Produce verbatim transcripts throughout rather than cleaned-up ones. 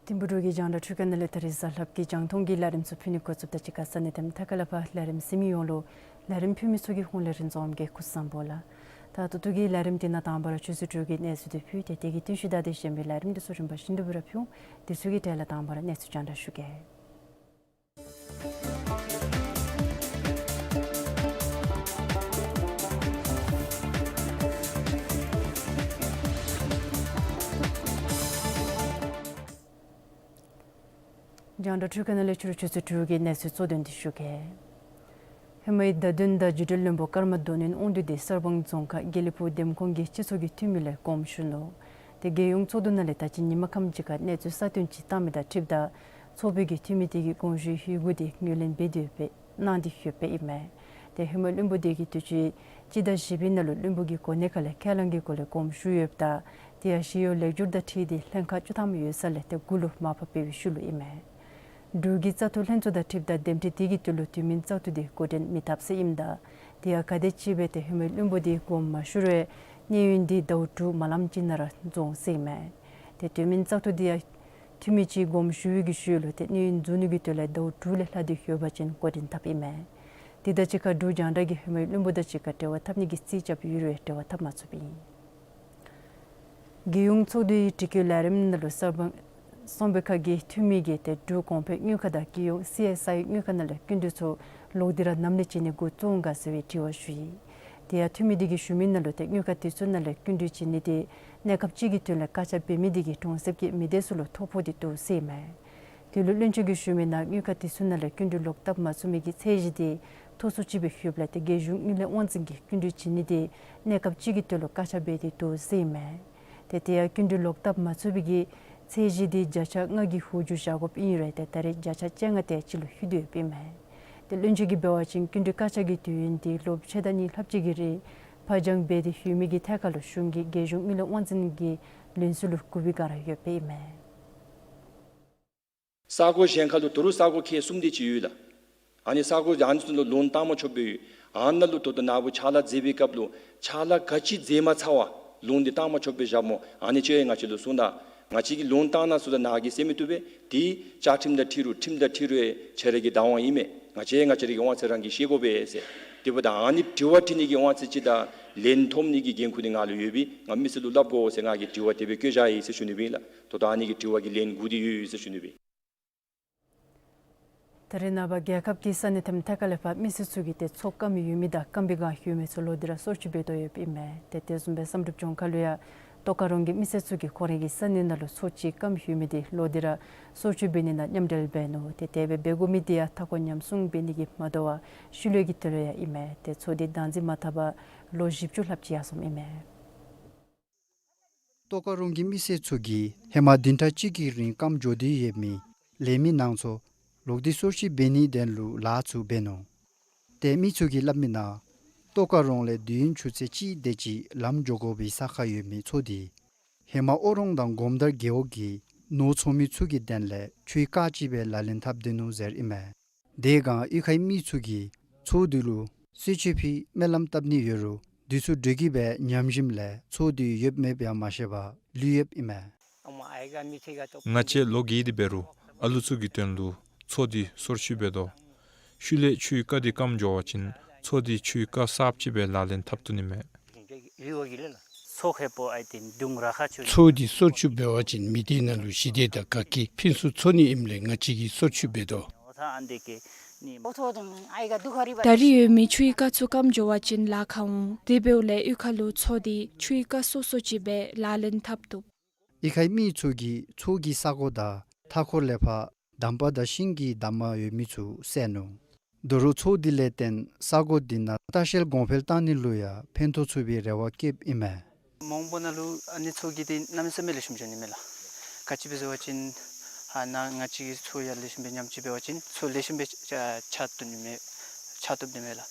ཐིམ་ཕུག་འབྲུག་གི་རྒྱང་བསྒྲགས་ཁྲུས་ཁང་ནང་ལས་ད་རིས་གཟའ་ལྷགཔ་གི་རྒྱང་མཐོང་གི་ལས་རིམ་ཚུ་ཕུལ་ནི་འགོ་བཙུགསཔ་ད་གཅིག་ཁར་ས་གནས་དེ་མཐའ་ཁ་ལས་ཕར་ལས་རིམ་གཟིགས་མི་ཡོངས་ལུ་ལས་རིམ་ཕུལ་མི་ཚུ་གི་ཧོངས་ལས་རིན་འཛོམས་གིས་སྐུ་གཟུགས་བཟང་པོ་ལགས། ད་ད་ལྟོ་གི་ལས་རིམ་འདི་ནང་དང་པ་ར་ཆུ་ཚོད་དྲུག་གི་གནས་ཚུལ་འདི་ཕུལ་ཏེ་དེ་གི་རྟིང་ཤུལ་ད་དེ་གཞན་པའི་ལས་རིམ་འདི་ཚུ་རིམ་པ་བཞིན་དུ་སྦེ་ར་ཕུལ་འོང་། དེ་ཚུ་གི་གྲས་ལས་དང་པ་ར་གནས་ཚུལ་རྒྱང་བསྒྲགས་ཞུ་གེ། རྒྱང་བསྒྲགས་ཁྲུས་ཁང་ནང་ལས་ཕྱི་རུ་ཆུ་ཚོད་དྲུག་གི་གནས་ཚུལ་གཙོ་དོན་འདི་ཞུ་གེ། ཧེ་མའི་བརྡ་དོན་དང་བརྒྱུད་འབྲེལ་བློན་པོ་ཀརྨ་དོན་ཡོད་དབང་འདུས་འདི་གསར་སྤང་རྫོང་ཁག་དགེ་ལེགས་ཕུག་འདེམས་ཁོངས་ཀྱི་སྤྱི་ཚོགས་ཀྱི་འཐུས་མི་ལས་དགོངསམ་ཞུ་ནུག། དེ་རྒྱལ་ཡོངས་ཚོགས་འདུ་ནང་ལས་ད་ཅི་ཉིན་མ་ཁམས་ཅིག་ཁར་གནས་ཚུལ་གསར་བཏོན་ཅིག་བཏང་མི་དང་འཁྲིལཝ་ད་ཚོགས་པའི་གི་འཐུས་མི་དེ་གིས་དགོངས་ཞུའི་ཧིང་གུ་དེ་ངོས་ལེན་འབད་དེ་ཡོདཔ་གནང་སྟེ་ཡོདཔ་ཨིན་མས། དེ་ཧེ་མའི་བློན་པོ་དེ་གིས་དུས་ཅི་སྤྱི་ཟླ་བཞི་པའི་ནང་ལུ་བློན་པོ་གི་གོ་གནས་ཁ་ལས་ཁས་བླངས་ཀྱི་སྒོ་ལས་དགོངསམ་ཞུ་ཡོདཔ་ད་དེ་ཡང་ཞི་གཡོག་ལེགས་བསྒྱུར་དང་འཁྲིལ་ཏེ་ལྷན་ཁག་བཅུ་ཐམ་ཡོད་ས་ལས་དེ་དགུ་ལུ་མར་ཕབ་འབད་བའི་ཤུལ་ལུ་ཨིན་མས། འབྲུག་གི་བཙག་འཐུ་ལྷན་ཚོགས་དང་འཁྲིལཝ་ད་འདེམས་ཁྲི་དེ་གི་དོན་ལུ་དུས་མིན་བཙག་འཐུ་དེ་འགོ་འདྲེན་མི་འཐབ་ཟེར་ཨིནམ་ད་དེ་ཡང་ག་དེམ་ཅིག་སྦེ་དེ་ཧེ་མའི་བློན་པོ་དེ་དགོངསམ་མ་ཞུ་རུང་གནས་ཡུན་དེ་ཟླཝ་དྲུག་མ་ལངམ་ཅིག་ནང་ར་རྫོགས་ཟེར་ཨིན་མས། དེ་དུས་མིན་བཙག་འཐུ་དེ་ཡང་འཐུས་མི་ཅིག་དགོངསམ་ཞུ་བའི་གི་ཤུལ་ལུ་དེ་གནས་ཡུན་རྫོགས་ནི་གི་དོན་ལས་ཟླཝ་དྲུག་ལས་ལྷག་སྟེ་ཡོད་པ་ཅིན་འགོ་འདྲེན་འཐབ་ཨིན་མས། དེ་དང་གཅིག་ཁར་འབྲུག་རྒྱང་བསྒྲགས་ཀྱིས་ཧེ་མའི་བློན་པོ་དང་གཅིག་ཁར་འབྲེལ་བ་འཐབ་ནི་གི་རྩིས་རྐྱབ་ཡོད་རུང་འབྲེལ་བ་འཐབ་མ་ཚུགསཔ་ཨིན། རྒྱལ་ཡོངས་ཚོགས་འདུའི་དྲི་བཀོད་ལས་རིམ་ནང་ལུ་གསར་སྤང་གསང་སྤེལ་ཁང་གི་འཐུས་མི་གིས་ཏེ་འབྲུག་གོང་འཕེལ་དངུལ་ཁང་དང་རྒྱལ་ཡོངས་སི་ཨེསི་ཨའི་དངུལ་ཁང་ནང་ལས་སྐྱིན་འགྲུལ་ཚུ་ལོག་སྟེ་ར་ནམ་ལས་བྱིན་ནི་འགོ་བཙུགས་འོང་ག་ཟེར་བའི་དྲི་བ་ཞུ་ཡི། དེ་ཡང་འཐུས་མི་དེ་གིས་ཞུ་མི་ནང་ལུ་ཏེ་དངུལ་ཁང་དེ་ཚུ་ནང་ལས་སྐྱིན་འགྲུལ་བྱིན་ནི་དེ་གནས་སྐབས་ཅིག་གི་དོན་ལས་བཀག་ཆ་འབད་མི་དེ་གིས་གྲོང་གསེབ་ཀྱི་མི་སྡེ་ཚུ་ལུ་ཐོ་ཕོག་སྟེ་འདུག་ཟེར་ཨིན་མས། དེ་ལུ་བློན་ཆེན་གྱིས་ཞུ་མི་ནང་དངུལ་ཁང་དེ་ཚུ་ནང་ལས་སྐྱིན་འགྲུལ་ལོག་བཏབ་མ་ཚུགས་མི་གི་ཚད་གཞི་དེ་མཐོ་སུ་ཅིག་སྦེ་ཡོདཔ་ལས་ཏེ་རྒྱལ་གཞུང་དངུལ་ལས་དབང་འཛིན་གྱིས་སྐྱིན་འགྲུལ་བྱིན་ནི་དེ་གནས་སྐབས་ཅིག་གི་དོན་ལུ་བཀག་ཆ་འབད་དེ་འདུག་ཟེར་ཨིན་མས། ཏེ་དེ་ཡང་སྐྱིན་འགྲུལ་ལོག་བཏབ་མ་ཚུགས་པའི་གི་ཚད་གཞི་དེ་བརྒྱ་ཆ་ལྔ་གི་འོག་འགྱོ་བཞག་དགོཔ་ཨིན་རུང་ཏེ་ད་རེས་བརྒྱ་ཆ་བཅོ་ལྔ་དེ་ཅིག་ལུ་ལྷོད་དེ་ཡོདཔ་ཨིན་མས། ཏེ་བློན་ཆེན་གྱིས་འབད་བ་ཅིན་སྐྱིན་འགྲུལ་བཀག་ཆ་གི་དུས་ཡུན་དེ་ལོ་ཕྱེད་དང་གཉིས་ལྷགཔ་ཅིག་གི་རིང་ཕར་འགྱངས་འབད་དེ་ཡོད་མི་གི་ཐད་ཁར་ལུ་གཞུང་གིས་རྒྱལ་གཞུང་དངུལ་ལས་དབང་འཛིན་གྱི་ལན་གསུམ་ལུ་བསྒུག་པའི་བསྒང་ར་ཡོདཔ་ཨིན་མས། ས་གོ་གཞན་ཁ་ལུ་ད་རུང་ས་གོ་ཁལ་གསུམ་དེ་ཅིག་ཡོད་ལགས། ཨ་ནི་ས་གོ་ཨ་ནི་ཚུ་ལུ་ལོན་བཏང་མ་ཆོགཔ་སྦེ་ཡོད། ཨ་ནཱ་ལུ་ད་ལྟོ་ནཱ་བུ་ཕྱག་ལཱ་མཛད་པའི་སྐབས་ལུ་ཕྱག་ལཱ་ག་ཅི་མཛད་མ་ཚར་བར་ལོན་དེ་བཏང་མ་ཆོགཔ་སྦེ་བཞགཔ་སྨོ། ཨ་ནི་ཅིག་ཡང་ང་བཅས་ལུ་གསུངས་ད་ང་བཅས་ཀྱིས་ལོན་བཏང་ནི་ཚུ་ད་ནཱ་གིས་སེལ་མི་བཏུབ་པས། དེ་བཅའ་ཁྲིམས་དང་འཁྲིལ་རུང་ཁྲིམས་དང་འཁྲིལ་རུང་ཁྱེད་ར་གི་བདག་དབང་ཨིན་མས། ང་བཅས་ང་བཅས་ར་གི་དབང་ཚད་རང་གིས་ཤེས་དགོ་པས་ཟེར། དེ་འབདཝ་ད་ཨ་ནི་དྲི་བ་དྲི་ནི་གི་དབང་ཚད་ཅིག་དང་ལན་ཐོབ་ནི་གི་འགན་ཁུར་དེ་ང་ལུ་ཡོད་པས། ང་མི་སེར་ལུ་སླབ་དགོ་ཟེར་ང་གིས་དྲི་བ་དེ་སྦེ་བཀོད་བཞག་ཡི་ཟེར་ཞུ་ནི་སྦེ་ཨིན་ལགས། ད་ལྟོ་ཨ་ནི་གི་དྲི་བ་གི་ལན་དགོ་སྟེ་ཡོད་ཟེར་ཞུ་ནི་སྦེ། ད་རེས་ནངས་པ་རྒྱལ་ཁབ་ཀྱི་ས་གནས་ཐམ་ཐད་ཁ་ལས་ཕར་མི་སེར་ཚུ་གིས་ཏེ་མཚོ་སྐམ་ཡོད་མི་དང་སྐམ་པའི་བསྒང་ཡོད་མི་ཚུ་ལོག་སྟེ་ར་སོར་ཆུ་འབད་དོ་ཡོདཔ་ཨིན་མས། ཏེ་དེ་བཟུམ་སྦེ་བསམ་གྲུབ་ལྗོངས་མཁར་ལུ་ཡང་ཏོག་དཀར་རོང་གི་མི་སེར་ཚུ་གིས་ཁོང་རའི་གི་ས་གནས་ནང་ལུ་མཚོ་ཅིག་སྐམ་ཡོད་མི་དེ་ལོག་སྟེ་ར་སོར་ཆུ་འབད་ནི་ནང་མཉམ་འབྲེལ་འབད་ནུག། ཏེ་དེ་སྦེ་འབད་དགོ་མི་དེ་ཡང་མཐའ་འཁོར་ཉམས་སྲུང་འབད་ནི་གི་མ་དོ་བར་ཤུལ་ལས་ཀྱི་དོན་ལུ་ཡང་ཨིན་མས། ཏེ་མཚོ་དེ་བདག་འཛིན་མ་འཐབ་པར་ལོ་བཞི་བཅུ་ལྷགཔ་ཅིག་ཡར་སོངམ་ཨིན་མས། ཏོག་དཀར་རོང་གི་མི་སེར་ཚུ་གིས་ཧེ་མ་བདུན་ཕྲག་གཅིག་གི་རིང་སྐམ་འགྱོ་སྟེ་ཡོད་མི་ལེན་མི་ནང་མཚོ་ལོག་སྟེ་སོར་ཆུ་འབད་ནིའི་དོན་ལུ་ལཱ་ཚུ་འབད་ནུག། ཏེ་མི་ཚུ་གིས་སླབ་མི་ནང་ཏོག་དཀར་རོང་ལས་དུས་ཡུན་ཆུ་ཚོད་གཅིག་དེ་ཅིག་ལམ་འགྱོ་དགོ་པའི་ས་ཁར་ཡོད་མི་མཚོ་དེ་ཧེ་མ་ཨོ་རོང་དང་སྒོམ་དར་རྒེད་འོག་གི་ནོར་འཚོ་མི་ཚུ་གི་དོན་ལས་ཆུའི་རྐ་ཅིག་སྦེ་ལག་ལེན་འཐབ་སྡོད་ནུག་ཟེར་ཨིན་མས། དེ་སྒང་གཡུས་ཁའི་མི་ཚུ་གིས་མཚོ་དེ་ལུ་གསོལ་མཆོད་ཕུལ་སྨོན་ལམ་བཏབ་ནི་ཡོད་རུང་དེ་ཚུ་འགྲུལ་སྐྱེལ་སྦེ་ཉམས་ཞིནམ་ལས་མཚོ་དེ་ཡོདཔ་མེདཔ་ཡང་མ་ཤེས་པར་ལུས་ཡོདཔ་ཨིན་མས། ང་བཅས་ལོ་རྒས་ཏེ་འབད་རུང་ཨ་ལུ་ཚུ་གི་དོན་ལུ་མཚོ་དེ་སོར་ཆུ་འབད་དོ། ཤུལ་ལས་ཆུའི་རྐ་དེ་སྐམ་འགྱོ་བ་ཅིན་མཚོ་དེ་ཆུའི་རྐ་གསརཔ་ཅིག་སྦེ་ལག་ལེན་འཐབ་བཏུབ་ནི་མས། མཚོ་དེ་སོར་ཆུ་འབད་བ་ཅིན་མི་སྡེ་ནང་ལུ་ཞི་བདེ་དང་དགའ་སྐྱིད་ཕུན་སུམ་ཚོགས་ནི་ཨིནམ་ལས་ང་བཅས་ཀྱིས་སོར་ཆུ་འབད་དོ། ད་རེས་ཡོད་མི་ཆུའི་རྐ་ཚུ་སྐམ་འགྱོ་བ་ཅིན་ལཱ་ཁག་འོང་། དེ་འབདཝ་ལས་གཡུས་ཁ་ལུ་མཚོ་དེ་ཆུའི་རྐ་སོ་སོ་ཅིག་སྦེ་ལག་ལེན་འཐབ་བཏུབ། གཡུས་ཁའི་མི་ཚུ་གིས་མཚོ་གི་ས་གོ་དང་མཐའ་འཁོར་ལས་ཕར་འདམ་པ་དང་ཤིང་གི་འདབ་མ་ཡོད་མི་ཚུ་བསལ་ནུག། ད་རུང་མཚོ་དེ་ལས་བརྟེན་ས་གོ་དེ་ནང་ལྟ་བཤལ་གོང་འཕེལ་བཏང་ནི་ལུ་ཡང་ཕན་ཐོགས་ཚུགས་པའི་རེ་བ་བསྐྱེདཔ་ཨིན་མས། མོང་སྒར་ནང་ལུ་ཨ་ནི་མཚོ་གི་དེ་གནམ་མེད་ས་མེད་ལེགས་ཤོམ་འགྱོ་ནི་མས་ལགས། ག་ཅི་སྦེ་ཟེར་བ་ཅིན་ཨ་ནཱ་ང་བཅས་ཀྱི་མཚོ་ཡང་ལེགས་ཤོམ་སྦེ་ཉམས་བཅོས་འབད་བ་ཅིན་མཚོ་ལེགས་ཤོམ་སྦེ་ཆགས་ཆགས་བཏུབ་ནི་མས། ཆགས་བཏུབ་ནི་མས་ལགས།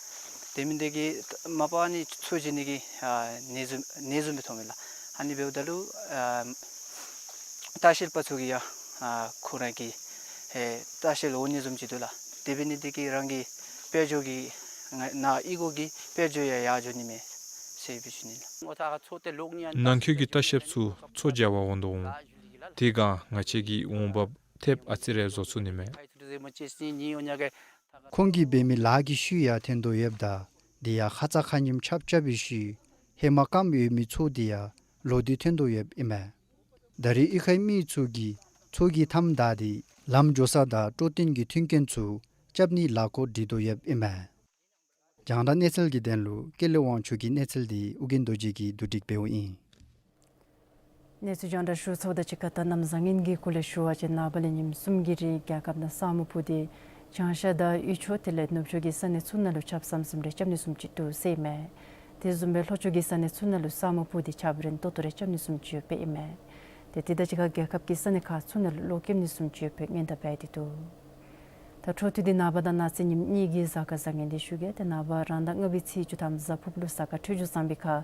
དེ་མིན་འདི་གིས་མ་པ་ཨ་ནི་མཚོ་བྱིན་ནི་གི་ཨ་ནེ་ཟུམ་ནེ་ཟུམ་སྦེ་མཐོངམ་མས་ལགས། ཨ་ནི་འབདཝ་ད་ལུ་ཨ་ལྟ་བཤལ་པ་ཚུ་གིས་ཡང་ཨ་ཁོང་ར་གི་ཨེ་ལྟ་བཤལ་འོང་ནི་བཟུམ་ཅིག་འདུག་ལགས། དེ་འབད་ནི་འདི་གིས་རང་གི་དཔལ་འབྱོར་གྱི་ནང་གཡུས་སྒོ་གི་དཔལ་འབྱོར་ཡང་ཡར་འགྱོ་ནི་མས་ཟེར་སྦེ་ཞུ་ནི་ལགས། ནང་འཁོད་ཀྱི་ལྟ་བཤལཔ་ཚུ་མཚོ་བྱ་བར་འོང་དོ་འོང་། དེ་གིས་ང་བཅས་ཀྱི་འོང་འབབ་ཐེབས་ཨ་ཙི་རེ་བཟོ་ཚུགས་ནི་མས། ཁོང་གིས་འབད་མི་ལཱ་གི་ཤུལ་ཡང་འཐོན་དོ་ཡོདཔ་ད་དེ་ཡང་ཁ་ཙ་ཁ་ཉིནམ་ཆབ་ཆབ་པའི་ཤུལ་ཧེ་མ་སྐམ་ཡོད་མི་ཚུ་དེ་ཡང་ལོག་སྟེ་འཐོན་དོ་ཡོདཔ་ཨིན་མས། ད་རེས་གཡུས་ཁའི་མི་ཚུ་གིས་ཚོགས་ཀྱི་མཐའམ་བདའ་སྟེ་ལམ་འགྱོ་ས་དང་སྤྲོ་སྟོན་གྱི་མཐུན་རྐྱེན་ཚུ་རྐྱབ་ནིའི་ལཱ་འགོ་འདྲེན་དོ་ཡོདཔ་ཨིན་མས། རྒྱང་བསྒྲགས་གནས་ཚུལ་གྱི་དོན་ལུ་ཀུན་ལེགས་དབང་ཕྱུག་གི་གནས་ཚུལ་འདི་ཨོ་རྒྱན་རྡོ་རྗེ་གིས་བསྡུ་སྒྲིག་འབདཝ་ཨིན། གནས་ཚུལ་རྒྱང་བསྒྲགས་ཞུ་ཚརཝ་ད་གཅིག་ཁར་ད་གནམ་བཟང་ངན་གྱི་སྐོར་ལས་ཞུ་བ་ཅིན་ནངས་པ་ལས་ཉིནམ་གསུམ་གྱི་རིང་རྒྱལ་ཁབ་ནང་ས་སྨུག་སྤུབས་ཏེ་བྱང་ཤར་དང་དབུས་ཕྱོགས་དེ་ལས་ནུབ་ཕྱོགས་ཀྱི་ས་གནས་ཚུ་ནང་ལུ་ཆརཔ་ཟམ་ཟིམ་རེ་རྐྱབ་ནི་བཟུམ་ཅིག་འདུག་ཟེར་ཨིན་མས། དེ་བཟུམ་སྦེ་ལྷོ་ཕྱོགས་ཀྱི་ས་གནས་ཚུ་ནང་ལུ་ས་སྨུག་སྤུབས་ཏེ་ཆརཔ་རན་ཏོག་ཏོ་རེ་རྐྱབ་ནི་བཟུམ་ཅིག་ཡོདཔ་ཨིན་མས། ཏེ་དེ་དང་གཅིག་ཁར་རྒྱལ་ཁབ་ཀྱི་ས་གནས་ཁག་ཚུ་ནང་ལུ་གློག་ཀེམ་ནི་བཟུམ་ཅིག་ཡོདཔ་སྔོན་བརྡ་འབད་དེ་འདུག། ད་འཕྲོ་མཐུད་དེ་ནངས་པ་དང་གནངས་ཚེ་ཉིནམ་གཉིས་ཀྱི་གཟའ་སྐར་བཟང་ངན་འདི་ཞུ་གེ། ཏེ་ནངས་པ་རང་ཟླ་ལྔ་པའི་ཚེས་བཅུ་ཐམ་གཟའ་ཕུར་བུ་ལུ་གཟའ་སྐར་འཕྲོད་སྦྱོར་བཟང་པའི་ཁར་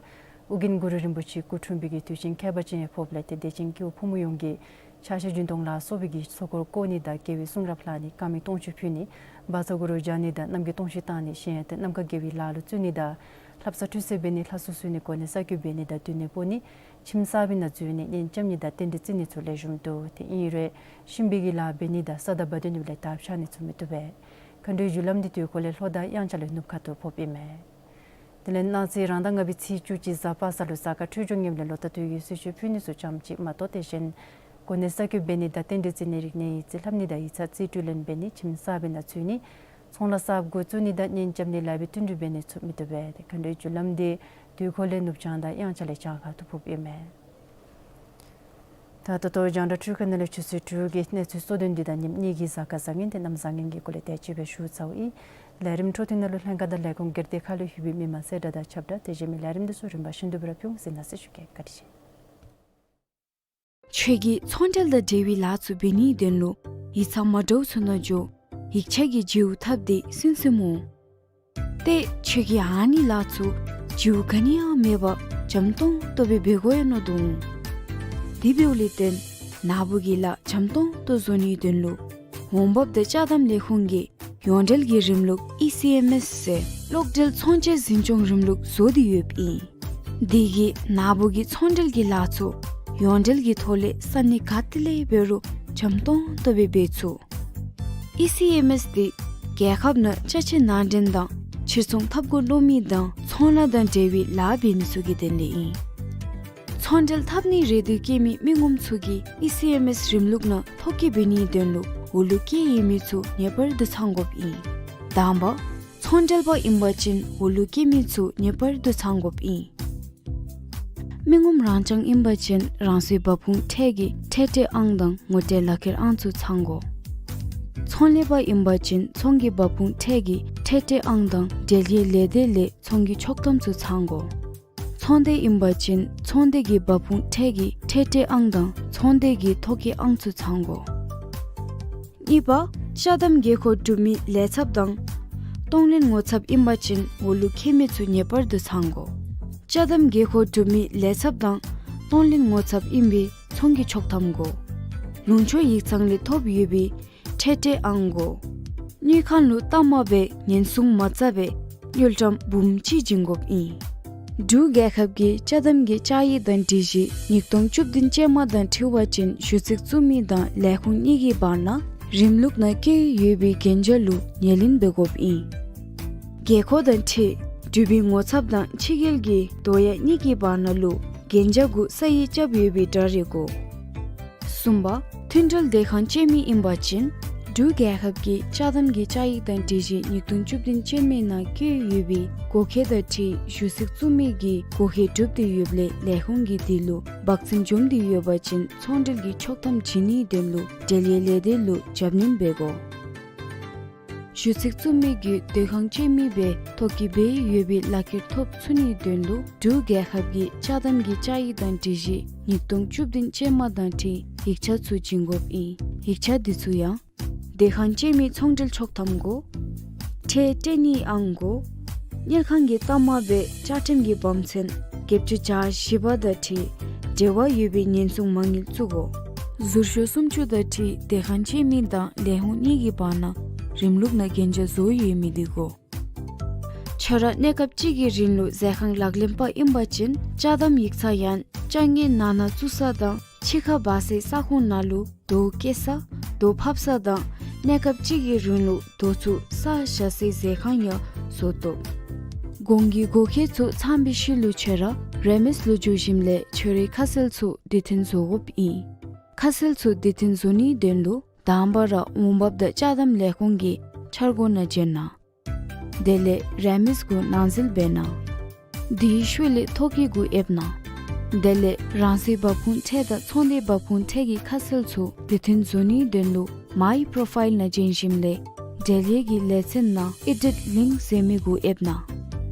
ཨོ་རྒྱན་གུ་རུ་རིན་པོ་ཆེའི་སྐུ་འཁྲུངས་པའི་གི་དུས་ཆེན་ཁྱད་པར་ཅན་ཡང་ཕོགཔ་ལས་ཏེ་དད་ཅན་སྐྱེ་བོ་ཕོ་མོ་ཡོངས་ཀྱིས་ཕྱག་ཕྱི་རྒྱུན་གཏོང་ལ་སོགས་པའི་གི་ཚོགས་འཁོར་བསྐོར་ནི་དང་དགེ་བའི་གསུང་རབ་ལྷག་ནི་དཀར་མེ་སྟོང་མཆོད་ཕུལ་ནི་བཛྲ་གུ་རུ་མཇལ་ནི་དང་རྣམ་རྒྱལ་སྟོང་མཆོད་བཏང་ནི་གཞན་ཡང་ཏེ་ནམ་མཁའ་དགེ་བའི་ལཱ་ལུ་བརྩོན་ནི་དང་ལྷ་བསངས་ཁྲུས་གསོལ་འབད་ནི་ལྷ་སྲུང་གསོལ་ནི་གོ་གནས་གསར་བསྐོ་འབད་ནི་དང་མདུན་ནེ་སྤོ་ནི་ཁྱིམ་གསར་པའི་ནང་འཛུལ་ནི་གཉེན་རྐྱབ་ནི་དང་རྟེན་འབྲེལ་བརྩི་ནི་ཚུ་ལེགས་ཤོམ་འདུག། ཏེ་ཨིན་རུང་གཤིན་པོའི་གི་ལཱ་འབད་ནི་དང་ས་བདའ་བ་དོན་ནི་ལས་དར་འཕྱར་ནི་ཚུ་མི་བཏུབ་པས། མཁའ་འགྲོའི་རྒྱུ་ལམ་འདི་དུས་འཁོར་ལས་ལྷོ་དང་དབྱངས་འཆར་ལས་ནུབ་ཁ་ཐུག་ཕོགཔ་ཨིན་མས། དེ་ལས་གནངས་ཚེ་རང་ཟླ་ལྔ་པའི་ཚེས་བཅུ་གཅིག་གཟའ་པ་སངས་ལུ་གཟའ་སྐར་འཕྲོད་སྦྱོར་ངནམ་ལས་ལོ་ཟླ་དུས་ཀྱི་གསོལ་མཆོད་ཕུལ་ནི་ཚུ་ཙམ་ཅིག་མ་གཏོགས་དེ་བཞིན་གོ་གནས་གསར་བསྐོ་འབད་ནི་དང་རྟེན་འབྲེལ་བརྩི་ནི་རིག་གནས་ཡིག་རྩིས་ལྷབ་ནི་དང་ཡིག་ཚང་རྩིས་སྤྲོད་ལེན་འབད་ནི་ཁྱིམ་གསར་པའི་ནང་འཛུལ་ནི་ཚོང་ལཱ་གསརཔ་འགོ་བཙུགས་ནི་དང་གཉེན་རྐྱབ་ནི་ལཱ་འབད་བསྟུན་གྲོས་འབད་ནི་ཚུ་མི་བཏུབ་པས། ཏེ་མཁའ་འགྲོའི་རྒྱུ་ལམ་འདི་དུས་འཁོར་ལས་ནུབ་བྱང་དང་དབྱངས་འཆར་ལས་བྱང་ཁ་ཐུག་ཕོགཔ་ཨིན་མས། ད་ད་ལྟོ་རྒྱང་བསྒྲགས་འཕྲུལ་ཁང་ནང་ལས་ཆུ་ཚོད་དྲུག་གི་གནས་ཚུལ་གཙོ་དོན་འདི་དང་ཉིནམ་གཉིས་ཀྱི་གཟའ་སྐར་བཟང་ངན་ཏེ་གནམ་བཟང་ངན་གྱི་སྐོར་ལས་དེ་ཅིག་སྦེ་ཞུ་ཚརཝ་ཨིན། ལས་རིམ་འཕྲོ་མཐུད་ནང་ལུ་ལྷན་ཁག་དང་ལས་ཁུངས་སྒེར་སྡེ་ཁག་ལུ་ཡོད་པའི་མི་མང་གསལ་བསྒྲགས་དང་ཁྱབ་བསྒྲགས་དེ་བཞིན་མི་ལས་རིམ་འདི་ཚུ་རིམ་པ་བཞིན་དུ་སྦེ་ར་ཕུལ་འོང་ཟེར་མནོ་ཟེར་ཞུ་གེ། བཀའ་དྲིན་ཆེ། ཁྱོད་ཀྱིས་ཚོང་འབྲེལ་དང་འབྲེལ་བའི་ལཱ་ཚུ་འབད་ནིའི་དོན་ལུ་ཡིག་ཚང་མ་འདྲཝ་ཚུ་ནང་འགྱོ། ཡིག་ཆ་གི་བརྗེ་པོ་འཐབ་སྟེ་སུན་སུན་འོང་། ཏེ་ཁྱོད་ཀྱིས་ཨ་ནི་ལཱ་ཚུ་བརྗེ་པོ་ག་ནི་ཡང་མེད་པར་འཇམ་ཏོང་ཏོ་སྦེ་འབད་དགོ་ཡོད་མནོ་དོ་འོང་། དེ་འབདཝ་ལས་བརྟེན་ནཱ་བུ་གི་ལཱ་འཇམ་ཏོང་ཏོ་བཟོ་ནིའི་དོན་ལུ་འོང་འབབ་དང་ཅ་དམ་ལས་ཁུངས་ཀྱིས་ཡོངས་འབྲེལ་གྱི་རིམ་ལུགས་ཨི་སི་ཨེམ་ཨེསི་ཟེར་གློག་འབྲེལ་ཚོང་བྱེད་འཛིན་སྐྱོང་རིམ་ལུགས་བཟོ་སྟེ་ཡོདཔ་ཨིན། དེ་གིས་ནཱ་བུ་གི་ཚོང་འབྲེལ་གྱི་ལཱ་ཚུ་ཡོངས་འབྲེལ་གྱི་ཐོག་ལས་ས་གནས་ག་ཏེ་ལས་འབད་རུང་འཇམ་ཏོང་ཏོ་སྦེ་འབད་ཚུགས། ཨི་སི་ཨེམ་ཨེསི་འདི་རྒྱལ་ཁབ་ནང་ཅ་ཆས་ནང་འདྲེན་དང་ཕྱིར་ཚོང་འཐབ་དགོ་མནོ་མི་དང་ཚོང་ལཱ་དང་འབྲེལ་བའི་ལཱ་འབད་མི་ཚུ་གི་དོན་ལས་ཨིན། ཚོང་འབྲེལ་འཐབ་ནི་རེ་འདོད་བསྐྱེད་མི་མི་ངོམ་ཚུ་གིས་ཨི་སི་ཨེམ་ཨེསི་རིམ་ལུགས་ནང་ཐོ་བཀོད་འབད་ནིའི་དོན་ལུ་འོག་ལུ་བཀོད་ཡོད་མི་ཚུ་ངེས་པར་དུ་ཚང་དགོཔ་ཨིན། དང་པ་ཚོང་འབྲེལ་པ་ཨིན་པ་ཅིན་འོག་ལུ་བཀོད་མི་ཚུ་ངེས་པར་དུ་ཚང་དགོཔ་ཨིན། མི་ངོམ་རང་རྐྱང་ཨིན་པ་ཅིན་རང་སོའི་འབབ་ཁུངས་ཁྲལ་གྱི་ཁྲལ་སྤྲོད་ཨང་དང་ངོ་སྤྲོད་ལག་ཁྱེར་ཨང་ཚུ་ཚང་དགོ། ཚོང་ལས་པ་ཨིན་པ་ཅིན་ཚོང་གི་འབབ་ཁུངས་ཁྲལ་གྱི་ཁྲལ་སྤྲོད་ཨང་དང་འབྲེལ་ཡོད་ལས་སྡེ་ལས་ཚོང་གི་ཆོག་ཐམ་ཚུ་ཚང་དགོ། ཚོང་སྡེ་ཨིན་པ་ཅིན་ཚོང་སྡེ་གི་འབབ་ཁུངས་ཁྲལ་གྱི་ཁྲལ་སྤྲོད་ཨང་དང་ཚོང་སྡེ་གི་ཐོ་བཀོད་ཨང་ཚུ་ཚང་དགོ། གཉིས་པ་ཅ་དམ་དགོས་མཁོ་གྲུབ་མི་ལས་ཚབ་དང་གཏོང་ལེན་ངོ་ཚབ་ཨིན་པ་ཅིན་འོག་ལུ་བཀོད་མི་ཚུ་ངེས་པར་དུ་ཚང་དགོ། ཅ་དམ་དགོས་མཁོ་གྲུབ་མི་ལས་ཚབ་དང་གཏོང་ལེན་ངོ་ཚབ་ཨིན་པའི་ཚོང་གི་ཆོག་ཐམ་དགོ། ལུང་ཕྱོགས་ཡིག་ཚང་ལས་ཐོབ་ཡོད་པའི་ཁྲལ་སྤྲོད་ཨང་དགོ། དངུལ་ཁང་ལུ་གཏའ་མ་སྦེ་ཉེན་སྲུང་མ་རྩ་བའི་དངུལ་ཀྲམ་འབུམ་གཅིག་བྱིན་དགོཔ་ཨིན། འབྲུག་རྒྱལ་ཁབ་ཀྱི་ཅ་དམ་གྱི་བཅའ་ཡིག་དང་སྒྲིག་གཞི་ཉིས་སྟོང་བཅུ་བདུན་ཅན་མ་དང་འཁྲིལ་བ་ཅིན་ཞུ་ཚིག་བཙུགས་མི་དང་ལས་ཁུངས་གཉིས་ཀྱི་བར་ན་རིམ་ལུགས་ནང་བཀོད་ཡོད་པའི་གན་རྒྱ་ལུ་ཉེར་ལེན་འབད་དགོཔ་ཨིན། དགོས་མཁོ་དང་འཁྲིལ་གྲུབ་པའི་ངོ་ཚབ་དང་ཕྱི་རྒྱལ་གྱི་དོ་ཡ་གཉིས་ཀྱི་བར་ན་ལུ་གན་རྒྱ་གུ་ས་ཡིག་རྐྱབ་ཡོད་པའི་འདྲ་རེ་དགོ། གསུམ་པ་མཐུན་གྲོས་སྡོད་ཁང་བཅད་མི་ཨིན་པ་ཅིན་འབྲུག་རྒྱལ་ཁབ་ཀྱི་ཅ་དམ་གྱི་བཅའ་ཡིག་དང་སྒྲིག་གཞི་ཉིས་སྟོང་བཅུ་བདུན་ཅན་མའི་ནང་བཀོད་ཡོད་པའི་དགོས་མཁོ་དང་འཁྲིལ་ཞུ་ཚིག་བཙུགས་མི་གི་དགོས་མཁོ་གྲུབ་སྟེ་ཡོདཔ་ལས་ལས་ཁུངས་ཀྱིས་དེ་ལུ་འབག་འཛིང་འཛོམས་ཏེ་ཡོད་པ་ཅིན་ཚོང་འབྲེལ་གྱི་ཆོག་ཐམ་བྱིན་ནིའི་དོན་ལུ་འབྲེལ་ཡོད་ལས་སྡེ་ལུ་རྒྱབ་སྣོན་འབད་དགོ། ཞུ་ཚིག་བཙུགས་མི་གིས་སྡོད་ཁང་བཅད་མི་སྦེ་ཐོ་བཀོད་འབད་ཡོད་པའི་ལག་ཁྱེར་ཐོབ་ཚུགས་ནིའི་དོན་ལུ་འབྲུག་རྒྱལ་ཁབ་ཀྱི་ཅ་དམ་གྱི་བཅའ་ཡིག་དང་སྒྲིག་གཞི་ཉིས་སྟོང་བཅུ་བདུན་ཅན་མ་དང་འཁྲིལ་ཡིག་ཆ་ཚུ་བྱིན་དགོཔ་ཨིན། ཡིག་ཆ་འདི་ཚུ་ཡང་སྡོད་ཁང་བཅད་མི་ཚོང་འབྲེལ་ཆོག་ཐམ་དགོ། ཁྲལ་སྤྲོད་ནིའི་ཨང་དགོ། དངུལ་ཁང་གི་གཏའ་མ་སྦེ་བཅའ་ཁྲིམས་ཀྱི་བབ་ཚན་བརྒྱད་ཅུ་གྱ་བཞི་པ་དང་འཁྲིལ་འབྲེལ་བ་ཡོད་པའི་ཉེན་སྲུང་མ་དངུལ་བཙུགས་དགོ། ཟུར་ཤོག་སུམ་ཅུ་དང་འཁྲིལ་སྡོད་ཁང་བཅད་མི་དང་ལས་ཁུངས་གཉིས་ཀྱི་བར་ན་རིམ་ལུགས་ནང་གན་རྒྱ་བཟོ་ཡོད་མི་འདི་དགོ། ཁྱོད་ར་གནས་སྐབས་ཅིག་གི་རིང་ལུ་ཟས་ཁང་ལག་ལེན་པ་ཨིན་པ་ཅིན་ཅ་དམ་ཡིག་ཚང་ཡང་ཅ་དངོས་ནང་ན་བཙུགས་ས་དང་ ཕྱི་ཁར་འབག་སའི་ས་ཁོངས་ནང་ལུ་རྡོ་བཀལ་ས་རྡོ་ཕབ་ས་དང་གནས་སྐབས་ཅིག་གི་རིང་ལུ་རྡོ་ཚུ་བསགས་བཞག་སའི་ཟས་ཁང་ཡང་བཟོ་བཏུབ། གོང་གི་གོ་སྐལ་ཚུ་ཚངམ་སྦེ་ཤུལ་ལུ་ཁྱོད་ར་རེ་མིས་ལུ་འགྱོ་ཞིནམ་ལས་ཁྱོད་རའི་ཁ་གསལ་ཚུ་དུས་མཐུན་བཟོ་དགོཔ་ཨིན། ཁ་གསལ་ཚུ་དུས་མཐུན་བཟོ་ནིའི་དོན་ལུ་དང་པ་ར་འོང་འབབ་དང་ཅ་དམ་ལས་ཁུངས་ཀྱི་འཆར་སྒོ་ནང་འབྱོན་གནང་། དེ་ལས་རེ་མིས་གུ་ནང་འཛུལ་འབད་གནང་། དེའི་ཤུལ་ལས་ཐོ་བཀོད་གུ་ཡེབ་གནང་། དེ་ལས་རང་སོའི་འབབ་ཁུངས་ཁྲལ་དང་ཚོང་སྡེའི་འབབ་ཁུངས་ཁྲལ་གྱི་ཁ་གསལ་ཚུ་དུས་མཐུན་བཟོ་ནིའི་དོན་ལུ་མའི་པོརོ་ཕའིལ་ནང་འབྱོན་ཞིནམ་ལས་འབྲེལ་ཡོད་ཀྱི་ལེ་ཚན་ནང་ཨེ་ཌིཊ་ལིངཀ་ཟེར་མི་གུ་ཡེབ་གནང་།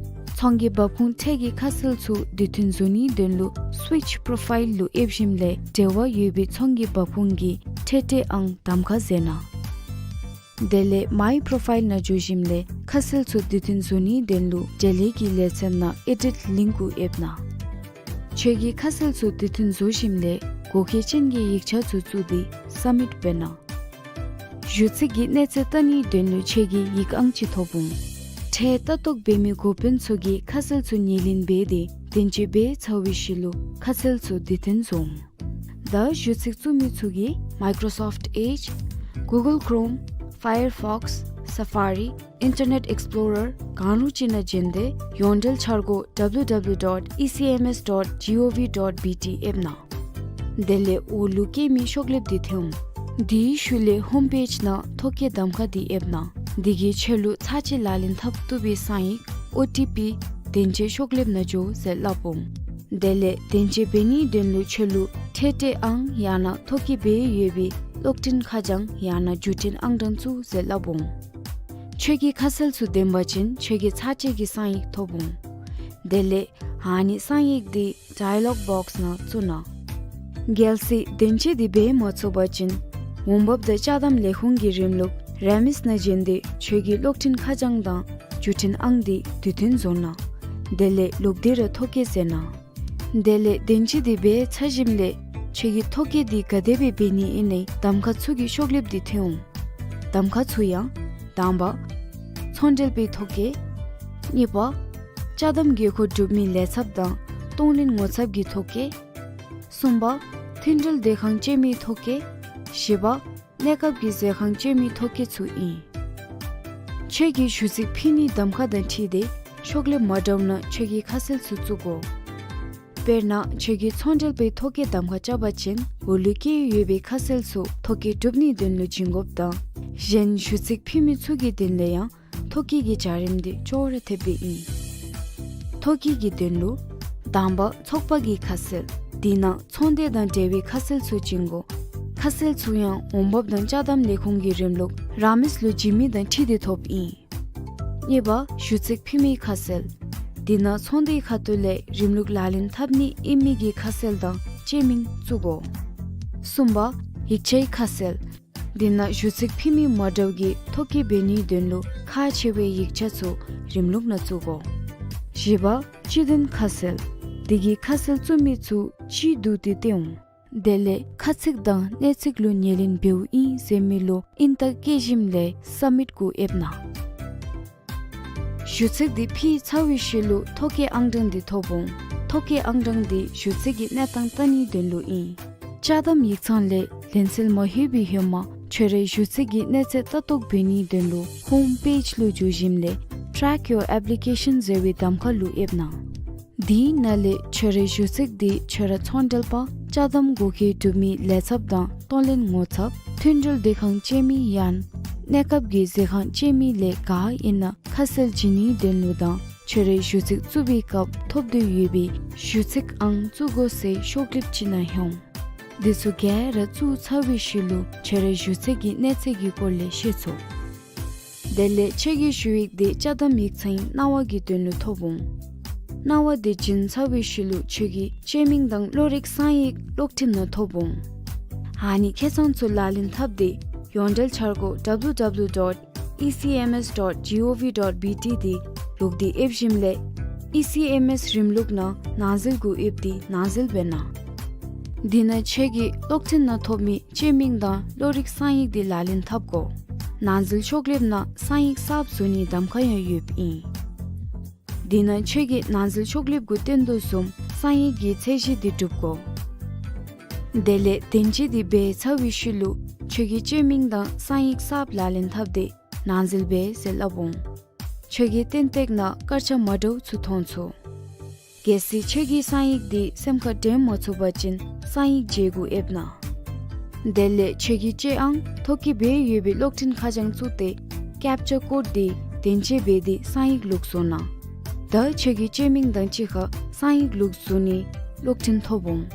ཚོང་གི་འབབ་ཁུངས་ཁྲལ་གྱི་ཁ་གསལ་ཚུ་དུས་མཐུན་བཟོ་ནིའི་དོན་ལུ་སུའིཆ་པོརོ་ཕའིལ་ལུ་ཡེབ་ཞིནམ་ལས་འབྲེལ་བ་ཡོད་པའི་ཚོང་གི་འབབ་ཁུངས་ཀྱི་ཁྲལ་སྤྲོད་ཨང་གདམ་ཁ་མཛད་གནང་། དེ་ལས་མའི་པོརོ་ཕའིལ་ནང་འགྱོ་ཞིནམ་ལས་ཁ་གསལ་ཚུ་དུས་མཐུན་བཟོ་ནིའི་དོན་ལུ་འབྲེལ་ཡོད་ཀྱི་ལེ་ཚན་ནང་ཨེ་ཌིཊ་ལིངཀ་གུ་ཡེབ་གནང་། ཁྱོད་ཀྱི་ཁ་གསལ་ཚུ་དུས་མཐུན་བཟོ་ཞིནམ་ལས་གོ་སྐལ་ཅན་གྱི་ཡིག་ཆ་ཚུ་བཙུགས་ཏེ་སབ་མིཊ་འབད་གནང་། གཞུང་ཚབ་ཀྱི་གནས་ཚད་བལྟ་ནིའི་དོན་ལུ་ཁྱོད་ཀྱིས་ཡིག་ཨང་ཅིག་ཐོབ་འོང་། ཁྲལ་ལྟ་རྟོག་འབད་མི་འགོ་དཔོན་ཚུ་གིས་ཁ་གསལ་ཚུ་ཉེར་ལེན་འབད་དེ་བདེན་དཔྱད་འབད་ཚར་བའི་ཤུལ་ལུ་ཁ་གསལ་ཚུ་དུས་མཐུན་བཟོ་འོང་། ད་གཞུང་ཚབ་བཙུགས་མི་ཚུ་གིས་Microsoft Edge, Google Chrome, Firefox, Safari, Internet Explorer གང་རུང་ཅིག་ནང་འབྱོན་ཏེ་ཡོངས་འབྲེལ་འཆར་སྒོ་W W W dot E C M S dot gov dot B T ཡེབ་གནང་། དེ་ལས་འོག་ལུ་བཀོད་མི་ཤོག་ལེབ་འདི་ཐོན་འོང་། དེའི་ཤུལ་ལས་ཧོམ་པེཇ་ནང་ཐོ་བཀོད་གདམ་ཁ་འདི་ཡེབ་གནང་། འདི་གིས་ཁྱོད་ལུ་ཚར་གཅིག་ལག་ལེན་འཐབ་བཏུབ་པའི་གསང་ཡིག་ཨོ་ཊི་པི་བདེན་དཔྱད་ཤོག་ལེབ་ནང་འགྱོ་ཟེར་སླབ་འོང་། དེ་ལས་བདེན་དཔྱད་འབད་ནིའི་དོན་ལུ་ཁྱོད་ལུ་ཁྲལ་སྤྲོད་ཨང་ཡང་ན་ཐོ་བཀོད་འབད་ཡོད་པའི་གློག་འཕྲིན་ཁ་བྱང་ཡང་ན་བརྒྱུད་འཕྲིན་ཨང་གྲངས་བཙུགས་ཟེར་སླབ་འོང་། ཁྱོད་ཀྱི་ཁ་གསལ་ཚུ་ལྡན་པ་ཅིན་ཁྱོད་ཀྱིས་ཚར་གཅིག་གི་གསང་ཡིག་ཐོབ་འོང་། དེ་ལས་ཨ་ནི་གསང་ཡིག་འདི་ཌའི་ལོག་བོགསི་ནང་བཙུགས་གནང་། གལ་སྲིད་བདེན་དཔྱད་འདི་འབད་མ་ཚུགས་པ་ཅིན་འོང་འབབ་དང་ཅ་དམ་ལས་ཁུངས་ཀྱི་རིམ་ལུགས་རེ་མིས་ནང་འབྱོན་ཏེ་ཁྱོད་ཀྱི་གློག་འཕྲིན་ཁ་བྱང་དང་བརྒྱུད་འཕྲིན་ཨང་འདི་དུས་མཐུན་བཟོ་གནང་། དེ་ལས་ལོག་སྟེ་ར་ཐོ་བཀོད་མཛད་གནང་། དེ་ལས་བདེན་དཔྱད་འདི་འབད་ཚར་ཞིནམ་ལས་ཁྱོད་ཀྱིས་ཐོ་བཀོད་འདི་ག་དེ་སྦེ་འབད་ནི་ཨིན་ན་གདམ་ཁ་ཚུ་གི་ཤོག་ལེབ་འདི་ཐོན་འོང་། གདམ་ཁ་ཚུ་ཡང་དང་པ་ཚོང་འབྲེལ་པའི་ཐོ་བཀོད། གཉིས་པ་ཅ་དམ་དགོས་མཁོ་གྲུབ་མིའི་ལས་ཚབ་དང་གཏོང་ལེན་ངོ་ཚབ་ཀྱི་ཐོ་བཀོད། གསུམ་པ་མཐུན་འབྲེལ་སྡོད་ཁང་སྤྱོད་མིའི་ཐོ་བཀོད། བཞི་པ་གནས་སྐབས་ཀྱི་ཟས་ཁང་སྤྱོད་མིའི་ཐོ་བཀོད་ཚུ་ཨིན། ཁྱོད་ཀྱིས་གཞུང་ཚབ་ཕུལ་ནིའི་གདམ་ཁ་དང་འཁྲིལ་ཏེ་ཤོག་ལེབ་མ་འདྲཝ་ནང་ཁྱོད་ཀྱི་ཁ་གསལ་ཚུ་བཙུགས་དགོ། དཔེར་ན་ཁྱོད་ཀྱིས་ཚོང་འབྲེལ་པའི་ཐོ་བཀོད་གདམ་ཁ་རྐྱབ་པ་ཅིན་འོག་ལུ་བཀོད་ཡོད་པའི་ཁ་གསལ་ཚུ་ཐོ་བཀོད་གྲུབ་ནིའི་དོན་ལུ་བྱིན་དགོཔ་དང་གཞན་གཞུང་ཚབ་ཕུལ་མི་ཚུ་གི་དོན་ལས་ཡང་ཐོ་བཀོད་ཀྱི་བྱ་རིམ་འདི་ཅོག་ར་འཐདཔ་སྦེ་ཨིན། ཐོ་བཀོད་ཀྱི་དོན་ལུ་དང་པ་ཚོགས་པ་གི་ཁ་གསལ། དེ་ནང་ཚོང་སྡེ་དང་འབྲེལ་བའི་ཁ་གསལ་ཚུ་བྱིན་དགོ། ཁ་གསལ་ཚུ་ཡང་འོང་འབབ་དང་ཅ་དམ་ལས་ཁུངས་ཀྱི་རིམ་ལུགས་རེ་མིས་ལུ་བྱིན་མི་དང་འཁྲིལ་ཏེ་ཐོབ་ཨིན། གཉིས་པ་གཞུང་ཚབ་ཕུལ་མིའི་ཁ་གསལ། དེ་ནང་ཚོང་སྡེའི་ཁ་ཐུག་ལས་རིམ་ལུགས་ལག་ལེན་འཐབ་ནི་ཨིན་མི་གི་ཁ་གསལ་དང་སྤྱོད་མིང་བཙུགས་དགོ། གསུམ་པ་ཡིག་ཆའི་ཁ་གསལ། དེ་ནང་གཞུང་ཚབ་ཕུལ་མི་མ་འདྲཝ་གིས་ཐོ་བཀོད་འབད་ནིའི་དོན་ལུ་ཁག་ཆེ་བའི་ཡིག་ཆ་ཚུ་རིམ་ལུགས་ནང་བཙུགས་དགོ། བཞི་པ་སྤྱི་དོན་ཁ་གསལ། དེ་གིས་ཁ་གསལ་བཙུགས་མི་ཚུ་སྤྱིའི་དུས་དེ་སྟོན་འོང་། དེ་ལས་ཁ་ཚིག་དང་གནས་ཚིག་ལུ་ཉེར་ལེན་འབདཝ་ཨིན་ཟེར་མི་ལུ་ཨིན་རྟགས་བཀོད་ཞིནམ་ལས་སབ་མིཊ་གུ་ཡེབ་གནང་། གཞུང་ཚབ་འདི་ཕུལ་ཚར་བའི་ཤུལ་ལུ་ཐོ་བཀོད་ཨང་གྲངས་འདི་ཐོབ་འོང་། ཐོ་བཀོད་ཨང་གྲངས་འདི་གཞུང་ཚབ་ཀྱི་གནས་སྟངས་བལྟ་ནིའི་དོན་ལུ་ཨིན། ཅ་དམ་ཡིག་ཚང་ལས་ལེན་སེལ་མ་ལྷོད་པའི་ཧེ་མ་ཁྱོད་རའི་གཞུང་ཚབ་ཀྱི་གནས་ཚད་ལྟ་རྟོག་འབད་ནིའི་དོན་ལུ་ཧོམ་པེཇ་ལུ་འགྱོ་ཞིནམ་ལས་Track your application ཟེར་བའི་གདམ་ཁ་ལུ་ཡེབ་གནང་། དེའི་ནང་ལས་ཁྱོད་རའི་གཞུང་ཚབ་འདི་ཁྱོད་ར་ཚོང་འབྲེལ་པ་ཅ་དམ་གོ་སྐལ་གྲུབ་མིའི་ལས་ཚབ་དང་གཏོང་ལེན་ངོ་ཚབ། མཐུན་འབྲེལ་སྡོད་ཁང་སྤྱོད་མི་ཡང་གནས་སྐབས་ཀྱི་ཟས་ཁང་སྤྱོད་མི་ལས་ག་ཨིན་ན་ཁ་གསལ་བྱིན་ནིའི་དོན་ལུ་དང་ཁྱོད་རའི་གཞུང་ཚབ་བཙུགས་པའི་སྐབས་ཐོབ་དོ་ཡོད་པའི་གཞུང་ཚབ་ཨང་བཙུགས་དགོ་ཟེར་ཤོག་ལེབ་ཅིག་ནང་ལྷོད་འོང་། འདི་ཚུ་ག་ར་བཙུགས་ཚར་བའི་ཤུལ་ལུ་ཁྱོད་རའི་གཞུང་ཚབ་ཀྱི་གནས་ཚད་ཀྱི་སྐོར་ལས་ཤེས་ཚུགས། དེ་ལས་ཁྱོད་ཀྱི་ཞུ་ཡིག་འདི་ཅ་དམ་ཡིག་ཚང་གི་གནང་བ་གི་དོན་ལུ་ཐོབ་འོང་། གནང་བ་འདི་བྱིན་ཚར་བའི་ཤུལ་ལུ་ཁྱོད་ཀྱི་སྤྱོད་མིང་དང་བློ་རིག་གསང་ཡིག་གློག་འཕྲིན་ནང་ཐོབ་འོང་། ཨ་ནི་ཁེ་ཚང་ཚུ་ལག་ལེན་འཐབ་སྟེ་ཡོངས་འབྲེལ་འཆར་སྒོ་W W W dot E C M S dot gov dot B T འདི་ལོག་སྟེ་ཡེབ་ཞིནམ་ལས་E C M S རིམ་ལུགས་ནང་ནང་འཛུལ་གུ་ཡེབ་སྟེ་ནང་འཛུལ་འབད་གནང་། དེ་ནང་ཁྱོད་ཀྱི་གློག་འཕྲིན་ནང་ཐོབ་མི་སྤྱོད་མིང་དང་བློ་རིག་གསང་ཡིག་འདི་ལག་ལེན་འཐབ་དགོ། ནང་འཛུལ་ཤོག་ལེབ་ནང་གསང་ཡིག་གསརཔ་བཟོ་ནིའི་གདམ་ཁ་ཡང་ཡོདཔ་ཨིན། དེ་ནང་ཁྱོད་ཀྱིས་ནང་འཛུལ་ཤོག་ལེབ་གུ་སྟོན་དོ་བཟུམ་གསང་ཡིག་གི་ཚད་གཞི་འདི་སྒྲུབ་དགོ། དེ་ལས་དན་ཅན་འདི་འབད་ཚར་བའི་ཤུལ་ལུ་ཁྱོད་ཀྱི་བཅོས་མིང་དང་གསང་ཡིག་གསརཔ་ལག་ལེན་འཐབ་སྟེ་ནང་འཛུལ་འབད་ཟེར་སླབ་འོང་། ཁྱོད་ཀྱི་སྟོན་ཐོག་ནང་སྐར་ཆ་མ་འདྲཝ་ཚུ་མཐོང་ཚུགས། གལ་སྲིད་ཁྱོད་ཀྱིས་གསང་ཡིག་འདི་སེམས་ཁར་དྲན་མ་ཚུགས་པ་ཅིན་གསང་ཡིག་བརྗེ་སྒོ་ཨེབ་གནང་། དེ་ལས་ཁྱོད་ཀྱི་བཅོས་ཨང་ཐོ་བཀོད་འབད་ཡོད་པའི་གློག་འཕྲིན་ཁ་བྱང་བཙུགས་ཏེ་ཀེཔ་ཅ་ཀོཌ་འདི་དན་ཅན་འབད་དེ་གསང་ཡིག་ལོག་བཟོ་གནང་། ད་ཁྱོད་ཀྱི་བཅོས་མིང་དང་གཅིག་ཁར་གསང་ཡིག་ལོག་བཟོ་ནིའི་གློག་འཕྲིན་ཐོབ་འོང་།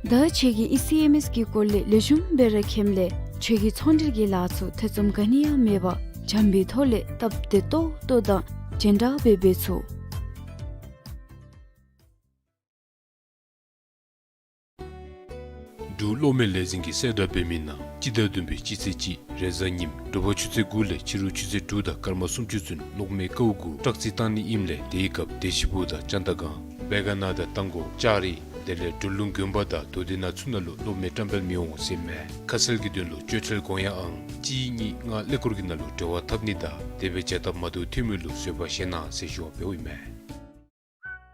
ད་ཁྱོད་ཀྱིས་ཨི་སི་ཨེམ་ཨེསི་གི་སྐོར་ལས་ལེགས་ཤོམ་སྦེ་ར་མཁྱེནམ་ལས་ཁྱོད་ཀྱི་ཚོང་འབྲེལ་གྱི་ལཱ་ཚུ་ཐེ་ཚོམ་ག་ནི་ཡང་མེད་པར་འཇམ་པའི་ཐོག་ལས་སྟབས་བདེ་ཏོག་ཏོ་དང་རྒྱན་དྲག་སྦེ་འབད་ཚུགས། འབྲུག་གློག་མེ་ལས་འཛིན་གྱིས་གསལ་བསྒྲགས་འབད་མི་ནང་སྤྱི་ཟླ་བདུན་པའི་སྤྱི་ཚེས་གཅིག་རེས་གཟའ་ཉིམ་དྲོ་པ་ཆུ་ཚོད་དགུ་ལས་ཕྱི་རུ་ཆུ་ཚོད་དྲུག་དང་སྐར་མ་སུམ་ཅུ་ཚུན་གློག་མེ་ཀཝ་དགུ་ཊཱག་རྩི་བཏང་ནི་ཨིནམ་ལས་དེའི་སྐབས་བདེ་ཆེན་པོ་དང་ཅན་དང་སྒང་སྦེ་ག་ན་དང་རྟ་མགོ་ལྕགས་རི་དེ་ལས་འབྲི་ལུང་དགོན་པ་དང་མདོ་སྡེ་ནང་ཚུ་ནང་ལུ་གློག་མེ་བཀྲམ་སྤེལ་མི་འོང་ཟེར་མས། ཁ་གསལ་གྱི་དོན་ལུ་སྤྱོད་ཁྲལ་དགོངས་ཡངས་ཨང་གཅིག་གཉིས་ལྔ་ཀླད་ཀོར་གྱི་ནང་ལུ་འབྲེལ་བ་འཐབ་ནི་དང་དེ་སྦེ་བྱ་སྟབས་མ་བདེཝ་ཐོན་མི་ལུ་བཟོད་པ་བཞེས་གནང་ཟེར་ཞུ་བ་འབདཝ་ཨིན་མས།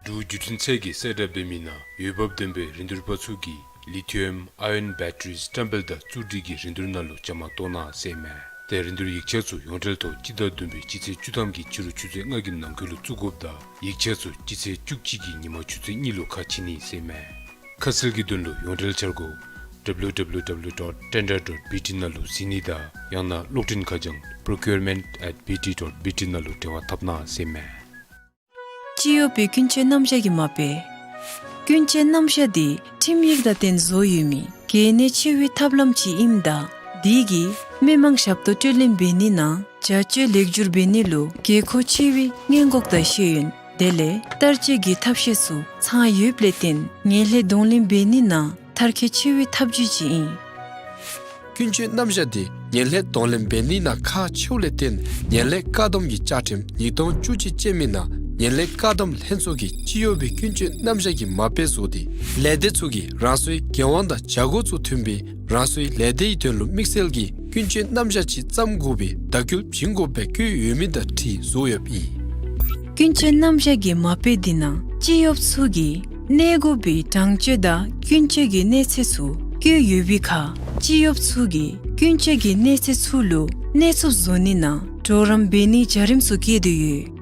འབྲུག་བརྒྱུད་འཕྲིན་ཚད་ཀྱིས་གསལ་བསྒྲགས་འབད་མི་ནང་འོས་འབབ་ལྡན་པའི་རིན་བསྡུར་པ་ཚུ་གིས་ལི་ཐི་ཡམ་ཨའི་ཡོན་བེ་ཊ་རིས་བཀྲམ་སྤེལ་དང་བཙུགས་སྒྲིག་གི་རིན་བསྡུར་ནང་ལུ་བཅའ་མར་གཏོགས་གནང་ཟེར་མས། ཏེ་རིན་བསྡུར་ཡིག་ཆ་ཚུ་ཡོངས་འབྲེལ་ཐོག་སྤྱི་ཟླ་བདུན་པའི་སྤྱི་ཚེས་བཅུ་ཐམ་གྱི་ཕྱི་རུ་ཆུ་ཚོད་ལྔ་གི་ནང་འཁོད་ལུ་བཙུགས་དགོཔ་དང་ཡིག་ཆ་ཚུ་སྤྱི་ཚེས་བཅུ་གཅིག་གི་ཉིན་མ་ཆུ་ཚོད་གཉིས་ལུ་ཁ་ཕྱེ་ནི་ཟེར་མས། ཁ་གསལ་གྱི་དོན་ལུ་ཡོངས་འབྲེལ་འཆར་སྒོ་W W W dot tender dot B T ནང་ལུ་གཟིགས་ནི་དང་ཡང་ན་གློག་འཕྲིན་ཁ་བྱང་procurement at B T dot B T ནང་ལུ་འབྲེལ་བ་འཐབ་གནང་ཟེར་མས། སྤྱི་གཡོགཔ་སྤུན་ཆ་རྣམ་གཞག་གི་མ་དཔེ། སྤུན་ཆ་རྣམ་གཞག་འདི་ཁྲིམས་ཡིག་དང་བསྟུན་བཟོ་ཡོད་མི་གལ་གནད་ཆེ་བའི་ཐབས་ལམ་ཅིག་ཨིནམ་ད་འདི་གིས་མི་མང་ཞབས་ཏོག་སྤྲོད་ལེན་འབད་ནི་ནང་བྱ་སྤྱོད་ལེགས་བསྒྱུར་འབད་ནི་ལུ་དགོས་མཁོ་ཆེ་བའི་སྔོན་འགོག་དང་ཤེས་ཡོན་དེ་ལས་བསྟར་སྤྱོད་ཀྱི་ཐབས་ཤེས་ཚུ་ཚང་ཡོདཔ་ལས་བརྟེན་ངན་ལྷད་གདོང་ལེན་འབད་ནི་ནང་མཐར་འཁྱོལ་ཆེ་བའི་ཐབས་བྱུས་ཅིག་ཨིན། ཀུན་སྤྱོད་རྣམ་གཞག་འདི་ངན་ལྷད་གདོང་ལེན་འབད་ནི་ནང་ཁག་ཆེཝ་ལས་བརྟེན་ངན་ལྷད་བཀག་སྡོམ་གྱི་བཅའ་ཁྲིམས་ཉིས་སྟོང་བཅུ་གཅིག་ཅན་མའི་ནང་ངན་ལྷད་བཀག་སྡོམ་ལྷན་ཚོགས་ཀྱིས་སྤྱི་གཡོགཔ་སྤུན་ཆ་རྣམ་གཞག་གི་མ་དཔེ་བཟོ་སྟེ་ལས་སྡེ་ཚུ་གིས་རང་སོའི་འགན་དབང་དང་བྱ་སྒོ་ཚུ་མཐུན་པའི་རང་སོའི་ལས་སྡེའི་དོན་ལུ་དམིགས་བསལ་གྱི་ཀུན་སྤྱོད་རྣམ་གཞག་ཅིག་བརྩམ་དགོ་པའི་བརྡ་སྐུལ་བྱིན་དགོཔ་སྦེ་བཀོད་ཡོད་མི་དང་འཁྲིལ་བཟོ་ཡོདཔ་ཨིན། ཀུན་སྤྱོད་རྣམ་གཞག་གི་མ་དཔེ་འདི་ནང་སྤྱི་གཡོགཔ་ཚུ་གིས་གནས་དགོ་པའི་དྲང་སྤྱོད་དང་ཀུན་སྤྱོད་ཀྱི་གནས་ཚད་ཚུ་བཀོད་ཡོད་པའི་ཁར་སྤྱི་གཡོགཔ་ཚུ་གིས་ཀུན་སྤྱོད་ཀྱི་གནས་ཚད་ཚུ་ལུ་གནས་ཚུགསཔ་བཟོ་ནི་ནང་གྲོགས་རམ་འབད་ནིའི་བྱ་རིམ་ཚུ་བཀོད་དེ་ཡོད།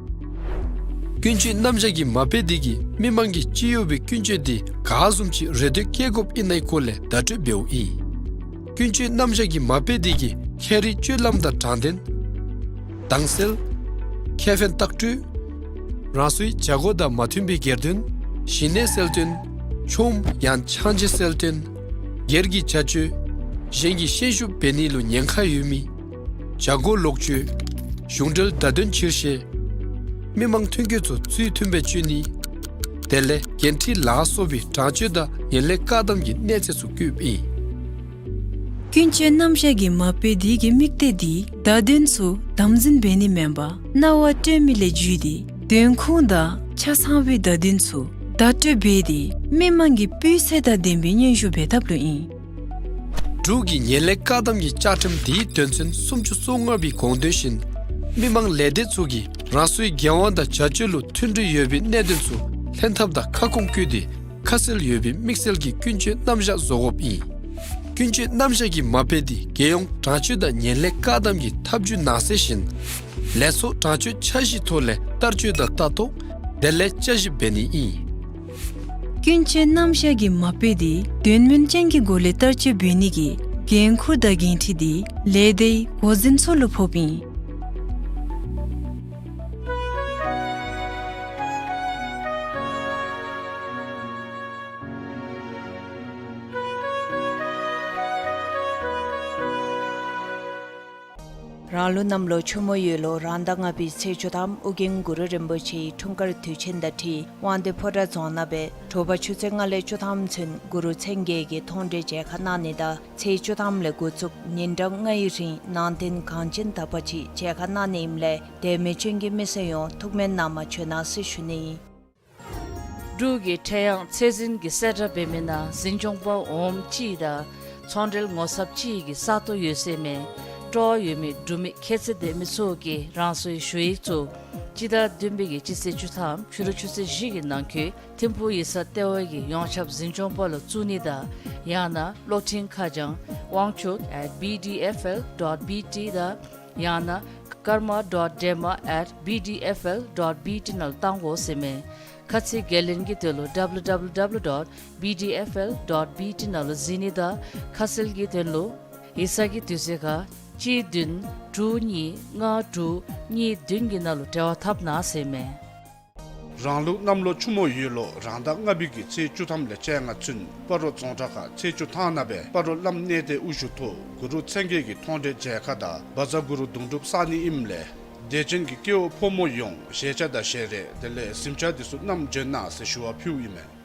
ཀུན་སྤྱོད་རྣམ་གཞག་གི་མ་དཔེ་འདི་གིས་མི་མང་གིས་སྤྱི་གཡོགཔ་སྤུན་ཆ་འདི་ག་བཟུམ་ཅིག་རེ་འདོད་བསྐྱེད་དགོཔ་ཨིན་ནའི་སྐོར་ལས་བརྡ་སྤྲོད་འབདཝ་ཨིན། ཀུན་སྤྱོད་རྣམ་གཞག་གི་མ་དཔེ་འདི་གིས་ཁྱད་རིག་སྤྱོད་ལམ་དང་དྲང་བདེན། དྭངས་གསལ། ཁེ་ཕན་ལྟག་སྤྲོད། རང་སོའི་བྱ་སྒོ་དང་མ་མཐུན་པའི་སྒེར་དོན། ཞི་གནས་གསལ་སྟོན། ཆོམ་ཡང་ཆང་བརྗེ་གསལ་སྟོན། སྒེར་གྱི་བྱ་སྤྱོད། གཞན་གྱི་ཤན་ཤུགས་འབད་ནི་ལུ་ཉེན་ཁ་ཡོད་མི། བྱ་སྒོ་ལོག་སྤྱོད། གཞུང་འབྲེལ་བརྡ་དོན་ཕྱིར་བཤེར། མི་མང་ཐོན་སྐྱེད་ཚུ་ཚུལ་མཐུན་སྦེ་སྤྱོད་ནི། དེ་ལས་འགན་འཁྲི་ལ་སོགས་པའི་དྲང་སྤྱོད་དང་ངན་ལྷད་བཀག་སྡོམ་གྱི་གནས་ཚད་ཚུ་བཀོདཔ་ཨིན། ཀུན་སྤྱོད་རྣམ་གཞག་གི་མ་དཔེ་འདི་གི་དམིགས་གཏད་འདི་བརྡ་དོན་ཚུ་དམ་འཛིན་འབད་ནི་མེན་པར་སྣང་བར་སྤྲོད་མི་ལས་བརྒྱུད་དེ་དོན་ཁུངས་དང་ཆ་ཚང་བའི་བརྡ་དོན་ཚུ་བརྡ་སྤྲོད་འབད་དེ་མི་མང་གི་སྤུས་ཚད་དང་ལྡན་པའི་སྙན་ཞུ་འབད་ཐབས་ལུ་ཨིན། འབྲུག་གི་ངན་ལྷད་བཀག་སྡོམ་གྱི་བཅའ་ཁྲིམས་འདིའི་དོན་ཚན་སུམ་ཅུ་སོ་ལྔ་པའི་དགོངས་དོན་བཞིན་མི་མང་ལས་སྡེ་ཚུ་གིས་རང་སོའི་འགན་དབང་དང་བྱ་སྤྱོད་ལུ་མཐུན་སྒྲིལ་ཡོད་པའི་གནད་དོན་ཚུ་ལྷན་ཐབས་དང་ཁ་སྐོང་བཀོད་དེ་ཁ་གསལ་ཡོད་པའི་དམིགས་བསལ་གྱི་ཀུན་སྤྱོད་རྣམ་གཞག་བཟོ་དགོཔ་ཨིན། ཀུན་སྤྱོད་རྣམ་གཞག་གི་མ་དཔེ་འདི་རྒྱལ་ཡོངས་དྲང་སྤྱོད་དང་ངན་ལྷད་བཀག་སྡོམ་གྱི་ཐབས་བྱུས་ནང་གསལ་བཞིན་ལས་ཚོགས་དྲང་སྤྱོད་འཆར་གཞིའི་ཐོག་ལས་བསྟར་སྤྱོད་དང་ལྟ་རྟོག་དེ་ལས་བསྐྱར་ཞིབ་འབད་ནི་ཨིན། ཀུན་སྤྱོད་རྣམ་གཞག་གི་མ་དཔེ་འདི་དོན་སྨིན་ཅན་གྱི་སྒོ་ལས་བསྟར་སྤྱོད་འབད་ནི་གི་འགན་ཁུར་དང་འགན་འཁྲི་འདི་ལས་སྡེའི་འགོ་འཛིན་ཚུ་ལུ་ཕོགཔ་ཨིན། རང་ལུགས་གནམ་ལོ་ཆུ་མོ་ཡོས་ལོ་རང་ཟླ་ལྔ་པའི་ཚེས་བཅུ་ཐམ་ཨོ་རྒྱན་གུ་རུ་རིན་པོ་ཆེའི་འཁྲུངས་སྐར་དུས་ཆེན་དང་འཁྲིལ་དབང་འདུས་ཕོ་བྲང་རྫོང་ནང་སྦེ་དྲོ་པ་ཆུ་ཚོད་ལྔ་ལས་བཅུ་ཐམ་ཚུན་གུ་རུ་མཚན་བརྒྱད་ཀྱི་མཐོང་གྲོལ་མཇལ་ཁ་གནང་ནི་དང་ཚེས་བཅུ་ཐམ་ལས་འགོ་བཙུགས་ཉིན་གྲངས་ལྔའི་རིང་ནང་རྟེན་གངས་ཅན་དག་པ་ཅིག་མཇལ་ཁ་གནང་ནི་ཨིནམ་ལས་དད་མོས་ཅན་གྱི་མི་སེར་ཡོངས་ཐུགས་སྨོན་གནང་མ་བཅོལ་གནང་ཟེར་ཞུ་ནི་ཨིན། འབྲུག་གི་ཁྲེང་ཡང་ཚད་འཛིན་གྱིས་གསལ་བསྒྲགས་འབད་མི་ནང་འཛིན་སྐྱོང་པ་འོགམ་གཅིག་དང་ཚོང་འབྲེལ་ངོ་ཚབ་གཅིག་གི་ས་སྟོང་ཡོད་ཟེར་མས། སྤྲོ་བ་ཡོད་མི་འབྲུག་མི་ཁྱད་ཚད་ལྡན་མི་ཚུ་གིས་རང་སོའི་ཞུ་ཡིག་ཚུ་ སྤྱི་ཟླ་བདུན་པའི་གི་སྤྱི་ཚེས་བཅུ་ཐམ་ཕྱི་རུ་ཆུ་ཚོད་བཞི་གི་ནང་འཁོད་ཐིམ་ཕུག་ཡིག་ཚང་ལྟེ་བའི་གི་ཡོངས་ཁྱབ་འཛིན་སྐྱོང་པ་ལུ་བཙུགས་ནི་དང་ཡང་ན་གློག་འཕྲིན་ཁ་བྱང་དབང་ཕྱུག་at B D F L dot B T དང་ཡང་ན་karma dot dema at B D F L dot B T ནང་ལུ་བཏང་དགོ་ཟེར་མས། ཁ་ཚིག་འགན་ལེན་གྱི་དོན་ལུ W W W dot B D F L dot B T ནང་ལུ་གཟིགས་ནི་དང་ཁ་གསལ་གྱི་དོན་ལུ་ཡིག་ཚང་གི་དུས་ཚོད་ཁར་གཅིག་བདུན་དྲུག་གཉིས་ལྔ་དྲུག་གཉིས་བདུན་གྱི་ནང་ལུ་འབྲེལ་བ་འཐབ་གནང་ཟེར་མས། རང་ལུགས་གནམ་ལོ་ཆུ་མོ་ཡོས་ལོ་རང་ཟླ་ལྔ་པའི་གི་ཚེས་བཅུ་ཐམ་ལས་བཅོ་ལྔ་ཚུན་སྤ་རོ་རྫོང་བྲག་ཁ་ཚེས་བཅུ་ཐང་ནང་སྦེ་སྤ་རོ་བླམ་གནས་བརྟན་དབུ་བཞུགས་ཐོག་གུ་རུ་མཚན་བརྒྱད་ཀྱི་མཐོང་གྲོལ་མཇལ་ཁ་དང་བཛྲ་གུ་རུ་གདུང་སྒྲུབ་གསག་ནི་ཨིནམ་ལས་དད་ཅན་གྱི་སྐྱེ་བོ་ཕོ་མོ་ཡོངས་བཞེས་ཆས་དང་བཞེས་རས་དེ་ལས་གཟིམ་ཆས་དེ་ཚུ་བསྣམས་འབྱོན་གནང་ཟེར་ཞུ་བ་ཕུལཝ་ཨིན་མས།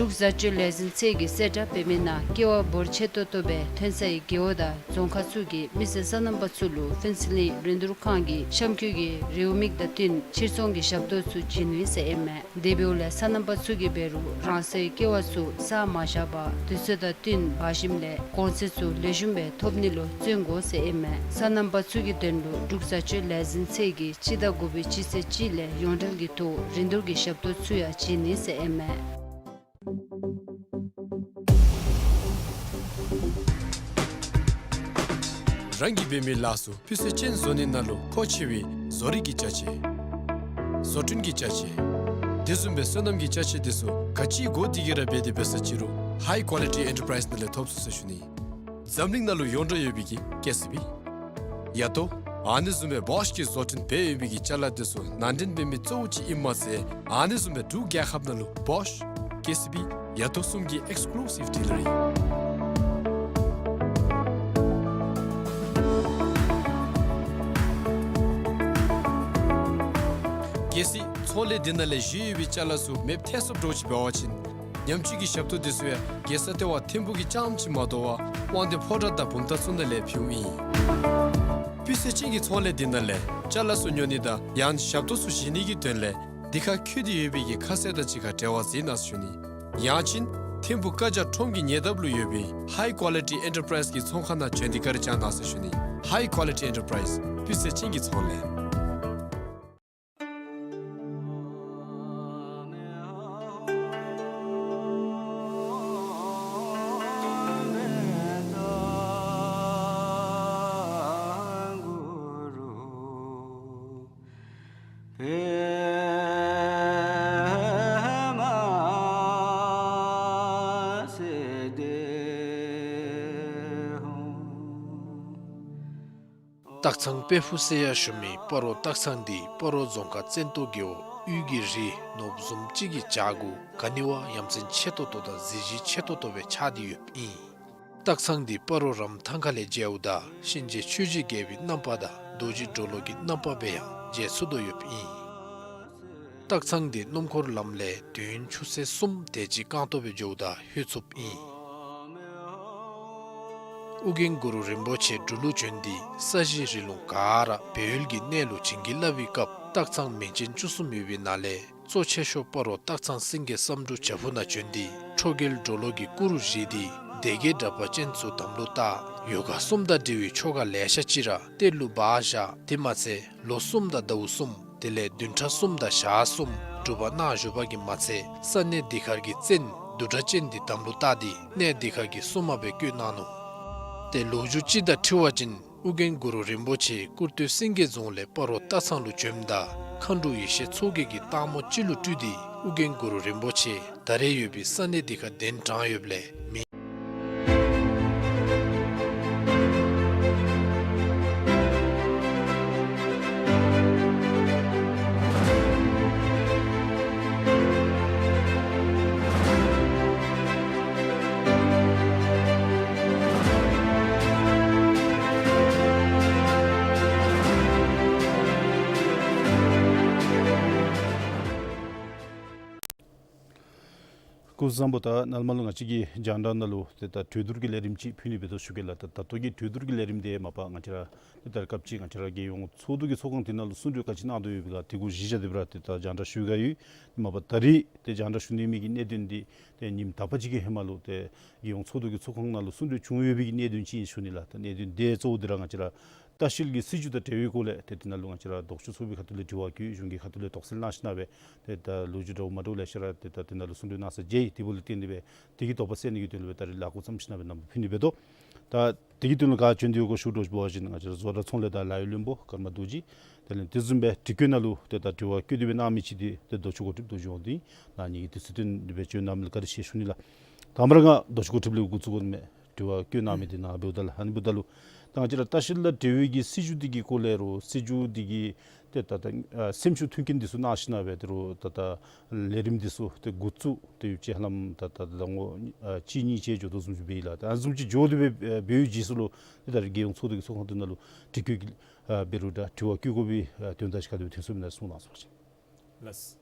འབྲུག་བཟའ་སྤྱོད་ལས་འཛིན་ཚད་ཀྱིས་གསལ་བསྒྲགས་འབད་མི་ནང་ཀེ་བ་འབོར་ཆེ་ཏོག་ཏོ་སྦེ་ཐོན་སའི་རྒེད་འོག་དང་རྫོང་ཁག་ཚུ་གི་མི་སེར་སོ་ནམ་པ་ཚུ་ལུ་ཕུན་ཚོགས་གླིང་རིན་བསྡུར་ཁང་གི་གཤམ་འཁོད་ཀྱི་རེའུ་མིག་དང་བསྟུན་ཕྱིར་ཚོང་གི་ཞབས་ཏོག་ཚུ་བྱིན་ནི་ཟེར་ཨིན་མས། དེ་འབདཝ་ལས་སོ་ནམ་པ་ཚུ་གིས་འབད་རུང་རང་སོའི་ཀེ་བ་ཚུ་བཟའ་མ་བཞག་པར་དུས་ཚོད་དང་བསྟུན་འབག་ཞིནམ་ལས་གོང་ཚད་ཚུ་ལེགས་ཤོམ་སྦེ་ཐོབ་ནི་ལུ་བརྩོན་དགོ་ཟེར་ཨིན་མས། སོ་ནམ་པ་ཚུ་གི་དོན་ལུ་འབྲུག་བཟའ་སྤྱོད་ལས་འཛིན་ཚད་ཀྱིས་སྤྱི་ཟླ་དགུ་པའི་སྤྱི་ཚེས་གཅིག་ལས་ཡོངས་འབྲེལ་གྱི་ཐོག་རིན་བསྡུར་གྱི་ཞབས་ཏོག་ཚུ་ཡང་བྱིན་ནི་ཟེར་ཨིན་མས། རང་གིས་འབད་མི་ལཱ་ཚུ་སྤུས་ཚད་ཅན་བཟོ་ནི་ནང་ལུ་མཁོ་ཆེ་བའི་བཟོ་རིག་གི་ཅ་ཆས། བཟོ་སྐྲུན་གྱི་ཅ་ཆས། དེ་བཟུམ་སྦེ་སོ་ནམ་གྱི་ཅ་ཆས་དེ་ཚུ་ག་ཅི་དགོ་དེ་གིས་ར་འབད་དེ་འབད་ས་ཅི་རུང་High Quality Enterprise ནང་ལས་ཐོབ་ཚུགས་ཟེར་ཞུ་ནི། འཛམ་གླིང་ནང་ལུ་ཡོངས་གྲགས་ཡོད་པའི་གི་ཀེ་སི་བི། ཡ་ཏོ། ཨ་ནི་བཟུམ་སྦེ་བོཤ་གིས་བཟོ་སྐྲུན་འབད་ཡོད་པའི་གི་ཅ་ལ་དེ་ཚུ་ནང་འདྲེན་འབད་མི་གཙོ་བོ་ཅིག་ཨིནམ་མ་ཚད་ཨ་ནི་བཟུམ་སྦེ་འབྲུག་རྒྱལ་ཁབ་ནང་ལུ་བོཤ་ཀེ་སི་བི་ཡ་ཏོ་གསུམ་གྱི་ཨེགསི་ཀུ་ལུ་སིབ་ཌི་ལར་ཨིན། གལ་སྲིད་ཚོང་ལས་འདི་ནང་ལས་བཞེས་ཡོད་པའི་ཅ་ལ་ཚུ་མེདཔ་ཐལ་སོངམ་འདྲཝ་ཅིག་འབད་བ་ཅིན་ཉམས་བཅོས་ཀྱི་ཞབས་ཏོག་དེ་ཚུ་ཡང་རྒྱལ་ས་ལྟེ་བ་ཐིམ་ཕུག་གི་རྐྱངམ་ཅིག་མ་དོ་བར་དབང་འདུས་ཕོ་བྲང་དང་བུམ་ཐང་ཚུ་ནང་ལས་ཕུལཝ་ཨིན། སྤུས་ཚད་ཅན་གྱི་ཚོང་ལས་འདི་ནང་ལས་ཅ་ལ་ཚུ་ཉོ་ནི་དང་ཡང་ཞབས་ཏོག་ཚུ་བཞེས་ནི་གི་དོན་ལས་འདི་ཁར་བཀོད་དེ་ཡོད་པའི་གི་ཁ་གསལ་དང་གཅིག་ཁར་འབྲེལ་བ་མཛད་གནང་ཟེར་ཞུ་ནི། ཡང་ཅིན་ཐིམ་ཕུག་ཀ་ཇ་ཁྲོམ་གྱི་ཉེ་འདབས་ལུ་ཡོད་པའི་High Quality Enterprise གི་ཚོང་ཁང་ནང་བྱོན་ཏེ་བཀའ་དྲིན་བསྐྱང་གནང་ཟེར་ཞུ་ནི། High Quality Enterprise སྤུས་ཚད་ཅན་གྱི་ཚོང་ལས། སྟག་ཚང་དཔལ་ཕུག་ཟེར་ཡང་ཞུ་མི་སྤ་རོ་སྟག་ཚང་འདི་སྤ་རོ་རྫོང་ཁག་བཙན་ཏོ་རྒེད་འོག་དབུས་ཀྱི་རི་ནོར་བུ་བཟུམ་ཅིག་གི་བྱག་གུ་ག་ནི་བ་ཡ་མཚན་ཆེ་ཏོག་ཏོ་དང་གཟི་བརྗིད་ཆེ་ཏོག་ཏོ་སྦེ་ཆགས་ཏེ་ཡོདཔ་ཨིན། སྟག་ཚང་འདི་སྤ་རོ་རམ་ཐང་ཁ་ལས་མཇལཝ་ད་གཤིན་རྗེ་ཆོས་ཀྱི་རྒྱལ་པོའི་རྣམ་པ་དང་རྡོ་རྗེ་གྲོ་ལོད་ཀྱི་རྣམ་པ་སྦེ་ཡང་མཇལ་ཚུགས་དོ་ཡོདཔ་ཨིན། སྟག་ཚང་འདི་སྣུམ་འཁོར་ལམ་ལས་དུས་ཡུན་ཆུ་ཚོད་གསུམ་དེ་ཅིག་རྐང་སྟོང་སྦེ་འགྱོཝ་ད་ལྷོད་ཚུགསཔ་ཨིན། ཨོ་རྒྱན་གུ་རུ་རིན་པོ་ཆེ་འབྲུག་ལུ་བྱོན་ཏེ་ས་གཞི་རི་ལུང་ག་ར་སྦས་ཡུལ་གྱི་གནས་ལུ་བྱིན་གྱིས་བརླབས་པའི་སྐབས་སྟག་ཚང་མིང་ཅན་བཅུ་གསུམ་ཡོད་པའི་ནང་ལས་གཙོ་ཆེ་ཤོས་སྤ་རོ་སྟག་ཚང་སེང་གེ་བསམ་འགྲུབ་བྱག་ཕུག་ནང་བྱོན་ཏེ་ཁྲོ་རྒྱལ་གྲོ་ལོད་ཀྱི་སྐུ་རུ་བཞེངས་ཏེ་སྡེ་བརྒྱད་དྲེགས་པ་ཅན་ཚུ་དམ་ལུ་བཏགས། ཡོ་ག་གསུམ་དང་འབྲེལ་བའི་ཆོ་ག་ལེ་ཤ་ཅིག་ར་གཏེར་ལུ་སྦ་བཞག། དེ་མ་ཚད་ལོ་གསུམ་དང་ཟླཝ་གསུམ་དེ་ལས་བདུན་ཕྲག་གསུམ་དང་ཞག་གསུམ་སྒྲུབ་པ་གནང་བཞུགས་པ་གིས་མ་ཚད་ས་གནས་འདི་ཁར་གྱི་བཙན་བདུད་སྒྲ་གཅན་འདི་དམ་ལུ་བཏགས་ཏེ་གནས་འདི་ཁར་གྱི་སྲུང་མ་སྦེ་བསྐོས་གནང་ནུག། ཏེ་ལོ་རྒྱུས་ཅིག་དང་འཁྲིལ་བ་ཅིན་ཨོ་རྒྱན་གུ་རུ་རིན་པོ་ཆེ་སྐུར་སྟོད་སེང་གེ་རྫོང་ལས་སྤ་རོ་སྟག་ཚང་ལུ་བྱོནམ་ད་མཁའ་འགྲོ་ཡེ་ཤེས་མཚོ་རྒྱལ་གྱིས་སྟག་མོ་ཅིག་ལུ་སྤྲུལ་ཏེ་ཨོ་རྒྱན་གུ་རུ་རིན་པོ་ཆེ་ད་རེས་ཡོད་པའི་ས་གནས་འདི་ཁར་གདན་དྲངས་ཡོདཔ་ལས་མི། སྐུ་གཟུགས་བཟང་པོ། ད་ནཱ་ལས་མར་ལུ་ང་བཅས་ཀྱིས་རྒྱང་བསྒྲགས་ནང་ལུ་ཏེ་ད་གྲོས་བསྡུར་གྱི་ལས་རིམ་ཅིག་ཕུལ་ནི་འབད་དོ་ཞུ་གེ་ལགས། ད་ད་ལྟོ་གི་གྲོས་བསྡུར་གྱི་ལས་རིམ་འདི་མ་པ་ང་བཅས་ར་ཏེ་ད་རེས་སྐབས་ཅིག་ང་བཅས་ར་རྒྱལ་ཡོངས་ཚོགས་འདུ་གི་ཚོགས་ཁང་འདི་ནང་ལུ་གསུང་གྲོས་ག་ཅི་གནང་དོ་ཡོདཔ་ག་དེ་གུ་གཞི་བཞག་སྟེ་སྦེ་ར་ཏེ་ད་རྒྱང་བསྒྲགས་ཞུ་གེ་ཡོད། མ་པ་ད་རེས་ཏེ་རྒྱང་བསྒྲགས་ཞུ་ནི་མི་གི་གནད་དོན་འདི་ ཏེ་ཉིནམ་དག་པ་ཅིག་གི་ཧེ་མ་ལུ་ཏེ་རྒྱལ་ཡོངས་ཚོགས་འདུ་གི་ཚོགས་ཁང་ནང་ལུ་གསུང་གྲོས་བྱུང་ཡོད་པའི་གི་གནད་དོན་ཅིག་ཨིན་ཞུ་ནི་ལགས། ད་གནད་དོན་དེ་གཙོ་བོ་འདི་ར་ང་བཅས་ར་ལྟ་བཤལ་གྱི་སྲིད་བྱུས་དང་འབྲེལ་བའི་སྐོར་ལས་ཏེ་དེ་ནང་ལུ་ང་བཅས་ར་ལྡོག་ཕྱོགས་ཚོགས་པའི་ཁ་ཐུག་ལས་དྲི་བ་བཀོད། གཞུང་གི་ཁ་ཐུག་ལས་དོགས་སེལ་གནང་ཞིནམ་ལས་ཏེ་ད་ལོ་རྒྱུས་འདྲཝ་མ་འདྲཝ་ལེ་ཤ་ར་ཏེ་ད་དེ་ནང་ལུ་གསུང་གྲོས་གནང་ས་མཇལ་ཡི། དེ་འབདཝ་ལས་བརྟེན་ཏེ་སྦེ་དེ་གི་དོགས་པ་སེལ་ནི་གི་དོན་ལུ་སྦེ་ད་རིས་ལས་འགོ་བརྩམས་ཞིནམ་ལས་སྦེ་ནམ་ཕུལ་ནི་འབད་དོ། ད་དེ་གི་དོན་ལུ་ག་བྱོན་ཏེ་ཡོད་ག་ཞུ་དོ་ཅིག་འབད་བ་ཅིན་ང་བཅས་ར་བཟོ་གྲྭ་ཚོང་ལས་དང་ལཱ་གཡོག་བློན་པོ་ཀརྨ་རྡོ་རྗེ། དེ་ལས་དེ་བཟུམ་སྦེ་དྲི་བཀོད་ནང་ལུ་ཏེ་ད་དྲི་བ་བཀོད་དེ་སྦེ་གནང་མི་ཅིག་འདི་ཏེ་ལྡོག་ཕྱོགས་འགོ་ཁྲིདཔ་ལྟ་བུ་འོང་དོ་ཨིན། ད་ངེ་གི་དུས་ཚོད་བཏོན་ཏེ་སྦེ་བྱོན་གནང་མི་ལུ་བཀའ་དྲིན་ཆེ་ཞུ་ནི་ལགས། ད་མར་ང་ལྡོག་ཕྱོགས་འགོ་ཁྲིདཔ་ལས་འགོ་བཙུགས་དགོ་མས། དྲི་བ་བཀོད་གནང་མི་འདི་ནཱ་འབདཝ་ད་ལུ་ཨ་ནི་འབདཝ་ད་ལུ་ད་ང་བཅས་ར་ལྟ་བཤལ་དང་འབྲེལ་བའི་གི་སྲིད་བྱུས་འདི་གི་སྐོར་ལས་རུང་སྲིད་བྱུས་འདི་གི་ཏེ་ད་ད་ཨ་སེམས་ཤུགས་མཐུན་རྐྱེན་འདི་ཚུ་གནང་ཞིནམ་ལས་སྦེ་ཏེ་རུང་ད་ད་ལས་རིམ་འདི་ཚུ་ཏེ་འགོ་བཙུགས་ཏེ་ཡོདཔ་ཅིག་ཧ་ལམ་ད་ད་ད་ལོ་ངོ་ཨ་གཅིག་གཉིས་ཅིག་འགྱོ་དོ་བཟུམ་ཅིག་འབད་ཡི་ལགས། ད་ཨ་ནི་བཟུམ་ཅིག་འགྱོ་དོ་སྦེ་འབད་བའི་རྗེས་སུ་ལུ་ཏེ་ད་རིས་རྒྱལ་ཡོངས་ཚོགས་འདུ་གི་ཚོགས་ཁང་འདི་ནང་ལུ་དྲི་བཀོད་ཀྱི་ཨ་འབད་རུང་ད་དྲི་བ་བཀོད་དགོ་པའི་ཨ་དོན་དག་ཅིག་ག་དེ་སྦེ་ཐོན་སོང་མི་ནང་གསུང་གནང་ཟེར་བ་ཅིན། ལགས།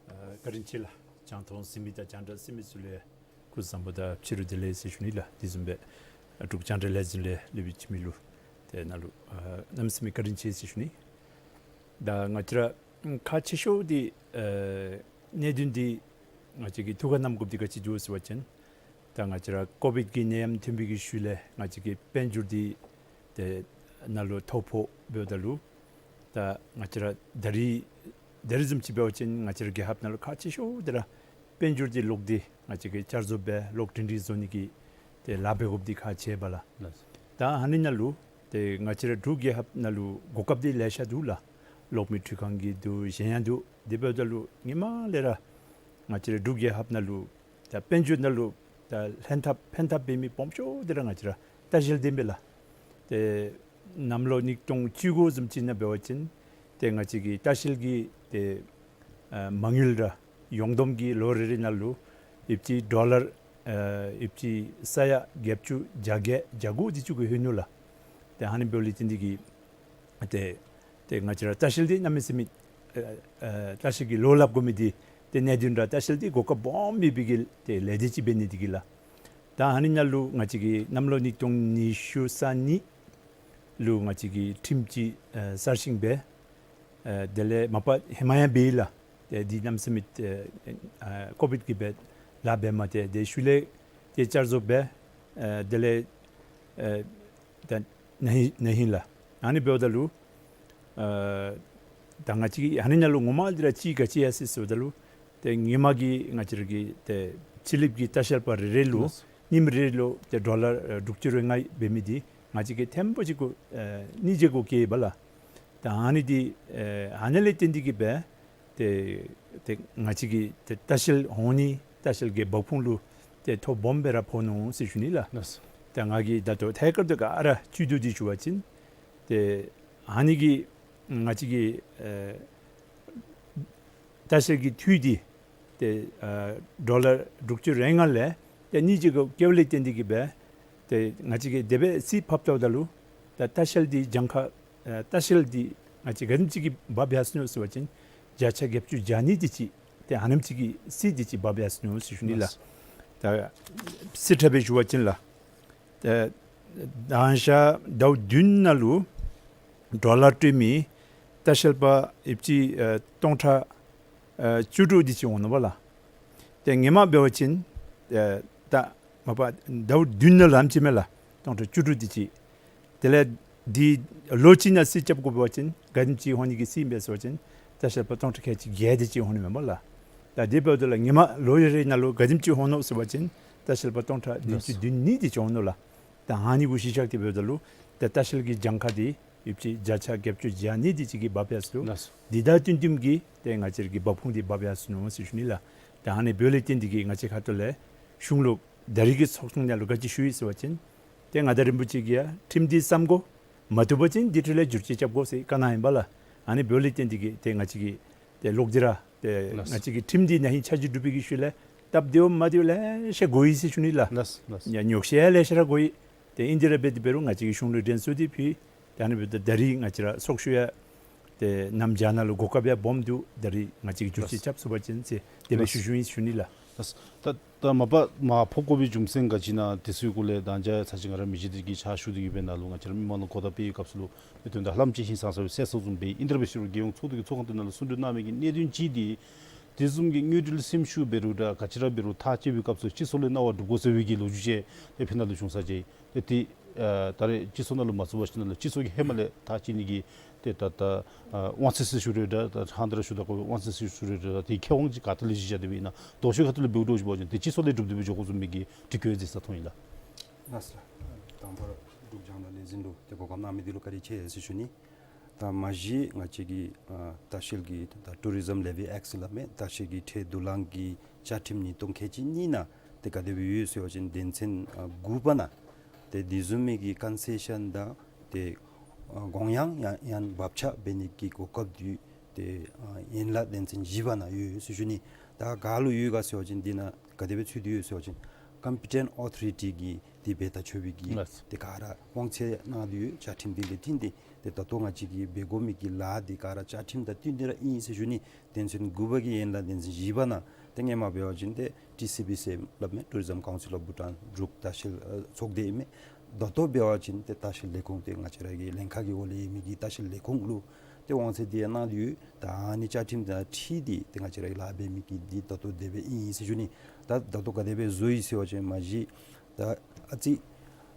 ཨ་བཀའ་དྲིན་ཆེ་ལགས། རྒྱང་མཐོང་གཟིགས་མི་དང་རྒྱང་བསྒྲགས་གཟིགས་མི་ཚུ་ལུ་སྐུ་གཟུགས་བཟང་པོ་དང་ཕྱི་རུ་བདེ་ལེགས་ཟེར་ཞུ་ནི་ལགས། དེ་བཟུམ་སྦེ་ཨ་འབྲུག་རྒྱང་བསྒྲགས་ལས་འཛིན་ལས་ལེགས་པའི་ཅིག་མི་ལུ་ཏེ་ནཱ་ལུ་ཨ་གནམ་མེད་ས་མེད་བཀའ་དྲིན་ཆེ་ཟེར་ཞུ་ནི། ད་ང་བཅས་ར་ཁག་ཆེ་ཤོས་འདི་ཨ་གནད་དོན་འདི་ང་བཅས་ཀྱིས་ཐུགས་ཁར་བསྣམ་དགོཔ་འདི་ག་ཅི་འདུག་ཟེར་བ་ཅིན་ད་ང་བཅས་ར་ཀོ་བིཌ་ཀྱི་ནད་ཡམས་ཐོན་པའི་གི་ཤུལ་ལས་ང་བཅས་ཀྱི་དཔལ་འབྱོར་འདི་ཏེ་ནཱ་ལུ་ཐོ་ཕོག་འབདཝ་ད་ལུ་ད་ང་བཅས་ར་ད་རིས་ད་རིས་བཟུམ་ཅིག་འབད་བ་ཅིན་ང་བཅས་ར་རྒྱལ་ཁབ་ནང་ལུ་ཁག་ཆེ་ཤོས་འདི་ར་དཔལ་འབྱོར་འདི་ལོག་སྟེ་ང་བཅས་ཀྱིས་བསྐྱར་བཟོ་འབད་ལོག་སྒྲིང་སྒྲིང་བཟོ་ནི་གི་ཏེ་ལཱ་འབད་དགོཔ་འདི་ཁག་ཆེ་བས་ལགས། ལགས། ད་ཨ་ནི་ནང་ལུ་ཏེ་ང་བཅས་ར་འབྲུག་རྒྱལ་ཁབ་ནང་ལུ་གོ་སྐབས་འདི་ལེ་ཤ་འདུག་ལགས། གློག་མེ་འཕྲུལ་ཁང་གི་འདུག། གཞན་ཡང་འདུག། དེ་འབདཝ་ད་ལུ་སྔོན་མ་ལས་ར་ང་བཅས་ར་འབྲུག་རྒྱལ་ཁབ་ནང་ལུ་ད་དཔལ་འབྱོར་ནང་ལུ་ད་ལྷན་ཐབས་ཕན་ཐབས་འབད་མི་སྦོམ་ཤོས་འདི་ར་ང་བཅས་ར་ལྟ་བཤལ་འདི་མས་ལགས། ཏེ་གནམ་ལོ་ཉིས་སྟོང་བཅུ་དགུ་བཟུམ་ཅིག་ནང་འབད་བ་ཅིན་ཏེ་ང་བཅས་ཀྱི་ལྟ་བཤལ་གྱི་ཏེ་ཨ་མ་དངུལ་ར་ཡོངས་བསྡོམས་ཀྱི་ལོ་རེ་རེ་ནང་ལུ་ཨིན་ཅི་ཌོ་ལར་ཨ་ཨིན་ཅི་ས་ཡ་བརྒྱད་ཅུ་གྱ་བརྒྱད་གྱ་དགུ་དེ་ཅིག་གུ་ལྷོད་ནུག་ལགས། ཏེ་ཨ་ནི་འབདཝ་ལས་བརྟེན་ཏེ་གིས་ཏེ་ཏེ་ང་བཅས་ར་ལྟ་བཤལ་འདི་གནམ་མེད་ས་མེད་ཨ་ཨ་ལྟ་བཤལ་གྱི་ལོ་སླབ་དགོ་མི་འདི་ཏེ་གནད་དོན་ར་ལྟ་བཤལ་འདི་གོ་སྐབས་སྦོམ་ཡོད་པའི་གི་ཏེ་ལས་སྡེ་ཅིག་འབད་ནི་འདི་གིས་ལགས། ད་ཨ་ནི་ནང་ལུ་ང་བཅས་ཀྱིས་གནམ་ལོ་ཉིས་སྟོང་ཉི་ཤུ་རྩ་གཉིས་ལུ་ང་བཅས་ཀྱིས་ཁྲིམས་ཅིག་ཨ་གསར་བཞེངས་འབད། ཨ་དེ་ལས་མ་པ་ཧེ་མ་ཡང་འབད་ཡི་ལགས། ཏེ་འདི་གནམ་མེད་ས་མེད་ཨ་ཨ་ཀོ་བིཌ་ཀྱིས་འབད་ལཱ་འབད་མ་སྟེར། ཏེ་ཤུལ་ལས་ཏེ་བསྐྱར་བཟོ་འབད། ཨ་དེ་ལས་ཨ་ད་ན་ཧིང་ན་ཧིང་ལགས། ཨ་ནི་འབདཝ་ད་ལུ་ཨ་ད་ང་བཅས་ཀྱིས་ཨ་ནི་ནང་ལུ་ངོ་མ་འདི་ར་ཅིག་ག་ཅི་ཡར་སོ་ཡི་ཟེརཝ་ད་ལུ་ཏེ་ཧེ་མ་གི་ང་བཅས་ར་གི་ཏེ་ཕྱི་གླིངཔ་གི་ལྟ་བཤལ་པ་རེ་རེ་ལུ་ལགས། ཉིནམ་རེ་ལུ་ཏེ་ཌོ་ལར་ཨ་དྲུག་ཅུ་རེ་ལྔ་འབད་མི་འདི་ང་བཅས་ཀྱིས་ཐེངས་པོ་ཅིག་གུ་ཨ་གཉིས་ཅིག་གུ་བཀལ་བས་ལགས། ད་ཨ་ནི་འདི་ཨ་ཨ་ནི་ལས་བརྟེན་ཏེ་གིས་འབད་ཏེ་ཏེ་ང་བཅས་ཀྱི་ཏེ་ལྟ་བཤལ་འོང་ནི་ལྟ་བཤལ་གྱི་འབབ་ཁུངས་ལུ་ཏེ་ཐོ་སྦོམ་སྦེ་ར་ཕོག་ནུག་ཟེར་ཞུ་ནི་ལགས། ལགས། ད་ང་གིས་ད་ལྟོ་ཐད་ཀར་དུ་ག་ར་བཅུད་བསྡུ་སྟེ་ཞུ་བ་ཅིན་ཏེ་ཨ་ནི་གིས་ང་བཅས་ཀྱི་ཨ་ལྟ་བཤལ་གྱི་འཐུས་འདི་ཏེ་ཨ་ཌོ་ལར་དྲུག་ཅུ་རེ་ལྔ་ལས་ཏེ་གཉིས་ཅིག་གུ་བཀལ་བ་ལས་བརྟེན་ཏེ་གིས་འབད་ཏེ་ང་བཅས་ཀྱིས་དེ་སྦེ་རྩིས་ཕབ་བལྟཝ་ད་ལུ་ད་ལྟ་བཤལ་འདི་གྱངས་ཁ་ཨ་ལྟ་བཤལ་འདི་ང་བཅས་ག་དེམ་ཅིག་གིས་འབབ་ཡར་སོ་ནུག་ཟེར་བ་ཅིན་བརྒྱ་ཆ་བརྒྱད་ཅུ་གྱ་གཉིས་དེ་ཅིག་ཏེ་ཨ་ནེམ་ཅིག་གི་རྩིས་དེ་ཅིག་འབབ་ཡར་སོ་ནུག་ཟེར་ཞུ་ནི་ལགས། ལགས། ད་རྩིས་ཁྲ་སྦེ་ཞུ་བ་ཅིན་ལགས། ཏེ་དང་ཞག་ཟླཝ་བདུན་ནང་ལུ་ཌོ་ལར་སྤྲོད་མི་ལྟ་བཤལ་པ་ཨིན་ཅི་ཨ་སྟོང་ཕྲག་ཨ་བཅུ་དྲུག་དེ་ཅིག་འོང་ནུག་པ་ལགས། ཏེ་ཧེ་མ་འབད་བ་ཅིན་ཨ་ད་མ་པ་ཟླཝ་བདུན་ནང་ལུ་ཨ་ནེམ་ཅིག་མས་ལགས། སྟོང་ཕྲག་བཅུ་དྲུག་དེ་ཅིག། དེ་ལས་འདི་ལོ་གཅིག་ནང་རྩིས་རྐྱབ་དགོ་པ་ཅིན་ག་དེམ་ཅིག་འོང་ནི་གི་རྩིས་ཨིན་པས་ཟེར་བ་ཅིན་ལྟ་བཤལ་པ་སྟོང་ཕྲག་ཁལ་གཅིག་བརྒྱད་དེ་ཅིག་འོང་ནི་མས་པ་ལགས། ད་དེ་འབདཝ་ད་ལུ་ཧེ་མ་ལོ་རེ་རེ་ནང་ལུ་ག་དེམ་ཅིག་འོང་ནུག་ཟེར་བ་ཅིན་ལྟ་བཤལ་པ་སྟོང་ཕྲག་བདུན་ཅུ་དོན་གཉིས་དེ་ཅིག་འོང་ནུག་ལགས། ད་ཨ་ནི་གུ་གཞི་བཞག་སྟེ་འབདཝ་ད་ལུ་ད་ལྟ་བཤལ་གྱི་གྱངས་ཁ་འདི་ཡོདཔ་ཅིག་བརྒྱ་ཆ་བརྒྱད་ཅུ་གྱ་གཉིས་དེ་ཅིག་གིས་འབབ་ཡར་སོ་ནུག། ལགས། འདི་དང་བསྟུན་བསྟུནམ་གིས་ཏེ་ང་བཅས་ཀྱི་འབབ་ཁུངས་འདི་འབབ་ཡར་སོ་ནུག་ཟེར་ཞུ་ནི་ལགས། ད་ཨ་ནི་འབདཝ་ལས་བརྟེན་ཏེ་གིས་ང་བཅས་ཁ་ཐུག་ལས་གཞུང་ལུ་ད་རིས་ཀྱི་ཚོགས་ཐུང་ནང་ལུ་ག་ཅི་ཞུ་ཡི་ཟེར་བ་ཅིན་ཏེ་མངའ་བདག་རིན་པོ་ཆེ་གིས་ཡང་ཁྲིམས་འདི་བསམ་དགོ། མ་བཏུབ་པ་ཅིན་འདི་འཕྲོ་ལས་བསྒྱུར་བཅོས་རྐྱབ་དགོ་ཟེར་བཀའ་གནང་ཡི་པ་ལགས། ཨ་ནི་འབདཝ་ལས་བརྟེན་ཏེ་གིས་ཏེ་ང་བཅས་ཀྱིས་ཏེ་ལོག་སྟེ་ར་ཏེ་ལགས། ང་བཅས་ཀྱི་ཁྲིམས་འདི་ན་ཧིང་ཆ་འཇོག་གྲུབ་པའི་གི་ཤུལ་ལས་སྟབས་བདེཝ་མ་བདེཝ་ལེ་ཤ་གོ་ཡི་ཟེར་ཞུ་ནི་ལགས། ལགས་ལགས། ཡང་ཉོགས་བཤད་ལེ་ཤ་ར་གོ་ཡི། ཏེ་ཨིན་དེ་ར་འབད་དེ་འབད་རུང་ང་བཅས་ཀྱིས་གཞུང་ལུ་དྲན་གསོ་འདི་ཕུལ། ཏེ་ཨ་ནི་འབདཝ་ད་ད་རིས་ང་བཅས་ར་ཚོགས་ཞུགས་ཡང་ཏེ་གནམ་བྱཱར་ནང་ལུ་གོ་སྐབས་ཡང་སྦོམ་འདུག། ད་རིས་ང་བཅས་ཀྱིས་བསྒྱུར་བཅོས་རྐྱབ་ཚུགས་པ་ཅིན་ཟེར་དེ་སྦེ་ཞུ་ཞུཝ་ཨིན་ཞུ་ནི་ལགས། ལགས། ད་ད་མ་པ་མར་ཕོག་དགོ་པའི་རྒྱུ་མཚན་ག་ཅི་ཨིན་ན་དེ་ཚུ་གི་སྐོར་ལས་ད་ཅི་ཚར་ཅིག་ང་ར་མི་རྗེ་འདི་གིས་ཕྱག་ཞུ་སྟེ་གིས་འབད་ནཱ་ལུ་ང་བཅས་ར་མི་མང་ལུ་གོ་བརྡ་སྤེལ་བའི་སྐབས་སུ་ལུ་མི་དོན་དག་ཧ་ལམ་ཅིག་ཧིང་སངས་ས་སྦེ་གསལ་སོང་བཟུམ་སྦེ་ཨིན། དེ་འབད་ཞུ་རུང་རྒྱལ་ཡོངས་ཚོགས་འདུ་གི་ཚོགས་ཁང་འདི་ནང་ལུ་གསུང་གྲོས་གནང་མི་གི་གནད་དོན་ཅིག་འདི་ དེ་བཟུམ་གྱི་དངུལ་འབྲེལ་སེམས་ཤུགས་འབད་རུང་འདྲ་ག་ཅི་ར་འབད་རུང་ཐག་བཅད་པའི་སྐབས་སུ་སྤྱི་ཚོགས་ལས་རྣ་བ་སྒྲུབ་དགོ་ཟེར་བའི་གི་ལོ་རྒྱུས་ཅིག་ཏེ་ཕི་ནང་ལུ་བྱུང་ས་ཅིག་ཏེ་དེ་ཨ་ད་རེས་སྤྱི་ཚོགས་ནང་ལུ་མ་ཚུད་པ་ཅིག་ནང་ལུ་སྤྱི་ཚོགས་ཀྱིས་ཧེ་མ་ལས་ཐག་བཅད་ནི་གི་ཏེ་ད་ད་ཨ་དབང་ཚད་ཟེར་ཞུ་རུང་འདྲ་ད་ཧང་ད་ར་ཞུ་ད་གོ་དབང་ཚད་ཟེར་ཞུ་རུང་འདྲ་དེ་ཁེ་དབང་ཅིག་ག་ཏེ་ལས་བཞེས་བཞག་སྟེ་སྦེ་ཨིན་ན་ལྡོག་ཕྱོགས་ཁ་ཐུག་ལས་འབདཝ་འདྲཝ་ཅིག་འབད་བ་ཅིན་ཏེ་སྤྱི་ཚོགས་ལས་གྲུབ་སྟེ་སྦེ་འགྱོ་དགོ་བཟུམ་མའི་གི་འདྲི་བཀོད་མཛད་ས་ཐོན་ཡི་ལགས། ལགས་སོ་ལགས། དང་པ་ར་འབྲུག་རྒྱང་བསྒྲགས་ལས་འཛིན་ལུ་ཏེ་གོ་སྐབས་གནང་མི་འདི་ལུ་བཀའ་དྲིན་ཆེ་ཟེར་ཞུ་ནི། ད་མ་གཞི་ང་བཅས་ཀྱི་ཨ་ལྟ་བཤལ་གྱི་ད་Tourism Levy Act ཟེར་སླབ་མས། ལྟ་བཤལ་གྱི་ཁྲལ་བསྡུ་ལེན་གྱི་བཅའ་ཁྲིམས་ཉིས་སྟོང་ཁལ་གཅིག་གཉིས་ནང་ཏེ་ག་དེ་སྦེ་ཡོད་ཟེར་བ་ཅིན་དོན་ཚན་ཨ་དགུ་པ་ནང་ཏེ་དེ་བཟུམ་མའི་གི་ཀོན་སེ་ཤཱན་དང་ཏེ་ཨ་དགོངས་ཡངས་ཡང་ཡང་བབ་ཆགས་འབད་ནི་གི་གོ་སྐབས་འདི་ཏེ་ཨ་ཡན་ལག་དོན་ཚན་བཞི་པ་ནང་ཡོད་ཟེར་ཞུ་ནི། ད་ག་ལུ་ཡོད་ག་ཟེར་བ་ཅིན་འདི་ནང་ག་དེ་སྦེ་ཚུད་དེ་ཡོད་ཟེར་བ་ཅིན་Competent Authority གིས་འདི་འབད་ཐག་ཆོད་པའི་གི་ལགས། ཏེ་ག་ར་དབང་ཚད་གནང་སྟེ་ཡོད། བཅའ་ཁྲིམས་འདི་ལས་བརྟེན་ཏེ་ཏེ་ད་ལྟོ་ང་བཅས་ཀྱིས་འབད་དགོ་མི་གི་ལཱ་འདི་ག་ར་བཅའ་ཁྲིམས་དང་བསྟུན་ཏེ་ར་ཨིན་ཟེར་ཞུ་ནི། དོན་ཚན་དགུ་པ་གི་ཡན་ལག་དོན་ཚན་བཞི་པ་ནང་ཏེ་སྔོན་མ་འབད་བ་ཅིན་ཏེ་ཊི་སི་བི་སི་སླབ་མས། Tourism Council of Bhutan། འབྲུག་ལྟ་བཤལ་ཨ་ཚོགས་སྡེ་ཨིན་མས། ད་ལྟོ་འབད་བ་ཅིན་ཏེ་ལྟ་བཤལ་ལས་ཁུངས་ཏེ་ང་བཅས་ར་གི་ལྷན་ཁག་གི་འོག་ལས་ཡོད་མི་གི་ལྟ་བཤལ་ལས་ཁུངས་ལུ་ཏེ་དབང་ཚད་འདི་ཡང་གནང་སྟེ་ཡོད། ད་ཨ་ནི་བཅའ་ཁྲིམས་དང་འཁྲིལ་ཏེ་ཏེ་ང་བཅས་ར་གིས་ལཱ་འབད་མི་གི་འདི་ད་ལྟོ་དེ་སྦེ་ཨིན་ཟེར་ཞུ་ནི། ད་ད་ལྟོ་ག་དེ་སྦེ་བཟོ་ཡི་ཟེར་བ་ཅིན་མ་གཞི་ད་ཨ་ཙི་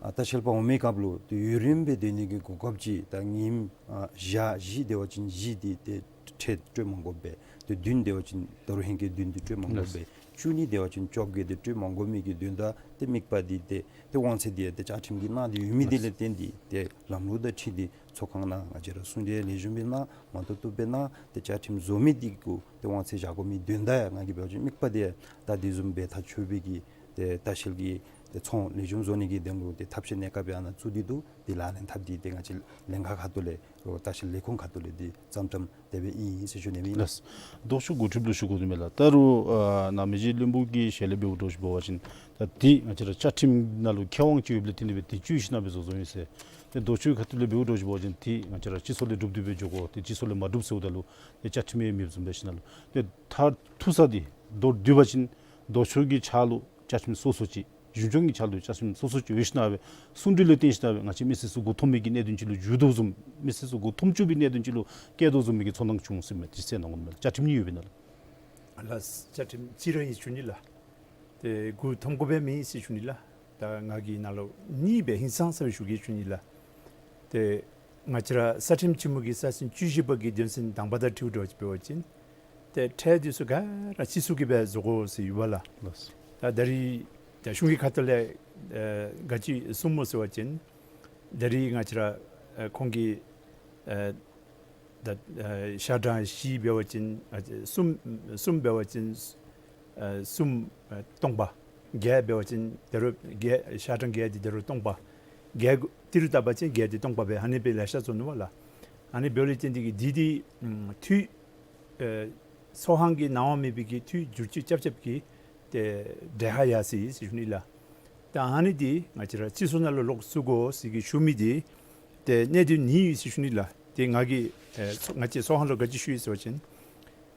ཨ་ལྟ་བཤལ་པ་འོང་མི་སྐབས་ལུ་ཏེ་ཡུན་རིངམོ་སྦེ་སྡོད་ནི་གི་གོ་སྐབས་ཅིག། ད་ཉིནམ་ཨ་བཞི་བཞི་དེ་བ་ཅིན་བཞི་འདི་ཏེ་ཁྲལ་སྤྲོད་མ་དགོ་པས། ཏེ་བདུན་དེ་བ་ཅིན་ད་རུང་ཧེང་སྐལ་བདུན་འདི་སྤྲོད་མ་དགོ་པས། བཅུ་གཉིས་དེ་བ་ཅིན་བཅོ་བརྒྱད་འདི་སྤྲོད་མ་དགོ་མི་གི་དོན་དག་ཏེ་དམིགས་པ་འདི་ཏེ་ཏེ་དབང་ཚད་འདི་ཏེ་བཅའ་ཁྲིམས་ཀྱིས་གནང་སྟེ་ཡོད་མི་འདི་ལས་བརྟེན་ཏེ་ཏེ་ལམ་ལུགས་དང་འཁྲིལ་ཏེ་ཚོགས་ཁང་ནང་ང་བཅས་ར་གསུང་གྲོས་ལེགས་ཤོམ་སྦེ་གནང་། མ་བཏུབ་བཏུབ་སྦེ་གནང་། ཏེ་བཅའ་ཁྲིམས་བཟོ་མི་འདི་གུ་ཏེ་དབང་ཚད་བཞག་དགོ་མི་དོན་དག་ཡང་ང་གིས་འབད་བ་ཅིན་དམིགས་པ་འདི་ད་དེ་བཟུམ་འབད་ཐག་ཆོད་པའི་གི་ཏེ་ལྟ་བཤལ་གྱི་ཏེ་ཚོང་ལེགས་ཤོམ་བཟོ་ནི་གི་དོན་ལུ་ཏེ་ཐབས་ཤེས་གནས་སྐབས་ཡང་ན་བཙུགས་ཏེ་འདུག། འདི་ལག་ལེན་འཐབ་སྟེ་ཏེ་ང་བཅས་ལྷན་ཁག་ཁ་ཐུག་ལས་རོགས་ལྟ་བཤལ་ལས་ཁུངས་ཁ་ཐུག་ལས་འདི་ཙམ་ཙམ་དེ་སྦེ་ཨིན་ཟེར་ཞུ་ནི་ཨིན། ལགས། ལྡོག་ཕྱོགས་འགོ་ཁྲིདཔ་ལུ་ཞུ་དགོ་དོ་མས་ལགས། ད་རུང་ཨ་ནཱ་མི་རྗེ་བློན་པོ་གི་ཞལ་ལས་འབདཝ་འདྲཝ་ཅིག་འབད་བ་ཅིན་ད་འདི་ང་བཅས་ར་བཅའ་ཁྲིམས་ནང་ལུ་ཁེ་དབང་ཅིག་ཡོདཔ་ལས་བརྟེན་ཏེ་སྦེ་འདི་བཅུད་བཞག་ནི་སྦེ་བཟོ་བཟོཝ་ཨིན་ཟེར། ཏེ་ལྡོག་ཕྱོགས་ཁ་ཐུག་ལས་འབདཝ་འདྲཝ་ཅིག་འབད་བ་ཅིན་འདི་ང་བཅས་ར་སྤྱི་ཚོགས་ལས་གྲུབ་སྟེ་སྦེ་འགྱོ་དགོ། ཏེ་སྤྱི་ཚོགས་ལས་མ་གྲུབ་ཟེརཝ་ད་ལུ་ཏེ་བཅའ་ཁྲིམས་ཡང་མེདཔ་བཟུམ་སྦེ་ཞིནམ་ལས་ཏེ་མཐར་ཐུག་ས་འདི་མདོར་བསྡུ་བ་ཅིན་ལྡོག་ཕྱོགས་ཀྱི་ཕྱག་ལུ་བཅའ་ཁྲིམས་སོ་སོ་ཅིག། གཞུང་སྐྱོང་གི་ཕྱག་ལུ་བཅའ་ཁྲིམས་སོ་སོ་ཅིག་ཡོད་ཞིནམ་ལས་གསུང་གྲོས་ལུ་བརྟེན་ཞིནམ་ལས་ང་བཅས་མི་སེར་ཚུ་མགུ་འཐོམ་མི་གི་གནད་དོན་ཅིག་ལུ་འགྱུར་དོ་བཟུམ་མི་སེར་ཚུ་མགུ་འཐོམ་བཅུག་པའི་གནད་དོན་ཅིག་ལུ་བཀལ་དོ་བཟུམ་མའི་གི་ཚོར་སྣང་བྱུང་ཟེར་མས། དྲི་བ་གནང་དགོ་མས་ལགས། བཅའ་ཁྲིམས་གཉིས་ཡོད་པའི་ནང་ལུ། ལགས། བཅའ་ཁྲིམས་གཅིག་ར་ཨིན་ཞུ་ནི་ལགས། ཏེ་མགུ་འཐོམ་དགོཔ་མེད་ཟེར་ཞུ་ནི་ལགས། ད་ང་གིས་ནཱ་ལུ་གཉིས་སྦེ་ཧིང་སངས་ས་སྦེ་ཞུ་གེ་ཞུ་ནི་ལགས། ཏེ་ང་བཅས་ར་གསར་ཁྲིམས་ཆེན་མོ་གི་ས་ཤིང་བཅུ་བཞི་པ་གི་དོན་ཚན་དང་པ་དང་འཁྲིལཝ་འདྲཝ་ཅིག་འབད་བ་ཅིན་ཏེ་ཁྲལ་འདི་ཚུ་ག་ར་སྤྱི་ཚོགས་ཀྱིས་སྦེ་བཟོ་དགོ་ཟེར་ཡོད་པ་ལགས། ལགས། ད་ད་རིས་ད་གཞུང་གི་ཁ་ཐུག་ལས་ཨེ་ག་ཅི་གསུངམ་སྨོ་ཟེར་བ་ཅིན་ད་རིས་ང་བཅས་ར་ཨེ་ཁོང་གིས་ཨེ་ད་ཨེ་ཤ་ཁྲང་བཞི་འབད་བ་ཅིན་ཨ་གསུམ་གསུམ་འབད་བ་ཅིན་ཨ་གསུམ་ཨ་སྟོང་པ། བརྒྱད་འབད་བ་ཅིན་ད་རུང་བརྒྱད་ཤ་ཁྲང་བརྒྱད་འདི་ད་རུང་སྟོང་པ། བརྒྱད་ཏི་རུ་བཏབ་པ་ཅིན་བརྒྱད་འདི་སྟོང་པ་སྦེ་ཨ་ནི་སྦེ་ལེ་ཤ་བཟོ་ནུག་པ་ལགས། ཨ་ནི་འབདཝ་ལས་བརྟེན་ཏེ་གིས་འདི་འདི་ཨམ་འཐུས་ཨེ་ཚོགས་ཁང་གི་གནང་བ་མེད་པའི་གི་འཐུས་བསྒྱུར་བཅོས་རྐྱབ་རྐྱབ་ཀྱི་ཏེ་གྲལ་ཁར་ཡར་སོ་ཡི་ཟེར་ཞུ་ནི་ལགས། ད་ཨ་ནི་འདི་ང་བཅས་ར་སྤྱི་ཚོགས་ནང་ལུ་ལོག་བཙུགས་དགོ་ཟེར་གྱི་ཞུ་མི་འདི་ཏེ་གནད་དོན་གཉིས་ཡོད་ཟེར་ཞུ་ནི་ལགས། ཏེ་ང་གིས་ཨེ་ཚོགས་ང་བཅས་ཚོགས་ཁང་ལུ་ག་ཅི་ཞུ་ཡི་ཟེར་བ་ཅིན་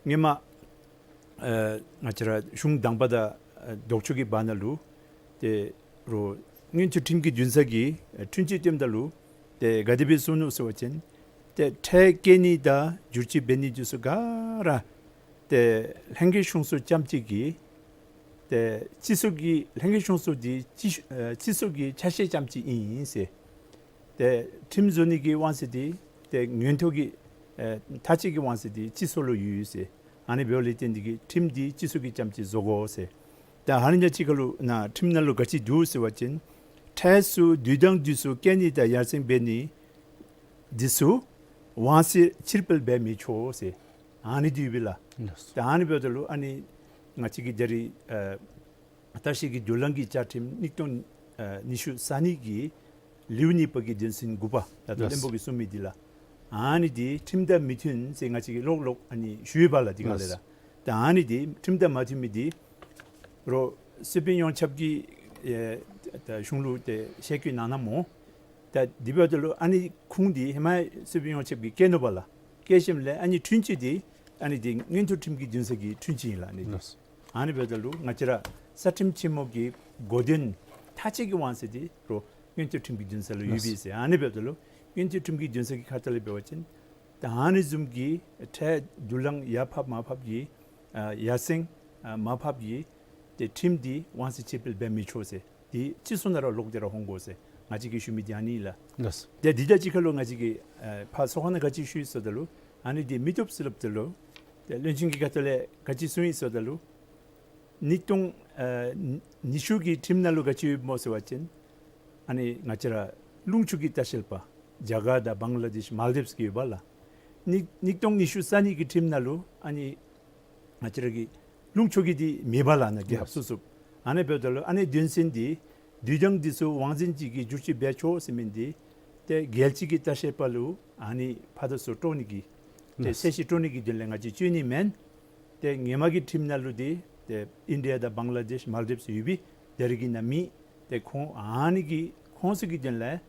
སྔོན་མ་ཨེ་ང་བཅས་ར་གཞུང་དང་པ་དང་ཨེ་ལྡོག་ཕྱོགས་ཀྱི་བར་ན་ལུ་ཏེ་རོགས་མངོན་མཐོ་ཁྲིམས་ཀྱི་འདུན་ས་གིས་ཨེ་འཁྲུན་ཆོད་བཏོནམ་ད་ལུ་ཏེ་ག་དེ་སྦེ་གསུངས་ནུག་ཟེར་བ་ཅིན་ཏེ་ཁྲལ་བཀལ་ནི་དང་བསྒྱུར་བཅོས་འབད་ནི་འདི་ཚུ་ག་ར་ཏེ་ལྷན་རྒྱས་གཞུང་ཚོགས་རྐྱངམ་གཅིག་གིས་ཏེ་སྤྱི་ཚོགས་ཀྱི་ལྷན་རྒྱས་གཞུང་ཚོགས་འདི་སྤྱི་ཨེ་སྤྱི་ཚོགས་ཀྱི་ཆ་ཤས་རྐྱངམ་གཅིག་ཨིན་ཟེར། ཏེ་ཁྲིམས་བཟོ་ནི་གི་དབང་ཚད་འདི་ཏེ་མངོན་མཐོ་གི་ཨེ་ཐག་གཅད་ཀྱི་དབང་ཚད་འདི་སྤྱི་ཚོགས་ལུ་ཡོད་ཟེར། ཨ་ནི་འབདཝ་ལས་བརྟེན་ཏེ་གིས་ཁྲིམས་འདི་སྤྱི་ཚོགས་ཀྱི་རྐྱངམ་གཅིག་བཟོ་དགོ་ཟེར། ད་ཨ་ནི་ནང་གཅིག་ཁར་ལུ་ནཱ་ཁྲིམས་ནང་ལུ་ག་ཅི་འདུག་ཟེར་བ་ཅིན་ཁྲལ་ཚུ་འདུས་དང་འདུས་ཚུལ་བཀལ་ནི་དང་ཡར་སེང་འབད་ནི་འདི་ཚུ་དབང་ཚད་ཕྱིར་སྤེལ་འབད་མི་ཆོག་ཟེར། ཨ་ནི་འདི་ཡོད་པས་ལགས། ལགས། ད་ཨ་ནི་འབདཝ་ད་ལུ་ཨ་ནི་ང་བཅས་ཀྱི་ད་རིས་ཨེ་ལྟ་བཤལ་གྱི་བསྡུ་ལེན་གྱི་བཅའ་ཁྲིམས་གཉིས་སྟོང་ཨེ་ཉི་ཤུ་རྩ་གཉིས་ཀྱི་ལེའུ་གཉིས་པ་གི་དོན་ཚན་དགུ་པ་ད་ལྟོ་ལགས། བློན་པོ་གིས་གསུངས་མི་འདི་ལགས། ཨ་ནི་འདི་ཁྲིམས་དང་མི་མཐུན་ཟེར་ང་བཅས་ཀྱིས་ལོག་ལོག་ཨ་ནི་ཞུ་ཡི་པ་ལགས། འདི་ག་ལས་ལགས། ར་ད་ཨ་ནི་འདི་ཁྲིམས་དང་མ་མཐུན་མི་འདི་རོགས་སུ་དཔོན་ཡོངས་ཁྱབ་ཀྱིས་ཨེ་ད་གཞུང་ལུ་ཏེ་ཞལ་བཀོད་གནང་གནངམ་སྨོ། ད་དེ་འབདཝ་ད་ལུ་ཨ་ནི་ཁུངས་འདི་ཧེ་མ་སུ་དཔོན་ཡོངས་ཁྱབ་ཀྱིས་བཀལ་ནུག་པ་ལགས། བཀལ་ཞིནམ་ལས་ཨ་ནི་འཁྲུན་ཆོད་འདི་ཨ་ནི་འདི་མངོན་མཐོ་ཁྲིམས་ཀྱི་འདུན་ས་གི་འཁྲུན་ཆོད་ཨིན་ལགས། ཨ་ནི་འདི་ལགས། ཨ་ནི་འབདཝ་ད་ལུ་ང་བཅས་ར་གསར་ཁྲིམས་ཆེན་མོ་གི་གོ་དོན་ཐག་གཅད་ཀྱི་དབང་ཚད་འདི་རོགས་མངོན་མཐོ་ཁྲིམས་ཀྱི་འདུན་ས་ལུ་ཡོད་པས་ཟེར། ཨ་ནི་འབདཝ་ད་ལུ་མངོན་མཐོ་ཁྲིམས་ཀྱི་འདུན་ས་གི་ཁ་ཐུག་ལས་འབད་བ་ཅིན་ད་ཨ་ནི་བཟུམ་གྱི་ཁྲལ་བསྡུ་ལེན་ཡར་ཕབ་མར་ཕབ་ཀྱི་ ཨ་ཡར་སེང་ཨ་མར་ཕབ་ཀྱི་ཏེ་ཁྲིམས་འདི་དབང་ཚད་ཆེ་སྤེལ་འབད་མི་ཆོག་ཟེར། འདི་ཕྱི་སོང་ནང་ར་ལོག་སྟེ་ར་འོང་དགོ་ཟེར། ང་བཅས་ཀྱིས་ཞུ་མི་འདི་ཨ་ནི་ལགས། ལགས། ཏེ་འདི་དང་གཅིག་ཁར་ལུ་ང་བཅས་ཀྱིས་ཨ་ཕར་ཚོགས་ཁང་ནང་ག་ཅི་ཞུ་ཡི་ཟེརཝ་ད་ལུ་ཨ་ནི་འདི་མི་བཏུབ་ཟེར་སླབ་ད་ལུ་ཏེ་བློན་ཆེན་གྱི་ཁ་ཐུག་ལས་ག་ཅི་གསུངས་ཡི་ཟེརཝ་ད་ལུ་ཉིས་སྟོང་ཨ་ཉི་ཤུ་གི་ཁྲིམས་ནང་ལུ་ག་ཅི་ཡོདཔ་སྨོ་ཟེར་བ་ཅིན་ཨ་ནི་ང་བཅས་ར་ལུང་ཕྱོགས་ཀྱི་ལྟ་བཤལ་པ་རྒྱ་གར་དང་བང་ལ་དེཤ་མཱལ་དིབས་ཀྱི་ཡོདཔ་ལགས། ཉིས་ཉིས་སྟོང་ཉི་ཤུ་རྩ་གཉིས་ཀྱི་ཁྲིམས་ནང་ལུ་ཨ་ནི་ང་བཅས་ར་གི་ལུང་ཕྱོགས་ཀྱི་འདི་མེདཔ་ལགས་ནཱ་རྒྱལ་ཁབ་སོ་སོ། ཨ་ནི་འབདཝ་ད་ལུ་ཨ་ནི་དོན་ཚན་འདི་དུས་དང་འདི་ཚུ་དབང་འཛིན་ཅིག་གིས་བསྒྱུར་བཅོས་འབད་ཆོག་ཟེར་མི་འདི་ཏེ་རྒྱལ་སྤྱི་གི་ལྟ་བཤལ་པ་ལུ་ཨ་ནི་ཕར་དང་ཚུར་སྤྲོ་ནི་གི་ཏེ་ལགས། ཚད་གཞི་སྤྲོ་ནི་གི་དོན་ལས་ང་བཅས་སྤྱོད་ནི་མེན། ཏེ་ཧེ་མ་གི་ཁྲིམས་ནང་ལུ་འདི་ཏེ་ཨིན་ཌི་ཡ་དང་བང་ལ་དེཤ་མཱལ་དིབས་ཡོད་པའི་དེ་ར་གི་ནང་མེད། ཏེ་ཁོང་ཨ་ནི་གི་ཁོང་ཚུ་གི་དོན་ལས་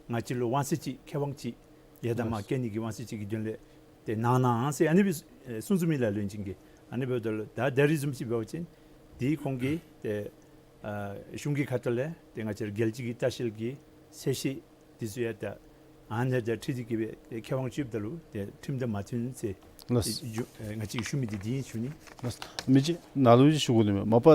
ང་བཅས་ལུ་དབང་ཚད་ཅིག་ཁེ་དབང་ཅིག་ཡར་དང་མར་ལགས། བཀལ་ནི་གི་དབང་ཚད་ཅིག་གི་དོན་ལས་ཏེ་གནང་གནང་ཟེར་ཨ་ནི་སྦེ་གསུངས་གསུངསམ་ཨིན་ལགས་བློན་ཆེན་གྱིས། ཨ་ནི་འབདཝ་ད་ལུ་ད་ད་རིས་བཟུམ་ཅིག་འབད་བ་ཅིན་འདི་ཁོང་གིས་ཏེ་ཨ་གཞུང་གི་ཁ་ཐུག་ལས་ཏེ་ང་བཅས་ར་རྒྱལ་སྤྱི་གི་ལྟ་བཤལ་གྱི་ཚད་གཞི་འདི་ཚུ་ཡང་ད་ཨ་ནི་དང་འཁྲིལ་ཏེ་གིས་སྦེ་ཏེ་ཁེ་དབང་སྤྱོདཔ་ད་ལུ་ཏེ་ཁྲིམས་དང་མ་མཐུན་ཟེར། ལགས། ཏེ་ཞུ་ཨེ་ང་བཅས་ཀྱིས་ཞུ་མི་འདི་འདི་ཨིན་ཞུ་ནི། ལགས། མི་རྗེ་ནཱ་ལུ་ཅིག་ཞུ་དགོ་ནི་མས། མ་པ་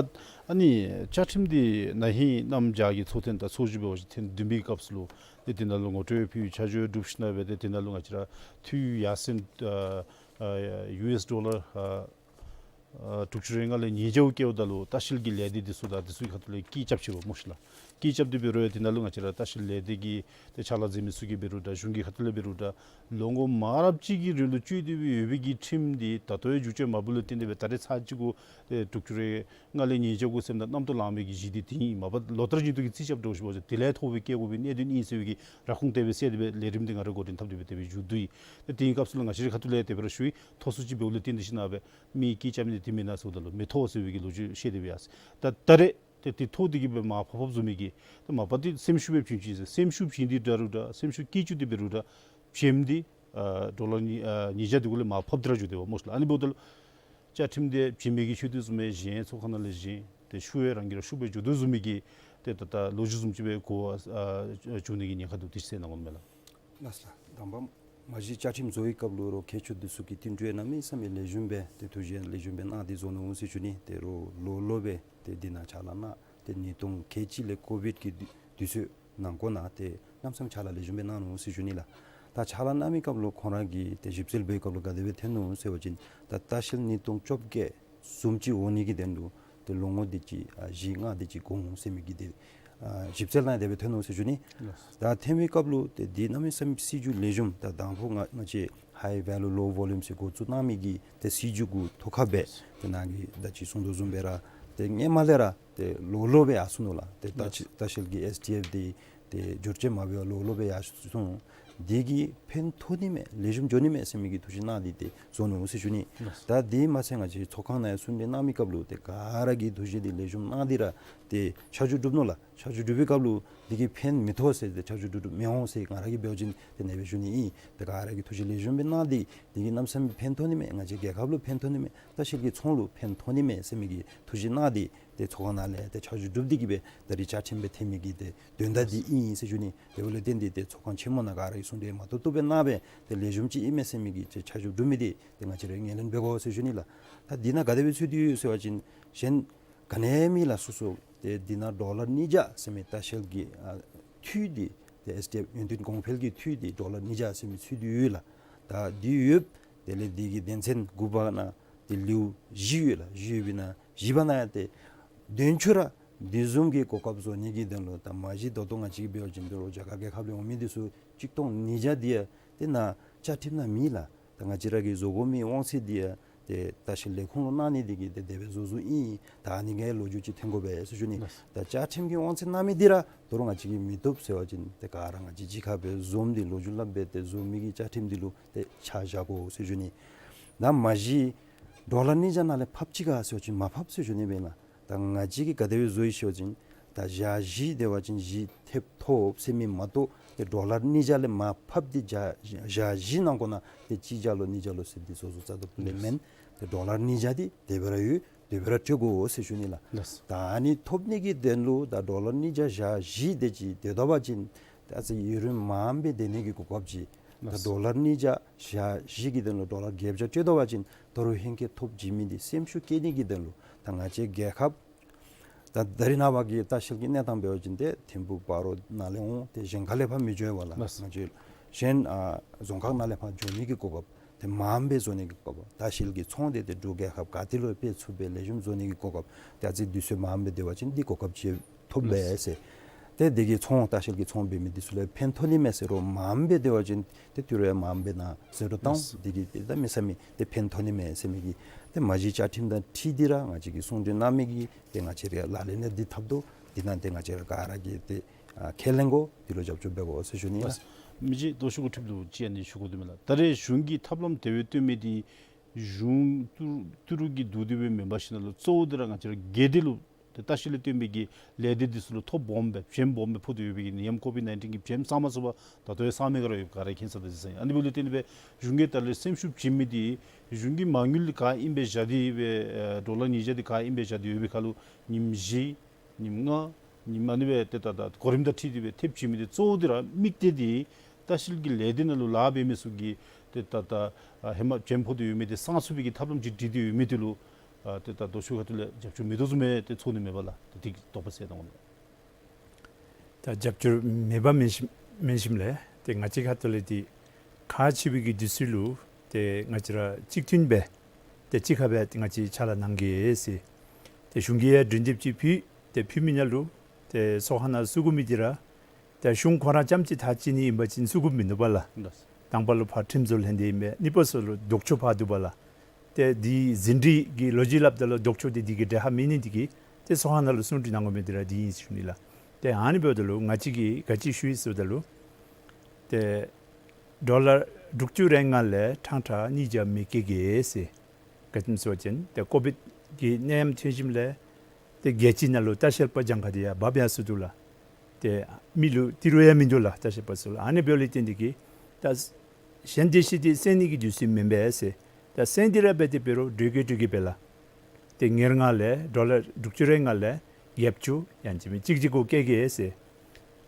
ཨ་ནི་བཅའ་ཁྲིམས་འདི་ན་ཧིང་གནམ་བྱཱར་གྱི་ཚོགས་ཐེངས་ད་ཚོགས་བཞི་འབད་བ་ཅིན་ཐེངས་བདུན་པའི་སྐབས་སུ་ལུ་ཏེ་དེ་ནང་ལུ་ངོ་སྤྲོད་ཕུལ་ཆ་འཇོག་གྲུབ་ཞིནམ་སྦེ་ཏེ་དེ་ནང་ལུ་ང་བཅས་ར་འཐུས་ཡར་སེང་ཨ་ཨ་ཡུ་ཨེསི་ཌོ་ལར་ཨ་ཨ་དྲུག་ཅུ་རེ་ལྔ་ལས་ཉིས་བརྒྱ་བཀལཝ་ད་ལུ་ལྟ་བཤལ་གྱི་ལས་སྡེ་འདི་ཚུ་དང་འདི་ཚུ་གི་ཁ་ཐུག་ལས་སྐད་རྐྱབ་ཅི་པ་སྨོ་ཤིག་ལགས། སྐད་རྐྱབ་སྟེ་འབད་རུང་ཡང་དེ་ནང་ལུ་ང་བཅས་ར་ལྟ་བཤལ་ལས་སྡེ་གི་ཏེ་ཕྱག་ལཱ་མཛད་མི་ཚུ་གིས་འབད་རུང་འདྲ་གཞུང་གི་ཁ་ཐུག་ལས་འབད་རུང་འདྲ་ལོ་ངོ་མང་རབས་ཅིག་གི་རིང་ལུ་སྤྱོད་དེ་སྦེ་ཡོད་པའི་གི་ཁྲིམས་འདི་ད་ལྟོ་ཡང་བསྒྱུར་བཅོས་མ་འབད་ལུ་བརྟེན་ཏེ་སྦེ་ད་རེས་ཚར་གཅིག་གུ་ཏེ་དྲུག་ཅུ་རེ་ལྔ་ལས་ཉིས་བརྒྱ་གུ་ཟེརཝ་ད་གནམ་ཐོག་ལངས་མི་གི་གཞི་འདི་དེ་ཨིན། མ་པ་ལོ་ལྟར་བཞིན་དུ་གི་རྩིས་རྐྱབ་འགྱོ་ཞིནམ་ལས་དེ་ལས་མཐོ་བའི་བཀལ་དགོ་པའི་གནད་དོན་ཨིན་ཟེར་བའི་གི་ར་ཁུངས་བཏོན་སྦེ་གསལ་ཏེ་སྦེ་ལས་རིམ་འདི་ང་ར་འགོ་འདྲེན་འཐབ་སྟེ་སྦེ་དེ་སྦེ་མཇུག་བསྡུ་ཡི། ཏེ་དེའི་སྐབས་སུ་ལུ་ང་བཅས་རའི་ཁ་ཐུག་ལས་དེ་སྦེ་ར་ཞུ་ཡི། མཐོ་སུ་ཅིག་འབདཝ་ལས་བརྟེན་ཏེ་ཞིནམ་སྦེ་མི་སྐད་རྐྱབ་ནི་འདི་མེན་ན་ཟེརཝ་ད་ལུ་མི་མཐོ་ཟེར་བའི་གི་ལོ་རྒྱུས་བཤད་དེ་སྦེ་ཡར་སོ་ཡི། ད་ད་རེས་ཏེ་དེ་མཐོ་འདི་གིས་སྦེ་མར་ཕབ་ཕབ་བཟོ་མི་གི་ཏེ་མ་པ་འདི་སེམས་ཤུགས་སྦེ་བྱིན་ཅི་ཟེར། སེམས་ཤུགས་བྱིན་ཏེ་འདྲ་རུང་འདྲ་སེམས་ཤུགས་བསྐྱེད་བཅུག་སྟེ་འབད་རུང་འདྲ་བྱིནམ་འདི་ཨ་ཌོ་ལར་ཉིས་ཨ་ཉིས་བརྒྱ་འདི་གུ་ལས་མར་ཕབ་སྟེ་ར་འགྱོ་དེས་པ་སྨོ་ཤིག་ལགས། ཨ་ནི་འབདཝ་ད་ལུ་བཅའ་ཁྲིམས་འདི་བྱིན་མི་གིས་ཆོད་དོ་བཟུམ་སྦེ་གཞན་ཚོགས་ཁང་ནང་ལས་གཞན་ཏེ་ཤུགས་ཡང་རང་གིས་ར་ཤུགས་སྦེ་འགྱོ་དོ་བཟུམ་མའི་གི་ཏེ་ད་ལྟ་ལོ་རྒྱུས་བཟུམ་ཅིག་སྦེ་གོ་བ་ཨ་བྱུང་ནི་གི་ཉེན་ཁ་འདུག། དེ་ཅིག་གསལ་གནང་དགོ་མས་ལགས། ལགས་སོ་ལགས། དང་པ་མ་གཞི་བཅའ་ཁྲིམས་བཟོ་བའི་སྐབས་ལུ་རོགས་མཁས་མཆོག་འདི་ཚུ་གིས་བསྟུན་གྲོས་གནང་མི་ཚུ་ལེགས་ཤོམ་སྦེ་ཏེ་ཐུགས་རྗེ་ལེགས་ཤོམ་སྦེ་གནང་སྟེ་བཟོ་ནུག་ཟེར་ཞུ་ནི། ཏེ་རོགས་ལོག་ལོག་སྦེ་ཏེ་འདི་ནང་ཕྱག་ལཱ་གནང་སྟེ་ཉིས་སྟོང་ཁལ་གཅིག་ལས་ཀོ་བིཌ་ཀྱི་དུས་དུས་ཚོད་ནང་འཁོད་ནང་ཏེ་གནམ་མེད་ས་མེད་ཕྱག་ལཱ་ལེགས་ཤོམ་སྦེ་གནང་ནུག་ཟེར་ཞུ་ནི་ལགས། ད་ཕྱག་ལཱ་གནང་མི་སྐབས་ལུ་ཁོང་ར་གིས་ཏེ་ཞིབ་འཚོལ་འབད་བའི་སྐབས་ལུ་ག་དེ་སྦེ་ཐོན་ནུག་ཟེར་བ་ཅིན་ད་ལྟ་བཤལ་ཉིས་སྟོང་བཅོ་བརྒྱད་བཟུམ་ཅིག་འོང་ནི་གི་དོན་ལུ་ཏེ་ལོ་ངོ་དེ་ཅིག་ཨ་བཞི་ལྔ་དེ་ཅིག་འགོར་འོང་ཟེར་མི་གི་ཏེ་ཨ་ཞིབ་འཚོལ་ནང་དེ་སྦེ་ཐོན་ནུག་ཟེར་ཞུ་ནི། ལགས། ད་ཐོན་པའི་སྐབས་ལུ་ཏེ་འདི་གནམ་མེད་ས་མེད་སྲིད་བྱུས་ལེགས་ཤོམ་ད་དང་ཕུ་ང་ང་བཅས་high value low volume ཟེར་འགོ་བཙུགས་གནང་མི་གི་ཏེ་སྲིད་བྱུས་གུ་ཐུག་ཁ་སྦེ་ཏེ་ནཱ་གིས་ད་ཅི་གསུངས་དོ་བཟུམ་སྦེ་ར་ཏེ་སྔོན་མ་ལས་ར་ཏེ་ལོག་ལོག་སྦེ་ཡར་སོང་ནུག་ལགས། ཏེ་ལྟ་ལགས། ལྟ་བཤལ་གྱི་ཨེསི་ཌི་ཨེཕ་འདི་ཏེ་བསྒྱུར་བཅོས་མ་འབད་བར་ལོག་ལོག་སྦེ་ཡར་སོང་། འདི་གིས་ཕན་ཐོགས་ནི་མས་ལེགས་ཤོམ་འགྱོ་ནི་མས་ཟེར་མི་གི་ཐུགས་བཞེད་གནང་སྟེ་ཏེ་བཟོ་ནུག་ཟེར་ཞུ་ནི། ལགས། ད་འདི་མ་ཚད་ང་བཅས་ཚོགས་ཁང་ནང་ཡང་གསུང་གྲོས་གནང་མི་སྐབས་ལུ་ཏེ་ག་ར་གིས་ཐུགས་བཞེད་འདི་ལེགས་ཤོམ་གནང་སྟེ་ར་ཏེ་ཆ་འཇོག་གྲུབ་ནུག་ལགས། ཆ་འཇོག་གྲུབ་པའི་སྐབས་ལུ་འདི་གིས་ཕན་མི་ཐོགས་ཟེར་ཏེ་ཆ་འཇོག་གྲུབ་གྲུབ་མི་འོང་ཟེར་ང་ར་གིས་འབད་བ་ཅིན་ཏེ་ཨ་ནེ་སྦེ་ཞུ་ནི་ཨིན། ཏེ་ག་ར་གིས་ཐུགས་བཞེད་ལེགས་ཤོམ་སྦེ་གནང་སྟེ་འདི་གིས་གནམ་མེད་ས་མེད་ཕན་ཐོགས་ནི་མས། ང་བཅས་རྒྱལ་ཁབ་ལུ་ཕན་ཐོགས་ནི་མས། ལྟ་བཤལ་གྱི་ཚོང་ལུ་ཕན་ཐོགས་ནི་མས་ཟེར་མི་གི་ཐུགས་བཞེད་གནང་སྟེ་ཏེ་ཚོགས་ཁང་ནང་ལས་ཏེ་ཆ་འཇོག་གྲུབ་སྟེ་གིས་སྦེ་ད་རིས་བཅའ་ཁྲིམས་སྦེ་ཐོན་མི་གི་ཏེ་དོན་དག་འདི་ཨིན་ཟེར་ཞུ་ནི། དེ་འབདཝ་ལས་བརྟེན་ཏེ་ཏེ་ཚོགས་ཁང་ཆེན་མོ་ནང་ག་ར་གིས་གསུང་གྲོས་མ་ཏོག་ཏོ་སྦེ་གནང་སྦེ་ཏེ་ལེགས་ཤོམ་ཅིག་ཨིན་མས་ཟེར་མི་གི་ཏེ་ཆ་འཇོག་གྲུབ་མི་འདི་ཏེ་ང་བཅས་ར་ངོས་ལེན་འབད་དགོ་ཟེར་ཞུ་ནི་ལགས། ད་འདི་ནང་ག་དེ་སྦེ་ཚུད་དེ་ཡོད་ཟེར་བ་ཅིན་གཞན་ག་ནི་མེད་ལགས། སོ་སོ་ཏེ་འདི་ནང་ཌོ་ལར་ཉིས་བརྒྱ་ཟེར་མི་ལྟ་བཤལ་གྱི་ཨ་འཐུས་འདི་ཏེ་ཨེསི་ཌི་ཨེཕ་ཡོན་ཏན་གོང་འཕེལ་གྱི་འཐུས་འདི་ཌོ་ལར་ཉིས་བརྒྱ་ཟེར་མི་ཚུད་དེ་ཡོད་ལགས། ད་འདི་ཡོདཔ་དེ་ལས་འདི་གི་དོན་ཚན་དགུ་པ་ནང་ཏེ་ལེའུ་བཞི་ཡོད་ལགས། བཞི་ཡོད་པའི་ནང་བཞི་པ་ནང་ཡང་ཏེ་དོན་ཚུ་ར་འདི་བཟུམ་གྱི་གོ་སྐབས་བཟོ་ནི་གི་དོན་ལུ་ད་མ་གཞི་ད་ལྟོ་ང་བཅས་ཀྱིས་འབད་བ་ཅིན་ད་རུང་རྒྱ་གར་རྒྱལ་ཁབ་ལས་འོང་མི་འདི་ཚུ་གཅིག་སྟོང་ཉིས་བརྒྱ་འདི་ཡང་ཏེ་ནཱ་བཅའ་ཁྲིམས་ནང་མེད་ལགས། ད་ང་བཅས་ར་གིས་བཟོ་དགོ་མི་དབང་ཚད་འདི་ཡང་ཏེ་ལྟ་བཤལ་ལས་ཁུངས་ལུ་གནང་ནི་འདི་གིས་ཏེ་དེ་སྦེ་བཟོ་བཟོཝ་ཨིན། ད་ཨ་ནི་གི་ལོ་རྒྱུས་ཅིག་ཐོན་དགོ་པས་ཟེར་ཞུ་ནི། ལགས། ད་བཅའ་ཁྲིམས་ཀྱི་དབང་ཚད་གནང་མི་འདི་ར་ད་རུང་ང་བཅས་ཀྱིས་མི་བཏུབ་ཟེར་བ་ཅིན་ཏེ་ག་ར་ང་བཅས་གཅིག་ཁར་སྦེ་འཛོམས་ཏེ་ལོ་རྒྱུས་སླབ་སྦེ་ཏེ་བཟོ་མི་གི་བཅའ་ཁྲིམས་འདི་ལུ་ཏེ་ཆ་བཞག་དགོ་ཟེར་ཞུ་ནི། ད་མ་གཞི་ཌོ་ལར་ཉིས་བརྒྱ་ནང་ལས་ཕབ་ཅི་ག་ཟེར་བ་ཅིན་མ་ཕབ་ཟེར་ཞུ་ནི་མེན་ན། ད་ང་བཅས་ཀྱིས་ག་དེ་སྦེ་བཟོ་ཡི་ཟེར་བ་ཅིན་ད་བརྒྱ་བཞི་དེ་བ་ཅིན་བཞི་ཐེབས་ཐོབ་ཟེར་མི་མ་གཏོགས་ཏེ་ཌོ་ལར་ཉིས་བརྒྱ་ལས་མར་ཕབ་སྟེ་བརྒྱ་བཞི་ནང་འཁོད་ནང་ཏེ་གཅིག་བརྒྱ་ལོ་གཉིས་བརྒྱ་ལོ་ཟེར་འདི་བཟོ་བཟོཝ་རྩ་དོན་ལས་མེན། ཏེ་ཌོ་ལར་ཉིས་བརྒྱ་འདི་དེ་སྦེ་ར་ཡོད། དེ་སྦེ་ར་སྤྲོད་དགོ་ཟེར་ཞུ་ནི་ལགས། ལགས། ད་ཨ་ནི་ཐོབ་ནི་གི་དོན་ལུ་ད་ཌོ་ལར་ཉིས་བརྒྱ་བཞི་དེ་ཅིག་སྡོད་ད་པ་ཅིན་ད་ཨ་ཙི་ཡུན་རིངམོ་སྦེ་སྡོད་ནི་གི་གོ་སྐབས་ཅིག་ ད་ལགས། ཌོ་ལར་གཉིས་བརྒྱ་ཞག་བཞི་གི་དོན་ལུ་ཌོ་ལར་བརྒྱད་བརྒྱ་སྤྲོད་དོ་བ་ཅིན་ད་རུང་ཧེང་སྐལ་ཐོབ་བྱིན་མི་འདི་སེམས་ཤུགས་བསྐྱེད་ནི་གི་དོན་ལུ་ད་ང་བཅས་རྒྱལ་ཁབ་ད་ད་རེས་ནངས་པ་གི་ལྟ་བཤལ་གྱི་གནས་སྟངས་འབད་བ་ཅིན་ཏེ་ཐིམ་ཕུག་བར་ན་ལས་འོང་ཏེ་གཞན་ཁ་ལས་ཕར་མི་འགྱོ་བས་ལགས། ལགས། ང་བཅས་གཞན་ཨ་རྫོང་ཁག་ནང་ལས་ཕར་འགྱོ་ནི་གི་གོ་སྐབས་ཏེ་མངམ་སྦེ་བཟོ་ནི་གི་གོ་སྐབས། ལྟ་བཤལ་གྱི་ཚོང་འདི་ཏེ་འབྲུག་རྒྱལ་ཁབ་ག་ཏེ་ལུ་སྤེལ་ཚུགསཔ་སྦེ་ལེགས་ཤོམ་བཟོ་ནི་གི་གོ་སྐབས་ཏེ་ཨ་ཙི་དུས་ཚོད་མངམ་སྦེ་སྡོད་པ་ཅིན་འདི་གོ་སྐབས་ཅིག་ཐོབ་པས་ཟེར། ཏེ་འདི་གི་ཚོང་ལྟ་བཤལ་གྱི་ཚོང་འབད་མི་འདི་ཚུ་ལུ་ཕན་ཐོགས་ནི་མས་ཟེར་རུང་མངམ་སྦེ་སྡོད་པ་ཅིན་ཏེ་ཏི་རུ་ཡང་མངམ་སྦེ་ནཱ་ཟེར་རུང་བཏང་འདི་གིས་ཏེ་ད་མི་ས་མི་ཏེ་ཕན་ཐོགས་ནི་མས་ཟེར་མི་གི་ཏེ་མ་གཞི་བཅའ་ཁྲིམས་དང་འཁྲིལ་ཏེ་ར་ང་བཅས་ཀྱིས་གསུང་གྲོས་གནང་མི་གི་ཏེ་ང་བཅས་ར་ལག་ལེན་ལུ་འདི་འཐབ་དོ། འདི་ནང་ཏེ་ང་བཅས་ར་ག་ར་གིས་ཏེ་ཨ་ཁས་ལེན་དགོ། འདི་ལུ་རྒྱབ་སྐྱོར་འབད་དགོ་ཟེར་ཞུ་ནི་ལགས། མི་རྗེ་རྡོ་ཤུགས་ཁྲི་ལུ་ཅིག་ཨ་ནི་ཞུ་དགོ་དོ་མས་ལགས། ད་རེས་གཞུང་གིས་ཐབས་ལམ་དེ་སྦེ་སྟོན་མི་འདི་གཞུང་ཏི་རུ་ཏི་རུ་གིས་བསྡུ་སྟེ་སྦེ་མེན་པར་ཞིནམ་ལས་གཙོ་བོ་འདི་ར་ང་བཅས་ར་སྒེར་སྡེ་ལུ་ཏེ་ལྟ་བཤལ་ལས་བརྟེན་པའི་གི་ལས་སྡེ་འདི་ཚུ་ལུ་ཐོ་སྦོམ་སྦེ་བྱེམ་སྦོམ་སྦེ་ཕོག་སྟེ་ཡོད་པའི་གི་ནད་ཡམས་ཀོ་བིཌ་ནའིན་ཊིན་གྱི་བྱེམ་གཙང་མ་ཚུགས་པར་ད་ལྟོ་ཡང་གཙང་མེད་ག་ར་ཡོད་ག་ར་མཁྱེན་ས་ད་ཟེར་ཨིན། ཨ་ནི་འབདཝ་ལས་བརྟེན་སྦེ་གཞུང་གིས་ད་ལས་སེམས་ཤུགས་བྱིན་མི་འདི་གཞུང་གི་མ་དངུལ་ག་ཨིན་པས་བཞག་སྟེ་སྦེ་ཨེ་ཌོ་ལར་ཉིས་བརྒྱ་འདི་ག་ཨིན་པས་བཞག་སྟེ་ཡོད་པའི་ཁར་ལུ་ཉིནམ་བཞི་ཉིནམ་ལྔ་ཉིནམ་ཨ་ནི་སྦེ་ཏེ་ད་ད་གོ་རིམ་དང་འཁྲིལ་ཏེ་སྦེ་ཐེབས་བྱིན་མི་འདི་གཙོ་བོ་འདི་ར་དམིགས་གཏད་འདི་ལྟ་བཤལ་གྱི་ལས་སྡེ་ནང་ལུ་ལཱ་འབད་མི་ཚུ་གིས་ཏེ་ད་ད་ཨ་ཧེ་མ་བྱེམ་ཕོག་སྟེ་ཡོད་མི་འདི་གཙང་ཚུགས་པའི་གི་ཐབས་ལམ་ཅིག་སྒྲིག་སྟེ་ཡོད་མི་འདི་ལུ་ཨ་ཏེ་ད་རྡོ་ཤུགས་ཁ་ཐུག་ལས་རྒྱབ་སྐྱོར་མེད་དོ་བཟུམ་སྦེ་ཏེ་ཚོར་ནི་མས་པ་ལགས། ཏེ་འདི་གི་དོགས་པ་སེལ་གནང་དགོ་ལགས། ད་རྒྱབ་སྐྱོར་མེད་པ་མེན་ཞིནམ་མེན་ཞིནམ་ལས་ཏེ་ང་བཅས་ཁ་ཐུག་ལས་འདི་ཁག་ཆེ་བའི་གི་དུས་ཚོད་ལུ་ཏེ་ང་བཅས་ར་གཅིག་མཐུན་སྦེ་ཏེ་གཅིག་ཁར་སྦེ་ཏེ་ང་བཅས་ཕྱག་ལཱ་གནང་གེ་ཟེར་ཏེ་གཞུང་གིས་ཡང་གྲོས་འདེབས་ཅིག་ཕུལ། ཏེ་ཕུལ་མི་ནང་ལུ་ཏེ་ཚོགས་ཁང་ནང་ཚུད་དགོ་མི་འདི་ར་ཏེ་གཞུང་ཁོ་ར་རྐྱངམ་ཅིག་ཐག་བཅད་ནི་ཨིན་པ་ཅིན་ཚུད་དགོཔ་མིན་འདུག་པ་ལགས། ལགས། དང་པ་ལུ་ཕར་ཁྲིམས་བཟོ་ལྷན་སྡེ་ཨིན་པས། གཉིས་པ་ཚུ་ལུ་ལྡོག་ཕྱོགས་ཕར་འདུག་པ་ལགས། ཏེ་འདི་ཟིན་བྲིས་ཀྱི་ལོ་རྒྱུས་སླབ་ད་ལུ་ལྡོག་ཕྱོགས་འདི་འདི་གིས་འབྲེལ་ཧ་མི་ནི་འདི་གིས་ཏེ་ཚོགས་ཁང་ནང་ལུ་གསུང་གྲོས་གནང་དགོ་མི་འདི་ར་འདི་ཨིན་ཞུ་ནི་ལགས། ཏེ་ཨ་ནི་འབདཝ་ད་ལུ་ང་བཅས་ཀྱིས་ག་ཅི་ཞུ་ཡི་ཟེརཝ་ད་ལུ་ཏེ་ཌོ་ལར་དྲུག་ཅུ་རེ་ལྔ་ལས་ཕྲང་ཕྲང་ཉིས་བརྒྱ་མི་བཀལ་གེ་ཟེར། ག་ཅི་སྨོ་ཟེར་བ་ཅིན་ཏེ་ཀོ་བིཌ་ཀྱི་ནད་ཡམས་ཐོན་ཞིནམ་ལས་ཏེ་རྒྱལ་སྤྱི་ནང་ལུ་ལྟ་བཤལ་པ་གྱངས་ཁ་འདི་ཡར་འབབ་ཡར་སོང་འདུག་ལགས། ཏེ་མི་ལུ་ཏི་རུ་ཡང་མིན་འདུག་ལགས། ལྟ་བཤལ་པ་ཚུ་ལུ། ཨ་ནི་འབདཝ་ལས་བརྟེན་ཏེ་གིས་ད་གཞན་སྡེ་བཞི་འདི་བསལ་ནི་གི་དུས་ཚོད་མེན་པས་ཟེར། ད་བསལ་ཏེ་ར་འབད་དེ་འབད་རུང་འགྲོས་ཀྱིས་འགྲོས་ཀྱིས་འབད་ལགས། ཏེ་ཉེར་ལྔ་ལས་ཌོ་ལར་དྲུག་ཅུ་རེ་ལྔ་ལས་བརྒྱད་ཅུ་ཡང་ཅིན་མི་གཅིག་གཅིག་གུ་བཀལ་གེ་ཟེར།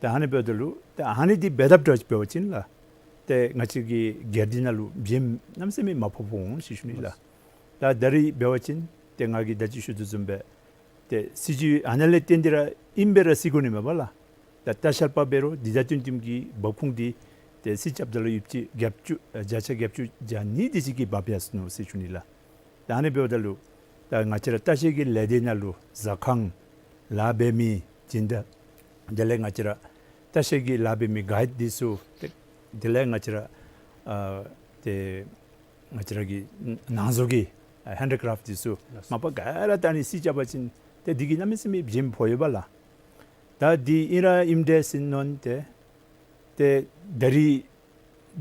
ད་ཨ་ནི་འབདཝ་ད་ལུ་ད་ཨ་ནི་འདི་འབད་འཐབ་འདྲཝ་ཅིག་འབད་བ་ཅིན་ལགས། ཏེ་ང་བཅས་ཀྱི་སྒེར་སྡེ་ནང་ལུ་བྱེམ་གནམ་མེད་ས་མེད་མ་ཕོག་ཕོག་འོང་ཟེར་ཞུ་ནི་ལགས། ད་ད་རིས་འབད་བ་ཅིན་ཏེ་ང་གིས་ད་ཅི་ཞུ་དོ་བཟུམ་སྦེ་ཏེ་སྲིད་བྱུས་ཨ་ནཱ་ལས་བརྟེན་ཏེ་ར་ཨིན་པས་ར་སྲིད་དགོ་ནི་མས་པ་ལགས། ད་ལྟ་བཤལ་པ་འབད་རུང་འདི་དང་བསྟུན་བསྟུན་གྱི་འབབ་ཁུངས་འདི་ཏེ་སྲིད་རྐྱབ་ད་ལུ་ཡོདཔ་ཅིག་བརྒྱད་ཅུ་ཨ་བརྒྱ་ཆ་བརྒྱད་ཅུ་གྱ་གཉིས་དེ་ཅིག་གིས་འབབ་ཡར་སོ་ནུག་ཟེར་ཞུ་ནི་ལགས། ད་ཨ་ནི་འབདཝ་ད་ལུ་ད་ང་བཅས་ར་ལྟ་བཤལ་གྱི་ལས་སྡེ་ནང་ལུ་ཟ་ཁང་ལཱ་འབད་མི་སྦྱིན་བདག་དེ་ལས་ང་བཅས་ར་ལྟ་བཤལ་གྱི་ལཱ་འབད་མི་གའིཌ་འདི་ཚུ་ཏེ་དེ་ལས་ང་བཅས་ར་ཨ་ཏེ་ང་བཅས་ར་གི་ནང་བཟོ་གི་ཨ་ཧེན་ཌི་ཀྲེཕཊ་འདི་ཚུ་ལགས། མ་པ་ག་ར་ད་ཨ་ནི་སྲིད་རྐྱབ་པ་ཅིན་ཏེ་འདི་གིས་གནམ་མེད་ས་མེད་བྱེམ་ཕོག་ཡོད་པ་ལགས། ད་འདི་ཨིན་ར་ཨིནམ་འདྲས་ཟེར་མནོ་སྟེ་ཏེ་ད་རིས་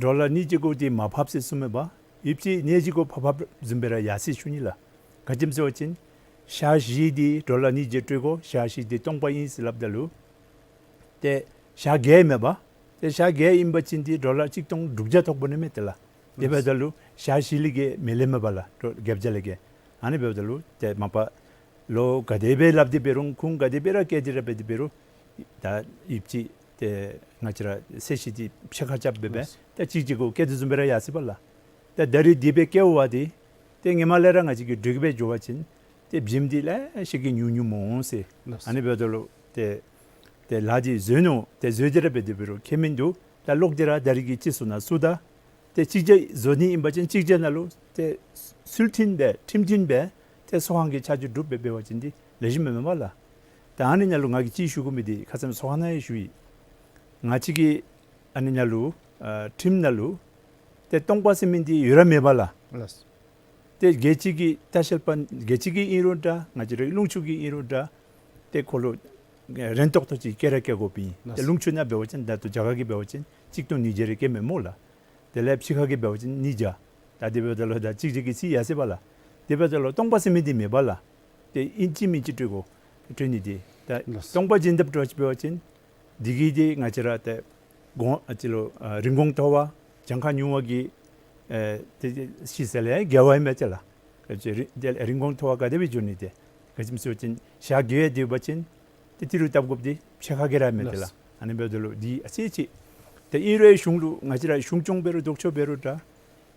ཌོ་ལར་གཉིས་གཅིག་གུ་འདི་མར་ཕབ་ཟེར་གསུངམ་མས་པ། ཡོདཔ་ཅིག་གནས་གཅིག་གུ་ཕབ་ཕབ་བཟུམ་སྦེ་ར་ཡར་སོ་ཡི་ཞུ་ནི་ལགས། ག་ཅི་སྨོ་ཟེར་བ་ཅིན་ཞག་བཞི་འདི་ཌོ་ལར་གཉིས་བརྒྱ་སྤྲོད་དགོ། ཞག་བཞི་འདི་སྟོང་པ་ཨིན་ཟེར་སླབ་ད་ལུ་ཏེ་ཞག་བརྒྱད་མས་པ། ཏེ་ཞག་བརྒྱད་ཨིན་པ་ཅིན་འདི་ཌོ་ལར་གཅིག་སྟོང་དྲུག་བརྒྱ་ཐོབ་དགོ་ནི་མས་ཏེ་ལགས། དེ་འབདཝ་ད་ལུ་ཞག་བཞི་ལས་བརྒལ་མི་ལེན་མས་པ་ལགས། ཌོ་བརྒྱད་བརྒྱ་ལས་བརྒལ། ཨ་ནི་འབདཝ་ད་ལུ་ཏེ་མ་པ་ལོ་ག་དེ་སྦེ་སླབ་སྟེ་འབད་རུང་ཁུངས་ག་དེ་སྦེ་ར་བཀལ་ཏེ་ར་འབད་དེ་འབད་རུང་ད་ཡོདཔ་ཅིག་ཏེ་ང་བཅས་ར་ཚད་གཞི་འདི་ཕྱེད་ཀ་རྐྱབ་སྦེ་སྦེ་ལགས། ད་གཅིག་གཅིག་གུ་བཀལ་དོ་བཟུམ་སྦེ་ར་ཡར་སོ་ཡི་པ་ལགས། ད་ད་རིས་འདི་སྦེ་བཀལ་བ་འདི་ཏེ་ཧེ་མ་ལས་ར་ང་བཅས་ཀྱིས་འགྲོས་ཀྱིས་སྦེ་འགྱོ་བ་ཅིན་ཏེ་བྱེམ་འདི་ལེ་ཤ་གིས་ཉུང་ཉུང་འོང་ཟེར། ལགས། ཨ་ནི་འབདཝ་ད་ལུ་ཏེ་ཏེ་ལཱ་འདི་བཟོ་ནུག། ཏེ་བཟོ་སྟེ་ར་འབད་དེ་འབད་རུང་ཁྱད་མིན་འདུག། ད་ལོག་སྟེ་ར་ད་རིས་ཀྱི་སྤྱི་ཚོགས་ནང་ཚུད་ད། ཏེ་གཅིག་ཁར་བཟོ་ནི་ཨིན་པ་ཅིན་གཅིག་ཁར་ནང་ལུ་ཏེ་ཚུལ་མཐུན་སྦེ་ཁྲིམས་མཐུན་སྦེ་ཏེ་ཚོགས་ཁང་གི་ཆ་འཇོག་གྲུབ་སྦེ་འབད་བ་ཅིན་འདི་ལེགས་ཤོམ་མས་མས་པ་ལགས། ད་ཨ་ནི་ནང་ལུ་ང་གིས་ཅིག་ཞུ་དགོ་མི་འདི་ཁ་ཙ་ཚོགས་ཁང་ནང་ཡང་ཞུ་ཡི། ང་བཅས་ཀྱི་ཨ་ནི་ནང་ལུ་ཨ་ཁྲིམས་ནང་ལུ་ཏེ་སྟོང་པ་ཟེར་མི་འདི་ཡོད་ར་མེད་པ་ལགས། ལགས། ཏེ་རྒྱལ་སྤྱི་གི་ལྟ་བཤལ་པ་རྒྱལ་སྤྱི་གི་ཨིན་རུང་འདྲ་ང་བཅས་རའི་ལུང་ཕྱོགས་ཀྱི་ཨིན་རུང་འདྲ་ཏེ་ཁོ་ལུ་རན་ཏོག་ཏོ་ཅིག་བཀལ་ར་བཀལ་དགོཔ་ཨིན། ཏེ་ལགས། ལུང་ཕྱོགས་ནང་འབད་བ་ཅིན་ད་ལྟོ་རྒྱ་གར་གྱི་འབད་བ་ཅིན་གཅིག་སྟོང་ཉིས་བརྒྱ་རེ་བཀལ་མས་སྨོ་ལགས། དེ་ལས་ཕྱི་ཁ་གི་འབད་བ་ཅིན་ཉིས་བརྒྱ། ད་དེ་འབདཝ་ད་ལུ་ད་གཅིག་གཅིག་གིས་ཚིག་ཡར་སོ་ཡི་པ་ལགས། དེ་འབདཝ་ད་ལུ་སྟོང་པ་ཟེར་མི་འདི་མེད་པ་ལགས། ཏེ་ཨིན་ཅི་མིན་ཅི་སྤྲོད་དགོ། སྤྲོད་ནི་འདི་ད་ལགས། སྟོང་པ་བྱིན་དཔ་འདྲཝ་ཅིག་འབད་བ་ཅིན་འདི་གིས་ཏེ་ང་བཅས་ར་ཏེ་གོང་ཨ་ཅི་ལོ་ཨ་རིན་གོང་མཐོ་བ་གྱངས་ཁ་ཉུང་བ་གི་ཨེ་ཏེ་ཏེ་ཕྱི་ས་ལས་བརྒལ་བ་ཨིན་མས་ཏེ་ལགས། ཨ་ཅི་རི་ཏེ་རིན་གོང་མཐོ་བ་ག་དེ་སྦེ་འགྱོ་ནི་ཏེ། ག་ཅི་སྨོ་ཟེར་བ་ཅིན་ཞག་བརྒྱད་སྡོད་པ་ཅིན་ཏེ་ཏི་རུ་བཏབ་དགོཔ་འདི་ཕྱེད་ཀ་གིས་ར་མེད་ཏེ་ལགས། ལགས། ཨ་ནི་འབདཝ་ད་ལུ་འདི་ཨ་ཙི་ཅིག་ ཏེ་ཨིན་རུང་གཞུང་ལུ་ང་བཅས་ར་གཞུང་སྐྱོང་འབད་རུང་ལྡོག་ཕྱོགས་འབད་རུང་འདྲ།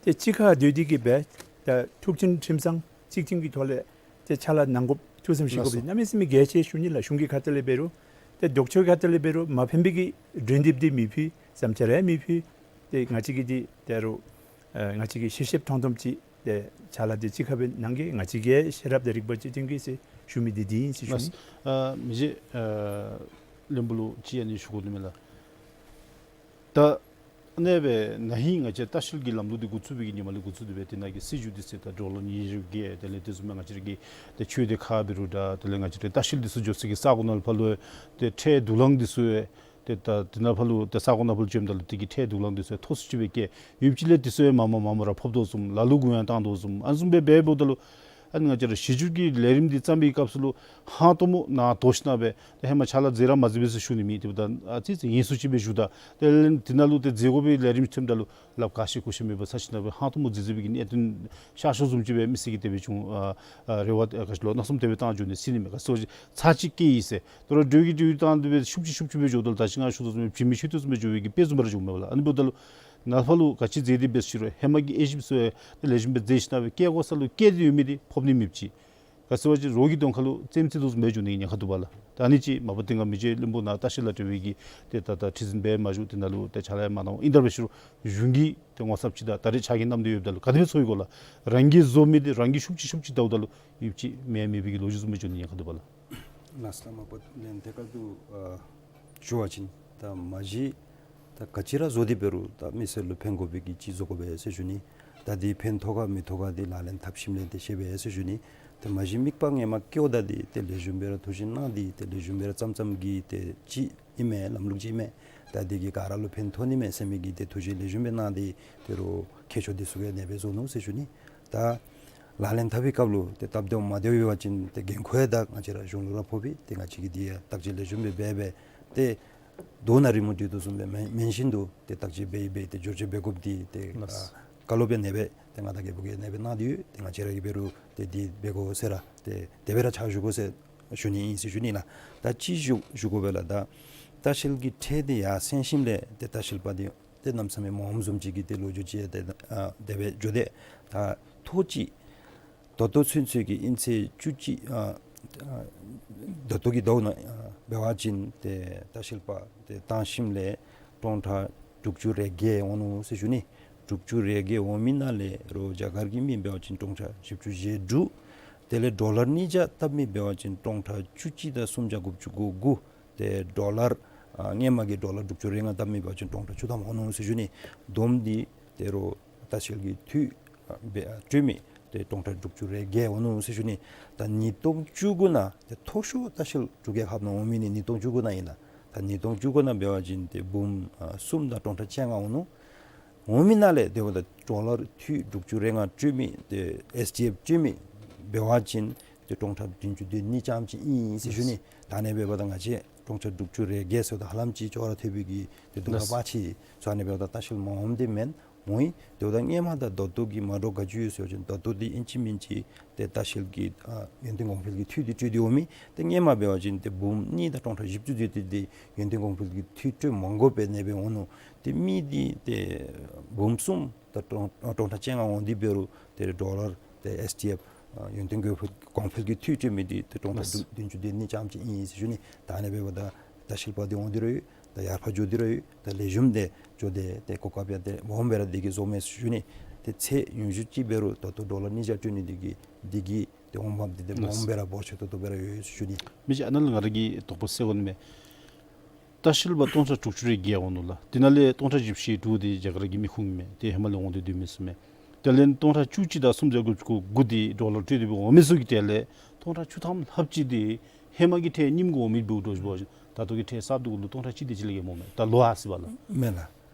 ཏེ་གཅིག་ཁར་སྡོད་དེ་གིས་སྦེ་ད་ཐུགས་མཐུན་ཁྲིམས་གཙང་གཅིག་མཐུན་གྱི་ཐོག་ལས་ཏེ་ཕྱག་ལཱ་གནང་དགོཔ་ཐུགས་བསམ་བཞེས་དགོཔ་འདི་གནམ་མེད་ས་མེད་གལ་ཆེ་ཞུ་ནི་ལགས། གཞུང་གི་ཁ་ཐུག་ལས་འབད་རུང་ཏེ་ལྡོག་ཕྱོགས་ཁ་ཐུག་ལས་འབད་རུང་མ་ཕན་པའི་གི་གྲོས་འདེབས་འདི་མི་ཕུལ། བསམ་འཆར་ཡང་མི་ཕུལ། ཏེ་ང་བཅས་ཀྱིས་འདི་ད་རུང་ཨ་ང་བཅས་ཀྱིས་ཤེས་ཤེསཔ་མཐོང་མཐོངམ་ཅིག་ཏེ་ཕྱག་ལཱ་འདི་གཅིག་ཁར་སྦེ་གནང་གེ། ང་བཅས་ཀྱིས་ཤེས་རབ་དང་རིག་པ་ཅིག་སྟོན་གེ་ཟེར་ཞུ་མི་འདི་འདི་ཨིན་ཟེར་ཞུ་ནི། ལགས། ཨ་མི་རྗེ་ཨ་བློན་པོ་ལུ་ཅིག་ཨ་ནི་ཞུ་དགོ་ནི་མས་ལགས། ད་ཨ་ནེ་སྦེ་ན་ཧིང་ང་བཅས་ལྟ་བཤལ་གྱི་ལམ་ལུགས་འདི་འགོ་བཙུགས་པའི་གི་ཉིནམ་ལས་འགོ་བཙུགས་ཏེ་སྦེ་དེ་ནང་གི་སྲིད་བྱུས་འདི་ཟེར་ད་ཌོ་ལར་ཉི་ཤུ་བརྒལ། དེ་ལས་དེ་བཟུམ་མའི་ང་བཅས་ར་གི་ཏེ་ཆོས་སྡེ་ཁག་འབད་རུང་འདྲ། དེ་ལས་ང་བཅས་ར་ལྟ་བཤལ་འདི་ཚུ་འགྱོ་སའི་གི་ས་གོ་ནང་ལུ་ཕར་ལུ་ཏེ་ཁྲལ་བསྡུ་ལེན་འདི་ཚུ་ཡང་ཏེ་ད་དེ་ནང་ཕར་ལུ་ཏེ་ས་གོ་ནང་ཕར་ལུ་བྱོནམ་ད་ལུ་དེ་གི་ཁྲལ་བསྡུ་ལེན་འདི་ཚུ་ཡང་མཐོ་སུ་ཅིག་སྦེ་བཀལ་ཡོདཔ་ཅིག་ལས་དེ་ཚུ་ཡང་མ་མ་མ་མ་ར་ཕབ་དོ་བཟུམ། ལ་ལུ་གུ་ཡངས་བཏང་དོ་བཟུམ། ཨ་ནི་བཟུམ་སྦེ་འབདཝ་ད་ལུ་ཨ་ནི་ང་བཅས་ར་གཞི་བཅོལ་གྱི་ལས་རིམ་འདི་བརྩམ་པའི་སྐབས་སུ་ལུ་ཧང་སྟོང་མོ་ནཱ་དོ་ཞིན་ན་སྦེ་ཏེ་ཧེ་མ་ཕྱག་ལཱ་མཛད་ར་མ་མཛད་པས་ཟེར་ཞུ་ནི་མེད། དེ་འབདཝ་ད་ཨ་ཙི་ཙི་ཡིན་སུ་ཅིག་སྦེ་ཞུཝ་ད་དེ་ལས་དེ་ནང་ལུ་ཏེ་མཛད་དགོ་པའི་ལས་རིམ་ཐོནམ་ད་ལུ་ལགཔ་ག་ཤེས་གོ་ཤེས་མེད་པར་ཚར་ཞིན་ན་སྦེ་ཧང་སྟོང་མོ་མཛད་མཛད་པའི་གི་གནད་དོན་ཤར་ཤོར་བཟུམ་ཅིག་སྦེ་མི་སེར་གྱིས་དེ་སྦེ་ཅིག་ཨ་ཨ་རེ་བ་ཨ་ག་ཅི་ལོ་སྣང་ཚུལ་དེ་སྦེ་བཏང་འགྱོ་ནི་ཟེར་ནི་མས། ག་ཅི་ཟེར་བ་ཅིན་ཚར་གཅིག་བཀལ་ཡི་ཟེར། དོ་རུང་འགྲོས་ཀྱིས་འགྲོས་བཏང་སྟེ་སྦེ་ཤུབ་ཅིག་ཤུབ་ཅིག་སྦེ་འགྱོཝ་ད་ལུ་ད་ཅི་ང་ཞུ་དོ་བཟུམ་སྦེ་བྱེད་མི་ཤེས་དོ་བཟུམ་སྦེ་འགྱོ་བའི་གི་དཔེ་བཟུམ་ར་འགྱོཝ་མས་ལགས། ཨ་ནི་འབདཝ་ད་ལུ་ནཱ་ཕར་ལུ་ག་ཅི་མཛད་དེ་འབད་ཟེར་ཞུ་རུང་ཧེ་མ་གི་དབྱེ་ཞིབ་ཚུ་ཡང་ལེགས་ཤོམ་སྦེ་མཛད་ཞིན་ན་སྦེ་བཀལ་དགོ་ས་ལུ་བཀལ་ཏེ་ཡོད་མི་འདི་ཕབ་ནི་མེདཔ་ཅིག། ག་ཅི་ཟེར་བ་ཅིན་རོགས་ཀྱི་གདོང་ཁ་ལུ་རྩེདམོ་རྩེ་དོ་བཟུམ་སྦེ་འགྱོ་ནི་གི་ཉེན་ཁ་འདུག་པ་ལགས། ད་ཨ་ནི་ཅིག་མ་པ་དེ་སྒང་མི་རྗེ་བློན་པོ་ནཱ་ལྟ་བཤལ་ལ་འབྲེལ་བའི་གི་ཏེ་ད་ད་ཁྲི་འཛིན་འབད་མ་བཞུགས། དེ་ནང་ལུ་ཏེ་ཕྱག་ལཱ་ཡང་མ་གནང་། ཨིན་ད་སྦེ་ཞུ་རུང་གཞུང་གི་ཏེ་ངོ་ཚབ་ཅིག་དང་ད་རེས་ཕྱག་གི་བསྣམས་ཏེ་ཡོདཔ་ད་ལུ་ག་དེ་སྦེ་ཚོར་ཡི་གོ་ལགས། རང་གིས་བཟོ་མི་འདི་རང་གིས་ཤུབ་ཅིག་ཤུབ་ཅིག་བལྟཝ་ད་ལུ་ཡོདཔ་ཅིག་མེད་མེད་པའི་གི་ལོ་རྒྱུས་བཟུམ་སྦེ་འགྱོ་ནི་ཉེན་ཁ་འདུག་པ་ལགས། ལགས་སོ་ལགས། མ་པ་ལན་ཐད་ཀར་དུ་ཨ་ཞུ་བ་ཅིན་ད་མ་གཞི་ད་ག་ཅི་ར་བཟོ་སྟེ་འབད་རུང་ད་མི་སེར་ལུ་ཕན་དགོ་པའི་གི་ཅིག་བཟོ་དགོ་པས་ཟེར་ཞུ་ནི། ད་འདི་ཕན་ཐོགས་ག་མི་ཐོགས་ག་འདི་ལག་ལེན་འཐབ་ཞིནམ་ལས་ཏེ་ཤེས་པས་ཟེར་ཞུ་ནི། ད་མ་གཞི་དམིགས་པ་ངོ་མ་བསྐྱེདཔ་ད་འདི་ཏེ་ལེགས་ཤོམ་སྦེ་ར་ཐུགས་བཞེད་གནང་སྟེ་ཏེ་ལེགས་ཤོམ་སྦེ་ར་བརྩམ་བརྩམ་གྱི་ཏེ་ཅིག་ཨིན་མས། ལམ་ལུགས་ཅིག་ཨིན་མས། ད་འདི་གིས་ག་ར་ལུ་ཕན་ཐོགས་ནི་མས་ཟེར་མི་གི་ཏེ་ཐུགས་བཞེད་ལེགས་ཤོམ་སྦེ་གནང་སྟེ་ཏེ་རོགས་མཁས་མཆོག་འདི་ཚུ་གིས་ཨ་ནེ་སྦེ་བཟོ་ནུག་ཟེར་ཞུ་ནི། ད་ལག་ལེན་འཐབ་པའི་སྐབས་ལུ་ཏེ་སྟབས་བདེཝ་མ་བདེཝ་ཡོད་པ་ཅིན་ཏེ་འགན་ཁུར་ཡང་ད་ང་བཅས་ར་གཞུང་ལུ་ར་ཕོག་པས། ཏེ་ང་བཅས་ཀྱིས་འདི་ཡང་བརྟག་དཔྱད་ལེགས་ཤོམ་སྦེ་འབད་འབད་ཏེ་རྡོ་ནང་རི་མོ་བྲིས་དོ་བཟུམ་སྦེ་མེན་མེན་བཞིན་དུ་ཏེ་བརྟག་དཔྱད་འབད་ཡི་འབད་ཡི་ཏེ་བསྒྱུར་བཅོས་འབད་དགོཔ་འདི་ཏེ་ལགས། ཨ་བཀའ་སློབ་ཡང་ཨ་ནེ་སྦེ་ཏེ་ང་བདག་རྒྱལ་པོ་གིས་ཨ་ནེ་སྦེ་གནང་སྟེ་ཡོད། ཏེ་ང་བཅས་ར་གིས་འབད་རུང་ཏེ་འདི་འབད་དགོ་ཟེར་ར་ཏེ་དེ་སྦེ་ར་ཕྱག་ཞུ་དགོ་ཟེར་ཞུ་ནི་ཨིན་ཟེར་ཞུ་ནི་ལགས། ད་ཅིག་ཞུ་ཞུ་དགོ་པས་ལགས། ད་ལྟ་བཤལ་གྱི་ཁྲལ་འདི་ཡར་སེང་ཞིནམ་ལས་ཏེ་ལྟ་བཤལ་པ་འདི་ཏེ་གནམ་མེད་ས་མེད་མངམ་བཟུམ་ཅིག་གི་ཏེ་ལོ་རྒྱུས་ཅིག་ཏེ་ཨ་དེ་སྦེ་འགྱོ་དེས། ད་ཐོག་ཅིག་ད་ལྟོ་ཚུན་ཚོད་ཀྱི་ཨིན་ཚེས་བཅུ་གཅིག་ཨ་ཨ་ད་ལྟོ་གི་ཟླཝ་ནང་ཨ་འབད་བ་ཅིན་ཏེ་ལྟ་བཤལ་པ་ཏེ་བཏང་ཞིནམ་ལས་སྟོང་ཕྲག་དྲུག་ཅུ་རེ་བརྒྱད་འོང་ནུག་ཟེར་ཞུ་ནི། དྲུག་ཅུ་རེ་བརྒྱད་འོང་མི་ནང་ལས་རོགས་རྒྱ་གར་གྱི་མི་འབད་བ་ཅིན་སྟོང་ཕྲག་བཞི་བཅུ་ཞེ་དྲུག། དེ་ལས་ཌོ་ལར་གཉིས་བརྒྱ་བཏབ་མི་འབད་བ་ཅིན་སྟོང་ཕྲག་བཅུ་གཅིག་དང་སུམ་བརྒྱ་དགུ་བཅུ་གོ་དགུ། ཏེ་ཌོ་ལར་ཨ་སྔོན་མ་གི་ཌོ་ལར་དྲུག་ཅུ་རེ་ལྔ་བཏབ་མི་འབད་བ་ཅིན་སྟོང་ཕྲག་བཅུ་ཐམ་འོང་ནུག་ཟེར་ཞུ་ནི། བསྡོམས་འདི་ཏེ་རོགས་ལྟ་བཤལ་གྱི་འཐུས་ཨ་འབད་ཨ་སྤྲོད་མི་ཏེ་སྟོང་ཕྲག་དྲུག་ཅུ་རེ་བརྒྱད་འོང་ནུག་ཟེར་ཞུ་ནི། ད་ཉིས་སྟོང་བཅུ་དགུ་ནང་ཏེ་མཐོ་ཤོས་ལྟ་བཤལ་འབྲུག་རྒྱལ་ཁབ་ནང་འོང་མི་ནི་ཉིས་སྟོང་བཅུ་དགུ་ནང་ཨིན་ལགས། ད་ཉིས་སྟོང་བཅུ་དགུ་ནང་འབད་བ་ཅིན་ཏེ་འབུམ་ཨ་གསུམ་དང་སྟོང་ཕྲག་བཅོ་ལྔ་འོང་ནུག། འོང་མི་ནང་ལས་དེ་འབདཝ་ད་ཌོ་ལར་འཐུས་དྲུག་ཅུ་རེ་ལྔ་སྤྲོད་མི་ཏེ་ཨེས་ཌི་ཨེཕ་སྤྲོད་མི་འབད་བ་ཅིན་ཏེ་སྟོང་ཕྲག་བདུན་ཅུ་དོན་གཉིས་ཙམ་ཅིག་ཨིན་ཟེར་ཞུ་ནི། ད་ཨ་ནེ་སྦེ་འབདཝ་ད་ང་བཅས་སྟོང་ཕྲག་དྲུག་ཅུ་རེ་བརྒྱད་ཟེརཝ་ད་ཧ་ལམ་ཅིག་ཅོག་ར་འཐད་པའི་གི་ཏེ་གདོང་ཁར་པ་ཅིག་ཚུ་ཨ་ནེ་འབདཝ་ད་ལྟ་བཤལ་མངམ་འདི་མེན་འོང་ཡི། དེ་འབདཝ་ད་སྔོན་མ་དང་ད་ལྟོ་གི་མ་འདྲཝ་ག་ཅི་ཡོད་ཟེར་བ་ཅིན་ད་ལྟོ་འདི་ཨིན་ཅི་མིན་ཅི་ཏེ་ལྟ་བཤལ་གྱི་ཨ་ཡོན་ཏན་གོང་འཕེལ་གྱི་འཐུས་འདི་སྤྲོད་དེ་འོང་མི། ཏེ་སྔོན་མ་འབད་བ་ཅིན་ཏེ་འབུམ་གཉིས་དང་སྟོང་ཕྲག་བཞི་བཅུ་ཟེར་ཏེ་འདི་ཡོན་ཏན་གོང་འཕེལ་གྱི་འཐུས་སྤྲོད་མ་དགོ་པར་ཨ་ནེ་སྦེ་འོང་ནུག། ཏེ་མི་འདི་ཏེ་འབུམ་གསུམ་དང་སྟོང་སྟོང་ཕྲག་བཅོ་ལྔ་འོང་སྟེ་འབད་རུང་ཏེ་ཌོ་ལར་ཏེ་ཨེས་ཌི་ཨེཕ་ཨ་ཡོན་ཏན་གོང་འཕེལ་གྱི་འཐུས་སྤྲོད་མི་འདི་ཏེ་སྟོང་ཕྲག་བདུན་བདུན་ཅུ་དོན་གཉིས་ཙམ་ཅིག་ཨིན་ཟེར་ཞུ་ནི། ད་ཨ་ནེ་སྦེ་འབདཝ་ད་ལྟ་བཤལ་པ་འདི་འོང་སྟེ་ར་ཡོད། ད་ཡར་ཕར་འགྱོ་སྟེ་ར་ཡོད། ད་ལེགས་ཤོམ་སྦེ་འགྱོ་སྟེ་ཏེ་གོ་སྐབས་ཡང་ཏེ་སྦོམ་སྦེ་ར་འདི་གིས་བཟོ་མས་ཟེར་ཞུ་ནི། ཏེ་ཚད་ཉུང་ཤོས་ཅིག་འབད་རུང་ད་ལྟོ་ཌོ་ལར་གཉིས་བརྒྱ་སྤྲོད་ནི་འདི་གིས་འདི་གིས་ཏེ་འོང་འབབ་འདི་ཏེ་ལགས། སྦོམ་སྦེ་ར་འབོར་ཆེ་ཏོག་ཏོ་སྦེ་ར་ཡོད་ཟེར་ཞུ་ནི། མི་རྗེ་ཨ་ནཱ་ལས་ང་ར་གིས་དོགས་པ་སེལ་དགོ་ནི་མས། ལྟ་བཤལ་པ་སྟོང་ཕྲག་དྲུག་ཅུ་རེ་བརྒྱད་འོང་ནུག་ལགས། དེ་ནང་ལས་སྟོང་ཕྲག་བཞི་བཅུ་ཞེ་དྲུག་འདི་རྒྱ་གར་གྱི་མི་ཁུངས་ཨིན་མས། ཏེ་ཧེ་མ་ལས་འོང་སྟེ་སྡོད་མི་ཚུ་མས། དེ་ལས་སྟོང་ཕྲག་བཅུ་གཅིག་དང་སུམ་བརྒྱ་དགུ་བཅུ་གོ་དགུ་འདི་ཌོ་ལར་སྤྲོད་དེ་སྦེ་འོང་མི་ཚུ་གི་གྲས་ལས་སྟོང་ཕྲག་བཅུ་ཐམ་ལྷགཔ་ཅིག་འདི་ཧེ་མ་གི་ཁྲལ་རྙིངམ་གུ་འོང་མི་འབདཝ་འདྲཝ་ཅིག་འབད་བ་ཅིན་ད་ལྟོ་གི་ཁྲལ་གསརཔ་འདི་གུ་ལུ་སྟོང་ཕྲག་གཅིག་དེ་ཅིག་ལས་བརྒལ་མེད་མས། ད་ལོ་ཨ་ཙི་བ་ལགས། མེན་ལགས།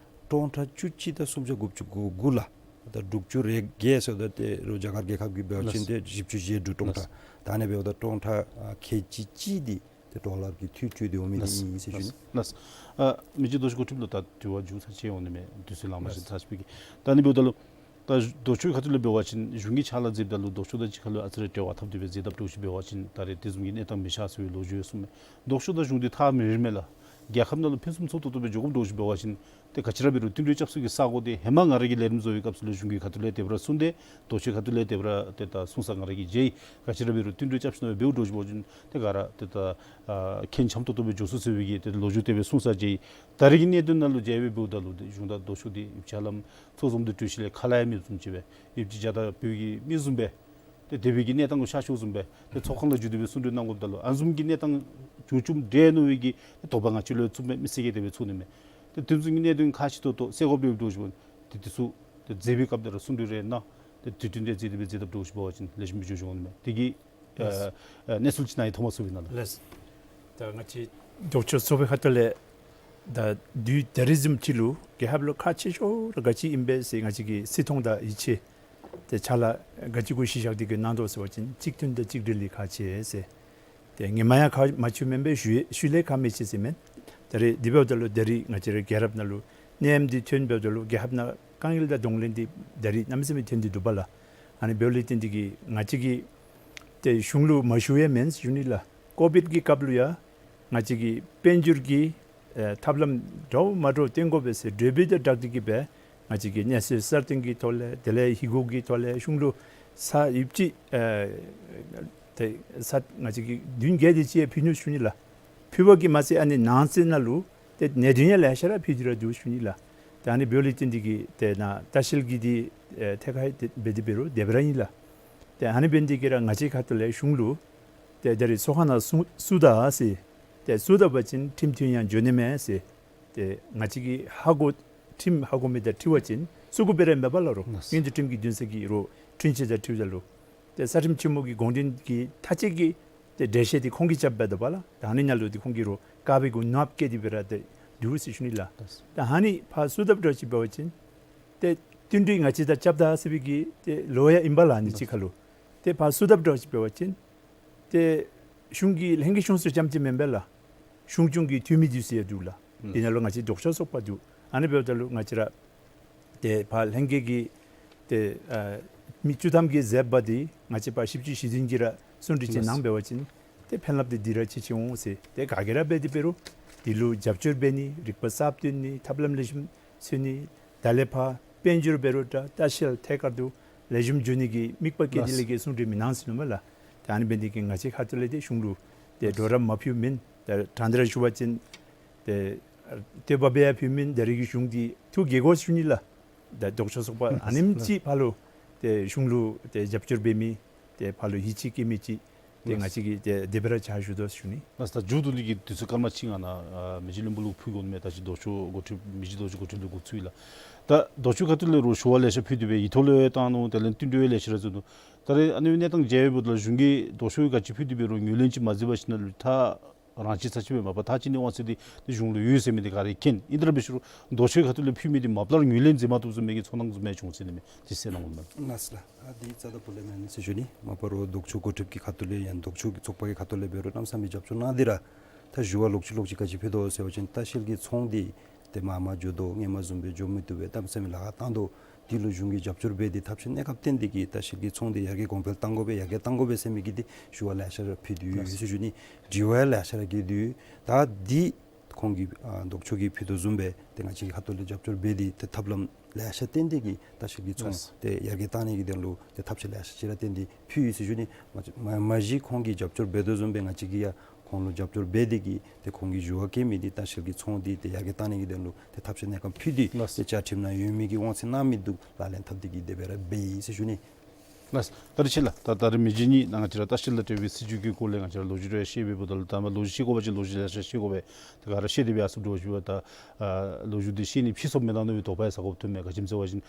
སྟོང་ཕྲག་བཅུ་གཅིག་དང་སུམ་བརྒྱ་དགུ་བཅུ་གོ་དགུ་ལགས། ད་དྲུག་ཅུ་རེ་བརྒྱད་ཟེརཝ་ད་ཏེ་རོགས་རྒྱ་གར་རྒྱལ་ཁབ་ཀྱི་འབད་བ་ཅིན་ལགས། ཏེ་བཞི་བཅུ་ཞེ་དྲུག་སྟོང་ཕྲག། ལགས། ད་ཨ་ནེ་འབདཝ་ད་སྟོང་ཕྲག་ཨ་ཁལ་གཅིག་གཅིག་འདི་ཏེ་ཌོ་ལར་གྱི་འཐུས་སྤྲོད་དེ་འོང་མི་འདི་ལགས། ཨིན་ཟེར་ཞུ་ནི། ལགས། ཨ་མི་རྗེ་རྡོ་རྗེ་གོ་ཁྲིདཔ་ལུ་ད་དྲི་བ་མཇུག་ཚར་ཅིག་འོང་ནི་མས། དུས་ཚོད་ལང་མ་ཤེས། ལགས། ཚར་ཅིག་པའི་གི་ད་ཨ་ནི་འབདཝ་ད་ལུ་ད་ལྡོག་ཕྱོགས་ཁ་ཐུག་ལས་འབད་བ་ཅིན་གཞུང་གིས་ཕྱག་ལཱ་མཛདཔ་ད་ལུ་ལྡོག་ཕྱོགས་དང་གཅིག་ཁར་ལུ་ཨ་ཙི་རེ་འབྲེལ་བ་འཐབ་སྟེ་སྦེ་མཛད་དཔ་འདྲཝ་ཅིག་འབད་བ་ཅིན་ད་རེས་དེ་བཟུམ་གྱི་གནས་སྟངས་མི་ཤར་ཟེར་བའི་ལོ་རྒྱུས་ཡོད་གསུངམ་མས། ལྡོག་ཕྱོགས་དང་གཞུང་འདི་ཐག་མི་རིང་མས་ལགས། རྒྱལ་ཁབ་ནང་ལུ་ཕུན་སུམ་ཚོགས་ཏོག་ཏོ་སྦེ་འགྱོ་དགོཔ་འདྲཝ་ཅིག་འབད་བ་ཅིན་ཏེ་ག་ཅི་ར་འབད་རུང་བསྟུན་གྲོས་རྐྱབ་ས་གི་ས་གོ་འདི་ཧེ་མ་ང་ར་གིས་ལས་རིམ་བཟོ་བའི་སྐབས་སུ་ལུ་གཞུང་གི་ཁ་ཐུག་ལས་དེ་སྦེ་ར་གསུངས་ཏེ་ལྡོག་ཕྱོགས་ཁ་ཐུག་ལས་དེ་སྦེ་ར་ཏེ་ད་གསུངས་ས་ང་ར་གིས་མཇལ་ཡི། ག་ཅི་ར་འབད་རུང་བསྟུན་གྲོས་རྐྱབ་ཞིནམ་སྦེ་འབདཝ་འདྲཝ་ཅིག་འབད་བ་ཅིན་ཏེ་ག་ར་ཏེ་ད་ཨ་ཁེངས་འཆམ་ཏོག་ཏོ་སྦེ་འགྱོ་ཚུགས་ཟེར་བའི་གི་ཏེ་ལོ་རྒྱུས་དེ་སྦེ་གསུངས་ས་མཇལ་ཡི། ད་རེས་ཀྱི་གནད་དོན་ནང་ལུ་མཇལ་བའི་འབདཝ་ད་ལུ་ཏེ་གཞུང་དང་ལྡོག་ཕྱོགས་འདི་ཡིག་ཆ་ལམ་ཚོགས་འཛོམས་འདི་གྲོལ་ཞིནམ་ལས་ཁ་སླབ་ཡང་མེདཔ་བཟུམ་ཅིག་སྦེ་ཡོདཔ་ཅིག་རྒྱ་དང་བོད་ཀྱི་མི་བཟུམ་སྦེ་ཏེ་དེ་སྦེ་གི་གནས་སྟངས་གུ་ཤར་ཤོརཝ་བཟུམ་སྦེ་ཏེ་ཚོགས་ཁང་ལུ་འཛུལ་ཏེ་སྦེ་གསུང་གྲོས་གནང་དགོཔ་ད་ལུ་ཨ་ནི་བཟུམ་གྱི་གནས་སྟངས་བྱུང་བྱུངམ་འདྲས་མནོ་བའི་གི་ཏེ་དོགས་པ་ང་བཅས་ལུ་ཚུདཔ་མས། མི་སེར་གྱིས་དེ་སྦེ་ཚོར་ནི་མས། ཏེ་དེ་བཟུམ་གྱི་གནད་དོན་ཁག་ཆེ་ཏོག་ཏོ་སེལ་དགོཔ་འདྲཝ་འདྲཝ་ཅིག་འབད་བ་ཅིན་ཏེ་དེ་ཚུ་ཏེ་མཛད་པའི་སྐབས་དེ་ར་གསུང་གྲོས་རེ་གནང་ཏེ་དུས་སྟོན་དེ་མཛད་དེ་སྦེ་མཛད་དཔ་འདྲཝ་ཅིག་འབད་བ་ཅིན་ལེགས་ཤོམ་སྦེ་འགྱོ་འོང་ནི་མས། དེ་གི་ལགས། ཨ་ཨ་གནས་ཚུལ་ཅིག་ནཱ་ཡི་ཐོག་མ་ཚུགས་པའི་ནང་ལུ། ལགས། ད་ང་བཅས་ལྡོག་ཕྱོགས་ཚོགས་པའི་ཁ་ཐུག་ལས་ད་དུས་ད་རིས་བཟུམ་ཅིག་ལུ་རྒྱལ་ཁབ་ལུ་ཁག་ཆེ་ཤོས་ར་ག་ཅི་ཨིན་པས་ཟེར་ང་བཅས་ཀྱིས་བརྩི་མཐོང་དང་ཡིད་ཆེས་ཏེ་ཕྱག་ལཱ་ག་ཅི་གུ་གཞི་བཞག་སྟེ་གི་གནང་དོ་ཟེར་བ་ཅིན་གཅིག་མཐུན་དང་གཅིག་སྒྲིལ་འདི་ཁག་ཆེ་ཟེར། ཏེ་ཧེ་མ་ཡང་ཁག་མ་ཆེཝ་མེན་པས། ཞུ་ཞུ་ལས་ཁག་མི་ཆེ་ཟེར་མེན། ད་རེས་དེ་འབདཝ་ད་ལུ་ད་རེས་ང་བཅས་ར་རྒྱལ་རབས་ནང་ལུ་ནད་ཡམས་འདི་ཐོན་འབདཝ་ད་ལུ་རྒྱལ་ཁབ་ནང་དཀའ་ངལ་དང་གདོང་ལེན་འདི་ད་རེས་གནམ་མེད་ས་མེད་ཐོན་ཏེ་འདུག་པ་ལགས། ཨ་ནི་འབདཝ་ལས་བརྟེན་ཏེ་གི་ང་བཅས་ཀྱིས་ཏེ་གཞུང་ལུ་མ་ཞུ་ཡང་མེན་ཞུ་ནི་ལགས། ཀོ་བིཌ་ཀྱི་སྐབས་ལུ་ཡང་ང་བཅས་ཀྱིས་དཔལ་འབྱོར་གྱི་ཨེ་ཐབས་ལམ་འདྲཝ་མ་འདྲཝ་བཏོན་དགོ་པས་ཟེར་གྲོས་འབུལ་དང་སྦྲགས་ཏེ་གི་སྦེ་ང་བཅས་ཀྱིས་གནས་ཚུལ་གསར་བཏོན་གྱི་ཐོག་ལས་དེ་ལས་ཧིང་སྒོར་གྱི་ཐོག་ལས་གཞུང་ལུ་ས་ཡོདཔ་ཅིག་ཨེ་ཏེ་ས་ང་བཅས་ཀྱིས་བདུན་བརྒྱད་དེ་ཅིག་ཡང་ཕུལ་ནུག་ཞུ་ནི་ལགས། ཕུལ་བ་གིས་མ་ཚད་ཨ་ནི་ནང་གསེས་ནང་ལུ་ཏེ་ནད་གདོན་ཡང་ལེ་ཤ་ར་ཕུལ་ཏེ་ར་འདུག་ཞུ་ནི་ལགས། ཏེ་ཨ་ནི་འབདཝ་ལས་བརྟེན་ཏེ་གི་ཏེ་ནཱ་ལྟ་བཤལ་གྱི་འདི་ཨེ་ཐད་ཁར་ཏེ་འབད་དེ་འབད་རུང་དེ་སྦེ་ར་ཨིན་ལགས། ཏེ་ཨ་ནི་འབད་ནི་དེ་གིས་ར་ང་བཅས་ཁ་ཐུག་ལས་གཞུང་ལུ་ཏེ་ད་རེས་ཚོགས་ཁང་ནང་བཙུགས་བཙུགས་ད་ཟེར། ཏེ་བཙུགས་ད་པ་ཅིན་ཁྲིམས་མཐུན་ཡང་འགྱོ་ནི་མས་ཟེར། ཏེ་ང་བཅས་ཀྱིས་ཧ་གོ་ཁྲིམས་ཧ་གོ་མི་དང་འཁྲིལ་བ་ཅིན་བཙུགས་དགོ་པའི་རེ་མེད་པ་ལགས། རོགས་ལགས། སྔོན་དུ་ཁྲིམས་ཀྱི་འདུན་ས་གི་རོགས་འཁྲུན་ཆོད་དང་འཁྲིལཝ་ད་ལུ་ཏེ་ས་ཁྲིམས་ཆེན་མོ་གི་དགོངས་དོན་གྱི་མཐའ་དཔྱད་ཀྱི་ཏེ་འགྲེལ་བཤད་འདི་ཁོང་གིས་རྐྱབ་འབད་དོ་བ་ལགས། ད་ཨ་ནི་ནང་ལུ་ཏེ་ཁོང་གིས་རོགས་བཀག་པའི་གུ་ནུབ་བཀལ་ཏེ་སྦེ་ར་ཏེ་འདུག་ཟེར་ཞུ་ནི་ལགས། ལགས། ད་ཨ་ནི་ཕར་བཙུགས་དཔ་འདྲཝ་ཅིག་འབད་བ་ཅིན་ཏེ་བསྟུན་གྲོས་ང་བཅས་དང་རྐྱབ་ད་ཟེར་བའི་གི་ཏེ་ལོ་ཡང་ཨིན་པ་ལགས། ཨ་ནི་ཅིག་ཁར་ལུ་ཏེ་ཕར་བཙུགས་དཔ་འདྲཝ་ཅིག་འབད་བ་ཅིན་ཏེ་གཞུང་གི་ལྷན་རྒྱས་གཞུང་ཚོགས་རྐྱངམ་ཅིག་མེན་པས་ལགས། གཞུང་སྐྱོང་གི་འཐུས་མི་འདི་ཚུ་ཡང་འདུག་ལགས། ཨུམ། དེ་ནང་ལུ་ང་བཅས་ལྡོག་ཕྱོགས་ཚོགས་པ་འདུག། ཨ་ནི་འབདཝ་ད་ལུ་ང་བཅས་ར་ཏེ་ཕར་ལྷན་རྒྱས་ཀྱི་ཏེ་ཨ་མི་བཅུ་ཐམ་གྱིས་མཛདཔ་འདི་ང་བཅས་ཕར་བཞི་བཅུ་ཞེ་བདུན་གྱིས་ར་གསུང་གྲོས་ཅིག་གནང་འབད་བ་ཅིན་ཏེ་ཕན་རླབས་འདི་འདི་ར་ཆེ་ཆེ་འོང་ཟེར། ཏེ་ག་གིས་ར་འབད་དེ་འབད་རུང་འདི་ལུ་རྒྱབ་སྐྱོར་འབད་ནི་རིག་པ་གསརཔ་བཏོན་ནི་ཐབས་ལམ་ལེགས་ཤོམ་འཚོལ་ནི་ད་ལས་ཕར་དཔལ་འབྱོར་འབད་རུང་ད་ལྟ་བཤལ་ཐད་ཀར་དུ་ལེགས་ཤོམ་འགྱོ་ནི་གི་དམིགས་པ་བསྐྱེད་དེ་ལས་ཀྱི་གསུང་གྲོས་མི་གནང་ཟེར་ནུག་མས་ལགས། ཏེ་ཨ་ནི་འབད་ནི་དེ་གིས་ང་བཅས་ཁ་ཐུག་ལས་ཏེ་གཞུང་ལུ་ཏེ་གྲོགས་རམ་མ་ཕུལཝ་མེན། ཏེ་དྲང་སྟེ་ར་ཞུ་བ་ཅིན་ཏེ་བསྟོད་པ་སྦེ་ཡང་ཕུལཝ་མེན། ད་རེས་ཀྱི་གཞུང་འདི་ཐུགས་དགྱེས་དགོ་ཞུ་ནི་ལགས། ད་ལྡོག་ཕྱོགས་ཚོགས་པ་ཨ་ནེམ་ཅིག་ཕར་ལུ་ཏེ་གཞུང་ལུ་ཏེ་རྒྱབ་སྐྱོར་འབད་མི་ཏེ་ཕར་ལུ་ཡིད་ཆེས་བསྐྱེད་མི་ཅིག་ཏེ་ང་བཅས་ཀྱིས་ཏེ་དེ་སྦེ་ར་ཕྱག་ཞུ་དོ་ཞུ་ནི། ལགས། ད་མཇུག་ཏུ་འདི་གི་དུས་ཚོད་སྐར་མ་གཅིག་ནང་ན་ཨ་མི་རྗེ་བློན་པོ་ལུ་ཕུལ་དགོ་མནོཝ་མས། ད་ཅི་ལྡོག་ཕྱོགས་འགོ་ཁྲིདཔ་མི་རྗེ་ལྡོག་ཕྱོགས་འགོ་ཁྲིདཔ་ལུ་འགོ་བཙུགས་ཡི་ལགས། ད་ལྡོག་ཕྱོགས་ཁ་ཐུག་ལས་རོགས་ཞུ་བ་ལེ་ཤ་ཕུལ་ཏེ་སྦེ་ཡིག་ཐོག་ལུ་ཡང་བཏང་ནུག། དེ་ལས་བསྟུན་གྲོས་ཡང་ལེ་ཤ་ར་བཙུགས་ནུག། ད་རེས་ཨ་ནི་གནས་སྟངས་མཇལ་བའི་བར་དུ་ལུ་གཞུང་གིས་ལྡོག་ཕྱོགས་ག་ཅི་ཕུལ་ཏེ་འབད་རུང་ངོས་ལེན་ཅིག་མ་མཛད་པ་ཅིག་ནང་ལུ་ད་རང་ཆས་ཚར་གཅིག་སྦེ་མ་པ་ཐག་གཅིག་ནི་དབང་ཚད་འདི་ཏེ་གཞུང་ལུ་ཡོད་ཟེར་མི་འདི་ག་ར་མཁྱེན། ཨིན་ཏེ་ར་འབད་ཞུ་རུང་ལྡོག་ཕྱོགས་ཁ་ཐུག་ལས་ཕུལ་མི་འདི་མ་པ་ལས་ངོས་ལེན་མཛད་མ་བཏུབ་བཟུམ་མའི་གི་ཚོར་སྣང་བཟུམ་མའི་བྱུང་ཟེར་ནི་མས། དེ་གསན་གནང་དགོ་མནོཝ་མས། ལགས་སོ་ལགས། ཨ་འདི་རྩ་དང་པོ་ལས་མེན་ཟེར་ཞུ་ནི། མ་པ་རོགས་ལྡོག་ཕྱོགས་འགོ་ཁྲིདཔ་ཀྱི་ཁ་ཐུག་ལས་ཡང་ལྡོག་ཕྱོགས་ཀྱི་ཚོགས་པ་གི་ཁ་ཐུག་ལས་འབད་རུང་གནམ་མེད་ས་མེད་རྒྱབ་སྐྱོར་གནང་སྟེ་ར་ད་ཞུ་བ་ལོག་ཅི་ལོག་ཅི་ག་ཅི་ཕུལ་དོ་ཟེར་བ་ཅིན་ལྟ་བཤལ་གྱི་ཚོང་འདི་ཏེ་མར་མར་འགྱོ་དོ་སྔོན་མ་བཟུམ་སྦེ་འགྱོ་མི་བཏུབ་པས། གནམ་མེད་ས་མེད་ལཱ་ཁག་བཏང་དོ། འདི་ལུ་གཞུང་གིས་རྒྱབ་སྐྱོར་འབད་དེ་ཐབས་ཤེས་གནས་སྐབས་བརྟན་ཏེ་གི་ལྟ་བཤལ་གྱི་ཚོང་འདི་ཡར་རྒྱས་གོང་འཕེལ་བཏང་དགོ་པས། ཡར་རྒྱས་བཏང་དགོ་པས་ཟེར་མི་གི་འདི་ཞུ་བ་ལེ་ཤ་ར་ཕུལ་ཏེ་ཡོད་ཟེར་ཞུ་ནི། དྲི་བ་ཡང་ལེ་ཤ་ར་བཀོད་དེ་ཡོད། ད་འདི་ཁོང་གིས་ཨ་ལྡོག་ཕྱོགས་ཀྱིས་ཕུལ་དོ་བཟུམ་སྦེ་ཏེ་ང་བཅས་ཀྱི་ཁ་ཐུག་ལས་རྒྱབ་སྐྱོར་འབད་དེ་ཏེ་ཐབས་ལམ་ལེ་ཤ་བཏོན་ཏེ་གི་ལྟ་བཤལ་གྱི་ཚོང་ལགས། ཏེ་ཡར་རྒྱས་བཏང་ནི་གི་དོན་ལུ་ཏེ་ཐབས་ཤེས་ལེ་ཤ་ཅིག་ར་བཏོན་ཏེ་ཕུལ་ཡི་ཟེར་ཞུ་ནི། མ་མ་མ་གཞི་ཁོང་གིས་རྒྱབ་སྐྱོར་འབད་དོ་བཟུམ་སྦེ་ང་བཅས་ཀྱིས་ཡང་ཁོང་ལུ་རྒྱབ་སྐྱོར་འབད་དེ་གི་ཏེ་ཁོང་གིས་ཞུ་བ་བཀོད་མི་འདི་ལྟ་བཤལ་གྱི་ཚོང་འདི་ཏེ་ཡར་རྒྱས་བཏང་ནི་གི་དོན་ལུ་ཏེ་ཐབས་ཤེས་གནས་སྐབས་ཕུལ་ཏེ་ལགས། ཏེ་བཅའ་ཁྲིམས་ནང་ཡོད་མི་གི་དབང་ཚད་གནང་མི་འདི་ལག་ལེན་འཐབ་སྟེ་གི་དེ་སྦེ་ར་འབད་ཡི་ཟེར་ཞུ་ནི། ལགས། ད་རེས་ཕྱི་ལུ་ད་ད་རེས་མི་རྗེ་གཉིས་ནཱ་ང་བཅས་ར་ལྟ་བཤལ་དང་འབྲེལ་བའི་སྲིད་བྱུས་ཀྱི་སྐོར་ལས་ང་བཅས་ར་ལོ་རྒྱུས་རེ་བཤད་པའི་བར་ན་ལུ་ད་མ་ལོ་རྒྱུས་བཤད་དགོ་པ་ཅིན་ལོ་རྒྱུས་ལེ་ཤ་བཤད་དགོ་པས། ད་ག་ར་བཤད་དེ་སྦེ་ཡར་སོངམ་འདྲཝ་ཅིག་འབདཝ་ད་ཨ་ལོ་རྒྱུས་འདི་བཤད་ནི་ཕྱིས་སོངམ་མེན་ན་མནོ་བའི་དོགས་པ་ཡང་ཟ་དགོཔ་ཐོནམ་མས། ག་ཅི་སྨོ་ཟེར་བ་ཅིན་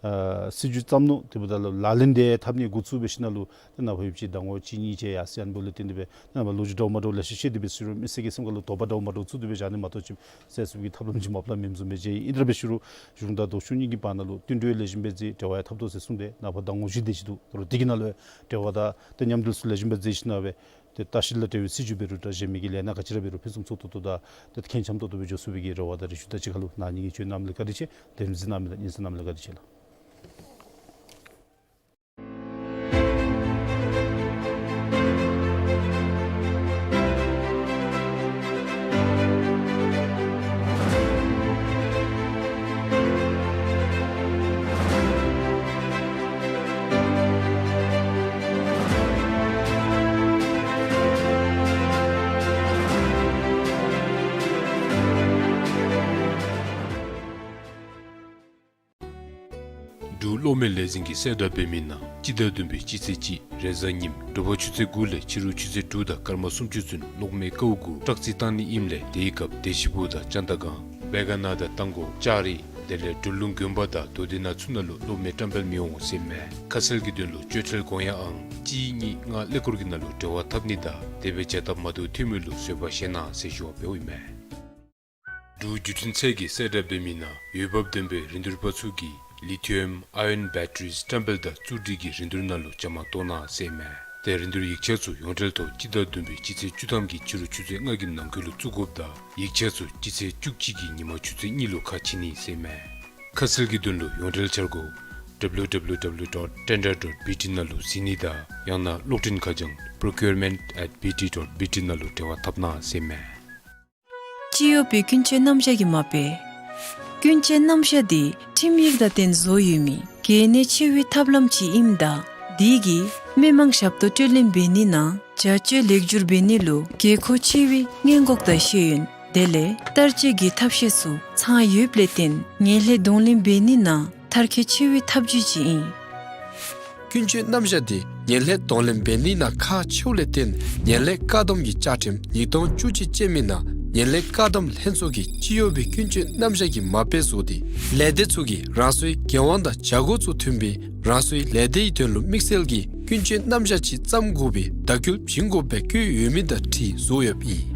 ཨ་སྲིད་བྱུས་བརྩམས་ནུག། དེ་འབདཝ་ད་ལུ་ལག་ལེན་འདི་འཐབ་ནི་འགོ་བཙུགས་པའི་ཤུལ་ལུ་ཏེ་ནཱ་ཕར་ཡོདཔ་ཅིག་ཟླ་ངོ་གཅིག་གཉིས་ཅིག་ཡར་སོ་ཡར་འབདཝ་ལས་བརྟེན་ཏེ་སྦེ་ནཱ་མར་ལོ་རྒྱུས་འདྲཝ་མ་འདྲཝ་ལེ་ཤ་བཤད་དེ་སྦེ་ཟེར་རུང་མི་སེར་གྱི་སེམས་ཁ་ལུ་དོགས་པ་འདྲཝ་མ་འདྲཝ་ཚུད་དེ་སྦེ་བཞག་ནི་མ་གཏོགས་ཅིག་སེལ་ཚུགས་ཀྱི་ཐབས་ལམ་ཅིག་མ་པ་ལས་མེདཔ་བཟུམ་སྦེ་མཇལ་ཡི། ཨིན་ཏེ་ར་འབད་ཞུ་རུང་གཞུང་དང་ལྡོག་ཕྱོགས་གཉིས་ཀྱི་བར་ན་ལུ་བསྟུན་གྲོས་ལེགས་ཤོམ་སྦེ་མཛད། འབྲེལ་བ་ཡང་འཐབ་དོ་ཟེར་གསུངས་ཏེ་ད་རུང་འདི་གི་ནང་ལུ་འབྲེལ་བ་དང་ཏེ་མཉམ་འབྲེལ་ཚུ་ལེགས་ཤོམ་སྦེ་མཛད་ཞིནམ་སྦེ་ཏེ་ལྟ་བཤལ་དང་འབྲེལ་བའི་སྲིད་བྱུས་འབད་རུང་ད་གཞན་མི་གི་ལས་སྣ་ག་ཅི་ར་འབད་རུང་ཕུན་སུམ་ཚོགས་ཏོག་ཏོ་དང་ཏེ་ཁེངས་འཆམ་ཏོག་ཏོ་སྦེ་འགྱོ་ཚུགས་པའི་གི་རེ་བ་དང་རེ་ཞུ་དང་གཅིག་ཁར་ལུ་ནཱ་ཉིད་ཀྱིས་བྱོན་གནང་མི་ལུ་བཀའ་དྲིན་ཆེ། ལས་རིམ་གཟིགས་གནང་མི་དང་སྙན་གསན་གནང་མི་ལུ་བཀའ་དྲིན་ཆེ་ལགས། འབྲུག་གློག་མེ་ལས་འཛིན་གྱིས་གསལ་བསྒྲགས་འབད་མི་ནང་སྤྱི་ཟླ་བདུན་པའི་སྤྱི་ཚེས་གཅིག་རེས་གཟའ་ཉིམ་དྲོ་པ་ཆུ་ཚོད་དགུ་ལས་ཕྱི་རུ་ཆུ་ཚོད་དྲུག་དང་སྐར་མ་སུམ་ཅུ་ཚུན་གློག་མེ་ཀཝ་དགུ་སྦྲག་རྩི་བཏང་ནི་ཨིནམ་ལས་དེའི་སྐབས་བདེ་ཆེན་སྦུག་དང་ཅན་ཏ་སྒང་སྦེ་ག་ན་དང་རྟ་མགོ་ལྕགས་རི་དེ་ལས་འབྲུག་ལུང་དགོན་པ་དང་རྡོ་སྡེ་ནགས་ཚུ་ནང་ལུ་གློག་མེ་བཀྲམ་སྤེལ་མི་འོང་ཟེར་མས། ཁ་གསལ་གྱི་དོན་ལུ་བཅོལ་ཁྲལ་དགོངས་ཡངས་ཨང་གཅིག་གཉིས་ལྔ་ཀླད་ཀོར་གྱི་ནང་ལུ་འབྲེལ་བ་འཐབ་ནི་དང་དེ་སྦེ་བྱ་སྟབས་མ་བདེཝ་ཐོན་མི་ལུ་བཟོད་པ་བཞེས་གནང་ཟེར་ཞུ་བ་འབདཝ་ཨིན་མས། འབྲུག་བརྒྱུད་འཕྲིན་ཚད་ཀྱིས་གསལ་བསྒྲགས་འབད་མི་ནང་འོས་འབབ་ལྡན་པའི་རིན་བསྡུར་པ་ཚུ་གིས་ལི་ཐི་ཡམ་ཨའི་ཡོན་བེ་ཊ་རིས་བཀྲམ་སྤེལ་དང་བཙུགས་སྒྲིག་གི་རིན་བསྡུར་ནང་ལུ་བཅའ་མར་གཏོགས་གནང་ཟེར་མས། ཏེ་རིན་བསྡུར་ཡིག་ཆ་ཚུ་ཡོངས་འབྲེལ་ཐོག་སྤྱི་ཟླ་བདུན་པའི་སྤྱི་ཚེས་བཅུ་ཐམ་གྱི་ཕྱི་རུ་ཆུ་ཚོད་ལྔ་གི་ནང་འཁོད་ལུ་བཙུགས་དགོཔ་དང་ཡིག་ཆ་ཚུ་སྤྱི་ཚེས་བཅུ་གཅིག་གི་ཉིན་མ་ཆུ་ཚོད་གཉིས་ལུ་ཁ་ཕྱེ་ནི་ཟེར་མས། ཁ་གསལ་གྱི་དོན་ལུ་ཡོངས་འབྲེལ་འཆར་སྒོ་ཌབ་ལིའུ་ཌབ་ལིའུ་ཌབ་ལིའུ་ཌོཊ་ཊེན་ཌར་ཌོཊ་བི་ཊི་ནང་ལུ་གཟིགས་ནི་དང་ཡང་ན་གློག་འཕྲིན་ཁ་བྱང་པྲོ་ཀིའུར་མེནཊ་ཨེཊ་བི་ཊི་ཌོཊ་བི་ཊི་ནང་ལུ་འབྲེལ་བ་འཐབ་གནང་ཟེར་མས། སྤྱི་ཡོངས་པའི་ཀུན་སྤྱོད་རྣམ་གཞག་གི་མ་དཔེ། ཀུན་སྤྱོད་རྣམ་གཞག་འདི་ཁྲིམས་ཡིག་དང་བསྟུན་བཟོ་ཡོད་མི་གལ་གནད་ཆེ་བའི་ཐབས་ལམ་ཅིག་ཨིནམ་ད་འདི་གིས་མི་མང་ཞབས་ཏོག་སྤྲོད་ལེན་འབད་ནི་ནང་བྱ་སྤྱོད་ལེགས་བསྒྱུར་འབད་ནི་ལུ་དགོས་མཁོ་ཆེ་བའི་སྔོན་འགོག་དང་ཤེས་ཡོན་དེ་ལས་བསྟར་སྤྱོད་ཀྱི་ཐབས་ཤེས་ཚུ་ཚང་ཡོདཔ་ལས་བརྟེན་ངན་ལྷད་གདོང་ལེན་འབད་ནི་ནང་མཐར་འཁྱོལ་ཆེ་བའི་ཐབས་བྱུས་ཅིག་ཨིན། ཀུན་སྤྱོད་རྣམ་གཞག་འདི་ངན་ལྷད་གདོང་ལེན་འབད་ནི་ནང་ཁག་ཆེཝ་ལས་བརྟེན་ངན་ལྷད་བཀག་སྡོམ་གྱི་བཅའ་ཁྲིམས་ཉིས་སྟོང་བཅུ་གཅིག་ཅན་མི་ནང་ངན་ལྷད་བཀག་སྡོམ་ལྷན་ཚོགས་ཀྱིས་སྤྱི་ཡོངས་པའི་ཀུན་སྤྱོད་རྣམ་གཞག་གི་མ་དཔེ་བཟོ་སྟེ་ལས་སྡེ་ཚུ་གིས་རང་སོའི་འགན་དབང་དང་བྱ་སྒོ་ཚུ་མཐུན་པའི་རང་སོའི་ལས་སྡེའི་དོན་ལུ་དམིགས་བསལ་གྱི་ཀུན་སྤྱོད་རྣམ་གཞག་ཅིག་བརྩམ་དགོ་པའི་བརྡ་བསྐུལ་བྱིན་དགོཔ་སྦེ་བཀོད་ཡོད་མི་དང་འཁྲིལ་བཟོ་ཡོདཔ་ཨིན།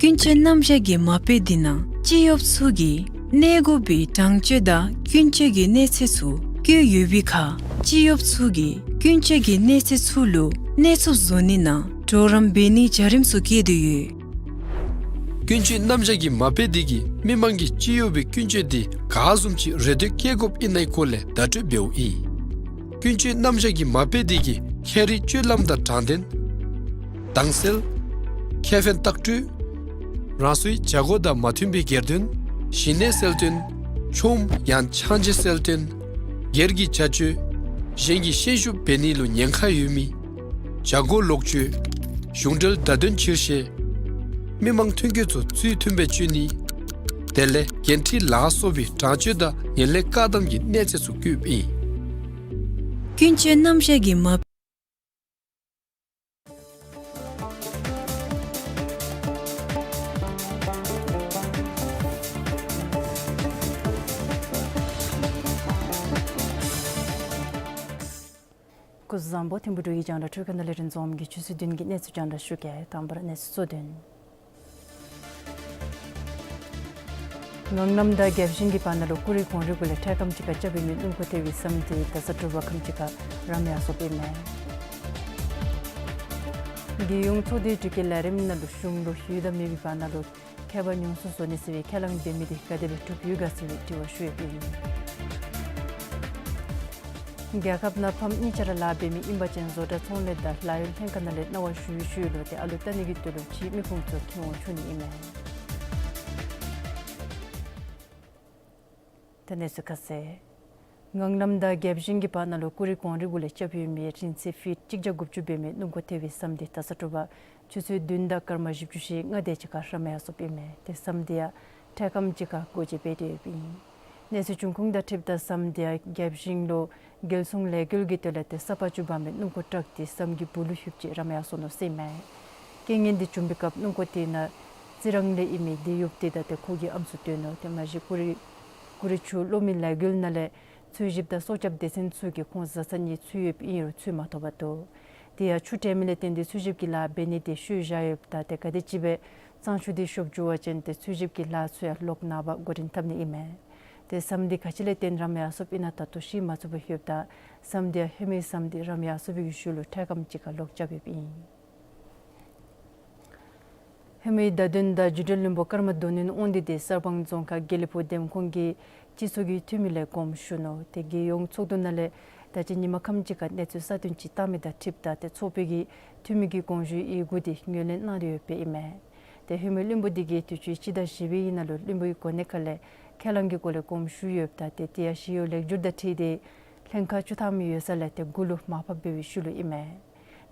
ཀུན་སྤྱོད་རྣམ་གཞག་གི་མ་དཔེ་འདི་ནང་སྤྱི་གཡོགཔ་ཚུ་གིས་གནས་དགོ་པའི་དྲང་སྤྱོད་དང་ཀུན་སྤྱོད་ཀྱི་གནས་ཚད་ཚུ་བཀོད་ཡོད་པའི་ཁར་སྤྱི་གཡོགཔ་ཚུ་གིས་ཀུན་སྤྱོད་ཀྱི་གནས་ཚད་ཚུ་ལུ་གནས་ཚུགསཔ་བཟོ་ནི་ནང་གྲོགས་རམ་འབད་ནིའི་བྱ་རིམ་ཚུ་བཀོད་དེ་ཡོད། ཀུན་སྤྱོད་རྣམ་གཞག་གི་མ་དཔེ་འདི་གིས་མི་མང་གིས་སྤྱི་གཡོག་པའི་ཀུན་སྤྱོད་འདི་ག་བཟུམ་ཅིག་རེ་འདོད་བསྐྱེད་དགོཔ་ཨིན་ནའི་སྐོར་ལས་བརྡ་སྤྲོད་འབདཝ་ཨིན། ཀུན་སྤྱོད་རྣམ་གཞག་གི་མ་དཔེ་འདི་གིས་ཁྱད་རིག་སྤྱོད་ལམ་དང་དྲང་བདེན། དྭངས་གསལ། ཁེ་ཕན་ལྟག་སྤྲོད། རང་སོའི་བྱ་སྒོ་དང་མ་མཐུན་པའི་སྒེར་དོན། ཞི་གནས་གསལ་སྟོན། ཆོམ་ཡང་ཆང་བརྗེ་གསལ་སྟོན། སྒེར་གྱི་བྱ་སྤྱོད། གཞན་གྱི་ཤན་ཤུགས་འབད་ནི་ལུ་ཉེན་ཁ་ཡོད་མི། བྱ་སྒོ་ལོག་སྤྱོད། གཞུང་འབྲེལ་བརྡ་དོན་ཕྱིར་བཤེར། མི་མང་ཐོན་སྐྱེད་ཚུ་ཚུལ་མཐུན་པའི་སྤྱོད་ནི། དེ་ལས་འགན་འཁྲི་ལ་སོགས་པའི་དྲང་སྤྱོད་དང་ངན་ལྷད་བཀག་སྡོམ་གྱི་གནས་ཚད་ཚུ་བཀོདཔ་ཨིན། ཀུན་སྤྱོད་རྣམ་གཞག་གི་མ། སྐུ་གཟུགས་བཟང་པོ། ཐིམ་ཕུ་འབྲུག་གི་རྒྱང་བསྒྲགས་འཕྲུལ་ཁང་ནང་ལས་རིན་འཛོམས་ཀྱིས་ཆུ་ཚོད་བདུན་གྱི་གནས་ཚུལ་རྒྱང་བསྒྲགས་ཞུ་གེ། དང་པ་ར་གནས་ཚུལ་གཙོ་དོན། ངང་ལམ་དང་རྒྱལ་ཞིང་གི་བར་ན་ལུ་ཀུ་རི་གོང་རི་གུ་ལས་འཕྲལ་ཁམས་ཅིག་ཁར་རྐྱབ་ཡོད་མི་སྣུམ་འཁོར་ཐལ་བའི་ཟམ་འདི་ད་ས་དྲོ་པ་ཁམས་ཅིག་ཁར་རམ་ཡར་སོཔ་ཨིན་མས། རྒྱལ་ཡོངས་ཚོགས་སྡེའི་དྲི་བཀོད་ལས་རིམ་ནང་ལུ་གཞུང་ལུ་ཡོད་དང་མེད་པའི་བར་ན་ལུ་ཁྱད་པར་ཉུང་སུ་བཟོ་ནི་ཟེར་བའི་ཁས་བླངས་འབད་མི་དེ་ག་དེ་སྦེ་གྲུབ་ཡོད་ག་ཟེར་བའི་དྲི་བ་ཞུ་ཡོདཔ་ཨིན། རྒྱལ་ཁབ་ནང་ཕམ་གཉིས་ཆ་ར་ལཱ་འབད་མི་ཨིན་པ་ཅིན་བཟོ་གྲྭ་ཚོང་ལས་དང་ལཱ་གཡོག་ལྷན་ཁག་ནང་ལས་གནང་བ་ཞུ་ཡི་ཞུ་ཡི་ལོ་དེ་ཨ་ལུ་བལྟ་ནི་གི་དོན་ལུ་ཕྱིའི་མི་ཁུངས་ཚུ་འཁྱིད་འོང་ཚུགས་ནི་ཨིན་མས། ད་གནས་ཚུལ་ཁ་གསལ། ངང་ལམ་དང་རྒྱལ་ཞིང་གི་བར་ན་ལུ་ཀུ་རི་གོང་རི་གུ་ལས་རྐྱབ་ཡོད་མི་རིང་ཚད་ཕིཊ་གཅིག་བརྒྱ་དགུ་བཅུ་འབད་མི་སྣུམ་འཁོར་ཐལ་བའི་ཟམ་འདི་ད་ས་དྲོ་པ་ཆུ་ཚོད་བདུན་དང་སྐར་མ་བཞི་བཅུ་ཞེ་ལྔ་དེ་ཅིག་ཁར་རམ་ཡར་སོཔ་ཨིན་མས། ཏེ་ཟམ་འདི་ཡང་འཕྲལ་ཁམས་ཅིག་ཁར་སྒོ་འབྱེད་འབད་དེ་ཡོདཔ་ཨིན། གནས་ཚུལ་བྱུང་ཁུངས་དང་འཁྲིལཝ་ད་ཟམ་འདི་ཡང་རྒྱལ་ཞིང་ལུ་རྒྱལ་སྲུང་ལས་འགུལ་གྱི་དོན་ལས་ཏེ་ས་ཕག་ཅུ་འབག་མི་སྣུམ་འཁོར་ཊག་འདི་ཟམ་གྱི་སྦུག་ལུ་ལྷོདཔ་ཅིག་རམ་ཡར་སོ་ནུག་ཟེར་ཨིན་མས། རྐྱེན་ངན་འདི་བྱུང་བའི་སྐབས་སྣུམ་འཁོར་དེ་ནང་རྩི་རང་ལས་ཨིན་མི་དེ་ཡུདཔ་དེ་དང་ཏེ་ཁོ་གི་ཨམ་སྲུ་འདུག་ནུག། དེ་མ་གཞི་ཀུ་རི་ཀུ་རི་ཆུ་གློག་མེ་ལས་འགུལ་ནང་ལས་འཚོལ་ཞིབ་དང་སྲོག་སྐྱབས་སྡེ་ཚན་ཚུ་གིས་ཁོང་བཟའ་ཚང་གཉིས་འཚོལ་ཡོདཔ་ཨིན་རུང་འཚོལ་མ་ཐོབ་པར་འདུག། དེ་ཡང་ཆུ་བྲལ་མི་ལས་བརྟེན་ཏེ་འཚོལ་ཞིབ་ཀྱི་ལཱ་འབད་ནི་དེ་ཤུལ་བཞག་ཡོདཔ་ད་ཏེ་ག་དེམ་ཅིག་སྦེ་གཙང་ཆུ་དེ་ཤོར་འགྱོ་བ་ཅིན་ཏེ་འཚོལ་ཞིབ་ཀྱི་ལཱ་ཚུ་ཡང་ལོག་ནངས་པ་འགོ་འདྲེན་འཐབ་ནི་ཨིན་མས། ཏེ་ཟམ་འདི་ག་ཅི་ལས་བརྟེན་རམ་ཡར་སོཔ་ཨིན་ན་ད་ལྟོ་ཤེས་མ་ཚུགས་པར་ཡོདཔ་ད་ཟམ་འདི་ཡང་ཧེ་མའི་ཟམ་འདི་རམ་ཡར་སོ་བའི་ཤུལ་ལུ་འཕྲལ་ཁམས་ཅིག་ཁར་ལོག་རྐྱབ་ཡོདཔ་ཨིན། ཧེ་མའི་ཟླ་བདུན་དང་རྒྱུན་འབྲེལ་བློན་པོ་ཀརྨ་དོན་ཡོད་དབང་འདུས་དེ་གསར་སྤང་རྫོང་ཁག་དགེ་ལེགས་ཕུག་འདེམས་ཁོངས་ཀྱི་སྤྱི་ཚོགས་ཀྱི་འཐུས་མི་ལས་དགོངསམ་ཞུ་ནུག། ཏེ་རྒྱལ་ཡོངས་ཚོགས་འདུ་ནང་ལས་ད་ཅི་ཉིན་མ་ཁམས་ཅིག་ཁར་གནས་ཚུལ་གསར་བཏོན་ཅིག་བཏང་མི་དང་འཁྲིལཝ་ད་ཏེ་ཚོགས་པའི་གི་འཐུས་མི་གི་དགོངས་ཞུའི་ཡི་གུ་དེ་ངོས་ལེན་གནང་སྟེ་ཡོདཔ་ཨིན་མས། ཏེ་ཧེ་མའི་བློན་པོ་དེ་གིས་དུས་ཅི་སྤྱི་ཟླ་བཞི་པའི་ནང་ལུ་བློན་པོའི་གོ་གནས་ཁ་ལས་ཁས་བླངས་ཀྱི་སྒོ་ལས་དགོངསམ་ཞུ་ཡོདཔ་ད་ཏེ་དེ་ཡང་ཞི་གཡོག་ལེགས་བསྒྱུར་དང་འཁྲིལ་ཏེ་ལྷན་ཁག་བཅུ་ཐམ་ཡོད་ས་ལས་ཏེ་དགུ་ལུ་མར་ཕབ་འབད་བའི་ཤུལ་ལུ་ཨིན་མས།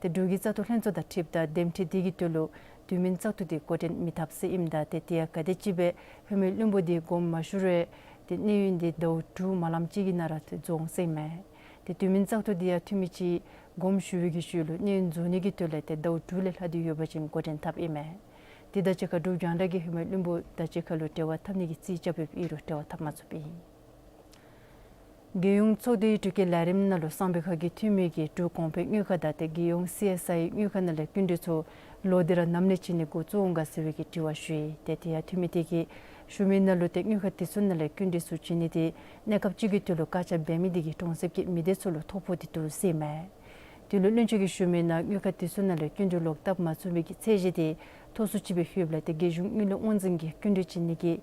ཏེ་འབྲུག་གི་བཙག་འཐུ་ལྷན་ཚོགས་དང་འཁྲིལཝ་ད་འདེམས་ཁྲི་དེ་གི་དོན་ལུ་དུས་མིན་བཙག་འཐུ་དེ་འགོ་འདྲེན་མི་འཐབ་ཟེར་ཨིནམ་ད་ཏེ་དེ་ཡང་ག་དེམ་ཅིག་སྦེ་ཧེ་མའི་བློན་པོ་དེ་དགོངསམ་མ་ཞུ་རུང་ ཏེ་གནས་ཡུན་འདི་ཟླཝ་དྲུག་མ་ལངམ་ཅིག་གི་ནང་ར་ཏེ་རྫོགས་ཟེར་ཨིན་མས། ཏེ་དུས་མིན་བཙག་འཐུ་འདི་ཡང་འཐུས་མི་ཅིག་དགོངསམ་ཞུ་བའི་གི་ཤུལ་ལུ་གནས་ཡུན་རྫོགས་ནི་གི་དོན་ལས་ཏེ་ཟླཝ་དྲུག་ལས་ལྷག་སྟེ་ཡོད་པ་ཅིན་འགོ་འདྲེན་འཐབ་ཨིན་མས། དེ་དང་གཅིག་ཁར་འབྲུག་རྒྱང་བསྒྲགས་ཀྱིས་ཧེ་མའི་བློན་པོ་དང་གཅིག་ཁར་ལུ་འབྲེལ་བ་འཐབ་ནི་གི་རྩིས་རྐྱབ་ཡོདཔ་ཨིན་རུང་འབྲེལ་བ་འཐབ་མ་ཚུགསཔ་ཨིན། རྒྱལ་ཡོངས་ཚོགས་སྡེའི་འགྲུལ་སྐྱེལ་ལས་རིམ་ནང་ལུ་གསང་བའི་ཁ་གི་འཐུས་མི་གིས་འབྲུག་གོང་འཕེལ་དངུལ་ཁང་དང་ཏེ་རྒྱལ་ཡོངས་སི་ཨེསི་ཨའི་དངུལ་ཁང་ནང་ལས་སྐྱིན་འགྲུལ་ཚུ་ལོག་སྟེ་ར་ནམ་ལས་བྱིན་ནི་འགོ་བཙུགས་འོང་ག་ཟེར་བའི་གི་དྲི་བ་ཞུ་ཡི། ཏེ་དེ་ཡང་འཐུས་མི་དེ་གིས་ཞུ་མི་ནང་ལུ་ཏེ་དངུལ་ཁང་དེ་ཚུ་ནང་ལས་སྐྱིན་འགྲུལ་ཚུ་བྱིན་ནི་དེ་གནས་སྐབས་ཅིག་གི་དུས་ལུ་བཀག་ཆ་འབད་མི་དེ་གིས་གྲོང་གསེབ་ཀྱི་མི་སྡེ་ཚུ་ལུ་ཐོ་ཕོག་སྟེ་འདུག་ཟེར་ཨིན་མས། དེ་ལུ་བློན་ཆེན་གྱིས་ཞུ་མི་ནང་དངུལ་ཁང་དེ་ཚུ་ནང་ལས་སྐྱིན་འགྲུལ་ལོག་བཏབ་མ་ཚུགས་པའི་གི་ཚད་གཞི་དེ་མཐོ་སུ་ཅིག་སྦེ་ལྷོདཔ་ལས་ཏེ་རྒྱལ་གཞུང་དངུལ་ལས་དབང་འཛིན་གྱིས་སྐྱིན་འགྲུལ་བྱིན་ནི་གི་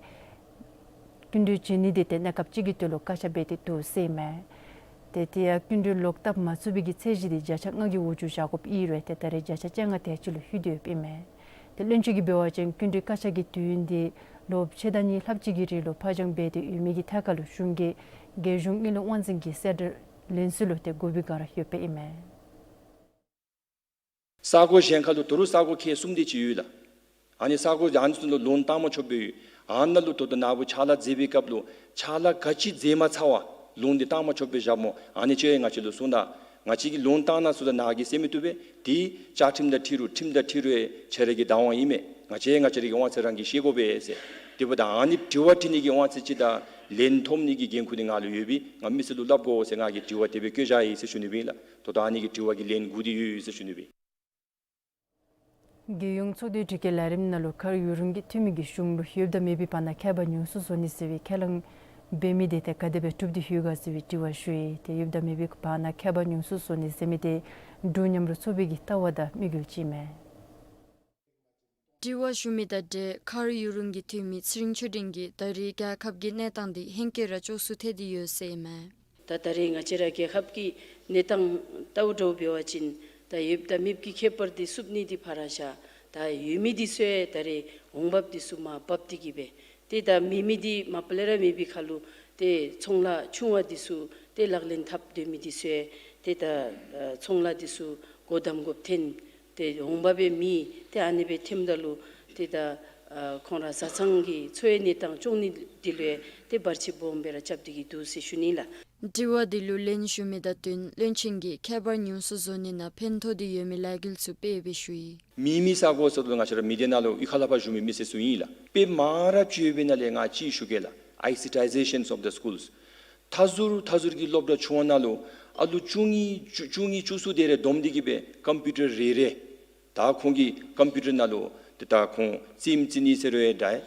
སྐྱིན་འགྲུལ་བྱིན་ནི་དེ་ཏེ་གནས་སྐབས་ཅིག་གི་དུས་ལུ་བཀག་ཆ་འབད་དེ་འདུག་ཟེར་ཨིན་མས། ཏེ་དེ་ཡང་སྐྱིན་འགྲུལ་ལོག་བཏབ་མ་ཚུགས་པའི་གི་ཚད་གཞི་དེ་བརྒྱ་ཆ་ལྔ་གི་འོག་ཅུ་བཞག་དགོཔ་ཨིན་རུང་ཏེ་ད་རེས་བརྒྱ་ཆ་བཅོ་ལྔ་དེ་ཅིག་ལུ་ལྷོད་དེ་ཡོདཔ་ཨིན་མས། ཏེ་བློན་ཆེན་གྱིས་འབད་བ་ཅིན་སྐྱིན་འགྲུལ་བཀག་ཆ་གི་དུས་ཡུན་དེ་ལོ་ཕྱེད་དང་གཉིས་ལྷགཔ་ཅིག་གི་རིང་ལུ་ཕར་འགྱངས་འབད་དེ་ཡོད་མི་གི་ཐད་ཁར་ལུ་གཞུང་གིས་རྒྱལ་གཞུང་དངུལ་ལས་དབང་འཛིན་གྱི་གསལ་བསྒྲགས་ལེན་ས་ལུ་ཏེ་དགོ་པའི་བསྒང་ར་ཡོདཔ་ཨིན་མས། ས་གོ་གཞན་ཁར་ལུ་ད་རུང་ས་གོ་ཁལ་གསུམ་དེ་ཅིག་ཡོད་ལགས། ཨ་ནི་ས་གོ་ཨ་ནི་ཚུ་ལུ་ལོན་བཏང་མ་ཆོགཔ་སྦེ་ཡོད། ཨ་ནཱ་ལུ་ད་ལྟོ་ནཱ་བུ་ཕྱག་ལཱ་མཛད་པའི་སྐབས་ལུ་ཕྱག་ལཱ་ག་ཅི་མཛད་མ་ཚར་བར་ལོན་དེ་བཏང་མ་ཆོགཔ་སྦེ་བཞགཔ་སྨོ། ཨ་ནི་ཅིག་ཡང་ང་བཅས་ལུ་གསུངས་ད། ང་བཅས་ཀྱིས་ལོན་བཏང་ནུག་ཟེར་ད་ནཱ་གིས་ཟེར་མི་བཏུབ་པས། དེ་བཅའ་ཁྲིམས་དང་འཁྲིལ་རུང་ཁྲིམས་དང་འཁྲིལ་རུང་ཁྱེད་ར་གི་བདག་དབང་ཨིན་མས། ང་བཅས་ང་བཅས་ར་གི་དབང་ཚད་རང་གིས་ཤེས་དགོ་པས་ཟེར། དེ་འབདཝ་ད་ཨ་ནི་དྲི་བ་དྲི་ནི་གི་དབང་ཚད་ཅིག་དང་ལན་ཐོབ་ནི་གི་འགན་ཁུར་དེ་ང་ལུ་ཡོད་པས། ང་མི་སེར་ལུ་སླབ་དགོ་ཟེར་ང་གིས་དྲི་བ་དེ་སྦེ་བཀོད་བཞག་ཡི་ཟེར་ཞུ་ནི་སྦེ་ཨིན་ལགས། ད་ལྟོ་ཨ་ནི་གི་དྲི་བ་གི་ལན་དགུ་དེ་ཡོད་ཟེར་ཞུ་ནི་སྦེ་ཨིན། རྒྱལ་ཡོངས་ཚོགས་སྡེའི་འགྲུལ་སྐྱེལ་ལས་རིམ་ནང་ལུ་མཁར་ཡུ་རུང་གི་འཐུས་མི་གིས་གཞུང་ལུ་ཡོདཔ་དང་མེདཔ་གི་བར་ན་ཁྱད་པར་ཉུང་སུ་བཟོ་ནི་ཟེར་བའི་ཁས་བླངས་འབད་མི་དེ་ཏེ་ག་དེ་སྦེ་གྲུབ་སྟེ་ཡོད་ག་ཟེར་བའི་དྲི་བ་ཞུ་ཡི། ཏེ་ཡོདཔ་དང་མེདཔ་གི་བར་ན་ཁྱད་པར་ཉུང་སུ་བཟོ་ནི་ཟེར་མི་དེ་འབྲུག་མཉམ་རུབ་ཚོགས་པའི་གི་ལྟ་བ་དང་དམིགས་ཡུལ་ཅིག་ཨིན་མས། དྲི་བ་ཞུ་མི་དང་འབྲེལ་མཁར་ཡུ་རུང་གི་འཐུས་མི་ཚེ་རིང་ཆོས་སྒྲོན་གྱིས་ད་རེས་རྒྱལ་ཁབ་ཀྱི་གནས་སྟངས་འདི་ཧེང་སྐལ་ར་ལྕོགས་སུ་ཐལ་ཏེ་ཡོད་ཟེར་ཨིན་མས། ད་ད་རེས་ང་བཅས་ར་རྒྱལ་ཁབ་ཀྱི་གནས་སྟངས་ལྟཝ་འདྲཝ་འབད་བ་ཅིན་ད་ཡོདཔ་དང་མེདཔ་གི་ཁྱད་པར་འདི་བསུབ་ནི་འདི་ཕར་བཞག། ད་ཡོད་མི་འདི་ཚུ་ཡང་ད་རེས་འོང་འབབ་འདི་ཚུ་མར་བབས་ཏེ་གི་སྦེ་ཏེ་ད་མེད་མི་འདི་མ་པ་ལས་ར་མེད་པའི་ཁར་ལུ་ཏེ་ཚོང་ལཱ་ཆུང་བ་འདི་ཚུ་ཏེ་ལག་ལེན་འཐབ་སྡོད་མི་འདི་ཚུ་ཡང་ཏེ་ད་ཨ་ཚོང་ལཱ་འདི་ཚུ་སྒོ་བསྡམ་དགོཔ་ཐོན། ཏེ་འོང་འབབ་སྦེ་མེད། ཏེ་ཨ་ནི་སྦེ་ཐོནམ་ད་ལུ་ཏེ་ད་ཨ་ཁོང་ར་བཟའ་ཚང་གི་འཚོ་བའི་གནས་སྟངས་སྐྱོང་ནི་འདི་ལུ་ཡང་ཏེ་བར་ཆད་སྦོམ་སྦེ་ར་རྐྱབ་སྟེ་གི་འདུག་ཟེར་ཞུ་ནི་ལགས། དྲི་བ་འདི་ལུ་ལན་ཞུ་མི་དང་བསྟུན་བློན་ཆེན་གྱིས་ཁྱད་པར་ཉུང་སུ་བཟོ་ནི་ནང་ཕན་ཐོགས་འདི་ཡོད་མི་ལས་འགུལ་ཚུ་སྤེལ་སྦེ་ཞུ་ཡི། མེད་མི་ས་གོ་ཟེརཝ་ད་ང་བཅས་ར་མི་སྡེ་ནང་ལུ་གཡུས་ཁ་ལས་ཕར་བཞུགས་མི་མི་སེར་ཚུ་ཨིན་ལགས། དཔེ་མང་རབས་ཅིག་ཡོད་པའི་ནང་ལས་ང་གཅིག་ཞུ་གེ་ལགས། Icetizations of the schools. མཐའ་ཟུར་མཐའ་ཟུར་གྱི་སློབ་གྲྭ་ཆུང་བ་ནང་ལུ་ཨ་ལུ་བཅུ་གཉིས་བཅུ་བཅུ་གཉིས་བཅུ་གསུམ་དེ་རེ་བསྡོམས་ཏེ་གི་སྦེ་ཀམ་པིའུ་ཊར་རེ་རེ། ད་ཁོང་གི་ཀམ་པིའུ་ཊར་ནང་ལུ་ཏེ་ད་ཁོང་རྩེདམོ་རྩེ་ནི་ཟེར་རུང་འདྲ།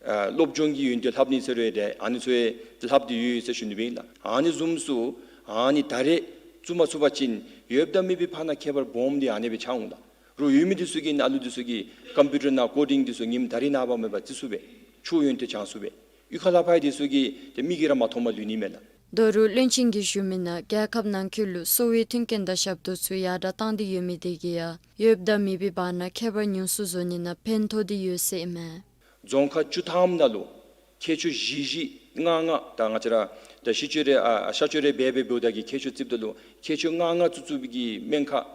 ཨ་སློབ་སྦྱོང་གི་ཡོན་ཏན་ལྷབ་ནི་ཟེར་རུང་འདྲ། ཨ་ནི་ཚུ་ཡང་ལྷབ་སྟེ་ཡོད་ཟེར་ཞུ་ནི་སྦེ་ཨིན་ལགས། ཨ་ནི་བཟུམ་ཚུ་ཨ་ནི་ད་རེས་བཙུགས་མ་ཚུགས་པ་ཅིན་ཡོདཔ་དང་མེདཔ་གི་བར་ན་ཁྱད་པར་སྦོམ་འདི་ཨ་ནི་སྦེ་ཆགས་འོང་ལགས། རོགས་ཡོད་མི་འདི་ཚུ་གི་ཨ་ལུ་འདི་ཚུ་གིས་ཀམ་པིའུ་ཊར་ནང་ཀོ་ཌིང་འདི་ཚུ་ཉིནམ་ད་རིས་ནངས་པ་མེད་པར་རྩེ་ཚུགས་པས། ཆོས་ཡོན་ཏན་སྦྱང་ཚུགས་པས། གཡུས་ཁ་ལས་ཕར་འདི་ཚུ་གིས་ཏེ་མིག་གིས་ར་མ་མཐོངམ་ལུས་ནི་མས་ལགས། ད་རུང་བློན་ཆེན་གྱིས་ཞུ་མི་ནང་རྒྱལ་ཁབ་ནང་འཁོད་ལུ་གསོ་བའི་མཐུན་རྐྱེན་དང་ཞབས་ཏོག་ཚུ་ཡར་དྲག་བཏང་སྟེ་ཡོད་མི་དེ་གིས་ཡང་ཡོདཔ་དང་མེདཔ་གི་བར་ན་ཁྱད་པར་ཉུང་སུ་བཟོ་ནི་ནང་ཕན་ཐོགས་འདི་ཡོད་ཟེར་ཨིན་མས། རྫོང་ཁག་བཅུ་ཐམ་ནང་ལུ་ཁྱད་ཆོས་བཞི་བཞི་ལྔ་ལྔ་ད་ང་བཅས་ར་ད་ཤེས་ཆོས་རེ་ཨ་ཤེས་ཆོས་རེ་འབད་འབད་འབདཝ་ད་གི་ཁྱད་ཆོས་རྩིསཝ་ད་ལུ་ཁྱད་ཆོས་ལྔ་ལྔ་བཙུགས་བཙུགསཔ་གི་སྨན་ཁང་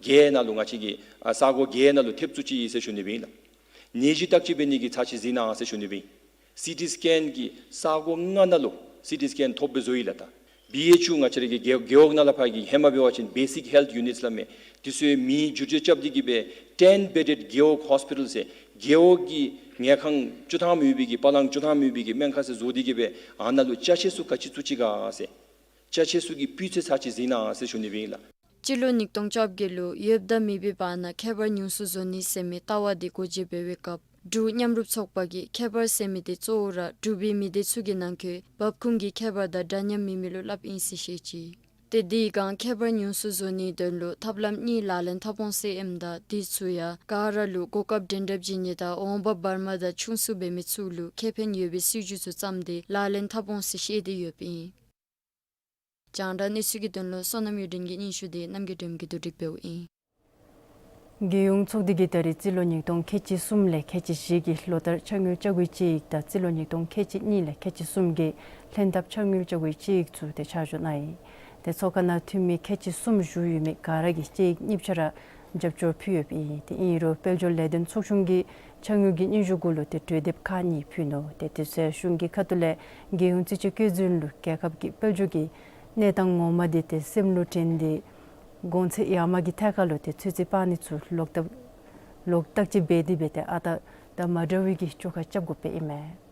བརྒྱད་ནང་ལུ་ང་བཅས་ཀྱི་ཨ་ས་གོ་བརྒྱད་ནང་ལུ་ཐེབས་བཙུགས་ཅི་ཟེར་ཞུ་ནི་སྦེ་ཨིན་ལགས། ནད་གཞི་བརྟག་དཔྱད་འབད་ནི་གི་ཚར་ཅིག་གཟིགས་གནང་ཟེར་ཞུ་ནི་སྦེ་ཨིན། སི་ཊི་སི་ཀེན་གྱི་ས་གོ་ལྔ་ནང་ལུ་སི་ཊི་སི་ཀེན་ཐོབ་སྦེ་བཟོ་ཡི་ལགས། ད་བི་ཨེཆ་ཡུ་ང་བཅས་ར་གི་རྒེད་རྒེད་འོག་ནང་ལས་ཕར་གྱི་ཧེ་མ་འབད་བ་ཅིན་བེ་སིཀ་ཧེལཐ་ཡུ་ནིཊ་སླབ་མི་འདི་ཚུ་མི་བསྒྱུར་བཅོས་རྐྱབ་སྟེ་གི་སྦེ་ཊེན་བེ་ཌེཌ་རྒེད་འོག་ཧོསི་པི་ཊལ་ཟེར་རྒེད་འོག་གི་ངན་ཁང་བཅུ་ཐམ་ཡོད་པའི་གི་པ་ལང་བཅུ་ཐམ་ཡོད་པའི་གི་སྨན་ཁང་ཟེར་བཟོ་སྟེ་གི་སྦེ་ཨ་ནཱ་ལུ་ཅ་ཆས་ཚུ་ག་ཅི་བཙུགས་ཅི་ག་ཟེར་ཅ་ཆས་ཚུ་གི་སྤུས་ཚད་ཚར་ཅིག་གཟིགས་གནང་ཟེར་ཞུ་ནི་སྦེ་ཨིན་ལགས། སྤྱི་ལོ་ཉིས་སྟོང་བཅོ་བརྒྱད་ལུ་ཡོདཔ་དང་མེདཔ་གི་བར་ན་ཁྱད་པར་ཉུང་སུ་བཟོ་ནི་ཟེར་མི་ལྟ་བ་འདི་སྒོ་འབྱེད་འབད་བའི་སྐབས་འབྲུག་མཉམ་རུབ་ཚོགས་པ་གིས་ཁྱད་པར་ཟེར་མི་འདི་གཙོ་བོ་ར་འབྲུག་པའི་མི་སྡེ་ཚུ་གི་ནང་འཁོད་འབབ་ཁུངས་ཀྱི་ཁྱད་པར་དང་འདྲ་མཉམ་མེད་མི་ལུ་སླབ་ཨིན་ཟེར་བཤད་ཅི། ཏེ་དེའི་སྒང་ཁྱད་པར་ཉུང་སུ་བཟོ་ནིའི་དོན་ལུ་ཐབས་ལམ་གཉིས་ལག་ལེན་འཐབ་འོང་ཟེར་ཨིནམ་ད་དེ་ཚུ་ཡང་ག་ར་ལུ་གོ་སྐབས་འགྲན་ཟླ་བྱིན་ནི་དང་འོང་འབབ་བར་མ་དང་ཆུང་སུ་འབད་མི་ཚུ་ལུ་ཁེ་ཕན་ཡོད་པའི་སྲིད་བྱུས་ཚུ་བརྩམས་ཏེ་ལག་ལེན་འཐབ་འོང་ཟེར་བཤད་དེ་ཡོདཔ་ཨིན། རྒྱང་བསྒྲགས་གནས་ཚུལ་གྱི་དོན་ལུ་བསོད་ནམས་གཡུ་སྒྲོན་གྱི་སྙན་ཞུ་དེ་རྣམ་རྒྱལ་སྒྲོལ་མ་གིས་བསྡུ་སྒྲིག་འབདཝ་ཨིན། རྒྱལ་ཡོངས་ཚོགས་སྡེ་གིས་ད་རེས་རྩིས་ལོ་ཉིས་སྟོང་ཁལ་གཅིག་གསུམ་ལས་ཁལ་གཅིག་བཞི་གི་ལོ་བསྟར་འཆར་དངུལ་བཅའ་སྒོའི་དཔྱད་ཡིག་དང་རྩིས་ལོ་ཉིས་སྟོང་ཁལ་གཅིག་གཉིས་ལས་ཁལ་གཅིག་གསུམ་གྱི་ལྷན་ཐབས་འཆར་དངུལ་བཅའ་སྒོའི་དཔྱད་ཡིག་ཚུ་ཏེ་ཆ་འཇོག་གནང་ཡི། ཏེ་ཚོགས་ཁང་ནང་འཐུས་མི་ཁལ་གཅིག་གསུམ་བཞུགས་ཡོད་མི་ག་ར་གིས་དཔྱད་ཡིག་གཉིས་ཆ་ར་རྒྱབ་སྐྱོར་ཕུལ་ཡོདཔ་ཨིན། ཏེ་ཨིན་རུང་དཔལ་འབྱོར་ལས་དོན་ཚོགས་ཆུང་གིས་ ཕྱག་དངུལ་གྱི་སྙན་ཞུ་གུ་ལུ་ཏེ་གྲོས་འདེབས་ཁག་གཉིས་ཕུལ་ནུག། ཏེ་དེ་ཚུ་གཞུང་གི་ཁ་ཐུག་ལས་རྒྱལ་ཡོངས་རྩིས་དཔྱད་བཀོད་འཛིན་ལུ་རྒྱལ་ཁབ་ཀྱི་དཔལ་འབྱོར་གྱི་གནས་སྟངས་ངོ་མ་འདི་ཏེ་སེམས་ལུ་དྲན་ཏེ་གོང་ཚད་ཡར་མར་གྱི་ཐད་ཁར་ལུ་ཏེ་ཚོད་རྩིས་པ་ནི་ཚུ་ལོག་བརྟག་ལོག་བརྟག་དཔྱད་འབད་དེ་སྦེ་ཏེ་ཨ་རྟག་དང་མ་འདྲ་བའི་གི་བཅོ་ཁ་རྐྱབ་དགོཔ་ཨིན་མས།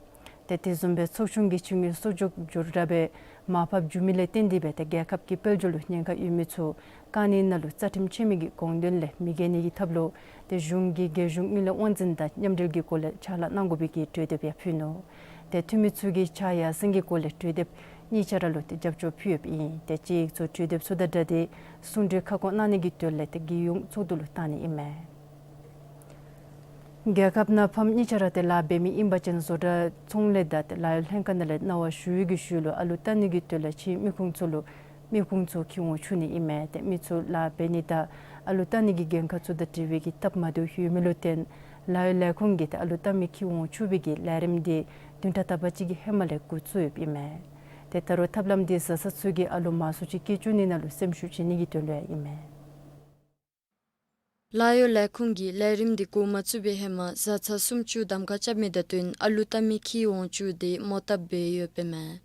ཏེ་དེ་བཟུམ་སྦེ་ཚོགས་ཆུང་གིས་ཕྱི་དངུལ་གསོག་འཇོག་འབྱོར་ར་སྦེ་མར་ཕབ་འགྱོ་མི་ལས་བརྟེན་ཏེ་སྦེ་ཏེ་རྒྱལ་ཁབ་ཀྱི་དཔལ་འབྱོར་ལུ་ཉེན་ཁ་ཡོད་མི་ཚུ་དཀའ་གནད་ནང་ལུ་རྩ་ཁྲིམས་ཆད་མེད་ཀྱི་དགོངས་དོན་ལས་མི་འགལ་ནི་གི་ཐབས་ལུ་ཏེ་གཞུང་གིས་རྒྱལ་གཞུང་དངུལ་ལས་དབང་འཛིན་དང་མཉམ་འབྲེལ་གྱི་སྒོ་ལས་ཕྱག་ལཱ་གནང་དགོ་པའི་གི་གྲོས་འདེབས་ཡང་ཕུལ་ནུག། ཏེ་འཐུས་མི་ཚུ་གིས་ཕྱག་ཡར་སེང་གི་སྒོ་ལས་གྲོས་འདེབས་གཉིས་ཆ་ར་ལུ་ཏེ་རྒྱབ་སྐྱོར་ཕུལ་ཡོདཔ་ཨིན། ཏེ་དཔྱད་ཡིག་ཚུ་གྲོས་འདེབས་ཚུ་དང་སྦྲགས་ཏེ་གསུང་གྲོས་ཁ་སྐོང་གནང་ནི་གི་དོན་ལས་ཏེ་རྒྱལ་ཡོངས་ཚོགས་འདུ་ལུ་བཏང་ནི་ཨིན་མས། རྒྱལ་ཁབ་ནང་ཕམ་གཉིས་ཆ་ར་ཏེ་ལཱ་འབད་མི་ཨིན་པ་ཅིན་བཟོ་གྲྭ་ཚོང་ལས་དང་ཏེ་ལཱ་གཡོག་ལྷན་ཁག་ནང་ལས་གནང་བ་ཞུ་བའི་གི་ཤུལ་ལུ་ཨ་ལུ་བཏབ་ནི་གི་དོན་ལས་ཕྱིའི་མི་ཁུངས་ཚུ་ལུ་མི་ཁུངས་ཚུ་ཁྱིད་འོང་བཅུག་ནི་ཨིན་མས། ཏེ་མི་ཚུ་ལཱ་འབད་ནི་དང་ཨ་ལུ་བཏབ་ནི་གི་འགན་ཁག་ཚུ་དང་འབྲེལ་བའི་གི་སྟབས་མ་བདེཝ་ཡོད་མི་ལུ་བརྟེན་ལཱ་གཡོག་ལས་ཁུངས་ཀྱིས་ཏེ་ཨ་ལུ་བཏབ་མི་ཁྱིད་འོང་བཅུག་པའི་གི་ལས་རིམ་འདི་བདུན་ཕྲག་དག་པ་ཅིག་གི་ཧེ་མ་ལས་འགོ་བཙུགས་ཡོདཔ་ཨིན་མས། ཏེ་ད་རུང་ཐབས་ལམ་འདི་བཟའ་ཚང་ཚུ་གིས་ཨ་ལུ་མང་སུ་ཅིག་སྐྱེ་བཅུག་ནི་ནང་ལུ་སེམས་ཤུགས་བྱིན་ནི་གི་དོན་ལུ་ཡང་ཨིན་མས། ལཱ་གཡོག་ལས་ཁུངས་ཀྱིས་ལས་རིམ་འདི་འགོ་མ་བཙུགས་པའི་ཧེ་མ་བཟའ་ཚང་སུམ་ཅུ་གདམ་ཁ་རྐྱབ་མི་དང་བསྟུན་ཨ་ལུ་བཏབ་མི་ཁྱིད་འོང་བཅུག་སྟེ་མོ་བཏབ་འབད་ཡོདཔ་ཨིན་མས།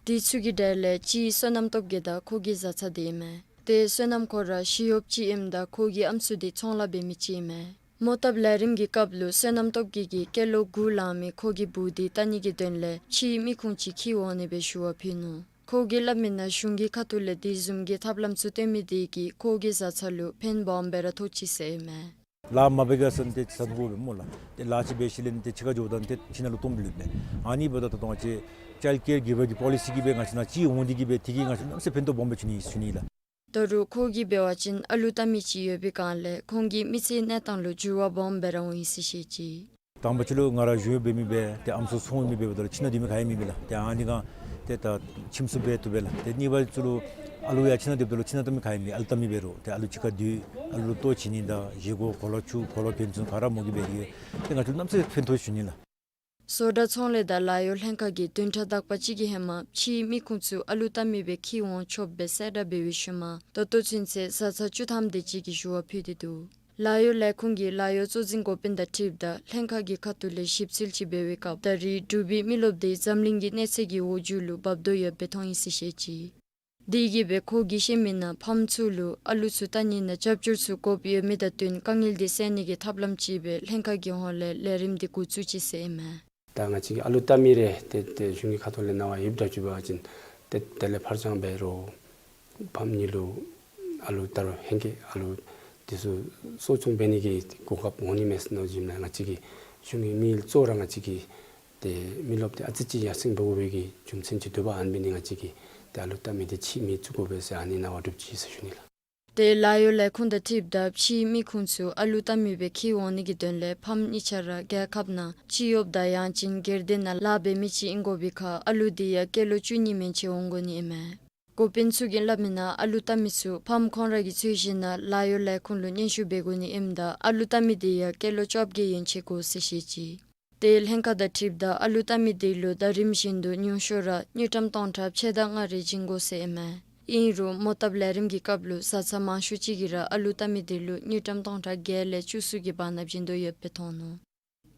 དེ་ཚུ་གི་གྲས་ལས་གཅིག་བསོད་ནམས་སྟོབས་རྒྱས་དང་ཁོ་གི་བཟའ་ཚང་འདི་ཨིན་མས། ཏེ་བསོད་ནམས་ཁོ་ར་ཞི་གཡོགཔ་ཅིག་ཨིནམ་ད་ཁོ་གི་ཨམ་སྲུ་འདི་ཚོང་ལཱ་འབད་མི་ཅིག་ཨིན་མས། མོ་བཏབ་ལས་རིམ་གྱི་སྐབས་ལུ་བསོད་ནམས་སྟོབས་རྒྱས་ཀྱིས་སྐྱེས་ལོ་དགུ་ལང་མི་ཁོ་གི་བུ་འདི་བལྟ་ནི་གི་དོན་ལས་ཕྱིའི་མི་ཁུངས་ཅིག་ཁྱིད་འོང་ནི་སྦེ་ཞུ་བ་ཕུལ་ནུག། ཁོ་གིས་སླབ་མིའི་ནང་གཞུང་གི་ཁ་ཐུག་ལས་དེ་བཟུམ་གྱི་ཐབས་ལམ་ཚུ་སྟོན་མི་དེ་གིས་ཁོ་གི་བཟའ་ཚང་ལུ་ཕན་སྦོམ་སྦེ་ར་ཐོགས་ཅི་ཟེར་ཨིན་མས། ལཱ་མ་འབད་ག་ཟེར་ཏེ་ཟ་དགོ་པས་སྨོ་ལགས། ཏེ་ལཱ་ཅིག་འབད་ཞིནམ་ལས་ཏེ་ཕྱི་ཁར་འགྱོཝ་ད་ཏེ་ཁྱིམ་ནང་ལུ་སྟོངམ་ལུས་མས། ཨ་ནི་འབདཝ་ད་ད་ལྟོ་ང་བཅས་ཅའིལཌ་ཀེར་གིབ་ཝེ་གི་པོ་ལི་སི་གིས་སྦེ་ང་བཅས་ནང་ཅིག་འོང་སྟེ་གིས་སྦེ་དེ་གིས་ང་བཅས་གནམ་མེད་ས་མེད་ཕན་ཐོགས་སྦོམ་སྦེ་བྱུང་ནི་ཨིན་ཟེར་ཞུ་ནི་ལགས། ད་རུང་ཁོ་གིས་འབད་བ་ཅིན་ཨ་ལུ་བལྟ་མི་ཅིག་ཡོད་པའི་སྒང་ལས་ཁོང་གི་མི་ཚེའི་གནས་སྟངས་ལུ་འགྱུར་བ་སྦོམ་སྦེ་ར་འོང་ཡི་ཟེར་བཤད་ཅི། དང་པ་ཅིག་ལུ་ང་ར་གཞུང་གཡོགཔ་འབད་མི་སྦེ་ཏེ་ཨམ་སྲུ་ཚོང་འབད་མི་འབདཝ་ད་ལུ་ཁྱིམ་ནང་སྡོད་མི་ག་ཡང་མེད་པས་ལགས། ཏེ་ཨ་ནི་སྒང་ཏེ་ད་ཁྱིམ་སྲུང་འབད་བཏུབ་པས་ལགས། ཏེ་གཉིས་པ་ཅིག་ལུ་ཨ་ལུ་ཡང་ཁྱིམ་ནང་སྡོདཔ་ད་ལུ་ཁྱིམ་ནང་ལྟ་མི་ག་ཡང་མེད། ཨ་ལུ་བལྟ་མི་འབད་རུང་ཏེ་ཨ་ལུ་གཅིག་ཁར་སྡོད་ཨ་ལུ་ལྟོ་བྱིན་ནི་དང་བཞེས་སྒོ་གོ་ལ་བཙུགས་གོ་ལ་ཕན་ཚུན་ག་ར་མོ་གིས་འབད་དེ་ཏེ་ང་བཅས་གནམ་མེད་ས་མེད་ཕན་ཐོགས་ཞུ་ནི་ལགས། བཟོ་གྲྭ་ཚོང་ལས་དང་ལཱ་གཡོག་ལྷན་ཁག་གིས་བདུན་ཕྲག་དག་པ་ཅིག་གི་ཧེ་མ་ཕྱིའི་མི་ཁུངས་ཚུ་ཨ་ལུ་བལྟ་མི་སྦེ་ཁྱིད་འོང་ཆོགཔ་སྦེ་གསལ་བསྒྲགས་འབད་བའི་ཤུལ་མ་ད་ལྟོ་ཚུན་ཚོད་བཟའ་ཚང་བཅུ་ཐམ་དེ་ཅིག་གིས་ཞུ་བ་ཕུལ་ཏེ་འདུག། ལཱ་གཡོག་ལས་ཁུངས་ཀྱི་ལཱ་གཡོག་གཙོ་འཛིན་འགོ་དཔོན་དང་འཁྲིལཝ་ད་ལྷན་ཁག་གི་ཁ་ཐུག་ལས་ཞིབ་འཚོལ་ཅིག་འབད་བའི་སྐབས་ད་རེས་འབྲུག་པའི་མི་རློབས་དེ་འཛམ་གླིང་གི་གནས་ཚད་ཀྱི་འོག་འགྱོཝ་ལུ་འབབ་དོ་ཡོདཔ་སྦེ་མཐོང་ཡི་ཟེར་བཤད་ཅི། དེ་གིས་སྦེ་ཁོ་གིས་བཤད་མིའི་ནང་ཕམ་ཚུ་ལུ་ཨ་ལུ་ཚུ་བལྟ་ནི་ནང་རྒྱབ་སྐྱོར་ཚུ་དགོཔ་ཡོད་མི་དང་བསྟུན་དཀའ་ངལ་དེ་སེལ་ནི་གི་ཐབས་ལམ་ཅིག་སྦེ་ལྷན་ཁག་གི་ཧོངས་ལས་ལས་རིམ་དེ་འགོ་བཙུགས་ཅི་ཟེར་ཨིན་མས། ད་ང་བཅས་ཀྱིས་ཨ་ལུ་བལྟ་མི་རེ་ཏེ་ཏེ་གཞུང་གི་ཁ་ཐུག་ལས་གནང་བ་ཡོདཔ་འདྲཝ་ཅིག་འབད་བ་ཅིན་ཏེ་དེ་ལས་ཕར་འགྱངས་འབད་རུང་ཕམ་གཉིས་ལུ་ཨ་ལུ་ད་རུང་ཧེང་སྐལ་ཨ་ལུ་དེ་ཚུ་གསོ་སྐྱོང་འབད་ནི་གི་གོ་སྐབས་འོང་ནི་མས་ཟེར་མནོ་བྱིནམ་ལས་ང་བཅས་ཀྱིས་གཞུང་གི་མི་གཙོ་བོ་ར་ང་བཅས་ཀྱིས་ཏེ་མི་རློབས་དེ་ཨ་ཙི་ཅིག་ཡར་སེང་འབད་དགོ་པའི་གི་རྒྱུ་མཚན་ཅིག་འདུག་པ། ཨ་ནི་འབད་ནི་ང་བཅས་ཀྱིས་ཏེ་ཨ་ལུ་བལྟ་མི་དེ་ཕྱིའི་མི་བཙུགས་དགོ་པས་ཟེར་ཨ་ནི་གནང་བ་གྲུབ་ཅི་ཟེར་ཞུ་ནི་ལགས། ཏེ་ལཱ་གཡོག་ལས་ཁུངས་དང་འཁྲིལཝ་ད་ཕྱིའི་མི་ཁུངས་ཚུ་ཨ་ལུ་བལྟ་མི་སྦེ་ཁྱིད་འོང་ནི་གི་དོན་ལས་ཕམ་གཉིས་ཆ་ར་རྒྱལ་ཁབ་ནང་སྤྱི་གཡོགཔ་དང་ཡང་ཅིན་སྒེར་སྡེ་ནང་ལཱ་འབད་མི་ཅིག་ཨིན་དགོ་པའི་ཁར་ཨ་ལུ་དེ་ཡང་སྐྱེས་ལོ་བཅུ་གཉིས་མན་ཆད་འོང་དགོ་ནི་ཨིན་མས། འགོ་དཔོན་ཚུ་གིས་སླབ་མིའི་ནང་ཨ་ལུ་བལྟ་མི་ཚུ་ཕམ་ཁོང་ར་གི་ཚོད་བཞིན་ནང་ལཱ་གཡོག་ལས་ཁུངས་ལུ་སྙན་ཞུ་འབད་དགོ་ནི་ཨིནམ་ད་ཨ་ལུ་བལྟ་མི་དེ་ཡང་སྐྱེས་ལོ་བཅོ་བརྒྱད་ཡན་ཆད་དགོ་ཟེར་བཤད་ཅི། ཏེ་ལྷན་ཁག་དང་འཁྲིལཝ་ད་ཨ་ལུ་བལྟ་མི་དེ་ལུ་ཟླ་རིམ་བཞིན་དུ་ཉུང་ཤོས་ར་དངུལ་ཀྲམ་སྟོང་ཕྲག་ཕྱེད་དང་ལྔ་རེ་བྱིན་དགོ་ཟེར་ཨིན་མས། ཨིན་རུང་མོ་བཏབ་ལས་རིམ་གྱི་སྐབས་ལུ་བཟའ་ཚང་མང་ཤོས་ཅིག་གིས་ར་ཨ་ལུ་བལྟ་མི་དེ་ལུ་དངུལ་ཀྲམ་སྟོང་ཕྲག་བརྒྱད་ལས་བཅུ་གསུམ་གྱི་བར་ན་བྱིན་དོ་ཡོདཔ་སྦེ་མཐོང་ནུག།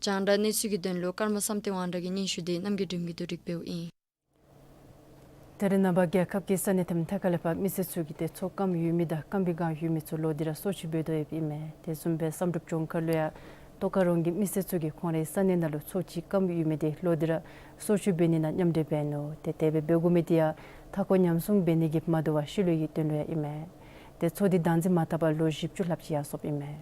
རྒྱང་བསྒྲགས་གནས་ཚུལ་གྱི་དོན་ལུ་ཀརྨ་བསམ་གཏན་དབང་གྲགས་ཀྱི་སྙན་ཞུ་དེ་རྣམ་རྒྱལ་སྒྲོལ་མ་གིས་བསྡུ་སྒྲིག་འབདཝ་ཨིན། ད་རེས་ནངས་པ་རྒྱལ་ཁབ་ཀྱི་ས་གནས་ཐམས་ཅད་ཁ་ལས་ཕར་མི་སེར་ཚུ་གིས་ཏེ་མཚོ་སྐམ་ཡོད་མི་དང་སྐམ་པའི་སྒང་ཡོད་མི་ཚུ་ལོག་སྟེ་ར་སོར་ཆུ་འབད་དོ་ཡོདཔ་ཨིན་མས། དེ་བཟུམ་སྦེ་བསམ་གྲུབ་ལྗོངས་མཁར་ལུ་ཡང་ཏོག་དཀར་རོང་གི་མི་སེར་ཚུ་གིས་ཁོང་རའི་ས་གནས་ནང་ལུ་མཚོ་ཅིག་སྐམ་ཡོད་མི་དེ་ལོག་སྟེ་ར་སོར་ཆུ་འབད་ནི་ནང་མཉམ་འབྲེལ་འབད་ནུག། ཏེ་དེ་སྦེ་འབད་དགོ་མི་དེ་ཡང་མཐའ་འཁོར་ཉམས་སྲུང་འབད་ནི་གིས་མ་དོ་བར་ཤི་ལོས་ཀྱི་དོན་ལུ་ཡང་ཨིན་མས། ཏེ་མཚོ་དེ་བདག་འཛིན་མ་འཐབ་པར་ལོ་བཞི་བཅུ་ལྷགཔ་ཅིག་ཡར་སོཔ་ཨིན་མས།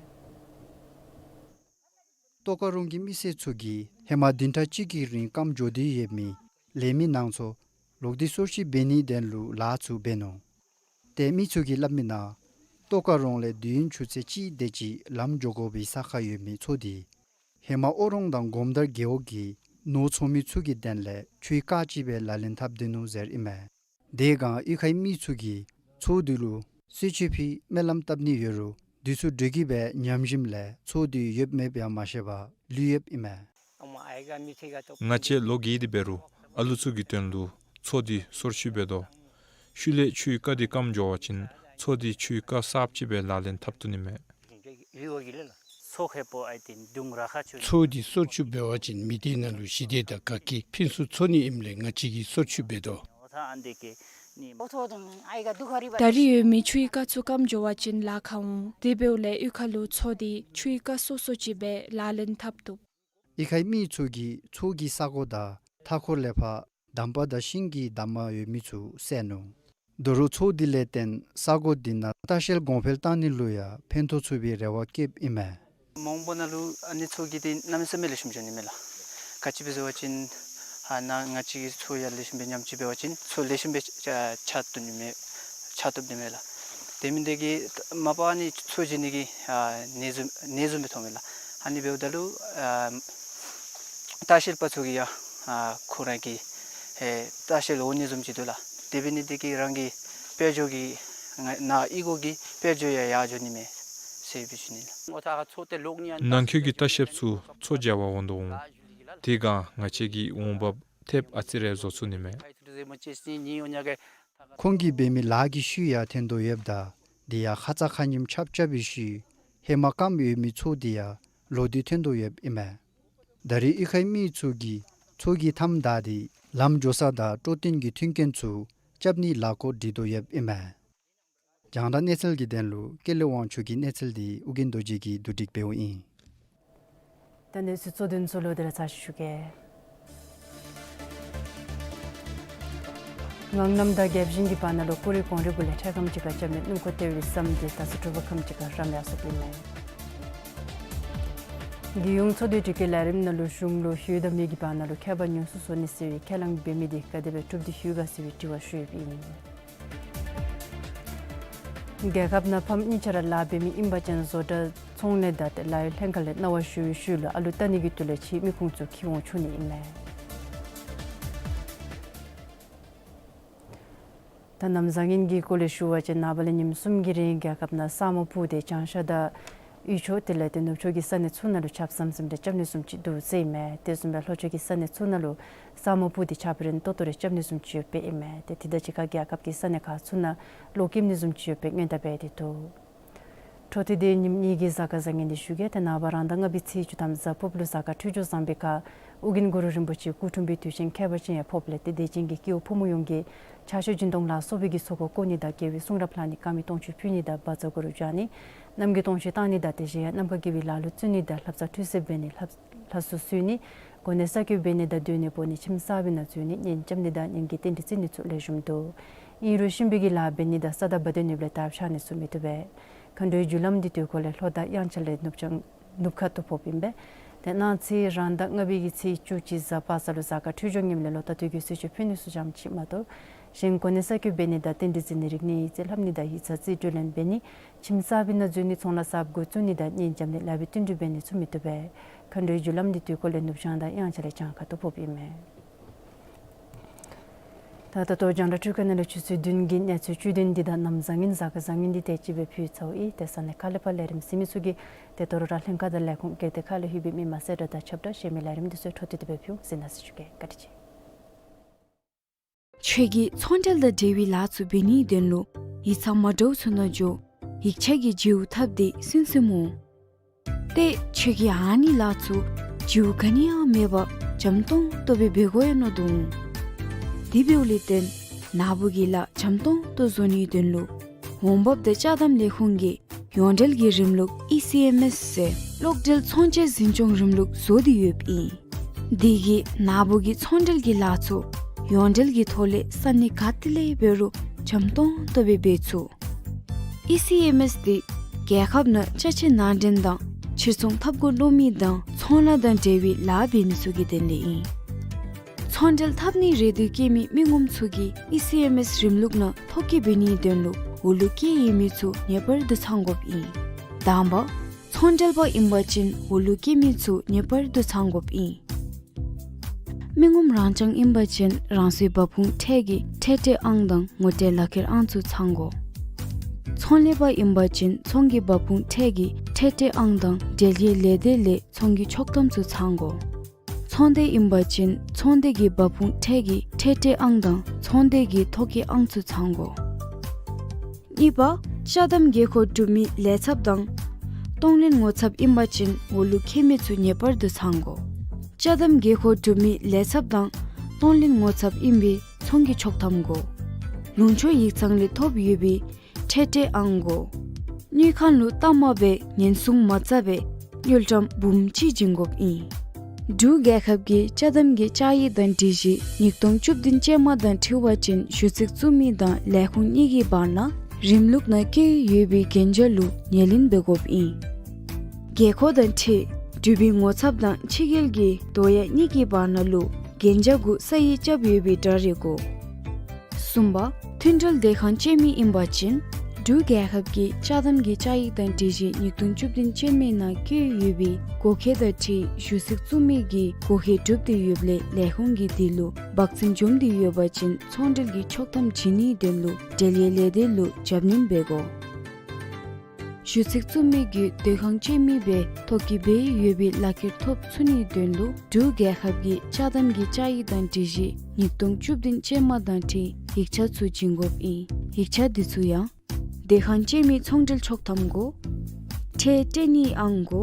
ཏོག་དཀར་རོང་གི་མི་སེར་ཚུ་གིས་ཧེ་མ་བདུན་ཕྲག་གཅིག་གི་རིང་སྐམ་འགྱོ་སྟེ་ཡོད་མི་ལས་མི་ནང་མཚོ་ལོག་སྟེ་སོར་ཆུ་འབད་ནིའི་དོན་ལུ་ལཱ་ཚུ་འབད་ནུག། ཏེ་མི་ཚུ་གིས་སླབ་མིའི་ནང་ཏོག་དཀར་རོང་ལས་དུས་ཡུན་ཆུ་ཚོད་གཅིག་དེ་ཅིག་ལམ་འགྱོ་དགོ་པའི་ས་ཁར་ཡོད་མི་མཚོ་དེ་ཧེ་མ་ཨོ་རོང་དང་སྒོམ་དར་རྒེད་འོག་གི་ནོར་འཚོ་མི་ཚུ་གི་དོན་ལས་ཆུའི་བཀག་ཅིག་སྦེ་ལག་ལེན་འཐབ་སྡོད་ནུག་ཟེར་ཨིན་མས། དེ་སྒང་གཡུས་ཁའི་མི་ཚུ་གིས་མཚོ་དེ་ལུ་གསོལ་མཆོད་ཕུལ་སྨོན་ལམ་བཏབ་ནི་ཡོད་རུང་དེ་ཚུ་དྲོད་ཀྱིས་སྦེ་ཉམས་ཞིནམ་ལས་མཚོ་དེ་ཡོདཔ་མེདཔ་ཡང་མ་ཤེས་པར་ལུས་ཡོདཔ་ཨིན་མས། ང་བཅས་ལོ་རྒས་ཏེ་འབད་རུང་ཨ་ལུ་ཚུ་གི་དོན་ལུ་མཚོ་དེ་སོར་ཆུ་འབད་དོ། ཤུལ་ལས་ཆུའི་རྐ་དེ་སྐམ་འགྱོ་བ་ཅིན་ མཚོ་འདི་ཆུའི་རྐ་གསརཔ་ཅིག་སྦེ་ལག་ལེན་འཐབ་བཏུབ་ནི་མས། མཚོ་འདི་སོར་ཆུད་འབད་བ་ཅིན་མི་སྡེ་ནང་ལུ་ཞི་བདེ་དང་དགའ་སྐྱིད་ཕུན་སུམ་ཚོགས་ནི་ཨིནམ་ལས་ང་བཅས་ཀྱིས་སོར་ཆུད་འབད་དོ། ད་རེས་ཡོད་མི་ཆུའི་རྐ་ཚུ་སྐམ་འགྱོ་བ་ཅིན་ལཱ་ཁག་འོང་། དེ་འབདཝ་ལས་གཡུས་ཁ་ལུ་མཚོ་འདི་ཆུའི་རྐ་སོ་སོ་ཅིག་སྦེ་ལག་ལེན་འཐབ་བཏུབ། གཡུས་ཁའི་མི་ཚུ་གིས་མཚོ་གི་ས་གོ་དང་མཐའ་འཁོར་ལས་ཕར་འདམ་པ་དང་ཤིང་གི་འདབ་མ་ཡོད་མི་ཚུ་བསལ་ནུག། ད་རུང་མཚོ་འདི་ལས་བརྟེན་ས་གོ་འདི་ནང་ལྟ་བཤལ་གོང་འཕེལ་གཏང་ནི་ལུ་ཡང་ཕན་ཐོགས་ཚུགས་པའི་རེ་བ་བསྐྱེདཔ་ཨིན་མས། མོང་སྦུག་ནང་ལུ་ཨ་ནི་མཚོ་གི་འདི་གནམ་མེད་ས་མེད་ལེགས་ཤོམ་འགྱོ་ནི་མས་ལགས། ག་ཅི་སྦེ་ཟེར་བ་ཅིན་ཨ་ནཱ་ང་བཅས་ཀྱི་མཚོ་ཡང་ལེགས་ཤོམ་སྦེ་ཉམས་བཅོས་འབད་བ་ཅིན་མཚོ་ལེགས་ཤོམ་སྦེ་ཆ་ཆ་བཏུབ་ནི་མས། ཆ་བཏུབ་ནི་མས་ལགས། དེ་མིན་འདི་གིས་མ་པ་ཨ་ནི་མཚོ་བྱིང་ནི་གི་ཨ་ནད་བཟུམ་ནད་བཟུམ་སྦེ་མཐོང་མས་ལགས། ཨ་ནི་འབདཝ་ད་ལུ་ཨ་ལྟ་བཤལ་པ་ཚུ་གིས་ཡང་ཨ་ཁོ་ར་གི་ཨེ་ལྟ་བཤལ་འོང་ནི་བཟུམ་ཅིག་འདུག་ལགས། དེ་འབད་ནི་འདི་གིས་རང་གི་དཔལ་འབྱོར་གྱི་ང་ནཱ་གཡུས་སྒོ་གི་དཔལ་འབྱོར་ཡང་ཡར་འགྱོ་ནི་མས་ཟེར་སྦེ་ཞུ་ནི་ལགས། ནང་འཁོད་ཀྱི་ལྟ་བཤལཔ་ཚུ་མཚོ་བྱ་བར་འོང་དོ་འོང་། དེ་སྒང་ང་བཅས་ཀྱི་འོང་འབབ་ཐེབས་ཨ་ཙི་རེ་བཟོ་ཚུགས་ནི་མས། ཁོང་གིས་འབད་མི་ལཱ་གི་ཤུལ་ཡང་འཐོན་དོ་ཡོདཔ་ད་དེ་ཡང་ཁ་ཙ་ཁ་ཉིནམ་ཆརཔ་རྐྱབ་པའི་ཤུལ་ཧེ་མ་སྐམ་ཡོད་མི་མཚོ་འདི་ཡང་ལོག་སྟེ་འཐོན་དོ་ཡོདཔ་ཨིན་མས། ད་རེས་གཡུས་ཁའི་མི་ཚུ་གིས་མཚོ་གི་མཐའམ་བདའ་སྟེ་ལམ་འགྱོ་ས་དང་སྤྲོ་སྟོན་གྱི་མཐུན་རྐྱེན་ཚུ་རྐྱབ་ནིའི་ལཱ་འགོ་སྒྲིག་དོ་ཡོདཔ་ཨིན་མས། རྒྱང་བསྒྲགས་གནས་ཚུལ་གྱི་དོན་ལུ་ཀེ་ལེ་དབང་ཕྱུག་གི་གནས་ཚུལ་འདི་ཨོ་རྒྱན་རྡོ་རྗེ་གིས་བསྡུ་སྒྲིག་འབདཝ་ཨིན། ད་གནས་ཚུལ་གཙོ་དོན་ཚུ་ལོག་སྟེ་ར་ཚར་ཞུ་གེ། ངང་གནམ་དང་རྒྱལ་གཞུང་གི་བར་ན་ལུ་ཀོ་རི་གོང་རི་གུ་ལས་འཕྲལ་ཁམས་ཅིག་ཁར་རྐྱབ་མི་སྣུམ་འཁོར་ལྟེ་བའི་ཟམ་འདི་ད་ས་དྲོ་པ་ཁམས་ཅིག་ཁར་རམ་ཡར་སོཔ་ཨིན་མས། རྒྱལ་ཡོངས་ཚོགས་འདུའི་དྲི་བཀོད་ལས་རིམ་ནང་ལུ་གཞུང་ལུ་ཡོད་དང་མེད་ཀྱི་བར་ན་ལུ་ཁྱད་པར་ཉུང་སུ་བཟོ་ནི་ཟེར་བའི་ཁས་བླངས་འབད་མི་འདི་ག་དེ་སྦེ་གྲུབ་སྟེ་ཡོད་ག་ཟེར་བའི་དྲི་བ་ཞུ་ཡོདཔ་ཨིན། རྒྱལ་ཁབ་ནང་ཕམ་གཉིས་ཆ་ར་ལཱ་འབད་མི་ཨིན་པ་ཅིན་བཟོ་གྲྭ་ཚོང་ལས་དང་ཏེ་ལཱ་གཡོག་ལྷན་ཁག་ལས་གནང་བ་ཞུ་བའི་ཤུལ་ལུ་ཨ་ལུ་བལྟ་ནི་གི་དོན་ལས་ཕྱིའི་མི་ཁུངས་ཚུ་འཁྱིད་འོང་ཚུགས་ནི་ཨིན་མས། ད་གནམ་བཟང་ངན་གྱི་སྐོར་ལས་ཞུ་བ་ཅིན་ནངས་པ་ལས་ཉིནམ་གསུམ་གྱི་རིང་རྒྱལ་ཁབ་ནང་ས་སྨུག་སྤུབས་ཏེ་བྱང་ཤར་དང་དབུས་ཕྱོགས་དེ་ལས་ཏེ་ནུབ་ཕྱོགས་ཀྱི་ས་གནས་ཚུ་ནང་ལུ་ཆརཔ་ཟམ་ཟིམ་རེ་རྐྱབ་ནི་བཟུམ་ཅིག་འདུག་ཟེར་ཨིན་མས། དེ་བཟུམ་སྦེ་ལྷོ་ཕྱོགས་ཀྱི་ས་གནས་ཚུ་ནང་ལུ་ས་སྨུག་སྤུབས་ཏེ་ཆརཔ་རན་ཏོག་ཏོ་རེ་རྐྱབ་ནི་བཟུམ་ཅིག་ཡོདཔ་ཨིན་མས། ཏེ་དེ་དང་གཅིག་ཁར་རྒྱལ་ཁབ་ཀྱི་ས་གནས་ཁག་ཚུ་ནང་གློག་ཀེམ་ནི་བཟུམ་ཅིག་ཡོདཔ་སྦེ་སྔོན་བརྡ་འབད་དེ་འདུག། འཕྲོ་མཐུད་དེ་ཉིནམ་གཉིས་ཀྱི་གཟའ་སྐར་བཟང་ངན་འདི་ཞུ་གེ། ཏེ་ནངས་པ་རང་ཟླ་ལྔ་པའི་ཚེས་བཅུ་ཐམ་གཟའ་ཕུརཔ་ལུ་གཟའ་སྐར་འཕྲོད་སྦྱོར་བཟང་པའི་ཁར་ཨོ་རྒྱན་གུ་རུ་རིན་པོ་ཆེ་སྐུ་འཁྲུངས་པའི་དུས་ཆེན་ཁྱད་པར་ཅན་ཡང་ཕོགཔ་ལས་ཏེ་དད་ཅན་གྱི་སྐྱེ་བོ་ཕོ་མོ་ཡོངས་ཀྱིས་ཕྱག་མཆོད་སྦྱིན་གཏོང་ལ་སོགས་པའི་གི་ཚོགས་འཁོར་བསྐོར་ནི་དང་དགེ་བའི་གསུང་རབ་ལྷག་ནི་དཀར་མེ་སྟོང་མཆོད་ཕུལ་ནི་དང་བཛྲ་གུ་རུ་བགྱང་ནི་གནམ་གྱི་སྟོང་མཆོད་བཏང་ནི་དང་དེ་བཞིན་ཡང་ནམ་མཁའ་དགེ་བའི་ལཱ་ལུ་བརྩོན་ནི་དང་ལྷ་བསངས་ཁྲུས་གསོལ་འབད་ནི་ལྷ་ལྷ་གསོལ་གསོལ་ནི་གོ་གནས་གསར་བསྐོ་འབད་ནི་དང་སྡོད་གནས་སྤོ་ནི་ཁྱིམ་གསར་པའི་ནང་འཛུལ་ནི་གཉེན་རྐྱབ་ནི་དང་གཉེན་གྱི་རྟེན་འབྲེལ་བརྩི་ནི་ཚུ་ལེགས་ཤོམ་འདུག། ཨིན་རུང་གཤིན་པོའི་གི་ལཱ་འབད་ནི་དང་ས་དང་བ་དན་ནོར་བུ་ལས་དར་ཁྱབ་ནི་ཚུ་མི་བཏུབ་པས། མཁའ་འགྲོའི་རྒྱུ་ལམ་འདི་དུས་འཁོར་ལས་ལྷོ་དང་དབྱངས་འཆར་ལས་ནུབ་བྱང་ནུབ་ཁ་ཐུག་ཕོགཔ་ཨིན་པས། ཏེ་གནངས་ཚེ་རང་ཟླ་ལྔ་པའི་གི་ཚེས་བཅུ་གཅིག་གཟའ་པ་སངས་ལུ་གཟའ་སྐར་འཕྲོད་སྦྱོར་ངནམ་ལས་ལོ་རྟགས་དུས་ཀྱི་གསོལ་མཆོད་ཕུལ་ནི་ཚུ་ཙམ་ཅིག་མ་གཏོགས་གཞན་གོ་གནས་གསར་བསྐོ་འབད་ནི་དང་རྟེན་འབྲེལ་བརྩི་ནི་རིག་གནས་ཡིག་རྩིས་ལྷབ་ནི་དང་ཡིག་ཚང་རྩིས་སྤྲོད་ལེན་འབད་ནི་ཁྱིམ་གསར་པའི་ནང་འཛུལ་ནི་ཚོང་ལཱ་གསརཔ་འགོ་བཙུགས་ནི་དང་གཉེན་རྐྱབ་ནི་ལཱ་འབད་བསྟུན་གྲོས་འབད་ནི་ཚུ་མི་བཏུབ་པས། མཁའ་འགྲོའི་རྒྱུ་ལམ་འདི་དུས་འཁོར་ལས་ནུབ་བྱང་དང་དབྱངས་འཆར་ལས་བྱང་ཁ་ཐུག་ཕོགཔ་ཨིན་མས། ད་ད་ལྟོ་རྒྱང་བསྒྲགས་འཕྲུལ་ཁང་ནང་ལས་ཆུ་ཚོད་བདུན་གྱི་གནས་ཚུལ་བཅུད་དོན་འདི་དང་གནམ་བཟང་ངན་གཟའ་སྐར་བཟང་ངན་འདི་དེ་ཅིག་སྦེ་ཕུལ་ཚརཝ་ཨིན། ཏེ་ས་གནས་ཁག་ལས་ཕར་ལས་རིམ་གཟིགས་མི་ཚུ་གིས་ཏེ་དོ་རུང་ར་ལྷན་ཁག་དང་ལས་ཁུངས་སྒེར་སྡེ་ཁག་ལུ་ཡོད་པའི་མི་མང་གསལ་བསྒྲགས་དང་ཁྱབ་བསྒྲགས་གཞན་མི་ལས་རིམ་འདི་ཚུ་འཕྲོ་མཐུད་དེ་སྦེ་ཕུལ་འོང་ཟེར་གནང་ཞུ་གེ། བཀའ་དྲིན་ཆེ། ཁྱོད་ཀྱིས་ཚོང་འབྲེལ་དང་འབྲེལ་བའི་ལཱ་ཚུ་འབད་ནིའི་དོན་ལུ་ཡིག་ཚང་མ་འདྲཝ་ཚུ་ནང་འགྱོ། ཡིག་ཆ་གི་བརྗེ་པོ་འཐབ་སྟེ་སུན་སུན་འོང་། ཏེ་ཁྱོད་ཀྱིས་ཨ་ནི་ལཱ་ཚུ་བརྗེ་པོ་ག་ནི་ཡང་མེད་པར་འཇམ་ཏོང་ཏོ་སྦེ་འབད་དགོ་ཡོད་མནོ་དོ་འོང་། དེ་འབདཝ་ལས་བརྟེན་ནཱ་བུ་གི་ལཱ་འཇམ་ཏོང་ཏོ་བཟོ་ནིའི་དོན་ལུ་འོང་འབབ་དང་ཅ་དམ་ལས་ཁུངས་ཀྱིས་ཡོངས་འབྲེལ་གྱི་རིམ་ལུགས་ཨི་སི་ཨེམ་ཨེསི་ཟེར་གློག་འབྲེལ་ཚོང་ཆས་འཛིན་སྐྱོང་རིམ་ལུགས་བཟོ་སྟེ་ཡོདཔ་ཨིན། དེ་གིས་ནཱ་བུ་གི་ཚོང་འབྲེལ་གྱི་ལཱ་ཚུ་ཡོངས་འབྲེལ་གྱི་ཐོག་ལས་ས་གནས་ག་ཏེ་ལས་འབད་རུང་འཇམ་ཏོང་ཏོ་སྦེ་འབད་ཚུགས། ཨི་སི་ཨེམ་ཨེསི་འདི་རྒྱལ་ཁབ་ནང་ཅ་ཆས་ནང་འདྲེན་དང་ཕྱིར་ཚོང་འཐབ་དགོ་མནོ་མི་དང་ཚོང་ལཱ་དང་འབྲེལ་བའི་ལཱ་འབད་མི་ཚུ་གི་དོན་ལས་ཨིན། ཚོང་འབྲེལ་འཐབ་ནི་རེ་འདོད་བསྐྱེད་མི་མི་ངོམ་ཚུ་གིས་ཨི་སི་ཨེམ་ཨེསི་རིམ་ལུགས་ནང་ཐོ་བཀོད་འབད་ནིའི་དོན་ལུ་འོག་ལུ་བཀོད་ཡོད་མི་ཚུ་ངེས་པར་དུ་ཚང་དགོཔ་ཨིན། དང་པ། ཚོང་འབྲེལ་པ་ཨིན་པ་ཅིན་འོག་ལུ་བཀོད་མི་ཚུ་ངེས་པར་དུ་ཚང་དགོཔ་ཨིན། མི་ངོམ་རང་རྐྱང་ཨིན་པ་ཅིན་རང་སོའི་འབབ་ཁུངས་ཁྲལ་གྱི་ཁྲལ་སྤྲོད་ཨང་དང་ངོ་སྤྲོད་ལག་ཁྱེར་ཨང་ཚུ་ཚང་དགོ། ཚོང་ལས་པ་ཨིན་པ་ཅིན་ཚོང་གི་འབབ་ཁུངས་ཁྲལ་གྱི་ཁྲལ་སྤྲོད་ཨང་དང་འབྲེལ་ཡོད་ལས་སྡེ་ལས་ཚོང་གི་ཆོག་ཐམ་ཚུ་ཚང་དགོ། ཚོང་སྡེ་ཨིན་པ་ཅིན་ཚོང་སྡེ་གི་འབབ་ཁུངས་ཁྲལ་གྱི་ཁྲལ་སྤྲོད་ཨང་དང་ཚོང་སྡེ་གི་ཐོ་བཀོད་ཨང་ཚུ་ཚང་དགོ། གཉིས་པ། ཅ་དམ་དགོས་མཁོ་གྲུབ་མི་ལས་ཚབ་དང་གཏོང་ལེན་ངོ་ཚབ་ཨིན་པ་ཅིན་འོག་ལུ་མཁྱེན་མི་ཚུ་ངེས་པར་དུ་ཚང་དགོ། ཅ་དམ་དགོས་མཁོ་གྲུབ་མི་ལས་ཚབ་དང་གཏོང་ལེན་ངོ་ཚབ་ཨིན་པའི་ཚོང་གི་ཆོག་ཐམ་དགོ། ལུང་ཕྱོགས་ཡིག་ཚང་ལས་ཐོབ་ཡོད་པའི་ཁྲལ་སྤྲོད་ཨང་དགོ། དངུལ་ཁང་ལུ་གཏའ་མ་སྦེ་ཉེན་སྲུང་མ་རྩ་བའི་དངུལ་ཀྲམ་འབུམ་གཅིག་བྱིན་དགོཔ་ཨིན། འབྲུག་རྒྱལ་ཁབ་ཀྱི་ཅ་དམ་གྱི་བཅའ་ཡིག་དང་སྒྲིག་གཞི་ཉིས་སྟོང་བཅུ་བདུན་ཅན་མ་དང་འཁྲིལ་བ་ཅིན་ཞུ་ཚིག་བཙུགས་མི་དང་ལས་ཁུངས་གཉིས་ཀྱི་བར་ན་རིམ་ལུགས་ནང་བཀོད་ཡོད་པའི་གན་རྒྱ་ལུ་ངོས་ལེན་འབད་དགོཔ་ཨིན། དགོས་མཁོ་དང་འཁྲིལ་འབྲུག་པའི་ངོ་ཚབ་དང་ཕྱི་རྒྱལ་གྱི་དོ་ཡ་གཉིས་ཀྱི་བར་ན་ལུ་གན་རྒྱ་གུ་ས་ཡིག་རྐྱབ་ཡོད་པའི་འདྲ་རིས་དགོ། གསུམ་པ། མཐུན་འབྲེལ་སྡོད་ཁང་སྤྱོད་མི་ཨིན་པ་ཅིན་འབྲུག་རྒྱལ་ཁབ་ཀྱི་ཅ་དམ་གྱི་བཅའ་ཡིག་དང་སྒྲིག་གཞི་ཉིས་སྟོང་བཅུ་བདུན་ཅན་མའི་ནང་བཀོད་ཡོད་པའི་དགོས་མཁོ་དང་འཁྲིལ་ཞུ་ཚིག་བཙུགས་མི་གི་དགོས་མཁོ་གྲུབ་སྟེ་ཡོདཔ་ལས་ལས་ཁུངས་ཀྱིས་དེ་ལུ་འབག་བཙོང་འཛོམས་ཏེ་ཡོད་པ་ཅིན་ཚོང་འབྲེལ་གྱི་ཆོག་ཐམ་བྱིན་ནིའི་དོན་ལུ་འབྲེལ་ཡོད་ལས་སྡེ་ལུ་རྒྱབ་སྣོན་འབད་དགོ། ཞུ་ཚིག་བཙུགས་མི་གིས་སྡོད་ཁང་སྤྱོད་མི་སྦེ་ཐོ་བཀོད་འབད་ཡོད་པའི་ལག་ཁྱེར་ཐོབ་ཚུགས་ནིའི་དོན་ལུ་འབྲུག་རྒྱལ་ཁབ་ཀྱི་ཅ་དམ་གྱི་བཅའ་ཡིག་དང་སྒྲིག་གཞི་ཉིས་སྟོང་བཅུ་བདུན་ཅན་མ་དང་འཁྲིལ་ཡིག་ཆ་ཚུ་བྱིན་དགོཔ་ཨིན། ཡིག་ཆ་འདི་ཚུ་ཡང་སྡོད་ཁང་སྤྱོད་མི་ཚོང་འབྲེལ་ཆོག་ཐམ་དགོ། ཁྲལ་སྤྲོད་ནིའི་ཨང་དགོ།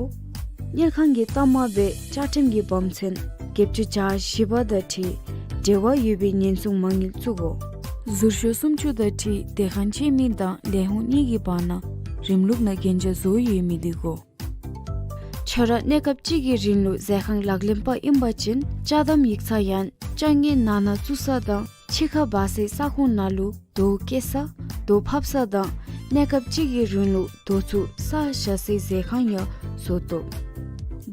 དངུལ་ཁང་གི་གཏའ་མ་སྦེ་བཅའ་ཁྲིམས་ཀྱི་བབ་མཚོན་བརྒྱད་ཅུ་གྱ་བཞི་པ་དང་འཁྲིལ་འབྲེལ་བ་ཡོད་པའི་ཉེན་སྲུང་མ་དངུལ་བཙུགས་དགོ། ཟུར་ཤོག་སུམ་ཅུ་དང་འཁྲིལ་སྡོད་ཁང་སྤྱོད་མི་དང་ལས་ཁུངས་གཉིས་ཀྱི་བར་ན་རིམ་ལུགས་ནང་གན་རྒྱ་བཟོ་ཡོད་མི་འདི་དགོ། ཁྱོད་ར་གནས་སྐབས་གཅིག་གི་རིང་ལུ་ཟས་ཁང་ལག་ལེན་པ་ཨིན་པ་ཅིན་ཅ་དམ་ཡིག་ཚང་ཡང་ཅ་དངོས་ནང་ན་བཙུགས་ས་དང་ཕྱི་ཁར་འབག་སའི་ས་ཁོངས་ནང་ལུ་རྡོ་བཀལ་ས་རྡོ་ཕབ་ས་དང་གནས་སྐབས་གཅིག་གི་རིང་ལུ་རྡོ་ཚུ་ས་བཞག་སའི་ཟས་ཁང་ཡང་བཟོ་དོ།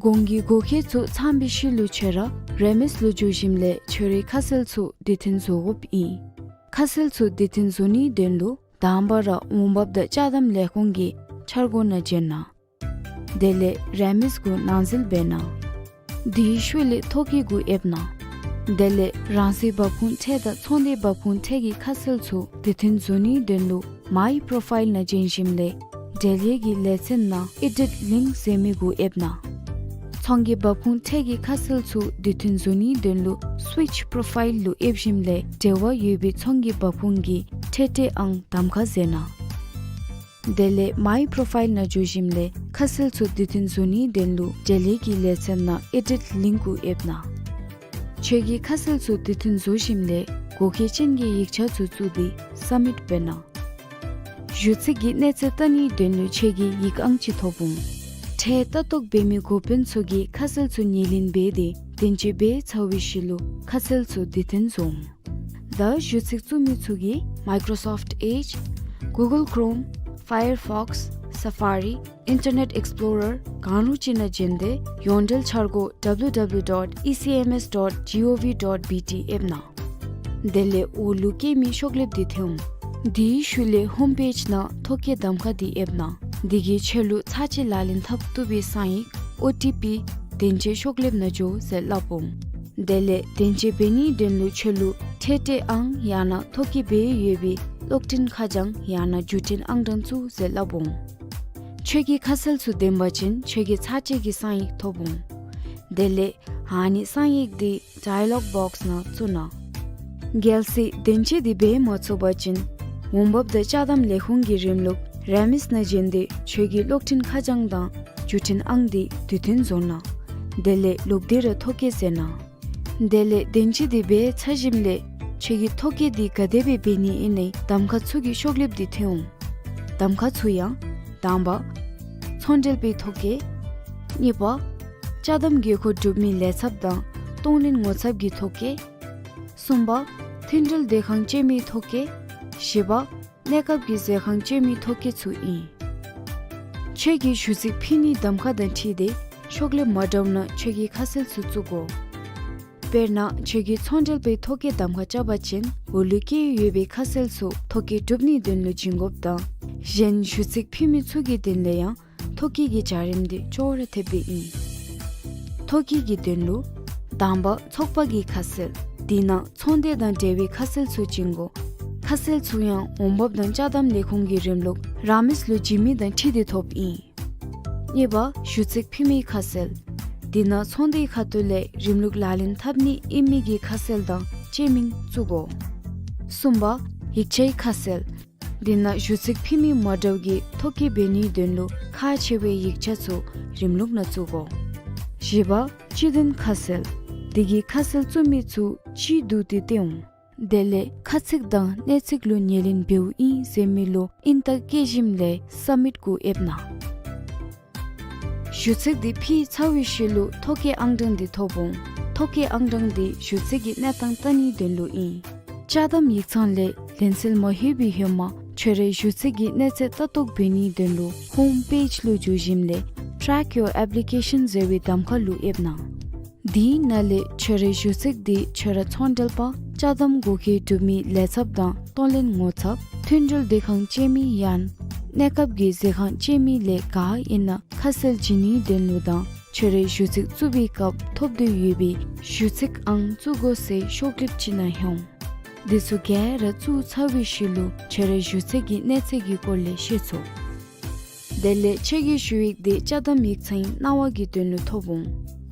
གོང་གི་དགོས་མཁོ་ཚུ་ཚང་པའི་ཤུལ་ལུ་ཁྱོད་ར་རེ་མིས་ལུ་འགྱོ་ཞིནམ་ལས་ཁྱོད་རའི་ཁ་གསལ་ཚུ་དུས་མཐུན་བཟོ་དགོཔ་ཨིན། ཁ་གསལ་ཚུ་དུས་མཐུན་བཟོ་ནིའི་དོན་ལུ་དང་པ་ར་འོང་འབབ་དང་ཅ་དམ་ལས་ཁུངས་ཀྱི་འཆར་སྒོ་ནང་འབྱོན་གནང་། དེ་ལས་རེ་མིས་གུ་ནང་འཛུལ་འབད་གནང་། དེའི་ཤུལ་ལས་ཐོ་བཀོད་གུ་ཡེབ་གནང་། དེ་ལས་རང་སོའི་འབབ་ཁུངས་ཁྲལ་དང་ཚོང་སྡེའི་འབབ་ཁུངས་ཁྲལ་གྱི་ཁ་གསལ་ཚུ་དུས་མཐུན་བཟོ་ནིའི་དོན་ལུ་མའི་པོརོ་ཕའིལ་ནང་འབྱོན་ཞིནམ་ལས་འབྲེལ་ཡོད་ཀྱི་ལེ་ཚན་ནང་ཨེ་ཌིཊ་ལིངཀ་ཟེར་མི་གུ་ཡེབ་གནང་། ཚོང་གི་འབབ་ཁུངས་ཁྲལ་གྱི་ཁ་གསལ་ཚུ་དུས་མཐུན་བཟོ་ནིའི་དོན་ལུ་སུའིཆ་པོརོ་ཕའིལ་ལུ་ཡེབ་ཞིནམ་ལས་འབྲེལ་བ་ཡོད་པའི་ཚོང་གི་འབབ་ཁུངས་ཀྱི་ཁྲལ་སྤྲོད་ཨང་གདམ་ཁ་མཛད་གནང་། དེ་ལས་མའི་པོརོ་ཕའིལ་ནང་འགྱོ་ཞིནམ་ལས་ཁ་གསལ་ཚུ་དུས་མཐུན་བཟོ་ནིའི་དོན་ལུ་འབྲེལ་ཡོད་ཀྱི་ལེ་ཚན་ནང་ཨེ་ཌིཊ་ལིངཀ་གུ་ཡེབ་གནང་། ཁྱོད་ཀྱི་ཁ་གསལ་ཚུ་དུས་མཐུན་བཟོ་ཞིནམ་ལས་དགོས་མཁོ་ཅན་གྱི་ཡིག་ཆ་ཚུ་བཙུགས་ཏེ་སབ་མིཊ་འབད་གནང་། ཞུ་ཚིག་གི་གནས་ཚད་བལྟ་ནིའི་དོན་ལུ་ཁྱོད་ཀྱིས་ཡིག་ཨང་ཅིག་ཐོབ་འོང་། ཁྲལ་ལྟ་རྟོག་འབད་མི་འགོ་དཔོན་ཚུ་གིས་ཁ་གསལ་ཚུ་ངོས་ལེན་འབད་དེ་བདེན་དཔྱད་འབད་ཚར་བའི་ཤུལ་ལུ་ཁ་གསལ་ཚུ་དུས་མཐུན་བཟོ་འོང་། ད་ཞུ་ཚིག་བཙུགས་མི་ཚུ་གིས་མའི་ཀོརོ་སོཕཊ་ཨེཇ། གུ་གཱལ་ཀོ་རོམ། ཕ་ཡར་ཕོགསི། སཱ་ཕ་རི། ཨིན་ཊར་ནེཊ་ཨེགསི་པི་ལོ་རར་གང་རུང་ཅིག་ནང་འབྱོན་ཏེ་ཡོངས་འབྲེལ་འཆར་སྒོ་W W W dot E C M S dot gov dot B T ཡེབ་གནང་། དེ་ལས་འོག་ལུ་བཀོད་མི་ཤོག་ལེབ་འདི་ཐོན་འོང་། དེའི་ཤུལ་ལས་ཧོམ་པེཇ་ནང་ཐོ་བཀོད་གདམ་ཁ་འདི་ཡེབ་གནང་། འདི་གིས་ཁྱོད་ལུ་ཚར་གཅིག་ལག་ལེན་འཐབ་བཏུབ་པའི་གསང་ཡིག་ཨོ་ཊི་པི་བདེན་དཔྱད་ཤོག་ལེབ་ནང་འགྱོ་ཟེར་སླབ་འོང་། དེ་ལས་བདེན་དཔྱད་འབད་ནིའི་དོན་ལུ་ཁྱོད་ལུ་ཁྲལ་སྤྲོད་ཨང་ཡང་ན་ཐོ་བཀོད་འབད་ཡོད་པའི་གློག་འཕྲིན་ཁ་བྱང་ཡང་ན་བརྒྱུད་འཕྲིན་ཨང་གྲངས་བཙུགས་ཟེར་སླབ་འོང་། ཁྱོད་ཀྱི་ཁ་གསལ་ཚུ་བདེན་པ་ཅིན་ཁྱོད་ཀྱིས་ཚར་གཅིག་གི་གསང་ཡིག་ཐོབ་འོང་། དེ་ལས་ཨ་ནི་གསང་ཡིག་འདི་ཌའི་ལོག་བོགསི་ནང་བཙུགས་གནང་། གལ་སྲིད་བདེན་དཔྱད་འདི་འབད་མ་ཚུགས་པ་ཅིན་འོང་འབབ་དང་ཅ་དམ་ལས་ཁུངས་ཀྱི་རིམ་ལུགས་རེ་མིས་ནང་འབྱོན་ཏེ་ཁྱོད་ཀྱི་གློག་འཕྲིན་ཁ་བྱང་དང་བརྒྱུད་འཕྲིན་ཨང་འདི་དུས་མཐུན་བཟོ་གནང་། དེ་ལས་ལོག་སྟེ་ར་ཐོ་བཀོད་མཛད་གནང་། དེ་ལས་བདེན་དཔྱད་འདི་འབད་ཚར་ཞིནམ་ལས་ཁྱོད་ཀྱིས་ཐོ་བཀོད་འདི་ག་དེ་སྦེ་འབད་ནི་ཨིན་ན་གདམ་ཁ་ཚུ་གི་ཤོག་ལེབ་འདི་ཐོན་འོང་། གདམ་ཁ་ཚུ་ཡང་དང་པ་ཚོང་འབྲེལ་པའི་ཐོ་བཀོད། གཉིས་པ་ཅ་དམ་དགོས་མཁོ་གྲུབ་མི་ལས་ཚབ་དང་གཏོང་ལེན་ངོ་ཚབ་ཀྱི་ཐོ་བཀོད། གསུམ་པ་མཐུན་འབྲེལ་སྡོད་ཁང་སྤྱོད་མིའི་ཐོ་བཀོད། བཞི་པ་གནས་སྐབས་ཀྱི་ཟས་ཁང་སྤྱོད་མིའི་ཐོ་བཀོད་ཚུ་ཨིན། ཁྱོད་ཀྱིས་ཞུ་ཚིག་ཕུལ་ནིའི་གདམ་ཁ་དང་འཁྲིལ་ཏེ་ཤོག་ལེབ་མ་འདྲཝ་ནང་ཁྱོད་ཀྱི་ཁ་གསལ་ཚུ་བཙུགས་དགོ། དཔེར་ན་ཁྱོད་ཀྱིས་ཚོང་འབྲེལ་པའི་ཐོ་བཀོད་གདམ་ཁ་རྐྱབ་པ་ཅིན་འོག་ལུ་བཀོད་ཡོད་པའི་ཁ་གསལ་ཚུ་ཐོ་བཀོད་གྲུབ་ནིའི་དོན་ལུ་བྱིན་དགོཔ་དང་གཞན་ཞུ་ཚིག་ཕུལ་མི་ཚུ་གི་དོན་ལས་ཡང་ཐོ་བཀོད་ཀྱི་བྱ་རིམ་འདི་ཅོག་ར་འཐདཔ་སྦེ་ཨིན། ཐོ་བཀོད་ཀྱི་དོན་ལུ་དང་པ་ཚོགས་པ་གི་ཁ་གསལ། དེ་ནང་ཚོང་སྡེ་དང་འབྲེལ་བའི་ཁ་གསལ་ཚུ་བྱིན་དགོ། ཁ་གསལ་ཚུ་ཡང་འོང་འབབ་དང་ཅ་དམ་ལས་ཁུངས་ཀྱི་རིམ་ལུགས་རེ་མིས་ལུ་བྱིན་མི་དང་འཁྲིལ་ཏེ་ཐོབ་ཨིན། གཉིས་པ་ཞུ་ཚིག་ཕུལ་མིའི་ཁ་གསལ། དེ་ནང་ཚོང་སྡེའི་ཁ་ཐུག་ལས་རིམ་ལུགས་ལག་ལེན་འཐབ་ནི་ཨིན་མི་གི་ཁ་གསལ་དང་སྤྱོད་མིང་བཙུགས་དགོ། གསུམ་པ་ཡིག་ཆའི་ཁ་གསལ། དེ་ནང་ཞུ་ཚིག་ཕུལ་མི་མ་འདྲཝ་གིས་ཐོ་བཀོད་འབད་ནིའི་དོན་ལུ་ཁག་ཆེ་བའི་ཡིག་ཆ་ཚུ་རིམ་ལུགས་ནང་བཙུགས་དགོ། བཞི་པ་སྤྱི་དོན་ཁ་གསལ། དེ་གི་ཁ་གསལ་བཙུགས་མི་ཚུ་ཅིག་བསྡུ་སྟེ་སྟོན་འོང་། དེ་ལས་ཁ་ཚིག་དང་གནད་ཚིག་ལུ་ཉེར་ལེན་འབདཝ་ཨིན་ཟེར་མི་ལུ་ཨིན་རྟགས་བཀོད་ཞིནམ་ལས་སབ་མིཊ་གུ་ཨེབ་གནང་། ཞུ་ཚིག་དེ་ཕུལ་ཚར་བའི་ཤུལ་ལུ་ཐོ་བཀོད་ཨང་གྲངས་དེ་ཐོབ་འོང་། ཐོ་བཀོད་ཨང་གྲངས་དེ་ཞུ་ཚིག་གི་གནས་སྟངས་བལྟ་ནིའི་དོན་ལུ་ཨིན། ཅ་དམ་ཡིག་ཚང་ལས་ལེན་སེལ་མ་ལྷོད་པའི་ཧེ་མ་ཁྱོད་རའི་ཞུ་ཚིག་གི་གནས་ཚད་ལྟ་རྟོག་འབད་ནིའི་དོན་ལུ་ཧོམ་པེཇ་ལུ་འགྱོ་ཞིནམ་ལས་Track Your Application ཟེར་བའི་གདམ་ཁ་ལུ་ཨེབ་གནང་། དེའི་ནང་ལས་ཁྱོད་རའི་ཞུ་ཚིག་དེ་ཁྱོད་ར་ཚོང་འབྲེལ་པ་ཅ་དམ་འགོག་ཁྲིད་གྲུབ་མིའི་ལས་ཚབ་དང་གཏོང་ལེན་ངོ་ཚབ་མཐུན་འབྲེལ་སྡེ་ཁང་ཅན་མི་ཡང་གནས་སྐབས་ཀྱི་ཟས་ཁང་ཅན་མི་ལས་ག་ཨིན་ན་ཁ་གསལ་བྱིན་ནིའི་དོན་ལུ་དང་ཁྱོད་རའི་ཞུ་ཚིག་བཙུགས་པའི་སྐབས་ཐོབ་འདོད་ཡོད་པའི་ཞུ་ཚིག་ཨང་བཙུགས་དགོ་ཟེར་ཤོག་ལེབ་ཅིག་ནང་ལྷོད་འོང་། དེ་ཚུ་ག་ར་བཙུགས་ཚར་བའི་ཤུལ་ལུ་ཁྱོད་རའི་ཞུ་ཚིག་གི་གནས་ཚད་ཀྱི་སྐོར་ལས་ཤེས་ཚུགས། དེ་ལས་ཁྱོད་ཀྱི་ཞུ་ཡིག་དེ་ཅ་དམ་ཡིག་ཚང་གནང་བ་གི་དོན་ལུ་ཐོབ་འོང་།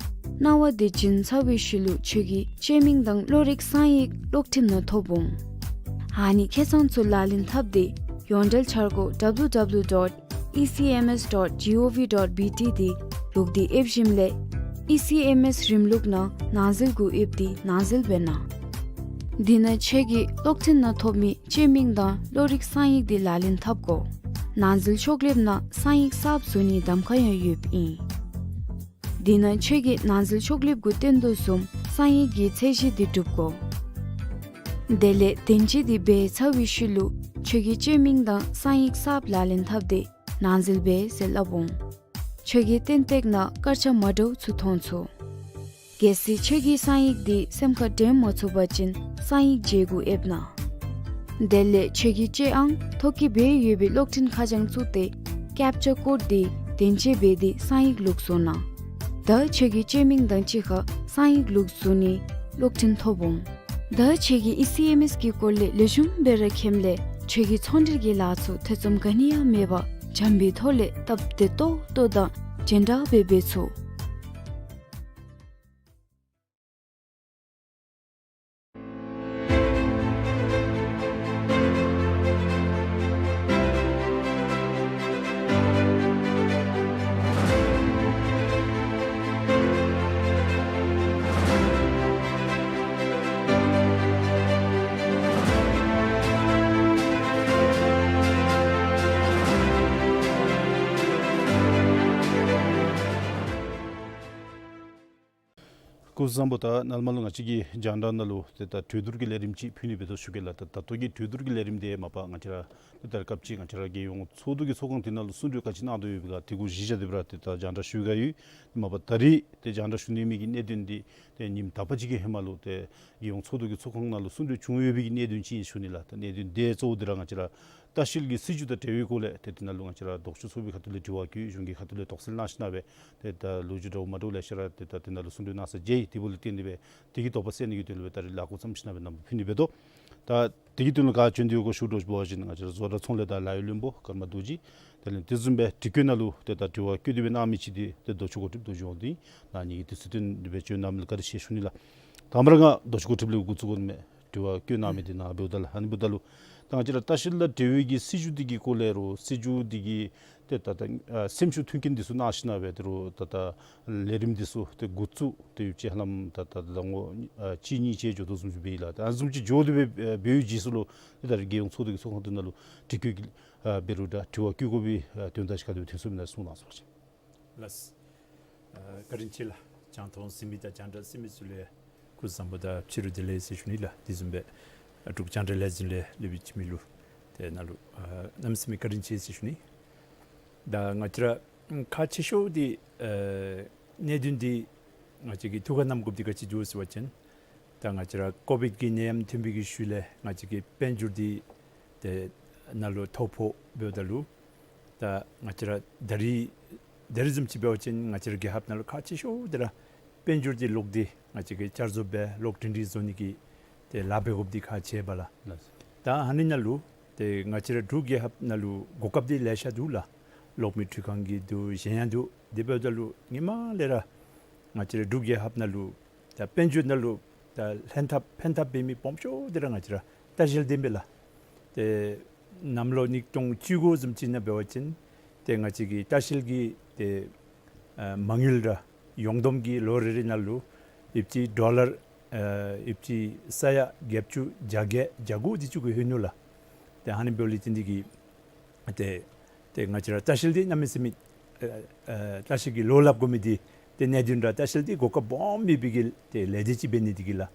གནང་བ་དེ་བྱིན་ཚར་བའི་ཤུལ་ལུ་ཁྱོད་ཀྱི་ཅེ་མིང་དང་བློ་རིག་གསང་ཡིག་གློག་འཕྲིན་ནང་ཐོབ་འོང་། ཨ་ནི་ཁེ་ཚང་ཚུ་ལག་ལེན་འཐབ་སྟེ་ཡོངས་འབྲེལ་འཆར་སྒོ་W W W dot E C M S dot G O V dot B T དེ་བླུགས་ཏེ་ཨེབ་ཞིནམ་ལས་E C M S རིམ་ལུགས་ནང་ནང་འཛུལ་གུ་ཨེབ་སྟེ་ནང་འཛུལ་འབད་གནང་། དེ་ནང་ཁྱོད་ཀྱི་གློག་འཕྲིན་ནང་ཐོབ་མི་ཅེ་མིང་དང་བློ་རིག་གསང་ཡིག་དེ་ལག་ལེན་འཐབ་དགོ། ནང་འཛུལ་ཤོག་ལེབ་ནང་གསང་ཡིག་གསརཔ་བཟོ་ནིའི་གདམ་ཁ་ཡང་ཡོདཔ་ཨིན། དེ་ནང་ཁྱོད་ཀྱིས་ནང་འཛུལ་ཤོག་ལེབ་གུ་སྟོན་དོ་བཟུམ་གསང་ཡིག་གི་ཚད་གཞི་དེ་སྒྲུབ་དགོ། དེ་ལས་དོན་གཅོད་དེ་འབད་ཚར་བའི་ཤུལ་ལུ་ཁྱོད་ཀྱི་ཅེ་མིང་དང་གསང་ཡིག་གསརཔ་ལག་ལེན་འཐབ་སྟེ་ནང་འཛུལ་འབད་ཟེར་སླབ་འོང་། ཁྱོད་ཀྱི་སྟོན་ཐོག་ནང་སྐར་ཆ་མ་འདྲཝ་ཚུ་མཐོང་ཚུགས། གལ་སྲིད་ཁྱོད་ཀྱིས་གསང་ཡིག་དེ་སེམས་ཁར་དྲན་མ་ཚུགས་པ་ཅིན་གསང་ཡིག་བརྗེ་གུ་ཨེབ་གནང་། དེ་ལས་ཁྱོད་ཀྱི་ཅེ་ཨང་ཐོ་བཀོད་འབད་ཡོད་པའི་གློག་འཕྲིན་ཁ་བྱང་བཙུགས་ཏེ་ཀེཔ་ཅ་ཀོཌ་དེ་དོན་གཅོད་འབད་དེ་གསང་ཡིག་ལོག་བཟོ་གནང་། ད་ཁྱོད་ཀྱི་ཅེ་མིང་དང་གཅིག་ཁར་གསང་ཡིག་ལོག་བཟོ་ནིའི་གློག་འཕྲིན་ཐོབ་འོང་། ད་ཁྱོད་ཀྱིས་ཨི་སི་ཨེམ་ཨེསི་གི་སྐོར་ལས་ལེགས་ཤོམ་སྦེ་ར་མཁྱེནམ་ལས་ཁྱོད་ཀྱི་ཚོང་འབྲེལ་གྱི་ལཱ་ཚུ་ཐེ་ཚོམ་ག་ནི་ཡང་མེད་པར་བྱམས་པའི་ཐོག་ལས་སྟབས་བདེ་ཏོག་ཏོ་དང་རྒྱན་དྲགས་སྦེ་འབད་ཚུགས། སྐུ་གཟུགས་བཟང་པོ། ད་ནཱ་ལས་མར་ལུ་ང་བཅས་ཀྱིས་རྒྱང་བསྒྲགས་ནང་ལུ་ཏེ་ད་གྲོས་བསྡུར་གྱི་ལས་རིམ་ཅིག་ཕུལ་ནི་འབད་དོ་ཞུ་གེ་ལགས། ད་ད་ལྟོ་གི་གྲོས་བསྡུར་གྱི་ལས་རིམ་དེ་མ་པ་ང་བཅས་ར་ཏེ་ད་སྐབས་ཅིག་ང་བཅས་ར་རྒྱལ་ཡོངས་ཚོགས་འདུ་གི་ཚོགས་ཁང་དེ་ནང་ལུ་གསུང་གྲོས་ག་ཅི་གནང་དོ་ཡོདཔ་ག་དེ་གུ་གཞི་བཞག་སྟེ་སྦེ་ར་ཏེ་ད་རྒྱང་བསྒྲགས་ཞུ་གེ་ཡོད། མ་པ་ད་རིས་ཏེ་རྒྱང་བསྒྲགས་ཞུ་ནི་མི་གི་གནད་དོན་འདི་ཏེ་ཉིནམ་དག་པ་ཅིག་གི་ཧེ་མ་ལུ་ཏེ་རྒྱལ་ཡོངས་ཚོགས་འདུ་གི་ཚོགས་ཁང་ནང་ལུ་གསུང་གྲོས་བྱུང་ཡོད་པའི་གི་གནད་དོན་ཅིག་ཨིན་ཞུ་ནི་ལགས། ད་གནད་དོན་དེ་གཙོ་བོ་དེ་ར་ང་བཅས་ར་ལྟ་བཤལ་གྱི་སྲིད་བྱུས་དང་འབྲེལ་བའི་སྐོར་ལས་ཏེ་དེ་ནང་ལུ་ང་བཅས་ར་ལྡོག་ཕྱོགས་ཚོགས་པའི་ཁ་ཐུག་ལས་དྲི་བ་བཀོད། གཞུང་གི་ཁ་ཐུག་ལས་དོགས་སེལ་གནང་ཞིན་ན་སྦེ་ཏེ་ད་ལོ་རྒྱུས་འདྲཝ་མ་འདྲཝ་ལེ་ཤ་ར་ཏེ་ད་དེ་ནང་ལུ་གསུང་གྲོས་གནང་ས་མཇལ་ཡི། དེ་འབདཝ་ལས་བརྟེན་ཏེ་སྦེ་དེ་གི་དོགས་པ་སེལ་ནི་གི་དོན་ལུ་སྦེ་ད་རིས་ལཱ་འགོ་བརྩམས་ཞིན་ན་སྦེ་རྣམ་པ་ཕུལ་ནི་འབད་དོ། ད་དེ་གི་དོན་ལུ་ག་བྱོན་ཏེ་ཡོད་ག་ཞུ་དོ་ཞུ་བ་ཅིན་ང་བཅས་ར་བཟོ་གྲྭ་ཚོང་ལས་དང་ལཱ་གཡོག་བློན་པོ་ཀརྨ་རྡོ་རྗེ། དེ་ལས་དེ་བཟུམ་སྦེ་དྲི་བཀོད་ནང་ལུ་ཏེ་ད་དྲི་བ་བཀོད་དེ་སྦེ་གནང་མི་ཅིག་འདི་ཏེ་ལྡོག་ཕྱོགས་འགོ་ཁྲིདཔ་རྡོ་རྗེ་དབང་འདུས་ཨིན། ད་ཨ་ནི་གིས་དུས་ཚོད་བཏོན་ཏེ་སྦེ་བྱོན་གནང་མི་ལུ་བཀའ་དྲིན་ཆེ་ཞུ་ནི་ལགས། ད་མ་ར་ང་ལྡོག་ཕྱོགས་འགོ་ཁྲིདཔ་ལས་འགོ་བཙུགས་དགོ་མས། དྲི་བ་བཀོད་གནང་མི་འདི་ནཱ་འབདཝ་ད་ལུ་ཨ་ནི་འབདཝ་ད་ལུ་ད་ང་བཅས་ར་ལྟ་བཤལ་དང་འབྲེལ་བའི་གི་སྲིད་བྱུས་འདི་གི་སྐོར་ལས་རུང་སྲིད་བྱུས་འདི་གི་ཏེ་ད་ད་ཨ་སེམས་ཤུགས་མཐུན་རྐྱེན་འདི་ཚུ་གནང་ཞིན་ན་སྦེ་ད་རུང་ད་ད་ལས་རིམ་འདི་ཚུ་ཏེ་འགོ་བཙུགས་ཏེ་ཡོདཔ་ཅིག་ཧ་ལམ་ད་ད་ཟླ་ངོ་ཨ་གཅིག་གཉིས་ཅིག་འགྱོ་དོ་བཟུམ་ཅིག་འབད་ཡི་ལགས། ད་ཨ་ནི་བཟུམ་ཅིག་འགྱོ་སྟེ་སྦེ་འབད་བའི་རྗེས་སུ་ལུ་ཏེ་ད་རིས་རྒྱལ་ཡོངས་ཚོགས་འདུ་གི་ཚོགས་ཁང་འདི་ནང་ལུ་དྲི་བཀོད་ཀྱི་ཨ་འབད་རུང་འདྲ་དྲི་བ་བཀོད་དགོ་པའི་ཨ་དོན་དག་ཅིག་ག་དེ་སྦེ་ཐོན་སོང་མེན་ན་གསུང་གནང་ཟེར་བ་ཅིན། ལགས། ཨ་བཀའ་དྲིན་ཆེ་ལགས། རྒྱང་མཐོང་གཟིགས་མི་དང་རྒྱང་བསྒྲགས་གཟིགས་མི་ཚུ་ལུ་སྐུ་གཟུགས་བཟང་པོ་དང་ཕྱི་རུ་བདེ་ལེགས་ཟེར་ཞུ་ནི་ལགས། དེ་བཟུམ་སྦེ་ཨ་འབྲུག་རྒྱང་བསྒྲགས་ལས་འཛིན་ལས་ལེགས་པའི་ཅིག་མི་ལུ་ཏེ་ནཱ་ལུ་ཨ་གནམ་མེད་ས་མེད་བཀའ་དྲིན་ཆེ་ཟེར་ཞུ་ནི། ད་ང་བཅས་ར་ཁག་ཆེ་ཤོས་འདི་ཨ་གནད་དོན་འདི་ང་བཅས་ཀྱིས་ཐུགས་ཁར་བསྣམ་དགོཔ་འདི་ག་ཅི་འདུག་ཟེར་བ་ཅིན་ད་ང་བཅས་ར་ཀོ་བིཌ་ཀྱི་ནད་ཡམས་ཐོན་པའི་གི་ཤུལ་ལས་ང་བཅས་ཀྱི་དཔལ་འབྱོར་འདི་ཏེ་ནཱ་ལུ་ཐོ་ཕོག་འབདཝ་ད་ལུ་ད་ང་བཅས་ར་ད་རིས་ད་རིས་བཟུམ་ཅིག་འབད་བ་ཅིན་ང་བཅས་ར་རྒྱལ་ཁབ་ནང་ལུ་ཁག་ཆེ་ཤོས་འདི་ར་དཔལ་འབྱོར་འདི་ལོག་སྟེ་ང་བཅས་ཀྱིས་བསྐྱར་བཟོ་འབད་ལོག་སྒྲིང་སྒྲི་བཟོ་ནི་གི་ཏེ་ལཱ་འབད་དགོཔ་འདི་ཁག་ཆེ་བས་ལགས། ལགས། ད་ཨ་ནི་ནང་ལུ་ཏེ་ང་བཅས་ར་འབྲུག་རྒྱལ་ཁབ་ནང་ལུ་གོ་སྐབས་འདི་ལེ་ཤ་འདུག་ལགས། གློག་མེ་འཕྲུལ་ཁང་གི་འདུག། གཞན་ཡང་འདུག། དེ་འབདཝ་ད་ལུ་སྔོན་མ་ལས་ར་ང་བཅས་ར་འབྲུག་རྒྱལ་ཁབ་ནང་ལུ་ད་དཔལ་འབྱོར་ནང་ལུ་ད་ལྷན་ཐབས་ཕན་ཐབས་འབད་མི་སྦོམ་ཤོས་འདི་ར་ང་བཅས་ར་ལྟ་བཤལ་འདི་ཨིན་པས་ལགས། ཏེ་ གནམ་ལོ་ཉིས་སྟོང་བཅུ་དགུ་བཟུམ་ཅིག་ནང་འབད་བ་ཅིན་ཏེ་ང་བཅས་ཀྱི་ལྟ་བཤལ་གྱི་ཏེ་ཨ་མ་དངུལ་ར་ཡོངས་བསྡོམས་ཀྱི་ལོ་རེ་རེ་ནང་ལུ་ཨེབ་ཅིག་ཌོ་ལར་ཨ་ཨེབ་ཅིག་ས་ཡ་བརྒྱད་ཅུ་གྱ་བརྒྱད་གྱ་དགུ་དེ་ཅིག་གུ་ལྷོད་ནུག་ལགས། ཏེ་ཨ་ནི་འབདཝ་ལས་བརྟེན་ཏེ་གིས་ཏེ་ཏེ་ང་བཅས་ར་ལྟ་བཤལ་འདི་གནམ་མེད་ས་མེད་ཨ་ཨ་ལྟ་བཤལ་གྱི་ལོ་སླབ་དགོ་མི་འདི་ཏེ་གནད་དོན་ར་ལྟ་བཤལ་འདི་གོ་སྐབས་སྦོམ་ཡོད་པའི་གི་ཏེ་ལས་སྡེ་ཅིག་འབད་ནི་དེ་གིས་ལགས།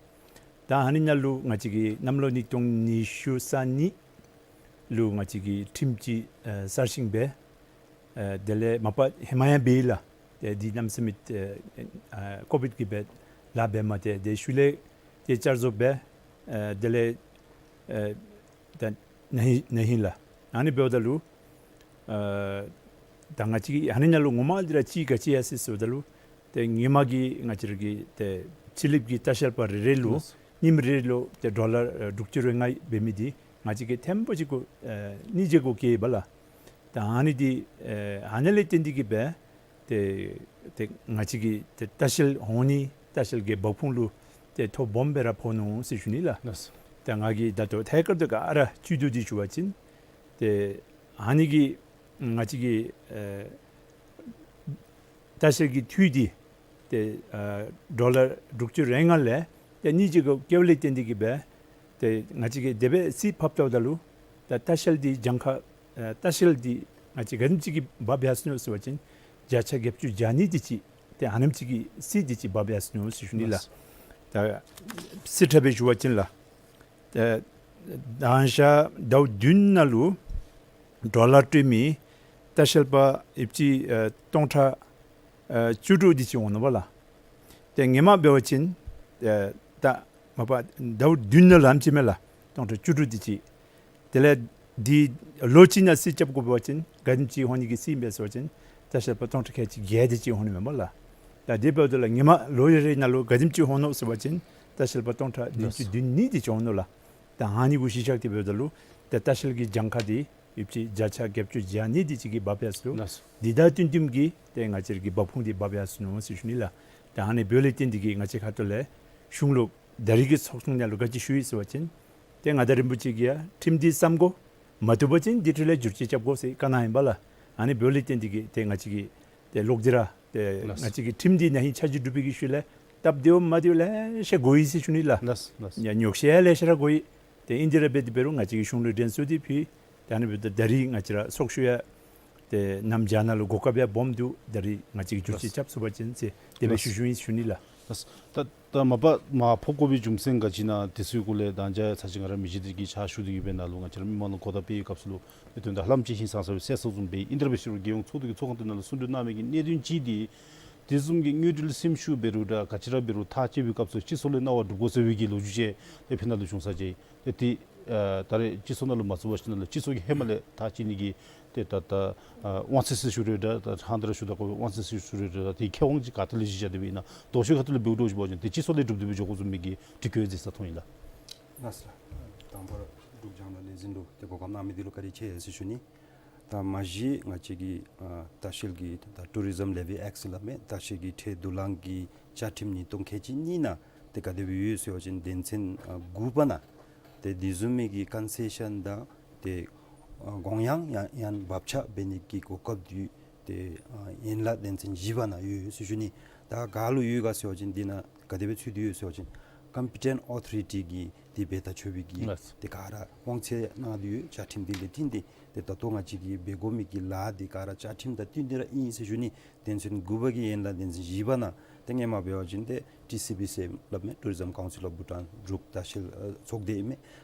ད་ཨ་ནི་ནང་ལུ་ང་བཅས་ཀྱིས་གནམ་ལོ་ཉིས་སྟོང་ཉི་ཤུ་རྩ་གཉིས་ལུ་ང་བཅས་ཀྱིས་ཁྲིམས་ཅིག་ཨ་གསར་བཞེངས་འབད། ཨ་དེ་ལས་མ་པ་ཧེ་མ་ཡང་འབད་ཡི་ལགས། ཏེ་འདི་གནམ་མེད་ས་མེད་ཨ་ཨ་ཀོ་བིཌ་ཀྱི་སྦེ་ལཱ་འབད་མ་སྟེར། ཏེ་ཤུལ་ལས་ཏེ་བསྐྱར་བཟོ་འབད། ཨ་དེ་ལས་ཨ་ད་ན་ཧིང་ན་ཧིང་ལགས། ཨ་ནི་འབདཝ་ད་ལུ་ཨ་ད་ང་བཅས་ཀྱིས་ཨ་ནི་ནང་ལུ་ངོ་མ་འདི་ར་ཅིག་ག་ཅི་ཡར་སོ་ཡི་ཟེརཝ་ད་ལུ་ཏེ་སྔོན་མ་གི་ང་བཅས་ར་གི་ཏེ་ཕྱི་གླིངཔ་གི་ལྟ་བཤལ་པ་རེ་རེ་ལུ་ལགས། ཉིནམ་རེ་ལུ་ཏེ་ཌོ་ལར་ཨ་དྲུག་ཅུ་རེ་ལྔ་འབད་མི་འདི་ང་བཅས་ཀྱིས་ཐེངས་པོ་ཅིག་གུ་ཨ་གཉིས་བརྒྱ་གུ་བཀལ་ཡི་པ་ལགས། ད་ཨ་ནི་འདི་ཨ་ཨ་ནི་ལས་བརྟེན་ཏེ་གིས་འབད་ཏེ་ཏེ་ང་བཅས་ཀྱི་ཏེ་ལྟ་བཤལ་འོང་ནི་ལྟ་བཤལ་གྱི་འབབ་ཁུངས་ལུ་ཏེ་ཐོ་སྦོམ་སྦེ་ར་ཕོག་ནུག་ཟེར་ཞུ་ནི་ལགས། ལགས། ད་ང་གིས་ད་ལྟོ་ཐད་ཀར་དུ་ག་ར་བཅུད་བསྡུ་སྟེ་ཞུ་བ་ཅིན་ཏེ་ཨ་ནི་གིས་ང་བཅས་ཀྱི་ཨ་ལྟ་བཤལ་གྱི་འཐུས་འདི་ཏེ་ཨ་ཌོ་ལར་དྲུག་ཅུ་རེ་ལྔ་ལས་ཏེ་གཉིས་བརྒྱ་གུ་བཀལཝ་ལས་བརྟེན་ཏེ་གིས་འབད་ཏེ་ང་བཅས་ཀྱིས་དེ་སྦེ་རྩིས་ཕབ་བལྟཝ་ད་ལུ་ད་ལྟ་བཤལ་འདི་གྱངས་ཁ་ཨ་ལྟ་བཤལ་འདི་ང་བཅས་ག་དེམ་ཅིག་གིས་འབབ་ཡར་སོ་ནུག་ཟེར་བ་ཅིན་བརྒྱ་ཆ་བརྒྱད་ཅུ་གྱ་གཉིས་དེ་ཅིག་ཏེ་ཨ་ནེམ་ཅིག་གི་རྩིས་དེ་ཅིག་འབབ་ཡར་སོ་ནུག་ཟེར་ཞུ་ནི་ལགས། ལགས། ད་རྩིས་ཁྲ་སྦེ་ཞུ་བ་ཅིན་ལགས། ཏེ་དང་ཞག་ཟླཝ་བདུན་ནང་ལུ་ཌོ་ལར་སྤྲོད་མི་ལྟ་བཤལ་པ་ཨེབ་ཅིག་ཨ་སྟོང་ཕྲག་ཨ་བཅུ་དྲུག་དེ་ཅིག་འོང་ནུག་པ་ལགས། ཏེ་སྔོན་མ་འབད་བ་ཅིན་ཨ་ད་མ་པ་ཟླཝ་བདུན་ནང་ལུ་ཨ་ནེམ་ཅིག་མས་ལགས། སྟོང་ཕྲག་བཅུ་དྲུག་དེ་ཅིག། དེ་ལས་འདི་ལོ་གཅིག་ནང་རྩིས་རྐྱབ་དགོ་འབད་བ་ཅིན་ག་དེམ་ཅིག་འོང་ནི་གི་རྩིས་ཨིན་པས་ཟེར་བ་ཅིན་ལྟ་བཤལ་པ་སྟོང་ཕྲག་ཁལ་གཅིག་བརྒྱད་དེ་ཅིག་འོང་ནི་མས་པ་ལགས། ད་དེ་འབདཝ་ད་ལུ་སྔོན་མ་ལོ་རེ་རེ་ནང་ལུ་ག་དེམ་ཅིག་འོང་ནུག་ཟེར་བ་ཅིན་ལྟ་བཤལ་པ་སྟོང་ཕྲག་བདུན་ཅུ་དོན་གཉིས་དེ་ཅིག་འོང་ནུག་ལགས། ད་ཨ་ནི་གུ་གཞི་བཞག་སྟེ་འབདཝ་ད་ལུ་ད་ལྟ་བཤལ་གྱི་གྱངས་ཁ་འདི་ཨེབ་ཅིག་བརྒྱ་ཆ་བརྒྱད་ཅུ་གྱ་གཉིས་དེ་ཅིག་གིས་འབབ་ཡར་སོ་ནུག། ལགས། འདི་དང་བསྟུན་བསྟུནམ་གིས་ཏེ་ང་བཅས་ར་གི་འབབ་ཁུངས་འདི་འབབ་ཡར་སོ་ནུག་ཟེར་ཞུ་ནི་ལགས། ད་ཨ་ནི་འབདཝ་ལས་བརྟེན་ཏེ་གིས་ང་བཅས་ཁ་ཐུག་ལས་གཞུང་ལུ་ད་རིས་ཀྱི་ཚོགས་ཐུང་ནང་ལུ་ག་ཅི་ཞུ་ཡི་ཟེར་བ་ཅིན་ཏེ་མངའ་བདག་རིན་པོ་ཆེ་གིས་ཡང་ཁྲིམས་འདི་བསམ་དགོ། མ་བཏུབ་པ་ཅིན་འདི་འཕྲོ་ལས་བསྒྱུར་བཅོས་རྐྱབ་དགོ་ཟེར་བཀའ་གནང་ཡི་པ་ལགས། ཨ་ནི་འབདཝ་ལས་བརྟེན་ཏེ་གིས་ཏེ་ང་བཅས་ཀྱིས་ཏེ་ལོག་སྟེ་ར་ཏེ་ལགས། ང་བཅས་ཀྱི་ཁྲིམས་འདི་ན་ཧིང་ཆ་འཇོག་གྲུབ་པའི་གི་ཤུལ་ལས་སྟབས་བདེཝ་མ་བདེཝ་ལེ་ཤ་གོ་ཡི་ཟེར་ཞུ་ནི་ལགས། ལགས་ལགས། ཡང་ཉོགས་བཤད་ལེ་ཤ་ར་གོ་ཡི། ཏེ་ཨིན་དེ་ར་འབད་དེ་འབད་རུང་ང་བཅས་ཀྱིས་གཞུང་ལུ་དྲན་གསོ་འདི་ཕུལ། ད་ཨ་ནི་འབདཝ་ད་ད་རིས་ང་བཅས་ར་ཚོགས་ཞུགས་ཡང་ཏེ་གནམ་བྱཱར་ནང་ལུ་གོ་སྐབས་ཡང་སྦོམ་འདུག། ད་རིས་ང་བཅས་ཀྱིས་བསྒྱུར་བཅོས་རྐྱབ་ཚུགས་པ་ཅིན་ཟེར་དེ་སྦེ་ཞུ་ཞུཝ་ཨིན་ཞུ་ནི་ལགས། ལགས། ད་ད་མ་པ་མར་ཕབ་དགོ་པའི་རྒྱུ་མཚན་ག་ཅི་ཨིན་ན་དེ་ཚུ་གུ་ལས་ད་ཅི་ཚར་ཅིག་ང་ར་མི་རྗེ་འདི་གིས་ཕྱག་ཞུ་སྟེ་གིས་སྦེ་ནཱ་ལུ་ང་བཅས་ར་མི་མང་ལུ་གོ་བརྡ་སྤེལ་བའི་སྐབས་སུ་ལུ་ཏེ་དོན་དག་ལྷམ་ཅིག་ཧིང་སངས་ས་སྦེ་གསལ་སོང་བཟུམ་སྦེ་ཨིན། དེ་ར་འབད་ཞུ་རུང་རྒྱལ་ཡོངས་ཚོགས་འདུ་གི་ཚོགས་ཁང་འདི་ནང་ལུ་གསུང་གྲོས་གནང་མི་གི་གནད་དོན་ཅིག་འདི་དེ་བཟུམ་གྱི་དངུལ་འབྲེལ་སེམས་ཤུགས་འབད་རུང་འདྲ་ག་ཅི་ར་འབད་རུང་ཐག་བཅད་པའི་སྐབས་སུ་སྤྱི་ཚོགས་ལས་གནང་བ་སྒྲུབ་དགོ་ཟེར་བའི་གི་ལོ་རྒྱུས་ཅིག་ཏེ་ཕི་ནང་ལུ་བྱུང་ས་ཅིག། ཏེ་དེ་ཨ་ད་རེས་སྤྱི་ཚོགས་ནང་ལུ་མ་ཚུད་པ་ཅིན་ལགས་སྤྱི་ཚོགས་ཀྱིས་ཧེ་མ་ལས་ཐག་བཅད་ནི་གི་ཏེ་ད་ད་ཨ་དབང་ཚད་ཟེར་ཞུ་རུང་འདྲ་ད་ཧང་ད་ར་ཞུ་ད་གོ་དབང་ཚད་ཟེར་ཞུ་རུང་འདྲ་ད་དེ་ཁེ་དབང་ཅིག་ག་ཏེ་ལས་གཞི་བཞག་སྟེ་སྦེ་ཨིན་ན་ལྡོག་ཕྱོགས་ཁ་ཐུག་ལས་འབདཝ་འདྲཝ་ཅིག་འབད་བ་ཅིན་ཏེ་སྤྱི་ཚོགས་ལས་གྲུབ་སྟེ་སྦེ་འགྱོ་དགོ་ཟེར་མི་གི་དྲི་བཀོད་མཛད་ས་མཐོང་ཡི་ལགས། ལགས་སོ་ལགས། དང་པ་ར་འབྲུག་རྒྱང་བསྒྲགས་ལས་འཛིན་ལུ་ཏེ་གོ་སྐབས་གནང་མི་འདི་ལུ་བཀའ་དྲིན་ཆེ་ཟེར་ཞུ་ནི། ད་མ་གཞི་ང་བཅས་ཀྱི་ཨ་ལྟ་བཤལ་གྱི་ད་ཊུ་རི་ཛམ་ལེ་ཝི་ཨེཀཊ་ཟེར་སླབ་མི་ལྟ་བཤལ་གྱི་ཁྲལ་བསྡུ་ལེན་གྱི་བཅའ་ཁྲིམས་ཉིས་སྟོང་ཁལ་གཅིག་གཉིས་ནང་ཏེ་ག་དེ་སྦེ་ཡོད་ཟེར་བ་ཅིན་དོན་ཚན་ཨ་དགུ་པ་ནང་ཏེ་དེ་བཟུམ་མའི་གི་ཀོན་སེ་ཤཱན་དང་ཏེ་ཨ་དགོངས་ཡངས་ཡང་ཡང་བབ་ཆགས་འབད་ནི་གི་གོ་སྐབས་འདི་ཏེ་ཨ་ཡན་ལག་དོན་ཚན་བཞི་པ་ནང་ཡོད་ཟེར་ཞུ་ནི། ད་ག་ལུ་ཡོད་ག་ཟེར་བ་ཅིན་འདི་ནང་ག་དེ་སྦེ་ཚུད་དེ་ཡོད་ཟེར་བ་ཅིན་ཀམ་པི་ཊེནཊ་ཨོ་ཐོ་རི་ཊི་གིས་འདི་འབད་ཐག་ཆོད་པའི་གི་ལགས། ཏེ་ག་ར་དབང་ཚད་གནང་སྟེ་ཡོད། བཅའ་ཁྲིམས་འདི་ལས་བརྟེན་ཏེ་ཏེ་ད་ལྟོ་ང་བཅས་ཀྱིས་འབད་དགོ་མི་གི་ལཱ་འདི་ག་ར་བཅའ་ཁྲིམས་དང་བསྟུན་ཏེ་ར་ཨིན་ཟེར་ཞུ་ནི། དོན་ཚན་དགུ་པ་གི་ཡན་ལག་དོན་ཚན་བཞི་པ་ནང་ཏེ་སྔོན་མ་འབད་བ་ཅིན་ཏེ་ཊི་སི་བི་སི་སླབ་མི་Tourism Council of Bhutan འབྲུག་ལྟ་བཤལ་ཨ་ཚོགས་སྡེ་ཨིན་མས།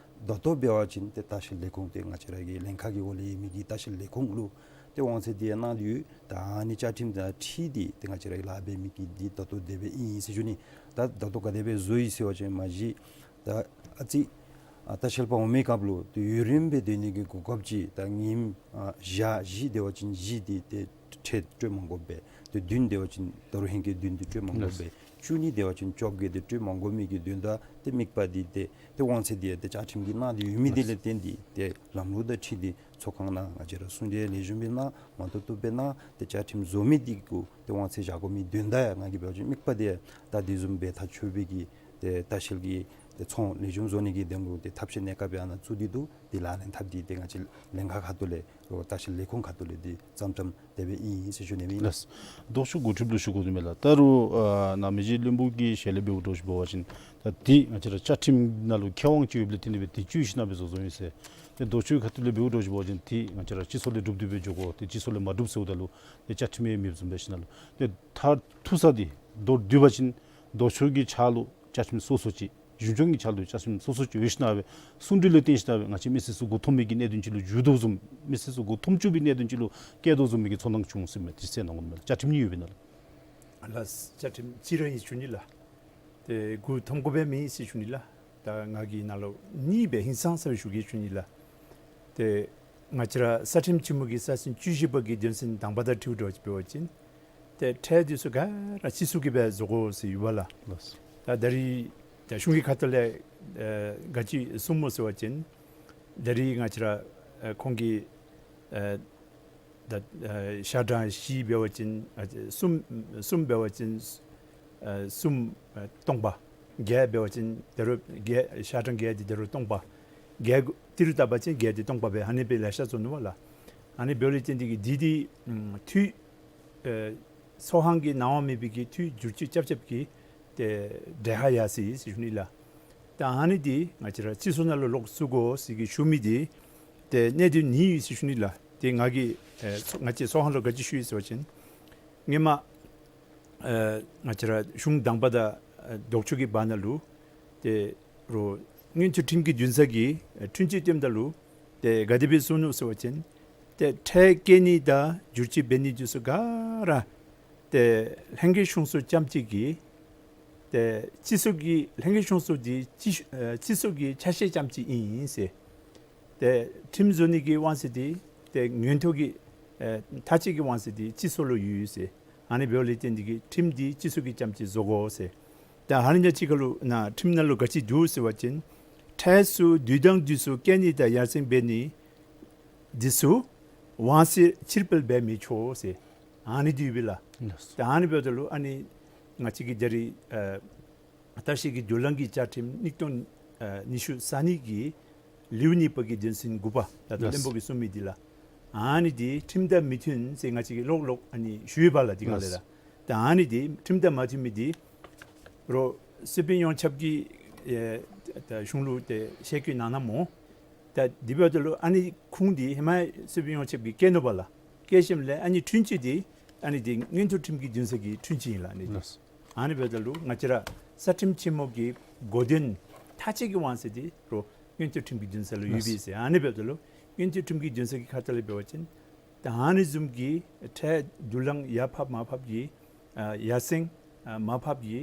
ད་ལྟོ་འབད་བ་ཅིན་ཏེ་ལྟ་བཤལ་ལས་ཁུངས་ཏེ་ང་བཅས་ར་གི་ལྷན་ཁག་གི་འོག་ལས་ཡོད་མི་གི་ལྟ་བཤལ་ལས་ཁུངས་ལུ་ཏེ་དབང་ཚད་འདི་ཡང་གནང་སྟེ་ཡོད། ད་ཨ་ནི་བཅའ་ཁྲིམས་དང་འཁྲིལ་ཏེ་ཏེ་ང་བཅས་ར་གི་ལཱ་འབད་མི་གི་འདི་ད་ལྟོ་དེ་སྦེ་ཨིན་ཟེར་ཞུ་ནི། ད་ད་ལྟོ་ག་དེ་སྦེ་བཟོ་ཡི་ཟེར་བ་ཅིན་མ་གཞི་ད་ཨ་ཙི་ཨ་ལྟ་བཤལ་པ་འོང་མི་སྐབས་ལུ་ཏེ་ཡུན་རིངམོ་སྦེ་སྡོད་ནི་གི་གོ་སྐབས་ཅིག། ད་ཉིནམ་ཨ་ཞག་བཞི་སྡོད་པ་ཅིན་བཞི་འདི་ཏེ་ཁྲལ་སྤྲོད་མ་དགོ་པས། ཏེ་བདུན་སྡོད་པ་ཅིན་ད་རུང་ཧེང་སྐལ་བདུན་འདི་སྤྲོད་མ་དགོ་པས། བཅུ་གཉིས་སྡོད་པ་ཅིན་བཅོ་བརྒྱད་འདི་སྤྲོད་མ་དགོ་མི་གི་དོན་དག་ཏེ་དམིགས་པ་འདི་ཏེ་ཏེ་དབང་ཚད་འདི་ཏེ་བཅའ་ཁྲིམས་ཀྱིས་གནང་སྟེ་ཡོད་མི་འདི་ལས་བརྟེན་ཏེ་ཏེ་ལམ་ལུགས་དང་འཁྲིལ་ཏེ་ཚོགས་ཁང་ནང་ང་བཅས་ར་གསུང་གྲོས་ལེགས་ཤོམ་སྦེ་གནང་། མ་བཏུབ་བཏུབ་སྦེ་གནང་། ཏེ་བཅའ་ཁྲིམས་བཟོ་མི་འདི་གུ་ཏེ་དབང་ཚད་བཞག་དགོ་མི་དོན་དག་ཡང་ང་གིས་འབད་བ་ཅིན་དམིགས་པ་འདི་ད་དེ་བཟུམ་འབད་ཐག་ཆོད་པའི་གི་ཏེ་ལྟ་བཤལ་གྱི་ ཏེ་ཚོང་ལེགས་ཤོམ་བཟོ་ནི་གི་དོན་ལུ་ཏེ་ཐབས་ཤེས་གནས་སྐབས་ཡང་ན་བཙུགས་ཏེ་འདུག། ཏེ་ལག་ལེན་འཐབ་སྟེ་ཏེ་ང་བཅས་ལྷན་ཁག་ཁ་ཐུག་ལས་རོགས་བརྟག་ཞིབ་ལས་ཁུངས་ཁ་ཐུག་ལས་ཏེ་ཙམ་ཙམ་དེ་སྦེ་ཨིན་ཟེར་ཞུ་ནི་ཨིན། ལགས། ལྡོག་ཕྱོགས་འགོ་ཁྲིདཔ་ལུ་ཞུ་དགོ་དོ་མས་ལགས། ད་རུང་ཨ་ནཱ་མི་རྗེ་བློན་པོ་གི་ཞལ་ལས་འབདཝ་འདྲཝ་ཅིག་འབད་བ་ཅིན་ད་འདི་ང་བཅས་ར་བཅའ་ཁྲིམས་ནང་ལུ་ཁེ་དབང་ཅིག་ཡོདཔ་ལས་བརྟེན་ཏེ་སྦེ་འདི་བཅུད་བཞག་གནང་སྦེ་བཟོ་བཟོཝ་ཨིན་ཟེར། ཏེ་ལྡོག་ཕྱོགས་ཁ་ཐུག་ལས་འབདཝ་འདྲཝ་ཅིག་འདི་ང་བཅས་ར་སྤྱི་ཚོགས་ལས་གྲུབ་སྟེ་སྦེ་འགྱོ་དགོ། ཏེ་སྤྱི་ཚོགས་ལས་མ་གྲུབ་ཟེརཝ་ད་ལུ་ཏེ་བཅའ་ཁྲིམས་ཡང་མེདཔ་བཟུམ་སྦེ་ཞིནམ་ལས་ཏེ་མཐར་ཐུག་ས་འདི་མདོར་བསྡུ་བ་ཅིན་ལྡོག་ཕྱོགས་ཀྱི་ཕྱག་ལུ་བཅའ་ཁྲིམས་སོ་སོ་ཅིག་གཞུང་སྐྱོང་གི་ཕྱག་ལུ་བཅའ་ཁྲིམས་སོ་སོ་ཅིག་ཡོད་ཞིནམ་ལས་གསུང་གྲོས་ལུ་བརྟེན་ཞིནམ་ལས་ང་བཅས་མི་སེར་ཚུ་མགུ་འཐོམ་མི་གི་གནད་དོན་ཅིག་ལུ་འགྱུར་དོ་བཟུམ་མི་སེར་ཚུ་མགུ་འཐོམ་བཅུག་པའི་གནད་དོན་ཅིག་ལུ་བཀལ་དོ་བཟུམ་མའི་གི་ཚོར་སྣང་བྱུང་ཟེར་མས། དེ་གསན་གནང་དགོ་མས་ལགས། བཅའ་ཁྲིམས་གཉིས་ཡོད་པའི་ནང་ལུ། ལགས། བཅའ་ཁྲིམས་གཅིག་ར་ཨིན་ཞུ་ནི་ལགས། ཏེ་མགུ་འཐོམ་དགོ་པའི་མི་ཨིན་ཟེར་ཞུ་ནི་ལགས། ད་ང་གི་ནང་ལུ་གཉིས་སྦེ་ཧིང་སངས་ས་སྦེ་ཞུ་གེ་ཞུ་ནི་ལགས། ཏེ་ང་བཅས་ར་ས་ཁྲིམས་ཆེན་མོ་གི་ས་ཟིན་བཅུ་བཞི་པ་གི་དོན་ཚན་དང་པ་དང་འཁྲིལཝ་འདྲཝ་ཅིག་འབད་བ་ཅིན་ཏེ་ཁྲལ་འདི་ཚུ་ག་ར་སྤྱི་ཚོགས་ཀྱིས་སྦེ་བཟོ་དགོ་ཟེར་ཡོད་པ་ལགས། ལགས། ད་ད་རིས་ད་གཞུང་གི་ཁ་ཐུག་ལས་ཨེ་ག་ཅི་གསུངམ་སྨོ་ཟེར་བ་ཅིན་ད་རིས་ང་བཅས་ར་ཨེ་ཁོང་གིས་ཨེ་ད་ཨེ་ཤ་གྲངས་བཞི་འབད་བ་ཅིན་ཨེ་གསུམ་གསུམ་འབད་བ་ཅིན་ཨེ་གསུམ་ཨེ་སྟོང་པ། བརྒྱད་འབད་བ་ཅིན་ད་རུང་བརྒྱད་ཤ་གྲངས་བརྒྱད་འདི་ད་རུང་སྟོང་པ། བརྒྱད་དེ་རུ་བཏབ་པ་ཅིན་བརྒྱད་འདི་སྟོང་པ་སྦེ་ཨ་ནི་སྦེ་ལེ་ཤ་བཟོ་ནུག་པ་ལགས། ཨ་ནི་འབདཝ་ལས་བརྟེན་ཏེ་གིས་འདི་འདི་ཨམ་འཐུས་ཨེ་ཚོགས་ཁང་གི་གནང་བ་མེད་པའི་གི་འཐུས་བསྒྱུར་བཅོས་རྐྱབ་རྐྱབ་ཀྱི་ཏེ་གྲལ་ཁར་ཡར་སོ་ཡི་ཟེར་ཞུ་ནི་ལགས། ད་ཨ་ནི་འདི་ང་བཅས་ར་སྤྱི་ཚོགས་ནང་ལུ་ལོག་བཙུགས་དགོ་ཟེར་གི་ཞུ་མི་འདི་ཏེ་གནད་དོན་གཉིས་ཡོད་ཟེར་ཞུ་ནི་ལགས། ཏེ་ང་གིས་ཨེ་ཚོགས་ང་བཅས་ཚོགས་ཁང་ལུ་ག་ཅི་ཞུ་ཡི་ཟེར་བ་ཅིན་སྔོན་མ་ཨེ་ང་བཅས་ར་གཞུང་དང་པ་དང་ཨེ་ལྡོག་ཕྱོགས་ཀྱི་བར་ན་ལུ་ཏེ་རོགས་མངོན་མཐོ་ཁྲིམས་ཀྱི་འདུན་ས་གིས་ཨེ་འཁྲུན་ཆོད་བཏོནམ་ད་ལུ་ཏེ་ག་དེ་སྦེ་གསུངས་ནུག་ཟེར་བ་ཅིན་ཏེ་ཁྲལ་བཀལ་ནི་དང་བསྒྱུར་བཅོས་འབད་ནི་འདི་ཚུ་ག་ར་ཏེ་ལྷན་རྒྱས་གཞུང་ཚོགས་རྐྱངམ་གཅིག་གིས་ཏེ་སྤྱི་ཚོགས་ཀྱི་ལྷན་རྒྱས་གཞུང་ཚོགས་འདི་སྤྱི་ཨེ་སྤྱི་ཚོགས་ཀྱི་ཆ་ཤས་རྐྱངམ་གཅིག་ཨིན་ཟེར། ཏེ་ཁྲིམས་བཟོ་ནི་གི་དབང་ཚད་འདི་ཏེ་མངོན་མཐོ་གི་ཨེ་མཐའ་དཔྱད་ཀྱི་དབང་ཚད་འདི་སྤྱི་ཚོགས་ལུ་ཡོད་ཟེར། ཨ་ནི་འབདཝ་ལས་བརྟེན་ཏེ་གིས་ཁྲིམས་འདི་སྤྱི་ཚོགས་ཀྱི་རྐྱངམ་གཅིག་བཟོ་དགོ་ཟེར། ད་ཨ་ནི་ཡང་གཅིག་ཁར་ལུ་ནཱ་ཁྲིམས་ནང་ལུ་ག་ཅི་འདུག་ཟེར་བ་ཅིན་ཁྲལ་ཚུ་དུས་དང་དུས་སུ་བཀལ་ནི་དང་ཡར་སེང་འབད་ནི་འདི་ཚུ་དབང་ཚད་ཕྱིར་སྤེལ་འབད་མི་ཆོག་ཟེར་ཨ་ནི་འདི་ཡོད་པས་ལགས། ལགས། ད་ཨ་ནི་འབདཝ་ད་ལུ་ཨ་ནི་ང་བཅས་ཀྱི་ད་རིས་ཨེ་ལྟ་བཤལ་གྱི་དུག་རླངས་ཀྱི་བཅའ་ཁྲིམས་གཉིས་སྟོང་ཨེ་ཉི་ཤུ་རྩ་གཉིས་ཀྱི་ལེའུ་གཉིས་པ་གི་དོན་ཚན་དགུ་པ་ད་ལྟོ་ལགས། བློན་པོ་གིས་གསུངས་མི་འདི་ལགས། ཨ་ནི་འདི་ཁྲིམས་དང་མི་མཐུན་ཟེར་ང་བཅས་ཀྱིས་ལོག་ལོག་ཨ་ནི་ཞུ་ཡི་པ་ལགས། འདི་ག་ལས་ལགས། ར་ད་ཨ་ནི་འདི་ཁྲིམས་དང་མ་མཐུན་མི་འདི་རོགས་སུ་དཔོན་ཡོངས་ཁྱབ་ཀྱིས་ཨེ་ད་གཞུང་ལུ་ཏེ་ཞལ་བཀོད་གནང་གནངམ་སྨོ། ད་འདི་འབདཝ་ད་ལུ་ཨ་ནི་ཁུངས་འདི་ཧེ་མ་སུ་དཔོན་ཡོངས་ཁྱབ་ཀྱིས་བཀལ་ནུག་པ་ལགས། བཀལ་ཞིནམ་ལས་ཨ་ནི་འཁྲུན་ཆོད་འདི་ཨ་ནི་འདི་མངོན་མཐོ་ཁྲིམས་ཀྱི་འདུན་ས་གི་འཁྲུན་ཆོད་ཨིན་ལགས། ཨ་ནི་འདི་ལགས། ཨ་ནི་འབདཝ་ད་ལུ་ང་བཅས་ར་ས་ཁྲིམས་ཆེན་མོ་གི་གོ་དོན་མཐའ་དཔྱད་ཀྱི་དབང་ཚད་འདི་རོགས་མངོན་མཐོ་ཁྲིམས་ཀྱི་འདུན་ས་ལུ་ཡོད་པས་ཟེར། ཨ་ནི་འབདཝ་ད་ལུ་མངོན་མཐོ་ཁྲིམས་ཀྱི་འདུན་ས་གི་ཁ་ཐུག་ལས་འབད་བ་ཅིན་ད་ཨ་ནི་བཟུམ་གྱི་ཁྲལ་དུག་རླངས་ཡར་ཕབ་མར་ཕབ་ཀྱི་ཨ་ཡར་སེང་ཨ་མར་ཕབ་ཀྱི་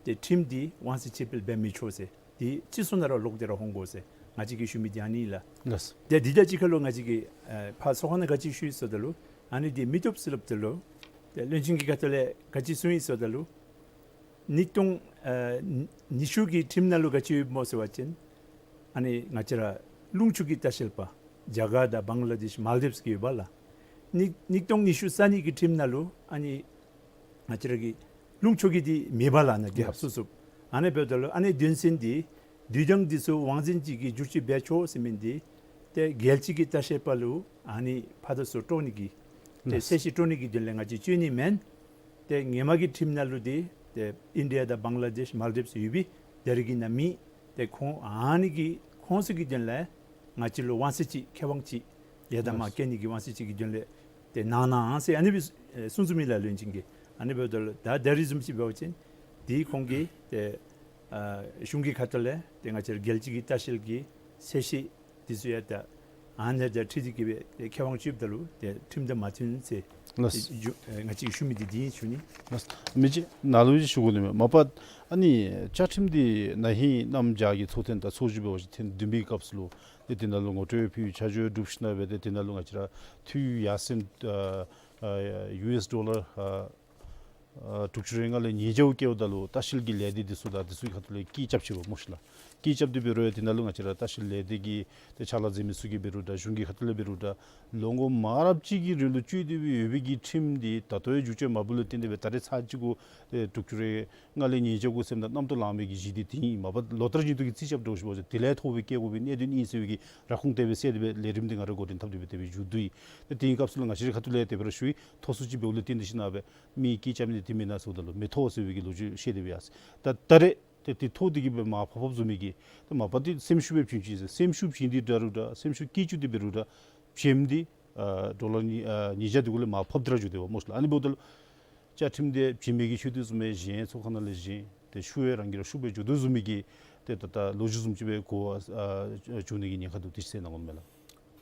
ཏེ་ཁྲིམས་འདི་དབང་ཚད་ཕྱིར་སྤེལ་འབད་མི་ཆོག་ཟེར། འདི་སྤྱི་ཚོགས་ནང་ར་ལོག་སྟེ་ར་འོང་དགོ་ཟེར་ང་བཅས་ཀྱིས་ཞུ་མི་འདི་ཨ་ནི་ལགས། ལགས། ཏེ་འདི་དང་གཅིག་ཁར་ལུ་ང་བཅས་ཀྱིས་ཨེ་ཕར་ཚོགས་ཁང་ནང་ག་ཅི་ཞུ་ཡི་ཟེརཝ་ད་ལུ་ཨ་ནི་འདི་མི་བཏུབ་ཟེར་སླབ་ད་ལུ་ཏེ་བློན་ཆེན་གྱི་ཁ་ཐུག་ལས་ག་ཅི་གསུངས་ཡི་ཟེརཝ་ད་ལུ་ཉིས་སྟོང་ཨེ་ཉི་ཤུ་གི་ཁྲིམས་ནང་ལུ་ག་ཅི་ཡོདཔ་སྨོ་ཟེར་བ་ཅིན་ཨ་ནི་ང་བཅས་ར་ལུང་ཕྱོགས་ཀྱི་ལྟ་བཤལ་པ་རྒྱ་གར་དང་བང་ལ་དེཤ་མཱལ་དིབས་ཀྱི་ཡོད་པ་ལགས། ཉིས་ཉིས་སྟོང་ཉི་ཤུ་རྩ་གཉིས་ཀྱི་ཁྲིམས་ནང་ལུ་ཨ་ནི་ང་བཅས་ར་གི་ལུང་ཕྱོགས་ཀྱི་འདི་མེད་པ་ལགས། ནཱ་རྒྱབ་ལགས། སོ་སོ་ཨ་ནི་འབདཝ་ད་ལུ་ཨ་ནི་དོན་ཚན་འདི་དུས་དང་དུས་སུ་དབང་འཛིན་ཅིག་གིས་བསྒྱུར་བཅོས་འབད་ཆོག་ཟེར་མི་འདི་ཏེ་རྒྱལ་སྤྱི་གི་ལྟ་བཤལ་པ་ལུ་ཨ་ནི་ཕར་དང་ཚུར་དཀྲོག་ནི་གི་ཏེ་ལགས། ཚད་གཞི་དཀྲོག་ནི་གི་དོན་ལས་ང་བཅས་སྤྱོད་ནི་མེན། ཏེ་སྔོན་མ་གི་ཁྲིམས་ནང་ལུ་འདི་ཏེ་ཨིན་ཌི་ཡ་དང་བང་ལ་དེཤ་མཱལ་དིབས་ཡོད་པས། ད་རིས་ཀྱི་ནང་མེད། ཏེ་ཁོང་ཨ་ནི་གི་ཁོང་ཚུ་གི་དོན་ལས་ང་བཅས་ལུ་དབང་ཚད་ཅིག་ཁེ་དབང་ཅིག་ཡར་དང་མར་ལགས། བཀལ་ནི་གི་དབང་ཚད་ཅིག་གི་དོན་ལས་ཏེ་གནང་གནང་ཟེར་ཨ་ནི་སྦེ་ཨེ་གསུངས་གསུངསམ་ཨིན་ལགས་བློན་ཆེན་གྱིས། ཨ་ནི་འབདཝ་ད་ལུ་ད་ད་རིས་བཟུམ་ཅིག་འབད་བ་ཅིན་འདི་ཁོང་གིས་ཏེ་ཨ་གཞུང་གི་ཁ་ཐུག་ལས་ཏེ་ང་བཅས་ར་རྒྱལ་སྤྱི་གི་ལྟ་བཤལ་གྱི་ཚད་གཞི་འདི་ཚུ་ཡང་ད་ཨ་ནི་དང་འཁྲིལ་ཏེ་གིས་སྦེ་ཏེ་ཁེ་དབང་ཅིག་ཡོདཔ་ད་ལུ་ཏེ་ཁྲིམས་དང་མ་མཐུན་ཟེར། ལགས། ཏེ་ཞུ་ཨེ་ང་བཅས་ཀྱིས་ཞུ་མི་འདི་འདི་ཨིན་ཞུ་ནི། ལགས། མི་རྗེ་ནཱ་ལུ་ཅིག་ཞུ་དགོ་ནི་མས། མ་པ་ཨ་ནི་བཅའ་ཁྲིམས་འདི་ན་ཧིང་གནམ་བྱཱར་གྱི་ཚོགས་ཐེངས་ད་ཚོགས་བཞི་འབད་བ་ཅིན་ཐེངས་བདུན་པའི་སྐབས་སུ་ལུ་ཏེ་དེ་ནང་ལུ་ངོ་སྤྲོད་ཕུལ་ཆ་འཇོག་གྲུབ་ཞིནམ་ལས་སྦེ་ཏེ་དེ་ནང་ལུ་ང་བཅས་ར་འཐུས་ཡར་སེང་ཨ་ཨ་ཡུ་ཨེསི་ཌོ་ལར་ཨ་ ཨ་དྲུག་ཅུ་རེ་ལྔ་ལས་ཉིས་བརྒྱ་བཀལཝ་ད་ལུ་ལྟ་བཤལ་གྱི་ལས་སྡེ་འདི་ཚུ་དང་འདི་ཚུ་གི་ཁ་ཐུག་ལས་སྐད་རྐྱབ་ཅི་རུང་སྨོ་ཤིག་ལགས། སྐད་རྐྱབ་སྟེ་འབད་རུང་ཡང་དེ་ནང་ལུ་ང་བཅས་ར་ལྟ་བཤལ་ལས་སྡེ་གི་ཏེ་ཕྱག་ལཱ་མཛད་མི་ཚུ་གིས་འབད་རུང་འདྲ་གཞུང་གི་ཁ་ཐུག་ལས་འབད་རུང་འདྲ་ལོ་ངོ་མང་རབས་ཅིག་གི་རིང་ལུ་སྤྱོད་དེ་སྦེ་ཡོད་པའི་གི་ཁྲིམས་འདི་ད་ལྟོ་ཡང་བསྒྱུར་བཅོས་མ་འབད་ལུ་བརྟེན་ཏེ་སྦེ་ད་རེས་ཚར་གཅིག་གུ་ཏེ་དྲུག་ཅུ་རེ་ལྔ་ལས་ཉིས་བརྒྱ་གུ་ཟེརཝ་ད་རྣམ་རྟོག་ལངས་མི་གི་གཞི་འདི་དེ་ཨིན། མ་པ་ལོ་བསྟར་བཞིན་དུ་གི་རྩིས་རྐྱབ་འདྲཝ་ཅིག་འབད་བ་ཅིན་དེ་ལས་མཐོ་བའི་བཀལ་དགོ་པའི་གནད་དོན་ཨིན་ཟེར་བའི་གི་ར་ཁུངས་དེ་སྦེ་གསལ་ཏེ་སྦེ་ལས་རིམ་འདི་ང་ར་འགོ་འདྲེན་འཐབ་སྟེ་སྦེ་དེ་སྦེ་མཇུག་བསྡུ་ཡི། ཏེ་དེའི་སྐབས་སུ་ལུ་ང་བཅས་རའི་ཁ་ཐུག་ལས་དེ་སྦེ་ར་ཞུ་ཡི། མཐོ་སུ་ཅིག་འབདཝ་ལས་བརྟེན་ཏེ་ཞིན་ན་སྦེ་མི་སྐད་རྐྱབ་ནི་དེ་མེན་ན་ཟེརཝ་ད་ལུ་མི་མཐོ་ཟེར་བའི་གི་ལོ་རྒྱུས་བཤད་དེ་སྦེ་ཡར་སོ་ཡི། ད་ད་རེས་ཏེ་དེ་མཐོ་དེ་གིས་སྦེ་མར་ཕབ་ཕབ་བཟོ་མི་གི་ཏེ་མ་པ་ཏེ་སེམས་ཤུགས་སྦེ་བྱིན་ཅི་ཟེར། སེམས་ཤུགས་བྱིན་ཏེ་འདྲ་རུང་འདྲ་སེམས་ཤུགས་བསྐྱེད་བཅུག་སྟེ་འབད་རུང་འདྲ་བྱིནམ་འདི་ཨ་ཌོ་ལར་ཉིས་ཨ་ཉིས་བརྒྱ་དེ་གུ་ལས་མར་ཕབ་སྟེ་ར་འགྱོ་དེས་པ་སྨོ་ཤིག་ལགས། ཨ་ནི་འབདཝ་ད་ལུ་བཅའ་ཁྲིམས་དེ་བྱིན་མི་གིས་ཆོད་དོ་བཟུམ་སྦེ་གཞན་ཚོགས་ཁང་ནང་ལས་གཞན་ཏེ་ཤུགས་ཡང་རང་གིས་ར་ཤུགས་སྦེ་འགྱོ་དོ་བཟུམ་མའི་གི་ཏེ་ད་ལྟོ་ལོ་རྒྱུས་བཟུམ་ཅིག་སྦེ་གོ་བ་ཨ་བྱུང་ནི་གི་ཉེན་ཁ་འདུག། དེ་ཅིག་གསལ་གནང་དགོ་མས་ལགས།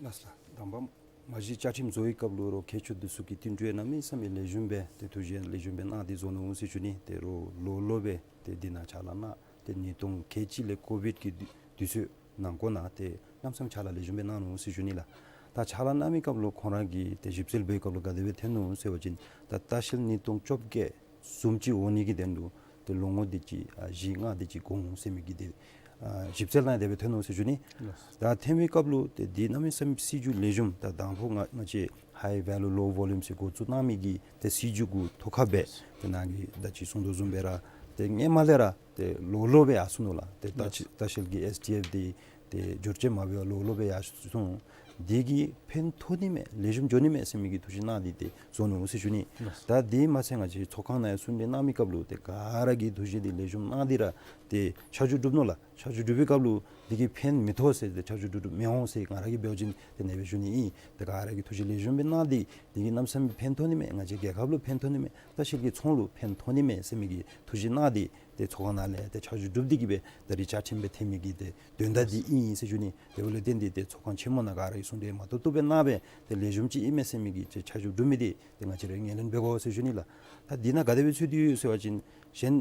ལགས་སོ། དང་པ་མ་གཞི་བཅའ་ཁྲིམས་བཟོ་བའི་སྐབས་ལུ་རོགས་མཁས་མཆོག་འདི་ཚུ་གིས་བསྟུན་གྲོས་གནང་མི་བསམ་པའི་ལེགས་ཤོམ་སྦེ་ཏེ་ཐུགས་རྗེ་ལེགས་ཤོམ་སྦེ་གནང་སྟེ་བཟོ་ནུག་ཟེར་ཞུ་ནི། ཏེ་རོགས་ལོག་ལོག་སྦེ་ཏེ་འདི་ནང་ཕྱག་ལཱ་གནང་སྟེ་ཉིས་སྟོང་ཁལ་གཅིག་ལས་ཀོ་བིཌ་ཀྱི་དུས་དུས་ཚོད་ནང་འཁོད་ནང་ཏེ་གནམ་མེད་ས་མེད་ཕྱག་ལཱ་ལེགས་ཤོམ་སྦེ་གནང་ནུག་ཟེར་ཞུ་ནི་ལགས། ད་ཕྱག་ལཱ་གནང་མི་སྐབས་ལུ་ཁོང་ར་གིས་ཏེ་ཞིབ་འཚོལ་འབད་བའི་སྐབས་ལུ་ག་དེ་སྦེ་ཐོན་ནུག་ཟེར་བ་ཅིན་ད་ལྟ་བཤལ་ཉིས་སྟོང་བཅོ་བརྒྱད་བཟུམ་ཅིག་འོང་ནི་གི་དོན་ལུ་ཏེ་ལོ་ངོ་དེ་ཅིག་ཨ་བཞི་ལྔ་དེ་ཅིག་འགོར་འོང་ཟེར་མི་གི་ཏེ་ཨ་ཞིབ་འཚོལ་ནང་དེ་སྦེ་ཐོན་ནུག་ཟེར་ཞུ་ནི། ལགས། ད་ཐོན་པའི་སྐབས་ལུ་ཏེ་འདི་གནམ་མེད་ས་མེད་སྲིད་བྱུས་ལེགས་ཤོམ་ད་དང་ཕུ་ང་ང་བཅས་high value low volume ཟེར་འགོ་བཙུགས་གནང་མི་གི་ཏེ་སྲིད་བྱུས་གུ་ཐུག་ཁ་སྦེ་ཏེ་ནཱ་གིས་ད་ཅི་གསུང་དོ་བཟུམ་སྦེ་ར་ཏེ་སྔོན་མ་ལས་ར་ཏེ་ལོག་ལོག་སྦེ་ཡར་སོང་ནུག་ལགས། ཏེ་ལྟ་ལགས། ལྟ་བཤལ་གྱི་ཨེས་ཌི་ཨེཕ་འདི་ཏེ་བསྒྱུར་བཅོས་མ་འབད་བར་ལོག་ལོག་སྦེ་ཡར་སོང་། འདི་གིས་ཕན་ཐོགས་ནི་མས་ལེགས་ཤོམ་འགྱོ་ནི་མས་ཟེར་མི་གི་ཐུགས་བཞེད་གནང་སྟེ་ཏེ་བཟོ་ནུག་ཟེར་ཞུ་ནི། ལགས། ད་འདི་མ་ཚད་ང་བཅས་ཚོགས་ཁང་ནང་ཡང་གསུང་གྲོས་གནང་མི་སྐབས་ལུ་ཏེ་ག་ར་གིས་ཐུགས་བཞེད་འདི་ལེགས་ཤོམ་གནང་སྟེ་ར་ཏེ་ཆ་འཇོག་གྲུབ་ནུག་ལགས། ཆ་འཇོག་གྲུབ་པའི་སྐབས་ལུ་འདི་གིས་ཕན་མི་ཐོགས་ཟེར་ཏེ་ཆ་འཇོག་གྲུབ་གྲུབ་མི་འོང་ཟེར་ང་ར་གིས་འབད་བ་ཅིན་ཏེ་ཨ་ནེ་སྦེ་ཞུ་ནི་ཨིན། ཏེ་ག་ར་གིས་ཐུགས་བཞེད་ལེགས་ཤོམ་སྦེ་གནང་སྟེ་འདི་གིས་གནམ་མེད་ས་མེད་ཕན་ཐོགས་ནི་མས། ང་བཅས་རྒྱལ་ཁབ་ལུ་ཕན་ཐོགས་ནི་མས། ལྟ་བཤལ་གྱི་ཚོང་ལུ་ཕན་ཐོགས་ནི་མས་ཟེར་མི་གི་ཐུགས་བཞེད་གནང་སྟེ་ཏེ་ཚོགས་ཁང་ནང་ལས་ཏེ་ཆ་འཇོག་གྲུབ་སྟེ་གིས་སྦེ་ད་རིས་བཅའ་ཁྲིམས་སྦེ་ཐོན་མི་གི་ཏེ་དོན་དག་འདི་ཨིན་ཟེར་ཞུ་ནི། དེ་འབདཝ་ལས་བརྟེན་ཏེ་ཏེ་ཚོགས་ཁང་ཆེན་མོ་ནང་ག་ར་གིས་གསུང་གྲོས་མ་ཏོག་ཏོ་སྦེ་གནང་སྦེ་ཏེ་ལེགས་ཤོམ་ཅིག་ཨིན་མས་ཟེར་མི་གི་ཏེ་ཆ་འཇོག་གྲུབ་མི་འདི་ཏེ་ང་བཅས་ར་ངོས་ལེན་འབད་དགོ་ཟེར་ཞུ་ནི་ལགས། ད་འདི་ནང་ག་དེ་སྦེ་ཚུད་དེ་ཡོད་ཟེར་བ་ཅིན་གཞན་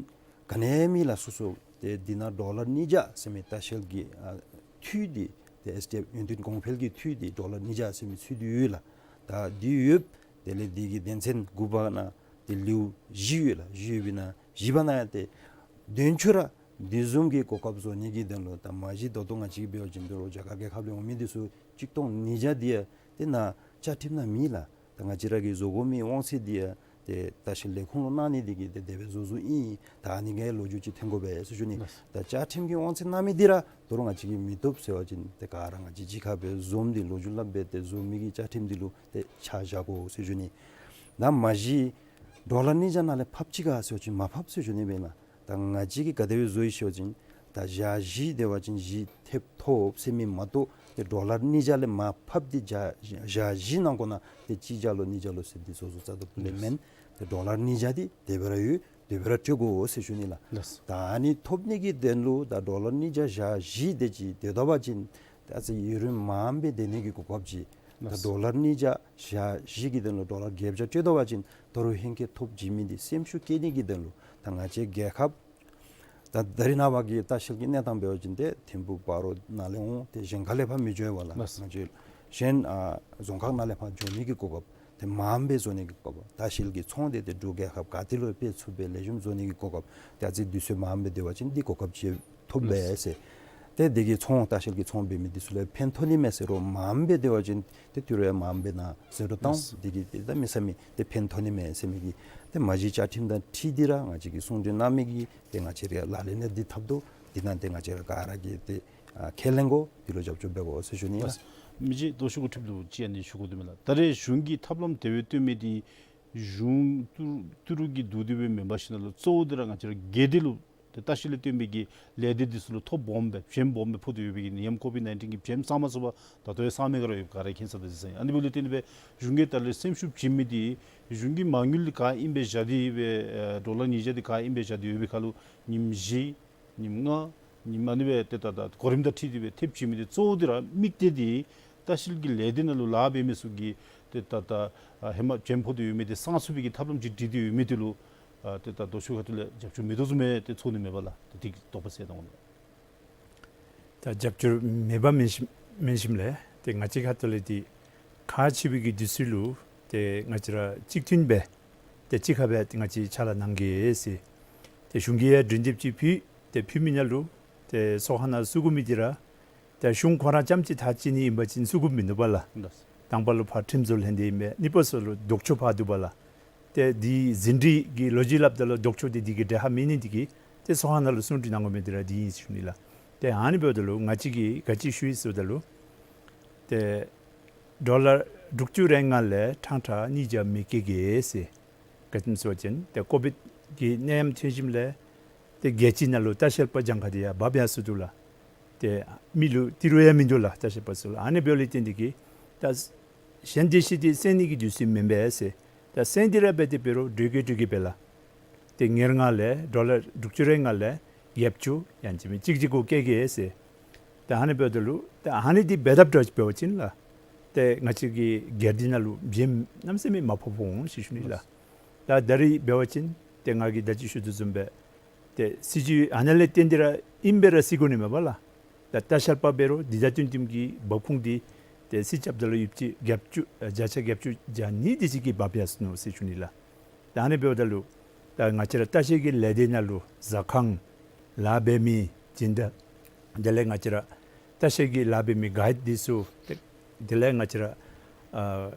ག་ནི་མེད་ལགས། སོ་སོ་ཏེ་འདི་ནང་ཌོ་ལར་ཉིས་བརྒྱ་ཟེར་མི་ལྟ་བཤལ་གྱི་ཨ་འཐུས་འདི་ཏེ་ཨེས་ཌི་ཨེཕ་ཡོན་ཏན་གོང་འཕེལ་གྱི་འཐུས་འདི་ཌོ་ལར་ཉིས་བརྒྱ་ཟེར་མི་ཚུད་དེ་ཡོད་ལགས། ད་འདི་ཡོདཔ་དེ་ལས་འདི་གི་དོན་ཚན་དགུ་པ་ནང་ཏེ་ལེའུ་བཞི་ཡོད་ལགས། བཞི་ཡོད་པའི་ནང་བཞི་པ་ནང་ཡང་ཏེ་དོན་ཚན་ར་འདི་བཟུམ་གྱི་གོ་སྐབས་བཟོ་ནི་གི་དོན་ལུ་ད་མ་གཞི་ད་ལྟོ་ང་བཅས་ཀྱིས་འབད་བ་ཅིན་ད་རུང་རྒྱ་གར་རྒྱལ་ཁབ་ལས་འོང་མི་འདི་ཚུ་གཅིག་སྟོང་ཉིས་བརྒྱ་འདི་ཡང་ཏེ་ནཱ་བཅའ་ཁྲིམས་ནང་མེད་ལགས། ད་ང་བཅས་ར་གིས་བཟོ་དགོ་མི་དབང་ཚད་འདི་ཡང་ཏེ་ལྟ་བཤལ་ལས་ཁུངས་ལུ་གནང་ནི་འདི་གིས་ཏེ་དེ་སྦེ་བཟོ་བཟོཝ་ཨིན། ད་ཨ་ནི་གི་ལོ་རྒྱུས་ཅིག་ཐོན་དགོ་པས་ཟེར་ཞུ་ནི། ལགས། ད་བཅའ་ཁྲིམས་ཀྱི་དབང་ཚད་གནང་མི་འདི་ར་ད་རུང་ང་བཅས་ཀྱིས་མི་བཏུབ་ཟེར་བ་ཅིན་ཏེ་ག་ར་ང་བཅས་གཅིག་ཁར་སྦེ་འཛོམས་ཏེ་ལོ་རྒྱུས་སླབ་སྦེ་ཏེ་བཟོ་མི་གི་བཅའ་ཁྲིམས་འདི་ལུ་ཏེ་ཆ་བཞག་དགོ་ཟེར་ཞུ་ནི། ད་མ་གཞི་ཌོ་ལར་ཉིས་བརྒྱ་ནང་ལས་ཕབ་ཅི་ག་ཟེར་བ་ཅིན་མ་ཕབ་ཟེར་ཞུ་ནི་མེན་ན། ད་ང་བཅས་ཀྱིས་ག་དེ་སྦེ་བཟོ་ཡི་ཟེར་བ་ཅིན་ད་བཞག་བཞི་སྡོད་པ་ཅིན་བཞི་ཐེབས་ཐོབ་ཟེར་མི་མ་གཏོགས་ཏེ་ཌོ་ལར་ཉིས་བརྒྱ་ལས་མར་ཕབ་སྟེ་བཞག་བཞག་བཞི་ནང་འཁོད་ནང་ཏེ་གཅིག་བརྒྱ་ལོ་གཉིས་བརྒྱ་ལོ་ཟེར་ཏེ་བཟོ་བཟོཝ་རྩ་དོན་ལས་མེན། ཏེ་ཌོ་ལར་ཉིས་བརྒྱ་འདི་དེ་སྦེ་ར་ཡོད། དེ་སྦེ་ར་སྤྲོད་དགོ་ཟེར་ཞུ་ནི་ལགས། ལགས། ད་ཨ་ནི་ཐོབ་ནི་གི་དོན་ལུ་ད་ཌོ་ལར་ཉིས་བརྒྱ་བཞག་བཞི་དེ་ཅིག་སྡོད་པ་ཅིན་ད་ཨ་ཙི་ཡུན་རིངམོ་སྦེ་སྡོད་ནི་གི་གོ་སྐབས་ཅིག། ད་ལགས། ཌོ་ལར་ཉིས་བརྒྱ་བཞག་བཞི་གི་དོན་ལུ་ཌོ་ལར་བརྒྱད་བརྒྱ་སྤྲོད་པ་ཅིན་ད་རུང་ཧེང་སྐལ་ཐོབ་བྱིན་མི་འདི་སེམས་ཤུགས་བསྐྱེད་ནི་གི་དོན་ལུ་ད་ང་བཅས་རྒྱལ་ཁབ་ད་ད་རེས་ནངས་པ་གི་ལྟ་བཤལ་གྱི་གནས་སྟངས་འབད་བ་ཅིན་ཏེ་ཐིམ་ཕུག་སྤ་རོ་ནང་ལས་འོང་ཏེ་གཞན་ཁ་ལས་ཕར་མི་འགྱོ་བས་ལགས། ལགས། ང་བཅས་གཞན་ཨ་རྫོང་ཁག་ནང་ལས་ཕར་འགྱོ་ནི་གི་གོ་སྐབས་ཏེ་མངམ་སྦེ་བཟོ་ནི་གི་གོ་སྐབས། ལྟ་བཤལ་གྱི་ཚོང་འདི་ཏེ་འབྲུག་རྒྱལ་ཁབ་ག་ཏེ་ལུ་སྤེལ་ཚུགས་པའི་ལེགས་ཤོམ་བཟོ་ནི་གི་གོ་སྐབས། ཏེ་ཨ་ཙི་དུས་ཚོད་མངམ་སྦེ་སྡོད་པ་ཅིན་འདི་གོ་སྐབས་ཅིག་ཐོབ་པས་ཟེར། ཏེ་འདི་གིས་ཚོང་ལྟ་བཤལ་གྱི་ཚོང་འབད་མི་འདི་ཚུ་ལུ་ཕན་ཐོགས་ནི་མས་ཟེར་རུང་མངམ་སྦེ་སྡོད་པ་ཅིན་ཏེ་ཏི་རུ་ཡང་མངམ་སྦེ་ནཱ་ཟེར་རུང་བཏང་། ལགས། འདི་གིས་ཏེ་ད་མི་ས་མི་ཏེ་ཕན་ཐོགས་ནི་མས་ཟེར་མི་གི་ཏེ་མ་གཞི་བཅའ་ཁྲིམས་དང་འཁྲིལ་ཏེ་ར་ང་བཅས་ཀྱིས་གསུང་གྲོས་གནང་མི་གི་ཏེ་ང་བཅས་ར་ལག་ལེན་ལུ་འདི་འཐབ་དོ། འདི་ནང་ཏེ་ང་བཅས་ར་ག་ར་གིས་ཏེ་ཨ་ཁས་ལེན་དགོ། འདི་ལུ་རྒྱབ་སྐྱོར་འབད་དགོ་ཟེར་ཞུ་ནི་ལགས། མི་རྗེ་རྡོ་ཤུགས་གུ་ཐིབས་ལུ་ཅིག་ཨ་ནི་ཞུ་དགོ་དོ་མས་ལགས། ད་རེས་གཞུང་གིས་ཐབས་ལམ་དེ་སྦེ་སྟོན་མི་འདི་གཞུང་ཏི་རུ་ཏི་རུ་གིས་བསྡུ་སྟེ་སྦེ་མེན་པར་ཞིན་ན་ལུ་གཙོ་བོ་འདི་ར་ང་བཅས་ར་སྒེར་སྡེ་ལུ་ཏེ་ལྟ་བཤལ་ལས་བརྟེན་པའི་གི་ལས་སྡེ་འདི་ཚུ་ལུ་ཐོ་སྦོམ་སྦེ་བྱེམ་སྦོམ་སྦེ་ཕོག་སྟེ་ཡོད་པའི་གི་ནད་ཡམས་ཀོ་བིཌ་ནའིན་ཊིན་གྱི་བྱེམ་གསར་མ་ཚུགས་པར་ད་ལྟོ་ཡང་གསར་མི་ག་ར་ཡོད། ག་ར་མཁྱེན་ས་དང་གཟིགས་ས་ཨིན། ཨ་ནི་འབདཝ་ལས་བརྟེན་སྦེ་གཞུང་གི་ད་རེས་སེམས་ཤུགས་བྱིན་མི་འདི་གཞུང་གི་མ་དངུལ་ག་ཨིན་པས་བཞག་སྟེ་སྦེ་ཨེ་ཌོ་ལར་ཉིས་བརྒྱ་འདི་ག་ཨིན་པས་བཞག་སྟེ་ཡོད་པའི་ཁར་ལུ་ཉིནམ་བཞི་ཉིནམ་ལྔ་ཉིནམ་ཨ་ནི་སྦེ་ཏེ་ད་ད་གོ་རིམ་དང་འཁྲིལ་ཏེ་སྦེ་ཐེབས་བྱིན་མི་འདི་གཙོ་བོ་འདི་ར་དམིགས་གཏད་འདི་ལྟ་བཤལ་གྱི་ལས་སྡེ་ནང་ལུ་ལཱ་འབད་མི་ཚུ་གིས་ཏེ་ད་ད་ཨ་ཧེ་མ་བྱེམ་ཕོག་སྟེ་ཡོད་མི་འདི་སངས་ཚུགས་པའི་གི་ཐབས་ལམ་ཅིག་སྒྲིག་སྟེ་ཡོད་མི་འདི་ལུ་ཨ་ཏེ་ད་རྡོ་ཤུགས་ཁ་ཐུག་ལས་རྒྱབ་སྐྱོར་མེད་དོ་བཟུམ་སྦེ་ཏེ་ཚོར་ནི་མེད་པ་ལགས། ཏེ་འདི་གི་དོགས་པ་སེལ་གནང་དགོ་ལགས། ད་རྒྱབ་སྐྱོར་མེད་པ་མེན་ཞིནམ་མེན་ཞིནམ་ལས་ཏེ་ང་བཅས་ཁ་ཐུག་ལས་འདི་ཁག་ཆེ་བའི་གི་དུས་ཚོད་ལུ་ཏེ་ང་བཅས་ར་གཅིག་མཐུན་སྦེ་ ཏེ་གཅིག་ཁར་སྦེ་ང་བཅས་ཕྱག་ལཱ་གནང་གེ་ཟེར། ཏེ་གཞུང་གིས་ཡང་འགྲན་འདེབས་ཅིག་ཕུལ། ཏེ་ཕུལ་མི་ནང་ལུ་ཏེ་ཚོགས་ཁང་ནང་བཙུགས་དགོ་མི་འདི་ར་ཏེ་གཞུང་ཁོ་ར་རྐྱངམ་གཅིག་ཐག་བཅད་ནི་ཨིན་པ་ཅིན་བཙུགས་དགོཔ་མིན་འདུག་པ་ལགས། ལགས། དང་པ་ལུ་ཕར་ཁྲིམས་བཟོ་ལྷན་སྡེ་ཨིན་པས། གཉིས་པ་ཚུ་ལུ་ལྡོག་ཕྱོགས་ཕར་འདུག་པ་ལགས། ཏེ་འདི་ཟིན་བྲིས་ཀྱི་ལོ་རྒྱུས་སླབ་ད་ལུ་ལྡོག་ཕྱོགས་འདི་འདི་གིས་འབྲེལ་ཧ་མི་ནི་འདི་གིས་ཏེ་ཚོགས་ཁང་ནང་ལུ་གསུང་གྲོས་གནང་དགོ་མི་འདི་ར་འདི་ཨིན་ཟེར་ཞུ་ནི་ལགས། ཏེ་ཨ་ནི་འབདཝ་ད་ལུ་ང་བཅས་ཀྱིས་ག་ཅི་ཞུ་ཡི་ཟེརཝ་ད་ལུ་ཏེ་ཌོ་ལར་དྲུག་ཅུ་རེ་ལྔ་ལས་ཕྲང་ཕྲང་གཉིས་བརྒྱ་མི་བཀལ་གེ་ཟེར། ག་ཅི་སྨོ་ཟེར་བ་ཅིན་ཏེ་ཀོ་བིཌ་ཀྱི་ནད་ཡམས་ཐོན་ཞིནམ་ལས་ཏེ་རྒྱལ་སྤྱི་ནང་ལུ་ལྟ་བཤལ་པ་གྱངས་ཁ་འདི་ཡར་འབབ་ཡར་སོ་འདུག་ལགས། ཏེ་མི་ལུ་ཏི་རུ་ཡང་མིན་འདུག་ལགས་ལྟ་བཤལ་པ་ཚུ་ལུ། ཨ་ནི་འབདཝ་ལས་བརྟེན་ཏེ་གིས་ད་གཞན་སྡེ་བཞི་འདི་བསལ་ནི་གི་དུས་ཚོད་མེན་པས་ཟེར། ད་བསལ་ཏེ་ར་འབད་དེ་འབད་རུང་འགྲོས་ཀྱིས་འགྲོས་ཀྱིས་འབད་ལགས། ཏེ་ཉེར་ལྔ་ལས་ཌོ་ལར་དྲུག་ཅུ་རེ་ལྔ་ལས་ཡབ་ཆུ་ཡང་ཅིན་མི་གཅིག་གཅིག་གུ་བཀལ་གེ་ཟེར། ད་ཨ་ནི་འབདཝ་ད་ལུ་ད་ཨ་ནི་འདི་འབད་འཐབ་འགྱོ་འབད་བ་ཅིན་ལགས། ཏེ་ང་བཅས་ཀྱི་སྒེར་སྡེ་ནང་ལུ་བྱེམ་གནམ་མེད་ས་མེད་མ་ཕོགཔ་འོང་ཟེར་ཞུ་ནི་ལགས། ད་ད་རིས་འབད་བ་ཅིན་ཏེ་ང་གིས་ད་ཅི་ཞུ་དོ་བཟུམ་སྦེ་ཏེ་སྲིད་བྱུས་ཨ་ནཱ་ལས་བརྟེན་ཏེ་ར་ཨིན་པས་ར་ཟེར་དགོ་ནི་མས་པ་ལགས། ད་ལྟ་བཤལ་པ་འབད་རུང་འདི་དང་བསྟུན་བསྟུན་གྱི་འབབ་ཁུངས་འདི་ཏེ་རྩིས་རྐྱབ་ད་ལུ་ཡོདཔ་ཅིག་བརྒྱད་ཅུ་ཨ་བརྒྱ་ཆ་བརྒྱད་ཅུ་གྱ་གཉིས་དེ་ཅིག་གིས་འབབ་ཡར་སོ་ནུག་ཟེར་ཞུ་ནི་ལགས། ད་ཨ་ནི་འབདཝ་ད་ལུ་ད་ང་བཅས་ར་ལྟ་བཤལ་གྱི་ལས་སྡེ་ནང་ལུ་ཟ་ཁང་ལཱ་འབད་མི་སྦྱིན་བདག་དེ་ལས་ང་བཅས་ར་ལྟ་བཤལ་གྱི་ལཱ་འབད་མི་གའིཌ་འདི་ཚུ་ཏེ་དེ་ལས་ང་བཅས་ར་ཨ་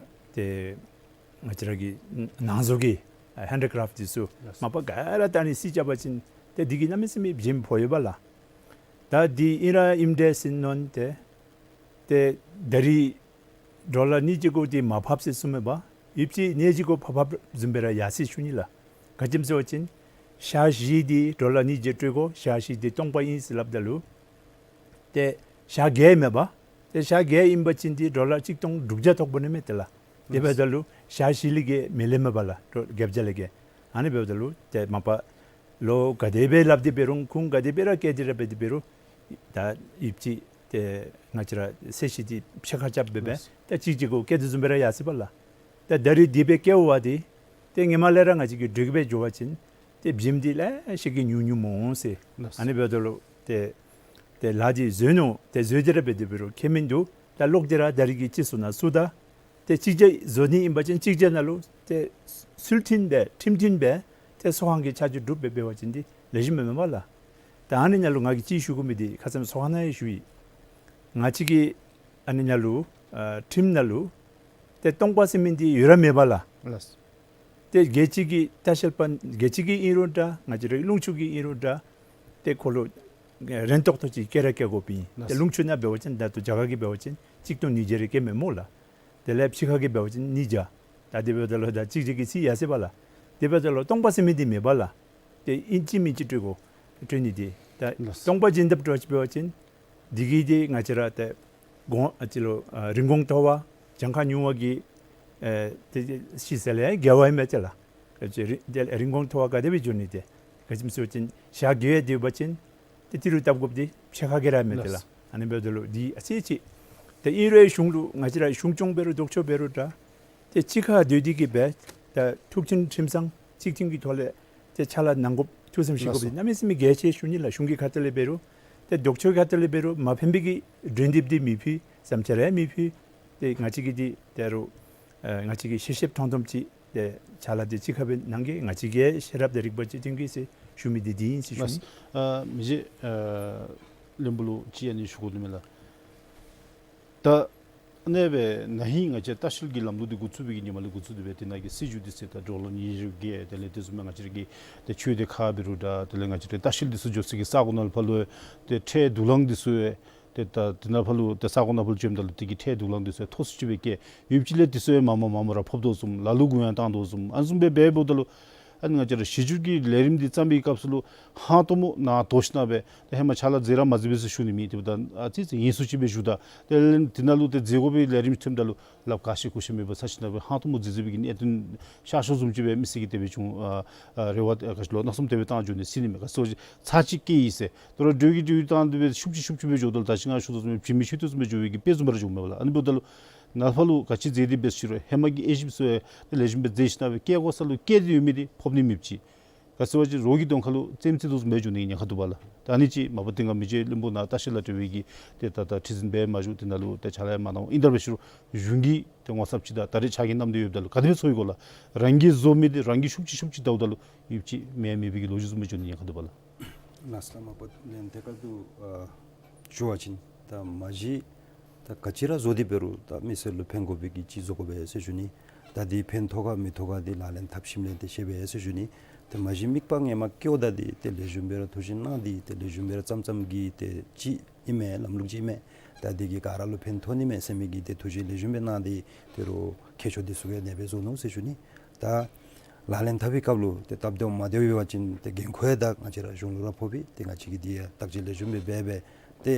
ཏེ་ང་བཅས་ར་གི་ནང་བཟོ་གི་ཨ་ཧེན་ཌི་ཀྲེཕཊ་འདི་ཚུ་ལགས། མ་པ་ག་ར་ད་ཨ་ནི་རྩིས་རྐྱབ་པ་ཅིན་ཏེ་འདི་གིས་གནམ་མེད་ས་མེད་བྱེམ་ཕོག་ཡོད་པ་ལགས། ད་འདི་ཨིན་ར་ཨིནམ་འདྲས་ཟེར་མནོ་སྟེ་ཏེ་ད་རིས་ཌོ་ལར་གཉིས་ཀྱི་གུ་འདི་མར་ཕབ་ཟེར་གསུངམ་མས་པ། ཡོདཔ་ཅིག་གནས་ཀྱི་གུ་ཕབ་ཕབ་བཟུམ་སྦེ་ར་ཡར་སོ་ཡི་ཟེར་ཞུ་ནི་ལགས། ག་ཅི་སྨོ་ཟེར་བ་ཅིན་ཞག་བཞི་འདི་ཌོ་ལར་གཉིས་ཀྱིས་སྤྲོད་དགོ། ཞག་བཞི་འདི་སྟོང་པ་ཨིན་ཟེར་སླབ་ད་ལུ་ཏེ་ཞག་བརྒྱད་མས་པ། ཏེ་ཞག་བརྒྱད་ཨིན་པ་ཅིན་འདི་ཌོ་ལར་གཅིག་སྟོང་དྲུག་བརྒྱ་ཐོབ་དགོ་ནི་མས་ཏེ་ལགས། དེ་འབདཝ་ད་ལུ་ཞག་བཞི་ལས་བརྒལ་མི་ལེན་མས་པ་ལགས། ཌོ་བརྒྱད་བརྒྱ་ལས་བརྒལ། ཨ་ནི་འབདཝ་ད་ལུ་ཏེ་མ་པ་ལོ་ག་དེ་སྦེ་སླབ་སྟེ་འབད་རུང་ཁུངས་ག་དེ་སྦེ་ར་བཀལ་ཏེ་ར་འབད་དེ་འབད་རུང་ད་ཡོདཔ་ཅིག་ཏེ་ང་བཅས་ར་ཚད་གཞི་འདི་ཕྱེད་ཀ་རྐྱབ་སྦེ་སྦེ་ལགས། ད་གཅིག་གཅིག་གུ་བཀལ་དོ་བཟུམ་སྦེ་ར་ཡར་སོ་ཡི་པ་ལགས། ད་ད་རིས་འདི་སྦེ་བཀལཝ་འདི་ཏེ་ཧེ་མ་ལས་ར་ང་བཅས་ཀྱིས་འགྲོས་ཀྱིས་འབད་འགྱོ་བ་ཅིན་ཏེ་བྱེམ་འདི་ལེ་ཤ་གིས་ཉུང་ཉུངམ་འོང་ཟེར། ལགས། ཨ་ནི་འབདཝ་ད་ལུ་ཏེ་ཏེ་ལཱ་འདི་བཟོ་ནུག། ཏེ་བཟོ་སྟེ་ར་འབད་དེ་འབད་རུང་ཁྱད་མིན་འདུག། ད་ལོག་སྟེ་ར་ད་རིས་ཀྱི་སྤྱི་ཚོགས་ནང་ཚུད་ད། ཏེ་གཅིག་བརྒྱ་བཟོ་ནི་ཨིན་པ་ཅིན་གཅིག་བརྒྱ་ནང་ལུ་ཏེ་ཚུལ་མཐུན་སྦེ་ཁྲིམས་མཐུན་སྦེ་ཏེ་ཚོགས་ཁང་གི་ཆ་འཇོག་གྲུབ་སྦེ་འབད་བ་ཅིན་འདི་ལེགས་ཤོམ་མས་མས་པ་ལགས། ད་ཨ་ནི་ནང་ལུ་ང་གིས་ཅིག་ཞུ་དགོ་མི་འདི་ཁ་ཙ་ཚོགས་ཁང་ནང་ཡང་ཞུ་ཡི། ང་བཅས་ཀྱི་ཨ་ནི་ནང་ལུ་ཨ་ཁྲིམས་ནང་ལུ་ཏེ་སྟོང་པ་ཟེར་མི་འདི་ཡོད་ར་མེད་པ་ལགས། ལགས། ཏེ་རྒྱལ་སྤྱི་གི་ལྟ་བཤལ་པ་རྒྱལ་སྤྱི་གི་ཨིན་རུང་འདྲ། ང་བཅས་རའི་ལུང་ཕྱོགས་ཀྱི་ཨིན་རུང་འདྲ། ཏེ་ཁོ་ལུ་རིན་ཏོག་ཏོ་ཅིག་བཀལ་ར་བཀལ་དགོཔ་ཨིན། ཏེ་ལགས། ལུང་ཕྱོགས་ནང་འབད་བ་ཅིན་ད་ལྟོ་རྒྱ་གར་གྱི་འབད་བ་ཅིན་གཅིག་སྟོང་ཉིས་བརྒྱ་རེ་བཀལཝ་མས་སྨོ་ལགས། དེ་ལས་ཕྱི་ཁ་གི་འབད་བ་ཅིན་ཉིས་བརྒྱ། ད་དེ་འབདཝ་ད་ལུ་ད་གཅིག་བརྒྱ་གི་ཚད་ཡར་སོ་ཡི་པ་ལགས། དེ་འབདཝ་ད་ལུ་སྟོང་པ་ཟེར་མི་འདི་མེད་པ་ལགས། ཏེ་ཨིན་ཅི་མིན་ཅི་སྤྲོད་དགོ། སྤྲོད་ནི་འདི་ད་ལགས། སྟོང་པ་བྱིན་དཔ་འདྲཝ་ཅིག་འབད་བ་ཅིན་འདི་གིས་འདི་ང་བཅས་ར་ཏེ་གོང་ཨ་ཅི་ལོ་ཨ་རིན་གོང་མཐོ་བ་གྱངས་ཁ་ཉུང་བ་གི་ཨེ་ཏེ་ཤི་ཟེར་ལས་དགེ་བ་ཨིན་མས་ཏེ་ལགས། ཨ་ཅི་རི་ཏེ་རིན་གོང་མཐོ་བ་ག་དེ་སྦེ་འགྱོ་ནི་ཏེ། ག་ཅི་སྨོ་ཟེར་བ་ཅིན་ཞག་བརྒྱད་སྡོད་པ་ཅིན་ཏེ་ཏི་རུ་བཏབ་དགོཔ་འདི་ཕྱེད་ཀ་གིས་ར་མེད་ཏེ་ལགས། ལགས། ཨ་ནི་འབདཝ་ད་ལུ་འདི་ཨ་ཙི་ཅིག་ཏེ་ཨིན་རུང་གཞུང་ལུ་ང་བཅས་ར་གཞུང་སྐྱོང་འབད་རུང་ལྡོག་ཕྱོགས་འབད་རུང་འདྲ། ཏེ་གཅིག་ཁར་སྡོད་དེ་གིས་སྦེ་ད་ཐུགས་མཐུན་ཁྲིམས་གཙང་གཅིག་མཐུན་གྱི་ཐོག་ལས་ཏེ་ཕྱག་ལཱ་གནང་དགོཔ་ཐུགས་བསམ་བཞེས་དགོཔ་ལགས་སོ། འདི་གནམ་མེད་ས་མེད་གལ་ཆེ་ཞུ་ནི་ལགས། གཞུང་གི་ཁ་ཐུག་ལས་འབད་རུང་ཏེ་ལྡོག་ཕྱོགས་ཁ་ཐུག་ལས་འབད་རུང་མ་ཕན་པའི་གི་གྲོས་འདེབས་འདི་མི་ཕུལ། བསམ་འཆར་ཡང་མི་ཕུལ། ཏེ་ང་བཅས་ཀྱིས་འདི་ད་རུང་ཨ་ང་བཅས་ཀྱིས་ཤེས་ཤེསཔ་མཐོང་མཐོངམ་ཅིག་ཏེ་ཕྱག་ལཱ་འདི་གཅིག་ཁར་སྦེ་གནང་གེ། ང་བཅས་ཀྱིས་ཤེས་རབ་དང་རིག་པ་ཅིག་སྟོན་གེ་ཟེར་ཞུ་མི་འདི་འདི་ཨིན་ཟེར་ཞུ་ནི། ལགས། ཨ་མི་རྗེ་ཨ་བློན་པོ་ལུ་ཅིག་ཨ་ནི་ཞུ་དགོ་ནི་མས་ལགས། ད་ཨ་ནེ་སྦེ་ན་ཧིང་ང་བཅས་ལྟ་བཤལ་གྱི་ལམ་ལུགས་འདི་འགོ་བཙུགས་པའི་གི་ཉིནམ་ལས་འགོ་བཙུགས་ཏེ་སྦེ་དེ་ནང་གི་སྲིད་བྱུས་འདི་ཟེར་ད་ཌོ་ལར་ཉི་ཤུ་བརྒྱད་དེ་ལས་དེ་བཟུམ་མའི་ང་བཅས་ར་གི་ཏེ་ཆོས་སྡེ་ཁག་འབད་རུང་འདྲ། དེ་ལས་ང་བཅས་ར་ལྟ་བཤལ་འདི་ཚུ་འགྱོ་ས་གི་ས་གོ་ནང་ལུ་ཕར་ལུ་ཏེ་ཁྲལ་བསྡུ་ལེན་འདི་ཚུ་ཡང་ཏེ་ད་དེ་ནང་ཕར་ལུ་ཏེ་ས་གོ་ནང་ཕར་ལུ་བྱོནམ་ད་ལུ་དེ་གི་ཁྲལ་བསྡུ་ལེན་འདི་ཚུ་ཡང་མཐོ་སུ་ཅིག་སྦེ་བཀལ། ཡོདཔ་ཅིག་ལས་དེ་ཚུ་ཡང་མ་མ་མ་མ་ར་ཕབ་དོ་བཟུམ་ལ་ལུ་གུ་ཡང་བཏང་དོ་བཟུམ་ཨ་ནི་བཟུམ་སྦེ་འབད་འབདཝ་ད་ལུ་ཨ་ནི་ང་བཅས་ར་གཞི་བསྒྱུར་གྱི་ལས་རིམ་འདི་བརྩམ་པའི་སྐབས་སུ་ལུ་ཧང་སྟོང་མོ་ནང་དོ་ཞིན་ན་སྦེ་ཏེ་ཧེ་མ་ཕྱག་ལཱ་མཛད་ར་མ་མཛད་པས་ཟེར་ཞུ་ནི་མེད། དེ་འབདཝ་ད་ཨ་ཙི་ཙི་ཡིན་སུ་ཅིག་སྦེ་བཞུགས་ད་ཏེ་དེ་ནང་ལུ་ཏེ་མཛད་དགོ་པའི་ལས་རིམ་ཐོནམ་ད་ལུ་ལགཔ་ག་ཤེས་གོ་ཤེས་མེད་པར་ཚར་ཞིན་ན་སྦེ་ཧང་སྟོང་མོ་མཛད་མཛད་པའི་གི་གནད་དོན་ཤར་ཤོར་བཟུམ་ཅིག་སྦེ་མི་སེར་གྱིས་དེ་སྦེ་ཅིག་ཨ་ཨ་རེ་བ་ཨ་ག་ཅི་ལོ་སྣ་ཚོགསམ་དེ་སྦེ་བཏང་འགྱོ་ནི་ཟེར་ནི་མས། ག་ཅི་ཚར་གཅིག་བཀལ་ཡི་ཟེར་དོ་རུང་འགྲོས་ཀྱིས་འགྲོས་བཏང་སྟེ་སྦེ་ཤུགས་ཅིག་ཤུགས་ཅིག་སྦེ་འགྱོཝ་ད་ལུ་ད་ཅི་ང་ཞུ་དོ་བཟུམ་སྦེ་བྱིན་མི་ཆོད་དོ་བཟུམ་སྦེ་འགྱོ་བའི་གི་དཔེ་བཟུམ་སྦེ་ར་འགྱོཝ་མས་པ་ལགས། ཨ་ནི་འབདཝ་ད་ལུ་ནཱ་ཕར་ལུ་ག་ཅི་མཛད་དེ་འབད་ཟེར་རུང་ཧེ་མ་གི་དབྱེ་ཞིབ་ཚུ་ཡང་ཏེ་ལེགས་ཤོམ་སྦེ་མཛད་ཞིན་ན་སྦེ་བཀལ་དགོ་ས་ལུ་བཀལ་ཏེ་ཡོད་མི་འདི་ཕབ་ནི་མེདཔ་ཅིག། ག་ ག་ཟེར་བ་ཅིན་རོགས་ཀྱི་གདོང་ཁ་ལུ་རྩེདམོ་རྩེ་དོ་བཟུམ་སྦེ་འགྱོ་ནི་ཉེན་ཁ་འདུག་པ་ལགས། ད་ཨ་ནི་ཅིག་མ་པ་ཏེ་ང་མི་རྗེ་བློན་པོ་ནཱ་ལྟ་བཤལ་ལ་འབྲེལ་བའི་གི་ཏེ་ད་ད་ཁྲི་འཛིན་འབད་མ་བཞུགས། དེ་ནང་ལུ་ཏེ་ཕྱག་ལཱ་ཡང་མ་གནང་། ཨིན་ཏེ་འབད་ཞུ་རུང་གཞུང་གི་ཏེ་ངོ་ཚབ་ཅིག་དང་ད་རེས་ཕྱག་འགན་བསྣམས་ཏེ་ཡོདཔ་ད་ལུ་ག་དེ་སྦེ་ཚོར་ཡི་གོ་ལགས། རང་གིས་བཟོ་མི་འདི་རང་གིས་ཤུགས་ཅིག་ཤུགས་ཅིག་བལྟཝ་ད་ལུ་ཡུདཔ་ཅིག་མེད་མེད་པའི་གི་ལོ་རྒྱུས་བཟུམ་སྦེ་འགྱོ་ནི་ཉེན་ཁ་འདུག་པ་ལགས། ལགས་སོ་ལགས། མ་པ་ལན་ཐད་ཀར་དུ་ཨ་ཞུ་བ་ཅིན་ད་མ་གཞི་ད་ག་ཅི་ར་བཟོ་སྟེ་འབད་རུང་ད་མི་སེར་ལུ་ཕན་དགོ་པའི་གི་ཅིག་བཟོ་དགོ་པས་ཟེར་ཞུ་ནི། ད་འདི་ཕན་ཐོགས་ག་མི་ཐོགས་ག་འདི་ལག་ལེན་འཐབ་ཞིནམ་ལས་ཏེ་ཤེས་པས་ཟེར་ཞུ་ནི། ད་མ་གཞི་དམིགས་པ་ངོ་མ་བསྐྱེདཔ་ད་འདི་ཏེ་ལེགས་ཤོམ་སྦེ་ར་ཐུགས་བཞེད་གནང་སྟེ་ཏེ་ལེགས་ཤོམ་སྦེ་ར་བརྩམ་བརྩམ་གི་ཏེ་ཅིག་ཨིན་མས། ལམ་ལུགས་ཅིག་ཨིན་མས། ད་འདི་གིས་ག་ར་ལུ་ཕན་ཐོགས་ནི་མས་ཟེར་མི་གི་ཏེ་ཐུགས་བཞེད་ལེགས་ཤོམ་སྦེ་གནང་སྟེ་ཏེ་རོགས་མཁས་མཆོག་འདི་ཚུ་གིས་ཨ་ནེ་སྦེ་བཟོ་ནུག་ཟེར་ཞུ་ནི། ད་ལག་ལེན་འཐབ་པའི་སྐབས་ལུ་ཏེ་སྟབས་བདེཝ་མ་བདེཝ་ཡོད་པ་ཅིན་ཏེ་འགན་ཁུར་ཡང་ད་ང་བཅས་ར་གཞུང་ལུ་ར་ཕོག་པས། ཏེ་ང་བཅས་ཀྱིས་འདི་ཡང་བརྟག་དཔྱད་ལེགས་ཤོམ་སྦེ་འབད་སྦེ་ཏེ་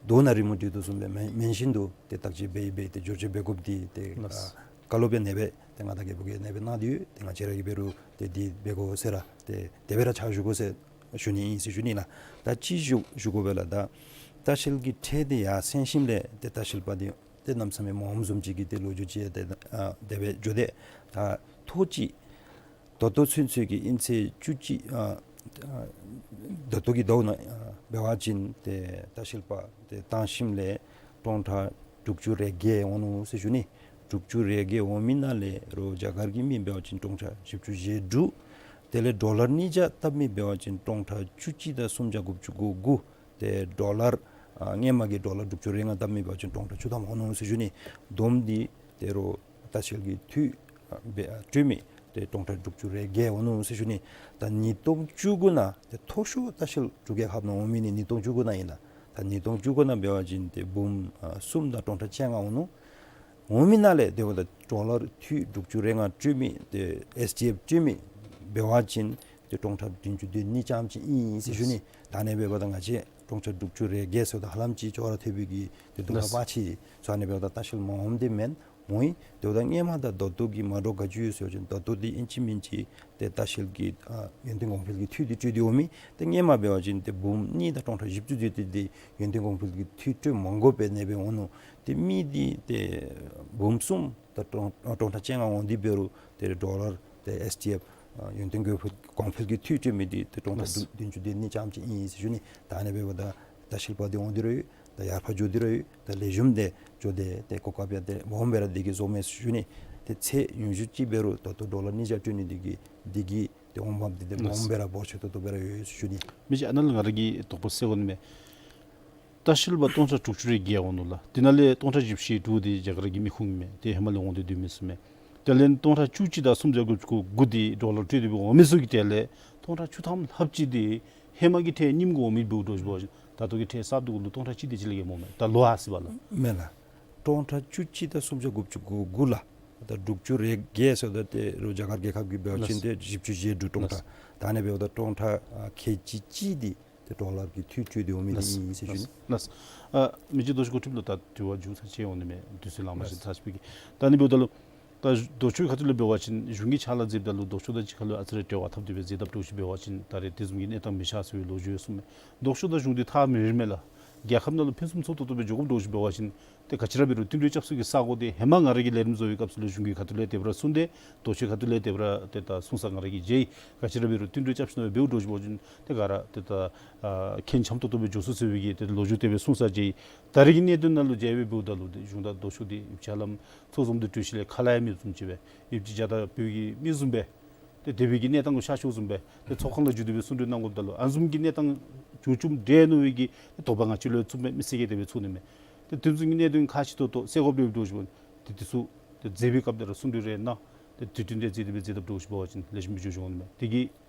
དོ་ནང་རི་མོ་བྲིས་དོ་བཟུམ་སྦེ་མེན་མེན་བཞིན་དུ་ཏེ་བརྟག་དཔྱད་འབད་ཡི་འབད་ཏེ་བསྒྱུར་བཅོས་འབད་དགོཔ་འདི་ཏེ་ལགས། ཨ་བཀའ་སློབ་ཡང་ཨ་ནེ་སྦེ་ཏེ་མངའ་བདག་རྒྱལ་པོ་གིས་ཨ་ནེ་སྦེ་གནང་སྟེ་ཡོད། ཏེ་ང་བཅས་ར་གིས་འབད་རུང་ཏེ་འདི་འབད་དགོ་ཟེར་ར་ཏེ་དེ་སྦེ་ར་ཕྱག་ཞུ་དགོ་ཟེར་ཞུ་ནི་ཨིན་ཟེར་ཞུ་ནི་ལགས། ད་ཅིག་ཞུ་ཞུ་དགོ་པས་ལགས། ད་ལྟ་བཤལ་གྱི་ཁྲལ་འདི་ཡར་སེང་ཞིནམ་ལས་ཏེ་ལྟ་བཤལ་པ་འདི་ཏེ་གནམ་མེད་ས་མེད་མངམ་བཟུམ་ཅིག་གི་ཏེ་ལོ་རྒྱུས་ཅིག་ཏེ་ཨ་དེ་སྦེ་འགྱོ་དེས། ད་ཐོག་ཅིག་ད་ལྟོ་ཚུན་ཚོད་ཀྱི་དབྱིན་ཚེས་བཅུ་གཅིག་ཨ་ཨ་ད་ལྟོ་གི་ཟླཝ་ནང་ཨ་འབད་བ་ཅིན་ཏེ་ལྟ་བཤལ་པ་ཏེ་བཏང་ཞིནམ་ལས་སྟོང་ཕྲག་དྲུག་ཅུ་རེ་བརྒྱད་འོང་ནུག་ཟེར་ཞུ་ནི། དྲུག་ཅུ་རེ་བརྒྱད་འོང་མི་ནང་ལས་རོགས་རྒྱ་གར་གྱི་མི་འབད་བ་ཅིན་སྟོང་ཕྲག་བཞི་བཅུ་ཞེ་དྲུག། དེ་ལས་ཌོ་ལར་གཉིས་བརྒྱ་བཏབ་མི་འབད་བ་ཅིན་སྟོང་ཕྲག་བཅུ་གཅིག་དང་སུམ་བརྒྱ་དགུ་བཅུ་གོ་དགུ། ཏེ་ཌོ་ལར་ཨ་སྔོན་མ་གི་ཌོ་ལར་དྲུག་ཅུ་རེ་ལྔ་བཏབ་མི་འབད་བ་ཅིན་སྟོང་ཕྲག་བཅུ་ཐམ་འོང་ནུག་ཟེར་ཞུ་ནི། བསྡོམས་འདི་ཏེ་རོགས་ལྟ་བཤལ་གྱི་འཐུས་ཨ་འབད་ཨ་སྤྲོད་མི་ཏེ་སྟོང་ཕྲག་དྲུག་ཅུ་རེ་བརྒྱད་འོང་ནུག་ཟེར་ཞུ་ནི། ད་ཉིས་སྟོང་བཅུ་དགུ་ནང་ཏེ་མཐོ་ཤོས་ལྟ་བཤལ་འབྲུག་རྒྱལ་ཁབ་ནང་འོང་མི་ནི་ཉིས་སྟོང་བཅུ་དགུ་ནང་ཨིན་ལགས། ད་ཉིས་སྟོང་བཅུ་དགུ་ནང་འབད་བ་ཅིན་ཏེ་འབུམ་ཨ་གསུམ་དང་སྟོང་ཕྲག་བཅོ་ལྔ་འོང་ནུག། འོང་མི་ནང་ལས་དེ་འབདཝ་ད་ཌོ་ལར་འཐུས་དྲུག་ཅུ་རེ་ལྔ་སྤྲོད་མི་ཏེ་ཨེསི་ཌི་ཨེཕ་སྤྲོད་མི་འབད་བ་ཅིན་ཏེ་སྟོང་ཕྲག་བདུན་ཅུ་དོན་གཉིས་ཙམ་ཅིག་ཨིན་ཟེར་ཞུ་ནི། ད་ཨ་ནེ་འབདཝ་ད་ང་བཅས་སྟོང་ཕྲག་དྲུག་ཅུ་རེ་བརྒྱད་ཟེརཝ་ད་ཧ་ལམ་ཅིག་ཅོག་ར་འཐད་པའི་གི་ཏེ་དུམ་གྲ་ལགས། ཕར་ཕྱིན་སོང་། ཨ་ནེ་འབདཝ་ད་ལྟ་བཤལ་མངམ་འདི་མེན། མོ་ཡི་དེ་འབདཝ་ད་སྔོན་མ་དང་ད་ལྟོ་གི་མ་འདྲཝ་ག་ཅི་ཡོད་ཟེར་བ་ཅིན་ད་ལྟོ་འདི་ཨིན་ཅི་མིན་ཅི་ཏེ་ལྟ་བཤལ་གྱི་ཨ་ཡོན་ཏན་གོང་འཕེལ་གྱི་འཐུས་འདི་སྤྲོད་དེ་འོང་མི་ཏེ་སྔོན་མ་འབད་བ་ཅིན་ཏེ་འབུམ་གཉིས་དང་སྟོང་ཕྲག་བཞི་བཅུ་ཟེར་ཏེ་འདི་ཡོན་ཏན་གོང་འཕེལ་གྱི་འཐུས་སྤྲོད་མ་དགོ་པར་ཨ་ནེ་སྦེ་འོང་ནུག། ཏེ་མི་འདི་ཏེ་འབུམ་གསུམ་དང་སྟོང་སྟོང་ཕྲག་བཅོ་ལྔ་འོང་སྟེ་འབད་རུང་ཏེ་ཌོ་ལར་ཏེ་ཨེསི་ཌི་ཨེཕ་ཨ་ཡོན་ཏན་གོང་འཕེལ་གོང་འཕེལ་གྱི་འཐུས་སྤྲོད་མི་འདི་ཏེ་སྟོང་ཕྲག་ལགས། བདུན་ཅུ་དོན་གཉིས་ཙམ་ཅིག་ཨིན་ཟེར་ཞུ་ནི། ད་ཨ་ནེ་འབདཝ་ད་ལྟ་བཤལ་པ་འདི་འོང་སྟེ་ར་ཡོད། ད་ཡར་ཕར་འགྱོ་སྟེ་ར་ཡོད། ད་ལེགས་ཤོམ་འདི་འགྱོ་སྟེ་ཏེ་གོ་སྐབས་ཡང་ཏེ་སྦོམ་སྦེ་ར་འདི་གིས་བཟོ་མས་ཟེར་ཞུ་ནི། ཏེ་ཚད་ཉུང་ཤོས་ཅིག་འབད་རུང་ད་ལྟོ་ཌོ་ལར་གཉིས་བརྒྱ་སྤྲོད་ནི་འདི་གིས་འདི་གིས་ཏེ་འོང་འབབ་འདི་ཏེ་ལགས། སྦོམ་སྦེ་ར་འབོར་ཆེ་ཏོག་ཏོ་སྦེ་ར་ཡོད་ཟེར་ཞུ་ནི། མི་རྗེ་ཨ་ནཱ་ལུ་ང་ར་གིས་དོགས་པ་སེལ་དགོ་ནི་མས། ལྟ་བཤལ་པ་སྟོང་ཕྲག་དྲུག་ཅུ་རེ་བརྒྱད་འོང་ནུག་ལགས། དེ་ནང་ལས་སྟོང་ཕྲག་བཞི་བཅུ་ཞེ་དྲུག་འདི་རྒྱ་གར་གྱི་མི་ཁུངས་མས། ཏེ་ཧེ་མ་ལས་འོང་སྟེ་སྡོད་མི་ཚུ་མས། དེ་ལས་སྟོང་ཕྲག་བཅུ་གཅིག་དང་སུམ་བརྒྱ་དགུ་བཅུ་གོ་དགུ་འདི་ཌོ་ལར་སྤྲོད་དེ་སྦེ་འོང་མི་ཚུ་གི་གྲས་ལས་སྟོང་ཕྲག་བཅུ་ཐམ་ལྷགཔ་ཅིག་འདི་ཧེ་མ་གི་ཁྲལ་རྙིངམ་གི་འོང་མི་འབདཝ་འདྲཝ་ཅིག་འབད་བ་ཅིན་ད་ལྟོ་གི་ཁྲལ་གསརཔ་འདི་གུ་ལུ་སྟོང་ཕྲག་གཅིག་དེ་ཅིག་ལས་བརྒལ་མེན་མས། ད་ལོ་ཨ་ཙི་བ་ལགས། མེན་ལགས། སྟོང་ཕྲག་བཅུ་གཅིག་དང་སུམ་བརྒྱ་དགུ་བཅུ་གོ་དགུ་ལགས། ད་དྲུག་ཅུ་རེ་བརྒྱད་ཟེརཝ་ད་ཏེ་རོགས་རྒྱ་གར་རྒྱལ་ཁབ་ཀྱི་འབད་བ་ཅིན་ལགས། ཏེ་བཞི་བཅུ་ཞེ་དྲུག་སྟོང་ཕྲག། ལགས། ད་ཨ་ནེ་འབདཝ་ད་སྟོང་ཕྲག་ཨ་ཁལ་གཅིག་གཅིག་འདི་ཏེ་ཌོ་ལར་གྱི་འཐུས་སྤྲོད་དེ་འོང་མི་འདི་ཨིན་ཟེར་ཞུ་ནི། ལགས། ལགས། ཨ་མི་རྗེ་རྡོ་རྗེ་གོ་ཁྲིད་ལུ་ད་དྲི་བ་མཇུག་མཐའ་ཅིག་འོང་ནི་མས། དུས་ཚོད་ལང་མ་ཤེས། ལགས། ཚར་ཅིག་པའི་གི། ད་ཨ་ནི་འབདཝ་ད་ལུ་ད་ལྡོག་ཕྱོགས་ཁ་ཐུག་ལས་འབད་བ་ཅིན་གཞུང་གིས་ཕྱག་ལཱ་མཛདཔ་ད་ལུ་ལྡོག་ཕྱོགས་དང་གཅིག་ཁར་ལུ་ཨ་ཙི་རེ་འབྲེལ་བ་འཐབ་སྟེ་སྦེ་མཛད་དཔ་འདྲཝ་ཅིག་འབད་བ་ཅིན་ད་རེས་དེ་བཟུམ་གྱི་གནས་སྟངས་མི་ཤར་ཟེར་བའི་ལོ་རྒྱུས་ཡོད་གསུངམ་མས། ལྡོག་ཕྱོགས་དང་གཞུང་འདི་ཐག་མི་རིང་མས་ལགས། རྒྱལ་ཁབ་ནང་ལུ་ཕུན་སུམ་ཚོགས་ཏོག་ཏོ་སྦེ་འགྱོ་དགོཔ་འདྲཝ་ཅིག་འབད་བ་ཅིན་ཏེ་ག་ཅི་ར་འབད་རུང་མཐུན་གྲོས་རྐྱབ་ས་གི་ས་སྒོ་འདི་ཧེ་མ་ང་ར་གིས་ལས་རིམ་བཟོ་བའི་སྐབས་སུ་ལུ་གཞུང་གི་ཁ་ཐུག་ལས་དེ་སྦེ་ར་གསུངས་ཏེ་ལྡོག་ཕྱོགས་ཁ་ཐུག་ལས་དེ་སྦེ་ར་ཏེ་ད་གསུངས་ས་ང་ར་གིས་མཇལ་ཡི། ག་ཅི་ར་འབད་རུང་མཐུན་གྲོས་རྐྱབ་ཞིནམ་ལས་འབདཝ་འདྲཝ་ཅིག་འབད་བ་ཅིན་ཏེ་ག་ར་ཏེ་ད་ཨ་ཁེངས་འཆམ་ཏོག་ཏོ་སྦེ་འགྱོ་ཚུགས་ཟེར་བའི་གི་ཏེ་ལོ་རྒྱུས་དེ་སྦེ་གསུངས་ས་མཇལ་ཡི། ད་རེས་ཀྱི་གནད་དོན་ནང་ལུ་མཇལ་བའི་འབདཝ་ད་ལུ་ཏེ་གཞུང་དང་ལྡོག་ཕྱོགས་འདི་ཡུདཔ་ཅིག་ཧ་ལམ་ཚོགས་འཛོམས་འདི་གྲོལ་ཞིནམ་ལས་ཁ་སླབ་ཡང་མེདཔ་བཟུམ་ཅིག་སྦེ་ཡུདཔ་ཅིག་རྒྱ་དང་བོད་ཀྱི་མི་བཟུམ་སྦེ་ཏེ་དེ་སྦེ་གི་གནས་སྟངས་གུ་ཤར་ཤོརཝ་བཟུམ་སྦེ་ཏེ་ཚོགས་ཁང་ལུ་འཛུལ་ཏེ་སྦེ་གསུང་གྲོས་གནང་དགོཔ་ད་ལུ་ཨ་ནི་བཟུམ་གྱི་གནས་སྟངས་བྱུང་བྱུངམ་འདྲས་མནོ་བའི་གི་ཏེ་དོགས་པ་ང་བཅས་ལུ་ཚུདཔ་མས། མི་སེར་གྱིས་དེ་སྦེ་ཚོར་ནི་མས། ཏེ་དེ་ཚུ་གི་གནད་དོན་ཁག་ཆེ་ཏོག་ཏོ་སེལ་དགོཔ་འདྲཝ་ཅིག་འབད་བ་ཅིན་ཏེ་དེ་ཚུ་ཏེ་མཛད་པའི་སྐབས་དེ་ར་གསུང་གྲོས་རེ་གནང་སྟེ་དུས་སྟོན་དེ་མཛད་དེ་སྦེ་མཛད་དཔ་འདྲཝ་ཅིག་འབད་བ་ཅིན་ལེགས་ཤོམ་སྦེ་འགྱོ་འོང་ནི་མས། དེ་གི་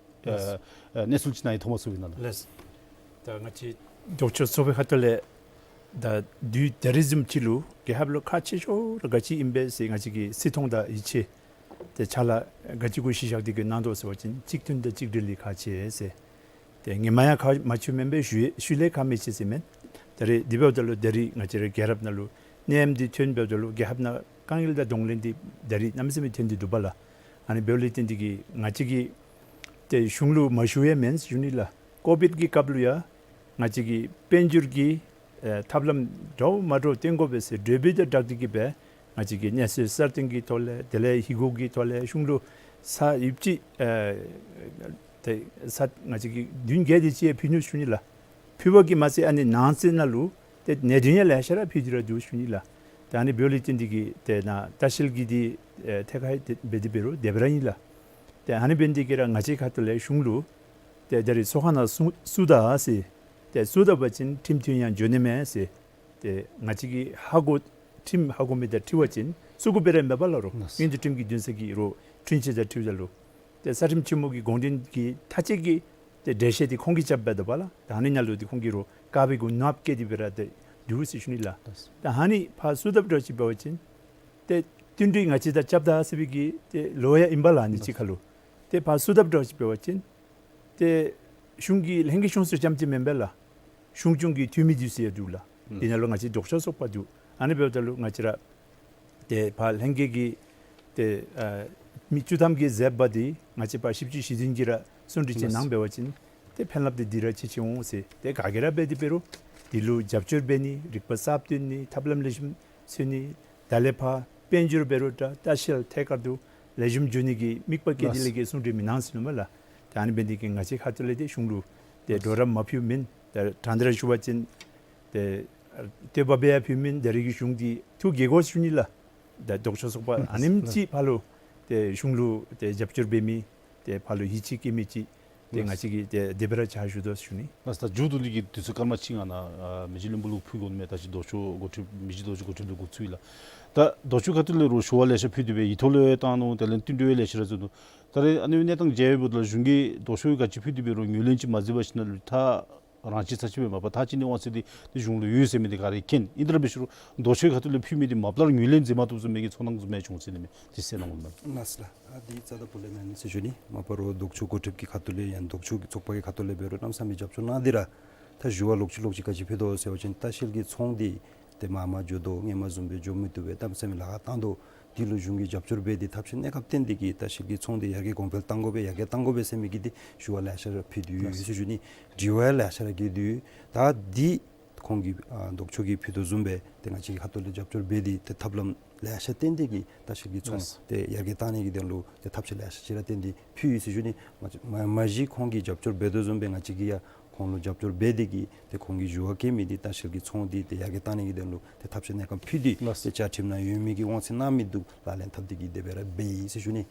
ལགས། ཨ་ཨ་གནས་ཚུལ་ཅིག་ནཱ་ཡི་ཐོག་མ་ཚུ་གི་ནང་ལུ། ལགས། ད་ང་བཅས་ལྡོག་ཕྱོགས་ཚོགས་པའི་ཁ་ཐུག་ལས་ད་དུས་ད་རིས་བཟུམ་ཅིག་ལུ་རྒྱལ་ཁབ་ལུ་ཁག་ཆེ་ཤོས་ར་ག་ཅི་ཨིན་པས་ཟེར་ང་བཅས་ཀྱིས་བརྩི་མཐོང་དང་ཡིད་ཆེས་ཏེ་ཕྱག་ལཱ་ག་ཅི་གུ་གཞི་བཞག་སྟེ་གི་གནང་དོ་ཟེར་བ་ཅིན་གཅིག་མཐུན་དང་གཅིག་སྒྲིལ་འདི་ཁག་ཆེ་ཟེར། ཏེ་ཧེ་མ་ཡང་ཁག་མ་ཆེཝ་མེན་པས། ཞུ་ཡི་ཞུ་ལས་ཁག་མི་ཆེ་ཟེར་མེན། ད་རེས་འདི་འབདཝ་ད་ལུ་ད་རིས་ང་བཅས་ར་རྒྱལ་རབས་ནང་ལུ་གནས་ལམ་འདི་ཐོན་འབདཝ་ད་ལུ་རྒྱལ་ཁབ་ནང་དཀའ་ངལ་དང་གདོང་ལེན་འདི་ད་རིས་གནམ་མེད་ས་མེད་ཐོན་ཏེ་འདུག་པ་ལགས། ཨ་ནི་འབདཝ་ལས་བརྟེན་ཏེ་གི་ང་བཅས་ཀྱིས་ཏེ་གཞུང་ལུ་མ་ཞུ་ཡང་མེན་ཞུ་ནི་ལགས། ཀོ་བིཌ་ཀྱི་སྐབས་ལུ་ཡང་ང་བཅས་ཀྱི་དཔལ་འབྱོར་གྱི་ཨེ་ཐབས་ལམ་འདྲཝ་མ་འདྲཝ་སྟོན་དགོ་པས་ཟེར་གྲོས་འབུལ་དང་སྦྲགས་ཏེ་གི་སྦེ་ང་བཅས་ཀྱིས་གནས་ཚུལ་གསར་བཏོན་གྱི་ཐོག་ལས་དེ་ལས་ཡི་གུ་གི་ཐོག་ལས་གཞུང་ལུ་ས་ཡུདཔ་ཅིག་ཨེ་ ཏེ་ས་ང་བཅས་ཀྱིས་བདུན་བརྒྱད་དེ་ཅིག་ཡང་ཕུལ་ནུག་ཞུ་ནི་ལགས། ཕུལ་བ་གིས་མ་ཚད་ཨ་ནི་ནང་གསེས་ནང་ལུ་ཏེ་ནད་གདོན་ཡང་ལེ་ཤ་ར་ཕུལ་ཏེ་ར་འདུག་ཞུ་ནི་ལགས། ཏེ་ཨ་ནི་འབདཝ་ལས་བརྟེན་ཏེ་གིས་ཏེ་ནཱ་ལྟ་བཤལ་གྱི་འདི་ཨེ་ཐད་ཁར་ཏེ་འབད་དེ་འབད་རུང་དེ་སྦེ་ར་ཨིན་ལགས། ཏེ་ཨ་ནི་འབད་ནི་དེ་གིས་ར་ང་བཅས་ཁ་ཐུག་ལས་གཞུང་ལུ་ཏེ་ད་རིས་ཚོགས་ཁང་ནང་གསུང་གསུང་ད་ཟེར། ཏེ་གསུང་ད་པ་ཅིན་ཁྲིམས་མཐུན་ཡང་འགྱོ་ནི་མས་ཟེར། ཏེ་ང་བཅས་ཀྱིས་ཧ་གོ་ཁྲིམས་ཧ་གོ་མི་དང་འཁྲིལ་བ་ཅིན་གསུང་དགོཔ་སྦེ་ར་མེད་པས་ལགས། རོགས་ལགས། ཡོན་ཏན་ཁྲིམས་ཀྱི་འདུན་ས་གི་རོགས་འཁྲུན་ཆོད་དང་འཁྲིལཝ་ད་ལུ་ཏེ་ས་ཁྲིམས་ཆེན་མོ་གི་དགོངས་དོན་གྱི་མཐའ་དཔྱད་ཀྱི་ཏེ་འགྲེལ་བཤད་འདི་ཁོང་གིས་རྐྱབ་འབད་དོ་བ་ལགས། ད་ཨ་ནི་ནང་ལུ་ཏེ་ཁོང་གིས་རོགས་བཀག་པའི་གུ་ནུབ་བཀལ་ཏེ་སྦེ་ར་ཏེ་འདུག་ཟེར་ཞུ་ནི་ལགས། ད་ཨ་ནི་ཕར་གསུང་ད་འདྲཝ་ཅིག་འབད་བ་ཅིན་ཏེ་བསྟུན་གྲོས་ང་བཅས་དང་རྐྱབ་ད་ཟེར་བའི་གི་ཏེ་ལོ་ཡང་ཨིན་པས་ལགས། ཨ་ནི་ཅིག་ཁར་ལུ་ཏེ་ཕར་གསུང་ད་འདྲཝ་ཅིག་འབད་བ་ཅིན་ཏེ་གཞུང་གི་ལྷན་རྒྱས་གཞུང་ཟེར་རྐྱངམ་ཅིག་མེན་པས་ལགས། གཞུང་སྐྱོང་གི་འཐུས་མི་འདི་ཚུ་ཡང་འདུག་ལགས། ཨུམ། དེ་ནང་ལུ་ང་བཅས་ལྡོག་ཕྱོགས་ཚོགས་པ་འདུག། ཨ་ནི་འབདཝ་ད་ལུ་ང་བཅས་ར་ཏེ་ཕར་ལྷན་རྒྱས་ཀྱི་ཏེ་ཨ་མི་བཅུ་ཐམ་གྱིས་མཛདཔ་འདི་ང་བཅས་ཕར་བཞི་བཅུ་ཞེ་བདུན་གྱིས་ར་གསུང་གྲོས་ཅིག་གནང་འབད་བ་ཅིན་ཏེ་ཕན་རླབས་འདི་འདི་ར་ཆེ་ཆེ་འོང་ཟེར། ཏེ་ག་གིས་ར་འབད་དེ་འབད་རུང་འདི་ལུ་རྒྱབ་སྐྱོར་འབད་ནི་རིག་པ་གསརཔ་བཏོན་ནི་ཐབས་ལམ་ལེགས་ཤོམ་འཚོལ་ནི་ད་ལས་ཕར་དཔལ་འབྱོར་འབད་རུང་འདྲ་ལྟ་བཤལ་ཐད་ཀར་དུ་ལེགས་ཤོམ་འགྱོ་ནི་གི་དམིགས་པ་བསྐྱེད་དེ་ལས་ཀྱི་གསུང་གྲོས་མི་གནང་ཟེར་ནུག་མས་ལགས། ཏེ་ཨ་ནི་འབད་ནི་དེ་གིས་ང་བཅས་ཁ་ཐུག་ལས་ཏེ་གཞུང་ལུ་ཏེ་གྲོགས་རམ་མ་ཕུལཝ་མེན། ཏེ་དྲང་སྟེ་ར་ཞུ་བ་ཅིན་ཏེ་བསྟོད་པ་སྦེ་ཡང་ཕུལཝ་མེན། ད་རིས་ཀྱི་གཞུང་འདི་ཐུགས་དགྱེས་དགོ་ཞུ་ནི་ལགས། ད་ལྡོག་ཕྱོགས་ཚོགས་པ་ཨ་ནེམ་ཅིག་ཕར་ལུ་ཏེ་གཞུང་ལུ་ཏེ་རྒྱབ་སྐྱོར་འབད་མི་ཏེ་ཕར་ལུ་ཡིད་ཆེས་བསྐྱེད་མི་ཅིག་ཏེ་ང་བཅས་ཀྱིས་ཏེ་དེ་སྦེ་ར་ཕྱག་ཞུ་དོ་ཞུ་ནི། ལགས། ད་མཇུག་བསྡུ་ནི་གི་དུས་ཚོད་སྐར་མ་གཅིག་ང་ནཱ་ཨ་མི་རྗེ་བློན་པོ་ལུ་ཕུལ་དགོ་མནོཝ་མས། ད་ཅི་ལྡོག་ཕྱོགས་འགོ་ཁྲིདཔ་མི་རྗེ་ལྡོག་ཕྱོགས་འགོ་ཁྲིདཔ་ལས་འགོ་བཙུགས་ཡི་ལགས། ད་ལྡོག་ཕྱོགས་ཁ་ཐུག་ལས་རོགས་ཞུ་བ་ལེ་ཤ་ཕུལ་ཏེ་སྦེ་ཡིག་ཐོག་ལུ་ཡང་བཏང་ནུག། དེ་ལས་བསྟུན་གྲོས་ལེ་ཤ་ར་བཟོ་ནུག། ད་རེས་ཨ་ནི་གནས་སྟངས་མཇལ་བའི་བར་ན་གཞུང་གིས་ལྡོག་ཕྱོགས་ག་ཅི་ཕུལ་ཏེ་འབད་རུང་ངོས་ལེན་ཅིག་མ་མཛད་པ་ཅིན་ལུ་ད་རང་ཆས་ཚར་ཅིག་སྦེ་མ་པ་མཐའ་དཔྱད་ནི་དབང་ཚད་འདི་ཏེ་གཞུང་ལུ་ཡོད་ཟེར་མི་འདི་ག་ར་མཁྱེན། ཨིན་ཏེ་ར་འབད་ཞུ་རུང་ལྡོག་ཕྱོགས་ཁ་ཐུག་ལས་ཕུལ་མི་འདི་མ་པ་ལས་ར་ངོས་ལེན་མཛད་མ་བཏུབ་བཟུམ་མའི་གི་ཚོར་སྣང་བཟུམ་མའི་བྱུང་ཟེར་ནི་མས། དེ་གསལ་གནང་དགོ་མནོཝ་མས། ལགས་ལགས། ཨ་འདི་རྩ་དང་པོ་ལས་མེན་ཟེར་ཞུ་ནི། མ་པ་རོགས་ལྡོག་ཕྱོགས་འགོ་ཁྲིདཔ་ཀྱི་ཁ་ཐུག་ལས་ཡང་ལྡོག་ཕྱོགས་ཀྱི་ཚོགས་པ་གི་ཁ་ཐུག་ལས་འབད་རུང་གནམ་མེད་ས་མེད་རྒྱབ་སྐྱོར་གནང་སྟེ་ར་ད་ཞུ་བ་ལོག་ཅི་ལོག་ཅི་ག་ཅི་ཕུལ་དོ་ཟེར་བ་ཅིན་ལྟ་བཤལ་གྱི་ཚོང་འདི་ཏེ་མར་མར་འགྱོ་དོ། སྔོན་མ་བཟུམ་སྦེ་འགྱོ་མི་བཏུབ་པས། གནམ་མེད་ས་མེད་ལཱ་ཁག་བཏང་དོ། འདི་ལུ་གཞུང་གིས་རྒྱབ་སྐྱོར་འབད་དེ་ཐབས་ཤེས་གནས་སྐབས་བརྟེན་ཏེ་གིས་ལྟ་བཤལ་གྱི་ཚོང་འདི་ཡར་རྒྱས་གོང་འཕེལ་གཏང་དགོ་པས། ཡར་རྒྱས་གཏང་དགོ་པས་ཟེར་མི་གི་འདི་ཞུ་བ་ལེ་ཤ་ར་ཕུལ་ཏེ་ཡོད་ཟེར་ཞུ་ནི། དྲི་བ་ལེ་ཤ་ར་བཀོད་དེ་ཡོད། ད་འདི་ཁོང་གིས་ཨ་ལྡོག་ཕྱོགས་ཀྱིས་ཕུལ་དོ་བཟུམ་སྦེ་ཏེ་ང་བཅས་ཀྱི་ཁ་ཐུག་ལས་རྒྱབ་སྐྱོར་འབད་དེ་ཏེ་ཐབས་ལམ་ལེ་ཤ་བཏོན་ཏེ་གིས་ལྟ་བཤལ་གྱི་ཚོང་ལགས། ཏེ་ཡར་རྒྱས་གཏང་ནི་གི་དོན་ལུ་ཏེ་ཐབས་ཤེས་ལེ་ཤ་ཅིག་ར་བཏོན་ཏེ་ཕུལ་ཡི་ཟེར་ཞུ་ནི། མ་མ་མ་གཞི་ཁོང་གིས་རྒྱབ་སྐྱོར་འབད་དོ་བཟུམ་སྦེ་ང་བཅས་ཀྱིས་ཡང་ཁོང་ལུ་རྒྱབ་སྐྱོར་འབད་དེ་གིས་ཏེ་ཁོང་གིས་ཞུ་བ་བཀོད་མི་འདི་ལྟ་བཤལ་གྱི་ཚོང་འདི་ཏེ་ཡར་རྒྱས་གཏང་ནི་གི་དོན་ལུ་ཏེ་ཐབས་ཤེས་གནས་སྐབས་ཕུལ་ཏེ་ལགས། ཏེ་བཅའ་ཁྲིམས་ནང་ཡོད་མི་གི་དབང་ཚད་གནང་མི་འདུག། ལག་ལེན་འཐབ་སྟེ་གིས་དེ་སྦེ་ར་འབད་ཡི་ཟེར་ཞུ་ནི།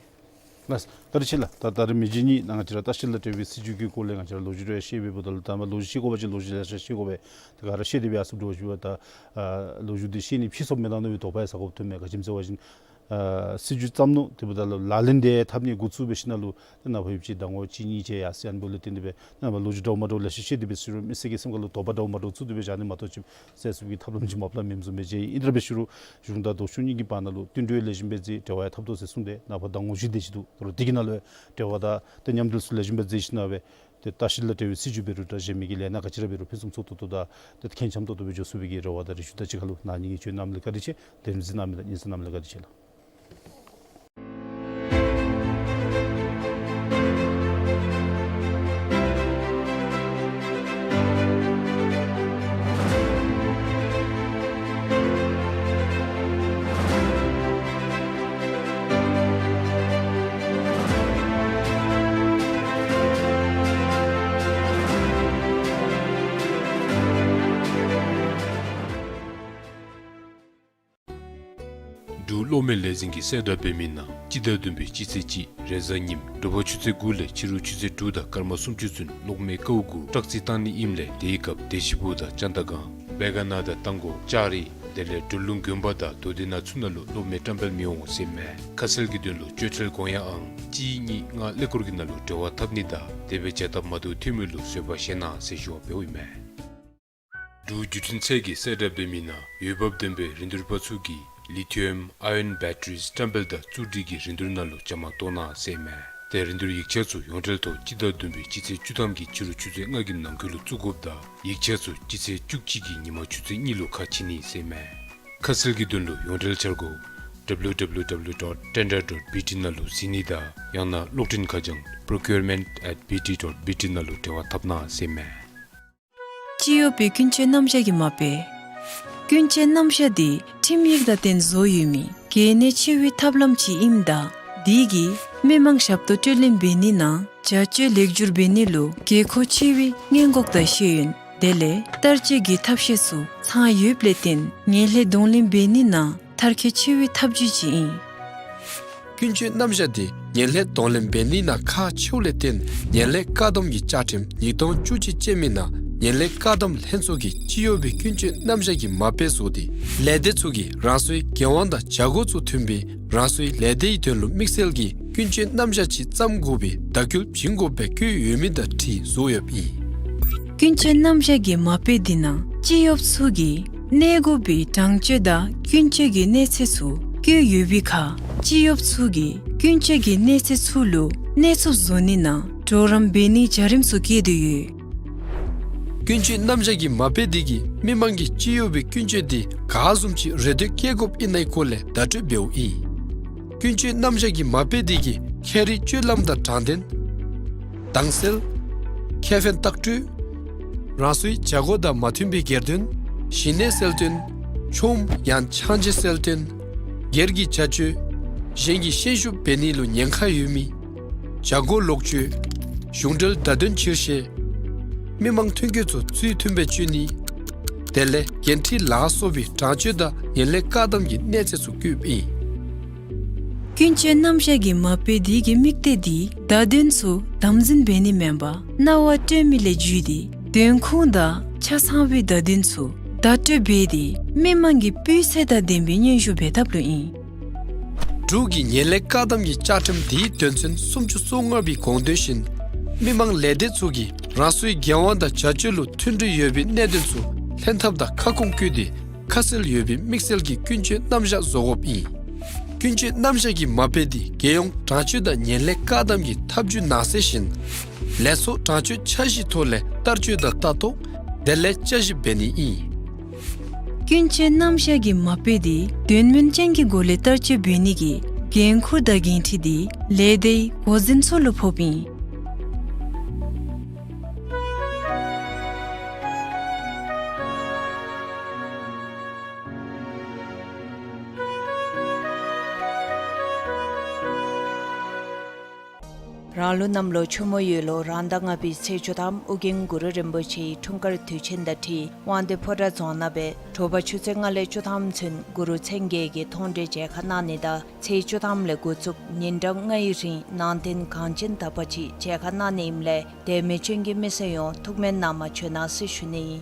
ལགས། བཀའ་དྲིན་ཆེ་ལགས། ད་ད་རིས་མི་རྗེ་ཉིད་ནཱ་ང་བཅས་ར་ལྟ་བཤལ་དང་འབྲེལ་བའི་སྲིད་བྱུས་ཀྱི་སྐོར་ལས་ང་བཅས་ར་ལོ་རྒྱུས་རེ་བཤད་པའི་བར་ན་ལུ་ད་མ་ལོ་རྒྱུས་བཤད་དགོ་པ་ཅིན་ལོ་རྒྱུས་ལེ་ཤ་བཤད་དགོ་པས། ད་ག་ར་བཤད་དེ་སྦེ་ཡར་སོངམ་འདྲཝ་ཅིག་འབདཝ་ད་ཨ་ལོ་རྒྱུས་འདི་བཤད་ནི་ཕྱིས་སོངམ་མེན་ན་མནོ་བའི་དོགས་པ་ཡང་ཟ་དགོཔ་ཐོནམ་མས། ག་ཅི་སྨོ་ཟེར་བ་ཅིན་ཨ་སྲིད་བྱུས་བརྩམས་ནུག། དེ་འབདཝ་ད་ལུ་ལག་ལེན་འདི་འཐབ་ནི་འགོ་བཙུགས་པའི་ཤུལ་ལུ་ཏེ་ནཱ་ཕར་ཡུདཔ་ཅིག་ཟླ་ངོ་གཅིག་གཉིས་ཅིག་ཡར་སོ་ཡི། ཨ་ནི་འབདཝ་ལས་བརྟེན་ཏེ་སྦེ་ནཱ་མར་ལོ་རྒྱུས་འདྲཝ་མ་འདྲཝ་ལེ་ཤ་བཤད་དེ་སྦེ་ཟེར་རུང་མི་སེར་གྱི་སེམས་ཁ་ལུ་དོགས་པ་འདྲཝ་མ་འདྲཝ་བཙུགས་ཏེ་སྦེ་བཞག་ནི་མ་གཏོགས་ཅིག་སེལ་ཚུགས་ཀྱི་ཐབས་ལམ་ཅིག་མ་པ་ལས་མེདཔ་བཟུམ་སྦེ་མཇལ་ཡི། ཨིན་ཏེ་ར་འབད་ཞུ་རུང་གཞུང་དང་ལྡོག་ཕྱོགས་གཉིས་ཀྱི་བར་ན་ལུ་བསྟུན་གྲོས་ལེགས་ཤོམ་སྦེ་མཛད་འབྲེལ་བ་ཡང་འཐབ་དོ་ཟེར་གསུངས་ཏེ་ནཱ་ཕར་ཟླ་ངོ་བཞི་དེ་ཅིག་འདུག། དོ་རུང་འདི་གི་ནང་ལུ་འབྲེལ་བ་དང་ཏེ་མཉམ་འབྲེལ་ཚུ་ལེགས་ཤོམ་སྦེ་མཛད་ཞིནམ་ལས་ཏེ་ལྟ་བཤལ་དང་འབྲེལ་བའི་སྲིད་བྱུས་འབད་རུང་འདྲ་གཞན་མི་གི་ལས་སྣ་ག་ཅི་ར་འབད་རུང་ཕུན་སུམ་ཚོགས་ཏོག་ཏོ་དང་ཏེ་ཁེངས་ཆམ་ཏོག་ཏོ་སྦེ་འགྱོ་ཚུགས་པའི་གི་རེ་བ་དང་རེ་ཞུ་དང་གཅིག་ཁར་ལུ་ནཱ་ཉིད་ཀྱིས་བྱོན་གནང་མི་ལུ་བཀའ་དྲིན་ཆེ། དེམ་ཅིག་གནང་མི་དང་སྙན་གསན་གནང་མི་ལུ་བཀའ་དྲིན་ཆེ་ལགས། འབྲུག་གློག་མེ་ལས་འཛིན་གྱིས་གསལ་བསྒྲགས་འབད་མི་ནང་སྤྱི་ཟླ་བདུན་པའི་སྤྱི་ཚེས་གཅིག་རེས་གཟའ་ཉིམ་དྲོ་པ་ཆུ་ཚོད་དགུ་ལས་ཕྱི་རུ་ཆུ་ཚོད་དྲུག་དང་སྐར་མ་སུམ་ཅུ་ཚུན་གློག་མེ་ཀཝ་དགུ་ཊཱག་རྩི་བཏང་ནི་ཨིནམ་ལས་དེའི་སྐབས་བདེ་ཆེན་ཕུག་དང་ལྕང་རྟ་སྒང་བེ་ག་ན་དང་རྟ་མགོ་ལྕགས་རི་དེ་ལས་སྒྲོལ་ལུང་དགོན་པ་དང་རྡོ་སྡེ་ནང་ཚུ་ནང་ལུ་གློག་མེ་བཀྲམ་སྤེལ་མི་འོང་ཟེར་མས། ཁ་གསལ་གྱི་དོན་ལུ་སྤྱོད་ཁྲལ་དགོངས་ཡངས་ཨང་གཅིག་གཉིས་ལྔ་ཀླད་ཀོར་གྱི་ནང་ལུ་འབྲེལ་བ་འཐབ་ནི་དང་དེ་སྦེ་བྱ་སྟབས་མ་བདེཝ་ཐོན་མི་ལུ་བཟོད་པ་བཞེས་གནང་ཟེར་ཞུ་བ་འབདཝ་ཨིན་མས། འབྲུག་བརྒྱུད་འཕྲིན་ཚད་ཀྱིས་གསལ་བསྒྲགས་འབད་མི་ནང་འོས་འབབ་ལྡན་པའི་རིན་བསྡུར་པ་ཚུ་གིས་ལི་ཐི་ཡམ་ཨའི་ཡོན་བེ་ཊ་རིས་བཀྲམ་སྤེལ་དང་བཙུགས་སྒྲིག་གི་རིན་བསྡུར་ནང་ལུ་བཅའ་མར་གཏོགས་གནང་ཟེར་མས། ཏེ་རིན་བསྡུར་ཡིག་ཆ་ཚུ་ཡོངས་འབྲེལ་ཐོག་སྤྱི་ཟླ་བདུན་པའི་སྤྱི་ཚེས་བཅུ་ཐམ་གྱི་ཕྱི་རུ་ཆུ་ཚོད་ལྔ་གི་ནང་འཁོད་ལུ་བཙུགས་དགོཔ་དང་ཡིག་ཆ་ཚུ་སྤྱི་ཚེས་བཅུ་གཅིག་གི་ཉིན་མ་ཆུ་ཚོད་གཉིས་ལུ་ཁ་ཕྱེ་ནི་ཟེར་མས། ཁ་གསལ་གྱི་དོན་ལུ་ཡོངས་འབྲེལ་འཆར་སྒོ་ཌབ་ལིའུ་ཌབ་ལིའུ་ཌབ་ལིའུ་ཌོཊ་ཊེན་ཌར་ཌོཊ་བི་ཊི་ནང་ལུ་གཟིགས་ནི་དང་ཡང་ན་གློག་འཕྲིན་ཁ་བྱང་པྲོ་ཀིའུར་མེནཊ་ཨེཊ་བི་ཊི་ཌོཊ་བི་ཊི་ནང་ལུ་འབྲེལ་བ་འཐབ་གནང་ཟེར་མས། སྤྱི་ཡོངས་པའི་ཀུན་སྤྱོད་རྣམ་གཞག་གི་མ་དཔེ། ཀུན་སྤྱོད་རྣམ་གཞག་འདི་ཁྲིམས་ཡིག་དང་ལྡནམ་བཟོ་ཡོད་མི་གལ་གནད་ཆེ་བའི་ཐབས་ལམ་ཅིག་ཨིནམ་ད་འདི་གིས་ མི་མང་ཞབས་ཏོག་སྤྲོད་ལེན་འབད་ནི་ནང་བྱ་སྤྱོད་ལེགས་བསྒྱུར་འབད་ནི་ལུ་དགོས་མཁོ་ཆེ་བའི་སྔོན་འགོག་དང་ཤེས་ཡོན་དེ་ལས་བསྟར་སྤྱོད་ཀྱི་ཐབས་ཤེས་ཚུ་ཚང་ཡོདཔ་ལས་བརྟེན་ངན་ལྷད་གདོང་ལེན་འབད་ནི་ནང་མཐར་འཁྱོལ་ཆེ་བའི་ཐབས་བྱུས་ཅིག་ཨིན། ཀུན་སྤྱོད་རྣམ་གཞག་འདི་ངན་ལྷད་གདོང་ལེན་འབད་ནི་ནང་ཁག་ཆེཝ་ལས་བརྟེན་ངན་ལྷད་བཀག་སྡོམ་གྱི་བཅའ་ཁྲིམས་ཉིས་སྟོང་བཅུ་གཅིག་ཅན་མའི་ནང་ངན་ལྷད་བཀག་སྡོམ་ལྷན་ཚོགས་ཀྱིས་སྤྱི་གཡོག་པའི་ཀུན་སྤྱོད་རྣམ་གཞག་གི་མ་དཔེ་བཟོ་སྟེ་ལས་སྡེ་ཚུ་གིས་རང་སོའི་འགན་དབང་དང་བྱ་སྒོ་ཚུ་མཐུན་པའི་རང་སོའི་ལས་སྡེའི་དོན་ལུ་དམིགས་བསལ་གྱི་ཀུན་སྤྱོད་རྣམ་གཞག་ཅིག་བརྩམ་དགོ་པའི་བརྡ་སྐུལ་བྱིན་དགོཔ་སྦེ་བཀོད་ཡོད་མི་དང་འཁྲིལ་བཟོ་ཡོདཔ་ཨིན། ཀུན་སྤྱོད་རྣམ་གཞག་གི་མ་དཔེ་འདི་ནང་སྤྱི་གཡོགཔ་ཚུ་གིས་གནས་དགོ་པའི་དྲང་སྤྱོད་དང་ཀུན་སྤྱོད་ཀྱི་གནས་ཚད་ཚུ་བཀོད་ཡོད་པའི་ཁར་སྤྱི་གཡོགཔ་ཚུ་གིས་ཀུན་སྤྱོད་ཀྱི་གནས་ཚད་ཚུ་ལུ་གནས་ཚུགསཔ་བཟོ་ནི་ནང་གྲོགས་རམ་འབད་ནིའི་བྱ་རིམ་ཚུ་བཀོད་དེ་ཡོད། ཀུན་སྤྱོད་རྣམ་གཞག་གི་མ་དཔེ་འདི་གིས་མི་མང་གིས་སྤྱི་གཡོག་པའི་ཀུན་སྤྱོད་འདི་ག་བཟུམ་ཅིག་རེ་འདོད་བསྐྱེད་དགོཔ་ཨིན་ནའི་སྐོར་ལས་བརྡ་སྤྲོད་འབདཝ་ཨིན། ཀུན་སྤྱོད་རྣམ་གཞག་གི་མ་དཔེ་འདི་གིས་ཁྱད་རིག་སྤྱོད་ལམ་དང་དྲང་བདེན། དྭངས་གསལ། ཁེ་ཕན་ལྟག་སྤྲོད། རང་སོའི་བྱ་སྒོ་དང་མ་མཐུན་པའི་སྒེར་དོན། ཞི་གནས་གསལ་སྟོན། ཆོམ་ཡང་ཆང་ཅན་གསལ་སྟོན། སྒེར་གྱི་བྱ་སྤྱོད། གཞན་གྱི་ཤན་ཤུགས་འབད་ནི་ལུ་ཉེན་ཁ་ཡོད་མི། བྱ་སྒོ་ལོག་སྤྱོད། གཞུང་འབྲེལ་བརྡ་དོན་ཕྱིར་བཤེར། མི་མང་ཐོན་སྐྱེད་ཚུ་ཚུལ་མཐུན་སྦེ་སྤྱོད་ནི། དེ་ལས་འགན་འཁྲི་ལ་སོགས་པའི་དྲང་སྤྱོད་དང་ངན་ལྷད་བཀག་སྡོམ་གྱི་གནས་ཚད་ཚུ་བཀོདཔ་ཨིན། ཀུན་སྤྱོད་རྣམ་གཞག་གི་མ་དཔེ་འདི་གི་དམིགས་གཏད་འདི་བརྡ་དོན་ཚུ་དམ་འཛིན་འབད་ནི་མེན་པར་རྣ་བར་སྤྲོད་མི་ལས་བརྒྱུད་དེ་དོན་ཁུངས་དང་ཆ་ཚང་བའི་བརྡ་དོན་ཚུ་བརྡ་སྤྲོད་འབད་དེ་མི་མང་གི་སྤུས་ཚད་དང་ལྡན་པའི་སྙན་ཞུ་འབད་ཐབས་ལུ་ཨིན། འབྲུག་གི་ངན་ལྷད་བཀག་སྡོམ་གྱི་བཅའ་ཁྲིམས་འདིའི་དོན་ཚན་སུམ་ཅུ་སོ་ལྔ་པའི་དགོངས་དོན་བཞིན་མི་མང་ལས་སྡེ་ཚུ་གིས་རང་སོའི་འགན་དབང་དང་བྱ་སྤྱོད་ལུ་མཐུན་སྒྲིལ་ཡོད་པའི་གནད་དོན་ཚུ་ལྷན་ཐབས་དང་ཁ་སྐོང་བཀོད་དེ་ཁ་གསལ་ཡོད་པའི་དམིགས་བསལ་གྱི་ཀུན་སྤྱོད་རྣམ་གཞག་བཟོ་དགོཔ་ཨིན། ཀུན་སྤྱོད་རྣམ་གཞག་གི་མ་དཔེ་འདི་རྒྱལ་ཡོངས་དྲང་སྤྱོད་དང་ངན་ལྷད་བཀག་སྡོམ་གྱི་ཐབས་བྱུས་ནང་གསལ་བཞིན་ལས་ཚོགས་དྲང་སྤྱོད་འཆར་གཞིའི་ཐོག་ལས་བསྟར་སྤྱོད་དང་ལྟ་རྟོག་དེ་ལས་བསྐྱར་ཞིབ་འབད་ནི་ཨིན། ཀུན་སྤྱོད་རྣམ་གཞག་གི་མ་དཔེ་འདི་དོན་སྨིན་ཅན་གྱི་སྒོ་ལས་བསྟར་སྤྱོད་འབད་ནི་གི་འགན་ཁུར་དང་འགན་འཁྲི་འདི་ལས་སྡེའི་འགོ་འཛིན་ཚུ་ལུ་ཕོགཔ་ཨིན། རང་ལུགས་གནམ་ལོ་ཆུ་མོ་ཡོས་ལོ་རང་ཟླ་ལྔ་པའི་ཚེས་བཅུ་ཐམ་ཨོ་རྒྱན་གུ་རུ་རིན་པོ་ཆེའི་འཁྲུངས་སྐར་དུས་ཆེན་དང་འཁྲིལ་དབང་འདུས་ཕོ་བྲང་རྫོང་ནང་སྦེ་དྲོ་པ་ཆུ་ཚོད་ལྔ་ལས་བཅུ་ཐམ་ཚུན་གུ་རུ་མཚན་བརྒྱད་ཀྱི་མཐོང་གྲོལ་མཇལ་ཁ་གནང་ནི་དང་ཚེས་བཅུ་ཐམ་ལས་འགོ་བཙུགས་ཉིན་གྲངས་ལྔའི་རིང་ནང་རྟེན་གངས་ཅན་དག་པ་ཅིག་མཇལ་ཁ་གནང་ནི་ཨིནམ་ལས་དད་མོས་ཅན་གྱི་མི་སེར་ཡོངས་ཐུགས་སྨོན་གནང་མ་བཅོལ་གནང་ཟེར་ཞུ་ནི་ཨིན།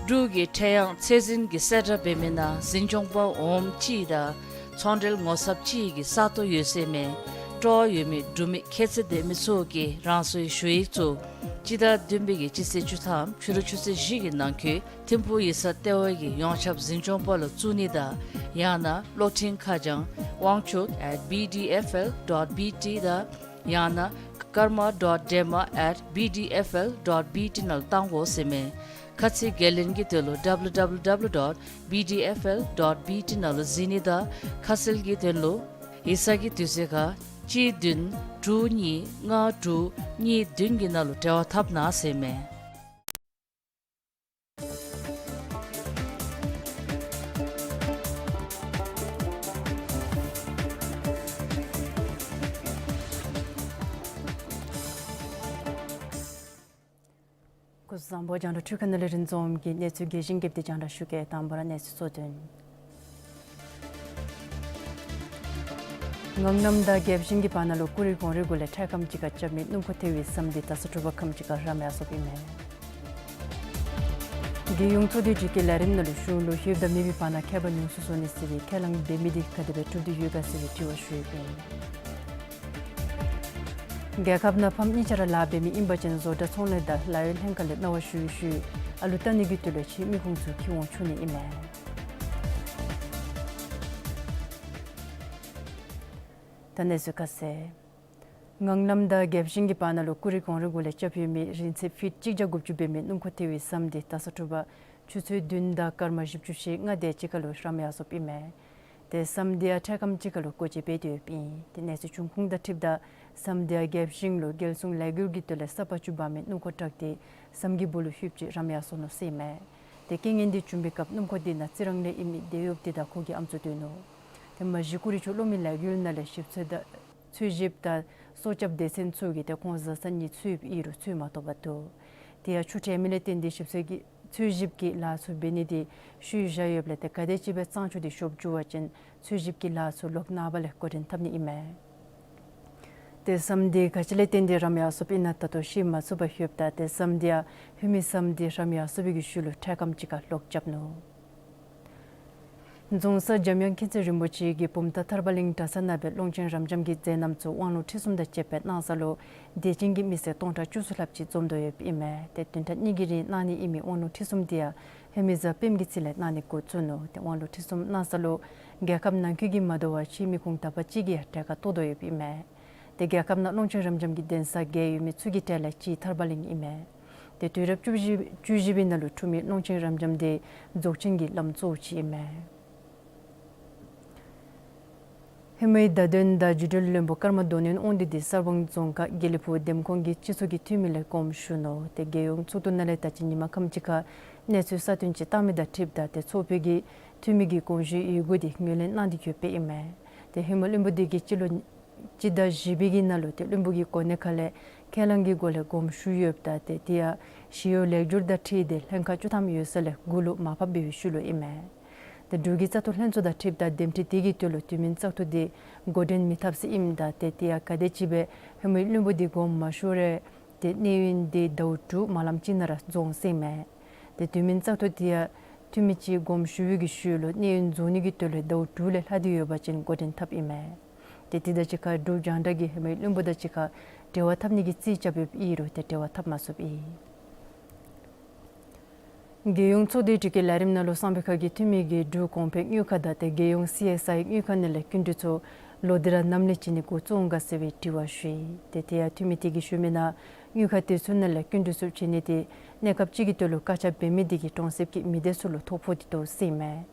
འབྲུག་གི་ཁྲལ་གཡང་ཚད་འཛིན་གྱི་གསལ་བསྒྲགས་འབད་མི་ནང་འཛིན་སྐྱོང་པ་འོགམ་གཅིག་དང་ཚོང་འབྲེལ་ངོ་ཚབ་གཅིག་གི་ས་སྟོང་ཡོད་ཟེར་མས། སྤྲོ་བ་ཡོད་མི་འབྲུག་མི་ཁྱད་ཚད་ལྡན་མི་ཚུ་གིས་རང་སོའི་ཞུ་ཡིག་ཚུ་སྤྱི་ཟླ་བདུན་པའི་གི་སྤྱི་ཚེས་བཅུ་ཐམ་ཕྱི་རུ་ཆུ་ཚོད་བཞི་གི་ནང་འཁོད་ཐིམ་ཕུག་ཡིག་ཚང་ལྟེ་བ་གི་ཡོངས་ཁྱབ་འཛིན་སྐྱོང་པ་ལུ་བཙུགས་ནི་དང་ཡང་ན་གློག་འཕྲིན་ཁ་བྱང་དབང་ཕྱུག་at B D F L dot B T དང་ཡང་ན་karma dot dema at B D F L dot B T ནང་ལུ་བཏང་དགོ་ཟེར་མས། ཁ་ཚིག་འགན་ལེན་གྱི་དོན་ལུ་W W W dot B D F L dot B T ནང་ལུ་གཟིགས་ནི་དང་ཁ་གསལ་གྱི་དོན་ལུ་ཡིག་ཚང་གི་དུས་ཚོད་ཁར་གཅིག་བདུན་དྲུག་གཉིས་ལྔ་དྲུག་གཉིས་བདུན་གྱི་ནང་ལུ་འབྲེལ་བ་འཐབ་གནང་ཟེར་མས། སྐུ་གཟུགས་བཟང་པོ། རྒྱང་བསྒྲགས་འཕྲུལ་ཁང་ནང་ལས་རིན་འཛོམས་ཀྱིས་གནས་ཚུལ་རྒྱས་ཤིང་རྒྱསཔ་དེ་རྒྱང་བསྒྲགས་ཞུ་གེ། དང་པ་ར་གནས་ཚུལ་གཙོ་དོན། ངང་གནམ་དང་རྒྱལ་ཞིང་གི་བར་ན་ལུ་ཀུ་རེ་གུང་རེ་གུ་ལས་འཕྲལ་ཁམས་ཅིག་ཁར་རྐྱབ་མི་སྣུམ་འཁོར་ཐེ་བའི་ཟམ་འདི་ད་ས་དྲོ་པ་ཁམས་ཅིག་ཁར་རམ་ཡར་སོཔ་ཨིན་མས། རྒྱལ་ཡོངས་ཚོགས་སྡེ་དྲུག་གི་ལས་རིམ་ནང་ལུ་གཞུང་ལུ་ལྷོདཔ་ད་མེད་པའི་བར་ན་ཁྱད་པར་ཉུང་སུ་བཟོ་ནི་ཟེར་བའི་ཁས་བླངས་འབད་མི་འདི་ག་དེ་སྦེ་གྲུབ་སྟེ་ཡོད་ག་ཟེར་བའི་དྲི་བ་ཞུ་ཡི་ཨིན། རྒྱལ་ཁབ་ནང་ཕམ་གཉིས་ཆ་ར་ལཱ་འབད་མི་ཨིན་པ་ཅིན་བཟོ་གྲྭ་ཚོང་ལས་དང་ལཱ་གཡོག་ལྷན་ཁག་ལས་གནང་བ་ཞུ་ཡི་ཞུ་ཡི། ཨ་ལུ་བལྟ་ནི་གི་དོན་ལུ་ཕྱིའི་མི་ཁུངས་ཚུ་འཁྱིད་འོང་ཚུགས་ནི་ཨིན་མས། ད་གནས་ཚུལ་ཁ་གསལ། ངང་གནམ་དང་རྒྱལ་ཞིང་གི་བར་ན་ལུ་ཀུ་རེ་གུང་རེ་གུ་ལས་རྐྱབ་ཡོད་མི་རིང་ཚད་ཕིཊ་གཅིག་བརྒྱ་དགུ་བཅུ་འབད་མི་སྣུམ་འཁོར་ཐེ་བའི་ཟམ་འདི་ད་ས་དྲོ་པ་ཆུ་ཚོད་བདུན་དང་སྐར་མ་བཞི་བཅུ་ཞེ་ལྔ་དེ་ཅིག་ཁར་ལུ་རམ་ཡར་སོཔ་ཨིན་མས། ཏེ་ཟམ་འདི་ཡང་འཕྲལ་ཁམས་ཅིག་ཁར་ལུ་སྒོ་འབྱེད་འབད་དེ་ཡོདཔ་ཨིན། ཏེ་གནས་ཚུལ་བྱུང་ཁུངས་དང་འཁྲིལཝ་ད་ཟམ་འདི་ཡང་རྒྱལ་ཞིང་ལུ་རྒྱལ་སྲུང་ལས་འགུལ་གྱི་དོན་ལས་ས་ཕག་བཅུ་འབག་མི་སྣུམ་འཁོར་ཊག་དེ་ཟམ་གྱི་སྦུག་ལུ་ལྷོདཔ་ཅིག་རམ་ཡར་སོ་ནུག་ཟེར་ཨིན་མས། ཏེ་རྐྱེན་ངན་འདི་བྱུང་བའི་སྐབས་སྣུམ་འཁོར་དེ་ནང་རྩི་རང་ལས་ཨིན་མི་དེད་གཡོགཔ་དེ་དང་ཁོ་གི་ཨམ་སྲུ་སྡོད་ནུག། ཏེ་མ་གཞི་ཀུ་རེ་ཆུ་གློག་མེ་ལས་འགུལ་ནང་ལས་ཞིབ་འཚོལ་དང་ འཚོལ་ཞིབ་དང་སྲོག་སྐྱབས་སྡེ་ཚན་ཚུ་གིས་ཏེ་ཁོང་བཟའ་ཚང་གཉིས་འཚོལ་ཡོདཔ་ཨིན་རུང་འཚོལ་མ་ཐོབ་པར་འདུག། དེ་ཡང་ཆུ་དྲལ་མི་ལས་བརྟེན་ཏེ་ཞིབ་འཚོལ་གྱི་འཚོལ་ཞིབ་ཀྱི་ལཱ་ཚུ་འབད་ནི་དེ་ཤུལ་བཞག་ཡོདཔ་ལས་ཏེ་ག་དེམ་ཅིག་སྦེ་གཙང་ཆུ་དེ་ཤོབ་འགྱོ་བ་ཅིན་འཚོལ་ཞིབ་ཀྱི་ལཱ་ཚུ་ལོག་ནངས་པ་ལས་འགོ་འདྲེན་འཐབ་ནི་ཨིན་མས། ཏེ་ཟམ་དེ་ག་ཅི་ལས་བརྟེན་ཏེ་རམ་ཡར་སོཔ་ཨིན་ན་ད་ལྟོ་ཤེས་མ་ཚུགས་པར་ཡོདཔ་ད་ཏེ་ཟམ་དེ་ཡང་ལྷོད་མི་ཟམ་དེ་རམ་ཡར་སོ་བའི་གི་ཤུལ་ལུ་འཕྲལ་ཁམས་ཅིག་ཁར་ལོག་རྐྱབ་ནུག། རྫོང་གསར་འཇམ་དབྱངས་མཁྱེན་བརྩེ་རིན་པོ་ཆེ་གིས་བུམ་ཐང་ཐར་པ་གླིང་གྲྭ་ཚང་ནང་སྦེ་ཀློང་ཆེན་རབ་འབྱམས་ཀྱི་མཛད་རྣམ་ཚུ་དབང་ལུང་ཁྲིད་གསུམ་དང་བཅས་པའི་གནང་ས་ལུ་དད་ཅན་གྱི་མི་སེར་སྟོང་ཕྲག་བཅུ་གསུམ་ལྷགཔ་ཅིག་འཛོམས་དོ་ཡོདཔ་ཨིན་མས། ཏེ་བདུན་ཕྲག་གཉིས་ཀྱི་རིང་གནང་ནི་ཨིན་མི་དབང་ལུང་ཁྲིད་གསུམ་དེ་ཡང་ལྷོད་མི་གཟའ་སྤེནམ་གྱི་ཚེས་ལས་གནང་ནི་འགོ་བཙུགས་ནུག། ཏེ་དབང་ལུང་ཁྲིད་གསུམ་གནང་ས་ལུ་རྒྱལ་ཁབ་ནང་འཁོད་ཀྱི་མ་དོ་བར་ཕྱིའི་མི་ཁུངས་དག་པ་ཅིག་གིས་ཡང་གྲལ་ཁར་གཏོགས་དོ་ཡོདཔ་ཨིན་མས། ཏེ་རྒྱལ་ཁབ་ནང་ཀློང་ཆེན་རབ་འབྱམས་ཀྱི་གདན་ས་བརྒྱད་ཡོད་མི་ཚུ་གི་གྲས་ལས་གཅིག་ཐར་པ་གླིང་ཨིན་མས། ཏེ་དུས་རབས་བཅུ་བཞི་བཅུ་བཞི་པའི་ནང་ལུ་འཁྲུངས་མི་ཀློང་ཆེན་རབ་འབྱམས་དེ་རྫོགས་ཆེན་གྱི་བླམ་གཙོ་བོ་ཅིག་ཨིན་མས། ཧེ་མའི་བརྡ་དོན་དང་བརྒྱུད་འཕྲིན་བློན་པོ་ཀརྨ་དོན་ཡོན་དབང་འདུས་དེ་གསར་སྤང་རྫོང་ཁག་དགེ་ལེགས་ཕུག་འདེམས་ཁོངས་ཀྱི་སྤྱི་ཚོགས་ཀྱི་འཐུས་མི་ལས་དགོངསམ་ཞུ་ནུག། ཏེ་རྒྱལ་ཡོངས་ཚོགས་འདུ་ནང་ལས་ད་ཅི་ཉིན་མ་ཁམས་ཅིག་ཁར་གནས་ཚུལ་གསར་བཏོན་ཅིག་བཏང་མི་དང་འཁྲིལཝ་ད་ཏེ་ཚོགས་པའི་གི་འཐུས་མི་གི་དགོངས་ཞུའི་ཡི་གུ་དེ་ངོས་ལེན་གནང་སྟེ་ཡོདཔ་ཨིན་མས། ཏེ་ཧེ་མ་བློན་པོ་དེ་གིས་སྤྱི་ལོ་སྤྱི་ཟླ་བཞི་པའི་གི་ནང་ལུ་ཏེ་བློན་པོ་གི་གོ་གནས་ཁ་ལས་ཁས་བླངས་ཀྱི་སྒོ་ལས་དགོངསམ་ཞུ་ཡོདཔ་ད་ཏེ་དེ་ཡང་ཞི་གཡོག་ལེགས་བསྒྱུར་དང་འཁྲིལ་ཏེ་ལྷན་ཁག་བཅུ་ཐམ་ཡོད་ས་ལས་དགུ་ལུ་མར་ཕབ་འབད་བའི་ཤུལ་ལུ་ཨིན་མས། ཏེ་འབྲུག་གི་བཙག་འཐུ་ལྷན་ཚོགས་དང་འཁྲིལཝ་ད་འདེམས་སྒྲིག་དེ་གི་དོན་ལུ་དུས་མིན་བཙག་འཐུ་དེ་འགོ་འདྲེན་མི་འཐབ་ས་ཨིནམ་ད་ཏེ་དེ་ཡང་ག་དེམ་ཅིག་སྦེ་ཧེ་མའི་བློན་པོ་དེ་དགོངསམ་མ་ཞུ་རུང་ཏེ་གནས་ཡུན་དེ་ཟླཝ་དྲུག་མ་ལངམ་ཅིག་ནང་ར་རྫོགས་ཟེར་ཨིན་མས། ཏེ་དུས་མིན་བཙག་འཐུ་དེ་ཡང་འཐུས་མི་ཅིག་དགོངསམ་ཞུ་བའི་གི་ཤུལ་ལུ་གནས་ཡུན་རྫོགས་ནི་གི་དོན་ལུ་ཟླཝ་དྲུག་ལས་ལྷག་སྟེ་ཡོད་པ་ཅིན་འགོ་འདྲེན་འཐབ་ཨིན་མས། ཏེ་དེ་དང་གཅིག་ཁར་འབྲུག་རྒྱང་བསྒྲགས་ཀྱིས་ཧེ་མའི་བློན་པོ་དང་གཅིག་ཁར་འབྲེལ་བ་འཐབ་ནི་གི་རྩིས་རྐྱབ་ཡོདཔ་ཨིན་རུང་ཏེ་འབྲེལ་བ་འཐབ་མ་ཚུགསཔ་ཨིན། རྒྱལ་ཡོངས་ཚོགས་སྡེའི་དྲི་བཀོད་ལས་རིམ་ནང་ལུ་གསང་བའི་ཁ་གི་འཐུས་མི་གིས་འབྲུག་གོང་འཕེལ་དངུལ་ཁང་དང་ཏེ་རྒྱལ་ཡོངས་སི་ཨེསི་ཨའི་དངུལ་ཁང་ནང་ལས་སྐྱིན་འགྲུལ་ཚུ་ལོག་སྟེ་ར་ནམ་ལས་བྱིན་ནི་འགོ་བཙུགས་འོང་ག་ཟེར་བའི་དྲི་བ་ཞུ་ཡི། ཏེ་དེ་ཡང་འཐུས་མི་དེ་གིས་ཞུ་མི་ནང་དངུལ་ཁང་དེ་ཚུ་ནང་ལས་སྐྱིན་འགྲུལ་ཚུ་བྱིན་ནི་དེ་གནས་སྐབས་ཅིག་གི་དོན་ལུ་བཀག་ཆ་འབད་མི་དེ་གིས་གྲོང་གསེབ་ཀྱི་མི་སྡེ་ཚུ་ལུ་ཐོ་ཕོག་སྟེ་འདུག་ཟེར་ཨིན་མས།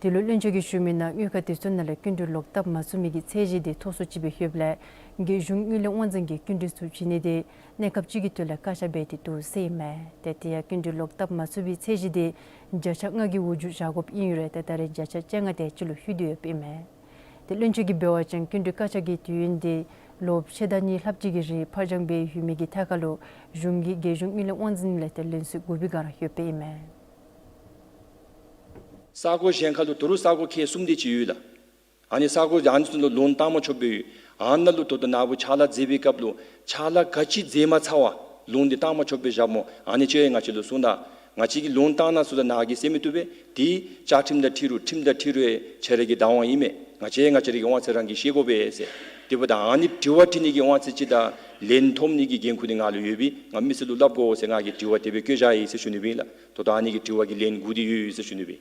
དེ་ལུ་བློན་ཆེན་གྱིས་ཞུ་མི་ནང་དངུལ་ཁང་དེ་ཚུ་ནང་ལས་སྐྱིན་འགྲུལ་ལོག་བཏབ་མ་ཚུགས་མི་གི་ཚད་གཞི་དེ་མཐོ་སུ་ཅིག་སྦེ་ཡོདཔ་ལས་རྒྱལ་གཞུང་དངུལ་ལས་དབང་འཛིན་གྱིས་སྐྱིན་འགྲུལ་ཚུ་བྱིན་ནི་དེ་གནས་སྐབས་ཅིག་གི་དོན་ལས་བཀག་ཆ་འབད་དེ་འདུག་ཟེར་ཨིན་མས། ཏེ་དེ་ཡང་སྐྱིན་འགྲུལ་ལོག་བཏབ་མ་ཚུགས་པའི་ཚད་གཞི་དེ་བརྒྱ་ཆ་ལྔ་གི་འོག་འགྱོ་བཞག་དགོཔ་ཨིན་རུང་ཏེ་ད་རེས་བརྒྱ་ཆ་བཅོ་ལྔ་དེ་ཅིག་ལུ་ལྷོད་དེ་ཡོདཔ་ཨིན་མས། ཏེ་བློན་ཆེན་གྱིས་འབད་བ་ཅིན་སྐྱིན་འགྲུལ་བཀག་ཆ་གི་དུས་ཡུན་དེ་ལོ་ཕྱེད་དང་གཉིས་ལྷགཔ་ཅིག་གི་རིང་ཕར་འགྱངས་འབད་ཡོད་མི་གི་ཐད་ཁར་ལུ་གཞུང་གིས་རྒྱལ་གཞུང་དངུལ་ལས་དབང་འཛིན་ལས་ཏེ་ལན་གསུམ་དགུ་པའི་སྒང་ར་ཡོདཔ་ཨིན་མས། ས་གོ་གཞན་ཁར་ལུ་ད་རུང་ས་གོ་ཁལ་གསུམ་དེ་ཅིག་ཡོད་ལགས། ཨ་ནི་ས་གོ་ཨ་ནི་ཚུ་ལུ་ལོན་བཏང་མ་ཆོགཔ་སྦེ་ཡོད། ཨ་ནཱ་ལུ་ད་ལྟོ་ནཱ་བུ་ཕྱག་ལཱ་མཛད་པའི་སྐབས་ལུ་ཕྱག་ལཱ་ག་ཅི་མཛད་མ་ཚར་བར་ལོན་དེ་བཏང་མ་ཆོགཔ་སྦེ་བཞགཔ་སྨོ། ཨ་ནི་ཁྱོད་ང་བཅས་ལུ་གསུངས་ད། ང་བཅས་ཀྱིས་ལོན་བཏང་ནུག་ཟེརཝ་ད་ནཱ་གིས་ཟེར་མི་བཏུབ་པས། དེ་བཅའ་ཁྲིམས་དང་འཁྲིལ་རུང་ཁྲིམས་དང་འཁྲིལ་རུང་ཁྱེད་ར་གི་བདག་དབང་ཨིན་མས། ང་བཅས་ང་བཅས་ར་གི་དབང་ཚད་རང་གིས་ཤེས་དགོ་པས་ཟེར། དེ་འབདཝ་ད་ཨ་ནི་དྲི་བ་དྲི་ནི་གི་དབང་ཚད་ཅིག་དང་ལན་ཐོབ་ནི་གི་འགན་ཁུར་དེ་ང་ལུ་ཡོད་པས། ང་མི་སེར་ལུ་སླབ་དགོ་ཟེར་ང་གིས་དྲི་བ་དེ་སྦེ་བཀོད་བཞག་ཡི་ཟེར་ཞུ་ནི་སྦེ་ཨིན་ལགས། ད་ལྟོ་ཨ་ནི་གི་དྲི་བ་གི་ལན་དགུ་དེ་ཡོད་ཡོད་ཟེར་ཞུ་ནི་སྦེ།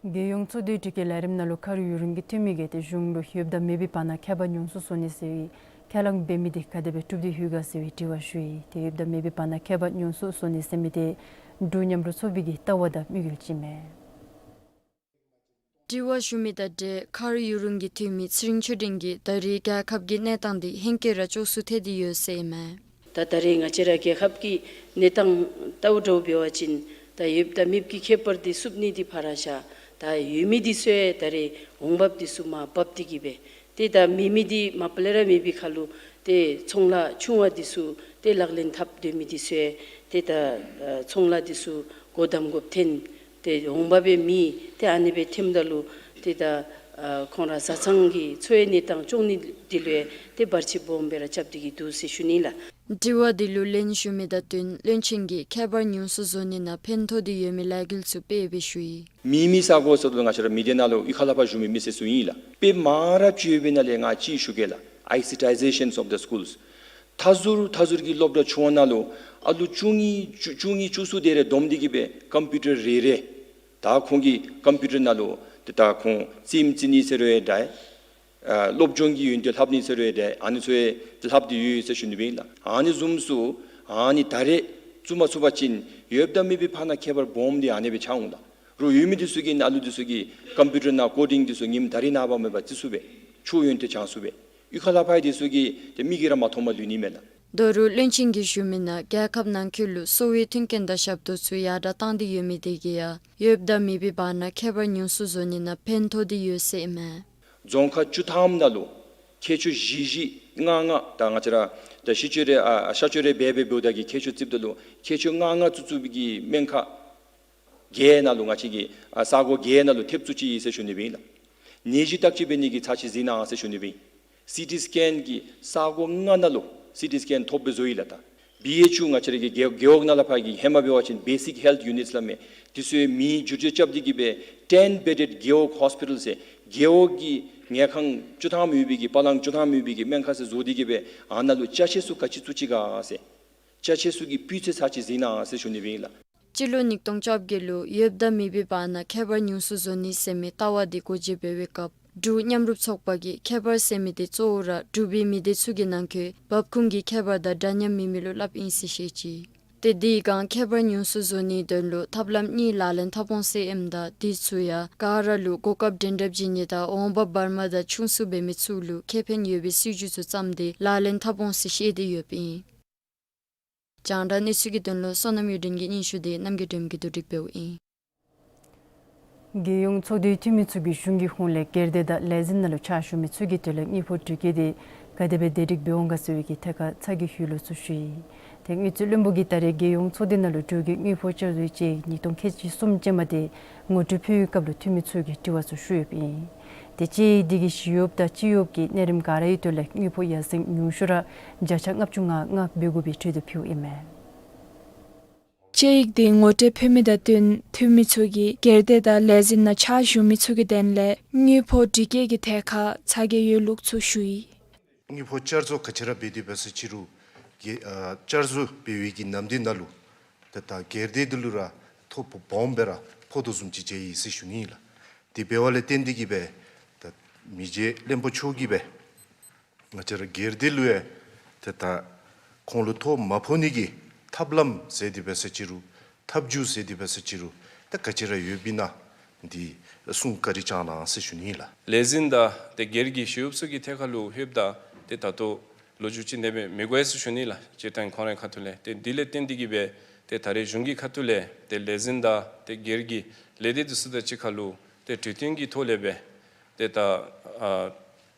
རྒྱལ་ཡོངས་ཚོགས་འདུའི་དྲི་བཀོད་ལས་རིམ་ནང་ལུ་ཁ་རུ་ཡུ་རུང་གི་འཐུས་མི་གིས་ཏེ་གཞུང་ལུ་ཡོདཔ་དང་མེདཔ་གི་བར་ན་ཁྱད་པར་ཉུང་སུ་བཟོ་ནི་ཟེར་བའི་ཁས་བླངས་འབད་མི་དེ་ག་དེ་སྦེ་གྲུབ་སྟེ་ཡོད་ག་ཟེར་བའི་དྲི་བ་ཞུ་ཡི། ཏེ་ཡོདཔ་དང་མེདཔ་གི་བར་ན་ཁྱད་པར་ཉུང་སུ་བཟོ་ནི་ཟེར་མི་དེ་འབྲུག་མཉམ་རུབ་ཚོགས་པའི་གི་ལྟ་བ་དང་དམིགས་ཡུལ་ཅིག་མས། དྲི་བ་ཞུ་མི་དང་འབྲེལ་ཁ་རུ་ཡུ་རུང་གི་འཐུས་མི་ཚེ་རིང་ཆོས་སྒྲོན་གྱིས་ད་རེས་རྒྱལ་ཁབ་ཀྱི་གནས་སྟངས་དེ་ཧེང་སྐལ་ར་སྐྱོ་སུ་ཐལ་ཏེ་ཡོད་ཟེར་ཨིན་མས། ད་ད་རེས་ང་བཅས་ར་རྒྱལ་ཁབ་ཀྱི་གནས་སྟངས་ལྟཝ་ད་འབད་བ་ཅིན་ད་ཡོདཔ་དང་མེདཔ་གི་ཁྱད་པར་དེ་བསུབ་ནི་དེ་ཕར་བཞག། ད་ཡོད་མི་དེ་ཚུ་ཡང་ད་རེས་འོང་འབབ་དེ་ཚུ་མར་འབབ་སྟེ་གི་སྦེ། ཏེ་ད་མེད་མི་དེ་མ་པ་ལས་ར་མེད་པའི་ཁར་ལུ་ཏེ་ཚོང་ལཱ་ཆུང་བ་དེ་ཚུ་ཏེ་ལག་ལེན་འཐབ་སྡོད་མི་དེ་ཚུ་ཡང་ཏེ་ད་ཨ་ཚོང་ལཱ་དེ་ཚུ་སྒོ་བསྡམ་དགོཔ་ཐོན། ཏེ་འོང་འབབ་སྦེ་མེད། ཏེ་ཨ་ནི་སྦེ་ཐོནམ་ད་ལུ་ཏེ་ད་ཨ་ཁོང་ར་བཟའ་ཚང་གི་འཚོ་བའི་གནས་སྟངས་སྐྱོང་ནི་དེ་ལུ་ཡང་ཏེ་བར་ཆད་སྦོམ་སྦེ་ར་རྐྱབ་སྟེ་གི་འདུག་ཟེར་ཞུ་ནི་ལགས། དྲི་བ་དེ་ལུ་ལན་ཞུ་མི་དང་བསྟུན་བློན་ཆེན་གྱིས་ཁྱད་པར་ཉུང་སུ་བཟོ་ནི་ནང་ཕན་ཐོགས་ཏེ་ཡོད་མི་ལས་འགུལ་ཚུ་སྤེལ་སྦེ་ཞུ་ཡི། མེད་མི་ས་གོ་ཟེརཝ་ད་ང་བཅས་ར་མི་སྡེ་ནང་ལུ་གཡུས་ཁ་ལས་ཕར་བཞུགས་མི་མི་སེར་ཚུ་ཨིན་ལགས། དཔེ་མང་རབས་ཅིག་ཡོད་པའི་ནང་ལས་ང་གཅིག་ཞུ་གེ་ལགས། Icetizations of the schools། མཐའ་ཟུར་མཐའ་ཟུར་གྱི་སློབ་གྲྭ་ཆུང་བ་ནང་ལུ་ཨ་ལུ་བཅུ་གཉིས་བཅུ་བཅུ་གཉིས་བཅུ་གསུམ་དེ་རེ་བསྡོམས་ཏེ་གི་སྦེ་ཀམ་པིའུ་ཊར་རེ་རེ། ད་ཁོང་གི་ཀམ་པིའུ་ཊར་ནང་ལུ་ཏེ་ད་ཁོང་རྩེདམོ་རྩེ་ནི་ཟེར་རུང་འདྲ། ཨ་སློབ་སྦྱོང་གི་ཡོན་ཏན་ལྷབ་ནི་ཟེར་རུང་འདྲ། ཨ་ནི་ཚུ་ཡང་ལྷབ་སྟེ་ཡོད་ཟེར་ཞུ་ནི་སྦེ་ཨིན་ལགས། ཨ་ནི་བཟུམ་ཚུ་ཨ་ནི་ད་རེས་བཙུགས་མ་ཚུགས་པ་ཅིན་ཡོདཔ་དང་མེདཔ་གི་བར་ན་ཁྱད་པར་སྦོམ་དེ་ཨ་ནི་སྦེ་ཆགས་འོང་ལགས། རོགས་ཡོད་མི་དེ་ཚུ་གིས་ཨ་ལུ་དེ་ཚུ་གིས་ཀམ་པིའུ་ཊར་ནང་ཀོ་ཌིང་དེ་ཚུ་ཉིནམ་ད་རིས་ནངས་པ་མེད་པར་རྩེ་ཚུགས་པས། ཆོས་ཡོན་ཏན་སྦྱང་ཚུགས་པས། གཡུས་ཁ་ལས་ཕར་དེ་ཚུ་གིས་ཏེ་མིག་གིས་ར་མ་མཐོངམ་ལུས་ནི་མས་ལགས། ད་རུང་བློན་ཆེན་གྱིས་ཞུ་མི་ནང་རྒྱལ་ཁབ་ནང་འཁོད་ལུ་གསོ་བའི་མཐུན་རྐྱེན་དང་ཞབས་ཏོག་ཚུ་ཡར་དྲག་བཏང་སྟེ་ཡོད་མི་དེ་གིས་ཡང་ཡོདཔ་དང་མེདཔ་གི་བར་ན་ཁྱད་པར་ཉུང་སུ་བཟོ་ནི་ནང་ཕན་ཐོགས་ཏེ་ཡོད་ཟེར་ཨིན་མས། རྫོང་ཁག་བཅུ་ཐམ་ནང་ལུ་ མཁལ་ཆུ་བཞི་བཞི་ལྔ་ལྔ་ད་ང་བཅས་ར་ད་ཤི་བཅོས་རེ་ཨ་ཤ་བཅོས་རེ་འབད་འབད་འབདཝ་ད་གི་མཁལ་ཆུ་རྩིགཔ་ད་ལུ་མཁལ་ཆུ་ལྔ་ལྔ་བཙུགས་བཙུགས་པའི་གི་སྨན་ཁང་བརྒྱད་ནང་ལུ་ང་བཅས་ཀྱིས་ཨ་ས་གོ་བརྒྱད་ནང་ལུ་ཐེབས་བཙུགས་ཅི་ཟེར་ཞུ་ནི་སྦེ་ཨིན་ལགས། ནད་གཞི་བརྟག་དཔྱད་འབད་ནི་གི་ཚར་ཅིག་གཟིགས་གནང་ཟེར་ཞུ་ནི་སྦེ་ཨིན། སི་ཊི་སི་ཀེན་གྱི་ས་གོ་ལྔ་ནང་ལུ་སི་ཊི་སི་ཀེན་ཐོབ་སྦེ་བཟོ་ཡི་ལགས། ད་བི་ཨེཆ་ཡུ་ང་བཅས་ར་གི་རྒེད་རྒེད་འོག་ནང་ལས་ཕར་གྱི་ཧེ་མ་འབད་བ་ཅིན་བེ་སིཀ་ཧེལཐ་ཡུ་ནིཊ་སླབ་མི་དེ་ཚུ་མི་བསྒྱུར་བཅོས་རྐྱབ་སྟེ་གི་སྦེ་ཊེན་བེ་ཌེཌ་རྒེད་འོག་ཧོསི་པི་ཊལ་ཟེར་རྒེད་འོག་གི་ངན་ཁང་བཅུ་ཐམ་ཡོད་པའི་གི་པ་ལང་བཅུ་ཐམ་ཡོད་པའི་གི་སྨན་ཁང་ཟེར་བཟོ་སྟེ་གི་སྦེ་ཨ་ནཱ་ལུ་ཅ་ཆས་ཚུ་ག་ཅི་བཙུགས་ཅི་ག་ཟེར་ཅ་ཆས་ཚུ་གི་སྤུས་ཚད་ཚར་ཅིག་གཟིགས་གནང་ཟེར་ཞུ་ནི་སྦེ་ཨིན་ལགས། སྤྱི་ལོ་ཉིས་སྟོང་བཅོ་བརྒྱད་ལུ་ཡོདཔ་དང་མེད་པའི་བར་ན་ཁྱད་པར་ཉུང་སུ་བཟོ་ནི་ཟེར་མི་ལྟ་བ་དེ་འགོ་འབྱེད་འབད་བའི་སྐབས་འབྲུག་མཉམ་རུབ་ཚོགས་པ་གིས་ཁྱད་པར་ཟེར་མི་དེ་གཙོ་བོ་ར་འབྲུག་པའི་མི་སྡེ་ཚུ་གི་ནང་འཁོད་འབབ་ཁུངས་ཀྱི་ཁྱད་པར་དང་འདྲ་མཉམ་མེད་མི་ལུ་སླབ་ཨིན་ཟེར་བཤད་ཅི། ཏེ་དེའི་སྒང་ཁྱད་པར་ཉུང་སུ་བཟོ་ནིའི་དོན་ལུ་ཐབས་ལམ་གཉིས་ལག་ལེན་འཐབ་འོང་ཟེར་ཨིནམ་ད་དེ་ཚུ་ཡང་ག་ར་ལུ་གོ་སྐབས་འགྲན་བསྡུར་བྱིན་ནི་དང་འོང་འབབ་བར་མ་དང་ཆུང་སུ་འབད་མི་ཚུ་ལུ་ཁེ་ཕན་ཡོད་པའི་སྲིད་བྱུས་ཚུ་བརྩམས་ཏེ་ལག་ལེན་འཐབ་འོང་ཟེར་བཤད་དེ་ཡོདཔ་ཨིན། རྒྱང་བསྒྲགས་གནས་ཚུལ་གྱི་དོན་ལུ་བསོད་ནམས་གཡུ་སྒྲོན་གྱི་སྙན་ཞུ་དེ་རྣམ་རྒྱལ་སྒྲོལ་མ་གིས་བསྡུ་སྒྲིག་འབདཝ་ཨིན། རྒྱལ་ཡོངས་ཚོགས་སྡེའི་འཐུས་མི་ཚུ་གིས་གཞུང་གི་ཧོངས་ལས་སྒེར་སྡེ་དང་ལས་འཛིན་ནང་ལུ་ཕྱག་ཞུ་མི་ཚུ་གི་དོན་ལས་དངུལ་ཕོགས་སྒྲིག་བཀོད་དེ་ག་དེ་སྦེ་བདེ་སྒྲིག་འབད་འོང་ག་ཟེར་བའི་གི་ཐད་ཁར་ཚ་གྱང་ཡོད་ལུགས་ཚུ་ཞུ་ཡི། ཏེ་དངུལ་རྩིས་བློན་པོ་གིས་ད་རེས་རྒྱལ་ཡོངས་ཚོགས་སྡེ་ནང་ལུ་འབྲུག་གི་དངུལ་ཕོགས་བསྐྱར་བཟོའི་དཔྱད་ཡིག་ཉིས་སྟོང་ཁལ་གཅིག་གསུམ་ཅན་མ་དེ་ངོ་སྤྲོད་ཕུལ་བའི་སྐབས་ལུ་འཐུས་མི་ཚུ་གིས་དྲི་བ་ཚུ་ཞུ་ཡོདཔ་ཨིན། ཏེ་དཔྱད་ཡིག་དེ་གི་ཞི་གཡོགཔ་དང་སྤྱི་གཡོགཔ་གིས་གནས་རིམ་ག་རའི་དོན་ལས་དངུལ་ཕོགས་ཡར་སེང་ཉུང་ཤོས་ར་བརྒྱ་ཆ་ལྔ་བཅུ་ང་ལྔ་འབད་དགོ་པའི་གྲོས་འདེབས་ཕུལཝ་ཨིན་མས། དཔྱད་ཡིག་དེ་ངོ་སྤྲོད་ཕུལ་མི་དང་བསྟུན་འཐུས་མི་ཚུ་གིས་སྒེར་སྡེ་དང་ལས་འཛིན་ནང་ཕྱག་ཞུ་མི་ཚུ་གི་དོན་ལས་དངུལ་ཕོགས་སྒྲིག་བཀོད་ཀྱི་ཐད་ཁར་ཚ་གྱང་ཡོད་ལུགས་ཚུ་ཞུ་ཡི། དངུལ་ཕོགས་བསྐྱར་བཟོ་ག་ཅི་ར་འབད་དེ་འབད་ས་ཅི་རུང་གི་ཨ་བསྐྱར་བཟོ་འབད་བའི་གི་ནམ་དུས་ནང་ལུ་ཏེ་ད་སྒེར་སྡེ་འདི་ལུ་ར་ཐོ་ཕོག་སྦོམ་སྦེ་ར་ཕོག་དོ་བཟུམ་ཅིག་མཇལ་ཡི་ཟེར་ཞུ་ནི་ཨིན་ལགས། དེ་འབདཝ་ལས་བརྟེན་ཏེ་གི་སྦེ་ད་མི་རྗེ་བློན་པོ་མཆོག་གིས་སྦེ་ང་བཅས་ར་སྒེར་སྡེ་ལུ་ཡང་ཏེ་ད་ཁོང་ལུ་ཐོ་མ་ཕོག་ནི་གི་ཐབས་ལམ་ཟེར་དེ་འབད་ས་ཅི་རུང་ཐབས་བྱུས་ཟེར་དེ་འབད་ས་ཅི་རུང་ད་ག་ཅི་ར་ཡོདཔ་ཨིན་ན་འདི་གསུང་བཀའ་དྲིན་བསྐྱང་གནང་ཟེར་ཞུ་ནི་ཨིན་ལགས། ལས་འཛིན་དང་ཏེ་སྒེར་གྱི་ཞི་གཡོགཔ་ཚུ་གི་ཐད་ཁར་ལུ་ལྷོདཔ་ད་ཏེ་ད་ལྟོ་ལོ་རྒྱུས་ཅིག་ནེ་སྦེ་མི་གོ་ཡི་ཟེར་ཞུ་ནི་ལགས། སྤྱིར་བཏང་ཁོང་རའི་ཁ་ཐུག་ལས་ཏེ་འདི་ལས་བརྟེན་ཏེ་གི་སྦེ་ཏེ་ད་རེས་གཞུང་གི་ཁ་ཐུག་ལས་ཏེ་ལས་འཛིན་དང་ཏེ་སྒེར་གྱི་ལས་སྡེ་འདི་ཚུ་དང་གཅིག་ཁར་ལུ་ཏེ་གྲོས་བསྟུན་གྱི་ཐོག་ལས་སྦེ་ཏེ་ད་ཨ་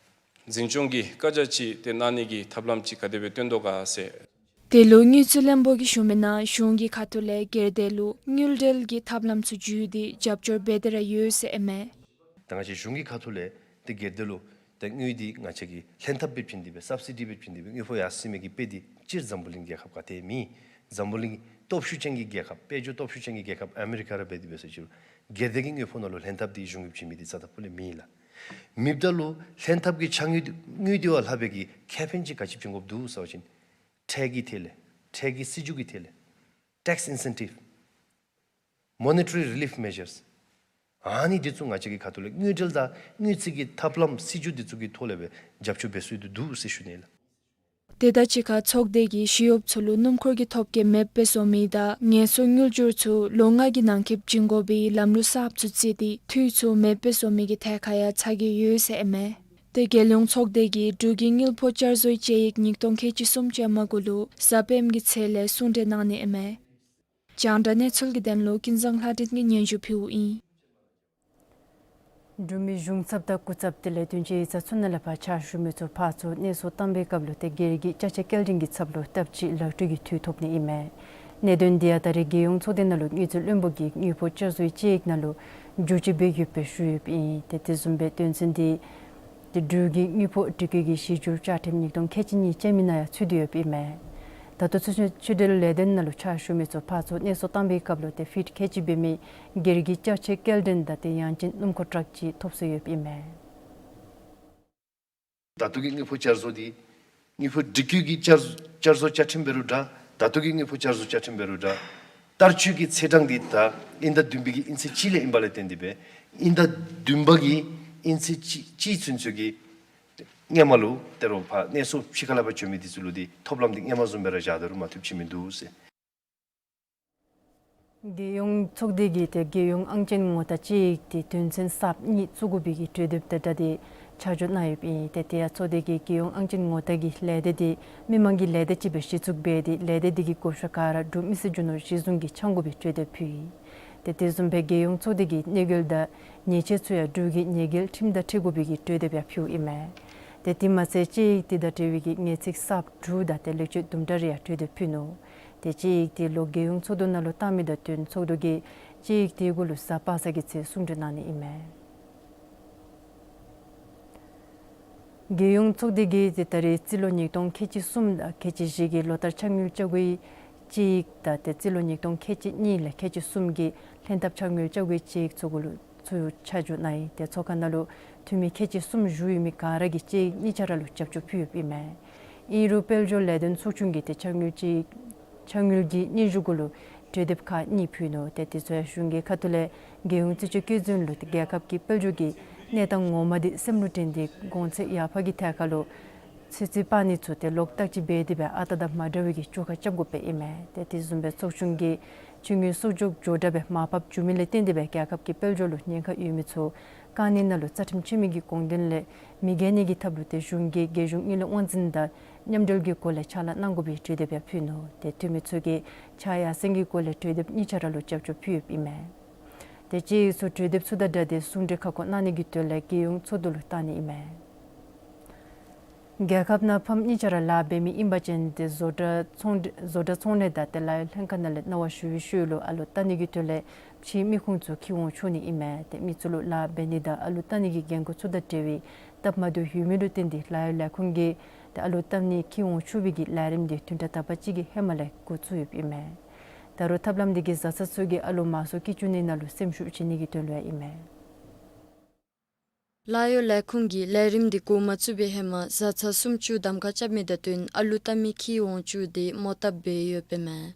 འཛིན་སྐྱོང་གི་བཀའ་རྒྱ་ཅིག་ཏེ་གནང་ནི་གི་ཐབས་ལམ་ཅིག་ག་དེ་སྦེ་སྟོན་དོ་ག་ཟེར། དེ་ལུ་དངུལ་རྩིས་བློན་པོ་གིས་ཞུ་མི་ནང་གཞུང་གི་ཁ་ཐུག་ལས་སྒེར་སྡེ་ལུ་དངུལ་འབྲེལ་གྱི་ཐབས་ལམ་ཚུ་བརྒྱུད་དེ་རྒྱབ་སྐྱོར་འབད་དེ་ར་ཡོད་ཟེར་ཨིན་མས། ད་ང་བཅས་གཞུང་གི་ཁ་ཐུག་ལས་ཏེ་སྒེར་སྡེ་ལུ་ཏེ་དངུལ་འདི་ང་བཅས་ཀྱིས་ལྷན་ཐབས་སྦེ་བྱིན་ཏེ་སྦེ་སབ་སི་ཌི་སྦེ་བྱིན་ཏེ་སྦེ་དངུལ་ཕོགས་ཡར་སེང་མི་གི་དཔེ་འདི་སྤྱིར་འཛམ་བུ་གླིང་རྒྱལ་ཁབ་ག་ཏེ་མེད། འཛམ་བུ་གླིང་སྟོབས་ཤུགས་ཅན་གྱི་རྒྱལ་ཁབ་དཔལ་འབྱོར་སྟོབས་ཤུགས་ཅན་གྱི་རྒྱལ་ཁབ་ཨ་མི་རི་ཀ་ར་འབད་དེ་འབད་ས་ཅི་རུང་སྒེར་སྡེ་གི་དངུལ་ཕོགས་ནང་ལུ་ལྷན་ཐབས་འདི་གཞུང་གིས་བྱིན་མི་འདི་རྩ་དང་ཕུ་ལས་མེད་ལགས། མེདཔ་ད་ལུ་ལྷན་ཐབས་ཀྱི་ཆ་དངུལ་འདི་དངུལ་འདི་བ་ལྷག་པའི་གི་ཁེ་ཕན་ཅིག་ག་ཅི་བྱིན་དགོཔ་འདུག་ཟེར་བ་ཅིན་ཁྲལ་གྱི་ཐད་ལས་ཁྲལ་གྱི་སྲིད་བྱུས་ཀྱི་ཐད་ལས་ཊེགསི་ཨིན་སེན་ཊིབ་མོ་ནི་ཊ་རི་རི་ལིཕ་མེ་ཇརསི་ཨ་ནི་འདི་ཚུ་ང་བཅས་ཀྱི་ཁ་ཐུག་ལས་དངུལ་འབྲེལ་དང་དངུལ་རྩིས་ཀྱི་ཐབས་ལམ་སྲིད་བྱུས་འདི་ཚུ་གི་ཐོག་ལས་སྦེ་རྒྱབ་སྐྱོར་འབད་སྲོལ་འདི་འདུག་ཟེར་ཞུ་ནི་ལགས། དེ་དང་གཅིག་ཁར་ཚོགས་སྡེ་གིས་ཞི་གཡོགཔ་ཚུ་ལུ་སྣུམ་འཁོར་གྱི་ཐོབ་སྐལ་མེདཔ་སྦེ་བཟོ་མི་དང་ངལ་གསོ་དངུལ་འབྱོར་ཚུ་ལོ་ལྔ་གི་ནང་འཁོད་བྱིན་དགོ་པའི་ལམ་ལུགས་གསརཔ་ཚུ་བརྩིས་ཏེ་འཐུས་ཚུ་མེདཔ་སྦེ་བཟོ་མི་གི་ཐད་ཁར་ཡང་ཚ་གྱང་ཡོད་ཟེར་ཨིན་མས། ཏེ་རྒྱལ་ཡོངས་ཚོགས་སྡེ་གིས་འབྲུག་གི་དངུལ་ཕོགས་བསྐྱར་བཟོའི་དཔྱད་ཡིག་ཉིས་སྟོང་ཁལ་གཅིག་གསུམ་ཅན་མ་གུ་ལུ་གཟའ་སྤེནམ་གི་ཚེས་ལས་གསུང་གྲོས་གནང་ནི་ཨིན་མས། རྒྱང་བསྒྲགས་གནས་ཚུལ་གྱི་དོན་ལུ་ཀུན་བཟང་ལྷ་སྒྲོན་གྱིས་སྙན་ཞུ་ཕུལཝ་ཨིན། འབྲུག་མི་གཞུང་ཚབ་དང་སྐུ་ཚབ་དེ་ལས་དོན་ཆེ་ཡིག་ཚང་ཚུ་ནང་ལས་ཕར་ཕྱག་ཞུ་མི་ཚུ་ཕར་ཚུར་གནས་སོར་བཏང་པའི་སྐབས་ལུ་ཏེ་སྒེར་གྱི་ཅ་ཆས་སྐྱེལ་འདྲེན་གྱི་ཚབ་ལུ་སྟབས་གཅིག་ལག་འཁྲུལ་གྱི་འཐུས་ཐོབ་ནི་ཨིན་མས། གནད་དོན་འདི་ཡང་ད་རེས་རྒྱལ་ཡོངས་ཚོགས་སྡེ་ནང་ལུ་དངུལ་རྩིས་བློན་པོ་གིས་དངུལ་ཕོགས་བསྐྱར་བཟོའི་དཔྱད་ཡིག་ནང་ལུ་བསྒྱུར་བཅོས་འབད་ཡོདཔ་སྦེ་ཞུ་ཡོདཔ་ཨིན། ཏེ་དེ་བཟུམ་སྦེ་དོན་ཚན་འདི་ཏེ་འབྲུག་གི་དངུལ་ཕོགས་སྒྲིག་བཀོད་ཀྱི་གཞི་འགྱུར་བཅའ་ཁྲིམས་ཉིས་སྟོང་ཁལ་གཅིག་གཉིས་ཅན་མའི་ནང་ཡང་ཚུད་དེ་ཡོདཔ་ཨིན་མས། ད་ལྟོ་ཚུན་ཆད་ཕྱི་འབྲེལ་ལས་དོན་ནང་ལུ་ཕྱག་ཞུ་མི་ཚུ་ཕར་ཚུར་གནས་སོར་བཏང་པའི་སྐབས་ལུ་ཏེ་ཕིཊ་ཁལ་གཅིག་འབད་མི་སྒེར་གྱི་ཅ་ཆས་སྐྱེལ་འདྲེན་དང་ཏེ་ཡང་ཅིན་སྣུམ་འཁོར་ཊཱག་ཅིག་ཐོབ་སོ་ཡོདཔ་ཨིན་མས། ད་ལྟོ་གི་དངུལ་ཕོགས་བསྐྱར་བཟོ་འདི་དངུལ་ཕོགས་སྒྲིག་བཀོད་ཀྱི་བསྐྱར་བསྐྱར་བཟོ་བཅའ་ཁྲིམས་འབད་རུང་འདྲ། ད་ལྟོ་གི་དངུལ་ཕོགས་བསྐྱར་བཟོ་བཅའ་ཁྲིམས་འབད་རུང་འདྲ། བསྟར་སྤྱོད་ཀྱི་ཚེས་གྲངས་འདི་ད་དབྱིན་ཟླ་བདུན་པའི་གི་དབྱིན་ཚེས་གཅིག་ལས་ཨིན་པ་ལས་བརྟེན་ཏེ་སྦེ་དབྱིན་ཟླ་བདུན་པ་གི་དབྱིན་ཚེས་གཅིག་གཅིག་ཚུན་ཚོད་ཀྱི་སྔོན་མ་ལུ་ཏེ་རོགས་ཕར་གནས་སོར་ཕྱི་ཁ་ལས་ཕར་བྱོན་མི་འདི་ཚུ་ལུ་འདི་ཐོབ་ལམ་འདི་སྔོན་མ་བཟུམ་སྦེ་ར་བཞག་ད་རུང་མ་བཏུབ་ཅིག་མིན་འདུག་ཟེར། རྒྱལ་ཡོངས་ཚོགས་སྡེ་གིས་ཏེ་རྒྱལ་ཡོངས་ཨང་ཅན་ངོ་རྟགས་དཔྱད་ཡིག་དེ་དོན་ཚན་གསརཔ་གཉིས་བཙུགས་དགོ་པའི་གི་གྲོས་འདེབས་དང་སྦྲགས་ཏེ་ཆ་འཇོག་གནང་ཡོདཔ་ཨིན། ཏེ་དེ་ཡང་ཚོགས་སྡེ་གིས་རྒྱལ་ཡོངས་ཨང་ཅན་ངོ་རྟགས་ཀྱི་ལས་སྡེ་དེ་མི་མང་གི་ལས་སྡེ་ཅིག་སྦེ་གཞི་བཙུགས་འབད་དེ་ལས་སྡེ་དེ་གི་བགོ་བཤའ་ག་ར་འབྲུག་མི་སེར་རྒྱུ་ནོར་གཞི་བཟུང་གིས་འཆང་དགོ་པའི་གྲོས་འདེབས་ཕུལ་ཡི། ཏེ་དེ་བཟུམ་སྦེ་རྒྱལ་ཡོངས་ཚོགས་སྡེ་གིས་གནོད་སྐྱེལ་དང་ཉེས་ཆད་ཚུ་ཡང་འབྲུག་གི་ཉེས་འགེལ་ཁྲིམས་དང་འཁྲིལ་དགོ་པའི་གི་གྲོས་འདེབས་ཡང་ཕུལཝ་ཨིན་མས། ཏེ་དེ་མ་ཚད་དཔྱད་ཡིག་དེ་དང་འབྲེལ་བའི་གི་གནས་ཚིག་གསརཔ་དྲུག་དང་ཏེ་ལེགས་བཅོས་དུམ་གྲ་རེ་ཡང་གྲོས་འདེབས་ཕུལ་ནུག། ཏེ་དཔྱད་ཡིག་དེ་ལོག་རྒྱལ་ཡོངས་ཚོགས་འདུ་ནང་ལུ་བཏང་མི་དང་བསྟུན་ཚོགས་འདུ་གིས་དཔྱད་ཡིག་དེ་གུ་ལུ་གཟའ་པ་སངས་ཀྱི་ཚེ་གསུང་གྲོས་གནང་ནི་ཨིན་མས། རྒྱལ་ཡོངས་ཚོགས་སྡེ་གིས་ཏེ་ད་རེས་རྩིས་ལོ་ཉིས་སྟོང་ཁལ་གཅིག་གསུམ་དང་ཁལ་གཅིག་བཞི་གི་ལོ་ལྟར་ཆ་དངུལ་ཆ་བགོའི་དཔྱད་ཡིག་དང་ཏེ་རྩིས་ལོ་ཉིས་སྟོང་ཁལ་གཅིག་གཉིས་ལས་ཁལ་གཅིག་གསུམ་གྱི་ལྷན་ཐབས་ཆ་དངུལ་ཆ་བགོའི་དཔྱད་ཡིག་ཚུ་གུ་ལུ་ཚུར་ཆ་འཇོག་གནང་ཡི། ཏེ་ཚོགས་ཁང་ནང་ལུ་འཐུས་མི་ཁལ་གཅིག་གསུམ་བཞུགས་ཡོད་མི་ག་ར་གིས་དཔྱད་ཡིག་གཉིས་ཆ་ར་ལུ་རྒྱབ་སྐྱོར་ཕུལ་ཡོདཔ་ཨིན་མས། ཨིན་རུང་དཔལ་འབྱོར་ལས་དོན་ཚོགས་ཆུང་གིས་ཏེ་ཆ་དངུལ་དཔྱད་ཡིག་ཆ་དངུལ་གྱི་སྙན་ཞུ་གུ་ལུ་གྲོས་འདེབས་ཁག་གཉིས་ཕུལ་ནུག། ཏེ་དེ་ཚུ་ཡང་གཞུང་གི་ཁ་ཐུག་ལས་རྒྱལ་ཡོངས་རྩིས་དཔྱོད་བཀོད་འཛིན་ལུ་ཏེ་རྒྱལ་ཁབ་ཀྱི་དཔལ་འབྱོར་གྱི་གནས་སྟངས་ངོ་མ་དེ་སེམས་ལུ་དྲན་ཏེ་གོང་ཚད་ཡར་འཕར་གྱི་ཐད་ཁར་ལུ་ཚོད་རྩིས་པ་ནི་ཚུ་ཏེ་ལོག་བརྟག་དཔྱད་འབད་དེ་སྦེ་ཨ་རྟག་དང་མ་འདྲ་བའི་གི་བཅོས་ཁ་རྐྱབ་དགོཔ་ཨིན་མས། ཏེ་དེ་བཟུམ་སྦེ་ཚོགས་ཆུང་གིས་ཕྱི་དངུལ་གསོག་འཇོག་མགྱོགས་དྲགས་སྦེ་མར་ཕབ་བྱུང་མི་ལས་བརྟེན་ཏེ་སྦེ་རྒྱལ་ཁབ་ཀྱི་དཔལ་འབྱོར་ལུ་ཉེན་ཁ་ཡོད་མི་ཚུ་བཀག་ནི་ནང་ལུ་རྩ་ཁྲིམས་ཆེ་མི་གི་དགོངས་དོན་ལས་མི་འགལ་ནི་གི་ཐབས་ལུ་ཏེ་གཞུང་གིས་རྒྱལ་གཞུང་དངུལ་ལས་དབང་འཛིན་དང་མཉམ་འབྲེལ་གྱི་སྒོ་ལས་ཕྱག་ལཱ་གནང་དགོ་པའི་གྲོས་འདེབས་ཡང་ཕུལ་ནུག། ཏེ་འཐུས་མི་ཚུ་གིས་ཕྱག་ཡར་སེང་གི་སྒོ་ལས་གྲོས་འདེབས་གཉིས་ཆ་ར་ལུ་རྒྱབ་སྐྱོར་ཕུལ་ཡོདཔ་ཨིན་མས། ཏེ་དཔྱད་ཡིག་ཚུ་གྲོས་འདེབས་ཚུ་དང་སྦྲགས་ཏེ་གསུང་གྲོས་ཁག་ཁུར་གནང་ནི་གི་དོན་ལས་རྒྱལ་ཡོངས་ཚོགས་འདུ་ལུ་བཏང་ནི་ཨིན་མས། རྒྱལ་ཁབ་ནང་ཕམ་གཉིས་ཆ་ར་ལཱ་འབད་མི་ཨིན་པ་ཅིན་ཏེ་བཟོ་གྲྭ་ཚོང་བཟོ་གྲྭ་ཚོང་ལས་དང་ཏེ་ལཱ་གཡོག་ལྷན་ཁག་ནང་ལས་གནང་བ་ཞུ་བའི་ཤུལ་ལུ་ཨ་ལུ་བཏང་ནི་གི་དོན་ལས་ཕྱིའི་མི་ཁུངས་ཚུ་འཁྱིད་འོང་ཆོག་ནི་ཨིན་མས། ཏེ་མི་ཚུ་ལུ་ལཱ་འབད་ནི་དང་ཨ་ལུ་བཏང་ནི་གི་འགན་ཁུར་ཚུ་དང་འབྲེལ་བའི་སྟབས་མ་བདེཝ་ཡོད་མི་ལུ་བརྟེན་ཏེ་ལཱ་གཡོག་ལས་ཁུངས་ཀྱིས་ཏེ་ཨ་ལུ་བཏང་ནི་འཁྱིད་འོང་ཆོག་པའི་གི་ལས་རིམ་དེ་བདུན་ཕྲག་དག་པ་ཅིག་གི་ཧེ་མ་ལས་འགོ་བཙུགས་ཡོདཔ་ཨིན་མས། ད་རུང་ཐབས་ལམ་དེ་གིས་བཟའ་ཚང་ཚུ་གིས་ཨ་ལུ་མང་སུ་སྐྱེ་བཅུག་ནི་ནང་ལུ་སེམས་ཤུགས་བྱིན་ནི་གི་དོན་ལུ་ཡང་ཨིན་མས། ལཱ་གཡོག་ལས་ཁུངས་ཀྱིས་ལས་རིམ་དེ་འགོ་མ་བཙུགས་པའི་ཧེ་མ་བཟའ་ཚང་སུམ་ཅུ་གདམ་ཁ་རྐྱབ་མི་དང་བསྟུན་ཨ་ལུ་བཏང་མི་འཁྱིད་འོང་བཅུག་སྟེ་མོ་བཏབ་འབད་ཡོདཔ་ཨིན་མས།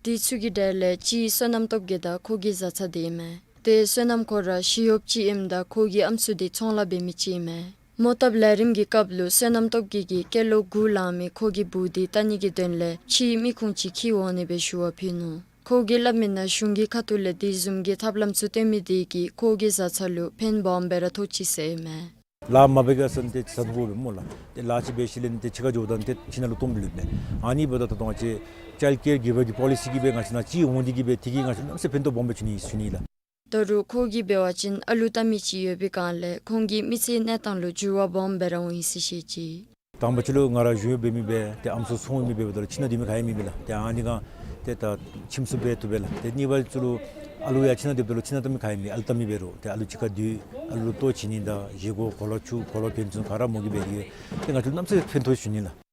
དེ་ཚུ་གི་གྲས་ལས་གཅིག་བསོད་ནམས་སྟོབས་རྒྱས་དང་ཁོ་གི་བཟའ་ཚང་དེ་ཨིན་མས། ཏེ་བསོད་ནམས་ཁོ་ར་ཞི་གཡོགཔ་ཅིག་ཨིནམ་ད་ཁོ་གི་ཨམ་སྲུ་དེ་ཚོང་ལཱ་འབད་མི་ཅིག་ཨིན་མས། མོ་བཏབ་ལས་རིམ་གྱི་སྐབས་ལུ་བསོད་ནམས་སྟོབས་རྒྱས་ཀྱིས་སྐྱེས་ལོ་དགུ་ལང་མི་ཁོ་གི་བུ་དེ་བལྟ་ནི་གི་དོན་ལས་ཕྱིའི་མི་ཁུངས་ཅིག་འཁྱིད་འོང་ནི་སྦེ་ཞུ་བ་ཕུལ་ནུག། ཁོ་གིས་སླབ་མི་ནང་གཞུང་གི་ཁ་ཐུག་ལས་དེ་བཟུམ་གྱི་ཐབས་ལམ་ཚུ་སྟོན་མི་དེ་གིས་ཁོ་གི་བཟའ་ཚང་ལུ་ཕན་སྦོམ་སྦེ་ར་ཐོགས་ཅི་ཟེར་ཨིན་མས། ལཱ་མ་འབད་ག་ས་ནི་ཏེ་བཟའ་ཚང་དགོ་པས་སྨོ་ལགས། ཏེ་ལཱ་ཅིག་འབད་ཞིནམ་ལས་ཏེ་ཕྱི་ཁར་འགྱོཝ་ད་ཏེ་ཁྱིམ་ནང་ལུ་སྟོངམ་ལུས་མས། ཨ་ནི་འབདཝ་ད་ད་ལྟོ་ང་བཅས་ཅའིལཌ་ཀེར་གིབ་པར་གྱི་པོ་ལི་སི་གིས་སྦེ་ང་བཅས་ནང་གཅིག་འོང་སྟེ་གིས་སྦེ་དེ་གིས་ང་བཅས་གནམ་མེད་ས་མེད་ཕན་ཐོགས་སྦོམ་སྦེ་བྱུང་ནི་ཨིན་ཟེར་ཞུ་ནི་ལགས། ད་རུང་ཁོ་གིས་འབད་བ་ཅིན་ཨ་ལུ་བལྟ་མི་ཅིག་ཡོད་པའི་སྒང་ལས་ཁོང་གི་མི་ཚེའི་གནས་སྟངས་ལུ་འགྱུར་བ་སྦོམ་སྦེ་ར་འོང་ཡི་ཟེར་བཤད་ཅི། དང་པ་ཅིག་ལུ་ང་ར་གཞུང་གཡོགཔ་འབད་མི་སྦེ་ཏེ་ཨམ་སྲུ་ཚོང་འབད་མི་འབདཝ་ད་ལུ་ཁྱིམ་ནང་སྡོད་མི་ག་ཡང་མེད་པས་ལགས། ཏེ་ཨ་ནི་སྒང་ཏེ་ད་ཁྱིམ་སྲུང་འབད་བཏུབ་པས་ལགས། ཏེ་གཉིས་པ་ཅིག་ལུ་ཨ་ལུ་ཡང་ཁྱིམ་ནང་སྡོདཔ་ད་ལུ་ཁྱིམ་ནང་བལྟ་མི་ག་ཡང་མེད། ཨ་ལུ་བལྟ་མི་འབད་རུང་ཏེ་ཨ་ལུ་གཅིག་ཁར་སྡོད་ཨ་ལུ་ལུ་ལྟོ་བྱིན་ནི་དང་བཞེས་སྒོ་གོ་ལ་བཙུགས་གོ་ལ་ཕན་ཚུན་ག་ར་མོ་གིས་འབད་དེ་གིས་ཏེ་ང་བཅས་གནམ་མེད་ས་མེད་ཕན་ཐོགས་ཞུ་ནི་ལགས།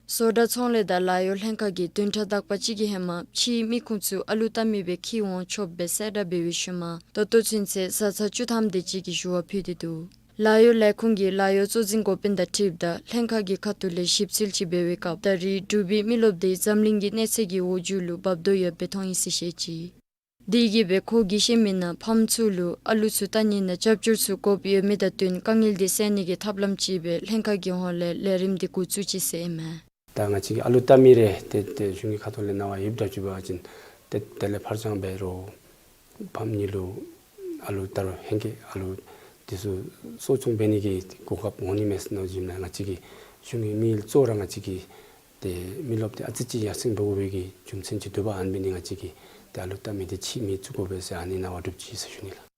བཟོ་གྲྭ་ཚོང་ལས་དང་ལཱ་གཡོག་ལྷན་ཁག་གིས་བདུན་ཕྲག་དག་པ་ཅིག་གི་ཧེ་མ་ཕྱིའི་མི་ཁུངས་ཚུ་ཨ་ལུ་བལྟ་མི་སྦེ་འཁྱིད་འོང་ཆོགཔ་སྦེ་གསལ་བསྒྲགས་འབད་བའི་ཤུལ་མ་ད་ལྟོ་ཚུན་ཚོད་བཟའ་ཚང་བཅུ་ཐམ་དེ་ཅིག་གིས་ཞུ་བ་ཕུལ་ཏེ་འདུག། ལཱ་གཡོག་ལས་ཁུངས་ཀྱི་ལཱ་གཡོག་གཙོ་འཛིན་འགོ་དཔོན་དང་འཁྲིལཝ་ད་ལྷན་ཁག་གི་ཁ་ཐུག་ལས་ཞིབ་འཚོལ་ཅིག་འབད་བའི་སྐབས་ད་རེས་འབྲུག་པའི་མི་རློབས་དེ་འཛམ་གླིང་གི་གནས་ཚད་ཀྱི་འོག་འགྱོ་ལུ་འབབ་དོ་ཡོདཔ་སྦེ་མཐོང་ཡི་ཟེར་བཤད་ཅི། དེ་གིས་སྦེ་ཁོ་གིས་བཤད་མི་ནང་ཕམ་ཚུ་ལུ་ཨ་ལུ་ཚུ་བལྟ་ནི་ནང་རྒྱབ་སྐྱོར་ཚུ་དགོཔ་ཡོད་མི་དང་བསྟུན་དཀའ་ངལ་དེ་སེལ་ནི་གི་ཐབས་ལམ་ཅིག་སྦེ་ལྷན་ཁག་གི་ཧོངས་ལས་ལས་རིམ་དེ་འགོ་བཙུགས་ཅི་ཟེར་ཨིན་མས། ད་ང་བཅས་ཀྱིས་ཨ་ལུ་བལྟ་མི་རེ་ཏེ་ཏེ་གཞུང་གི་ཁ་ཐུག་ལས་གནང་བ་ཡོདཔ་འདྲཝ་ཅིག་འབད་བ་ཅིན་ཏེ་དེ་ལས་ཕར་འགྱངས་འབད་རུང་ཕམ་གཉིས་ལུ་ཨ་ལུ་ད་རུང་ཧེང་སྐལ་ཨ་ལུ་དེ་ཚུ་གསོ་སྐྱོང་འབད་ནི་གི་གོ་སྐབས་འོང་ནི་མས་ཟེར་མནོ་བཞིན་ལགས། ང་བཅས་ཀྱིས་གཞུང་གི་དམིགས་ཡུལ་གཙོ་བོ་ར་ང་བཅས་ཀྱིས་ཏེ་མི་རློབས་དེ་ཨ་ཙི་ཅིག་ཡར་སེང་འགྲོ་དགོ་པའི་གི་རྒྱུ་མཚན་ཅིག་འདུག་པ། ཨ་ནི་འབད་ནི་ང་བཅས་ཀྱིས་ཏེ་ཨ་ལུ་བལྟ་མི་དེ་ཕྱིའི་མི་བཙུགས་དགོ་པས་ཟེར་ཨ་ནི་གནང་བ་གྲུབ་ཅི་ཟེར་ཞུ་ནི་ལགས།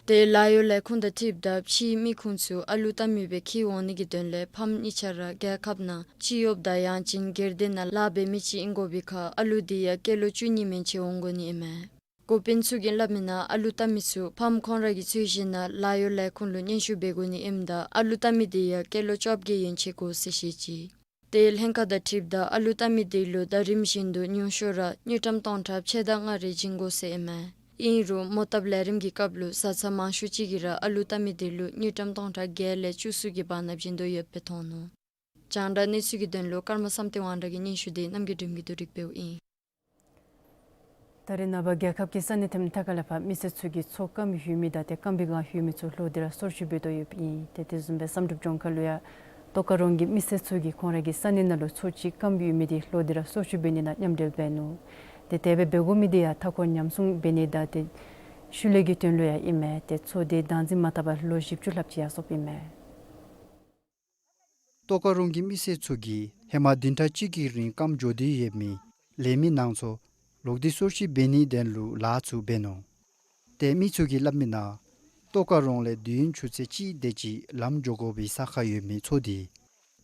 ཏེ་ལཱ་གཡོག་ལས་ཁུངས་དང་འཁྲིལཝ་ད་ཕྱིའི་མི་ཁུངས་ཚུ་ཨ་ལུ་བལྟ་མི་སྦེ་འཁྱིད་འོང་ནི་གི་དོན་ལས་ཕམ་གཉིས་ཆ་ར་རྒྱལ་ཁབ་ནང་སྤྱི་གཡོགཔ་དང་ཡང་ཅིན་སྒེར་སྡེ་ནང་ལཱ་འབད་མི་ཅིག་ཨིན་དགོ་པའི་ཁར་ཨ་ལུ་དེ་ཡང་སྐྱེས་ལོ་བཅུ་གཉིས་མན་ཆད་འོང་དགོ་ནི་ཨིན་མས། འགོ་དཔོན་ཚུ་གིས་སླབ་མི་ནང་ཨ་ལུ་བལྟ་མི་ཚུ་ཕམ་ཁོང་ར་གི་ཚོད་བཞིན་ནང་ལཱ་གཡོག་ལས་ཁུངས་ལུ་སྙན་ཞུ་འབད་དགོ་ནི་ཨིནམ་ད་ཨ་ལུ་བལྟ་མི་དེ་ཡང་སྐྱེས་ལོ་བཅོ་བརྒྱད་ཡན་ཆད་དགོ་ཟེར་བཤད་ཅི། ཏེ་ལྷན་ཁག་དང་འཁྲིལཝ་ད་ཨ་ལུ་བལྟ་མི་དེ་ལུ་ཟླ་རིམ་བཞིན་དུ་ཉུང་ཤོས་ར་དངུལ་ཀྲམ་སྟོང་ཕྲག་ཕྱེད་དང་ལྔ་རེ་བྱིན་དགོ་ཟེར་ཨིན་མས། ཨིན་རུང་མོ་བཏབ་ལས་རིམ་གྱི་སྐབས་ལུ་བཟའ་ཚང་མང་ཤོས་ཅིག་གིས་ར་ཨ་ལུ་བལྟ་མི་དེ་ལུ་དངུལ་ཀྲམ་སྟོང་ཕྲག་བརྒྱད་ལས་བཅུ་གསུམ་གྱི་བར་ན་བྱིན་དོ་ཡོདཔ་སྦེ་མཐོང་ནུག། རྒྱང་བསྒྲགས་གནས་ཚུལ་གྱི་དོན་ལུ་ཀརྨ་བསམ་གཏན་དབང་གྲགས་ཀྱི་སྙན་ཞུ་དེ་རྣམ་རྒྱལ་སྒྲོལ་མ་གིས་བསྡུ་སྒྲིག་འབདཝ་ཨིན། ད་རེས་ནངས་པ་རྒྱལ་ཁབ་ཀྱི་ས་གནས་ཐམས་ཅད་ཁ་ལས་ཕར་མི་སེར་ཚུ་གིས་ཚོགས་ཁམས་ཡོད་མི་དང་ཏེ་ཁམས་པའི་སྒང་ཡོད་མི་ཚུ་ལྷོད་དེ་ར་སོར་ཆུད་འབད་དོ་ཡོདཔ་ཨིན། ཏེ་དེ་བཟུམ་སྦེ་བསམ་གྲུབ་ལྗོངས་མཁར་ལུ་ཡང་ཏོག་དཀར་རོང་གི་མི་སེར་ཚུ་གིས་ཁོང་ར་གི་ས་གནས་ནང་ལུ་ཚོགས་སྤྱི་ཁམས་ཡོད་མི་དེ་ལྷོད་དེ་ར་སོར་ཆུད་འབད་ནི་ནང་མཉམ་འབྲེལ་འབད་ནུག། ཏེ་དེ་སྦེ་འབད་དགོ་མི་དེ་ཡང་མཐའ་འཁོར་ཉམས་སྲུང་འབད་ནི་དང་ཏེ་ཤུལ་ལས་ཀྱི་དོན་ལུ་ཡང་ཨིན་མས། ཏེ་ཚོགས་དེ་བདག་འཛིན་མ་འཐབ་པར་ལོ་བཞི་བཅུ་ལྷགཔ་ཅིག་ཡར་སོངམ་ཨིན་མས། ཏོག་དཀར་རོང་གི་མི་སེར་ཚུ་གིས་ཧེ་མ་བདུན་ཕྲག་གཅིག་གི་རིང་ཁམས་འགྱོ་སྟེ་ཡོད་མི་ལས་མི་ནང་ཚོགས་ལོག་སྟེ་སོར་ཆུད་འབད་ནིའི་དོན་ལུ་ལཱ་ཚུ་འབད་ནུག། ཏེ་མི་ཚུ་གིས་སླབ་མི་ནང་ལྟོ་ཀ་རོང་ལས་དུས་ཡུན་ཆུ་ཚོད་གཅིག་དེ་ཅིག་ལམ་འགྱོ་དགོ་པའི་ས་ཁར་ཡོད་མི་མཚོ་འདི་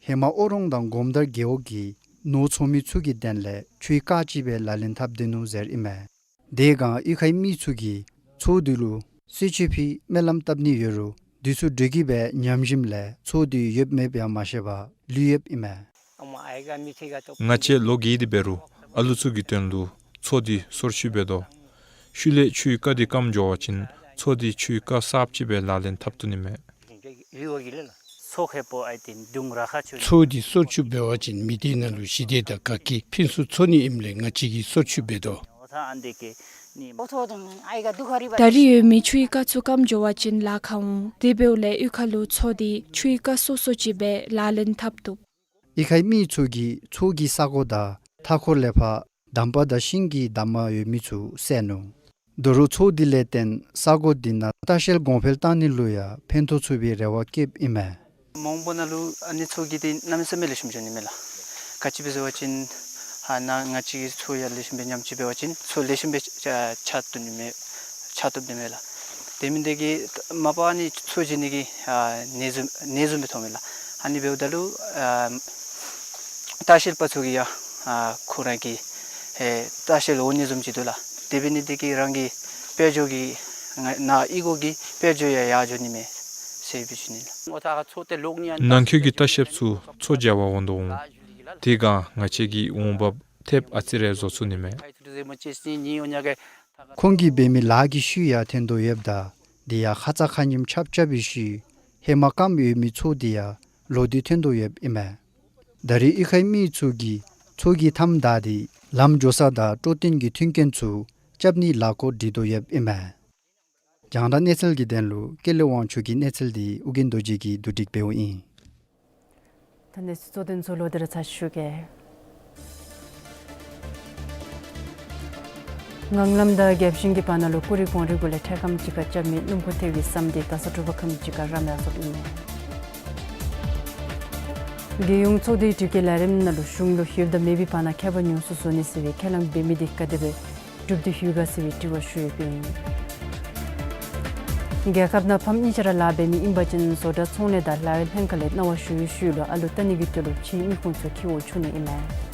ཧེ་མ་ཨོ་རོང་དང་སྒོམ་དར་རྒེད་འོག་གི་ནོར་འཚོ་མི་ཚུ་གི་དོན་ལས་ཆུའི་རྐ་ཅིག་སྦེ་ལག་ལེན་འཐབ་སྡོད་ནུག་ཟེར་ཨིན་མས། དེ་སྒང་གཡུས་ཁའི་མི་ཚུ་གིས་མཚོ་འདི་ལུ་གསོལ་མཆོད་ཕུལ་སྨོན་ལམ་བཏབ་ནི་ཡོད་རུང་དུས་ཚོད་འགྲོས་ཀྱིས་སྦེ་ཉམས་ཞིནམ་ལས་མཚོ་འདི་ཡོདཔ་མེདཔ་ཡང་མ་ཤེས་པར་ལུས་ཡོདཔ་ཨིན་མས། ང་བཅས་ལོ་རྒས་ཏེ་འབད་རུང་ཨ་ལུ་ཚུ་གི་དོན་ལུ་མཚོ་འདི་སོར་ཆུད་འབད་དོ། ཤུལ་ལས་ཆུའི་རྐ་འདི་སྐམ་འགྱོ་བ་ཅིན་མཚོ་འདི་ཆུའི་རྐ་གསརཔ་ཅིག་སྦེ་ལག་ལེན་འཐབ་བཏུབ་ནི་མས། མཚོ་འདི་སོར་ཆུད་འབད་བ་ཅིན་མི་སྡེ་ནང་ལུ་ཞི་བདེ་དང་དགའ་སྐྱིད་ཕུན་སུམ་ཚོགས་ནི་ཨིནམ་ལས་ང་བཅས་ཀྱིས་སོར་ཆུད་འབད་དོ། ད་རིས་ཡོད་མི་ཆུའི་རྐ་ཚུ་སྐམ་འགྱོ་བ་ཅིན་ལཱ་ཁག་འོང་། དེ་འབདཝ་ལས་གཡུས་ཁ་ལུ་མཚོ་འདི་ཆུའི་རྐ་སོ་སོ་ཅིག་སྦེ་ལག་ལེན་འཐབ་བཏུབ། གཡུས་ཁའི་མི་ཚུ་གིས་མཚོ་གི་ས་གོ་དང་མཐའ་འཁོར་ལས་ཕར་འདམ་པ་དང་ཤིང་གི་འདབ་མ་ཡོད་མི་ཚུ་བསལ་ནུག། ད་རུང་མཚོ་འདི་ལས་བརྟེན་ས་གོ་འདི་ནང་ལྟ་བཤལ་གོང་འཕེལ་གཏང་ནི་ལུ་ཡང་ཕན་ཐོགས་ཚུགས་པའི་རེ་བ་བསྐྱེདཔ་ཨིན་མས། མོང་སྒར་ནང་ལུ་ཨ་ནི་མཚོ་གི་འདི་གནམ་མེད་ས་མེད་ལེགས་ཤོམ་འགྱོ་ནི་མས་ལགས། ག་ཅི་སྦེ་ཟེར་བ་ཅིན་ཨ་ནཱ་ང་བཅས་ཀྱི་མཚོ་ཡང་ལེགས་ཤོམ་སྦེ་ཉམས་བཅོས་འབད་བ་ཅིན་མཚོ་ལེགས་ཤོམ་སྦེ་ཆ་ཆ་བཏུབ་ནི་མས། ཆ་བཏུབ་ནི་མས་ལགས། དེ་མིན་འདི་གིས་མ་པ་ཨ་ནི་མཚོ་བྱིན་ནི་གི་ཨ་ནེ་ཟུམ་ནེ་ཟུམ་སྦེ་མཐོངམ་མས་ལགས། ཨ་ནི་འབདཝ་ད་ལུ་ཨ་ལྟ་བཤལ་པ་ཚུ་གིས་ཡང་ཨ་ཁོ་ར་གི་ཨེ་ལྟ་བཤལ་འོང་ནི་བཟུམ་ཅིག་འདུག་ལགས། དེ་འབད་ནི་འདི་གིས་རང་གི་དཔལ་འབྱོར་གྱི་ནཱ་གཡུས་སྒོ་གི་དཔལ་འབྱོར་ཡང་ཡར་འགྱོ་ནི་མས་ཟེར་སྦེ་ཞུ་ནི་ལགས། ནང་འཁོད་ཀྱི་ལྟ་བཤལཔ་ཚུ་མཚོ་བྱ་བར་འོང་དོ་འོང་། དེ་སྒང་ང་བཅས་ཀྱི་འོང་འབབ་ཐེབས་ཨ་ཙི་རེ་བཟོ་ཚུགས་ནི་མས། ཁོང་གིས་འབད་མི་ལཱ་གི་ཤུལ་ཡང་ཐོན་དོ་ཡོདཔ་ད་དེ་ཡང་ཁ་ཙ་ཁ་ཉིནམ་ཆརཔ་རྐྱབ་པའི་ཤུལ་ཧེ་མ་སྐམ་ཡོད་མི་མཚོ་འདི་ཡང་ལོག་སྟེ་ཐོན་དོ་ཡོདཔ་ཨིན་མས། ད་རིས་གཡུས་ཁའི་མི་ཚུ་གིས་མཚོ་གི་མཐའམ་བདའ་སྟེ་ལམ་འགྱོ་ས་དང་སྤྲོ་སྟོན་གྱི་མཐུན་རྐྱེན་ཚུ་རྐྱབ་ནིའི་ལས་འགུལ་སྒྲིག་དོ་ཡོདཔ་ཨིན་མས། རྒྱང་བསྒྲགས་གནས་ཚུལ་གྱི་དོན་ལུ་ཀེ་ལེ་དབང་ཕྱུག་གི་གནས་ཚུལ་འདི་ཨོ་རྒྱན་རྡོ་རྗེ་གིས་བསྡུ་སྒྲིག་འབདཝ་ཨིན། ད་གནས་ཚུལ་གཙོ་དོན་ཚུ་ལོག་སྟེ་ར་ཚར་ཞུ་གེ། ངང་ལམ་དང་རྒྱབ་ཤིང་གི་བར་ན་ལུ་ཀུ་རི་གོང་རི་གུ་ལས་འཕྲལ་ཁམས་ཅིག་ཁར་རྐྱབ་མི་སྣུམ་འཁོར་ཐལ་བའི་ཟམ་འདི་ད་ས་དྲོ་པ་ཁམས་ཅིག་ཁར་ར་མ་བཟོཝ་ཨིན་མས། རྒྱལ་ཡོངས་ཚོགས་སྡེའི་དྲི་བཀོད་ལས་རིམ་ནང་ལུ་གཞུང་ལུ་ཡོདཔ་དང་མེད་པའི་བར་ན་ཁྱད་པར་ཉུང་སུ་བཟོ་ནི་ཟེར་བའི་ཁས་བླངས་འབད་མི་འདི་ག་དེ་སྦེ་གྲུབ་སྟེ་ཡོད་ག་ཟེར་བའི་དྲི་བ་ཞུ་ཡོདཔ་ཨིན། རྒྱལ་ཁབ་ནང་ཕམ་གཉིས་ཆ་ར་ལཱ་འབད་མི་ཨིན་པ་ཅིན་བཟོ་གྲྭ་ཚོང་ལས་དང་ལཱ་གཡོག་ལྷན་ཁག་ལས་གནང་བ་ཞུ་བའི་ཤུལ་ལུ་ཨ་ལུ་བལྟ་ནི་གི་དོན་ལུ་ཕྱིའི་མི་ཁུངས་ཚུ་འཁྱིད་དགོཔ་འབྱུང་ནི་ཨིན་མས།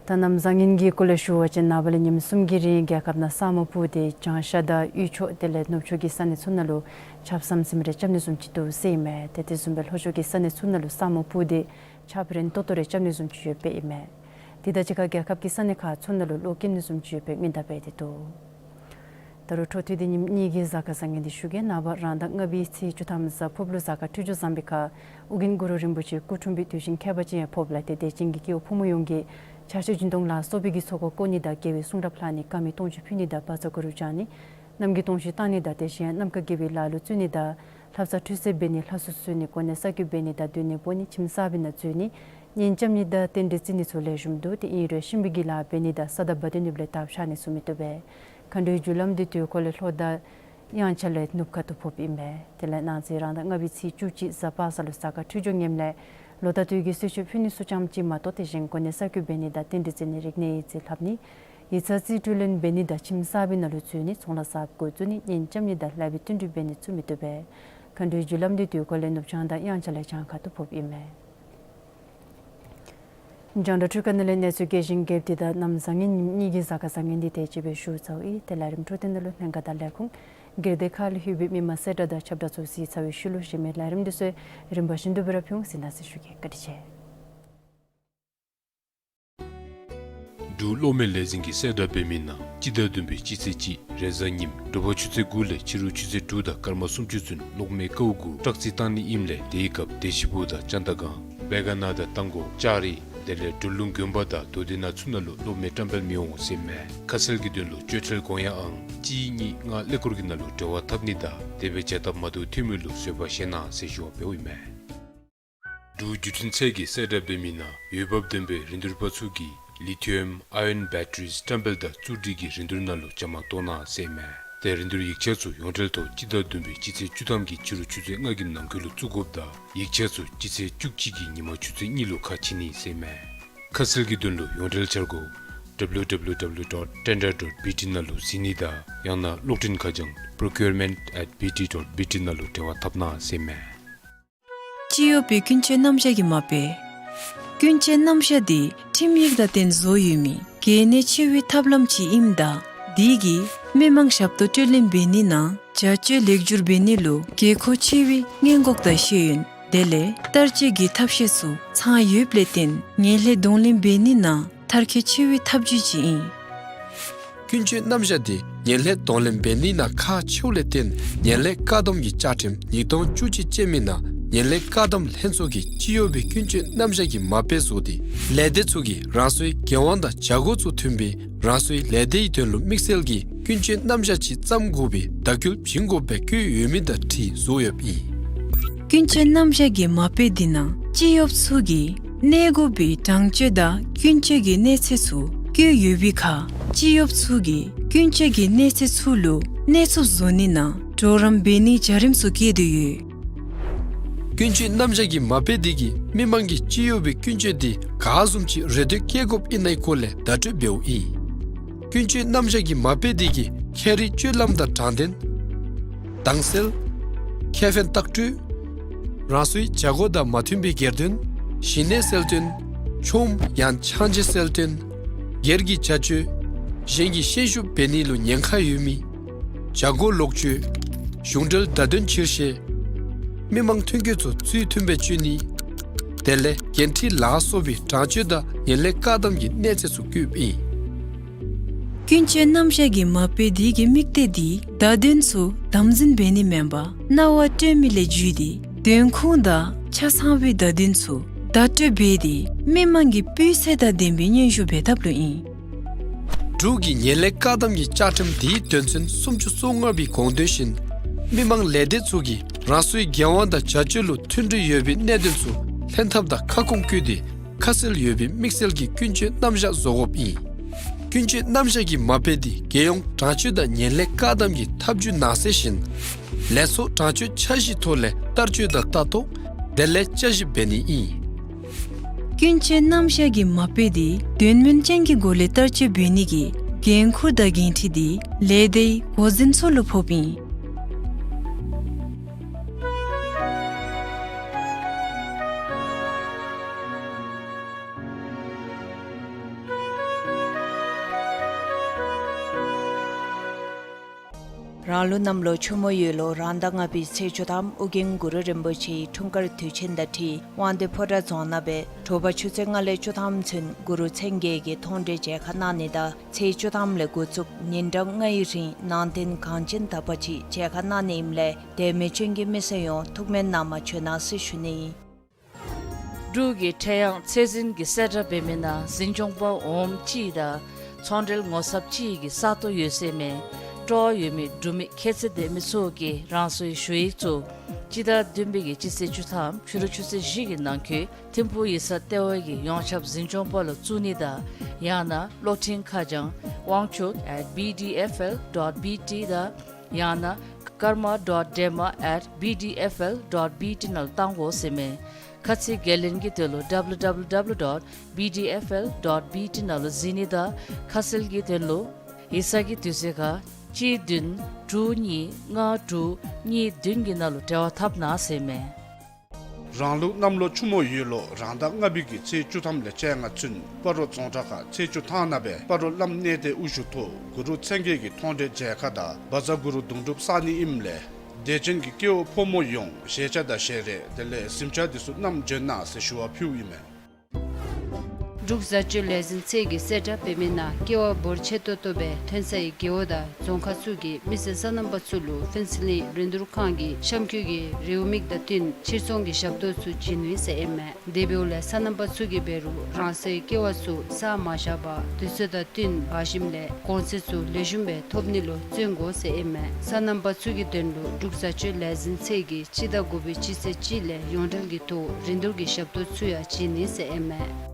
ད་གནམ་བཟང་ངན་གྱི་སྐོར་ལས་ཞུ་བ་ཅིན་ནངས་པ་ལས་ཉིནམ་གསུམ་གྱི་རིང་རྒྱལ་ཁབ་ནང་ས་སྨུག་སྤུབས་ཏེ་བྱང་ཤར་དང་དབུས་ཕྱོགས་དེ་ལས་ནུབ་ཕྱོགས་ཀྱི་ས་གནས་ཚུ་ནང་ལུ་ཆརཔ་ཟམ་ཟིམ་རེ་རྐྱབ་ནི་བཟུམ་ཅིག་འདུག་ཟེར་ཨིན་མས། ཏེ་དེ་བཟུམ་སྦེ་ལྷོ་ཕྱོགས་ཀྱི་ས་གནས་ཚུ་ནང་ལུ་ས་སྨུག་སྤུབས་ཏེ་ཆརཔ་རན་ཏོག་ཏོ་རེ་རྐྱབ་ནི་བཟུམ་ཅིག་ཡོདཔ་ཨིན་མས། དེ་དང་གཅིག་ཁར་རྒྱལ་ཁབ་ཀྱི་ས་གནས་ཁག་ཚུ་ནང་ལུ་གློག་འཁྱུག་ནི་བཟུམ་ཅིག་ཡོད་པའི་སྔོན་བརྡ་འབད་དེ་འདུག། ད་རུང་འཕྲོ་མཐུད་དེ་ཉིནམ་གཉིས་ཀྱི་གཟའ་སྐར་བཟང་ངན་འདི་ཞུ་གེ། ནངས་པ་རང་ཟླ་ལྔ་པའི་ཚེས་བཅུ་ཐམ་གཟའ་ཕུར་བུ་གཟའ་སྐར་འཕྲོད་སྦྱོར་བཟང་པའི་ཁར་ཨོ་རྒྱན་གུ་རུ་རིན་པོ་ཆེ་སྐུ་འཁྲུངས་པའི་དུས་ཆེན་ཁྱད་པར་ཅན་ཡང་ཕོགཔ་ལས་ཏེ་དད་ཅན་གྱི་སྐྱེ་བོ་ཕོ་མོ་ཡོངས་ཀྱིས་ཕྱག་ཕྱིད་སྦྱིན་གཏོང་ལ་སོགས་པའི་གི་ཚོགས་འཁོར་བསྐོར་ནི་དང་དགེ་བའི་གསུང་རབ་ལྷག་ནི་བཀའ་མའི་དུང་ཆོས་ཕུལ་ནི་དང་བཛྲ་གུ་རུ་བགྱང་ནི་ནམ་མཁའི་དུང་ཆོས་བཏང་ནི་དང་དེ་བཞིན་ནམ་མཁའ་དགེ་བའི་ལཱ་ལུ་བརྩོན་ནི་དང་ལྷ་བསངས་ཁྲུས་གསོལ་འབད་ནི་ལྷ་གསོལ་གསོལ་ནི་གོ་གནས་གསར་བསྐོ་འབད་ནི་དང་སྡོད་གནས་སྤོ་ནི་ཁྱིམ་གསར་པའི་ནང་འཛུལ་ནི་གཉེན་རྐྱབ་ནི་དང་རྟེན་འབྲེལ་བརྩི་ནི་ཚུ་ལེགས་ཤོམ་འདུག། དེ་ཨིན་རུང་གཤིན་པོའི་གི་ལཱ་འབད་ནི་དང་ས་དང་བ་དན་ནུབ་ལས་དར་ཤར་ནི་ཚུ་མི་བཏུབ་པས། མཁའ་འགྲོའི་རྒྱུ་ལམ་འདི་དུས་འཁོར་ལས་ལྷོ་དང་དབྱངས་འཆར་ལས་ནུབ་ཁ་ཐུག་ཕོགཔ་ཨིན་པས། དེ་ལས་གནངས་ཚེ་རང་ཟླ་ལྔ་པའི་ཚེས་བཅུ་གཅིག་གཟའ་པ་སངས་ལུ་གཟའ་སྐར་འཕྲོད་སྦྱོར་ངནམ་ལས་ལོ་ཟླ་དུས་ཀྱི་གསོལ་མཆོད་ཕུལ་ནི་ཚུ་ཙམ་ཅིག་མ་གཏོགས་དེ་བཞིན་གོ་གནས་གསར་བསྐོ་འབད་ནི་དང་རྟེན་འབྲེལ་བརྩི་ནི་རིག་གནས་ཡིག་རྩིས་ལྷབ་ནི་ཡིག་ཚང་རྩིས་སྤྲོད་ལེན་འབད་ནི་དང་ཁྱིམ་གསར་པའི་ནང་ལུ་འཛུལ་ནི་ཚོང་ལཱ་གསརཔ་འགོ་བཙུགས་ནི་གཉེན་རྐྱབ་ནི་དང་ལྷ་བའི་བསྟུན་གྲོས་འབད་ནི་ཚུ་མི་བཏུབ་པས། མཁའ་འགྲོའི་རྒྱུ་ལམ་འདི་དུས་འཁོར་ལས་ནུབ་བྱང་དང་དབྱངས་འཆར་ལས་བྱང་ཁ་ཐུག་ཕོགཔ་ཨིན་མས། རྒྱང་བསྒྲགས་འཕྲུལ་ཁང་ནང་ལས་གནས་ཚུལ་རྒྱས་ཤིང་རྒྱསཔ་འདི་དང་གནམ་བཟང་ངན་ཉིནམ་གཉིས་ཀྱི་གཟའ་སྐར་བཟང་ངན་འདི་དེ་ཅིག་སྦེ་ཞུ་ཚརཝ་ཨིན། ཏེ་ལས་རིམ་འཕྲོ་མཐུད་ནང་ལུ་ལྷན་ཁག་དང་ལས་ཁུངས་སྒེར་སྡེ་ཁག་ལུ་ཡོད་པའི་མི་མང་གསལ་བསྒྲགས་དང་ཁྱབ་བསྒྲགས་ཚུ་གཟིགས་ཚར་བའི་ཤུལ་ལུ་གཞན་མི་ལས་རིམ་འདི་ཚུ་རིམ་པ་བཞིན་དུ་སྦེ་ར་ཕུལ་འོང་། གཟིགས་གནང་ཟེར་ཞུ་གེ། བཀའ་དྲིན་ཆེ། འབྲུག་གློག་མེ་ལས་འཛིན་གྱིས་གསལ་བསྒྲགས་འབད་མི་ནང་སྤྱི་ཟླ་བདུན་པའི་སྤྱི་ཚེས་གཅིག་རེས་གཟའ་ཉིམ་དྲོ་པ་ཆུ་ཚོད་དགུ་ལས་ཕྱི་རུ་ཆུ་ཚོད་དྲུག་དང་སྐར་མ་སུམ་ཅུ་ཚུན་གློག་མེ་ཀཝ་དགུ་བཀྲག་རྩི་བཏང་ནི་ཨིནམ་ལས་དེའི་སྐབས་བདེ་ཆེན་ཕུག་དང་ཅན་ད་སྒང་སྦེ་ག་ན་དང་རྟ་མགོ་ལྕགས་རི་དེ་ལས་འབྲི་ལུང་དགོན་པ་དང་རྡོ་སྡེ་ནང་ཚུ་ནང་ལུ་གློག་མེ་བཀྲམ་སྤེལ་མི་འོང་ཟེར་མས། ཁ་གསལ་གྱི་དོན་ལུ་སྤྱོད་ཁྲལ་དགོངས་ཡངས་ཨང་གཅིག་གཉིས་ལྔ་ཀླད་ཀོར་གྱི་ནང་ལུ་འབྲེལ་བ་འཐབ་ནི་དང་དེ་སྦེ་བྱ་ཐབས་མ་བཏུབ་ཐོན་མི་ལུ་བཟོད་པ་བཞེས་གནང་ཟེར་ཞུ་བ་འབདཝ་ཨིན་མས། འབྲུག་བརྒྱུད་འཕྲིན་ཚད་ཀྱིས་གསལ་བསྒྲགས་འབད་མི་ནང་འོས་འབབ་ལྡན་པའི་རིན་བསྡུར་པ་ཚུ་གིས་Lithium Ion Batteries བཀྲམ་སྤེལ་དང་བཙུགས་སྒྲིག་གི་རིན་བསྡུར་ནང་ལུ་བཅའ་མར་གཏོགས་གནང་ཟེར་མས། ཏེ་རིན་བསྡུར་ཡིག་ཆ་ཚུ་ཡོངས་འབྲེལ་ཐོག་སྤྱི་ཟླ་བདུན་པའི་སྤྱི་ཚེས་བཅུ་ཐམ་གྱི་ཕྱི་རུ་ཆུ་ཚོད་ལྔ་གི་ནང་འཁོད་ལུ་བཙུགས་དགོཔ་དང་ཡིག་ཆ་ཚུ་སྤྱི་ཚེས་བཅུ་གཅིག་གི་ཉིན་མ་ཆུ་ཚོད་གཉིས་ལུ་ཁ་ཕྱེ་ནི་ཟེར་མས། ཁ་གསལ་གྱི་དོན་ལུ་ཡོངས་འབྲེལ་འཆར་སྒོ་ W W W dot tender dot B T ནང་ལུ་གཟིགས་ནི་དང་ཡང་ན་གློག་འཕྲིན་ཁ་བྱང་procurement at B T dot B T ནང་ལུ་འབྲེལ་བ་འཐབ་གནང་ཟེར་མས། སྤྱི་གཡོགཔ་གི་ཀུན་སྤྱོད་རྣམ་གཞག་གི་མ་དཔེ། ཀུན་སྤྱོད་རྣམ་གཞག་འདི་ཁྲིམས་ཡིག་དང་བསྟུན་བཟོ་ཡོད་མི་གལ་གནད་ཆེ་བའི་ཐབས་ལམ་ཅིག་ཨིནམ་ད་འདི་གིས་མི་མང་ཞབས་ཏོག་སྤྲོད་ལེན་འབད་ནི་ནང་བྱ་སྤྱོད་ལེགས་བསྒྱུར་འབད་ནི་ལུ་དགོས་མཁོ་ཆེ་བའི་སྔོན་འགོག་དང་ཤེས་ཡོན་དེ་ལས་བསྟར་སྤྱོད་ཀྱི་ཐབས་ཤེས་ཚུ་ཚང་ཡོདཔ་ལས་བརྟེན་ངན་ལྷད་གདོང་ལེན་འབད་ནི་ནང་མཐར་འཁྱོལ་ཆེ་བའི་ཐབས་བྱུས་ཅིག་ཨིན། ཀུན་སྤྱོད་རྣམ་གཞག་འདི་ངན་ལྷད་གདོང་ལེན་འབད་ནི་ནང་ཁག་ཆེཝ་ལས་བརྟེན་ངན་ལྷད་བཀག་སྡོམ་གྱི་བཅའ་ཁྲིམས་ཉིས་སྟོང་བཅུ་གཅིག་ཅན་མའི་ནང་ངན་ལྷད་བཀག་སྡོམ་ལྷན་ཚོགས་ཀྱིས་སྤྱི་གཡོགཔ་གི་ཀུན་སྤྱོད་རྣམ་གཞག་གི་མ་དཔེ་བཟོ་སྟེ་ལས་སྡེ་ཚུ་གིས་རང་སོའི་འགན་དབང་དང་བྱ་སྒོ་ཚུ་མཐུན་པའི་རང་སོའི་ལས་སྡེའི་དོན་ལུ་དམིགས་བསལ་གྱི་ཀུན་སྤྱོད་རྣམ་གཞག་ཅིག་བརྩམ་དགོ་པའི་བརྡ་སྐུལ་བྱིན་དགོཔ་སྦེ་བཀོད་ཡོད་མི་དང་འཁྲིལ་བཟོ་ཡོདཔ་ཨིན། ཀུན་སྤྱོད་རྣམ་གཞག་གི་མ་དཔེ་འདི་ནང་སྤྱི་གཡོགཔ་ཚུ་གིས་གནས་དགོ་པའི་དྲང་སྤྱོད་དང་ཀུན་སྤྱོད་ཀྱི་གནས་ཚད་ཚུ་བཀོད་ཡོད་པའི་ཁར་སྤྱི་གཡོགཔ་ཚུ་གིས་ཀུན་སྤྱོད་ཀྱི་གནས་ཚད་ཚུ་ལུ་གནས་ཚུགསཔ་བཟོ་ནི་ནང་གྲོགས་རམ་འབད་ནིའི་བྱ་རིམ་ཚུ་བཀོད་དེ་ཡོད། ཀུན་སྤྱོད་རྣམ་གཞག་གི་མ་དཔེ་འདི་གིས་མི་མང་གིས་སྤྱི་གཡོགཔ་གི་ཀུན་སྤྱོད་འདི་ག་བཟུམ་ཅིག་རེ་འདོད་བསྐྱེད་དགོཔ་ཨིན་ནའི་སྐོར་ལས་བརྡ་སྤྲོད་འབདཝ་ཨིན། ཀུན་སྤྱོད་རྣམ་གཞག་གི་མ་དཔེ་འདི་གིས་ཁྱད་རིག་སྤྱོད་ལམ་དང་དྲང་བདེན། དྭངས་གསལ། ཁེ་ཕན་ལྟག་སྤྲོད། རང་སོའི་བྱ་སྒོ་དང་མ་མཐུན་པའི་སྒེར་དོན། ཞི་གནས་གསལ་སྟོན། ཆོམ་ཡང་ཆང་ཅེས་གསལ་སྟོན། སྒེར་གྱི་བྱ་སྤྱོད། གཞན་གྱི་ཤན་ཤུགས་འབད་ནི་ལུ་ཉེན་ཁ་ཡོད་མི། བྱ་སྒོ་ལོག་སྤྱོད། གཞུང་འབྲེལ་བརྡ་དོན་ཕྱིར་བཤེར། མི་མང་ཐོན་སྐྱེད་ཚུ་ཚུལ་མཐུན་པའི་སྤྱོད་ནི། དེ་ལས་འགན་འཁྲི་ལ་སོགས་པའི་དྲང་སྤྱོད་དང་ངན་ལྷད་བཀག་སྡོམ་གྱི་གནས་ཚད་ཚུ་བཀོདཔ་ཨིན། ཀུན་སྤྱོད་རྣམ་གཞག་གི་མ་དཔེ་འདི་གི་དམིགས་གཏད་འདི་བརྡ་དོན་ཚུ་དམ་འཛིན་འབད་ནི་མེན་པར་རྣ་བར་སྤྲོད་མི་ལས་བརྒྱུད་དེ་དོན་ཁུངས་དང་ཆ་ཚང་བའི་བརྡ་དོན་ཚུ་བརྡ་སྤྲོད་འབད་དེ་མི་མང་གི་སྤུས་ཚད་དང་ལྡན་པའི་སྙན་ཞུ་འབད་ཐབས་ལུ་ཨིན། འབྲུག་གི་ངན་ལྷད་བཀག་སྡོམ་གྱི་བཅའ་ཁྲིམས་འདིའི་དོན་ཚན་སུམ་ཅུ་སོ་ལྔ་པའི་དགོངས་དོན་བཞིན་མི་མང་ལས་སྡེ་ཚུ་གིས་རང་སོའི་འགན་དབང་དང་བྱ་སྤྱོད་ལུ་མཐུན་སྒྲིལ་ཡོད་པའི་གནད་དོན་ཚུ་ལྷན་ཐབས་དང་ཁ་སྐོང་བཀོད་དེ་ཁ་གསལ་ཡོད་པའི་དམིགས་བསལ་གྱི་ཀུན་སྤྱོད་རྣམ་གཞག་བཟོ་དགོཔ་ཨིན། ཀུན་སྤྱོད་རྣམ་གཞག་གི་མ་དཔེ་འདི་རྒྱལ་ཡོངས་དྲང་སྤྱོད་དང་ངན་ལྷད་བཀག་སྡོམ་གྱི་ཐབས་བྱུས་ནང་གསལ་བཞིན་ལས་ཚོགས་དྲང་སྤྱོད་འཆར་གཞིའི་ཐོག་ལས་བསྟར་སྤྱོད་དང་ལྟ་རྟོག་དེ་ལས་དཔྱད་ཞིབ་འབད་ནི་ཨིན། ཀུན་སྤྱོད་རྣམ་གཞག་གི་མ་དཔེ་འདི་དོན་སྨིན་ཅན་གྱི་སྒོ་ལས་བསྟར་སྤྱོད་འབད་ནི་གི་འགན་ཁུར་དང་འགན་འཁྲི་འདི་ལས་སྡེའི་འགོ་འཛིན་ཚུ་ལུ་ཕོགཔ་ཨིན། རང་ལུགས་གནམ་ལོ་ཆུ་མོ་ཡོས་ལོ་རང་ཟླ་ལྔ་པའི་ཚེས་བཅུ་ཐམ་ཨོ་རྒྱན་གུ་རུ་རིན་པོ་ཆེའི་འཁྲུངས་སྐར་དུས་ཆེན་དང་འཁྲིལ་དབང་འདུས་ཕོ་བྲང་རྫོང་ནང་སྦེ་དྲོ་པ་ཆུ་ཚོད་ལྔ་ལས་བཅུ་ཐམ་ཚུན་གུ་རུ་མཚན་བརྒྱད་ཀྱི་མཐོང་གྲོལ་མཇལ་ཁ་གནང་ནི་དང་ཚེས་བཅུ་ཐམ་ལས་འགོ་བཙུགས་ཉིན་གྲངས་ལྔའི་རིང་ནང་རྟེན་གངས་ཅན་དག་པ་ཅིག་མཇལ་ཁ་གནང་ནི་ཨིནམ་ལས་དད་མོས་ཅན་གྱི་མི་སེར་ཡོངས་ཐུགས་སྨོན་གནང་མ་བྱོན་གནང་ཟེར་ཞུ་ནི་ཨིན། འབྲུག་གི་ཁྲེ་ཡང་ཚད་འཛིན་གྱི་གསལ་བསྒྲགས་འབད་མི་ནང་འཛིན་སྐྱོང་པ་འོགམ་གཅིག་དང་ཚོང་འབྲེལ་ངོ་ཚབ་གཅིག་གི་ས་སྟོང་ཡོད་ཟེར་མས། སྤྲོ་བ་ཡོད་མི་འབྲུག་མི་ཁྱད་ཚད་ལྡན་མི་ཚུ་གིས་རང་སོའི་ཞུ་ཡིག་ཚུ་སྤྱི་ཟླ་བདུན་པའི་གི་སྤྱི་ཚེས་བཅུ་ཐམ་ཕྱི་རུ་ཆུ་ཚོད་བཞི་གི་ནང་འཁོད་ཐིམ་ཕུག་ཡིག་ཚང་ལྟེ་བའི་གི་ཡོངས་ཁྱབ་འཛིན་སྐྱོང་པ་ལུ་བཙུགས་ནི་དང་ཡང་ན་གློག་འཕྲིན་ཁ་བྱང་དབང་ཕྱུག་at B D F L dot B T དང་ཡང་ན་karma dot dema at B D F L dot B T ནང་ལུ་བཏང་དགོ་ཟེར་མས། ཁ་ཚིག་འགན་ལེན་གྱི་དོན་ལུ་W W W dot B D F L dot B T ནང་ལུ་གཟིགས་ནི་དང་ཁ་གསལ་གྱི་དོན་ལུ་ཡིག་ཚང་གི་དུས་ཚོད་ཁར་གཅིག་བདུན་དྲུག་གཉིས་ལྔ་དྲུག་གཉིས་བདུན་གྱི་ནང་ལུ་འབྲེལ་བ་འཐབ་གནང་ཟེར་མས། རང་ལུགས་གནམ་ལོ་ཆུ་མོ་ཡོས་ལོ་རང་ཟླ་ལྔ་པའི་གི་ཚེས་བཅུ་ཐམ་ལས་བཅོ་ལྔ་ཚུན་སྤ་རོ་རྫོང་བྲག་ཁ་ཚེས་བཅུ་ཐང་ནང་སྦེ་སྤ་རོ་བླམ་གནས་བརྟན་དབུ་བཞུགས་ཐོག་གུ་རུ་མཚན་བརྒྱད་ཀྱི་མཐོང་གྲོལ་མཇལ་ཁ་དང་བཛྲ་གུ་རུ་གདུང་སྒྲུབ་གསག་ནི་ཨིནམ་ལས་དད་ཅན་གྱི་སྐྱེ་བོ་ཕོ་མོ་ཡོངས་བཞེས་ཆ་དང་བཞེས་རས་དེ་ལས་གཟིམ་ཆ་འདི་ཚུ་བསྣམས་བྱོན་གནང་ཟེར་ཞུ་བ་ཕུལཝ་ཨིན་མས། འབྲུག་བཟའ་སྤྱོད་ལས་འཛིན་ཚད་ཀྱི་གསལ་བསྒྲགས་འབད་མི་ནང་ཀེ་བ་འབོར་ཆེ་ཏོག་ཏོ་སྦེ་ཐོན་སའི་རྒེད་འོག་དང་རྫོང་ཁག་ཚུ་གི་མི་སེར་སོ་ནམ་པ་ཚུ་ལུ་ཕུན་ཚོགས་གླིང་རིན་བསྡུར་ཁང་གི་གཤམ་འཁོད་ཀྱི་རེའུ་མིག་དང་བསྟུན་ཕྱིར་ཚོང་གི་ཞབས་ཏོག་ཚུ་བྱིན་ནི་ཟེར་ཨིན་མས། དེ་འབདཝ་ལས་སོ་ནམ་པ་ཚུ་གིས་འབད་རུང་རང་སོའི་ཀེ་བ་ཚུ་བསག་མ་བཞག་པར་དུས་ཚོད་དང་བསྟུན་འབག་ཞིནམ་ལས་གོང་ཚད་ཚུ་ལེགས་ཤོམ་སྦེ་ཐོབ་ནི་ལུ་བརྩོན་དགོ་ཟེར་ཨིན་མས། སོ་ནམ་པ་ཚུ་གི་དོན་ལུ་འབྲུག་བཟའ་སྤྱོད་ལས་འཛིན་ཚད་ཀྱིས་སྤྱི་ཟླ་དགུ་པའི་སྤྱི་ཚེས་གཅིག་ལས་ཡོངས་འབྲེལ་གྱི་ཐོག་རིན་བསྡུར་གྱི་ཞབས་ཏོག་ཚུ་ཡང་བྱིན་ནི་ཟེར་ཨིན་མས།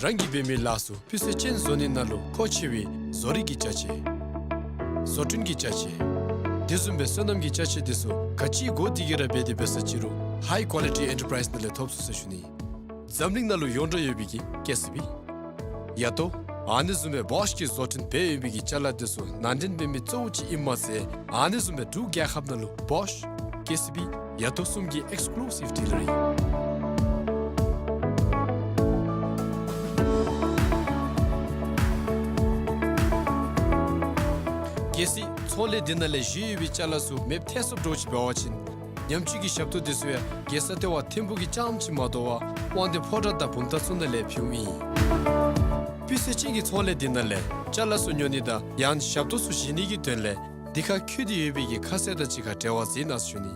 རང་གིས་འབད་མི་ལཱ་ཚུ་སྤུས་ཚད་ཅན་བཟོ་ནི་ནང་ལུ་མཁོ་ཆེ་བའི་བཟོ་རིག་གི་ཅ་ཆས། བཟོ་སྐྲུན་གྱི་ཅ་ཆས། དེ་བཟུམ་སྦེ་སོ་ནམ་གྱི་ཅ་ཆས་དེ་ཚུ་ག་ཅི་དགོ་དེ་གི་ར་འབད་དེ་འབད་ས་ཅི་རུང་ High Quality Enterprise ནང་ལས་ཐོབ་ཚུགས་ཟེར་ཞུ་ནི། འཛམ་གླིང་ནང་ལུ་ཡོངས་གྲགས་ཡོད་པའི་གི་ཀེ་སི་བི། ཡ་ཏོ། ཨ་ནི་བཟུམ་སྦེ་བོཤ་གི་བཟོ་སྐྲུན་འབད་ཡོད་པའི་གི་ཅ་ལ་དེ་ཚུ་ནང་འདྲེན་འབད་མི་གཙོ་བོ་ཅིག་ཨིནམ་མ་ཚད་ཨ་ནི་བཟུམ་སྦེ་འབྲུག་རྒྱལ་ཁབ་ནང་ལུ་བོཤ་ཀེ་སི་བི་ཡ་ཏོ་གསུམ་གྱི་ཨེགསི་ཀུ་ལུ་སིབ་ཌི་ལར་ཨིན། གལ་སྲིད་ཚོང་ལས་འདི་ནང་ལས་བཞེས་ཡོད་པའི་ཅ་ལ་ཚུ་མེདཔ་ཐལ་སོཔ་འདྲཝ་ཅིག་འབད་བ་ཅིན་ཉམས་བཅོས་ཀྱི་ཞབས་ཏོག་འདི་ཚུ་ཡང་རྒྱལ་ས་ལྟེ་བ་ཐིམ་ཕུག་གི་རྐྱངམ་ཅིག་མ་དོ་བར་དབང་འདུས་ཕོ་བྲང་དང་བུམ་ཐང་ཚུ་ནང་ལས་ཕུལཝ་ཨིན། སྤུས་ཚད་ཅན་གྱི་ཚོང་ལས་འདི་ནང་ལས་ཅ་ལ་ཚུ་ཉོ་ནི་དང་ཡང་ཞབས་ཏོག་ཚུ་བཞེས་ནི་གི་དོན་ལས་འདི་ཁར་འཁོད་དེ་ཡོད་པའི་གི་ཁ་གསལ་དང་གཅིག་ཁར་འབྲེལ་བ་མཛད་གནང་ཟེར་ཞུ་ནི།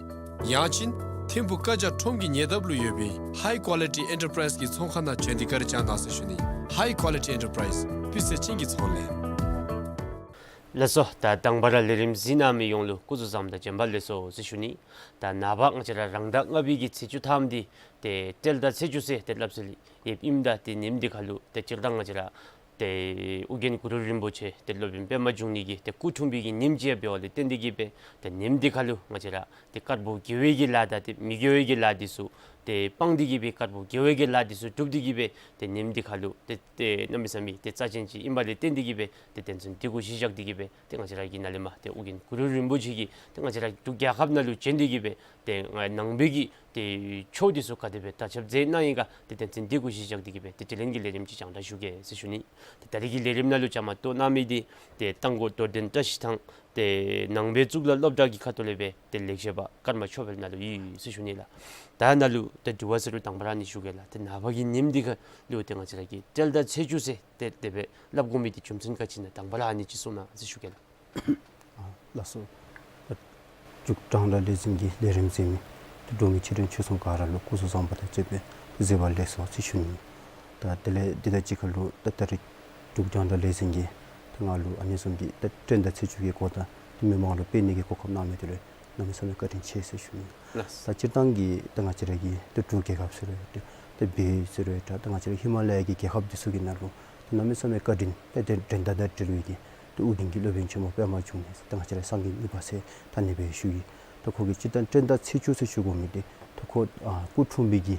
ཡང་ཅིན་ཐིམ་ཕུག་ཀ་ཇ་ཁྲོམ་གྱི་ཉེ་འདབས་ལུ་ཡོད་པའི་High Quality Enterprise གི་ཚོང་ཁང་ནང་བྱོན་ཏེ་བཀའ་དྲིན་བསྐྱང་གནང་ཟེར་ཞུ་ནི། High Quality Enterprise སྤུས་ཚད་ཅན་གྱི་ཚོང་ལས། ལགས་སོ། ད་དང་པ་ར་ལས་རིམ་གཟིགས་གནང་མི་ཡོངས་ལུ་སྐུ་གཟུགས་བཟང་དང་བྱོན་པ་ལེགས་སོ་ཟེར་ཞུ་ནི། ད་ནངས་པ་ང་བཅས་ར་རང་ཟླ་ལྔ་པའི་གི་ཚེས་བཅུ་ཐམ་འདི་ཏེ་སྤྲེལ་ཟླ་ཚེས་བཅུ་ཟེར་ཏེ་སླབ་སྲོལ་ཡོདཔ་ཨིནམ་ད་ཏེ་ཉིནམ་འདི་ཁར་ལུ་ཏེ་སྤྱིར་བཏང་ང་བཅས་ར་ཏེ་ཨོ་རྒྱན་གུ་རུ་རིན་པོ་ཆེ་ཏེ་སློབ་དཔོན་པདྨ་འབྱུང་གནས་ཀྱི་ཏེ་སྐུ་འཁྲུངས་པའི་གི་ཉིནམ་ཅིག་ཡང་འབདཝ་ལས་བརྟེན་ཏེ་གིས་སྦེ་ཏེ་ཉིནམ་འདི་ཁར་ལུ་ང་བཅས་ར་ཏེ་དཀར་པོ་དགེ་བའི་གི་ལཱ་དང་ཏེ་མི་དགེ་བའི་གི་ལཱ་འདི་ཚུ་ཏེ་སྤང་སྟེ་གིས་སྦེ་དཀར་པོ་དགེ་བའི་གི་ལཱ་འདི་ཚུ་སྒྲུབ་སྟེ་གིས་སྦེ་ཏེ་ཉིནམ་འདི་ཁར་ལུ་ཏེ་ཏེ་གནམ་མེད་ས་མེད་ཏེ་རྩ་ཅན་ཅིག་ཨིནམ་ལས་བརྟེན་ཏེ་གིས་སྦེ་ཏེ་དོན་ཚན་འདི་གུ་གཞི་བཞག་སྟེ་གིས་སྦེ་ཏེ་ང་བཅས་ར་གི་ནཱ་ལས་མར་ཏེ་ཨོ་རྒྱན་གུ་རུ་རིན་པོ་ཆེ་གིས་ཏེ་ང་བཅས་ར་འབྲུག་རྒྱལ་ཁབ་ནང་ལུ་བྱོན་ཏེ་གིས་སྦེ་ཏེ་ང་ནང་པའི་གི་ཏེ་ཆོས་འདི་ཚུ་ག་དེ་སྦེ་དར་ཁྱབ་མཛད་གནང་ཡི་ག་ཏེ་དོན་ཚན་འདི་གུ་གཞི་བཞག་སྟེ་གིས་སྦེ་ཏེ་དྲི་ལན་གྱི་ལས་རིམ་ཅིག་རྒྱང་བསྒྲགས་ཞུ་གེ་ཟེར་ཞུ་ནི། ཏེ་ད་རེས་ཀྱི་ལས་རིམ་ནང་ལུ་བཅའ་མར་གཏོགས་གནང་མི་འདི་ཏེ་རྟ་མགོ་རྡོར་གདན་བཀྲ་ཤིས་ཐང་ཏེ་ནང་པའི་གཙུག་ལག་སློབ་གྲྭ་གི་ཁ་ཐུག་ལས་སྦེ་ཏེ་ལེགས་བཤད་པ་ཀརྨ་ཆོས་འཕེལ་ནཱ་ལུ་ཡོད་ཟེར་ཞུ་ནི་ལགས། ད་ནཱ་ལུ་ཏེ་དྲི་བ་ཟེར་རུང་དང་པ་ར་ཨ་ནི་ཞུ་གེ་ལགས། ཏེ་ནངས་པ་གི་ཉིནམ་འདི་ཁར་ལུ་ཏེ་ང་བཅས་ར་གི་སྤྲེལ་ཟླ་ཚེས་བཅུ་ཟེར་ཏེ་དེ་སྦེ་སླབ་དགོ་མི་འདི་རྒྱུ་མཚན་ག་ཅི་ཨིན་ན་དང་པ་ར་ཨ་ནི་ཅིག་གསུང་གནང་ཟེར་ཞུ་གེ་ལགས། ཨ་ལགས་སོ། ད་འབྲུག་རྒྱང་བསྒྲགས་ལས་འཛིན་གྱི་ལས་རིམ་གཟིགས་མི་ད་འབྲུག་མི་ཆེ་འབྲིང་ཆུང་གསུམ་ག་ར་ལུ་སྐུ་གཟུགས་བཟང་པོ་དང་བཅས་པའི་གཟིགས་པ་ལེགས་སོ་ཟེར་ཞུ་ནི། ད་དེ་ལས་འདི་དང་གཅིག་ཁར་ལུ་ད་ད་རེས་འབྲུག་རྒྱང་བསྒྲགས་ལས་འཛིན་གྱིས་ད་ང་ལུ་ཨ་ནི་བཟུམ་གྱི་ད་སྤྲེལ་ཟླ་ཚེས་བཅུ་གི་སྐོར་དང་ད་མི་མང་ལུ་སྤེལ་ནི་གི་གོ་སྐབས་གནང་མི་འདི་ལུ་གནམ་མེད་ས་མེད་བཀའ་དྲིན་ཆེ་ཟེར་ཞུ་ནི། ལགས། ད་སྤྱིར་བཏང་གི་ད་ང་བཅས་ར་གི་ད་འབྲུག་རྒྱལ་ཁབ་ཟེར་རུང་ད་བལ་ཡུལ་ཟེར་རུང་ད་ད་ང་བཅས་ར་ཧི་མ་ལ་ཡ་གི་རྒྱལ་ཁབ་འདི་ཚུ་གི་ནང་ལུ་ད་གནམ་མེད་ས་མེད་བཀའ་དྲིན་ད་དེ་འགྲན་ཟླ་དང་བྲལ་བའི་གི་ད་ཨོ་རྒྱན་གྱི་སློབ་དཔོན་ཆེན་མོ་པདྨ་འབྱུང་གནས་ད་ང་བཅས་ར་སངས་རྒྱས་གཉིས་པ་ཟེར་ད་ཨ་ནི་སྦེ་ཞུ་ཡི། ད་ཁོ་གིས་སྤྱིར་བཏང་སྤྲེལ་ཟླ་ཚེས་བཅུ་ཟེར་ཞུ་དགོ་མི་འདི་ད་ཁོ་ཨ་སྐུ་འཁྲུངས་པའི་གི་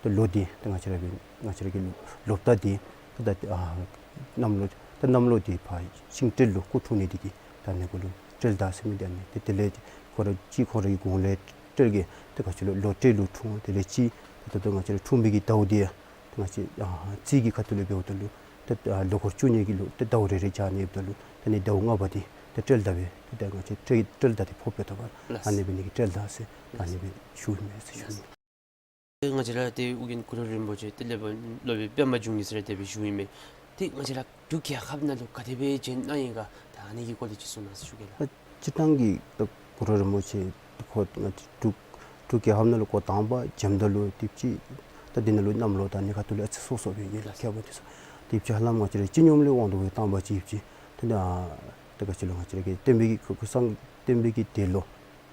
ད་ལོ་འདི་ད་ང་བཅས་ར་གི་ང་བཅས་ར་གི་ལོ་ཟླ་འདི་ད་ད་ཨ་གནམ་ལོ་ད་གནམ་ལོ་འདི་ཕར་ཤིང་སྤྲེལ་ལུ་སྐུ་འཁྲུངས་ནི་འདི་གིས་ད་ཨ་ནི་གུ་ལུ་སྤྲེལ་ཟླ་ཟེར་མི་འདི་ཨ་ནི་ཏེ་དེ་ལས་ཁོ་ར་གཅིག་ཁོ་ར་གི་གོང་ལས་སྤྲེལ་གྱི་ད་ག་ཅི་ལོ་ལོ་སྤྲེལ་ལུ་འཁྲུངས། དེ་ལས་གཅིག་ད་ད་ང་བཅས་ར་འཁྲུངས་པའི་གི་ཟླཝ་འདི་ཡང་ད་ང་བཅས་ཨ་རྩིས་ཀྱི་ཁ་ཐུག་ལས་འབདཝ་ད་ལུ་ད་ལོ་འཁོར་བཅུ་གཉིས་ཀྱི་ལུ་ད་ཟླཝ་རེ་རེ་བཞག་ནི་འབདཝ་ད་ལུ་ད་ཨ་ནི་ཟླཝ་ལྔ་པ་འདི་ད་སྤྲེལ་ཟླ་སྦེ་ད་ད་ང་བཅས་སྤྲེལ་སྤྲེལ་ཟླ་འདི་ཕོགཔ་འབདཝ་ད་ལགས། ཨ་ནི་འབད་ནི་གིས་སྤྲེལ་ཟླ་ཟེར་ད་ཨ་ནི་སྦེ་ཞུཝ་ཨིན་མས་ཟེར་ཞུ་ནི། ང་བཅས་ར་ཏེ་ཨོ་རྒྱན་གུ་རུ་རིན་པོ་ཆེ་ཏེ་སློབ་དཔོན་སློབ་དཔོན་པདྨ་འབྱུང་གནས་ཟེར་དེ་སྦེ་ཞུཝ་ཨིན་མས། ཏེ་ང་བཅས་ར་འབྲུག་རྒྱལ་ཁབ་ནང་ལུ་ག་དེ་སྦེ་བྱོན་གནང་ཡི་ག་ད་ཨ་ནི་གི་སྐོར་ལས་ཅིག་གསུང་གནང་ཟེར་ཞུ་གེ་ལགས། ད་སྤྱིར་བཏང་གི་ད་གུ་རུ་རིན་པོ་ཆེ་ཁོ་ང་བཅས་འབྲུག་འབྲུག་རྒྱལ་ཁབ་ནང་ལུ་ཁོ་དང་པ་བྱོནམ་ད་ལུ་ཏེ་ཅིག་ད་འདི་ནང་ལུ་གནམ་ལོ་དང་ཨ་ནི་ཁ་ཐུག་ལས་ཨ་ཙི་སོ་སོ་སྦེ་ཡོད་ལགས། ཁྱད་པར་འདི་ཚུ་ཏེ་ཅིག་ཧ་ལམ་ང་བཅས་ར་སྤྱི་སྙོམས་ལས་དབང་དུ་བའི་དང་པ་ཅིག་ཡོད་ཅི། ད་ད་ད་ག་ཅི་ལོ་ང་བཅས་ར་གི་བསྟན་པའི་གི་ཁུ་ཁུ་སང་བསྟན་པའི་གི་དེ་ལོ་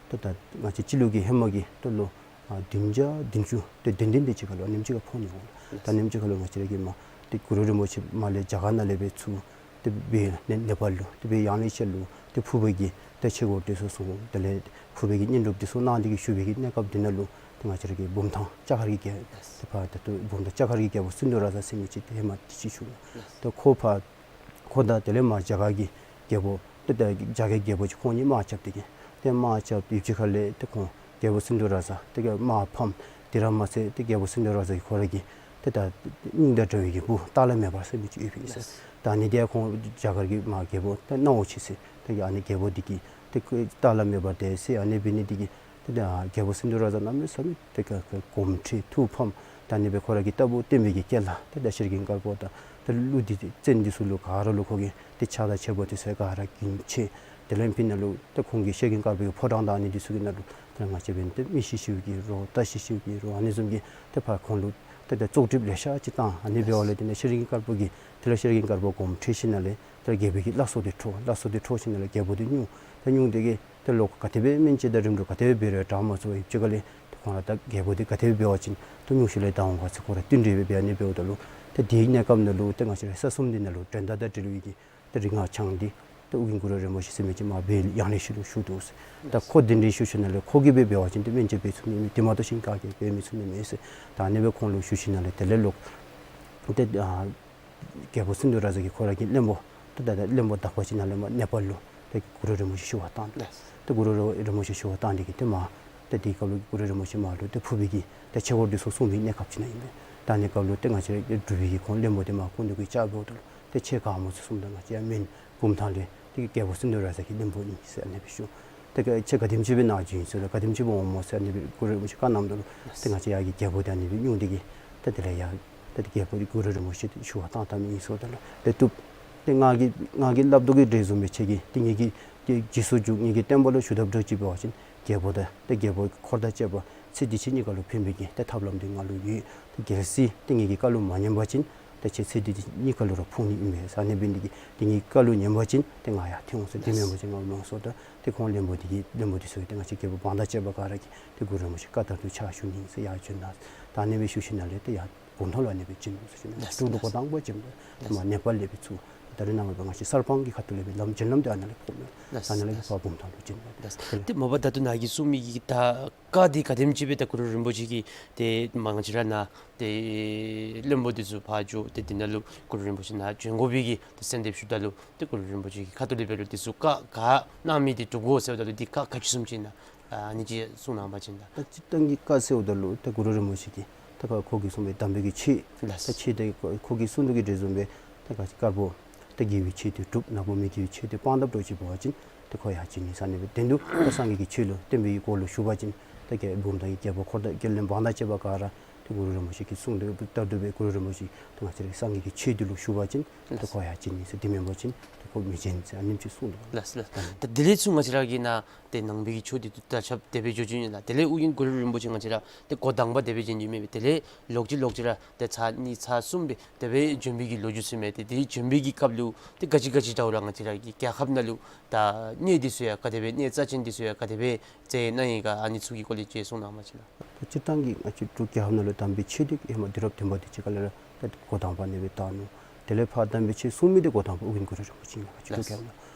ད་ད་ང་བཅས་སྤྱི་ལོ་གི་ཧེ་མ་གི་ད་ལོ་ཨ་བདུན་བརྒྱ་བདུན་ཅུ་ཏེ་བདུན་བདུན་དེ་ཅིག་ཁར་ལུ་ཨ་ནེམ་ཅིག་ཁར་ཕོག་ནི་འོང་། ད་ཨ་ནེམ་ཅིག་ཁར་ལུ་ང་བཅས་ར་གི་མར་ཏེ་གུ་རུ་རིན་པོ་ཆེ་མར་ལས་རྒྱ་གར་ནང་ལས་སྦེ་ཚུར་ཏེ་སྦེ་ནེ་ནེ་པཱལ་ལུ་ཏེ་སྦེ་ཡང་ལེ་ཤ་ལུ་ཏེ་ཕུར་པའི་གི་ཏེ་ཆོས་སྐོར་དེ་ཚུ་གསུངས། དེ་ལས་ཕུར་པའི་གི་བསྙེན་སྒྲུབ་དེ་ཚུ་གནང་སྟེ་གིས་བཞུགས་པའི་གི་གནས་སྐབས་དེ་ནང་ལུ་ཏེ་ང་བཅས་ར་གི་བུམ་ཐང་ལྕགས་མཁར་གྱི་རྒྱལ་ཏེ་ཕར་ད་ལྟོ་བུམ་ཐང་ལྕགས་མཁར་གྱི་རྒྱལ་པོ་སིནྡྷུ་རཱ་ཛ་ཟེར་མི་ཅིག་ཏེ་ཧེ་མ་དེ་ཅིག་བཞུགས་ནུག། ཏེ་ཁོ་ཕར་ཁོ་དང་དེ་ལས་མར་རྒྱ་གར་གྱི་རྒྱལ་པོ་ཏེ་ད་རྒྱ་གར་རྒྱལ་པོ་ཅིག་ཁོང་གཉིས་དམག་རྐྱབ་སྟེ་གིས་ཏེ་དམག་རྐྱབ་ཡུདཔ་ཅིག་ཁ་ལས་ཏེ་ཁོང་རྒྱལ་པོ་སིནྡྷུ་རཱ་ཛ་ཏེ་གི་དམག་ཕམ། དེ་ར་མ་ཚད་ཏེ་རྒྱལ་པོ་སིནྡྷུ་རཱ་ཛ་གི་ཁོ་ར་གི་ཏེ་ད་སྙིང་དང་འདྲ་བའི་གི་བུ་སྟག་ལྷ་མེ་འབར་ཟེར་མི་ཅིག་ཡོདཔ་ཨིན་ཟེར། ད་ཨ་ནི་དེ་ཁོང་རྒྱ་གར་གྱི་མར་རྒྱལ་པོ་ཏེ་གནང་བ་ཅིན་ཟེར་ཏེ་ཨ་ནི་རྒྱལ་པོ་འདི་གིས་ཏེ་སྟག་ལྷ་མེ་འབར་དེ་ཟེར་ཨ་ནི་འབད་ནི་འདི་གིས་ཏེ་ད་རྒྱལ་པོ་སིནྡྷུ་རཱ་ཛ་གནམ་མེད་ས་མེད་ཏེ་ག་ག་དགོངསམ་ཁྲེལ་ཐུགས་ཕམ། ད་ཨ་ནི་སྦེ་ཁོ་ར་གི་རྟག་བུ་བསྟེན་པའི་གི་སྐལ་ལ་ཏེ་ད་ཤེར་ཕྱིན་དཀར་པོ་དང་ཏེ་ཀླུ་འདི་བཙན་འདི་ཚུ་ལུ་ག་ར་ལུ་ཁོ་གིས་ཏེ་ཕྱག་དང་མཆོད་པ་དེ་ཚུ་ག་ར་རྒྱུན་ཆད། དེ་ལས་ཕར་ནང་ལུ་ཏེ་ཁོང་གི་ཤེར་ཕྱིན་དཀར་པོའི་ཕོ་བྲང་དང་ཨ་ནི་འདི་ཚུ་གི་ནང་ལུ་ཏེ་ང་བཅས་འབདན་ཏེ་མི་ཤི་ཤིཝ་གི་རོ་རྟ་ཤི་ཤིཝ་གི་རོ་ཨ་ནི་བཟུམ་གྱི་ཏེ་ཕར་ཁོང་ལུ་ཏེ་ད་བཙོག་གྲིབ་ལེ་ཤ་ཅིག་བཏང་། ཨ་ནི་འབདཝ་ལས་དེ་ནས་ཤེར་ཕྱིན་དཀར་པོ་གིས་དེ་ལས་ཤེར་ཕྱིན་དཀར་པོ་དགོངསམ་ཁྲེལ་ཞིནམ་ལས་ཏེ་རྒྱལ་པོའི་གི་བླ་སྲོག་དེ་འཕྲོག། བླ་སྲོག་དེ་འཕྲོག་ཞིནམ་ལས་རྒྱལ་པོ་དེ་སྨྱུང་། ཏེ་སྨྱུང་དེ་གིས་ཏེ་ལོག་ག་དེ་སྦེ་སྨན་དཔྱད་དང་རིམ་གྲོ་ག་དེ་སྦེ་འབད་རུང་དྲག་མ་ཚུགས། ཡུདཔ་ཅིག་ཁ་ལས་ཏེ་ཁོང་ར་ད་རྒྱལ་པོ་དེ་ག་དེ་སྦེ་འབད་བ་ཅིན་ཏེ་སྨྱུང་ཤུལ་ལས་བདའ་འོང་ག་ཟེར་ཁོང་ར་བསྟུན་གྲོས་འབད་འབད་ཨ་ནི་འབདཝ་ད་ལུ་ཏེ་དེའི་གནས་སྐབས་ནང་ལུ་ཏེ་ང་བཅས་ར་ས་གསུམ་འདི་ནང་ལུ་འགྲན་ཟླ་དང་བྲལ་བའི་གི་ཏེ་རིག་སྔགས་འཆང་འདི་ ཨོ་རྒྱན་གུ་རུ་རིན་པོ་ཆེ་ཟེར་མི་ཅིག་མར་སྦེ་ཡང་ལེ་ཤོད་ལུ་ཞུ་དོ་ཟེར། ད་ཁོ་གདན་འདྲེན་ཞུ་ཞིནམ་ལས་ཁོ་གིས་སྦེ་འབད་བ་ཅིན་ཏེ་སྨན་དཔྱད་འབད་ཚུགས་ནི་མས། དེ་མ་གཏོགས་ཞིང་ཁ་གིས་འབད་མི་ཚུགས་ནི་མས་ཟེར། ད་ཨ་ནི་སྦེ་ཁོང་ལུ་ཞུ་ཞིནམ་ལས་དེ་ལས་ལོག་ཏེ་ཨ་རྒྱལ་པོ་སིནྡྷུ་རཱ་ཛ་གིས་ཁོ་ར་གི་བློན་པོ་ད་ད་ད་བློན་པོ་དག་པ་ཅིག་ནཱ་ལས་མར་ནེ་པཱལ་ལུ་ཏེ་གུ་རུ་རིན་པོ་ཆེ་ཞུ་བར་བཏང་། ལགས། ཏེ་གུ་རུ་རིན་པོ་ཆེ་ཞུ་བར་བཏང་སྟེ་གིས་ཏེ་མར་ཏེ་དེའི་སྐབས་ལུ་གུ་རུ་རིན་པོ་ཆེ་མར་ལུ་ཏེ་ཕུར་པའི་གི་ཏེ་ཆོས་སྐོར་འདི་ཚུ་གསུང་བའི་གནས་སྐབས་ཅིག་ནང་ཨིན་པས། ད་ཨ་ནི་སྐབས་ལུ་ཏེ་ང་བཅས་ར་འབྲུག་པའི་གི་ཁོང་བློན་པོ་དེ་མར་སྐུ་མདུན་གྱི་བཅར་འབདཝ་ད་ལུ་ཏེ་ཁྱེད་ག་སྨོ་ཟེར་གསུངམ་ད་ང་བཅས་ཡར་མོན་བུམ་ཐང་ལས་ཏེ་རྒྱལ་པོ་སིནྡྷུ་རཱ་ཛ་གི་བློན་པོ་ཨིན་ཟེར་ཨ་ནི་སྦེ་ཞུ། ཏེ་ཁྱེད་ག་དེམ་ཅིག་སྦེ་ནཱ་བྱོན་ཡི་ཟེར་ད་ག་དེམ་ཅིག་སྦེ་འོངམ་སྨོ་ཟེར་ཨ་ནི་སྦེ་གུ་རུ་རིན་པོ་ཆེ་བཀའ་གནངམ་ད་ལུ་ཏེ་ང་བཅས་ཡར་གྱི་རྒྱལ་པོ་དེ་ཨ་ནི་སྦེ་སྙུང་སྟེ་གིས་ད་དེ་ལས་ཡར་ད་དེ་རྒྱལ་པོ་དེ་གུ་རུ་རིན་པོ་ཆེ་ཞུ་བར་བཏང་བཏངམ་ཨིན་ཟེརཝ་ད་ལུ་ཏེ་བཏུབ། ཏེ་ང་གིས་ང་གིས་སླབ་དོ་གི་འདྲ་བཟུམ་སྦེ་ཁྱེད་ཀྱིས་ཏེ་ངེ་གི་ཏེ་རྗེས་སུ་འཇུག་ངེ་གི་བསྟན་པ་ལུ་ཞུ་དག་འདྲཝ་ཅིག་འབད་བ་ཅིན་རྒྱལ་པོ་དང་ཏེ་རྒྱལ་པོ་འཁོར་དང་བཅས་པ་ཚེ་འདི་ཕྱི་གཉིས་ཀ་ལུ་ཕན་པའི་གི་ཏེ་ཐབས་ལམ་འདི་ང་ལུ་ཡོད། ཏེ་གལ་སྲིད་ཏེ་ངེ་གི་བཀའ་ལུ་མ་ཉན་པ་ཅིན་ཏེ་ཁྱེད་ཚེ་འདི་གཉིས་ཀ་ལུ་ར་ཕོག་ནི་ཨིན་པས། ཨ་ནི་འབད་ནི་དེ་གིས་ཏེ་ངེ་གི་བཀའ་ལུ་ཉན་པ་ཅིན་ཏེ་ང་ཡར་འཐོན་འོང་ཟེར། དེ་མེན་པ་ཅིན་ང་མི་འོང་ཟེརཝ་ད་ཏེ་ཁོང་བློན་པོ་དེ་གིས་བློན་པོ་དེ་ཚུ་གིས་ཏེ་ང་བཅས་རྒྱལ་པོ་འབངས་དང་བཅས་པ་ག་ར་གིས་ཏེ་གུ་རུ་རིན་པོ་ཆེ་བཀའ་ལྟར་དུ་ཕྱག་ཞུ་ནི་ཟེར་ཡར་བྱོན་གནང་། ད་ཨ་ནི་སྦེ་ཞུ་ཞིནམ་ལས་ཏེ་ཡར་བུམ་ཐང་ལུ་ཨ་ནི་སྦེ་བྱོན་ནུག་ཟེར་ཞུ་ནི། ལགས། ཏེ་འབྲུག་ལུ་ལགས། འགོ་དང་པ་བྱོནམ་ད་ལགས། མར་ནེ་པཱལ་ལས་སྦེ་ཚུར་ད་རེས་ནངས་པ་ང་བཅས་གསར་སྤང་གི་ཁ་ཐུག་ལས་སྦེ་ལམ་བྱོན་ལམ་དེ་ཨ་ནཱ་ལས་ཕོགཔ་མས། ལགས། ད་ཨ་ནཱ་ལས་ལགས། ཕར་བུམ་ཐང་ལུ་བྱོན་ནུག། ལགས། ཏེ་མ་པ་ད་ལྟོ་ནཱ་གིས་གསུང་མི་གི་ད་བཀའ་འདི་ག་དེམ་ཅིག་སྦེ་ད་གུ་རུ་རིན་པོ་ཆེ་གིས་ཏེ་མ་ང་བཅས་ར་ནཱ་ཏེ་བློན་པོ་འདི་ཚུ་ཕར་འགྱོ་ཏེ་དེ་ནང་ལུ་གུ་རུ་རིན་པོ་ཆེ་ནཱ་བྱོན་དགོ་པའི་གི་ཏེ་གསོལ་འདེབས་ཞུཝ་ད་ལུ་ཏེ་གུ་རུ་རིན་པོ་ཆེ་གི་ཁ་ཐུག་ལས་འབད་རུང་འདི་ཚུ་བཀའ་ག་གནང་མི་འདི་འགྲུབ་དགོ་ཟེརཝ་ད་ལུ་འདི་བཀའ་ག་ཅི་བཟུམ་ཅིག་ཨིན་ན། ཨ་ནི་ཅིག་གསུང་གནང་བ་ཅིན་ད། ད་སྤྱིར་བཏང་གི་བཀའ་ཟེརཝ་ད་ལུ་ད་གུ་རུ་རིན་པོ་ཆེ་གིས་ད་ཁོ་ཁོ་གིས་གསུངས་པའི་དམ་པའི་གི་ཆོས། ལགས། ད་ཆོས་དེ་ཁོ་ཁོ་གིས་གསུངས་དོ་གི་འདྲ་བཟུམ་སྦེ་ད་ག་ཅི་དཀར་པོ་ད་དགེ་བའི་ཆོས་དེ་སྒྲུབ། ནག་པོ་མི་དགེ་བའི་ཆོས་དེ་སྤང་དཔ་འདྲཝ་ཅིག་འབད་བ་ཅིན་ད་ཁོ་ཡར་བྱོན་ནི་ཟེར་ཨ་ནི་སྦེ། དོན་དུ་ད་སངས་རྒྱས་ཀྱི་ཆོས་ལུ་བསྟན་པའི་གི་སྐོར་ལུ་ཞུ་བ་ཅིན་ད་རྒྱལ་བུམ་ཐང་གི་རྒྱལ་པོ་འཁོར་དང་རྒྱལ་བློན་འབངས་དང་བཅས་པ་ག་ར་ད་གུ་རུ་རིན་པོ་ཆེ་གིས་གསུངས་དོ་ལྟར་དུ་སྦེ་གུ་རུ་རིན་པོ་ཆེ་ད་ང་བཅས་ར་སངས་རྒྱས་ཀྱི་ཆོས་འདི་ལུ་ཞུ་བ་ཅིན་ད་ཁོ་ཡར་བྱོན་ནི་ཟེར། དེ་མེན་པ་ཅིན་ད་ཁོ་མི་བྱོན་ཟེར་ཨ་ནེམ་ཅིག་གསུངས་དོ། ལགས་ལགས། ད་དེ་ལས་ཚུར་ང་བཅས་ར་གི་ནཱ་ཏེ་ནང་པའི་གི་ཆོས་འདི་ད་ཆ་དེ་སྦེ་འགྱོ་འགྱོཝ་ཨིན་ལགས། དེ་ལས་ཨོ་རྒྱན་གུ་རུ་རིན་པོ་ཆེ་ང་བཅས་ར་ཏེ་འགོ་དང་པ་དེ་སྦེ་བྱོན་འགྱོཝ་མེན་པས། དེ་ལས་ལོག་ཅི་ལོག་ཅི་ར་ཏེ་ཚར་གཉིས་ཚར་གསུམ་སྦེ་དེ་སྦེ་བྱོན་པའི་གི་ལོ་རྒྱུས་ཚུ་མས། ཏེ་དེ་བྱོན་པའི་གི་སྐབས་ལུ་ཏེ་ག་ཅི་ག་ཅི་འདྲཝ་ར་ང་བཅས་ར་གི་རྒྱལ་ཁབ་ནང་ལུ་ད་གནས་འདི་ཚུ་ཡང་ག་དེ་སྦེ་གནས་རྩ་ཅན་འདི་ཚུ་ཡང་ག་དེ་སྦེ་མཛད་གནང་ཡི་ག་ཨ་ནི་ཚུ་གི་སྐོར་ལས་ཅིག་གསུང་གནང་བ་ཅིན་ལགས། ད་སྤྱིར་བཏང་གི་ང་བཅས་འབྲུག་རྒྱལ་ཁབ་ནང་ལུ་དམ་པའི་ཆོས་འདི་ཧེ་མ་དུས་རབས་བདུན་པ་དེ་ཅིག་ཁ་ལས་ར་ད་འགོ་དང་པ་ཨ་ནི་སྦེ་དར་ནུག། དེ་ལས་ཕར་དམ་པའི་ཆོས་གསུང་མི་འདི་འགོ་དང་པ་ཨོ་རྒྱན་གུ་རུ་རིན་པོ་ཆེ་ཨིན་ལགས། ང་བཅས་འབྲུག་རྒྱལ་ཁབ་ནང་།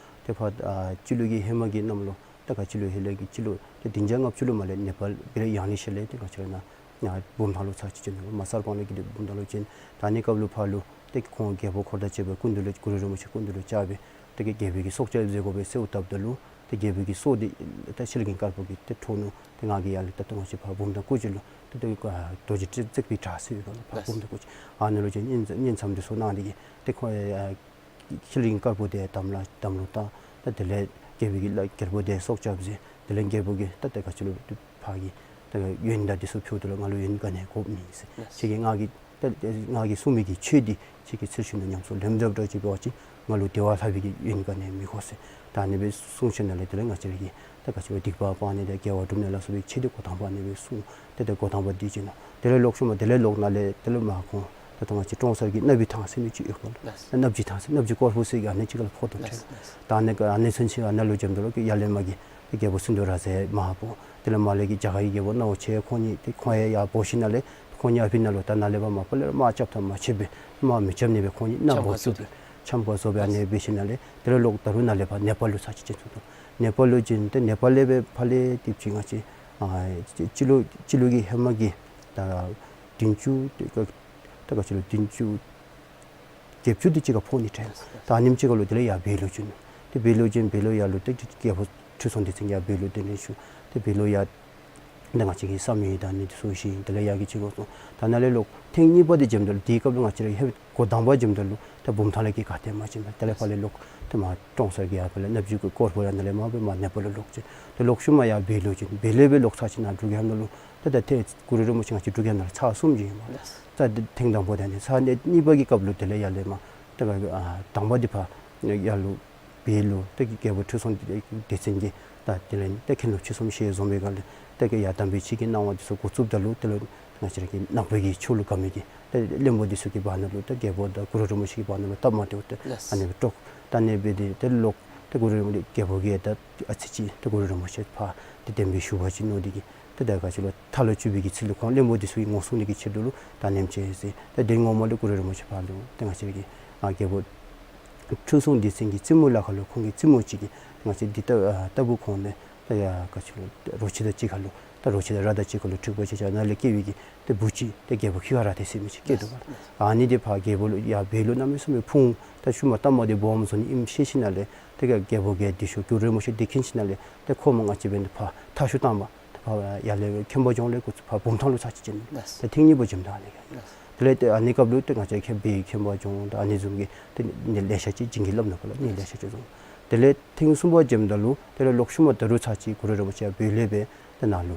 ཏེ་ཕར་ཨ་སྤྱི་ལོ་གི་ཧེ་མ་གི་གནམ་ལོ་ད་ག་སྤྱི་ལོ་ཧེ་ལས་ཀྱི་སྤྱི་ལོ་ཏེ་བདུན་བརྒྱ་ལྔ་བཅུ་ལུ་མར་ལས་ནེ་པཱལ་སྦེ་ར་ཡང་ལེ་ཤོད་ལས་ཏེ་ང་བཅས་ར་ནཱ་ཡར་བུམ་ཐང་ལུ་ཚར་གཅིག་བྱོན་ནུག། མར་གསར་སྤང་ལས་ཀྱི་ཏེ་བུམ་ཐང་ལུ་བྱོན། ད་ཨ་ནི་སྐབས་ལུ་ཕར་ལུ་ཏེ་ཁོང་རྒྱལ་པོ་འཁོར་དང་བཅས་པའི་སྐུ་མདུན་ལུ་གུ་རུ་རིན་པོ་ཆེ་སྐུ་མདུན་ལུ་བཅར་སྦེ་ཏེ་རྒྱལ་པོའི་གི་སྲོག་སྐྱབས་མཛད་དགོ་པས་ཟེར་ཞུ་བཏབ་ད་ལུ་ཏེ་རྒྱལ་པོའི་གི་སྲོག་འདི་ད་ཤེལ་གྱི་དཀར་པོ་གིས་ཏེ་འཕྲོག་ནུག། ཏེ་ང་གིས་ཡར་ལས་ད་ལྟོ་ང་བཅས་ཕར་བུམ་ཐང་སྐུ་མཇལ་ལུ་ཏེ་ཏེ་ཨ་རྡོ་རྗེ་བརྩེགས་པའི་བྲག་ཟེར་ཡོད་ག་ལགས། ཕར་བུམ་ཐང་སྐུ་མཇལ་ཨ་ནཱ་ལུ་ཅིག་བསྙེན་བསྙེན་མཚམས་འདི་ཚུ་གནང་སྟེ་གིས་ཏེ་ཁོ་ཡང་ཤེལ་གྱི་དཀར་པོ་དེ་དམ་ལ་དམ་ལུ་བཏགས། ད་དེ་ལས་རྒྱལ་པོ་གིས་ལགས་རྒྱལ་པོ་དེ་སྲོག་སྐྱབས་མཛད། དེ་ལས་རྒྱལ་པོ་གིས་ད་ཏེ་ག་ཅི་ལོ་ཕར་གྱི་ད་ཡོན་དང་འདི་ཚུ་ཕུལཝ་ད་ལུ་ང་ལུ་ཡོན་ག་ནི་དགོཔ་མེད་ཟེར། ལགས། ཁྱེད་ཀྱིས་ང་གིས་ད་ང་གིས་གསུང་མི་གི་ཆོས་འདི་ཁྱེད་ཀྱིས་ཚུལ་བཞིན་དུ་ཉམས་སུ་ལེན་དཔ་འདྲཝ་ཅིག་འབད་བ་ཅིན་ང་ལུ་དེ་བ་ལྷག་པའི་གི་ཡོན་ག་ནི་མི་དགོ་ཟེར། ད་ཨ་ནི་སྦེ་གསུངས་ཞིནམ་ལས་དེ་ལས་ང་བཅས་ར་གིས་ད་ག་ཅི་ལོ་སྡིག་པ་སྤང་ནི་དང་དགེ་བ་སྒྲུབ་ནི་ལ་སོགས་པའི་ཆོས་འདི་འགོ་དང་པ་ཨ་ནི་སྦེ་གསུངས། ཏེ་ཏེ་འགོ་དང་པ་འདི་བྱོན་ནུག། དེ་ལས་ལོག་ཤུལ་མ་དེ་ལས་ལོག་ནཱ་ལས་དེ་ལས་མར་ཁོང་ད་ལྟོ་ང་བཅས་ཀྲོང་གསར་གྱི་གནག་པོའི་ཐང་ཟེར་མི་ཅིག་ཡོད་ག་ལགས། ལགས། གནགཔོ་གི་ཐང་ཟེར་གནགཔོ་གི་སྐོར་པོ་ཟེར་ག་ཨ་ནི་ཅིག་ཁར་ལུ་ཕོག་དོ་ལགས། ཐལ། ད་ཨ་ནི་ཨ་ནི་ཚུན་ཚོད་ཨ་ནཱ་ལུ་འགྱོཝ་ད་ལུ་ཡར་ལས་མར་གྱི་རྒྱལ་པོ་སིནྡྷུ་རཱ་ཛ་མར་འབོ། དེ་ལས་མར་ལས་ཀྱི་རྒྱ་གར་གྱི་རྒྱལ་པོ་སྣང་བ་ཆེ་ཁོང་གཉིས་ཏེ་ཁོང་ཡང་ཡར་འབོ་ཞིནམ་ལས་ཁོང་གཉིས་ཨ་ཕི་ནང་ལུ་ད་ནཱ་ལས་ཕར་མར་ཕར་ལས་ར་དམག་རྐྱབ་ཐངས་མ་ཆོད་པས་དམག་མི་རྐྱབ་ནི་སྦེ་ཁོང་གཉིས་ནཱ་འབོ་ཚུགས་པས། འཆམ་ཁ་བཟོ་སྦེ་ཨ་ནི་སྦེ་ཞིནམ་ལས་དེ་ལས་ལོག་ད་རུང་ནཱ་ལས་ཕར་ནེ་པཱལ་ལུ་ཚར་གཅིག་བྱོན་ཚུགས་དོ། ནེ་པཱལ་ལུ་བྱོན་ཏེ་ནེ་པཱལ་ལས་སྦེ་ཕར་ལས་ཏེ་ཅིག་ང་བཅས་ཨ་སྤྱི་ལོ་སྤྱི་ལོ་གི་ཧེ་མ་གི་ད་བདུན་ཅུ་ད་ག་ཅི་ལོ་བདུན་ཅུ་བརྒྱད་ཅུ་དེ་ཅིག་ཁར་ཕོག་ནི་འདྲས། ད་ཨ་ནེམ་ཅིག་ཁར་ལུ་དེ་ལས་ཡར་བལ་ལུ་བྱོན། ཏེ་བལ་ལུ་བྱོན། བལ་ལུ་ཡར་ལུ་ཏེ་རྒྱལ་པོ་ཁྲི་སྲོང་ལྡེ་བཙན་གྱིས་ཡར་བལ་ལུ་གདན་འདྲེན་ཞུ། ཏེ་བལ་ལུ་ཡར་ད་ང་བཅས་ཀྱི་བསམ་ཡས་དང་ཨ་ནི་ཚུ་བཞེངས། དེ་ལས་ཡར་གྱི་ཅིག་ལོག་སོང་། ད་ནཱ་ལས་ལོག་ཐེངས་གཉིས་པ་དེ་འགྱོཝ་ད་ལུ་དེའི་སྐབས་ལུ་ང་བཅས་ར་ཧེ་འགོ་དང་པ་འགྱོཝ་ད་ལུ་ད་བུམ་ཐང་ལས་ཀྱི་ག་ཏེ་མ་བྱོན་པར་དེ་ལས་ཕར་ལས་ལོག་ཏེ་མར་ཀྲོང་གསར་གྱི་ཡར་ཕར་ལས་གནགཔོ་གི་སྐོར་པོ་ཡར་ནཱ་ལས་མར་སྦེ་མར་ནེ་པཱལ་ལུ་ལོག་བྱོན། ཏེ་ལོག་ཤུལ་མ་ཡར་བལ་ལུ་བྱོན། བལ་ལས་སྦེ་ལོག་ཚར་ཞིནམ་ལས་འབྲུག་རྒྱལ་ནང་ལུ་ད་ད་ཏེ་གུ་རུ་རིན་པོ་ཆེ་ང་བཅས་འབྲུག་རྒྱལ་ནང་ལུ་ཚར་གསུམ་བྱོན་ཡི་མས། ད་ཐེངས་དང་པོ་དེ་ཨ་ནི་ཚར་གཉིས་པ་གི་སྐབས་ལུ་དེ་ལས་ཡར་ལས་མར་ད་ག་ཨ་དང་པ་འདི་ཕར་ཡར་ལུ་བལ་ལུ་ད་གི་རྒྱལ་པོ་ཁྲི་སྲོང་ལྡེ་བཙན་གྱིས་ད་དེ་ལས་ད་མཁན་སློབ་ཆོས་གསུམ་ཞལ་འཛོམས་པའི་སྒང་ལས་ད་གི་ཡར་དམ་པའི་ཆོས་ཀྱི་གནང་བ་འདི་ཚུ་འགོ་བཙུགསཔ་ད་ལུ་དེ་ལས་ང་བཅས་ར་གི་ནག་པོའི་གི་ཆོས་ལུ་དགའ་མི་གི་ད་བློན་པོ་འདི་ཚུ་གི་བར་ན་ལུ་ད་རྒྱལ་པོ་དང་གུ་རུ་རིན་པོ་ཆེ་གི་བར་ན་ལུ་སྟབས་མ་བདེཝ་ད་ལགས། ཨ་ནི་སྦེ་འགྲོགས། ད་ཨ་ནི་སྦེ་ཏེ་ཏེ་ལོག་ཏེ་གུ་རུ་རིན་པོ་ཆེ་རྒྱལ་པོ་གིས་ད་ཨ་ཙི་ཅིག་ཏེ་གུ་རུ་རིན་པོ་ཆེ་ཕར་ཏེ་བསྟན་པའི་ཞུ་བ་ཅིག་མནོ་སྟེ་གིས་ཏེ་ད་ག་ཅི་ལོ་མཐའ་ལུ་བཅུག་པའི་གི་ཚུལ་ལུ་ཁོང་བློན་པོ་འདི་ཚུ་གིས་ངོ་སྲུང་ནི་གི་ཆེད་དུ་ལུ་ད་ཨ་ནེམ་ཅིག་ཟེར། ད་དེ་ངོ་མ་ལུ་གུ་རུ་རིན་པོ་ཆེ་ཕར་ལུ་ཏེ་ང་བཅས་ར་གི་ཨ་རྒྱལ་པོ་ ཁྲུས་གསོལ་འདི་ཚན་གྱི་བཙུན་མོ་ལ་ཁ་ལུ་ཁོང་གི་བཙུན་མོ་ཅིག་གིས་ང་བཅས་འདི་ལྟ་ཨ་ལྟ་བུ་ཁོང་ནི་ད་ཡ་ག་ཅི་ལོ་རོ་ཁྱི་དང་གཅིག་ཁར་ལུ་ད་རོ་ཁྱི་དང་ར་དང་གཅིག་ཁར་ལུ་འཁྲིག་པ་ཅིག་བྱ་ནཱ་ལས་སྐྱེ་བའི་གི་ཏེ་བུ་ཅིག་ཏེ་རྒྱལ་པོ་ཁྱི་ཁ་ར་ཏེ་ཟེར་མི་ཅིག་སྐྱེས་འདུག་པ། ཨ་ནི་འདི་ཕར་རྒྱལ་པོ་ལུ་ཡ་བོད་ལུ་གནམ་མེད་ས་མེད་ཕུང་ད་ཤུལ་མ་ལྟ་མ་འདི་སྦོམ་བཟོ་ནི་ཨིནམ་ཤེས་ཞིནམ་ལས་ཏེ་ག་རྒྱལ་པོ་གིས་འདི་ཤོ་གུ་རུ་རིན་པོ་ཆེ་འདི་མཁྱེན་ཞིནམ་ལས་ཏེ་ཁོ་མོ་ང་བཅས་འབད་ནི་ཕར་མཐའ་ཤུ་བཏང་པ། ཕར་ཡར་ལས་མཁན་པ་ལྗོངས་ལས་སྐུ་ཚུ་ཕར་བུམ་ཐང་ལུ་ཚར་གཅིག་བྱོན། ལགས། ཏེ་ཐེངས་གཉིས་པ་བྱོནམ་ད་ཨ་ནི་གི། ལགས། དེ་ལས་ཏེ་ཨ་ནི་སྐབས་ལུ་ཏེ་ང་བཅས་མཁན་པའི་མཁན་པ་ལྗོངས་དང་ཨ་ནི་བཟུམ་གྱི་ཏེ་གནས་ལེ་ཤ་ཅིག་བྱིན་གྱིས་བརླབས་ནུག་པ་ལགས། གནས་ལེ་ཤ་ཅིག་བཟུང་། དེ་ལས་ཐེངས་གསུམ་པ་བྱོནམ་ད་ལུ་དེ་ལས་ལོག་ཤུལ་མ་ད་རུང་ཚར་གཅིག་གུ་རུ་རིན་པོ་ཆེ་བོད་ལས་སྦེ་ཏེ་ནཱ་ལུ་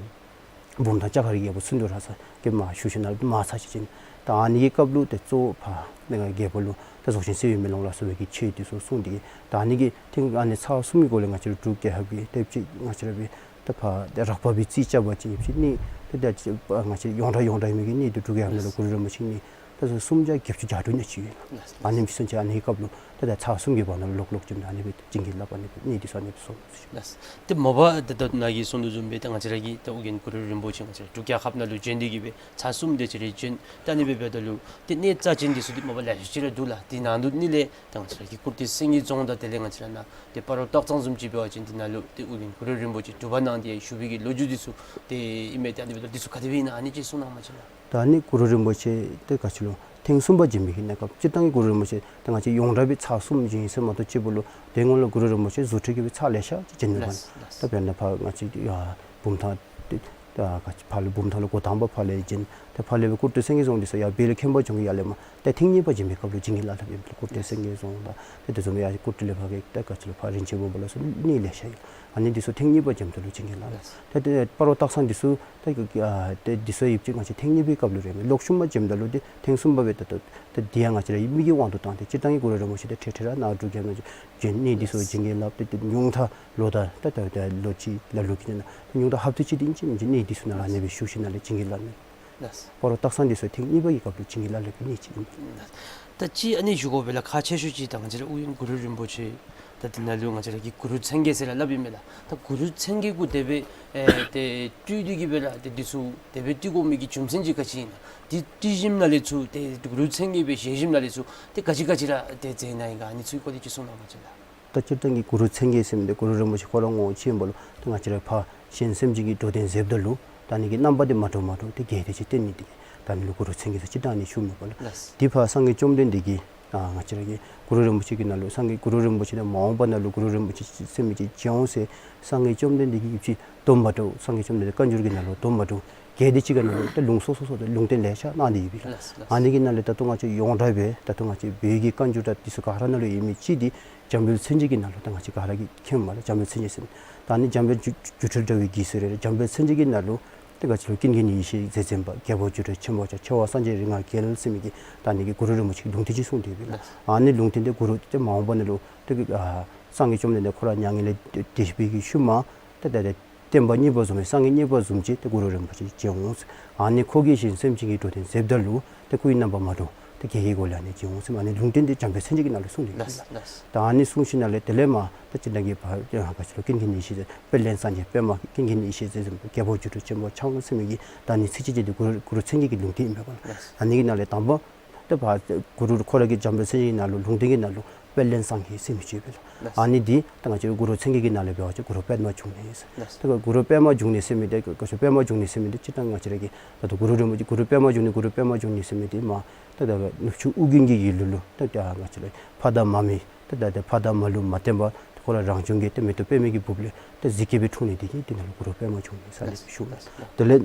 བུམ་ཐང་ལྕགས་མཁར་གྱི་རྒྱལ་པོ་སིནྡྷུ་ར་ས་གི་མར་བཞུགས་ཞིནམ་ལས་མར་ཚར་གཅིག་བྱོན། ད་ཨ་ནི་གི་སྐབས་ལུ་ཏེ་གཙོ་བོ་ཕར་ནཱ་རྒྱལ་པོ་ལུ་ཏེ་རྫོགས་ཆེན་གསེར་གྱི་མེ་ལོང་ལ་སོགས་པའི་གི་ཆོས་འདི་ཚུ་གསུངས་ཏེ་གི་ད་ཨ་ནི་གི་ཐེངས་ཨ་ནི་ཚར་གསུམ་གྱི་སྒོ་ལས་ང་བཅས་ར་འབྲུག་རྒྱལ་ཁབ་ཀྱི་ཏེ་ཅིག་ང་བཅས་ར་སྦེ་ད་ཕར་ཏེ་རགས་པ་སྦེ་རྩིས་རྐྱབ་པ་ཅིན་ཡོད་པ་ཅིན་གནས་ཏེ་ད་ཅིག་ང་བཅས་ཡོངས་གྲགས་ཡོངས་གྲགས་མི་གི་གནས་འདི་འབྲུག་རྒྱལ་ཁབ་ནང་ལུ་གུ་རུ་རིན་པོ་ཆེ་གི་གནས་ད་སུམ་བརྒྱ་བརྒྱད་ཅུ་གྱ་དྲུག་ནང་ཅིག་ཡོད། ཨ་ནི་མི་སུན་ཅི་ཨ་ནི་གི་སྐབས་ལུ་ད་ད་ཚར་གསུམ་གྱི་བར་ན་ལོག་ལོག་ཅིག་ཨ་ནི་སྦེ་བྱིན་གྱིས་བརླབས་ཨ་ནི་སྦེ་གནས་འདི་ཚུ་ཨ་ནི་སྦེ་སོང་ནུག། ལགས། ཏེ་མ་པ་ད་ད་ནཱ་གིས་གསུངས་དོ་བཟུམ་སྦེ་ད་ང་བཅས་ར་གི་ད་ཨོ་རྒྱན་གུ་རུ་རིན་པོ་ཆེ་ང་བཅས་ར་འབྲུག་རྒྱལ་ཁབ་ནང་ལུ་བྱོན་ཏེ་གི་སྦེ་ཚར་གསུམ་དེ་ཅིག་རེ་བྱོན། ད་ཨ་ནི་སྦེ་འབདཝ་ད་ལུ་ཏེ་གནས་རྩ་ཅན་འདི་ཚུ་འདི་མ་པ་ལེ་ཤ་ཅིག་ར་འདུག་ལགས། དེ་ནང་དུ་ཨ་ནི་ལས་ད་ང་བཅས་ར་གི་ཀུར་སྟོད་སེང་གེ་རྫོང་དང་དེ་ལས་ང་བཅས་ར་ནཱ་ཏེ་སྤ་རོ་སྟག་ཚང་བཟུམ་ཅིག་འབད་བ་ཅིན་འདི་ནང་ལུ་ཏེ་ཨོ་རྒྱན་གུ་རུ་རིན་པོ་ཆེ་སྒྲུབ་པ་གནང་སྟེ་བཞུགས་པའི་གི་ལོ་རྒྱུས་འདི་ཚུ་ཏེ་ཨིན་མས། ཏེ་ཨ་ནི་འབདཝ་ད་འདི་ཚུ་ག་དེ་སྦེ་ཨིན་ན་ཨ་ནི་ཅིག་གསུང་གནང་བ་ཅིན་ལགས། ད་ཨ་ནི་གུ་རུ་རིན་པོ་ཆེ་ཏེ་ག་ཅི་ལོ་ཐེངས་གསུམ་པ་བྱོན་མི་གི་གནས་སྐབས་སྤྱིར་བཏང་གི་གུ་རུ་རིན་པོ་ཆེ་ཏེ་ང་བཅས་ཡོངས་གྲགས་སྦེ་ཚར་གསུམ་བྱོན་ཡི་ཟེར་མ་གཏོགས་གཅིག་པོ་ལུ་དེ་སྔོན་ལུ་གུ་རུ་རིན་པོ་ཆེ་རྫུ་འཕྲུལ་གྱིས་སྦེ་ཚར་ལེ་ཤ་ཅིག་བྱོན་ནུག་པ། ལགས། ལགས། ད་དཔེར་ན་ཕར་ང་བཅས་ཡར་བུམ་ཐང་ཏེ་ད་ག་ཅི་ཕར་ལས་བུམ་ཐང་ལུ་འགོ་དང་པ་ཕར་ལས་བྱོན། ཏེ་ཕར་ལས་སྦེ་ཀུར་སྟོད་སེང་གེ་རྫོང་འདི་ཚུ་ཡར་བོད་ལས་མཁན་པ་ལྗོངས་ཀྱི་ཡར་ལས་མར་ཏེ་ཐེངས་གཉིས་པ་བྱོན་མི་སྐབས་ལུ་བྱིན་གྱིས་བརླབས་བརླབས་ཨིན་པས། ཀུར་སྟོད་སེང་གེ་རྫོང་དང་ཏེ་དེ་བཟུམ་ཡར་ཀུར་སྟོད་ལས་ཕར་གྱི་ཏེ་ག་ཅི་ལོ་ཕར་རིན་ཆེན་སྦོམ་པ་ལ་སོགས་གནས་ལེ་ཤ་ཡོད། ཨ་ནི་འདི་ཚུ་ཐེངས་གཉིས་པ་བྱོནམ་ད་ལུ་བྱིན་གྱིས་བརླབས། ལགས། ཏེ་ཏེ་སྤ་རོ་སྟག་ཚང་འདི་ཚུ་ཏེ་ཨ་ཏེ་འདི་ཚུ་ཡོད་པ་ཅིན་ང་བཅས་ཐེངས་གཉིས་པའི་སྐབས་ལུ་རེ་མི་ལོག་ཤུལ་མ་བྱོནམ་ད་ལུ་ཏེ་ཐེངས་གསུམ་པ་སྦེ་ད་ད་ཏེ་འདི་ཡང་ང་བཅས་ར་མིག་གི་དབང་དུ་བཏང་སྟེ་སྤྱིར་བཏང་གི་གུ་རུ་རིན་པོ་ཆེ་ཏེ་འཕྲལ་འཕྲལ་ར་ནཱ་འབྲུག་རྒྱལ་ཁབ་ནང་བྱོན། གནས་འདི་ཚུ་ལགས། བྱིན་གྱིས་བརླབས། ཏེ་ཏེ་ཉུང་མཐའ་ལོ་ད་ད་ད་ད་ལོ་གཅིག་ལ་ལུ་གི་ནང་ཏེ་ཉུང་མཐའ་ཧབ་ཏ་གཅིག་དེ་ཅིག་མི་འགྱོ་གནས་འདི་ཚུ་ནང་ལུ་ཨ་ནི་སྦེ་བཞུགས་ཞིནམ་ལས་བྱིན་གྱིས་བརླབས་ནུག། ལགས། སྤ་རོ་སྟག་ཚང་འདི་ཚུ་ཐེངས་གཉིས་པ་གི་སྐབས་ལུ་བྱིན་གྱིས་བརླབས་པའི་གནས་ཅིག་ཨིན་པས། ད་ཅི་ཨ་ནི་ཞུ་དགོ་པས་ལགས། ཁག་ཆེ་ཤོས་ཅིག་ད་ང་བཅས་ར་ཨོ་རྒྱན་གུ་རུ་རིན་པོ་ཆེ་ད་འདི་ནང་ལུ་ང་བཅས་ར་གི་གུ་རུ་མཚན་བརྒྱད་ཟེར་ར་སླབ་ཨིན་མས་ལགས། ད་གུ་རུ་མཚན་བརྒྱད་གུ་དེ་སྦེ་ཨེ་ཏེ་སྤྲུལ་ཏེ་གི་སྦེ་ར་ཏེ་འདི་ཚུ་དེ་སྦེ་སྤྲུལ་དགོ་མི་གི་རྒྱུ་མཚན་ཅིག་ག་ཅི་ཨིན་ན། ཏེ་སྤྲུལ་ཞིནམ་ལས་ཚུར་ཏེ་གུ་རུ་མཚན་བརྒྱད་སྦེ་བཞེས་ཞིནམ་ལས་ཚུར་ཏེ་ག་ཅི་ག་ཅི་ར་ཏེ་མཛད་གནང་ཡི་ག་ཨ་ནི་ཚུ་གི་སྐོར་ལས་ཅིག་གསུང་གནང་བ་ཅིན་ལགས། ད་སྤྱིར་བཏང་གི་གུ་རུ་མཚན་བརྒྱད་ཟེར་མི་འདི་གུ་རུ་རིན་པོ་ཆེ་ཁོ་ར་ངོ་བོ་ཅིག་ཨིན་པ་ལུ་ད་ང་བཅས་ར་ཕར་གཞན་སེམས་ཅན་གྱི་འགྲོ་དོན་མཛདཔ་ད་ལུ་ད་ཨ་ནི་གི་རྣམ་པ་འདི་མ་འདྲཝ་མ་འདྲཝ་ཏེ་རྒྱས་ཏེ་ཅིག་བསྟན་ནི་འདི་གིས་ད་ཨ་ནི་ལུ་གུ་རུ་མཚན་བརྒྱད་ཟེར་སྤྱིར་བཏང་ཨ་ནི་ཞུཝ་མས་པ་ལགས། ལགས། དེ་ཕར་སངས་རྒྱས་བཅོམ་ལྡན་འདས་ཀྱིས་ཨ་ང་བཅས་ར་གི་གུ་རུ་རིན་པོ་ཆེ་གི་ནང་ལུ་སངས་རྒྱས་གུ་རུ་རིན་པོ་ཆེ་ནི་མ་འོངས་པ་ནང་ལུ་གུ་རུ་རིན་པོ་ཆེ་ཟེར་མི་ཅིག་འབྱོན་འོང་ཟེར་སངས་རྒྱས་བཅོམ་ལྡན་འདས་ཀྱིས་ཡོད་པ་ཅིན་སྡོམ་པ་འདྲཝ་སངས་རྒྱས་བཅོམ་ལྡན་འདས་བཀའ་འགྱུར་གྱི་ནང་ལུ་སྡོམ་པ་འདྲཝ་རྒྱས་ཏེ་ཅིག་ག་ནང་ལུ་ཏེ་ལུང་སོ་སོ་སོ་ཏེ་ལུང་བསྟན་ལེ་ཤ་གནང་སྟེ་ཡོད་པས་ལགས། ལགས། ལགས། ཨ་ནི་གི་ནང་ལས་ད་ལྟོ་ང་བཅས་ཡོངས་གྲགས་སྦེ་ད་ལྟོ་ང་བཅས་བོད་ཀྱི་བཀའ་འགྱུར་ད་འདི་ཚུ་ག་ར་ནང་ལུ་ཡོད་མི་ཅིག་འདི་འཇམ་དཔལ་མཚན་བརྒྱད་ཀྱི་ནང་ལུ་ད་ང་བཅས་ག་ར་གིས་མཁྱེནམ་མས་ལགས། འཇམ་དཔལ་མཚན་བརྒྱད་ཟེར་ད་ཨ་ནི་འཇམ་དཔལ་སྒྱུ་སྒྱུ་འཕྲུལ་དྲྭ་བའི་གི་ཟེར་རེ་འཇམ་དཔལ་མཚན་བརྒྱད་ཀྱི་ནང་ལུ་ཏེ་ག་ཅི་ལོ་ཀུན་མཁྱེན་ཡེ་ཤེས་རྗེ་བཙུན་པ་རྒྱལ་པོ་སྒྱུ་འཕྲུལ་ཆེན་པོ་མཆོག་ཆེ་བ་སངས་རྒྱས་རིགས་ལྔ་རྒྱལ་ཟེར་མི་གི་ད་ཨ་ནི་གི་གུ་རུ་རིན་པོ་ཆེ་གི་ལུང་བསྟན་ཅིག་གསུངས་ཏེ་ཡོད་པས་ལགས། ལགས། ཨ་ནི་ལུང་བསྟན་འདི་གུ་རུ་ཏེ་མ་འོངས་པ་ནང་ལུ་ཏེ་ཨ་སངས་རྒྱས་བཅོམ་ལྡན་འདས་ཁོ་ར་མྱ་ངན་ལས་འདས་པའི་གི་ཤུལ་མ་ཏེ་ད་ཏེ་བསྟན་པ་གཉིས་པ་བཟུམ་སྦེ་སངས་རྒྱས་གཉིས་པ་བཟུམ་ཅིག་ཏེ་གུ་རུ་རིན་པོ་ཆེ་བྱོན་འོང་ཟེར། ཨ་ནི་ཁོ་གིས་གཞན་སེམས་ཅན་གྱི་འགྲོ་དོན་མཛདཔ་ད་ལུ་ཏེ་སྐུའི་རྣམ་པ་མ་འདྲཝ་ཏེ་རྒྱས་པའི་སྒོ་ལས་ཨ་ནི་བྱོན་འོང་ཟེར་ཨ་ནི་ལུང་བསྟན་འདི་འཇམ་དཔལ་མཚན་བརྒྱད་ཀྱི་ནང་ལུ་གསུངས་ཏེ་ཡོད་པས་ལགས། ལགས། ལགས། ད་ཨ་ནི་གསུངས་ཞིནམ་ལས་དེ་ལས་མར་ད་སྤྱིར་བཏང་གི་ཕར་ཡང་ག་ཅི་ལོ་ཀུན་མཁྱེན་ཡེ་ཤེས་རྗེ་དཔལ་ལྡན་སངས་རྒྱས་པདྨ་ཀུན་མཁྱེན་ཡེ་ཤེས་རྗེ་བཙུན་པ་རྒྱལ་པོ་སྒྱུ་འཕྲུལ་ཆེན་པོ་མཆོག་ཟེར་མི་གི་ད་ཨ་ནི་ཚིགས་བཅད་ཅིག་འདི་གུ་རུ་གུ་རུ་མཚན་བརྒྱད་ཀྱི་ལུང་བསྟན་ཨིན་པས་ལགས། ལགས། ཨ་ནི་གི་ནང་ལས་དང་པ་ཏེ་ཕར་གུ་རུ་ཁོ་ར་གི་འཇམ་དཔལ་མཚན་བརྒྱད་ཀྱི་ནང་ལུ་ལུང་བསྟན་གྱི་ནང་ལུ་དཔལ་ལྡན་སངས་རྒྱས་ཟེར་མི་ཅིག་ཡོད་པས་ལགས། ལགས། ཨ་ནི་འདི་ད་ང་བཅས་གུ་རུ་མཚན་བརྒྱད་ཀྱི་ནང་ལས་འབད་བ་ཅིན་གུ་རུ་པདྨ་འབྱུང་གནས་ཟེར། ལགས། ཏེ་གུ་རུ་པདྨ་འབྱུང་གནས་ཟེར་མི་འདི་ག་ཅི་པདྨ་འབྱུང་གནས་ཟེར་མི་འདི་སྤྱིར་བཏང་ང་བཅས་ར་གི་ད་ལྟོ་གུ་རུ་རིན་པོ་ཆེ་གུ་རུ་པདྨ་འབྱུང་གནས་གུ་རུ་པདྨ་འབྱུང་གནས་ཟེར་མི་འདི་མར་ད་ད་ནུབ་ཕྱོགས་ཨོ་རྒྱན་གྱི་ཡུལ་ལུ་ལུ་ད་ད་ང་བཅས་ར་ཕ་དང་མ་མེན་ད་ད་ད་ཕ་དང་མ་ལུ་མ་བརྟེན་པར་ཁོ་ར་རང་བྱུང་གི་ཏེ་མེ་ཏོག་པདྨའི་གི་སྦུབས་ལས་ཏེ་གཟིགས་སྐྱེས་སྦེ་འཁྲུངས་ནི་འདི་གིས་འདི་ནང་ལུ་གུ་རུ་པདྨ་འབྱུང་གནས་ཟེར་ཨ་ནི་ཞུཝ་མས། དེ་ལས་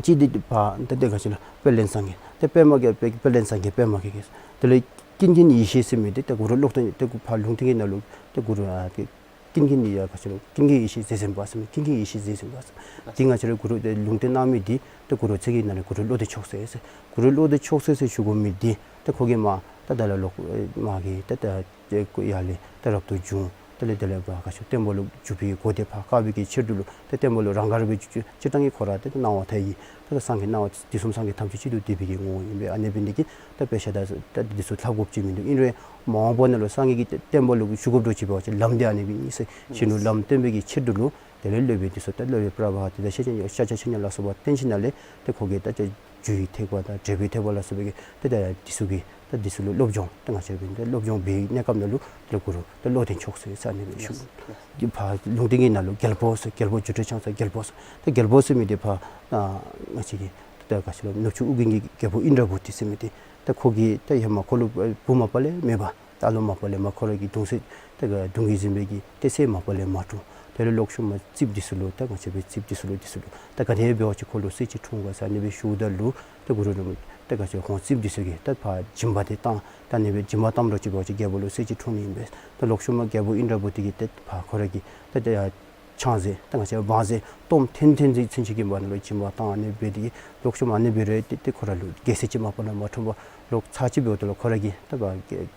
གཅིག་འདི་ཕར་ད་ཏེ་ག་ཅི་ལོ་དཔལ་ལྡན་སངས་རྒྱས་ཏེ་པདྨ་གི་དཔལ་ལྡན་སངས་རྒྱས་པདྨ་གི་གི་དེ་ལས་ཀུན་མཁྱེན་ཡེ་ཤེས་ཟེར་མི་འདི་ཏེ་གུ་རུ་ལུང་བསྟན་ཏེ་གུ་ཕར་ལུང་བསྟན་གྱི་ནང་ལུ་ཏེ་གུ་རུ་ཨ་ཏེ་ཀུན་མཁྱེན་ཡེ་ག་ཅི་ལོ་ཀུན་མཁྱེན་ཡེ་ཤེས་རྗེ་བཙུན་པ་ཟེར་མི་ཀུན་མཁྱེན་ཡེ་ཤེས་རྗེ་བཙུན་པ་ཟེར་འདི་ང་བཅས་ར་གུ་རུ་ཏེ་ལུང་བསྟན་གནང་མི་འདི་ཏེ་གུ་རུ་མཚན་བརྒྱད་ཀྱི་ནང་ལས་གུ་རུ་བློ་གཏད་མཆོག་སྲེད་ཟེར་གུ་རུ་བློ་གཏད་མཆོག་སྲེད་ཟེར་ཞུ་དགོ་མི་འདི་ཏེ་ཁོ་གིས་མར་ད་ད་ལ་ལོག་མར་གི་ད་ད་ཏེ་ཡར་ལས་ད་རབ་ཏུ་བྱུང་། དེ་ལས་དེ་ལས་ཕར་ག་ཅི་བསྟན་པ་ལུ་འཇུག་པའི་སྒོ་དེ་ཕར་བཀག་པའི་གི་ཕྱིར་དུ་ལུ་ཏེ་བསྟན་པ་ལུ་རང་དགར་སྦེ་འཇུག་སྤྱིར་བཏང་གི་ཁོ་ར་ཏེ་སྣང་བ་མཐའ་ཡས་ད་ད་སངས་རྒྱས་སྣང་བ་དུས་གསུམ་སངས་རྒྱས་ཐམས་ཅད་གཅིག་ཏུ་བསྡུས་པའི་གི་ངོ་བོ་ཨིན་པས། ཨ་ནི་འབད་ནི་འདི་གིས་ད་དཔེ་ཆ་ད་ད་འདི་ཚུ་ལྷབ་དགོཔ་ཅིག་མིན་འདུག། ཨིན་རུང་མ་འོངས་པ་ནང་ལུ་སངས་རྒྱས་ཀྱི་བསྟན་པ་ལུ་ཞུགས་དགོཔ་འདྲཝ་ཅིག་འབད་བ་ཅིན་ལམ་འདི་ཨ་ནི་སྦེ་ཨིན་ཟེར་གཞན་ལུ་ལམ་སྟོན་པའི་གི་ཕྱིར་དུ་ལུ་དེ་ལས་སློབ་དཔོན་འདི་ཚུ་ད་སློབ་དཔོན་པྲ་བྷ་ཏི་དང་ཤཱཀྱ་ཤཱཀྱ་ཤ་ཆེན་ལ་སོགས་པ་བསྟེན་ཞིནམ་ལས་ཏེ་ཁོ་གིས་ད་ཅི་རྒྱུའི་ཐེག་པ་དང་འབྲས་བུའི་ཐེག་པ་ལ་སོགས་པའི་གི་ཏེ་ད་འདི་ཚུ་གི་ ད་འདི་ཚུ་ལུ་སློབ་སྦྱོང་ད་ང་བཅས་འབད་ད་སློབ་སྦྱོང་འབད་བའི་གནས་སྐབས་ནང་ལུ་ད་གུ་རུ་ད་བློ་ལྡན་མཆོག་ཟེར་ས་ཨ་ནི་སྦེ་ཞུ། ལགས་སོ། ལགས་སོ། འདི་ཕར་ལུང་བསྟན་གྱི་ནང་ལུ་རྒྱལ་པོ་ཟེར་རྒྱལ་པོ་འགྱུར་འཕྲུལ་འཆང་ས་རྒྱལ་པོ་ཟེར་ད་རྒྱལ་པོ་ཟེར་མི་འདི་ཕར་ཨ་ང་བཅས་ཀྱི་ད་ག་ཅི་ལོ་ནུབ་ཕྱོགས་ཨོ་རྒྱན་གྱི་རྒྱལ་པོ་ཨིནྡྲ་བྷུ་ཏི་ཟེར་མི་འདི་ད་ཁོ་གི་ད་ཧེ་མ་ཁོ་ལུ་བུ་མ་པ་ལས་མེད་པ། ད་ཨ་ལོ་མ་པ་ལས་མར་ཁོ་ར་གི་གདུང་སྲས་ད་ག་གདུང་བརྒྱུད་འཛིན་པའི་གི་ཏེ་སྲས་མ་པ་ལས་མ་འཁྲུངས། དེ་ལས་ལོག་ཤུལ་མ་རྩིསཔ་འདི་ཚུ་ལུ་ད་ང་བཅས་འབད་རྩིསཔ་འདི་ཚུ་ལུ་འདི་ཚུ་ལུ་ད་ག་དེ་འབད་བ་ཅིན་ཁོ་ལུ་སྲས་ཅིག་འཁྲུངས་དགོ་ཟེར་ཨ་ནི་སྦེ་ཞུཝ་ད་ལུ་ད་གུ་རུ་རིན་པོ་ད་ག་ཅི་ཁོང་རྩིསཔ་འདི་ཚུ་གིས་ད་ཕར་སྦྱིན་པ་འདི་བཏང་། ད་ཨ་ནི་སྦེ་སྦྱིན་པ་བཏངམ་འདྲཝ་ཅིག་འབད་བ་ཅིན་རྒྱལ་པོ་ལུ་སྲས་ཅིག་འཁྲུངས་ནི་ཨིན་པས། ད་ལོག་ཤུལ་མ་རྒྱལ་པོ་ཨིནྡྲ་བྷུ་ཏི་གིས་ཏེ་ཕར་ཁོ་ར་གི་ད་ད་ཡ་ཆང་ཟེར་ད་ང་བཅས་བང་ཟེར་སྟོངམ་ཐོན་ཐོན་ཟེར་ཚུན་ཚོད་ཀྱི་བར་ན་ལུ་སྦྱིན་པ་བཏང་ཨ་ནི་སྦེ་འདི་ལོག་ཤུལ་མ་ཨ་ནི་སྦེ་ར་ཏེ་ཏེ་ཁོ་ར་ལུ་རྒྱལ་སྲས་ཅིག་མ་པ་ལས་མ་འཁྲུངས་པར་ལོག་ཚར་གཅིག་འབདཝ་ད་ལུ་ཁོ་ར་གིས་ད་ཕར་གི་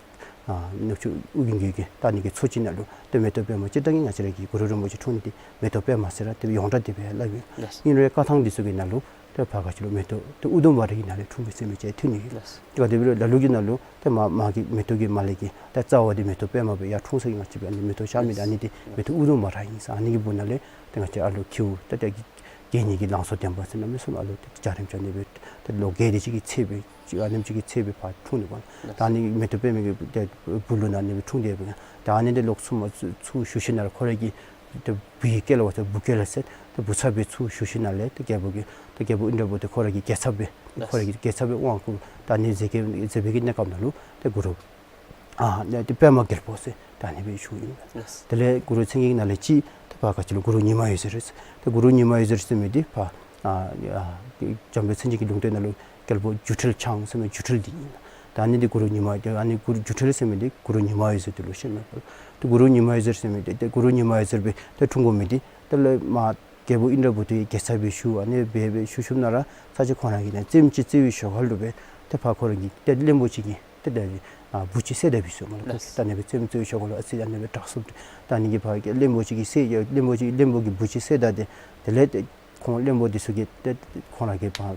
ཨ་ནུབ་ཕྱོགས་ཨོ་རྒྱན་གྱི་གི་ད་ཨ་ནི་གི་མཚོ་ཅིག་ནང་ལུ་ཏེ་མེ་ཏོག་པདྨ་སྤྱིར་བཏང་གི་ང་བཅས་ར་གི་གུ་རུ་རིན་པོ་ཆེ་འཁྲུངས་ནི་འདི་མེ་ཏོག་པདྨ་ཟེར་ར་ཏེ་ཡོངས་གྲགས་འདི་སྦེ་སླབ་ཨིན། ལགས་སོ། ཨིན་རུང་བཀའ་ཐང་འདི་ཚུ་གི་ནང་ལུ་ཏེ་ཕར་ག་ཅི་ལོ་མེ་ཏོག་ཏེ་ཨུ་དུམ་བ་ར་གི་ནང་ལས་འཁྲུངས་པས་ཟེར་མི་ཅིག་ཐོན་ནི་ཨིན། ལགས་སོ། ཏེ་ག་དེ་སྦེ་ལ་ལུ་གི་ནང་ལུ་ཏེ་མ་མ་གི་མེ་ཏོག་གི་མ་ལས་ཀྱི་ད་རྩ་བ་འདི་མེ་ཏོག་པདྨ་སྦེ་ཡར་འཁྲུངས་ས་གི་ང་བཅས་འབད་ཨ་ནི་མེ་ཏོག་ཤར་མི་འདི་ཨ་ནི་འདི་མེ་ཏོག་ཨུ་དུམ་བ་ར་ཨིན་ཟེར་ཨ་ནི་གི་སྦུག་ན་ལས་ཏེ་ང་བཅས་ཨ་ལོ་ཁྱེའུ་ད་ཏེ་གི་རྒྱལ་གཉིས་ཀྱི་ལང་ཚོ་ལྡན་པ་ཟེར་གནམ་མེད་ས་མེད་ཨ་ལོ་ཏེ་འཇའ་རིསམོ་ཅིག་ཨ་ནི་སྦེ་ད་ལོ་བརྒྱད་དེ་ཅིག་གི་ཚེ་སྦེ་ཅིག་ཨ་ནེམ་ཅིག་གི་ཚེ་སྦེ་ཕར་འཁྲུངས་ནུག་པ། ད་ཨ་ནི་མེ་ཏོག་པདྨ་གི་ཏེ་སྦུག་ལུ་ནཱ་ཨ་ནི་སྦེ་འཁྲུངས་ཏེ་སྦེ་ད་ཨ་ནི་འདི་ལོག་ཚུར་མ་ཚུར་ཚུར་བཞུགས་ཞིནམ་ལས་ཁོ་ར་གི་ཏེ་བུ་ཡི་སྐལ་བ་ཟེར་བུ་སྐལ་ཟེར་ཏེ་བུ་ཚབ་སྦེ་ཚུར་བཞུགས་ཞིནམ་ལས་ཏེ་རྒྱལ་པོ་གི་ཏེ་རྒྱལ་པོ་ཨིནྡྲ་བྷུ་ཏི་ཁོ་ར་གི་རྒྱལ་ཚབ་སྦེ་ཁོ་ར་གི་རྒྱལ་ཚབ་སྦེ་དབང་བསྐུར། ད་ཨ་ནི་མཛད་མཛད་པའི་གི་གནས་སྐབས་ནང་ལུ་ཏེ་གུ་རུ་ཨ་ནི་ཏེ་པདྨ་རྒྱལ་པོ་ཟེར་ད་ཨ་ནི་སྦེ་ཞུཝ་ཨིན། ལགས་སོ། དེ་ལས་གུ་རུ་མཚན་བརྒྱད་ནང་ལས་གཅིག་ཏེ་ཕར་ག་ཅི་ལོ་གུ་རུ་ཉི་མ་འོད་ཟེར་ཟེར། ཏེ་གུ་རུ་ཉི་མ་འོད་ཟེར་ཟེར་མི་འདི་ཕར་ཨ་ཨ་འཇམ་དཔལ་མཚན་བརྒྱད་ཀྱི་ལུང་བསྟན་ནང་ལུ་རྒྱལ་པོ་སྒྱུ་འཕྲུལ་འཆང་ཟེར་མི་སྒྱུ་འཕྲུལ་འདི་ཨིན། ད་ཨ་ནི་འདི་གུ་རུ་ཉི་མ་ཨ་ནི་གུ་རུ་སྒྱུ་འཕྲུལ་ཟེར་མི་འདི་གུ་རུ་ཉི་མ་འོད་ཟེར་འདི་ལུ་ཤེས་མས་པ། ཏེ་གུ་རུ་ཉི་མ་འོད་ཟེར་ཟེར་མི་འདི་ཏེ་གུ་རུ་ཉི་མ་འོད་ཟེར་སྦེ་ཏེ་འཁྲུངས་དགོ་མི་འདི་དེ་ལས་མར་རྒྱལ་པོ་ཨིནྡྲ་བྷུ་ཏི་རྒྱལ་ཚབ་སྦེ་བཞུགས་ཨ་ནི་སྦེ་སྦེ་བཞུགས་བཞུགསཔ་ད་ར་ཚར་གཅིག་ཁོ་ར་གིས་ནཱ་རྩེདམོ་ཅིག་རྩེ་བའི་ཞོར་ཁ་ལུ་སྦེ་ཏེ་ཕར་ཁོ་ར་གི་ཏེ་བློན་པོ་ཅིག་གི་ཏེ་ད་ཨ་བུ་ཅིག་བསད་ད་བུ་ཅིག་ཟེར་མས་ལགས། ད་ཨ་ནི་སྦེ་རྩེདམོ་རྩེ་བའི་ཞོར་ཁ་ལུ་ཨ་ཙི་ཨ་ནི་སྦེ་དྲག་སུ་ད་ཨ་ནི་གི་ཕར་གི་བློན་པོ་ཅིག་གིས་བསད་བློན་པོ་ཅིག་བློན་པོ་གི་བུ་ཅིག་བསད་ད་དེ་དེ་ལས་ཏེ་ཁོང་བློན་པོ་འདི་ཚུ་གིས་ཏེ་ཁོང་ར་གི་ཕར་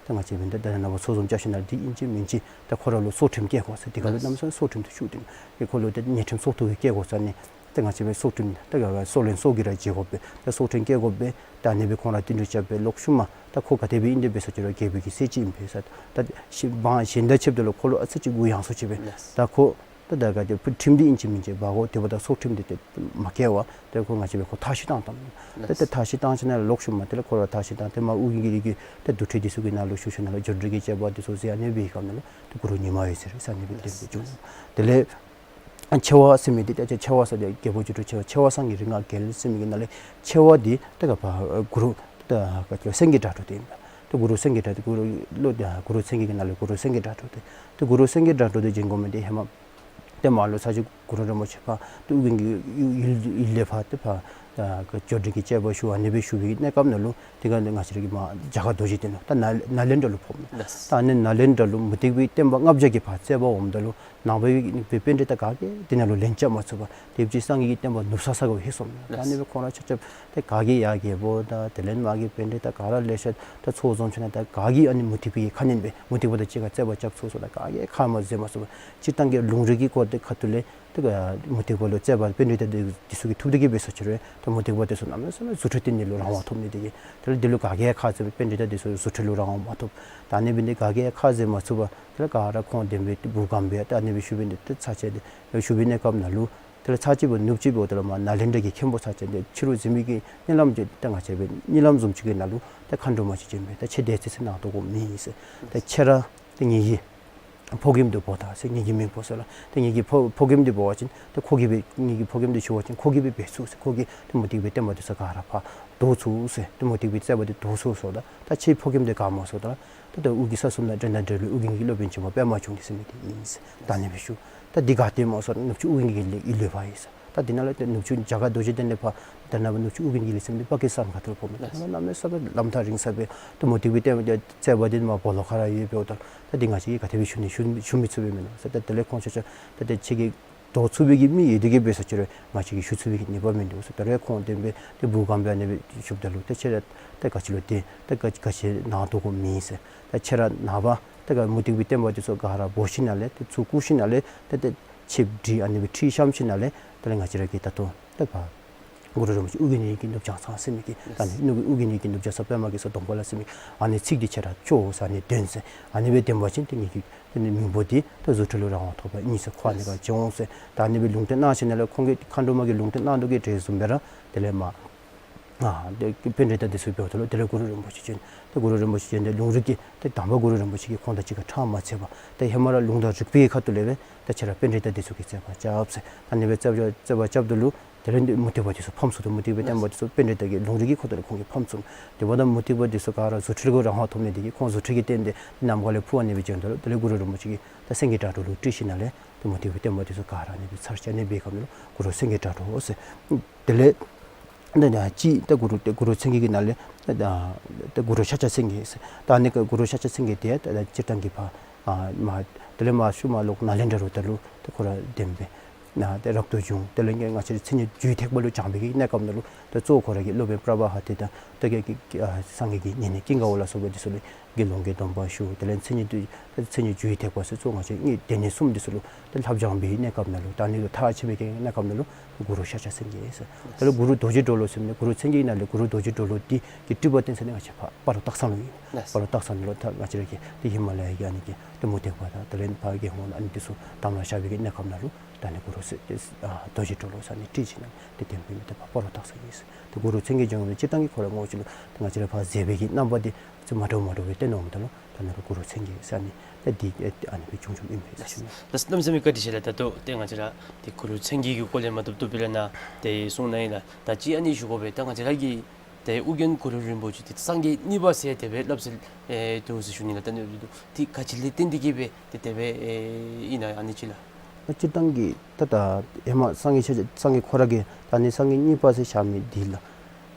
ད་ང་བཅས་འབད་ད་ད་ནངས་པ་ཚོགས་འཛོམས་རྐྱབ་ཞིནམ་ལས་འདི་ཨིན་ཅི་མིན་ཅི་ད་ཁོ་ར་ལུ་སྲོག་ཁྲིམས་བཀལ་དགོ་ཟེར་དེ་ཁར་ལུ་གནམ་མེད་ས་མེད་སྲོག་ཁྲིམས་འདི་ཤུགས་ཏེ་ཁོ་ལུ་ཏེ་ཉེས་ཁྲིམས་སྲོག་ཐོག་གི་བཀལ་དགོ་ཟེར་ཨ་ནི་ཏེ་ང་བཅས་འབད་སྲོག་ཁྲིམས་ད་ག་ག་སྲོག་ལན་སྲོག་གིས་ར་འཇལ་དགོ་པས། ད་སྲོག་ཁྲིམས་བཀལ་དགོ་པས། ད་ཨ་ནི་སྦེ་ཁོང་ར་བསྟུན་གྲོས་རྐྱབ་སྦེ་ལོག་ཤུལ་མ་ད་ཁོ་ག་དེ་སྦེ་ཨིན་དེ་སྦེ་ཟེར་ཅི་རུང་རྒྱལ་པོ་གི་སྲས་ཅིག་ཨིན་པས་ཟེར། ད་ཤི་འབངས་གཞན་དང་ཕྱདཔ་ད་ལུ་ཁོ་ལུ་ཨ་ཙི་ཅིག་གུ་ཡངས་སུ་ཅིག་སྦེ། ལགས། ད་ཁོ་ད་ད་ག་དེ་ཁྲིམས་འདི་ཨིན་ཅི་མིན་ཅི་འབག་དགོ། དེ་འབདཝ་ད་སྲོག་ཁྲིམས་འདི་ཏེ་མ་བཀལ་བར་ཏེ་ཁོ་ང་བཅས་འབད་ཁོ་ཐར་ཞུན་བཏང་བཏངམ་མས། ད་ལགས། ཏེ་ཐར་ཞུན་བཏང་ཞིནམ་ལས་ལོག་ཤུལ་མ་དེ་ལས་ཁོ་ར་ཐར་ཞུན་བཏང་ཏེ་མར་ཨོ་རྒྱན་གྱི་གི་ད་དུར་ཁྲོད་འདི་ཚུ་གི་ནང་ལུ་བཞུགས་ཞིནམ་ལས་འབྱོན་འབྲི་གི་བཅའ་སྒྲིག་འདི་ཚུ་མཛད་ཨ་ནི་སྦེ་སྐབས་ནང་ལུ་ཏེ་གུ་རུ་ཉི་མ་འོད་ཟེར་ཟེར་ཨ་ནི་སྦེ་ཏེ་ལགས། བྱོན། དེ་ལས་ཆེ་བ་ཟེར་མི་འདི་ད་ཆེ་བ་ཟེར་ཏེ་རྒྱལ་པོ་སྒྱུ་འཕྲུལ་ཆེ་བ་ཆེ་བ་གསང་གི་རིག་སྔགས་རྒྱལ་ཟེར་མི་གི་ནང་ལས་ཆེ་བ་འདི་ད་ག་ཕར་གུ་རུ་ད་ག་ཅི་སེང་གེ་སྒྲ་སྒྲོགས་འདི་ཨིན་པས། ད་གུ་རུ་སེང་གེ་སྒྲ་སྒྲོགས་གུ་རུ་ལུ་ད་གུ་རུ་མཚན་བརྒྱད་ཀྱི་ནང་ལས་གུ་རུ་སེང་གེ་སྒྲ་སྒྲོགས་འདི། ད་གུ་རུ་སེང་གེ་སྒྲ་སྒྲོགས་འདི་བྱོན་དགོ་མི་འདི་ཧེ་མ་ཏེ་མར་ལུ་ཚར་གཅིག་གུ་རུ་རིན་པོ་ཆེ་ཕར་ཏེ་ཨོ་རྒྱན་གྱི་ཡུལ་ཡུལ་ལས་ཕར་ཏེ་ཕར་ད་ག་འབྱོན་འབྲི་གི་བཅའ་སྒྲིག་ཞུ་ཨ་ནི་སྦེ་ཞུ་བའི་གནས་སྐབས་ནང་ལུ་དེ་ཁར་ང་བཅས་ར་གི་མར་རྒྱ་གར་རྡོ་རྗེ་གདན་ལུ་ད་ནཱ་ནཱ་ལེནྡྲ་ལུ་ཕོགཔ་མས། ལགས། ད་ཨ་ནི་ནཱ་ལེནྡྲ་ལུ་མུ་སྟེགས་པའི་བསྟན་པ་ལྔ་བརྒྱ་གི་ཕར་བཙལ་བར་འོངམ་ད་ལུ་ནང་པའི་པཎ་ཌི་ཏ་ག་གིས་དེ་ནང་ལུ་ལན་རྐྱབ་མ་ཚུགས་པར་དེ་ཅིག་སངས་རྒྱས་ཀྱི་བསྟན་པ་ནུབ་ས་ས་ག་ལྷོད་སོང་མས། ད་ཨ་ནི་སྦེ་ཁོང་ར་ཆ་ཁྱབ་ཏེ་ག་གིས་ཡར་རྒྱལ་པོ་དང་དེ་ལས་མར་གྱི་པཎ་ཌི་ཏ་ག་ར་ལེ་ཤ་ད་ཚོགས་འཛོམས་ཞིནམ་ད་ག་གིས་ཨ་ནི་མུ་སྟེགས་པའི་ཁ་གནོན་སྦེ་མུ་སྟེགས་པ་དང་གཅིག་ཁར་བཙལ་བར་རྐྱབ་ཚུགས་སོང་ད་ག་གིས་ཁ་མ་འཛེམ་མ་ཚུགས་པར་སྤྱིར་བཏང་གི་ལུང་རིགས་ཀྱི་སྐོར་དེ་ཁ་ཐུག་ལས་ཏེ་ག་མུ་སྟེགས་པ་ལུ་བཙལ་བར་པཎ་ཌི་ཏ་འདི་འདི་ཚུ་གིས་ཐུག་སྟེ་གིས་འབད་ས་ཅི་རུང་ད་མུ་སྟེགས་པ་འདི་ཚུ་གནམ་མེད་ས་མེད་རྫུ་འཕྲུལ་བསྟན་ནི་ལུ་རང་དབང་ཐོབ་ནི་དེ་གིས་དེ་ལས་འདི་ལུ་ག་གིས་ཁ་འཛེམ་པའི་པཎ་ཌི་ཏ་འདི་ཚུ་རྫུ་འཕྲུལ་ལུ་རང་དབང་མ་ཐོབ། ད་ཨ་ནི་འབད་ནི་འདི་ག་གིས་ཁ་འཛེམ་མ་ཚུགས་པར་དེ་ལས་ག་ར་ཁོང་ལྡན་པའི་ཏེ་བུ་གམ་པའི་ད་ཨ་ནི་སྦེ་བཞུགས་པའི་འདི་ཏེ་ཚར་གཅིག་འདི་བཞུགས་པའི་གནས་སྐབས་ནང་ལུ་དེ་ལས་ཚར་གཅིག་སྦེ་ནུབ་གཅིག་འབདཝ་ད་ལུ་མར་ནཱ་ལེནྡྲ་གི་མཁན་པོ་ཚར་གཅིག་འདི་ཕྱི་རུ་གཟིགས་མི་གི་གཉིད་ལམ་ཅིག་ད་ང་བཅས་འབད་གཉིད་ལམ་བཟུམ་ཅིག་གི་ནང་ལུ་ད་མཁའ་འགྲོ་མ་ཅིག་བྱོན་སྦེ་ད་ཁྱོད་འདི་ཚུ་ནང་དོགས་དགོཔ་མེད་ཟེར། ད་ཁྱོད་ར་ད་ངེ་གི་ཕོ་རྒནམ་འདི་འབོ་ད་ཟེར། ངེ་གི་མེན་པོ་ཟེར་ལགས། ད་ངེ་གི་ཕོ་ཕོ་རྒནམ་འདི་འབོ་བ་ཅིན་ད་ཁོ་གིས་འབད་ངེ་གི་ཕོ་རྒནམ་འདི་ཞུ་བ་ཅིན་ཁོ་གིས་འབད་འབད་ཚུགས་ཟེར། ཁོ་གིས་ད་མུ་སྟེགས་པའི་བསྟན་པ་འདི་ཚུ་ག་ར་ཕར་དོར་ཚུགས་ཟེར། ད་མུ་སྟེགས་པའི་བསྟན་པ་འདི་དོར་ཚུགས་ཟེརཝ་ད་ད་ཁྱོད་ཕོ་རྒནམ་འདི་ག་སྨོ་ཟེརཝ་ད་ད་ད་ཨོ་རྒྱན་ས་གསུམ་དང་འགྲན་ཟླ་བྲལ་བའི་ཨོ་རྒྱན་གྱི་སློབ་དཔོན་ཆེན་པོ་པདྨ་འབྱུང་གནས་ཟེར་མི་འདི་ཨིན་ཟེར། ད་ཨ་ནི་སྦེ་ཞུ། ད་འདི་ག་ཏེ་སྨོ་ཟེར་ནུབ་ཕྱོགས་ཨོ་རྒྱན་གྱི་ལས་ཀྱི་ལུས་པ་ཨིན་ཟེར། ད་འདི་ནང་ལས་ཏེ་ནུབ་ཕྱོགས་རྒྱ་གར་རྡོ་རྗེ་གདན་ལས་ཕར་ད་ནཱ་ནུབ་ཕྱོགས་ཨོ་རྒྱན་གྱི་ལས་ཟེར་མི་འདི་པ་ཀི་སི་ཐན་ཁ་ཐུག་ལུ་ཕོགཔ་མས། ལགས། ད་གནམ་མེད་ས་མེད་ལམ་ཐག་རིང་ས་སྦེ་ད་མུ་སྟེགས་པའི་བསྟན་པ་འདི་བཙལ་བར་འདི་མར་སྦོ་ལོགས་ཁར་ར་ཡོད་པས། ད་ད་འདི་ང་བཅས་ཀྱིས་ག་དེ་སྦེ་ཞུ་ནི་ཞུ་ཞུ་མི་ཚུགས་པས་མེན་ན་ཟེར། ད་དེ་ལས་ཁོང་ཆ་ཁྱབ་ད་ཏེ་ཁྱོད་ཀྱིས་དོར་ཚུགས་པའི་གི་མི་ཡོད་དེ་གིས་འབད་ས་ཅི་རུང་ང་བཅས་ཀྱིས་ཞུ་ཚུགས་པའི་གི་ནུས་པ་མིན་འདུག་ཟེར། ད་རུང་ཁོང་ལྡན་པའི་ཏེ་བུ་གམ་པའི་ཨ་ནི་སྦེ་བཞུགསཔ་ད་ལུ་ཏེ་ཁྱོད་ར་ད་ག་ཅི་ལོ་ཏེ་ད་ག་ག་ཅི་ནང་དོགས་དགོཔ་མེད་ཟེར། ད་ཁྱོད་ར་ནངས་པ་ད་ག་མུ་སྟེགས་པའི་བསྟན་པ་འདི་ཚུ་ག་ར་འབོ་ཞིནམ་ལས་ཏེ་ཚུར་བཀུག་ཞིནམ་ལས་ཏེ་ཏེ་ཆིབས་སྒྲིག་ཨ་ནི་སྦེ་ཁྲི་བཤམས་ཞིནམ་ལས་དེ་ལས་ང་བཅས་ར་གི་ད་ལྟོ་ད་ཕར་ གུ་རུ་རིན་པོ་ཆེ་ཨོ་རྒྱན་ཡི་གེ་ནུབ་བྱང་ཚང་ཟེར་མི་གི་ད་ཨ་ནི་ཨོ་རྒྱན་ཡི་གེ་ནུབ་བྱང་ས་པདྨ་གེ་སར་གདོང་པ་ལ་ཟེར་མི་ཨ་ནི་ཚིག་འདི་ཁྱེད་ར་ཅོག་ཟེར་ཨ་ནི་འདོན་ཟེར། ཨ་ནི་སྦེ་འདོན་པ་ཅིན་ཏེ་ངེ་གི་ཏེ་ནི་མིང་པོ་འདི་ད་རྫུ་འཕྲུལ་ལུ་རང་དབང་ཐོབ་པ་ཨིན་ཟེར། ཁོ་ཨ་ནི་ཁར་བྱོན་ཟེར། ད་ཨ་ནི་སྦེ་ལུང་བསྟན་གནང་ཞིནམ་ལས་ཁོང་གིས་མཁའ་འགྲོ་མ་གིས་ལུང་བསྟན་གནང་དོ་གི་འབད་བཟུམ་སྦེ་ར་དེ་ལས་མ་ཨ་ཏེ་པཎྜི་ཏ་འདི་ཚུ་འབདཝ་ད་ལུ་དེ་ལས་གུ་རུ་རིན་པོ་ཆེ་བྱོན། ཏེ་གུ་རུ་རིན་པོ་ཆེ་བྱོན་ཏེ་ལུང་རིགས་ཀྱི་ཏེ་དང་པ་གུ་རུ་རིན་པོ་ཆེ་གིས་ཁོང་དང་གཅིག་ཁར་ཕྲང་མ་མཛད་པར་ཏེ་ཧེ་མ་ར་ལུང་དང་རིགས་པའི་ཁ་ཐུག་ལས་སྦེ་ཏེ་ཁྱེད་ར་པཎྜི་ཏ་འདི་ཚུ་གིས་མཛད་པར་རྐྱབ་ཟེར། ད་ཨ་ནི་སྦེ་མཛད་པར་རྐྱབ་ད་ལུ་དེ་ལས་མུ་སྟེགས་པ་འདི་ཚུ་ཕམ་ཚུགས་ཏེ་མུ་སྟེགས་པའི་བསྟན་པ་འདི་ཚུ་པཎྜི་ཏ་གི་ལུང་རིགས་ཀྱི་ཁོ་ཐུག་ལས་ཁོང་གིས་ཕམ་ཚུགས། དེ་འབདཝ་ད་མུ་སྟེགས་པ་འདི་ཚུ་ག་ར་རྫུ་འཕྲུལ་གྱི་རང་དབང་ཐོབ་ནི་འདི་གིས་ཁོང་རྫུ་འཕྲུལ་གྱི་རྟེན་འདི་ནམ་མཁའ་ལས་འཕུར་བ་ཨ་ནི་སྦེ་བྱོནམ་ད་ལུ་དེ་ལས་གུ་རུ་རིན་པོ་ཆེ་གིས་ད་སེང་གེ་སྒྲ་སྒྲོགས་ལུ་དྲིས་ཞིནམ་ལས་ཏེ་མུ་སྟེགས་པའི་བསྟན་པ་འདི་ཚུ་ག་ར་ཨ་ནི་སྦེ་ཚར་བཅད་ནི་འབད་སྐབས་ལུ་གུ་རུ་སེང་གེ་སྒྲ་སྒྲོགས་ཟེར། དེ་ལས་ད་ད་ཅི་ད་གུ་རུ་ཏེ་གུ་རུ་མཚན་བརྒྱད་ཀྱི་ནང་ལས་ད་ད་གུ་རུ་ཤཱཀྱ་མཚན་བརྒྱད་ཟེར། ད་ཨ་ནི་གུ་རུ་ཤཱཀྱ་མཚན་བརྒྱད་འདི་ད་ད་སྤྱིར་བཏང་གི་ཕར་ཨ་མ་དེ་ལས་མ་ཤུལ་མ་ལོག་ནཱ་ལེནྡྲ་རུ་ད་ལུ་ཏེ་ཁོ་ར་བདེན་པའི་ནཱ་ཏེ་རབ་ཏུ་བྱུང་། དེ་ལས་ང་བཅས་ར་མཚན་ཉིད་རྒྱུའི་ཐེག་པ་ལུ་སྦྱངས་པའི་གི་གནས་སྐབས་ནང་ལུ་ཏེ་གཙོ་བོ་ཁོ་ར་གི་སློབ་དཔོན་པྲ་བྷ་ཧ་ཏི་དང་ཏེ་གི་གི་ཨ་སངས་རྒྱས་ཀྱི་ཉེ་གནས་ཀུན་དགའ་བོ་ལ་སོགས་པ་འདི་ཚུ་ལས་དགེ་སློང་གི་སྡོམ་པ་ཞུ། དེ་ལས་མཚན་ཉིད་དུ་མཚན་ཉིད་རྒྱུའི་ཐེག་པ་ཟེར་གཙོ་ང་བཅས་ཀྱི་སྡེ་སྣོད་གསུམ་འདི་ཚུ་ལུ་ཏེ་ལྷབ་སྦྱངས་པའི་གནས་སྐབས་ནང་ལུ་ད་ཨ་ནི་ལུ་ཐག་ཆོད་པའི་གི་གནས་སྐབས་ནང་ལུ་གུ་རུ་ཤཱཀྱ་མཚན་བརྒྱད་ཟེར། དེ་ལས་གུ་རུ་རྡོ་རྗེ་གྲོ་ལོད་ཟེར་མི་གུ་རུ་མཚན་བརྒྱད་ནང་ལས་གུ་རུ་རྡོ་རྗེ་གྲོ་ལོད་འདི་གི་སྤྲུལ་པ་བསྟན་ས་འདི་ང་བཅས་ཕར་སྤ་རོ་སྟག་ཚང་ལུ་ཨིན། སྤ་རོ་སྟག་ཚང་ནང་ལུ་ད་ང་བཅས་ར་གི་ཏེ་ཧི་མ་ལ་ཡ་གི་ཨ་ནི་གི་ཏེ་མུ་སྟེགས་པ་དང་དེ་ལས་ཕར་རྒྱལ་འགོང་ཨ་ནི་འདི་ཚུ་དམ་ལ་བཞག་པའི་གི་གནས་སྐབས་ནང་ལུ་ད་ཨ་ནི་གུ་རུ་ཟེར་ཏེ་ཨ་རྡོ་རྗེ་གྲོ་ལོད་ཟེར་ཨ་ནི་བྲིས་ཞིནམ་ལས་ཏེ་བསྟན་པའི་མི་ཏེ་ཕར་སྤ་རོ་སྟག་ཚང་ཨིན་ཟེར། ཏེ་གུ་རུ་མཚན་བརྒྱད་བྱོན་པའི་སྤྱིར་བཏང་གི་ཁོ་ར་ངོ་བོ་ཅིག་ལུ་ཏེ་ང་བཅས་ར་ཕར་མཛད་པའི་གི་རྣམ་པ་འདི་ཚུ་མ་འདྲཝ་མ་འདྲཝ་སྦེ་བསྟན་འོངམ་ད་ལུ་ད་ཨ་ནི་ལུ་གུ་རུ་མཚན་བརྒྱད་ཟེར་ཨ་ནི་ཏེ་འདི་ཨ་ནི་སྦེ་བྱུང་བྱུངམ་ཨིན་པས་ཟེར་ཞུ་ནི། ལགས་གནམ་མེད་ས་མེད་བཀའ་དྲིན་ཆེ་ལགས། ད་ལྟོ་ཏེ་ང་བཅས་ར་ཏེ་གུ་རུ་མཚན་བརྒྱད་ཀྱི་སྐོར་ལས་མ་ཐུབ་ཐུབ་སྦེ་ལས་ནཱ་ཏེ་གསུངས་གནང་ཡི་ལགས། ད་ཅི་ཨ་ནི་ཞུ་དགོ་པས། ད་ང་བཅས་ར་གི་ཏེ་ཨོ་རྒྱན་གུ་རུ་རིན་པོ་ཆེ་འདི་སངས་རྒྱས་གཉིས་པ་ཟེར་དེ་སྦེ་སླབ་ཟེར་ཨེ་འདུག་ཟེར་ཞུ་ནི་ལགས། ད་ཨ་ནི་འདི་ཏེ་ག་ཅི་ལས་བརྟེན་ཏེ་གིས་སྦེ་ཏེ་དེ་སྦེ་ཨེ་ཨིན་ན་ཨ་ནི་ཅིག་ལགས། སྤྱིར་བཏང་གི་ད་ད་ཧེ་མ་སངས་རྒྱས་ཤཱཀྱ་སངས་རྒྱས་ཁོ་ར་གིས་ད་ཨ་ནི་སངས་རྒྱས་གཉིས་པ་ཟེར་བཞག་མི་འདི་ལགས།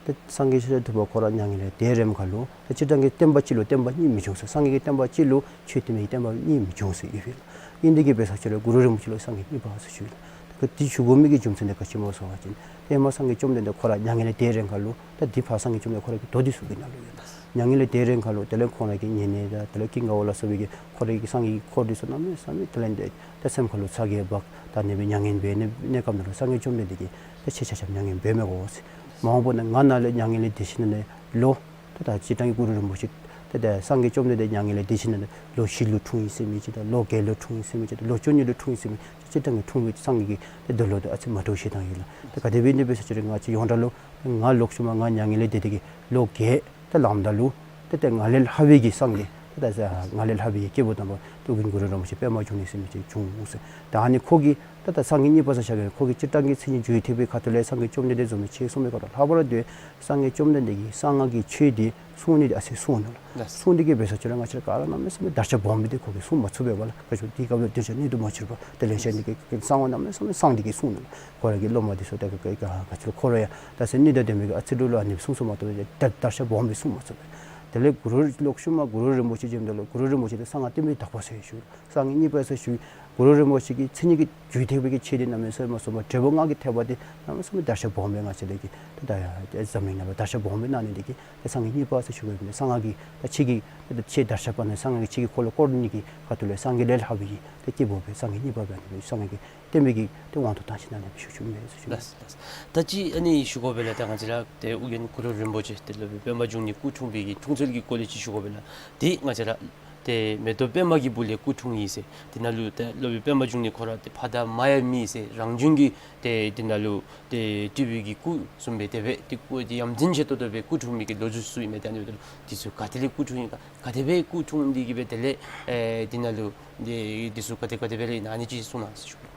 ད་སངས་རྒྱས་ཤཱཀྱ་ཐུབ་པ་ཁོ་ར་མྱ་ངན་ལས་འདས་རནམ་ཁར་ལུ་ད་སྤྱིར་བཏང་གི་བསྟན་པ་གཅིག་ལུ་བསྟན་པ་གཉིས་མི་འབྱུང་ཟེར། སངས་རྒྱས་ཀྱི་བསྟན་པ་གཅིག་ལུ་ཆོས་བསྟན་མི་གི་བསྟན་པ་གཉིས་མི་འབྱུང་ཟེར་ཡོད་པས་ལགས། ཨིན་དེ་གིས་འབད་ས་ཅིག་རུང་གུ་རུ་རིན་པོ་ཆེ་ལུ་སངས་རྒྱས་གཉིས་པ་ཟེར་ཞུ་ཡི་ལགས། ད་འདི་ཞུ་དགོ་མི་གི་རྒྱུ་མཚན་འདི་ག་ཅི་སྨོ་ཟེར་བ་ཅིན་ཧེ་མ་སངས་རྒྱས་བཅོམ་ལྡན་འདས་ཁོ་ར་མྱ་ངན་ལས་འདས་རནམ་ཁར་ལུ་ད་འདི་ཕར་སངས་རྒྱས་བཅོམ་ལྡན་འདས་ཁོ་ར་གི་མདོ་འདི་ཚུ་གི་ནང་ལུ་ཡོད་ལགས། མྱ་ངན་ལས་འདས་རནམ་ཁར་ལུ་དེ་ལས་ཁོང་ར་གི་ཉེ་གནས་དང་དེ་ལས་ཀུན་དགའ་བོ་ལ་སོགས་པའི་གི་ཁོ་ར་གི་སངས་རྒྱས་འཁོར་འདི་ཚུ་གནམ་མེད་ས་མེད་དེ་ལས་འདི་ད་སེམས་ཁར་ལུ་ཚ་གྱང་འབག་ད་ཨ་ནི་སྦེ་མྱ་ངན་འབད་ནི་གནས་སྐབས་ནང་ལུ་སངས་རྒྱས་བཅོམ་ལྡན་འདས་ཀྱིས་ད་ཁྱེད་ཆ་ཁྱབ་མྱ་ངན་འབད་མི་དགོ་ཟེར། མ་འོངས་པ་ནང་ང་ནཱ་ལས་མྱ་ངན་ལས་འདས་ཞིནམ་ལས་ལོ་ད་ད་སྤྱིར་བཏང་གི་གུ་རུ་རིན་པོ་ཆེ་ད་ད་སངས་རྒྱས་བཅོམ་ལྡན་འདས་མྱ་ངན་ལས་འདས་ཞིནམ་ལས་ལོ་བཞི་ལུ་འཁྲུངས་ཡི་ཟེར་མི་ཅིག་དང་ལོ་བརྒྱད་ལུ་འཁྲུངས་ཡི་ཟེར་མི་ཅིག་དང་ལོ་བཅུ་གཉིས་ལུ་འཁྲུངས་ཡི་ཟེར་མི་ཅིག་སྤྱིར་བཏང་གི་འཁྲུངས་པའི་སངས་རྒྱས་ཀྱི་ད་འདི་ལོ་ད་ཨ་ཙི་མ་འདྲཝ་བཤད་ཐངས་ཡོད་ལགས། ད་ག་དེ་སྦེ་ཨིན་དེ་འབད་ས་ཅིག་རུང་ང་བཅས་ཡོངས་གྲགས་ལུ་ང་ལོག་ཤུལ་མ་ང་མྱ་ངན་ལས་འདས་ཏེ་གི་ལོ་བརྒྱད་ད་ལངམ་ད་ལུ་ཏེ་ཏེ་ང་ལས་ལྷག་པའི་གི་སངས་རྒྱས་ད་ད་ང་ལས་ལྷག་པའི་གི་སྐྱེས་བུ་དམ་པ་ཏེ་ཨོ་རྒྱན་གུ་རུ་རིན་པོ་ཆེ་པདྨ་འབྱུང་གནས་ཟེར་མི་ཅིག་བྱུང་ཟེར། ད་ཨ་ནི་ཁོ་གིས་ད་ད་སངས་རྒྱས་གཉིས་པ་ཟེར་བཞག་པའི་ཁོ་གིས་སྤྱིར་བཏང་གི་མཚན་ཉིད་རྒྱུའི་ཐེག་པའི་ཁ་ཐུག་ལས་སངས་རྒྱས་བཅོམ་ལྡན་འདས་བཟུམ་མའི་ཆོས་གསུངས་པའི་ཁ་ཐུག་ལྷག་པར་དུ་སངས་རྒྱས་བཅོམ་ལྡན་འདས་ཀྱིས་གསང་སྔགས་ཀྱི་ཆོས་འདི་གསུང་ནི་འདི་ཨ་ཙི་གསུངས་ནུག་ལགས། གསུང་འདི་གིས་འབད་ས་ཅིག་རུང་ང་བཅས་ར་ག་ར་གནམ་མེད་ས་མེད་བརྡར་ཤ་སྦོམ་སྦེ་འདི་ཁོ་གིས་གསུང་མ་ཚུགས་པས་པ་ལགས། ག་ཅི་དེའི་སྐབས་ལུ་གདུལ་བྱ་སྣོད་དུ་མ་གྱུར་པ་དེ་ལས་གཞན་འདི་གིས་གསང་བ་གནམ་མེད་ས་མེད་གསང་འདི་གིས་གསུངས་ནུག་ལགས། ཁོ་ར་གི་སློབ་མ་འདི་ཚུ་ད་ག་ག་ག་ག་ཅི་ལོ་ཁོ་ར་ཡང་ད་སེམས་ནི་ད་དེ་མི་གི་ཨ་ཙི་རུང་ལུ་ཨ་ནི་གསུང་ཚུགས་མ་ཚུགས་པས། ད་བརྡར་ཤ་སྦོམ་སྦེ་གསུང་མ་ཚུགས་པས། དེ་ལས་གུ་རུ་ལོག་ཤུལ་མ་གུ་རུ་རིན་པོ་ཆེ་བྱོནམ་ད་ལུ་གུ་རུ་རིན་པོ་ཆེ་འདི་གསང་སྔགས་བསྟན་པའི་བདག་པོ་ཟེར་ཞུ། གསང་སྔགས་གཉིས་པ་ཟེར་ཞུ། གུ་རུ་རིན་པོ་ཆེ་གི་མཚན་ཉིད་ཀྱི་རྒྱུའི་ཐེག་པའི་གི་ཆོས་འདི་གནམ་མེད་ས་མེད་མ་གསུངས་པར་འབྲས་བུ་ལྔ་གི་ཐེག་པ་འདི་གནམ་མེད་ས་མེད་བརྡར་ཤ་སྦོམ་སྦེ་ང་བཅས་ར་གི་ད་ད་ཡ་འཛམ་གླིང་ནང་ལུ་བརྡར་ཤ་སྦོམ་སྦེ་གནང་ནི་འདི་གིས་ད་གསང་སྔགས་གཉིས་པ་ཟེར་ཞུ་དགོ་པས། གསང་སྔགས་ཀྱི་ད་ཆོས་ཀྱི་ད་ཆོས་བརྡར་ཤ་སྦོམ་ནི་གསང་སྔགས་ཀྱི་ཆོས་ཀྱི་འཁོར་ལོ་བསྐོར་ནི་གི་ཁ་ཐུག་ལས་སངས་རྒྱས་ལས་ལྷག་པའི་གི་ད་སྐྱེས་བུ་སྦེ་སངས་རྒྱས་གཉིས་པ་སྦེ་ཨ་ནི་སངས་རྒྱས་ཀྱི་བསྟན་པའི་གི་ཏེ་དབང་དུ་བཏང་ཞིནམ་ལས་ཞུ་ཞུཝ་མས་ཟེར་ཞུ་ནི། ལགས་ལགས། ད་ཅི་ཨ་ནི་ཞུ་དགོ་པས་ལགས། ད་ང་བཅས་ར་ཏེ་ཨོ་རྒྱན་གུ་རུ་རིན་པོ་ཆེ་ཏེ་སློབ་དཔོན་པདྨ་འབྱུང་གནས་སྐུ་འཁྲུངས་པའི་གི་འཁྲུངས་ཚུལ་གྱི་སྐོར་ལས་ཅིག་ཞུ་དགོ་པས་ལགས། ཏེ་ང་བཅས་ར་ཏེ་མེ་ཏོག་པདྨ་གི་སྦུབས་ལས་སྐུ་འཁྲུངས་ཡི་ཟེར། དེ་ནང་ལུ་ཏེ་སློབ་དཔོན་པདྨ་འབྱུང་གནས་ཁོ་ར་ཏེ་ཕ་དང་མ་ཡང་མེད་ཟེར། རང་བྱུང་གི་ཏེ་དེ་ནང་ལུ་ཏེ་སྤྲུལ་པའི་གི་སྐུ་བཟུམ་སྦེ་དེ་སྦེ་ཏེ་སྐུ་ཏེ་ཡ་མཚན་ཆེ་ཏོག་ཏོ་སྦེ་སྐུ་འཁྲུངས་མི་གི་ལོ་རྒྱུས་ཚུ་ཨིན་མས། ད་ཨ་ནི་འདི་ཚུ་ག་ཏེ་ལས་སྐུ་འཁྲུངས་ཡི་ག་ག་དེ་སྦེ་སྐུ་འཁྲུངས་འདི་གིས་སྦེ་དེ་ལས་ཨེ་དེ་ནང་ལུ་འདི་འདི་ཚུ་ག་དེ་ག་དེ་སྦེ་ལས་ཨིན་ན་ཨ་ནི་ཅིག་གསུང་གནང་ཟེར་ཞུ།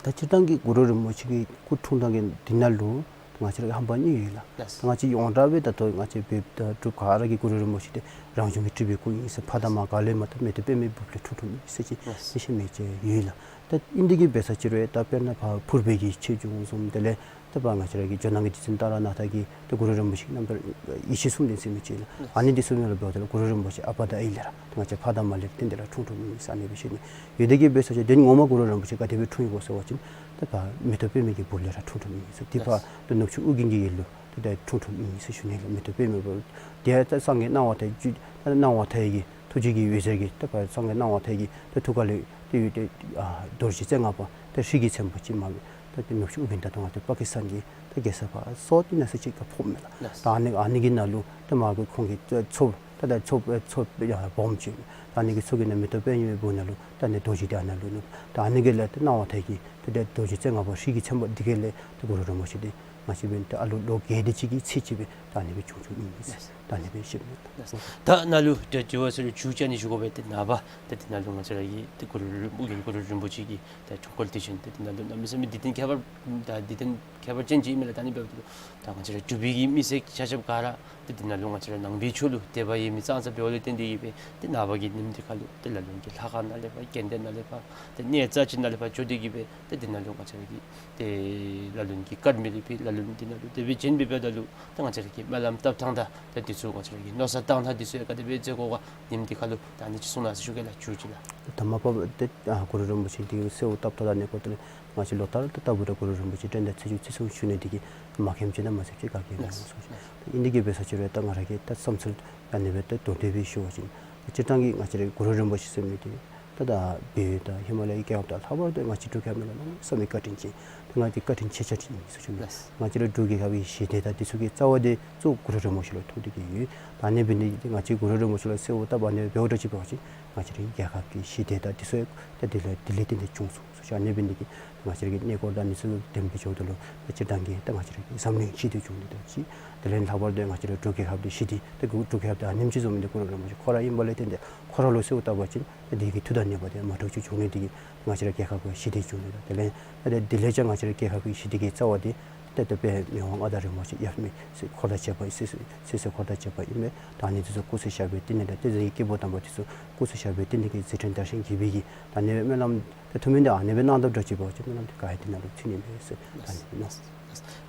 ད་སྤྱིར་བཏང་གི་གུ་རུ་རིན་པོ་ཆེ་གི་སྐུ་འཁྲུངས་སྟངས་ཀྱི་འདི་ནང་ལུ་ང་བཅས་ར་གི་ཧམ་པ་གཉིས་ཡོད་ལགས། ལགས། ད་ང་བཅས་ཡོངས་གྲགས་སྦེ་ད་ལྟོ་ང་བཅས་བོད་ད་འབྲུག་ག་ར་གི་གུ་རུ་རིན་པོ་ཆེ་འདི་རང་བྱུང་གི་སྤྲུལ་པའི་སྐུ་ཨིན་ཟེར། ཕ་དང་མ་ག་ལས་མ་ད་མེ་ཏོག་པདྨའི་སྦུབས་ལས་འཁྲུངས་འཁྲུངསམ་ཨིན་ཟེར་ཅིག་ལགས། མི་ཤེས་མི་ཅིག་ཡོད་ལགས། ད་ཨིན་དེ་གིས་འབད་ས་ཅིག་རུང་ད་དཔེར་ན་ཕར་ཕུར་པའི་གི་ཆོས་འབྱུང་བཟུམ་དེ་ལས་ད་ཕར་ང་བཅས་ར་གི་ཇོ་ནང་གི་རྗེ་བཙུན་ཏཱ་ར་ནཱ་ཐ་གིས་ད་གུ་རུ་རིན་པོ་ཆེ་རྣམ་ཐར་ཡེ་ཤེས་གསུམ་ལྡན་ཟེར་མི་ཅིག་ལགས། ཨ་ནི་འདི་ཚུ་ནང་ལུ་འབདཝ་ད་ལུ་གུ་རུ་རིན་པོ་ཆེ་ཨ་པ་དང་ཨའི་ལས་ར་ད་ང་བཅས་ཕ་དང་མ་ལས་རྟེན་འབྲེལ་ལས་འཁྲུངས་འཁྲུངསམ་ཨིན་ཟེར་ཨ་ནི་སྦེ་ཞུ་ནི། ཡོད་དེ་གིས་འབད་ས་ཅིག་རུང་ངོ་མ་གུ་རུ་རིན་པོ་ཆེ་ག་དེ་སྦེ་འཁྲུངས་ཡི་གོ་ཟེར་བ་ཅིན་ད་ཕར་མེ་ཏོག་པདྨའི་གི་སྦུབས་ལས་ར་འཁྲུངས་འཁྲུངསམ་ཨིན་ཟེར། ཏེ་ཕར་ད་ནུབ་ཕྱོགས་ཨོ་རྒྱན་གྱི་ཡུལ་ལུ་ད་ད་འཁྲུངས་འཁྲུངསམ་ཨིན་ཟེར་ཞུ་ནི་ལགས། མེ་ཏོག་པདྨའི་སྦུབས་དེ་ད་སངས་རྒྱས་སྣང་བ་མཐའ་ཡས་ཀྱི་ད་སྣང་བ་མཐའ་ཡས་ཀྱི་ཐུགས་རྗེ་གི་འོད་ཟེར་གྱིས་ད་ཕར་སངས་རྒྱས་སྣང་བ་མཐའ་ཡས་ཀྱི་ད་ཐུགས་ཀ་ལས་ཏེ་ཡོད་དེ་ཨ་རྡོ་རྗེ་རྩེ་ལྔ་པ་ད་ཧྲཱིཿ་གི་ཚོམ་བུ་ཅིག་མ་སྦེ་ ད་ཏེ་ནུབ་ཕྱོགས་ཨུ་རྒྱན་ད་ལྟོ་ང་ཏེ་པ་ཀིསི་ཏཱན་གྱི་ད་རྒྱལ་ས་ཕར་སོག་ཏེ་ན་ས་ཅིག་ཁར་ཕོགཔ་མས་ལགས། ལགས། ད་ཨ་ནི་ཨ་ནི་གི་ནང་ལུ་ད་མར་གྱི་ཁོང་གི་མཚོ་ད་ད་མཚོ་མཚོ་ཡར་སྦོམ་ཅིག་ད་ཨ་ནི་གི་མཚོ་གི་ནང་མེ་ཏོག་པད་ཉི་མའི་སྦུག་ན་ལུ་ད་ཨ་ནི་རྡོ་རྗེ་འདི་ཨ་ནཱ་ལུ་ནུབ། ད་ཨ་ནི་གི་ལས་ད་སྣང་བ་མཐའ་ཡས་ཀྱི་ད་ཏེ་རྡོ་རྗེ་རྩེ་ལྔ་པ་ཧྲཱིཿ་གི་མཚན་པ་འདི་གི་ལས་ད་གུ་རུ་རིན་པོ་ཆེ་འདི་ང་བཅས་འབདན་ད་ཨ་ལོ་ལོ་བརྒྱད་དེ་ཅིག་གི་ཚེ་ཅིག་སྦེ་ད་ཨ་ནི་སྦེ་བྱུང་བྱུངམ་ཨིན་ཟེར་ད་ཨ་ནི་སྦེ་ཞུ་ནི་ལགས། ད་ནཱ་ལུ་ཏེ་དྲི་བ་ཟེར་རུང་མཇུག་བཅར་ནི་ཞུ་དགོ་པས། ཏེ་ནངས་པ་ཏེ་འདི་ནང་ལུ་ང་བཅས་ར་གི་ཏེ་གུ་རུ་རིན་པོ་ཨུ་རྒྱན་གུ་རུ་རིན་པོ་ཆེ་གི་ཏེ་འཁྲུངས་སྐར་དུས་ཆེན་ཏེ་འདི་ནང་ལུ་གནམ་མེད་ས་མེད་འདི་དོན་ཁྱད་པར་ད་འདི་དོན་ཁྱད་པར་ཅན་ཅིག་ཨིན་མས་ལགས། ད་ཨ་ནི་འབདཝ་ད་ལུ་ད་ང་བཅས་ར་འབྲུག་པའི་གི་མི་སེར་ཆ་ཁྱབ་ག་ར་ཏེ་འདི་ནང་ལུ་ང་བཅས་ར་ནང་པའི་ཆོས་ལུ་དད་པ་ཡོད་མི་ཙང་ཙ་འབདཝ་ལས་བརྟེན་ཏེ་གིས་སྦེ་ཏེ་ནངས་པ་གི་ཉིནམ་འདི་ཁར་ལུ་ཏེ་ལ་ལུ་གི་ལྷ་ཁང་ནང་ལས་ཕར་དགོན་སྡེ་ནང་ལས་ཕར་ཏེ་གནས་རྩ་ཅིག་ནང་ལས་ཕར་འགྱོ་སྟེ་གིས་སྦེ་ཏེ་འདི་ནང་ལུ་ང་བཅས་ར་གི་ཏེ་ལ་ལུ་གི་བཀའ་དྲིན་ལས་སྦེ་ལ་ལུ་འདི་ནང་ལུ་དེ་སྦེ་བྱོན་སྦེ་འབདཝ་ད་ལུ་ཏེ་ང་བཅས་ར་གི་སྨོན་ལམ་བཏབ་ཐངས་དང་ཏེ་འདི་ཚུ་ང་བཅས་ར་གི་མནོ་བསམ་བཏང་ཐངས་འདི་ཚུ་ཡང་ག་དེ་སྦེ་མཛད་དགོ་ག་ཉིནམ་འདི་ཁར་ལུ་ད་ཨ་ནི་ཅིག་གསུང་གནང་ཟེར་ཞུ་གེ་ལགས། མཇུག་ཅིག་ལགས། ད་མ་པ་ཏེ་ཨ་གུ་རུ་རིན་པོ་ཆེ་འདི་གི་གསོལཝ་བཏབ་ད་ད་ཨ་ནི་སྐོར་ཏེ་ང་བཅས་ལོ་ལྟར་ད་ལྟ་བུ་ར་གུ་རུ་རིན་པོ་ཆེ་དྲན་དང་ཚེས་བཅུ་ཚེས་གསུམ་ཞུ་ནི་འདི་གིས་མ་མཁྱེནམ་ཅིག་དང་མ་གསནམ་ཅིག་ག་གིས་ཡང་མ་གསུང་ཅིག། ད་ཨིན་འདི་གིས་འབད་ས་ཅིག་རུང་ད་ང་ར་གི་ད་བསམ་ཚུལ་ཨ་ནི་སྦེ་ད་དོན་དེ་སྦེ་ཞུ་བ་ཅིན་སྤྱིར་བཏང་གི་ང་བཅས་ར་གུ་རུ་རིན་པོ་ཆེ་ཟེར་མི་འདི་ད་ད་བལ་ཡུལ་དང་ཧི་མ་ལ་ཡའི་རྒྱལ་ཁབ་དང་ལྷག་པར་དུ་ང་བཅས་འབྲུག་རྒྱལ་ཁབ་ནང་ལུ་གནམ་མེད་ས་མེད་བཀའ་དྲིན་ཅན། ད་ང་བཅས་བཀའ་དྲིན་ཆེ་ཆེ་ཅིག་ཨིན་ཟེར་ཞུ་ནི། ལགས། ང་བཅས་ར་འབྲུག་རྒྱལ་ཁབ་ཀྱི་ཞི་བདེ་དང་འདི་ཚུ་གི་རྩ་བ་འདི་གཙོ་བོ་གུ་རུ་རིན་པོ་ཆེ་ལུ་ཐུག་སྟེ་གིས་ཡོད། ད་ཨ་ནི་འབད་ནི་འདི་གིས་ང་བཅས་གུ་རུ་རིན་པོ་ཆེ་ལུ་གསོལཝ་བཏབ་ཨ་ནི་འབདཝ་འདྲཝ་ཅིག་འབད་བ་ཅིན་ང་བཅས་རའི་རྒྱལ་ཁབ་ཀྱི་ཞི་བདེ་དང་འདི་ཚུ་ཡང་ད་དེ་ལས་དེ་ལས་བརྟེན་ཏེ་བྱུང་སོང་ཟེར་ཞུ། ཨ་ནི་འབད་ནི་འདི་གིས་ང་བཅས་ར་གི་གནས་སྐོར་དང་འདི་ཚུ་དེམ་ཅིག་འགྱོཝ་ད་ལུ་ད་སྤྱིར་བཏང་གི་ད་ང་བཅས་ར་གི་འཛམ་གླིང་ཞི་བདེ་བྱུང་ནི་དང་གཅིག། དེ་ལས་ལྷག་པར་དུ་ང་བཅས་ར་འབྲུག་རྒྱལ་ཁབ་འདི་ཞི་བདེ་ད་འབྲུག་རྒྱལ་ཁབ་འདི་ཨ་ནེམ་ཅིག་བཟོ་མི་འདི་གུ་རུ་རིན་པོ་ཆེ་ཁོ་ར་ཨིན་པ་ལས་བརྟེན་ཏེ་ཁོ་ར་ལུ་གསོལཝ་བཏབ་པ་ཅིན་ད་འདི་གི་མཐུ་དང་ནུས་པ་འདི་མ་འདྲཝ་ཅིག་འབྱུང་ནི་འདི་གིས་ང་བཅས་ར་རྒྱལ་ཁབ་ཀྱི་ཞི་བདེ་འབྱུང་ནི་དང་དེ་ལས་ད་དེ་ལས་ཀྱང་ང་བཅས་ར་རྒྱལ་ཁབ་ཀྱི་ཞི་བདེ་གི་རྩ་བ་འདི་ད་དཔལ་མི་དབང་མངའ་བདག་རིན་པོ་ཆེ་ཡབ་མེས་ཟེར་འཁོར་དང་བཅས་པ་སྲིད་སྲིད་སྲིད་འཁོར་དང་བཅས་པ་ཨིན་མས། ད་ཨ་ནི་འདི་ཚུ་སྐུ་ཚེ་ཞབས་པད་བརྟན་ནི་དང་ཏེ་ང་བཅས་ར་གི་སྐྱེས་བུ་དམ་པ་འདི་ཚུ་སྐུ་ཚེ་ཞབས་པད་བརྟན་ནི་གི་རྗེས་དྲན་དར་ཞིང་རྒྱས་པའི་གི་ད་ཨ་ནི་སྦེ་སྨོན་ལམ་ད་ཐུགས་སྨོན་འདི་ཨ་ནི་སྦེ་གནང་དོ་འདྲཝ་ཅིག་འབད་བ་ཅིན་སྨོན་ལམ་འདི་ག་ར་འདི་ནང་ལུ་ཚུད་ནི་མས་ཟེར་ད་ཨ་ནི་སྦེ་གནང་།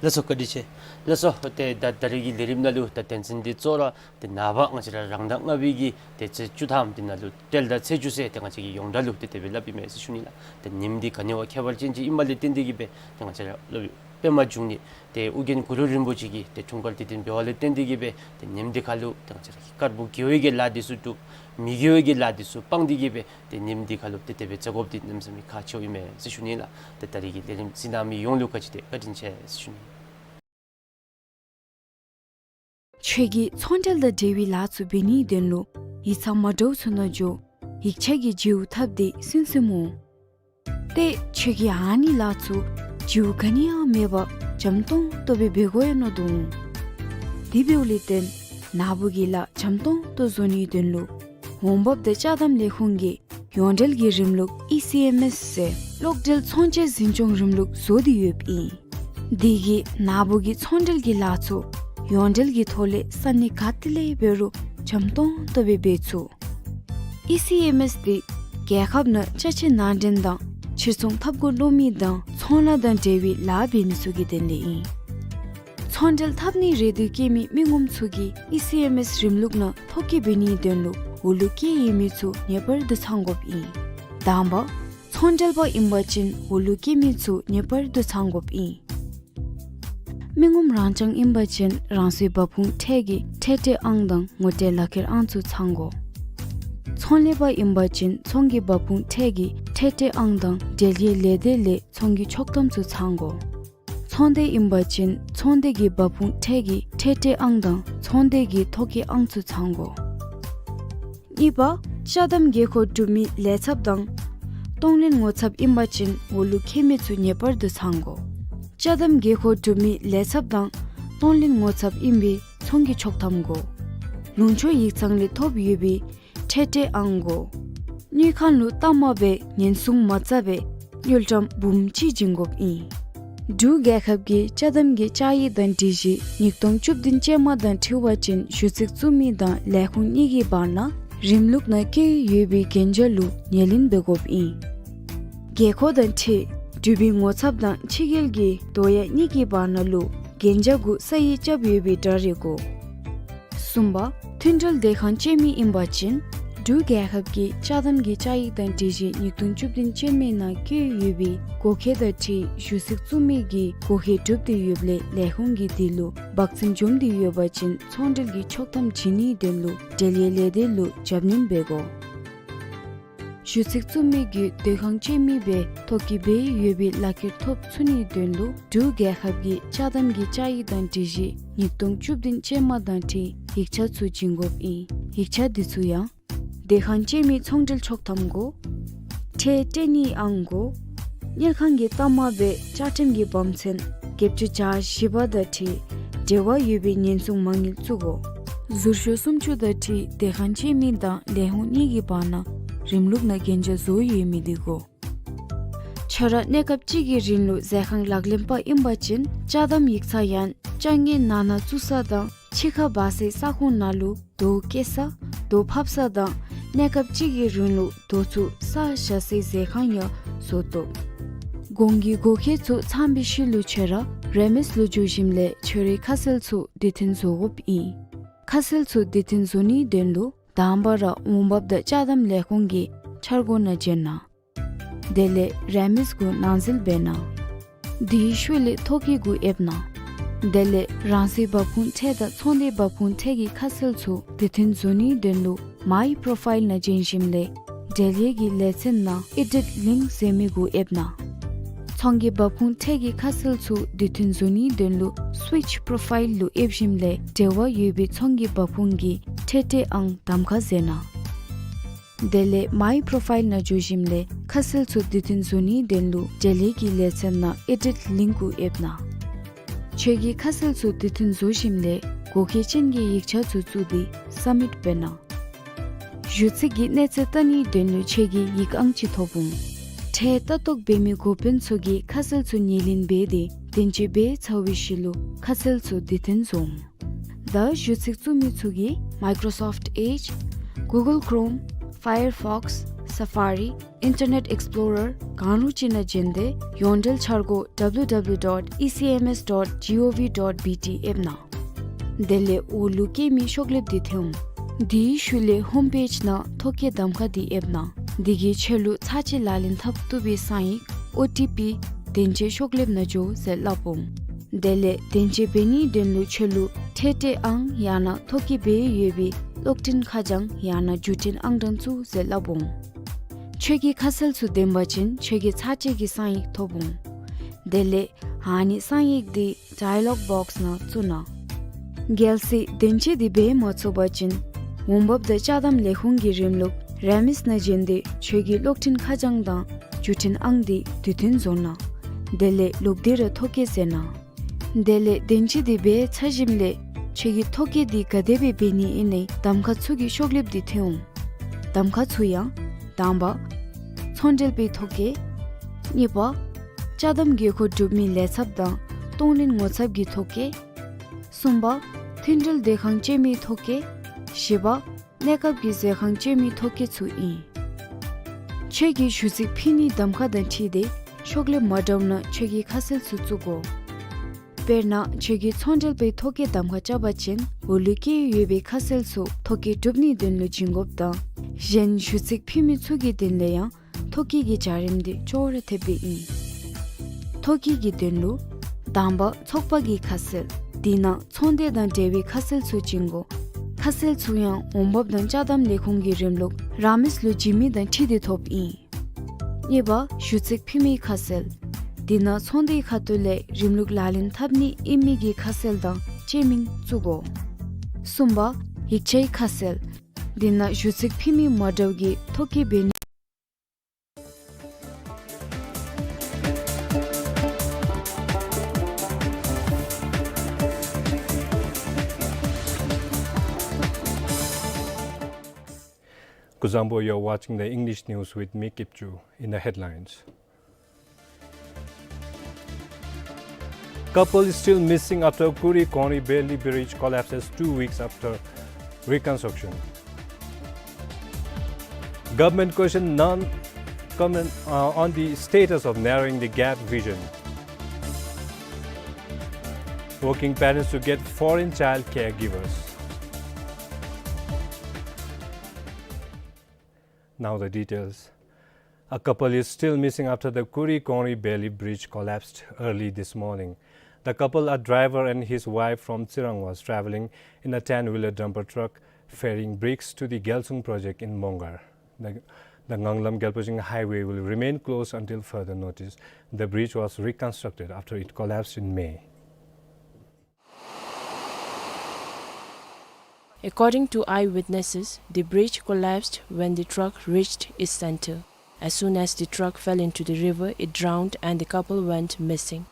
ལགས་སོ། བཀའ་དྲིན་ཆེ། ལགས་སོ། ཏེ་ད་ད་རིས་ཀྱི་ལས་རིམ་ནང་ལུ་ད་དོན་ཚན་འདི་གཙོ་བོ་ར་ཏེ་ནངས་པ་ང་བཅས་ར་རང་ཟླ་ལྔ་པའི་གི་ཏེ་ཚེས་བཅུ་ཐམ་འདི་ནང་ལུ་ཏེ་ཟླཝ་ཚེས་བཅུ་ཚེས་ཏེ་ང་བཅས་ཀྱིས་ཡོངས་གྲགས་ལུ་ཏེ་དེ་སྦེ་སླབ་ཨིན་མས་ཟེར་ཞུ་ནི་ལགས། ཏེ་ཉིནམ་འདི་ག་ནི་བ་ཁྱད་པར་ཅན་ཅིག་ཨིནམ་ལས་བརྟེན་ཏེ་གིས་སྦེ་ཏེ་ང་བཅས་ར་སློབ་དཔོན་པདྨ་འབྱུང་གནས་ཏེ་ཨོ་རྒྱན་གུ་རུ་རིན་པོ་ཆེ་གི་ཏེ་འཁྲུངས་སྐར་དེ་ཏེ་འབདཝ་ལས་བརྟེན་ཏེ་གིས་སྦེ་ཏེ་ཉིནམ་འདི་ཁར་ལུ་ཏེ་ང་བཅས་ར་གི་དཀར་པོ་དགེ་བའི་གི་ལཱ་འདི་ཚུ་སྒྲུབ། མི་དགེ་བའི་གི་ལཱ་འདི་ཚུ་སྤང་སྟེ་གིས་སྦེ་ཏེ་ཉིནམ་འདི་ཁར་ལུ་ཏེ་དེ་སྦེ་བྱ་དགོཔ་འདི་གནམ་མེད་ས་མེད་ཁག་ཆེཝ་ཨིན་མས་ཟེར་ཞུ་ནི་ལགས། ཏེ་ད་རིས་ཀྱི་ལས་རིམ་གཟིགས་གནང་མི་ཡོངས་ལུ་ག་ཅི་ཏེ་བཀའ་དྲིན་ཆེ་ཟེར་ཞུ་ནི། ཁྱོད་ཀྱིས་ཚོང་འབྲེལ་དང་འབྲེལ་བའི་ལཱ་ཚུ་འབད་ནིའི་དོན་ལུ་ཡིག་ཚང་མ་འདྲཝ་ཚུ་ནང་འགྱོ། ཡིག་ཆ་གི་བརྗེ་བོ་འཐབ་སྟེ་སུན་སུན་འོང་། ཏེ་ཁྱོད་ཀྱིས་ཨ་ནི་ལཱ་ཚུ་བརྗེ་བོ་ག་ནི་ཡང་མེད་པར་འཇམ་ཏོང་ཏོ་སྦེ་འབད་དགོ་ཡོད་མནོ་དོ་འོང་། དེ་འབདཝ་ལས་བརྟེན་ནཱ་བུ་གི་ལཱ་འཇམ་ཏོང་ཏོ་བཟོ་ནིའི་དོན་ལུ་འོང་འབབ་དང་ཅ་དམ་ལས་ཁུངས་ཀྱིས་ཡོངས་འབྲེལ་གྱི་རིམ་ལུགས་ཨི་སི་ཨེམ་ཨེསི་ཟེར་གློག་འབྲེལ་ཚོང་བྱེད་འཛིན་སྐྱོང་རིམ་ལུགས་བཟོ་སྟེ་ཡོདཔ་ཨིན། དེ་གིས་ནཱ་བུ་གི་ཚོང་འབྲེལ་གྱི་ལཱ་ཚུ་ཡོངས་འབྲེལ་གྱི་ཐོག་ལས་ས་གནས་ག་ཏེ་ལས་འབད་རུང་འཇམ་ཏོང་ཏོ་སྦེ་འབད་ཚུགས། ཨི་སི་ཨེམ་ཨེསི་འདི་རྒྱལ་ཁབ་ནང་ཅ་ཆས་ནང་འདྲེན་དང་ཕྱིར་ཚོང་འཐབ་དགོ་མནོ་མི་དང་ཚོང་ལཱ་དང་འབྲེལ་བའི་ལཱ་འབད་མི་ཚུ་གི་དོན་ལས་ཨིན། ཚོང་འབྲེལ་འཐབ་ནི་རེ་འདོད་བསྐྱེད་མི་མི་ངོམ་ཚུ་གིས་ཨི་སི་ཨེམ་ཨེསི་རིམ་ལུགས་ནང་ཐོ་བཀོད་འབད་ནིའི་དོན་ལུ་འོག་ལུ་བཀོད་ཡོད་མི་ཚུ་ངེས་པར་དུ་ཚང་དགོཔ་ཨིན། དང་པ། ཚོང་འབྲེལ་པ་ཨིན་པ་ཅིན་འོག་ལུ་བཀོད་མི་ཚུ་ངེས་པར་དུ་ཚང་དགོཔ་ཨིན། མི་ངོམ་རང་རྐྱང་ཨིན་པ་ཅིན་རང་སོའི་འབབ་ཁུངས་ཁྲལ་གྱི་ཁྲལ་སྤྲོད་ཨང་དང་ངོ་སྤྲོད་ལག་ཁྱེར་ཨང་ཚུ་ཚང་དགོ། ཚོང་ལས་པ་ཨིན་པ་ཅིན་ཚོང་གི་འབབ་ཁུངས་ཁྲལ་གྱི་ཁྲལ་སྤྲོད་ཨང་དང་འབྲེལ་ཡོད་ལས་སྡེ་ལས་ཚོང་གི་ཆོག་ཐམ་ཚུ་ཚང་དགོ། ཚོང་སྡེ་ཨིན་པ་ཅིན་ཚོང་སྡེ་གི་འབབ་ཁུངས་ཁྲལ་གྱི་ཁྲལ་སྤྲོད་ཨང་དང་ཚོང་སྡེ་གི་ཐོ་བཀོད་ཨང་ཚུ་ཚང་དགོ། གཉིས་པ། ཅ་དམ་དགོས་མཁོ་གྲུབ་མི་ལས་ཚབ་དང་གཏོང་ལེན་ངོ་ཚབ་ཨིན་པ་ཅིན་འོག་ལུ་བཀོད་མི་ཚུ་ངེས་པར་དུ་ཚང་དགོ། ཅ་དམ་དགོས་མཁོ་གྲུབ་མི་ལས་ཚབ་དང་གཏོང་ལེན་ངོ་ཚབ་ཨིན་པའི་ཚོང་གི་ཆོག་ཐམ་དགོ། ལུང་ཕྱོགས་ཡིག་ཚང་ལས་ཐོབ་ཡོད་པའི་ཁྲལ་སྤྲོད་ཨང་དགོ། དངུལ་ཁང་ལུ་གཏའ་མ་སྦེ་ཉེན་སྲུང་མ་རྩ་སྦེ་དངུལ་ཀྲམ་འབུམ་གཅིག་བྱིན་དགོཔ་ཨིན། འབྲུག་རྒྱལ་ཁབ་ཀྱི་ཅ་དམ་གྱི་བཅའ་ཡིག་དང་སྒྲིག་གཞི་ཉིས་སྟོང་བཅུ་བདུན་ཅན་མ་དང་འཁྲིལ་བ་ཅིན་ཞུ་ཚིག་བཙུགས་མི་དང་ལས་ཁུངས་གཉིས་ཀྱི་བར་ན་རིམ་ལུགས་ནང་བཀོད་ཡོད་པའི་གན་རྒྱ་ལུ་ཉེར་ལེན་འབད་དགོཔ་ཨིན། དགོས་མཁོ་དང་འཁྲིལ་འབྲུག་པའི་ངོ་ཚབ་དང་ཕྱི་རྒྱལ་གྱི་དོ་ཡ་གཉིས་ཀྱི་བར་ན་ལུ་གན་རྒྱ་གུ་ས་ཡིག་རྐྱབ་ཡོད་པའི་འདྲ་རེ་དགོ། གསུམ་པ། མཐུན་གྲོས་སྡོད་ཁང་བཅད་མི་ཨིན་པ་ཅིན་འབྲུག་རྒྱལ་ཁབ་ཀྱི་ཅ་དམ་གྱི་བཅའ་ཡིག་དང་སྒྲིག་གཞི་ཉིས་སྟོང་བཅུ་བདུན་ཅན་མའི་ནང་བཀོད་ཡོད་པའི་དགོས་མཁོ་དང་འཁྲིལ་ཞུ་ཚིག་བཙུགས་མི་གི་དགོས་མཁོ་གྲུབ་སྟེ་ཡོདཔ་ལས་ལས་ཁུངས་ཀྱིས་དེ་ལུ་དཔག་ཚད་འཇོམས་ཏེ་ཡོད་པ་ཅིན་ཚོང་འབྲེལ་གྱི་ཆོག་ཐམ་བྱིན་ནིའི་དོན་ལུ་འབྲེལ་ཡོད་ལས་སྡེ་ལུ་རྒྱབ་སྣོན་འབད་དགོ། གཞི་རྩ་བཙུགས་མི་གིས་སྡོད་ཁང་སྤྱོད་མི་སྦེ་ཐོ་བཀོད་འབད་ཡོད་པའི་ལག་ཁྱེར་ཐོབ་ཚུགས་ནིའི་དོན་ལུ་འབྲུག་རྒྱལ་ཁབ་ཀྱི་ཅ་དམ་གྱི་བཅའ་ཡིག་དང་སྒྲིག་གཞི་ཉིས་སྟོང་བཅུ་བདུན་ཅན་མ་དང་འཁྲིལ་ཡིག་ཆ་ཚུ་བྱིན་དགོཔ་ཨིན། ཡིག་ཆ་འདི་ཚུ་ཡང་སྡོད་ཁང་སྤྱོད་མི་ཚོང་འབྲེལ་ཆོག་ཐམ་དགོ། ཁྲལ་སྤྲོད་ནིའི་ཨང་དགོ། དངུལ་ཁང་གི་གཏའ་མ་སྦེ་བཅའ་ཁྲིམས་ཀྱི་བམ་ཚན་བརྒྱད་ཅུ་གྱ་བཞི་པ་དང་འཁྲིལ་འབྲེལ་བ་ཡོད་པའི་ཉེན་སྲུང་མ་དངུལ་བཙུགས་དགོ། ཟུར་ཤོག་སུམ་ཅུ་དང་འཁྲིལ་སྡོད་ཁང་སྤྱོད་མི་དང་ལས་ཁུངས་གཉིས་ཀྱི་བར་ན་རིམ་ལུགས་ནང་གན་རྒྱ་བཟོ་ཡོད་མི་འདི་དགོ། ཁྱོད་ར་གནས་སྐབས་ཅིག་གི་རིང་ལུ་ཟས་ཁང་ལག་ལེན་པ་ཨིན་པ་ཅིན་ཅ་དམ་ཡིག་ཚང་ཡང་ཅ་དངོས་ནང་ན་བཙུགས་ས་དང་ཕྱི་ཁར་འབག་སའི་ས་ཁོངས་ནང་ལུ་རྡོ་བཀལ་ས་རྡོ་ཕབ་ས་དང་གནས་སྐབས་ཅིག་གི་རིང་ལུ་རྡོ་ཚུ་ས་བཞག་སའི་ཟས་ཁང་ཡང་བཟོ་དོ། གོང་གི་དགོས་གལ་ཚུ་ཚང་བའི་ཤུལ་ལུ་ཁྱོད་ར་རེ་མིས་ལུ་འགྱོ་ཞིནམ་ལས་ཁྱོད་རའི་ཁ་གསལ་ཚུ་དུས་མཐུན་བཟོ་དགོཔ་ཨིན། ཁ་གསལ་ཚུ་དུས་མཐུན་བཟོ་ནིའི་དོན་ལུ་དང་པ་ར་འོང་འབབ་དང་ཅ་དམ་ལས་ཁུངས་ཀྱི་འཆར་སྒོ་ནང་འབྱོན་གནང་། དེ་ལས་རེ་མིས་གུ་ནང་འཛུལ་འབད་གནང་། དེའི་ཤུལ་ལས་ཐོ་བཀོད་གུ་ཡེབ་གནང་། དེ་ལས་རང་སོའི་འབབ་ཁུངས་ཁྲལ་དང་ཚོང་དོན་འབབ་ཁུངས་ཁྲལ་གྱི་ཁ་གསལ་ཚུ་དུས་མཐུན་བཟོ་ནིའི་དོན་ལུ་མའི་པོརོ་ཕའིལ་ནང་འབྱོན་ཞིནམ་ལས་འབྲེལ་ཡོད་ཀྱི་ལེ་ཚན་ནང་ཨེ་ཌིཊ་ལིངཀ་ཟེར་མི་གུ་ཡེབ་གནང་། ཚོང་གི་འབབ་ཁུངས་ཁྲལ་གྱི་ཁ་གསལ་ཚུ་དུས་མཐུན་བཟོ་ནིའི་དོན་ལུ་སུའིཆ་པོརོ་ཕའིལ་ལུ་ཡེབ་ཞིནམ་ལས་འབྲེལ་བ་ཡོད་པའི་ཚོང་གི་འབབ་ཁུངས་ཀྱི་ཁྲལ་སྤྲོད་ཨང་གདམ་ཁ་མཛད་གནང་། དེ་ལས་མའི་པོརོ་ཕའིལ་ནང་འགྱོ་ཞིནམ་ལས་ཁ་གསལ་ཚུ་དུས་མཐུན་བཟོ་ནིའི་དོན་ལུ་འབྲེལ་ཡོད་ཀྱི་ལེ་ཚན་ནང་ཨེ་ཌིཊ་ལིངཀ་གུ་ཡེབ་གནང་། ཁྱོད་ཀྱི་ཁ་གསལ་ཚུ་དུས་མཐུན་བཟོ་ཞིནམ་ལས་དགོས་གལ་ཅན་གྱི་ཡིག་ཆ་ཚུ་བཙུགས་ཏེ་སབ་མིཊ་འབད་གནང་། གཞུང་ཚབ་ཀྱིས་གནས་ཚུལ་བལྟ་ནིའི་དོན་ལུ་ཁྱོད་ཀྱིས་ཡིག་ཨང་ཅིག་ཐོབ་འོང་། ཁྲལ་ལྟ་རྟོག་འབད་མི་འགོ་དཔོན་ཚུ་གིས་ཁ་གསལ་ཚུ་ཉེར་ལེན་འབད་དེ་བདེན་དཔྱད་འབད་ཚར་བའི་ཤུལ་ལུ་ཁ་གསལ་ཚུ་དུས་མཐུན་བཟོ་འོང་། ད་གཞུང་ཚབ་བཙུགས་མི་ཚུ་གིས་Microsoft Edge, Google Chrome, Firefox, Safari, Internet Explorer གང་རུང་ཅིག་ནང་འབྱོན་ཏེ་ཡོངས་འབྲེལ་འཆར་སྒོ་W W W dot E C M S dot gov dot B T ཡེབ་གནང་། དེ་ལས་འོག་ལུ་བཀོད་མི་ཤོག་ལེབ་འདི་ཐོན་འོང་། དེའི་ཤུལ་ལས་ཧོམ་པེཇ་ནང་ཐོ་བཀོད་གདམ་ཁ་འདི་ཡེབ་གནང་། འདི་གིས་ཁྱོད་ལུ་ཚར་གཅིག་ལག་ལེན་འཐབ་བཏུབ་པའི་གསང་ཡིག་ཨོ་ཊི་པི་བདེན་དཔྱད་ཤོག་ལེབ་ནང་འགྱོ་ཟེར་སླབ་འོང་། དེ་ལས་བདེན་དཔྱད་འབད་ནིའི་དོན་ལུ་ཁྱོད་ལུ་ཁྲལ་སྤྲོད་ཨང་ཡང་ན་ཐོ་བཀོད་འབད་ཡོད་པའི་གློག་འཕྲིན་ཁ་བྱང་ཡང་ན་བརྒྱུད་འཕྲིན་ཨང་གྲངས་བཙུགས་ཟེར་སླབ་འོང་། ཁྱོད་ཀྱི་ཁ་གསལ་ཚུ་བདེན་པ་ཅིན་ཁྱོད་ཀྱིས་ཚར་གཅིག་གི་གསང་ཡིག་ཐོབ་འོང་། དེ་ལས་ཨ་ནི་གསང་ཡིག་འདི་ཌའི་ལོག་བོགསི་ནང་བཙུགས་གནང་། གལ་སྲིད་བདེན་དཔྱད་འདི་འབད་མ་ཚུགས་པ་ཅིན་འོང་འབབ་དང་ཅ་དམ་ལས་ཁུངས་ཀྱི་རིམ་ལུགས་རེ་མིས་ནང་འབྱོན་ཏེ་ཁྱོད་ཀྱི་གློག་འཕྲིན་ཁ་བྱང་དང་བརྒྱུད་འཕྲིན་ཨང་འདི་དུས་མཐུན་བཟོ་གནང་། དེ་ལས་ལོག་སྟེ་ར་ཐོ་བཀོད་མཛད་གནང་། དེ་ལས་བདེན་དཔྱད་འདི་འབད་ཚར་ཞིནམ་ལས་ཁྱོད་ཀྱིས་ཐོ་བཀོད་འདི་ག་དེ་སྦེ་འབད་ནི་ཨིན་ན་གདམ་ཁ་ཚུ་གི་ཤོག་ལེབ་འདི་ཐོན་འོང་། གདམ་ཁ་ཚུ་ཡང་དང་པ་ཚོང་འབྲེལ་པའི་ཐོ་བཀོད། གཉིས་པ་ཅ་དམ་དགོས་མཁོ་གྲུབ་མིའི་ལས་ཚབ་དང་གཏོང་ལེན་ངོ་ཚབ་ཀྱི་ཐོ་བཀོད། གསུམ་པ་མཐུན་འབྲེལ་སྡོད་ཁང་སྤྱོད་མིའི་ཐོ་བཀོད། བཞི་པ་གནས་སྐབས་ཀྱི་ཟས་ཁང་སྤྱོད་མིའི་ཐོ་བཀོད་ཚུ་ཨིན། ཁྱོད་ཀྱིས་གཞུང་ཚབ་ཕུལ་ནིའི་གདམ་ཁ་དང་འཁྲིལ་ཏེ་ཤོག་ལེབ་མ་འདྲཝ་ནང་ཁྱོད་ཀྱི་ཁ་གསལ་ཚུ་བཙུགས་དགོ། དཔེར་ན་ཁྱོད་ཀྱིས་ཚོང་འབྲེལ་པའི་ཐོ་བཀོད་གདམ་ཁ་རྐྱབ་པ་ཅིན་འོག་ལུ་བཀོད་ཡོད་པའི་ཁ་གསལ་ཚུ་ཐོ་བཀོད་གྲུབ་ནིའི་དོན་ལུ་བྱིན་དགོཔ་དང་གཞན་གཞུང་ཚབ་ཕུལ་མི་ཚུ་གི་དོན་ལས་ཡང་ཐོ་བཀོད་ཀྱི་བྱ་རིམ་འདི་ཅོག་ར་འཐདཔ་སྦེ་ཨིན། ཐོ་བཀོད་ཀྱི་དོན་ལུ་དང་པ་ཚོགས་པ་གི་ཁ་གསལ། དེ་ནང་ཚོང་དོན་དང་འབྲེལ་བའི་ཁ་གསལ་ཚུ་བྱིན་དགོ། ཁ་གསལ་ཚུ་ཡང་འོང་འབབ་དང་ཅ་དམ་ལས་ཁུངས་ཀྱི་རིམ་ལུགས་རེ་མིས་ལུ་བྱིན་མི་དང་འཁྲིལ་ཏེ་ཐོབ་ཨིན། གཉིས་པ་གཞུང་ཚབ་ཕུལ་མིའི་ཁ་གསལ། དེ་ནང་ཚོང་དོན་ཁ་ཐུག་ལས་རིམ་ལུགས་ལག་ལེན་འཐབ་ནི་ཨིན་མི་གི་ཁ་གསལ་དང་ཅེ་མིང་བཙུགས་དགོ། གསུམ་པ་ཡིག་ཆའི་ཁ་གསལ། དེ་ནང་གཞུང་ཚབ་ཕུལ་མི་མ་འདྲཝ་གིས་ཐོ་བཀོད་འབད་ནི། Kuzuzangpo, you're watching the English news with me, Kipchu. In the headlines. Couple is still missing after Kuri Kongri Bailey bridge collapses two weeks after reconstruction. Government question non-comment, uh, on the status of narrowing the gap vision. Working parents to get foreign child caregivers. Now the details. A couple is still missing after the Kuri Kongri Bailey bridge collapsed early this morning. The couple, a driver and his wife from Tsirang, was traveling in a ten-wheeler dumper truck ferrying bricks to the Gyalsung project in Mongar. The, The Nganglam Gyalpo Ching highway will remain closed until further notice. The bridge was reconstructed after it collapsed in May. According to eyewitnesses, the bridge collapsed when the truck reached its center. As soon as the truck fell into the river, it drowned and the couple went missing.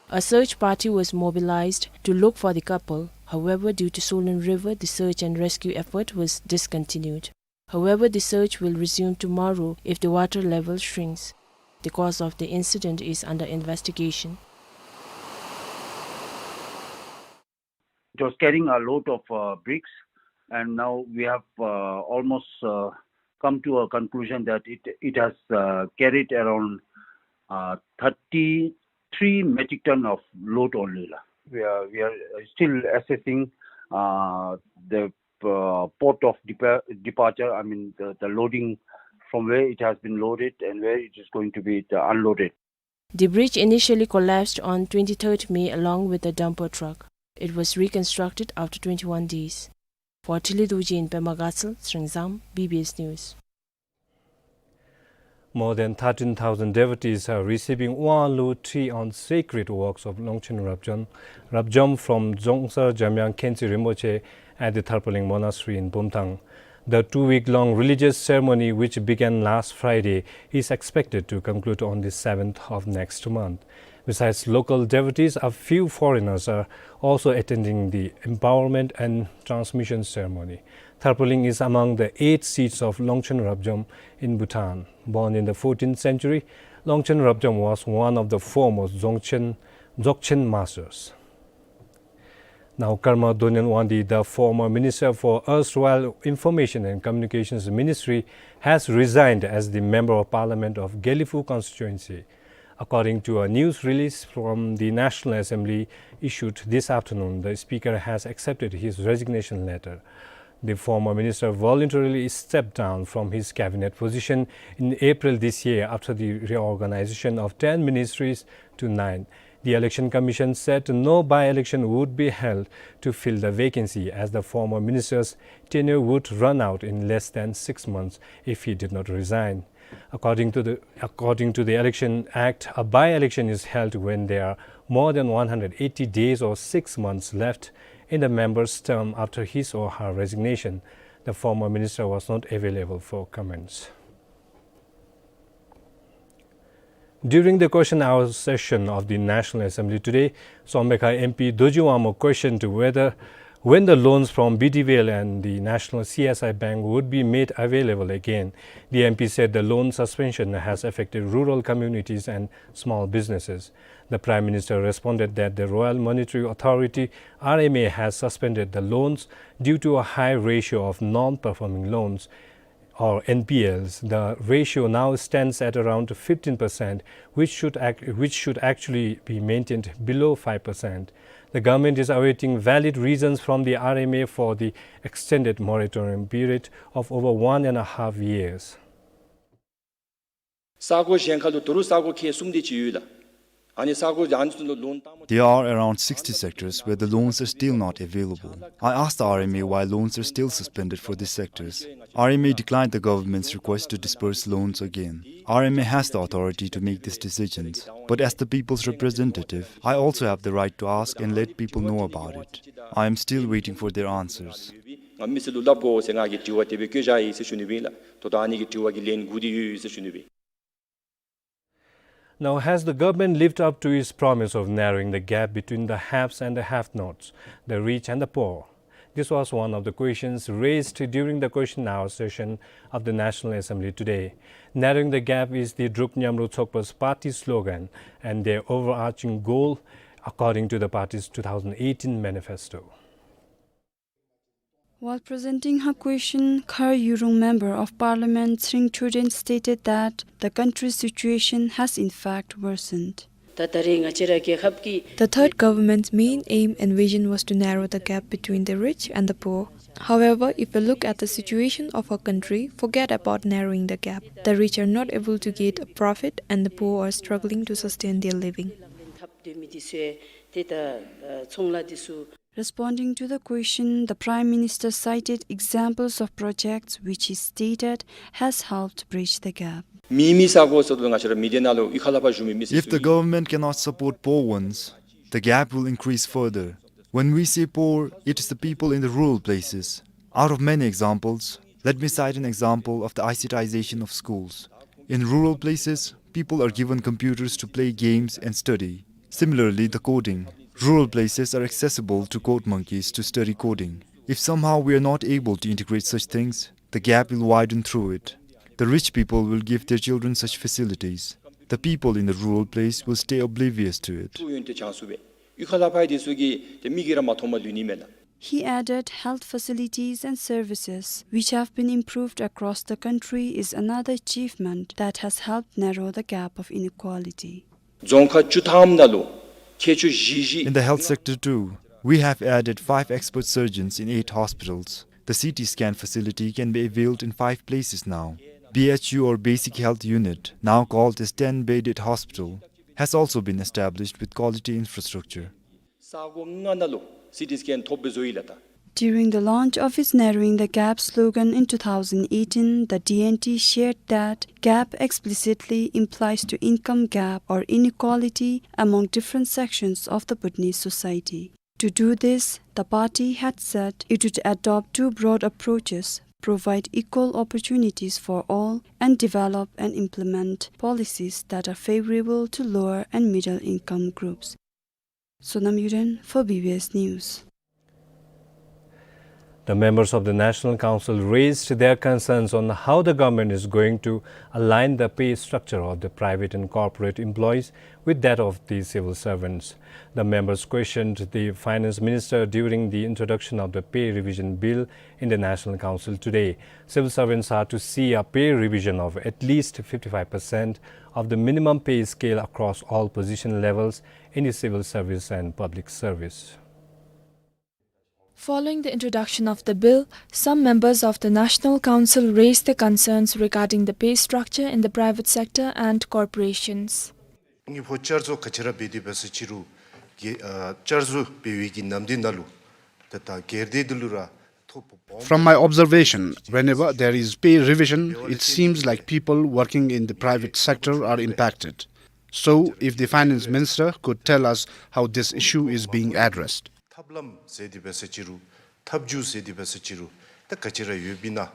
A search party was mobilized to look for the couple. However, due to swollen river, the search and rescue effort was discontinued. However, the search will resume tomorrow if the water level shrinks. The cause of the incident is under investigation. It was carrying a load of, uh, bricks, and now we have, uh, almost, uh, come to a conclusion that it, it has, uh, carried around, uh, thirty-three metric ton of load only, la. We are, we are still assessing, uh, the, uh, port of depa-, departure, I mean, the, the loading, from where it has been loaded and where it is going to be, uh, unloaded. The bridge initially collapsed on twenty-third May along with a dumper truck. It was reconstructed after twenty-one days. For Tili Dorji in Pema Gatsal, Sringzam, B B S News. More than thirteen thousand devotees are receiving Oan Lu Tri on sacred works of Longchen Rabjam, Rabjam from Dzongsar Jamyang Khensi Rinpoche at the Tharpaling Monastery in Bumthang. The two-week-long religious ceremony, which began last Friday, is expected to conclude on the seventh of next month. Besides local devotees, a few foreigners are also attending the empowerment and transmission ceremony. Tharpaling is among the eight seats of Longchen Rabjam in Bhutan. Born in the fourteenth century, Longchen Rabjam was one of the foremost Dzogchen, Dzogchen masters. Now, Karma Donen Wangdi, the former minister for erstwhile Information and Communications Ministry, has resigned as the Member of Parliament of Gelephu constituency. According to a news release from the National Assembly issued this afternoon, the speaker has accepted his resignation letter. The former minister voluntarily stepped down from his cabinet position in April this year after the reorganization of ten ministries to nine. The Election Commission said no by-election would be held to fill the vacancy, as the former minister's tenure would run out in less than six months if he did not resign. According to the, according to the Election Act, a by-election is held when there are more than one hundred eighty days or six months left in the member's term after his or her resignation. The former minister was not available for comments. During the question hour session of the National Assembly today, Somdekha M P Dorji Wangmo questioned whether, when the loans from B D V L and the National C S I Bank would be made available again. The M P said the loan suspension has affected rural communities and small businesses. The Prime Minister responded that the Royal Monetary Authority, R M A, has suspended the loans due to a high ratio of non-performing loans, or N P Ls. The ratio now stands at around fifteen percent, which should ac-, which should actually be maintained below five percent. The government is awaiting valid reasons from the R M A for the extended moratorium period of over one and a half years. ས་གོ་གཞན་ཁ་ལུ་ད་རུང་ས་གོ་ཁལ་གསུམ་དེ་ཅིག་ཡོད་ལགས། ཨ་ནི་ས་གོ་གཞན་ཚུ་ལུ་ལོན་བཏང་མ། There are around sixty sectors where the loans are still not available. I asked the R M A why loans are still suspended for these sectors. R M A declined the government's request to disburse loans again. R M A has the authority to make these decisions. But as the people's representative, I also have the right to ask and let people know about it. I am still waiting for their answers. ང་མི་སེར་ལུ་སླབ་དགོ་ཟེར་ང་གིས་དྲི་བ་དེ་སྦེ་བཀོད་བཞག་ཡི་ཟེར་ཞུ་ནི་སྦེ་ལགས། ད་ལྟོ་ཨ་ནི་གི་དྲི་བ་གི་ལན་དགོ་དེ་ཡོད་ཟེར་ཞུ་ནི་སྦེ། Now, has the government lived up to its promise of narrowing the gap between the haves and the have-nots, the rich and the poor? This was one of the questions raised during the question hour session of the National Assembly today. Narrowing the gap is the Druk Nyamro Tsokpa's party slogan and their overarching goal, according to the party's two thousand eighteen manifesto. While presenting her question, Khar Yurung Member of Parliament Tshering Choden stated that the country's situation has in fact worsened. ད་ད་རེས་ང་བཅས་ར་རྒྱལ་ཁབ་ཀྱི། The third government's main aim and vision was to narrow the gap between the rich and the poor. However, if we look at the situation of our country, forget about narrowing the gap. The rich are not able to get a profit and the poor are struggling to sustain their living. ཐབས་སྡོད་མི་འདི་ཚུ་ཡང་ཏེ་ད་ཚོང་ལཱ་འདི་ཚུ། Responding to the question, the Prime Minister cited examples of projects which he stated has helped bridge the gap. མེ་མེ་ས་གོ་ཟེར་དོ་ང་བཅས་ར་མི་སྡེ་ནང་ལུ་གཡུས་ཁ་ལས་ཕར་བཞུགས་མི་མི་སེར་If the ཚུ་གིས་government cannot support poor ones, the gap will increase further. When we say poor, it is the people in the rural places. Out of many examples, let me cite an example of the ICTization of schools. In rural places, people are given computers to play games and study. Similarly, the coding. Rural places are accessible to code monkeys to study coding. If somehow we are not able to integrate such things, the gap will widen through it. The rich people will give their children such facilities. The people in the rural place will stay oblivious to it. ཐུགས་ཡོན་ཏན་བྱང་སུ་སྦེ་གཡུས་ཁ་ལས་ཕར་འདི་ཚུ་གིས་ཏེ་མིག་གིས་ར་མ་མཐོངམ་ལུས་ནི་མས་ལགས། He added, health facilities and services, which have been improved across the country, is another achievement that has helped narrow the gap of inequality. རྫོང་ཁག་བཅུ་ཐམ་ནང་ལུ་མཁས་མཆོག་བཞི་བཞི། In the health sector too, we have added five expert surgeons in eight hospitals. The C T scan facility can be availed in five places now. B H U or Basic Health Unit, now called as ten-bedded hospital, has also been established with quality infrastructure. ས་གོ་ལྔ་ནང་ལུ་སི་ཊི་སི་ཀེན་ཐོབ་སྦེ་བཟོ་ཡི་ལགས་ད། During the launch of his Narrowing the Gap slogan in two thousand eighteen, the D N T shared that gap explicitly implies to income gap or inequality among different sections of the Bhutanese society. To do this, the party had said it would adopt two broad approaches, provide equal opportunities for all, and develop and implement policies that are favorable to lower and middle income groups. Sonam Yuren for B B S News. The members of the National Council raised their concerns on how the government is going to align the pay structure of the private and corporate employees with that of the civil servants. The members questioned the finance minister during the introduction of the pay revision bill in the National Council today. Civil servants are to see a pay revision of at least fifty-five percent of the minimum pay scale across all position levels in the civil service and public service. Following the introduction of the bill, some members of the National Council raised their concerns regarding the pay structure in the private sector and corporations. དངུལ་ཕོགས་བསྐྱར་བཟོ་ག་ཅི་ར་འབད་དེ་འབད་ས་ཅི་རུང་གི་ཨ་བསྐྱར་བཟོ་འབད་བའི་གི་ནམ་དུས་ནང་ལུ་ད་ད་སྒེར་སྡེ་འདི་ལུ་ར་ཐོ་ཕོག། From my observation, whenever there is pay revision, it seems like people working in the private sector are impacted. So, if the finance minister could tell us how this issue is being addressed. ཐབས་ལམ་ཟེར་དེ་འབད་ས་ཅི་རུང་ཐབས་བྱུས་ཟེར་དེ་འབད་ས་ཅི་རུང་ད་ག་ཅི་ར་ཡོདཔ་ཨིན་ན་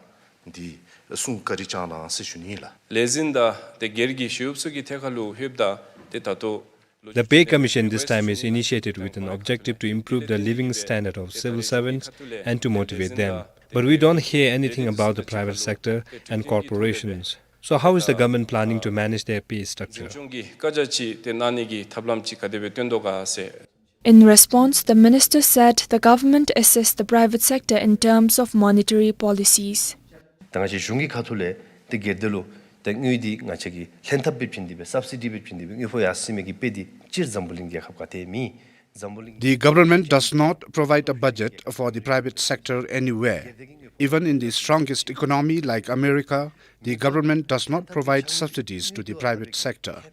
འདི་གསུང་བཀའ་དྲིན་བསྐྱང་གནང་ཟེར་ཞུ་ནི་ལགས། ལས་འཛིན་དང་ཏེ་སྒེར་གྱི་ཞི་གཡོགཔ་ཚུ་གི་ཐད་ཁར་ལུ་ལྷོདཔ་ད་ཏེ་ད་ལྟོ། The pay commission this time is initiated with an objective to improve the living standard of civil servants and to motivate them. But we don't hear anything about the private sector and corporations. So how is the government planning to manage their pay structure? འཛིན་སྐྱོང་གི་བཀའ་རྒྱ་ཅིག་ཏེ་གནང་ནི་གི་ཐབས་ལམ་ཅིག་ག་དེ་སྦེ་བཏོན་དོ་ག་ཟེར། In response, the minister said the government assists the private sector in terms of monetary policies. ད་ང་བཅས་གཞུང་གི་ཁ་ཐུག་ལས་ཏེ་སྒེར་སྡེ་ལུ་ཏེ་དངུལ་འདི་ང་བཅས་ཀྱིས་ལྷན་ཐབས་སྦེ་བྱིན་ཏེ་སྦེ་སབ་སི་ཌི་སྦེ་བྱིན་ཏེ་སྦེ་དངུལ་ཕོགས་ཡར་སེང་མི་གི་དཔེ་འདི་སྤྱིར་འཛམ་བུ་གླིང་རྒྱལ་ཁབ་ག་ཏེ་མེད། འཛམ་བུ་གླིང་The government does not provide a budget for the private sector anywhere. Even in the strongest economy like America, the government does not provide subsidies to the private sector.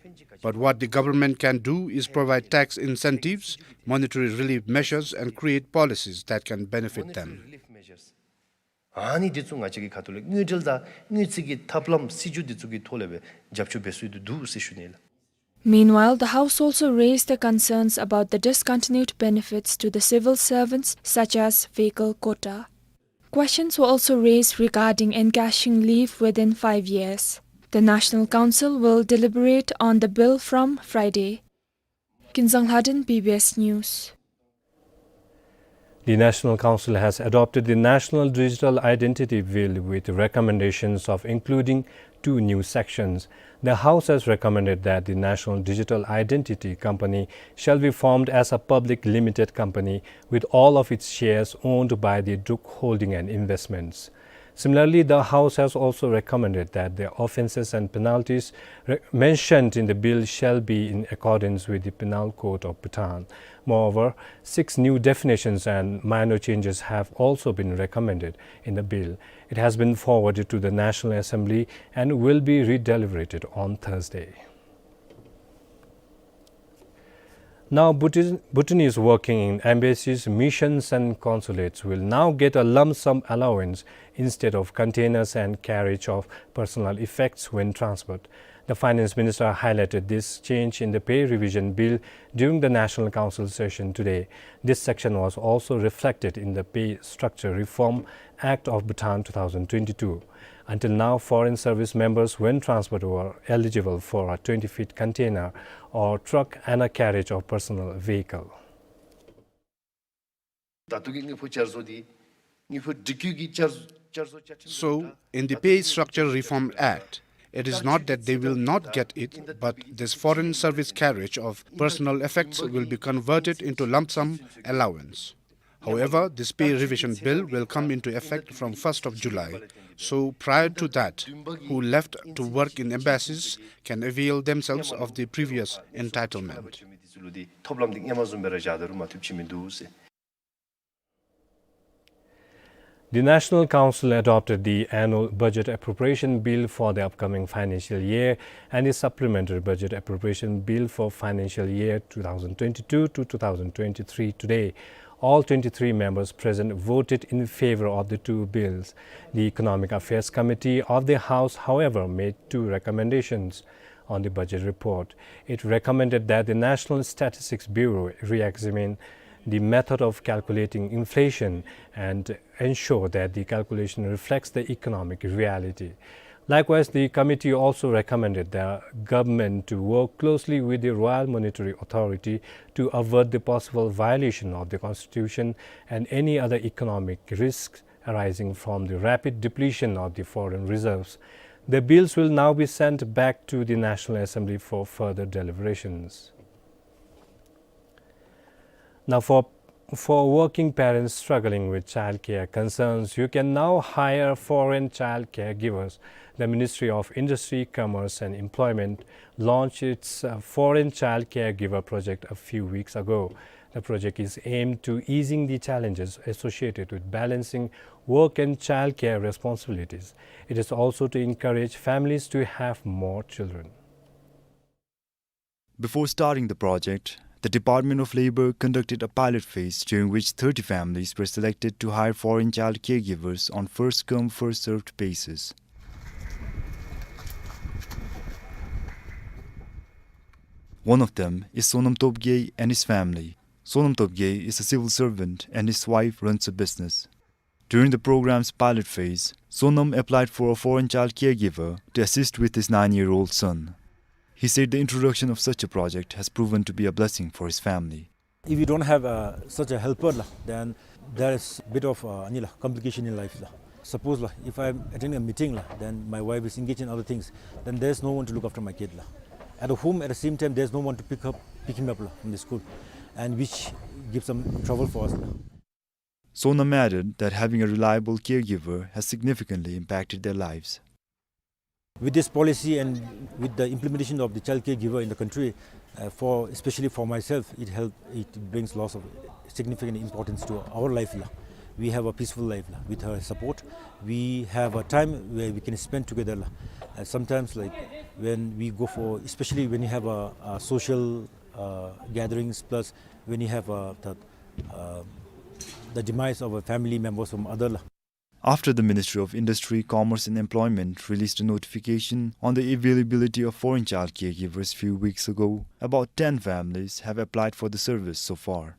But what the government can do is provide tax incentives, monetary relief measures, and create policies that can benefit them. ཨ་ནི་འདི་ཚུ་ང་བཅས་ཀྱི་ཁ་ཐུག་ལས་དངུལ་འབྲེལ་དང་དངུལ་རྩིས་ཀྱི་ཐབས་ལམ་སྲིད་བྱུས་འདི་ཚུ་གི་ཐོག་ལས་སྦེ་རྒྱབ་སྐྱོར་འབད་སྲོལ་འདི་འདུག་ཟེར་ཞུ་ནི་ལགས། Meanwhile, the House also raised the concerns about the discontinued benefits to the civil servants, such as vehicle quota. Questions were also raised regarding encashing leave within five years. The National Council will deliberate on the bill from Friday. Kinzang Lhaden, B B S News. The National Council has adopted the National Digital Identity Bill with recommendations of including two new sections. The House has recommended that the National Digital Identity Company shall be formed as a public limited company with all of its shares owned by the Druk Holding and Investments. Similarly, the House has also recommended that the offences and penalties re-, mentioned in the bill shall be in accordance with the Penal Code of Bhutan. Moreover, six new definitions and minor changes have also been recommended in the bill. It has been forwarded to the National Assembly and will be redeliberated on Thursday. Now, Bhutan-, Bhutanese working in embassies, missions and consulates will now get a lump sum allowance instead of containers and carriage of personal effects when transferred. The finance minister highlighted this change in the pay revision bill during the National Council session today. This section was also reflected in the Pay Structure Reform Act of Bhutan two thousand twenty-two. Until now, foreign service members when transferred were eligible for a twenty feet container or truck and a carriage of personal vehicle. ད་ལྟོ་གི་དངུལ་ཕོགས་བསྐྱར་བཟོ་འདི་དངུལ་ཕོགས་སྒྲིག་བཀོད་ཀྱི་བསྐྱར་བསྐྱར་བཟོ་བཅའ་ཁྲིམས། So, in the Pay Structure Reform Act, it is not that they will not get it, but this foreign service carriage of personal effects will be converted into lump sum allowance. However, this pay revision bill will come into effect from first of July. So prior to that, who left to work in embassies can avail themselves of the previous entitlement. The National Council adopted the annual budget appropriation bill for the upcoming financial year and the supplementary budget appropriation bill for financial year two thousand twenty-two to two thousand twenty-three today. All twenty-three members present voted in favor of the two bills. The Economic Affairs Committee of the House, however, made two recommendations on the budget report. It recommended that the National Statistics Bureau re-examine the method of calculating inflation and ensure that the calculation reflects the economic reality. Likewise, the committee also recommended the government to work closely with the Royal Monetary Authority to avert the possible violation of the constitution and any other economic risks arising from the rapid depletion of the foreign reserves. The bills will now be sent back to the National Assembly for further deliberations. Now, for, for working parents struggling with child care concerns, you can now hire foreign child caregivers. The Ministry of Industry, Commerce and Employment launched its, uh, Foreign Child Caregiver Project a few weeks ago. The project is aimed to easing the challenges associated with balancing work and child care responsibilities. It is also to encourage families to have more children. Before starting the project, the Department of Labor conducted a pilot phase during which thirty families were selected to hire foreign child caregivers on first-come, first-served basis. One of them is Sonam Topgay and his family. Sonam Topgay is a civil servant and his wife runs a business. During the program's pilot phase, Sonam applied for a foreign child caregiver to assist with his nine-year-old son. He said the introduction of such a project has proven to be a blessing for his family. If you don't have, uh, such a helper, la, then there is bit of, uh, ani la, complication in life, la. Suppose, la, if I'm attending a meeting, la, then my wife is engaged in other things, then there's no one to look after my kid, la. At home, at the same time, there's no one to pick up, pick him up, la, from the school, and which gives some trouble for us, la. Sonam added that having a reliable caregiver has significantly impacted their lives. With this policy and with the implementation of the child caregiver in the country, uh, for, especially for myself, it help, it brings lots of significant importance to our life, la. We have a peaceful life, la, with her support. We have a time where we can spend together, la. Uh, sometimes, like, when we go for, especially when you have a, a social, uh, gatherings, plus when you have a, the, uh, the demise of a family members from other, la. After the Ministry of Industry, Commerce and Employment released a notification on the availability of foreign child caregivers few weeks ago, about ten families have applied for the service so far.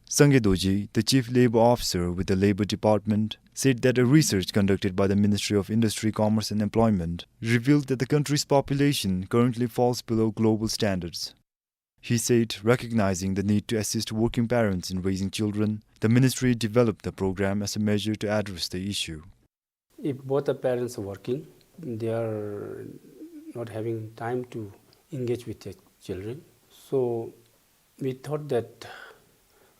Sangay Dorji, the Chief Labor Officer with the Labor Department, said that a research conducted by the Ministry of Industry, Commerce and Employment revealed that the country's population currently falls below global standards. He said, recognizing the need to assist working parents in raising children, the ministry developed the program as a measure to address the issue. If both the parents are working, they are not having time to engage with their children. So we thought that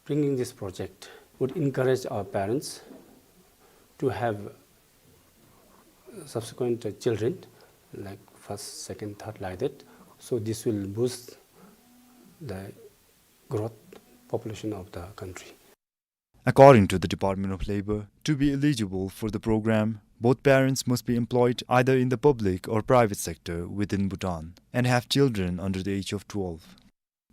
bringing this project would encourage our parents to have subsequent, uh, children, like first, second, third, like that. So this will boost the growth population of the country. According to the Department of Labor, to be eligible for the program, both parents must be employed either in the public or private sector within Bhutan and have children under the age of twelve.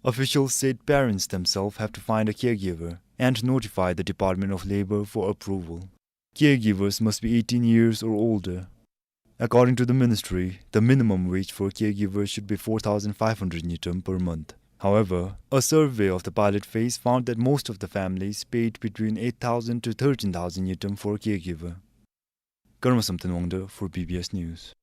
Officials said parents themselves have to find a caregiver and notify the Department of Labor for approval. Caregivers must be eighteen years or older. According to the ministry, the minimum wage for caregivers should be four thousand five hundred ngultrum per month. However, a survey of the pilot phase found that most of the families paid between eight thousand to thirteen thousand ngultrum for a caregiver. Karma Samten Wangda for B B S News.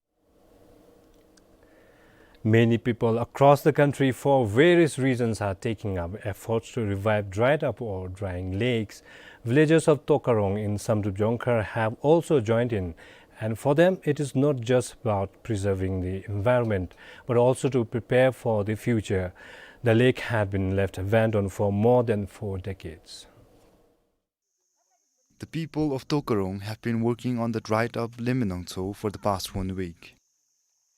Many people across the country, for various reasons, are taking up efforts to revive dried up or drying lakes. Villagers of Tokarong in Samdrup Jongkhar have also joined in, and for them, it is not just about preserving the environment, but also to prepare for the future. The lake had been left abandoned for more than four decades. The people of Tokarong have been working on the dried up Lemenangtso for the past one week.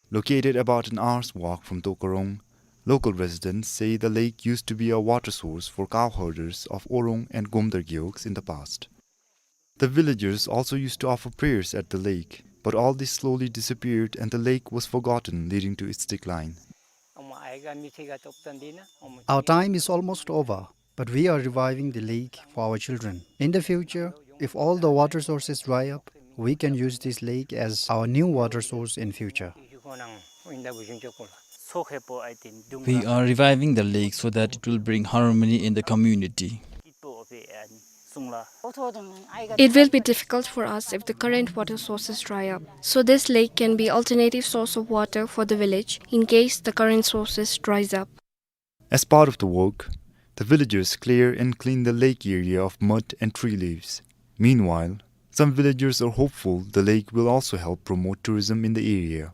Located about an hour's walk from Tokarong, local residents say the lake used to be a water source for cow herders of Orong and Gomdar gewogs in the past. The villagers also used to offer prayers at the lake, but all this slowly disappeared and the lake was forgotten, leading to its decline. Our time is almost over, but we are reviving the lake for our children. In the future, if all the water sources dry up, we can use this lake as our new water source in future. We are reviving the lake so that it will bring harmony in the community. It will be difficult for us if the current water sources dry up. So this lake can be alternative source of water for the village in case the current sources dries up. As part of the work, the villagers clear and clean the lake area of mud and tree leaves. Meanwhile, some villagers are hopeful the lake will also help promote tourism in the area.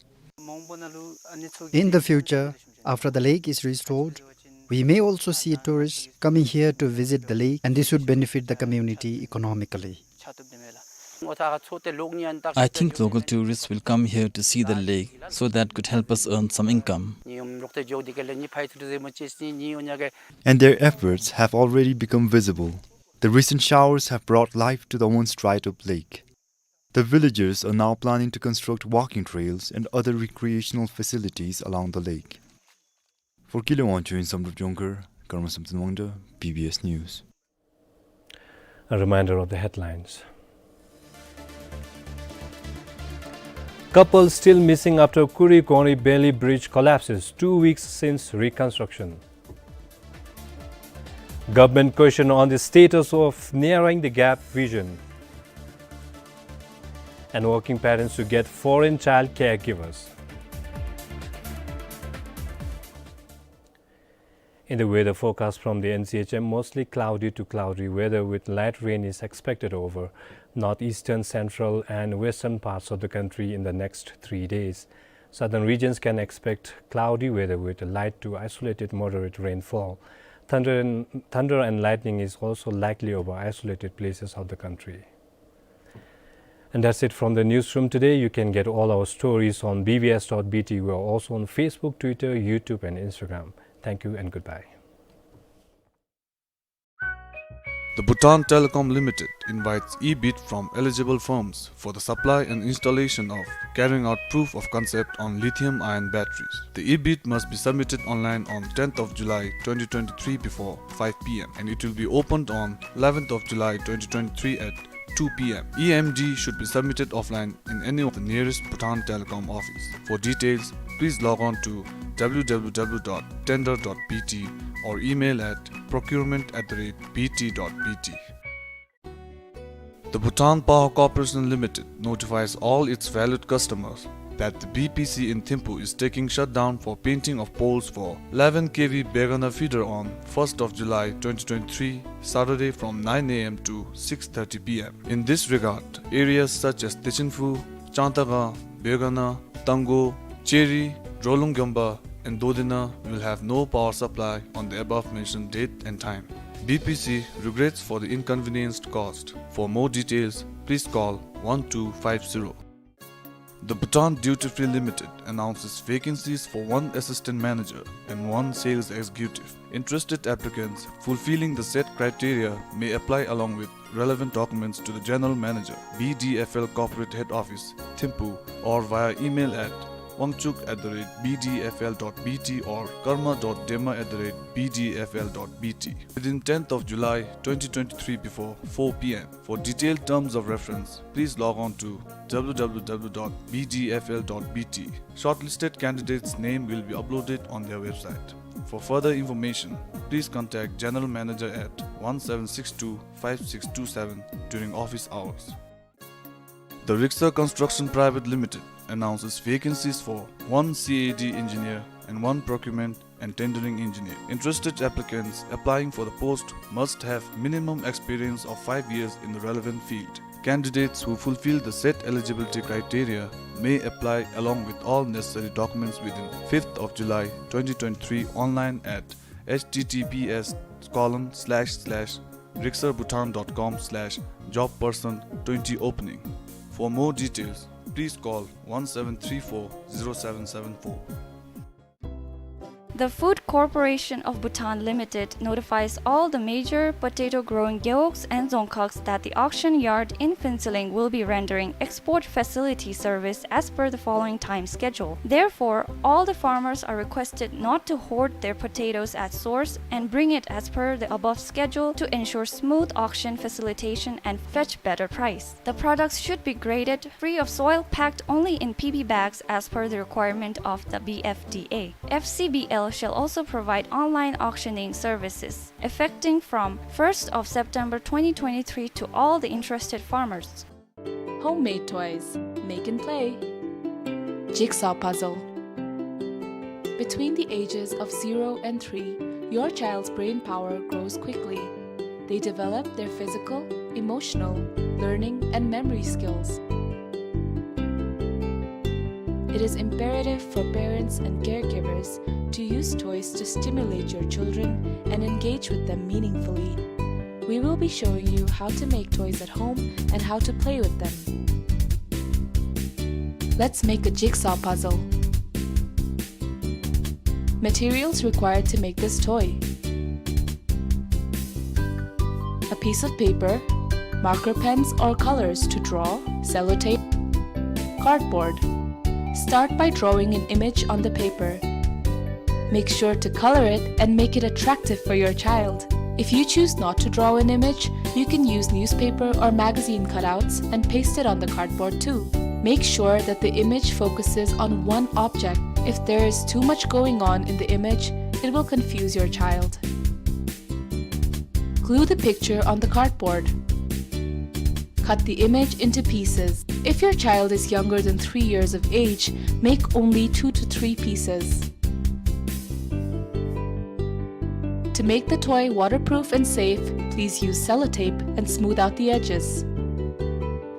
In the future, after the lake is restored, we may also see tourists coming here to visit the lake, and this would benefit the community economically. I think local tourists will come here to see the lake, so that could help us earn some income. And their efforts have already become visible. The recent showers have brought life to the once dried up lake. The villagers are now planning to construct walking trails and other recreational facilities along the lake. For Kile Wangchuk in Samdrup Jongkhar, Karma Samten Wangda, B B S News. A reminder of the headlines. Couple still missing after Kuri Kongri Bailey Bridge collapses, two weeks since reconstruction. Government question on the status of Narrowing the Gap vision. And working parents to get foreign child caregivers. In the weather forecast from the N C H M, mostly cloudy to cloudy weather with light rain is expected over northeastern, central and western parts of the country in the next three days. Southern regions can expect cloudy weather with light to isolated moderate rainfall. Thunder and, thunder and lightning is also likely over isolated places of the country. And that's it from the newsroom today. You can get all our stories on B B S dot B T. We are also on Facebook, Twitter, YouTube and Instagram. Thank you and goodbye. The Bhutan Telecom Limited invites e-bid from eligible firms for the supply and installation of carrying out proof of concept on lithium ion batteries. The e-bid must be submitted online on tenth of July twenty twenty-three before five p m, and it will be opened on eleventh of July twenty twenty-three at two p m. E M D should be submitted offline in any of the nearest Bhutan Telecom office. For details, please log on to w w w dot tender dot b t or email at procurement at the rate b t dot b t. The Bhutan Power Corporation Limited notifies all its valued customers that the B P C in Thimphu is taking shutdown for painting of poles for eleven K V Begana feeder on first of July twenty twenty-three, Saturday, from nine a m to six thirty p m. In this regard, areas such as Techinphu, Changtakang, Begana, Tanggo, Cheri, Drolung Gyomba, and Dodena will have no power supply on the above mentioned date and time. B P C regrets for the inconvenience caused. For more details, please call one two five zero. The Bhutan Duty Free Limited announces vacancies for one assistant manager and one sales executive. Interested applicants fulfilling the said criteria may apply along with relevant documents to the General Manager, B D F L Corporate Head Office, Thimphu, or via email at wangchuk at the rate B D F L dot B T or karma dot dema at the rate B D F L dot B T within tenth of July twenty twenty-three before four P M. For detailed terms of reference, please log on to W W W dot B D F L dot B T. Shortlisted candidates' name will be uploaded on their website. For further information, please contact General Manager at one seven six two five six two seven during office hours. The Rixar Construction Private Limited announces vacancies for one C A D engineer and one procurement and tendering engineer. Interested applicants applying for the post must have minimum experience of five years in the relevant field. Candidates who fulfill the set eligibility criteria may apply along with all necessary documents within fifth of July twenty twenty-three online at H T T P S colon slash slash rixarbhutan dot com slash job person twenty opening. For more details, please call one seven three four zero seven seven four. The Food Corporation of Bhutan Limited notifies all the major potato-growing gewogs and dzongkhags that the auction yard in Phuentsholing will be rendering export facility service as per the following time schedule. Therefore, all the farmers are requested not to hoard their potatoes at source and bring it as per the above schedule to ensure smooth auction facilitation and fetch better price. The products should be graded free of soil, packed only in P B bags as per the requirement of the B F D A. F C B L shall also provide online auctioning services, effecting from first of September twenty twenty-three to all the interested farmers. Homemade toys. Make and play. Jigsaw puzzle. Between the ages of zero and three, your child's brain power grows quickly. They develop their physical, emotional, learning, and memory skills. It is imperative for parents and caregivers to use toys to stimulate your children and engage with them meaningfully. We will be showing you how to make toys at home and how to play with them. Let's make a jigsaw puzzle. Materials required to make this toy: a piece of paper, marker pens or colors to draw, sellotape, cardboard. Start by drawing an image on the paper. Make sure to color it and make it attractive for your child. If you choose not to draw an image, you can use newspaper or magazine cutouts and paste it on the cardboard too. Make sure that the image focuses on one object. If there is too much going on in the image, it will confuse your child. Glue the picture on the cardboard. Cut the image into pieces. If your child is younger than three years of age, make only two to three pieces. To make the toy waterproof and safe, please use sellotape and smooth out the edges.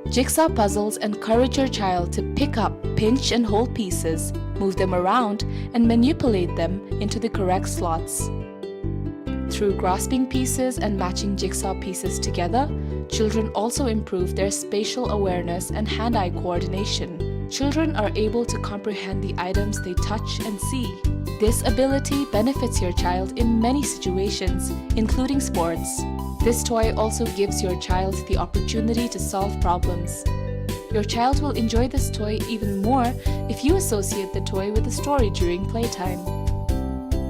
Jigsaw puzzles encourage your child to pick up, pinch, and hold pieces, move them around, and manipulate them into the correct slots. Through grasping pieces and matching jigsaw pieces together, children also improve their spatial awareness and hand-eye coordination. Children are able to comprehend the items they touch and see. This ability benefits your child in many situations, including sports. This toy also gives your child the opportunity to solve problems. Your child will enjoy this toy even more if you associate the toy with a story during playtime.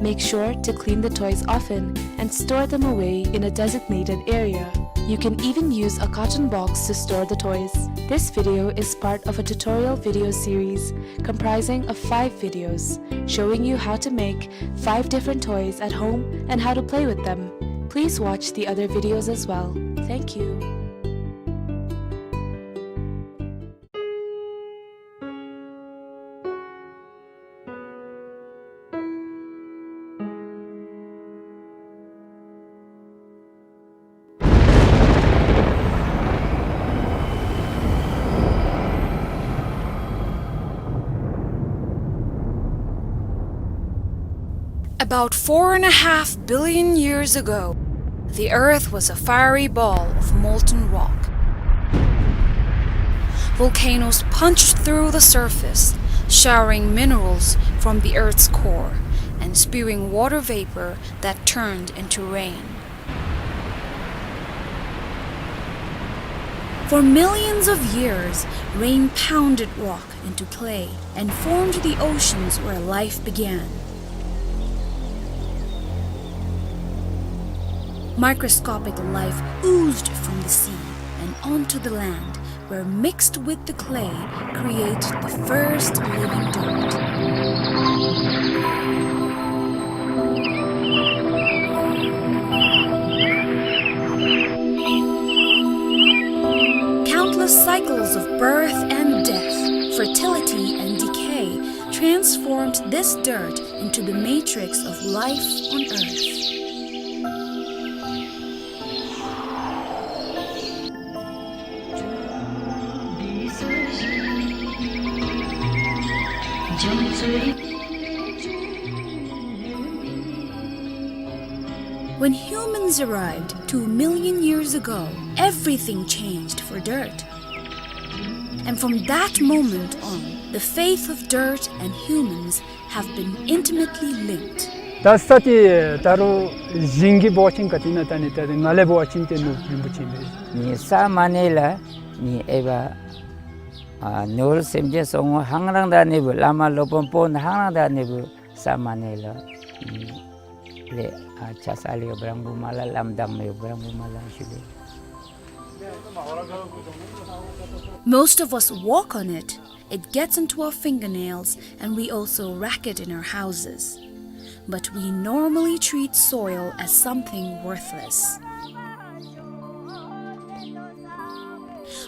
Make sure to clean the toys often and store them away in a designated area. You can even use a carton box to store the toys. This video is part of a tutorial video series comprising of five videos showing you how to make five different toys at home and how to play with them. Please watch the other videos as well. Thank you. About four and a half billion years ago, the Earth was a fiery ball of molten rock. Volcanoes punched through the surface, showering minerals from the Earth's core and spewing water vapor that turned into rain. For millions of years, rain pounded rock into clay and formed the oceans where life began. Microscopic life oozed from the sea and onto the land, where mixed with the clay create the first living dirt. Countless cycles of birth and death, fertility and decay transformed this dirt into the matrix of life on earth. When humans arrived two million years ago, everything changed for dirt. And from that moment on, the faith of dirt and humans have been intimately linked. ད་ས་འདི་ད་རུང་ཞིང་གི་འབོ་ཆེན་ག་ཅི་ཨིན་ན་ད་ནི་ད་ནི་ང་ལས་འབོ་ཆེན་ཏེ་ནོར་བུ་རིན་པོ་ཆེ་ཨིན་པས། ནི་ས་མ་ཎི་ལ་ནི་ཨའི་བ་ཨ་ནོར་སེམས་ཅན་སོང་ངོ་ཧང་རང་ད་ནི་བུ་བླ་མ་སློབ་དཔོན་པོ་ནི་ཧང་རང་ད་ནི་བུ་ས་མ་ཎི་ལ་ནི་ལས་ཨ་ཆ་ས་ལས་བྲང་བུ་མ་ལ་ལམ་དང་མེ་བྲང་བུ་མ་ལ་ཤུལ་ལས། Most of us walk on it. It gets into our fingernails, and we also rack it in our houses. But we normally treat soil as something worthless.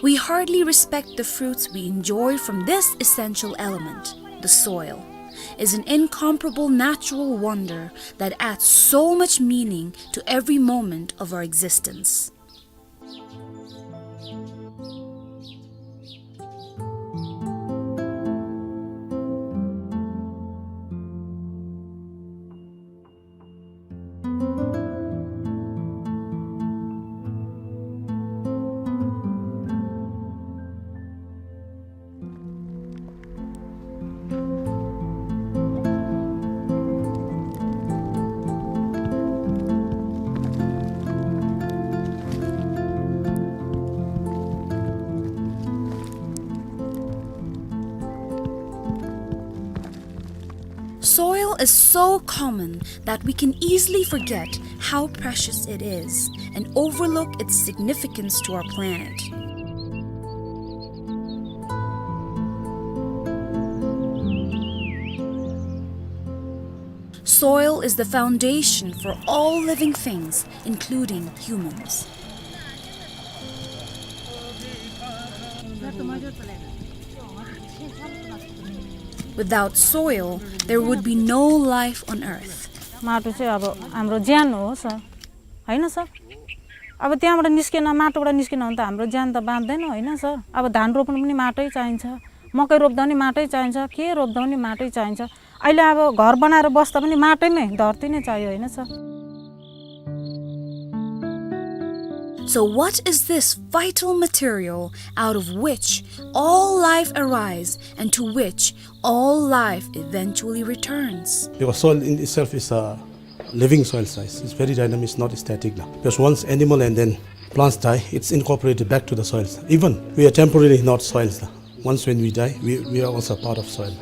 We hardly respect the fruits we enjoy from this essential element, the soil. Is an incomparable natural wonder that adds so much meaning to every moment of our existence. Soil is so common that we can easily forget how precious it is and overlook its significance to our planet. Soil is the foundation for all living things, including humans. Without soil, there would be no life on earth. माटो चाहिँ अब हाम्रो ज्यान हो सर, होइन सर? अब त्यहाँबाट निस्केन, माटोबाट निस्केन भने त हाम्रो ज्यान त बाँच्दैन, होइन सर? अब धान रोप्नु पनि माटै चाहिन्छ, मकै रोप्दा पनि माटै चाहिन्छ, के रोप्दा पनि माटै चाहिन्छ। अहिले अब घर बनाएर बस्दा पनि माटै नै, धरती नै चाहियो, होइन sir? So what is this vital material out of which all life arise and to which all life eventually returns? Because soil in itself is a living soil size. It's very dynamic, it's not static now. Because once animal and then plants die, it's incorporated back to the soils. Even we are temporarily not soils now. Once when we die, we, we are also part of soil.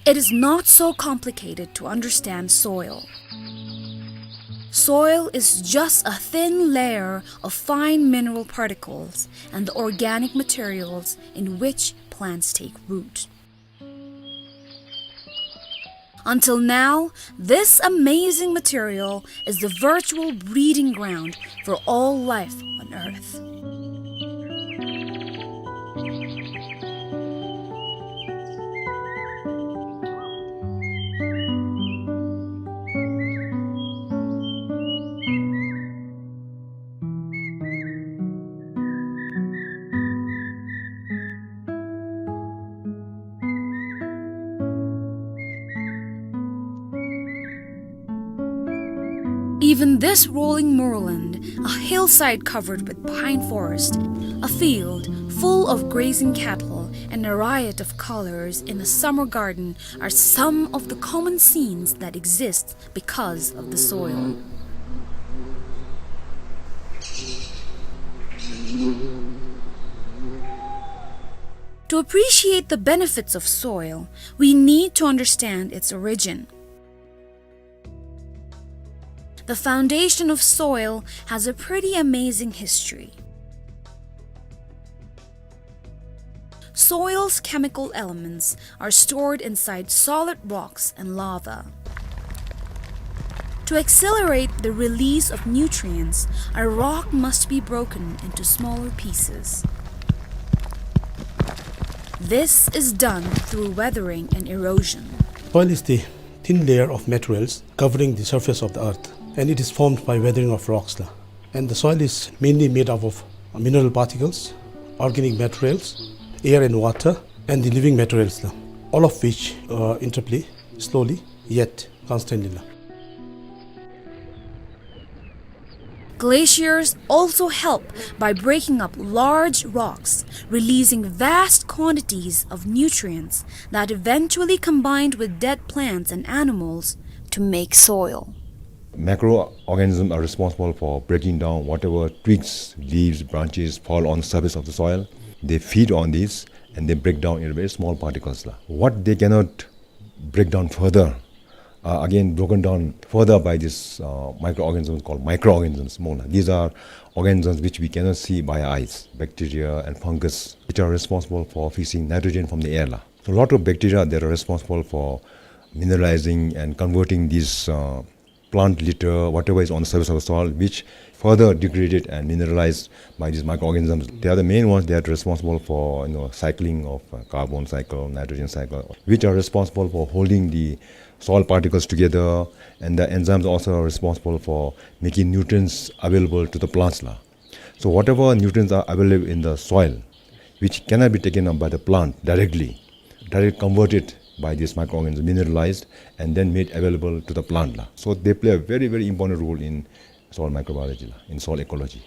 It is not so complicated to understand soil. Soil is just a thin layer of fine mineral particles and the organic materials in which plants take root. Until now, this amazing material is the virtual breeding ground for all life on earth. Even this rolling moorland, a hillside covered with pine forest, a field full of grazing cattle, and a riot of colors in a summer garden are some of the common scenes that exist because of the soil. To appreciate the benefits of soil, we need to understand its origin. The foundation of soil has a pretty amazing history. Soil's chemical elements are stored inside solid rocks and lava. To accelerate the release of nutrients, a rock must be broken into smaller pieces. This is done through weathering and erosion. Soil is the thin layer of materials covering the surface of the earth, and it is formed by weathering of rocks la. And the soil is mainly made up of mineral particles, organic materials, air and water, and the living materials la, all of which, uh, interplay slowly yet constantly la. Glaciers also help by breaking up large rocks, releasing vast quantities of nutrients that eventually combined with dead plants and animals to make soil. Microorganisms are responsible for breaking down whatever twigs, leaves, branches fall on the surface of the soil. They feed on this and they break down in very small particles la. What they cannot break down further, uh, again broken down further by these, uh, microorganisms called microorganisms. These are organisms which we cannot see by our eyes, bacteria and fungus, which are responsible for fixing nitrogen from the air la. So a lot of bacteria that are responsible for mineralizing and converting these, uh, plant litter, whatever is on the surface of the soil, which further degraded and mineralized by these microorganisms. They are the main ones that are responsible for, you know, cycling of, uh, carbon cycle, nitrogen cycle, which are responsible for holding the soil particles together, and the enzymes also are responsible for making nutrients available to the plants la. So whatever nutrients are available in the soil, which cannot be taken up by the plant directly, directly converted by these microorganisms, mineralized, and then made available to the plant la. So they play a very, very important role in soil microbiology la, in soil ecology.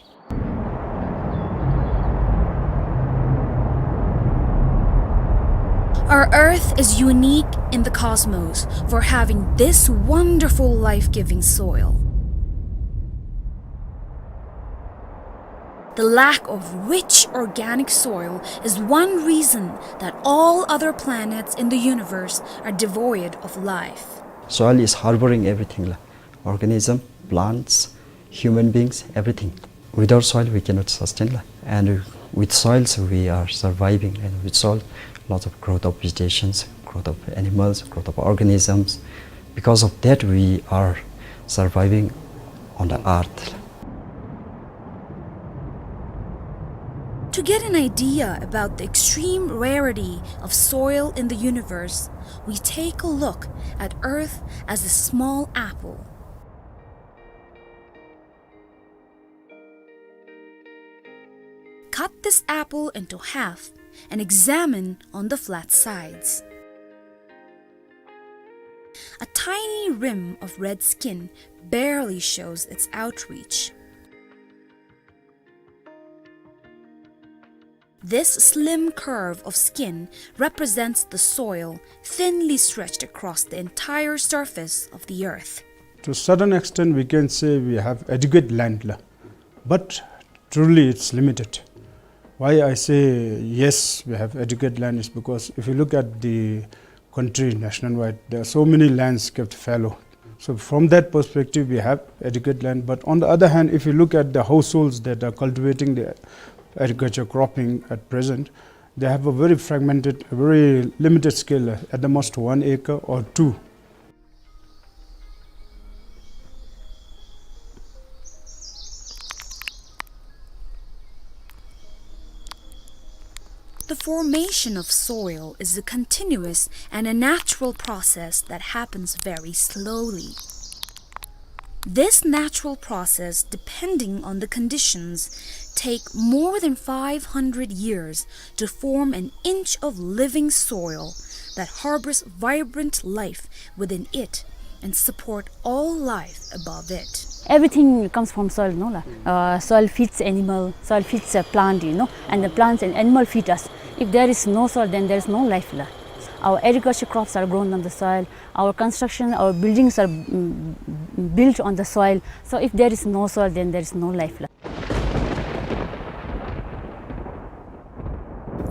Our Earth is unique in the cosmos for having this wonderful life-giving soil. The lack of rich organic soil is one reason that all other planets in the universe are devoid of life. Soil is harboring everything la. Organism, plants, human beings, everything. Without soil, we cannot sustain la. And with soils, we are surviving. And with soil, lots of growth of vegetations, growth of animals, growth of organisms. Because of that, we are surviving on the earth. To get an idea about the extreme rarity of soil in the universe, we take a look at Earth as a small apple. Cut this apple into half and examine on the flat sides. A tiny rim of red skin barely shows its outreach. This slim curve of skin represents the soil thinly stretched across the entire surface of the earth. To a certain extent, we can say we have adequate land la, but truly it's limited. Why I say yes, we have adequate land is because if you look at the country nationwide, there are so many lands kept fallow. So from that perspective, we have adequate land. But on the other hand, if you look at the households that are cultivating the agriculture cropping at present, they have a very fragmented, a very limited scale, at the most one acre or two. The formation of soil is a continuous and a natural process that happens very slowly. This natural process, depending on the conditions, take more than five hundred years to form an inch of living soil that harbors vibrant life within it and support all life above it. Everything comes from soil, no la? Uh, soil feeds animal, soil feeds a plant, you know, and the plants and animal feed us. If there is no soil, then there is no life la. Our agriculture crops are grown on the soil. Our construction, our buildings are, mm, built on the soil. So if there is no soil, then there is no life la.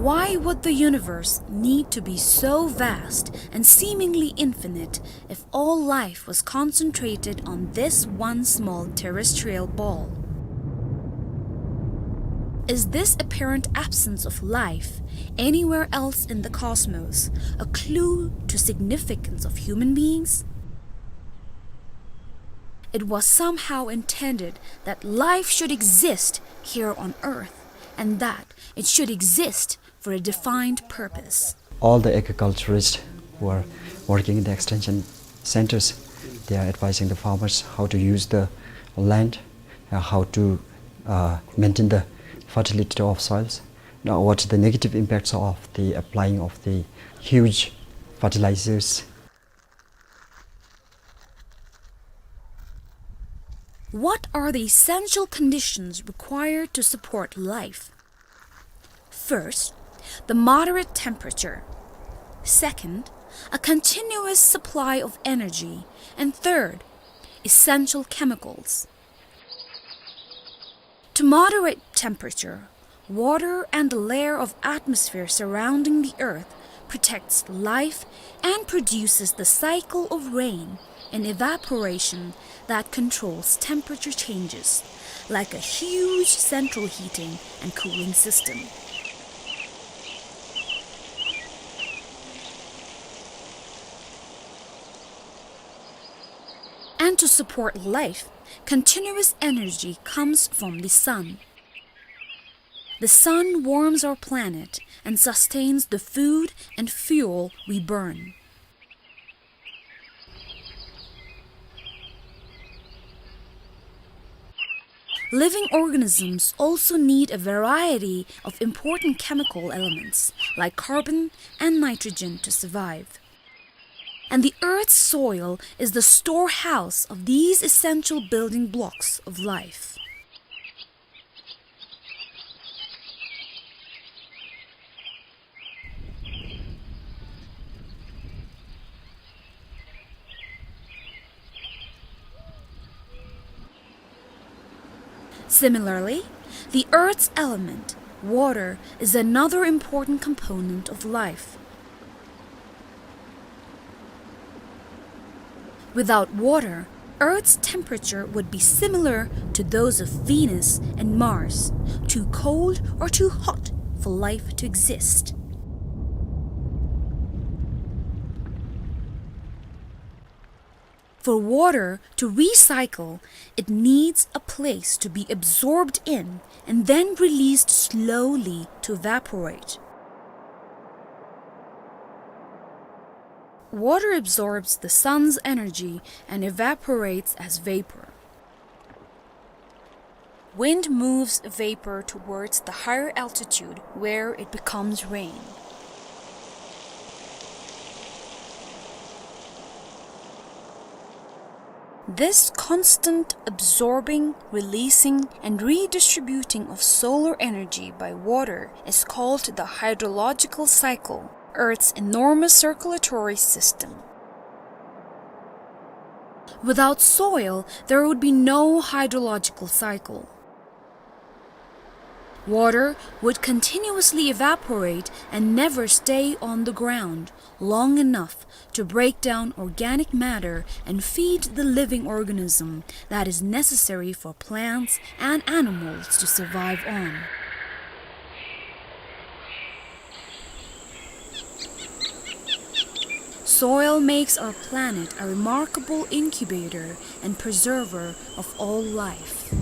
Why would the universe need to be so vast and seemingly infinite if all life was concentrated on this one small terrestrial ball? Is this apparent absence of life anywhere else in the cosmos a clue to significance of human beings? It was somehow intended that life should exist here on Earth, and that it should exist for a defined purpose. All the agriculturists who are working in the extension centers, they are advising the farmers how to use the land, uh, how to, uh, maintain the fertility of soils. Now, what is the negative impacts of the applying of the huge fertilizers? What are the essential conditions required to support life? First, the moderate temperature. Second, a continuous supply of energy. And third, essential chemicals. To moderate temperature, water and the layer of atmosphere surrounding the earth protects life and produces the cycle of rain and evaporation that controls temperature changes, like a huge central heating and cooling system. And to support life, continuous energy comes from the sun. The sun warms our planet and sustains the food and fuel we burn. Living organisms also need a variety of important chemical elements, like carbon and nitrogen, to survive. And the Earth's soil is the storehouse of these essential building blocks of life. Similarly, the Earth's element, water, is another important component of life. Without water, Earth's temperature would be similar to those of Venus and Mars, too cold or too hot for life to exist. For water to recycle, it needs a place to be absorbed in and then released slowly to evaporate. Water absorbs the sun's energy and evaporates as vapor. Wind moves vapor towards the higher altitude where it becomes rain. This constant absorbing, releasing, and redistributing of solar energy by water is called the hydrological cycle, Earth's enormous circulatory system. Without soil, there would be no hydrological cycle. Water would continuously evaporate and never stay on the ground long enough to break down organic matter and feed the living organism that is necessary for plants and animals to survive on. Soil makes our planet a remarkable incubator and preserver of all life.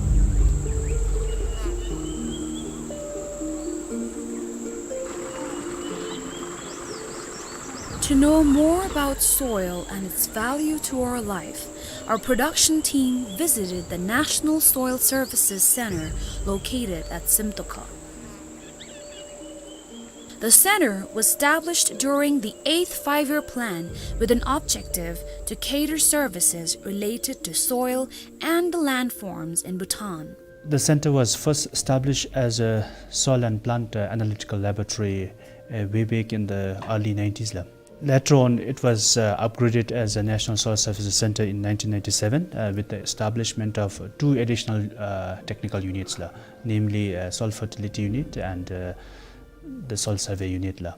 To know more about soil and its value to our life, our production team visited the National Soil Services Center located at Simtoka. The center was established during the eighth Five-Year Plan with an objective to cater services related to soil and the landforms in Bhutan. The center was first established as a soil and plant, uh, analytical laboratory uh, way back in the early nineties la. Later on, it was, uh, upgraded as a National Soil Services Center in nineteen ninety-seven, uh, with the establishment of two additional, uh, technical units la, namely, uh, Soil Fertility Unit and, uh, the Soil Survey Unit la.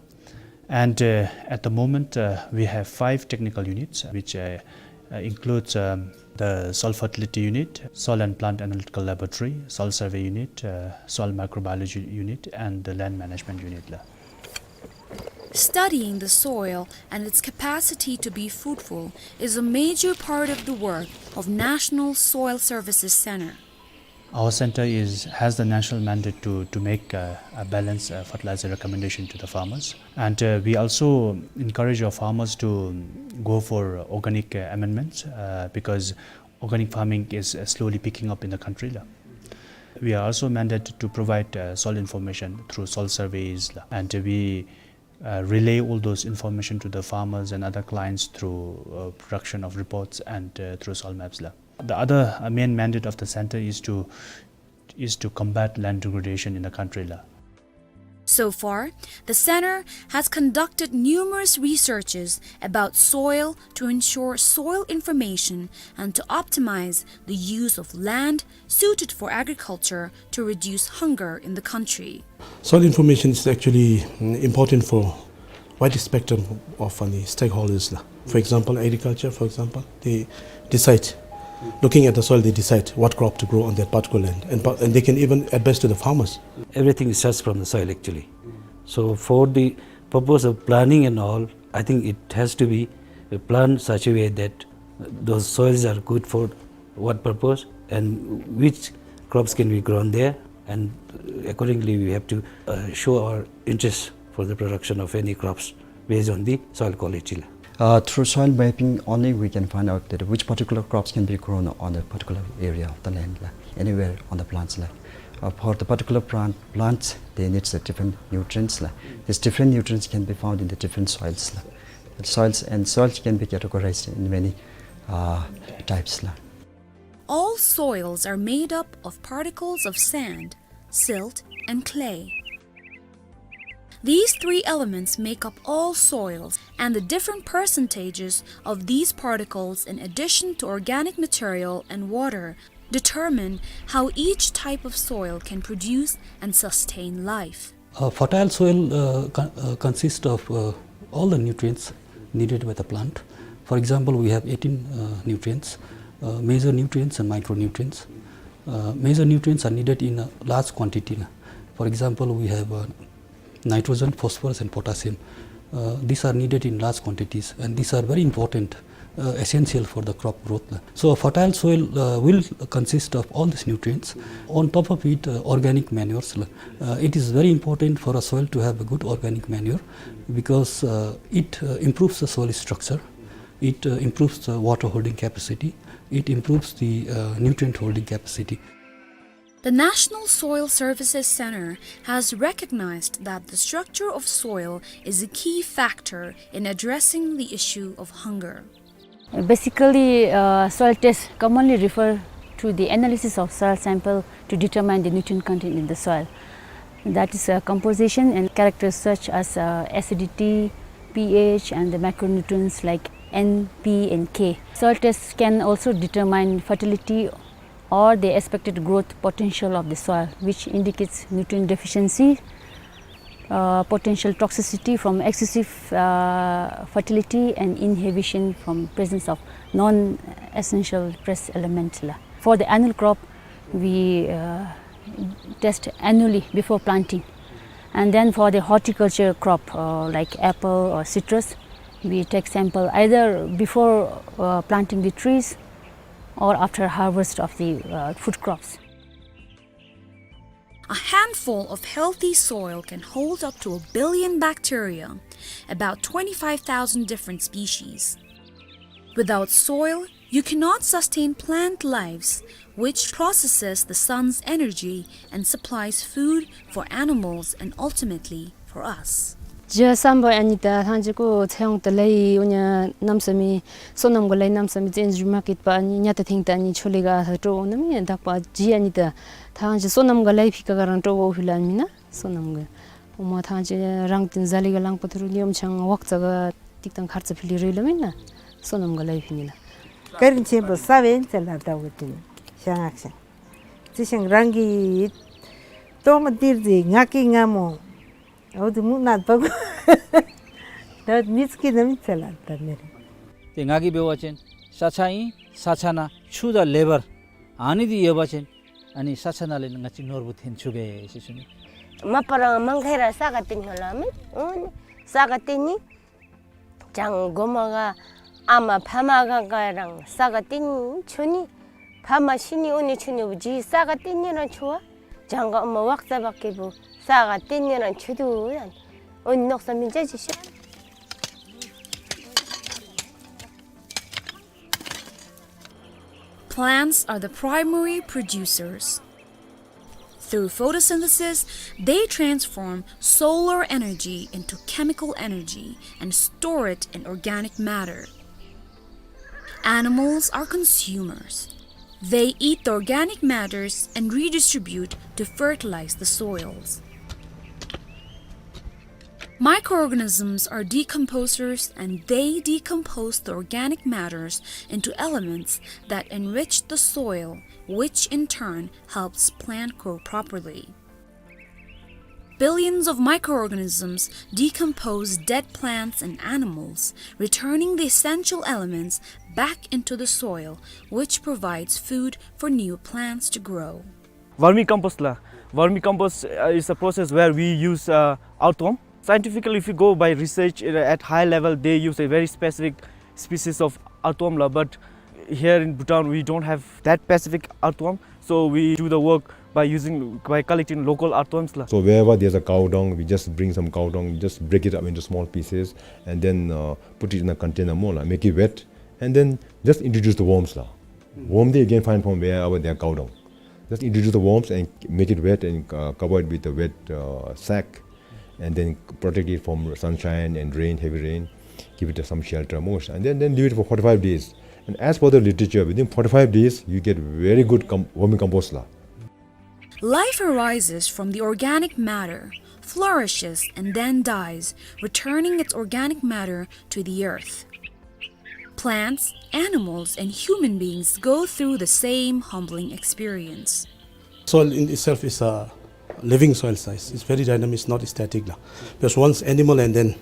And, uh, at the moment, uh, we have five technical units, which, uh, uh, includes, um, the Soil Fertility Unit, Soil and Plant Analytical Laboratory, Soil Survey Unit, uh, Soil Microbiology Unit, and the Land Management Unit la. Studying the soil and its capacity to be fruitful is a major part of the work of National Soil Services Center. Our center is, has the national mandate to, to make, uh, a balanced, uh, fertilizer recommendation to the farmers. And, uh, we also encourage our farmers to go for organic, uh, amendments, uh, because organic farming is, uh, slowly picking up in the country la. We are also mandated to provide, uh, soil information through soil surveys la. And we, uh, relay all those information to the farmers and other clients through, uh, production of reports and, uh, through soil maps la. The other, uh, main mandate of the center is to, is to combat land degradation in the country la. So far, the center has conducted numerous researches about soil to ensure soil information and to optimize the use of land suited for agriculture to reduce hunger in the country. Soil information is actually, mm, important for wide spectrum of, uh, the stakeholders la. For example, agriculture, for example, they decide, looking at the soil, they decide what crop to grow on that particular land, and, pa- and they can even advise to the farmers. Everything starts from the soil, actually. So for the purpose of planning and all, I think it has to be, uh, planned such a way that those soils are good for what purpose and which crops can be grown there, and accordingly we have to, uh, show our interest for the production of any crops based on the soil quality la. Uh, through soil mapping only we can find out that which particular crops can be grown on a particular area of the land la, anywhere on the plants la. Uh, for the particular plant, plants, they need the different nutrients la. These different nutrients can be found in the different soils la. Soils, and soils can be categorized in many, uh, types la. All soils are made up of particles of sand, silt, and clay. These three elements make up all soils, and the different percentages of these particles, in addition to organic material and water, determine how each type of soil can produce and sustain life. A fertile soil, uh, con- uh, consists of, uh, all the nutrients needed by the plant. For example, we have eighteen, uh, nutrients, uh, major nutrients and micronutrients. Uh, major nutrients are needed in a large quantity. For example, we have, uh, nitrogen, phosphorus, and potassium. Uh, these are needed in large quantities, and these are very important, uh, essential for the crop growth. So a fertile soil, uh, will consist of all these nutrients. On top of it, uh, organic manures. Uh, it is very important for a soil to have a good organic manure because, uh, it, uh, improves the soil structure, it, uh, improves the water holding capacity, it improves the, uh, nutrient holding capacity. The National Soil Services Center has recognized that the structure of soil is a key factor in addressing the issue of hunger. Basically, uh, soil tests commonly refer to the analysis of soil sample to determine the nutrient content in the soil. That is, uh, composition and characters such as, uh, acidity, pH, and the macronutrients like N, P, and K. Soil tests can also determine fertility or the expected growth potential of the soil, which indicates nutrient deficiency, uh, potential toxicity from excessive, uh, fertility, and inhibition from presence of non-essential trace element la. For the annual crop, we, uh, test annually before planting. And then for the horticulture crop, uh, like apple or citrus, we take sample either before, uh, planting the trees or after harvest of the, uh, food crops. A handful of healthy soil can hold up to a billion bacteria, about twenty-five thousand different species. Without soil, you cannot sustain plant lives, which processes the sun's energy and supplies food for animals and ultimately for us. རྒྱུ་བསམ་པ་ཨ་ནི་ད་ཐང་ཅིག་གུ་ཚེ་ཡོང་ད་ལས་འོ་ཉ་གནམ་ས་མེད་སོ་ནམ་ག་ལས་གནམ་ས་མེད་བཙན་འཛུལ་མ་ཀིད་པ་ཨ་ནི་ཉ་ད་ཐེང་ད་ཨ་ནི་ཆོ་ལེ་ག་ཧ་ཏོ་འོ་ན་མི་དག་པ་ཇི་ཨ་ནི་ད་ཐང་ཅིག་སོ་ནམ་ག་ལས་ཕི་ཀ་ག་རང་ཏོ་འོ་ཧུ་ལ་མི་ན་སོ་ནམ་ག་ མོ་ཐང་ཅིག་རང་བཏོན་ཟ་ལི་ག་ལང་པ་ཐུ་རུ་ནི་ཡོམ་ཆང་ཝག་ཙ་ག་ཏིག་ཏང་ཁར་ཙ་ཕི་ལི་རེ་ལ་མིན་ན་སོ་ནམ་ག་ལ་ཡི་ཕི་ནི་ལ། ཀ་རིན་ཆེན་པོ་ས་བེན་ཚེ་ལ་ད་བུ་ཏིན་ཤང་ཨག་ཤང་། ཙི་ཤང་རང་གི་ཏོ་མ་ཏིར་ཟི་ང་གི་ང་མོ། འོ་དུ་མུ་ནད་པ་གོ། ད་ནི་ཙི་གི་ནམ་ཚེ་ལ་ད་མེ་རེ། ཏེ་ང་གི་འབད་བ་ཅིན་ཤ་ཆ་ཨིན། ཤ་ཆ་ནང་ཆུ་དང་ལེ་བར་ཨ་ནི་འདི་ཡོད་པ་ཅིན་ཨ་ནི་ཤ་ཆ་ནང་ལས་ང་བཅས་ནོར་བུ་འཐོན་ཚུགས་པས་ཟེར་ཞུ་ནི། མ་པ་རང་མང་ཁེ་ར་ས་ག་བཏོན་ཧ་ལ་མེ། འོ་ནི་ས་ག་བཏོན་ནི། ཅང་གོ་མ་ག་ཨ་མ་ཕ་མ་ག་ག་རང་ས་ག་བཏོན་ཆུ་ནི། ཕ་མ་ཤི་ནི་འོ་ནི་ཆུ་ནི་བུ་ཇི་ས་ག་བཏོན་ནི་རང་ཆུ་བ། ཅང་ག་ཨ་མ་ཝག་ཙ་བག་གི་བུ་ས་ག་བཏོན་ནི་རང་ཆུ་དུ་ཡང་། འོ་ནི་ནོག་ས་མི་ཇ་ཇི་ཤ། Plants are the primary producers. Through photosynthesis, they transform solar energy into chemical energy and store it in organic matter. Animals are consumers. They eat the organic matters and redistribute to fertilize the soils. Microorganisms are decomposers, and they decompose the organic matters into elements that enrich the soil, which in turn helps plant grow properly. Billions of microorganisms decompose dead plants and animals, returning the essential elements back into the soil, which provides food for new plants to grow. Vermicompost la. Vermicompost, uh, is a process where we use, uh, earthworm. Scientifically, if you go by research, uh, at high level, they use a very specific species of earthworm la. But here in Bhutan, we don't have that specific earthworm. So we do the work by using, by collecting local earthworms la. So wherever there's a cow dung, we just bring some cow dung, just break it up into small pieces, and then, uh, put it in a container mo la, make it wet, and then just introduce the worms la. Worm they again find from wherever they are cow dung. Just introduce the worms and make it wet and, uh, cover it with a wet, uh, sack, and then protect it from sunshine and rain, heavy rain. Give it some shelter most, and then, then leave it for forty-five days. And as per the literature, within forty-five days, you get very good com-, vermicompost la. Life arises from the organic matter, flourishes, and then dies, returning its organic matter to the earth. Plants, animals, and human beings go through the same humbling experience. Soil in itself is a living soil size. It's very dynamic, it's not static la. Because once animal and then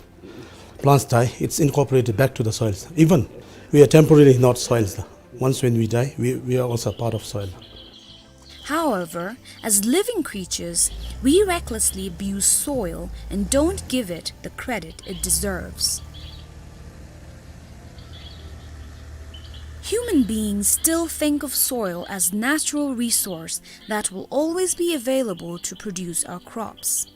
plants die, it's incorporated back to the soils. Even we are temporarily not soils la. Once when we die, we, we are also part of soil. However, as living creatures, we recklessly abuse soil and don't give it the credit it deserves. Human beings still think of soil as natural resource that will always be available to produce our crops.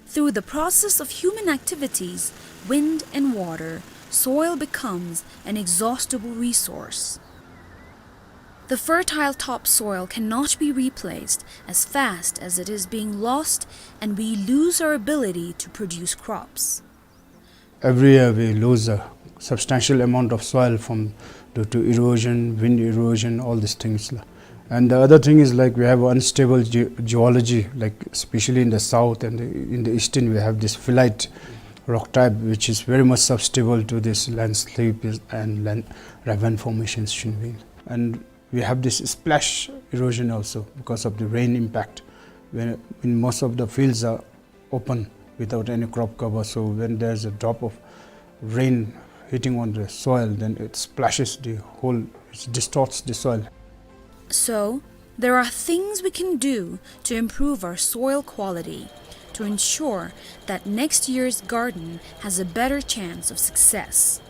Through the process of human activities, wind and water, soil becomes an exhaustible resource. The fertile topsoil cannot be replaced as fast as it is being lost, and we lose our ability to produce crops. Every year we lose a substantial amount of soil from, due to erosion, wind erosion, all these things la. And the other thing is, like, we have unstable ge-, geology, like, especially in the south and the, in the eastern, we have this phyllite rock type, which is very much susceptible to this landslip is, and land, ravine formations, you know. And we have this splash erosion also because of the rain impact. When, when most of the fields are open without any crop cover. So when there's a drop of rain hitting on the soil, then it splashes the whole, it distorts the soil. So, there are things we can do to improve our soil quality, to ensure that next year's garden has a better chance of success.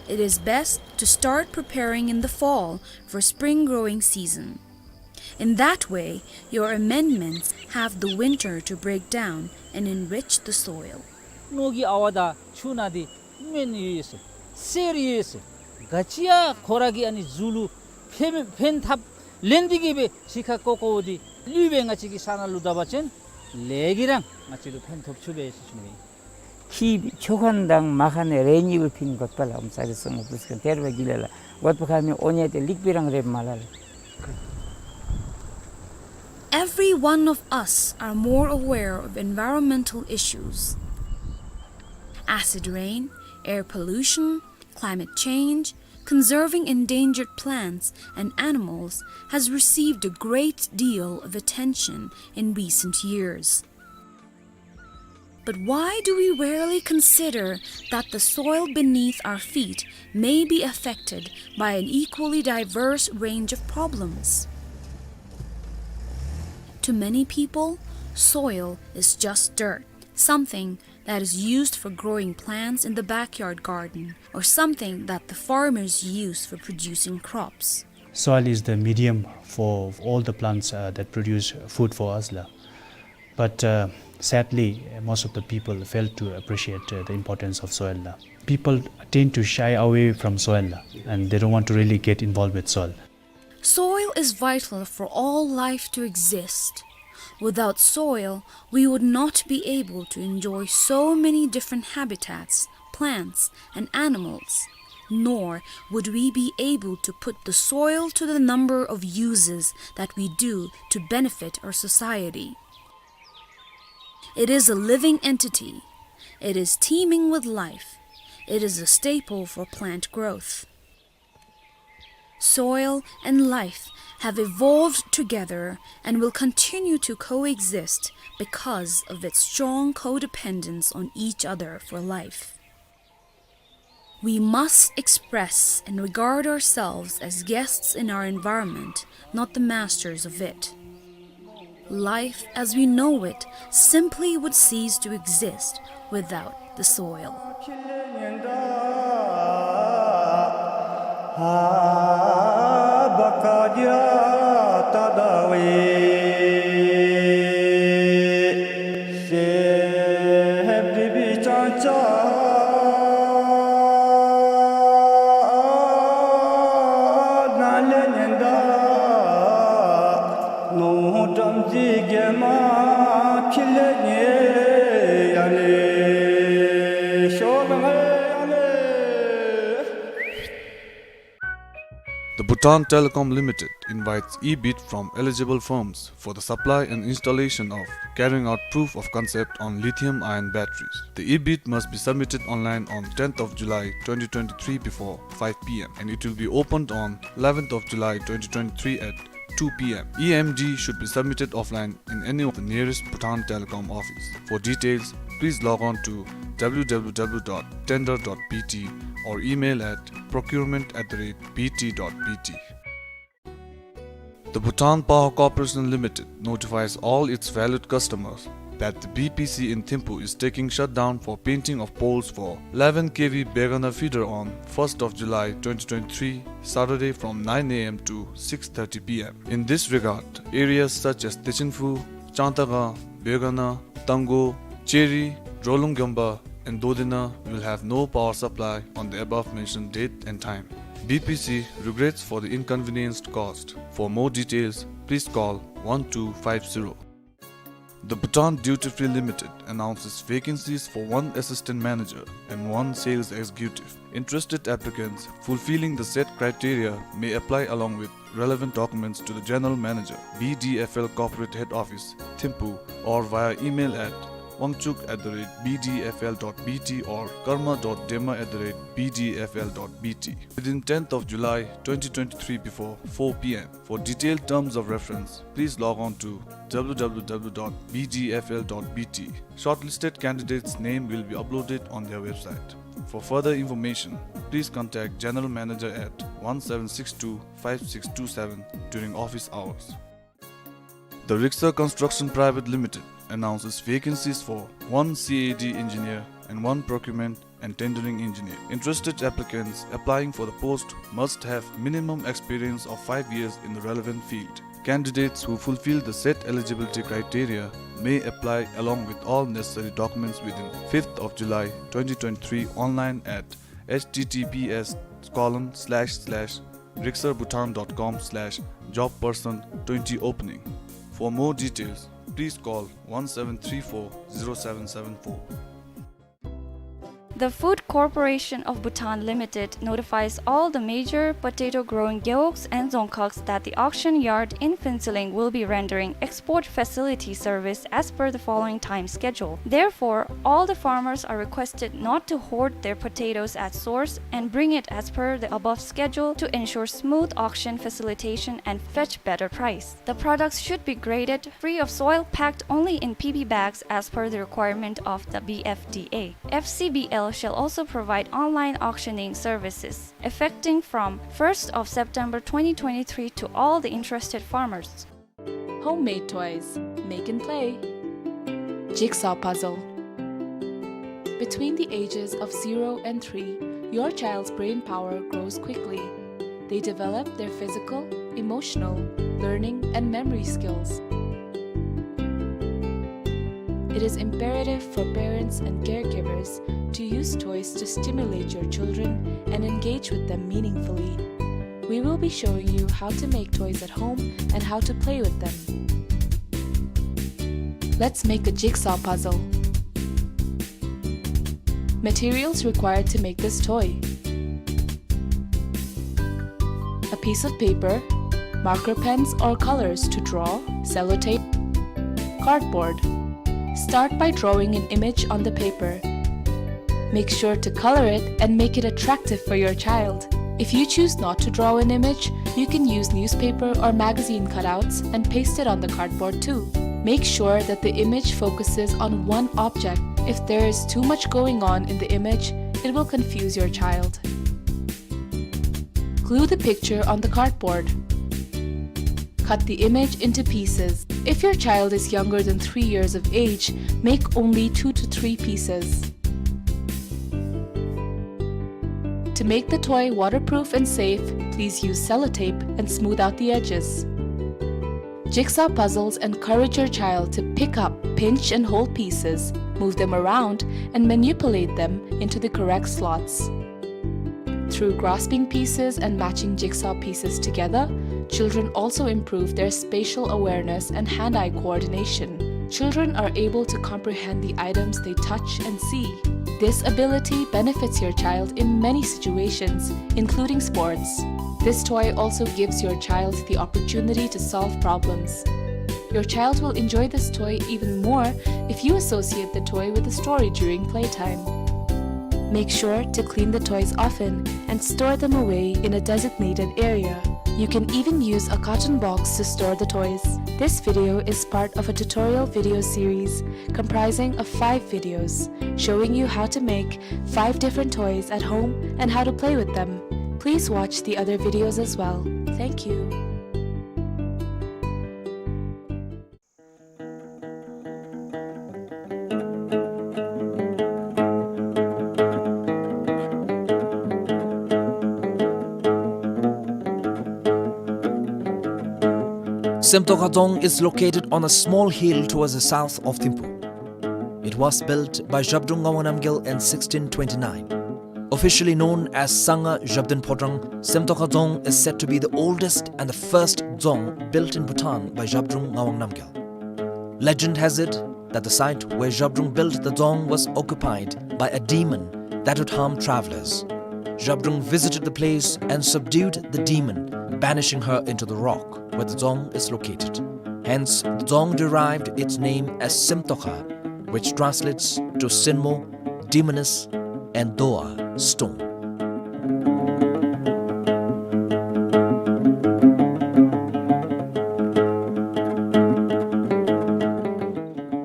It is best to start preparing in the fall for spring growing season. In that way, your amendments have the winter to break down and enrich the soil. ནོར་གྱི་ཨ་ཝ་དང་ཆུ་ནང་འདི་སྨན་ཡོད་ཟེར། གསེར་ཡོད་ཟེར། ག་ཅི་ཡང་ཁོ་ར་གི་ཨ་ནི་གཟུགས་ལུ་ཕན་ཕན་ཐབས་ལེན་ཏེ་གི་སྦེ་ཕྱི་ཁར་བཀོ་བཀོཝ་འདི་ལུས་སྦེ་ང་བཅས་ཀྱི་ས་ནང་ལུ་བཏབ་པ་ཅིན་ལས་ཀྱིས་ར་ང་བཅས་ལུ་ཕན་ཐོགས་ཚུགས་པས་ཟེར་ཞུ་ནི། ཁྱི་ཆོ་ཁན་དང་མ་ཁན་རེ་གཉིས་པོ་ཕིན་དགོཔ་ལ་ཨོམ་ས་རི་སོང་ངོ་པུས་ཀན་ཏེར་བ་གི་ལས་ལ་དགོཔ་ཁ་མི་ཨོ་ཉེ་ཏེ་ལིག་པི་རང་རེ་མ་ལ་ལ། Every Every one of us are more aware of environmental issues. Acid rain, air pollution, climate change, conserving endangered plants and animals has received a great deal of attention in recent years. But why do we rarely consider that the soil beneath our feet may be affected by an equally diverse range of problems? To many people, soil is just dirt, something that is used for growing plants in the backyard garden, or something that the farmers use for producing crops. Soil is the medium for all the plants, uh, that produce food for us, la. But, uh, sadly, most of the people fail to appreciate, uh, the importance of soil, la. People tend to shy away from soil, la, and they don't want to really get involved with soil. Soil is vital for all life to exist. Without soil, we would not be able to enjoy so many different habitats, plants, and animals, nor would we be able to put the soil to the number of uses that we do to benefit our society. It is a living entity. It is teeming with life. It is a staple for plant growth. Soil and life have evolved together and will continue to coexist because of its strong codependence on each other for life. We must express and regard ourselves as guests in our environment, not the masters of it. Life as we know it simply would cease to exist without the soil. The Bhutan Telecom Limited invites e-bid from eligible firms for the supply and installation of carrying out proof of concept on lithium-ion batteries. The e-bid must be submitted online on tenth of July twenty twenty-three before five p m, and it will be opened on eleventh of July twenty twenty-three at two p m. E M D should be submitted offline in any of the nearest Bhutan Telecom office. For details, please log on to w w w dot tender dot b t or email at procurement at the rate b t dot b t. The Bhutan Power Corporation Limited notifies all its valued customers that the B P C in Thimphu is taking shutdown for painting of poles for eleven K V Begana feeder on first of July twenty twenty-three, Saturday, from nine a m to six thirty p m. In this regard, areas such as Techinphu, Changtakang, Begana, Tanggo, Cheri, Drolung Gyomba, and Dodena will have no power supply on the above mentioned date and time. B P C regrets for the inconvenience caused. For more details, please call one two five zero. The Bhutan Duty Free Limited announces vacancies for one assistant manager and one sales executive. Interested applicants fulfilling the said criteria may apply along with relevant documents to the General Manager, B D F L Corporate Head Office, Thimphu, or via email at wangchuk at the rate b d f l dot b t or karma dot dema at the rate b d f l dot b t within tenth of July twenty twenty-three before four p m. For detailed terms of reference, please log on to w w w dot b d f l dot b t. Shortlisted candidates' name will be uploaded on their website. For further information, please contact General Manager at one seven six two five six two seven during office hours. The Rixar Construction Private Limited announces vacancies for one C A D engineer and one procurement and tendering engineer. Interested applicants applying for the post must have minimum experience of five years in the relevant field. Candidates who fulfill the said eligibility criteria may apply along with all necessary documents within fifth of July twenty twenty-three online at h t t p s colon slash slash rixarbhutan dot com slash job person twenty opening. For more details, please call one seven three four zero seven seven four. The Food Corporation of Bhutan Limited notifies all the major potato-growing gewogs and dzongkhags that the auction yard in Phuentsholing will be rendering export facility service as per the following time schedule. Therefore, all the farmers are requested not to hoard their potatoes at source and bring it as per the above schedule to ensure smooth auction facilitation and fetch better price. The products should be graded free of soil, packed only in P B bags as per the requirement of the B F D A. F C B L shall also provide online auctioning services, effecting from first of September twenty twenty-three, to all the interested farmers. Homemade toys, make and play. Jigsaw puzzle. Between the ages of zero and three, your child's brain power grows quickly. They develop their physical, emotional, learning, and memory skills. It is imperative for parents and caregivers to use toys to stimulate your children and engage with them meaningfully. We will be showing you how to make toys at home and how to play with them. Let's make a jigsaw puzzle. Materials required to make this toy: a piece of paper, marker pens or colors to draw, sellotape, cardboard. Start by drawing an image on the paper. Make sure to color it and make it attractive for your child. If you choose not to draw an image, you can use newspaper or magazine cutouts and paste it on the cardboard too. Make sure that the image focuses on one object. If there is too much going on in the image, it will confuse your child. Glue the picture on the cardboard. Cut the image into pieces. If your child is younger than three years of age, make only two to three pieces. To make the toy waterproof and safe, please use sellotape and smooth out the edges. Jigsaw puzzles encourage your child to pick up, pinch, and hold pieces, move them around, and manipulate them into the correct slots. Through grasping pieces and matching jigsaw pieces together, children also improve their spatial awareness and hand-eye coordination. Children are able to comprehend the items they touch and see. This ability benefits your child in many situations, including sports. This toy also gives your child the opportunity to solve problems. Your child will enjoy this toy even more if you associate the toy with a story during playtime. Make sure to clean the toys often and store them away in a designated area. You can even use a carton box to store the toys. This video is part of a tutorial video series comprising of five videos showing you how to make five different toys at home and how to play with them. Please watch the other videos as well. Thank you. Semtokha Dzong is located on a small hill towards the south of Thimphu. It was built by Zhabdrung Ngawang Namgyal in sixteen twenty-nine. Officially known as Sangha Zhabdrung Phodrang, Semtokha Dzong is said to be the oldest and the first dzong built in Bhutan by Zhabdrung Ngawang Namgyal. Legend has it that the site where Zhabdrung built the dzong was occupied by a demon that would harm travelers. Zhabdrung visited the place and subdued the demon, banishing her into the rock where the dzong is located. Hence, the dzong derived its name as Semtokha, which translates to Senmo, demoness, and Doa, stone.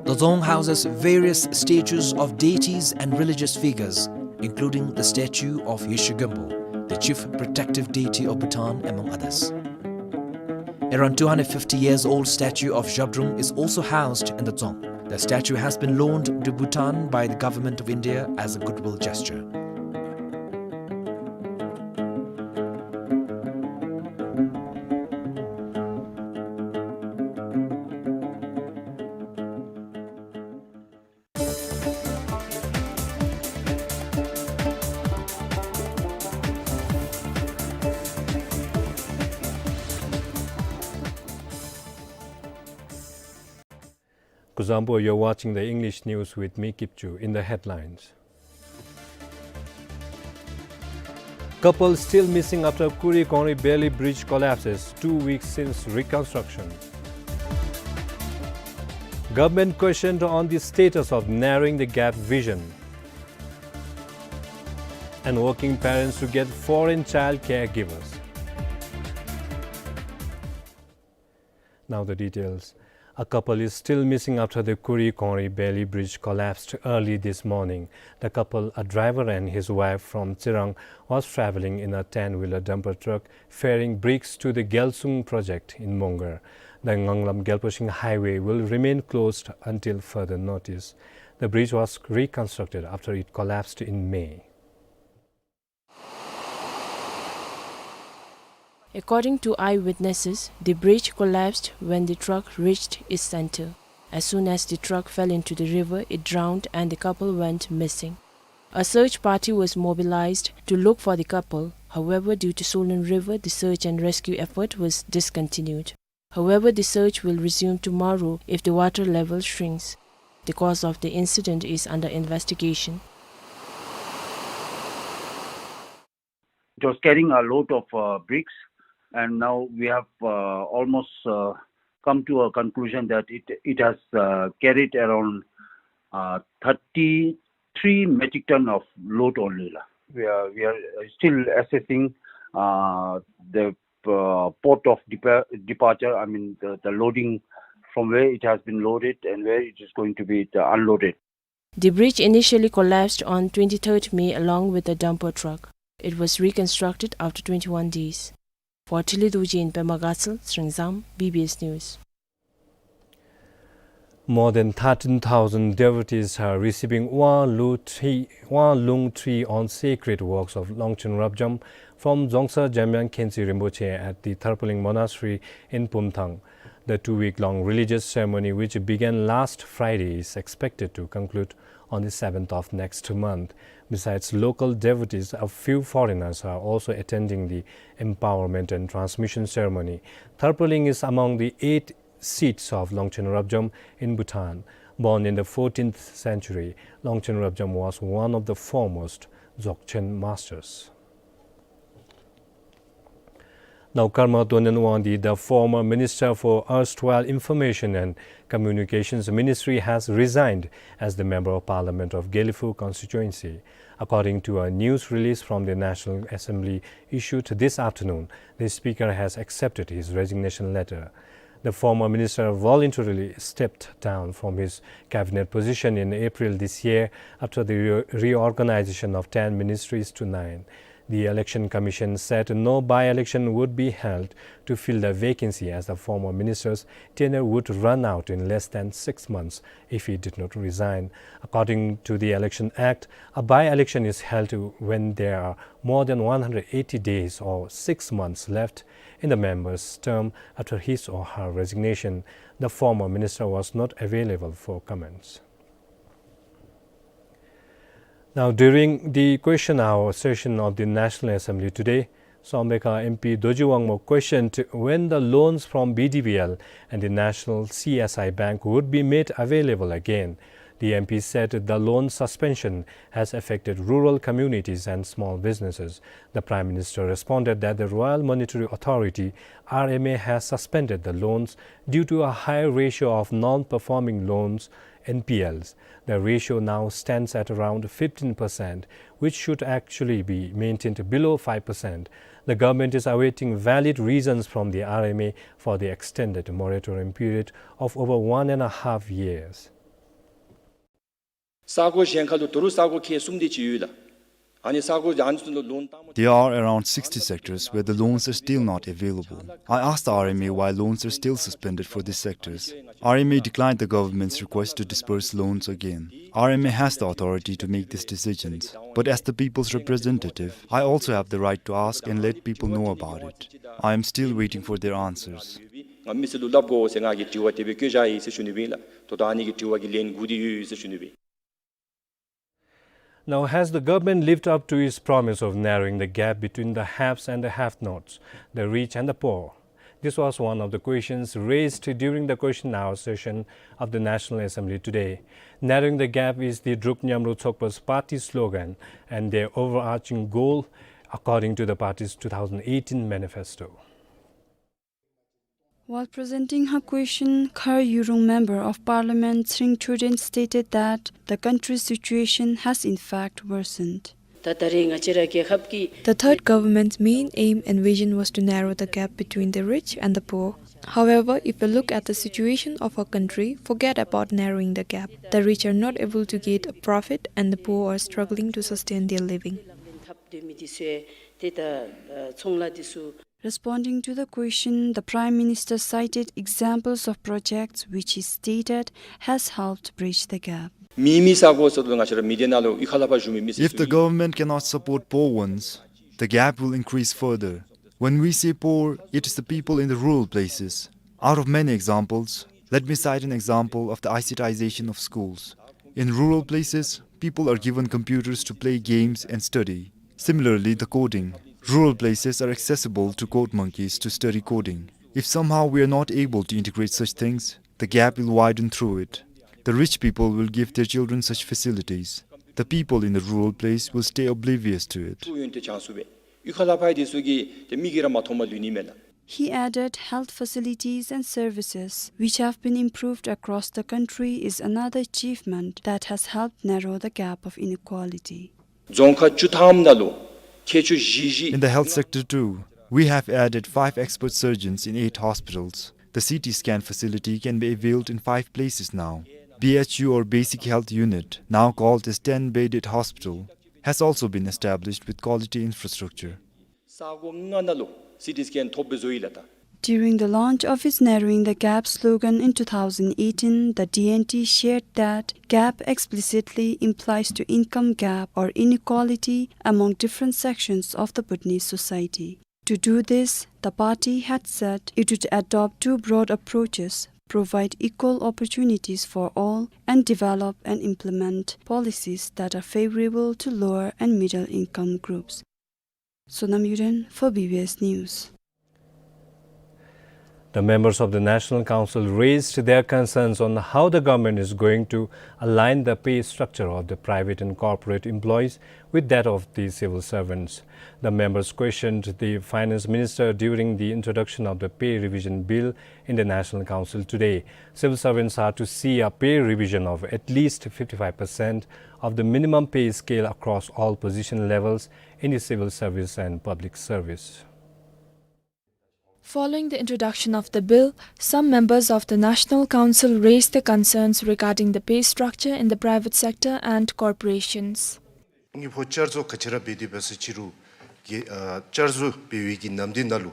The dzong houses various statues of deities and religious figures, including the statue of Yeshe Gönpo, the chief protective deity of Bhutan, among others. Around two hundred fifty years old statue of Zhabdrung is also housed in the dzong. The statue has been loaned to Bhutan by the Government of India as a goodwill gesture. Kuzuzangpo, you're watching the English news with me, Kipchu. In the headlines: Couple still missing after Kurikongri Bailey Bridge collapses, two weeks since reconstruction. Government questioned on the status of narrowing the gap vision. And working parents to get foreign child caregivers. Now the details. A couple is still missing after the Kurikongri Bailey Bridge collapsed early this morning. The couple, a driver and his wife from Tsirang, was traveling in a ten-wheeler dumper truck ferrying bricks to the Gyalsung project in Mongar. The Nganglam Gyalposhing Highway will remain closed until further notice. The bridge was reconstructed after it collapsed in May. According to eyewitnesses, the bridge collapsed when the truck reached its center. As soon as the truck fell into the river, it drowned and the couple went missing. A search party was mobilized to look for the couple. However, due to swollen river, the search and rescue effort was discontinued. However, the search will resume tomorrow if the water level shrinks. The cause of the incident is under investigation. It was carrying a load of, uh, bricks, and now we have, uh, almost, uh, come to a conclusion that it, it has, uh, carried around, uh, thirty-three metric ton of load only, la. We are, we are still assessing, uh, the, uh, port of depa-, departure, I mean, the, the loading, from where it has been loaded and where it is going to be, uh, unloaded. The bridge initially collapsed on twenty-third May along with a dumper truck. It was reconstructed after twenty-one days. For Tili Dorji in Pema Gatshel, Sringzam, B B S News. More than thirteen thousand devotees are receiving Wanglu tree, Wanglung tree on sacred walks of Longchen Rabjam from Dzongsa Jamyang Khensi Rinpoche at the Tharpaling Monastery in Pumthang. The two-week-long religious ceremony, which began last Friday, is expected to conclude on the seventh of next month. Besides local devotees, a few foreigners are also attending the empowerment and transmission ceremony. Tharpaling is among the eight seats of Longchen Rabjam in Bhutan. Born in the fourteenth century, Longchen Rabjam was one of the foremost Dzogchen masters. Now, Karma Donen Wangdi, the former Minister for erstwhile Information and Communications Ministry, has resigned as the Member of Parliament of Gelephu constituency. According to a news release from the National Assembly issued this afternoon, the Speaker has accepted his resignation letter. The former minister voluntarily stepped down from his cabinet position in April this year after the re-, reorganization of ten ministries to nine. The Election Commission said no by-election would be held to fill the vacancy, as the former minister's tenure would run out in less than six months if he did not resign. According to the Election Act, a by-election is held when there are more than one hundred eighty days or six months left in the member's term after his or her resignation. The former minister was not available for comments. Now, during the question hour session of the National Assembly today, Somdekha M P Dorji Wangmo questioned when the loans from B D B L and the National C S I Bank would be made available again. The M P said the loan suspension has affected rural communities and small businesses. The Prime Minister responded that the Royal Monetary Authority, R M A, has suspended the loans due to a high ratio of non-performing loans, N P Ls. The ratio now stands at around fifteen percent, which should actually be maintained below five percent. The government is awaiting valid reasons from the R M A for the extended moratorium period of over one and a half years. ས་གོ་གཞན་ཁ་ལུ་ད་རུང་ས་གོ་ཁལ་གསུམ་དེ་ཅིག་ཡོད་ལགས། ཨ་ནི་ས་གོ་ཨ་ནི་ཚུ་ལུ་ལོན་བཏང་མ། There are around sixty sectors where the loans are still not available. I asked the R M A why loans are still suspended for these sectors. R M A declined the government's request to disburse loans again. R M A has the authority to make these decisions. But as the people's representative, I also have the right to ask and let people know about it. I am still waiting for their answers. ང་མི་སེར་ལུ་སླབ་དགོ་ཟེར་ང་གིས་དྲི་བ་དེ་སྦེ་བཀོད་བཞག་ཡི་ཟེར་ཞུ་ནི་སྦེ་ལགས། ད་ལྟོ་ཨ་ནི་གི་དྲི་བ་གི་ལན་དགུ་དེ་ཡོད་ཡོད་ཟེར་ཞུ་ནི་སྦེ། Now, has the government lived up to its promise of narrowing the gap between the haves and the have-nots, the rich and the poor? This was one of the questions raised during the question hour session of the National Assembly today. Narrowing the gap is the Druk Nyamru Tsokpa's party slogan, and their overarching goal according to the party's two thousand eighteen manifesto. While presenting her question, Khar Yurung Member of Parliament Tshering Choden stated that the country's situation has in fact worsened. ད་ད་རེས་ང་བཅས་ར་རྒྱལ་ཁབ་ཀྱི The third government's main aim and vision was to narrow the gap between the rich and the poor. However, if we look at the situation of our country, forget about narrowing the gap. The rich are not able to get a profit and the poor are struggling to sustain their living. འཐབ་སྡོད་མི་འདི་ཚུ་ཡང་ཏེ་ད་ཨ་ཚོང་ལཱ་འདི་ཚུ། Responding to the question, the Prime Minister cited examples of projects which he stated has helped bridge the gap. མི་མི་ས་གོ་ས་དུ་ང་བཅས་ར་མི་སྡེ་ནང་ལུ་གཡུས་ཁ་ལས་ཕར་བཞུགས་མི་མི་སེར་If the ཚུ་གིས་government cannot support poor ones, the gap will increase further. When we say poor, it is the people in the rural places. Out of many examples, let me cite an example of the ICTization of schools. In rural places, people are given computers to play games and study. Similarly, the coding. Rural places are accessible to code monkeys to study coding. If somehow we are not able to integrate such things, the gap will widen through it. The rich people will give their children such facilities. The people in the rural place will stay oblivious to it. གཡུས་ཁ་ལས་ཕར་འདི་ཚུ་གིས་ཏེ་མིག་གིས་ར་མ་མཐོངམ་ལུས་ནི་མས་ལགས། He added, health facilities and services, which have been improved across the country, is another achievement that has helped narrow the gap of inequality. རྫོང་ཁག་བཅུ་ཐམ་ནང་ལུ་མཁས་མཆོག་བཞི་བཞི། In the health sector too, we have added five expert surgeons in eight hospitals. The CT scan facility can be availed in five places now. BHU or Basic Health Unit, now called as ten-bedded hospital, has also been established with quality infrastructure. ས་གོ་ལྔ་ནང་ལུ་སི་ཊི་སི་ཀེན་ཐོབ་སྦེ་བཟོ་ཡི་ལགས་ད། During the launch of its Narrowing the Gap slogan in two thousand eighteen, the D N T shared that gap explicitly implies to income gap or inequality among different sections of the Bhutanese society. To do this, the party had said it would adopt two broad approaches, provide equal opportunities for all, and develop and implement policies that are favorable to lower and middle income groups. Sonam Yuren for B B S News. The members of the National Council raised their concerns on how the government is going to align the pay structure of the private and corporate employees with that of the civil servants. The members questioned the finance minister during the introduction of the pay revision bill in the National Council today. Civil servants are to see a pay revision of at least fifty-five percent of the minimum pay scale across all position levels in the civil service and public service. Following the introduction of the bill, some members of the National Council raised their concerns regarding the pay structure in the private sector and corporations. དངུལ་ཕོགས་བསྐྱར་བཟོ་ག་ཅི་ར་འབད་དེ་འབད་ས་ཅི་རུང་གི་ཨ་བསྐྱར་བཟོ་འབད་བའི་གི་ནམ་དུས་ནང་ལུ་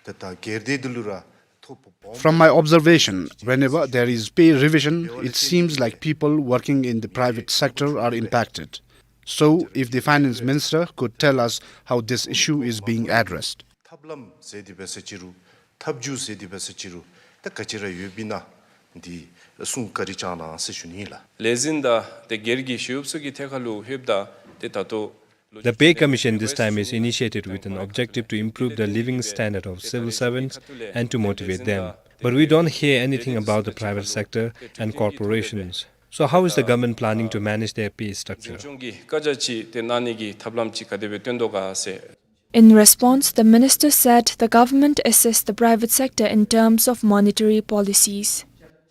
ད་ད་སྒེར་སྡེ་འདི་ལུ་ར་ཐོ་ཕོག From my observation, whenever there is pay revision, it seems like people working in the private sector are impacted. So, if the finance minister could tell us how this issue is being addressed. ཐབས་ལམ་ཟེར་དེ་འབད་ས་ཅི་རུང་ཐབས་བྱུས་ཟེར་དེ་འབད་ས་ཅི་རུང་ད་ག་ཅི་ར་ཡོདཔ་ཨིན་ན་འདི་གསུང་བཀའ་དྲིན་བསྐྱང་གནང་ཟེར་ཞུ་ནི་ལགས། ལས་འཛིན་དང་ཏེ་སྒེར་གྱི་ཞི་གཡོགཔ་ཚུ་གི་ཐད་ཁར་ལུ་ལྷོདཔ་ད་ཏེ་ད་ལྟོ། The pay commission this time is initiated with an objective to improve the living standard of civil servants and to motivate them. But we don't hear anything about the private sector and corporations. So how is the government planning to manage their pay structure? འཛིན་སྐྱོང་གི་བཀའ་རྒྱ་ཅིག་ཏེ་གནང་ནི་གི་ཐབས་ལམ་ཅིག་ག་དེ་སྦེ་སྟོན་དོ་ག་ཟེར། In response, the minister said the government assists the private sector in terms of monetary policies.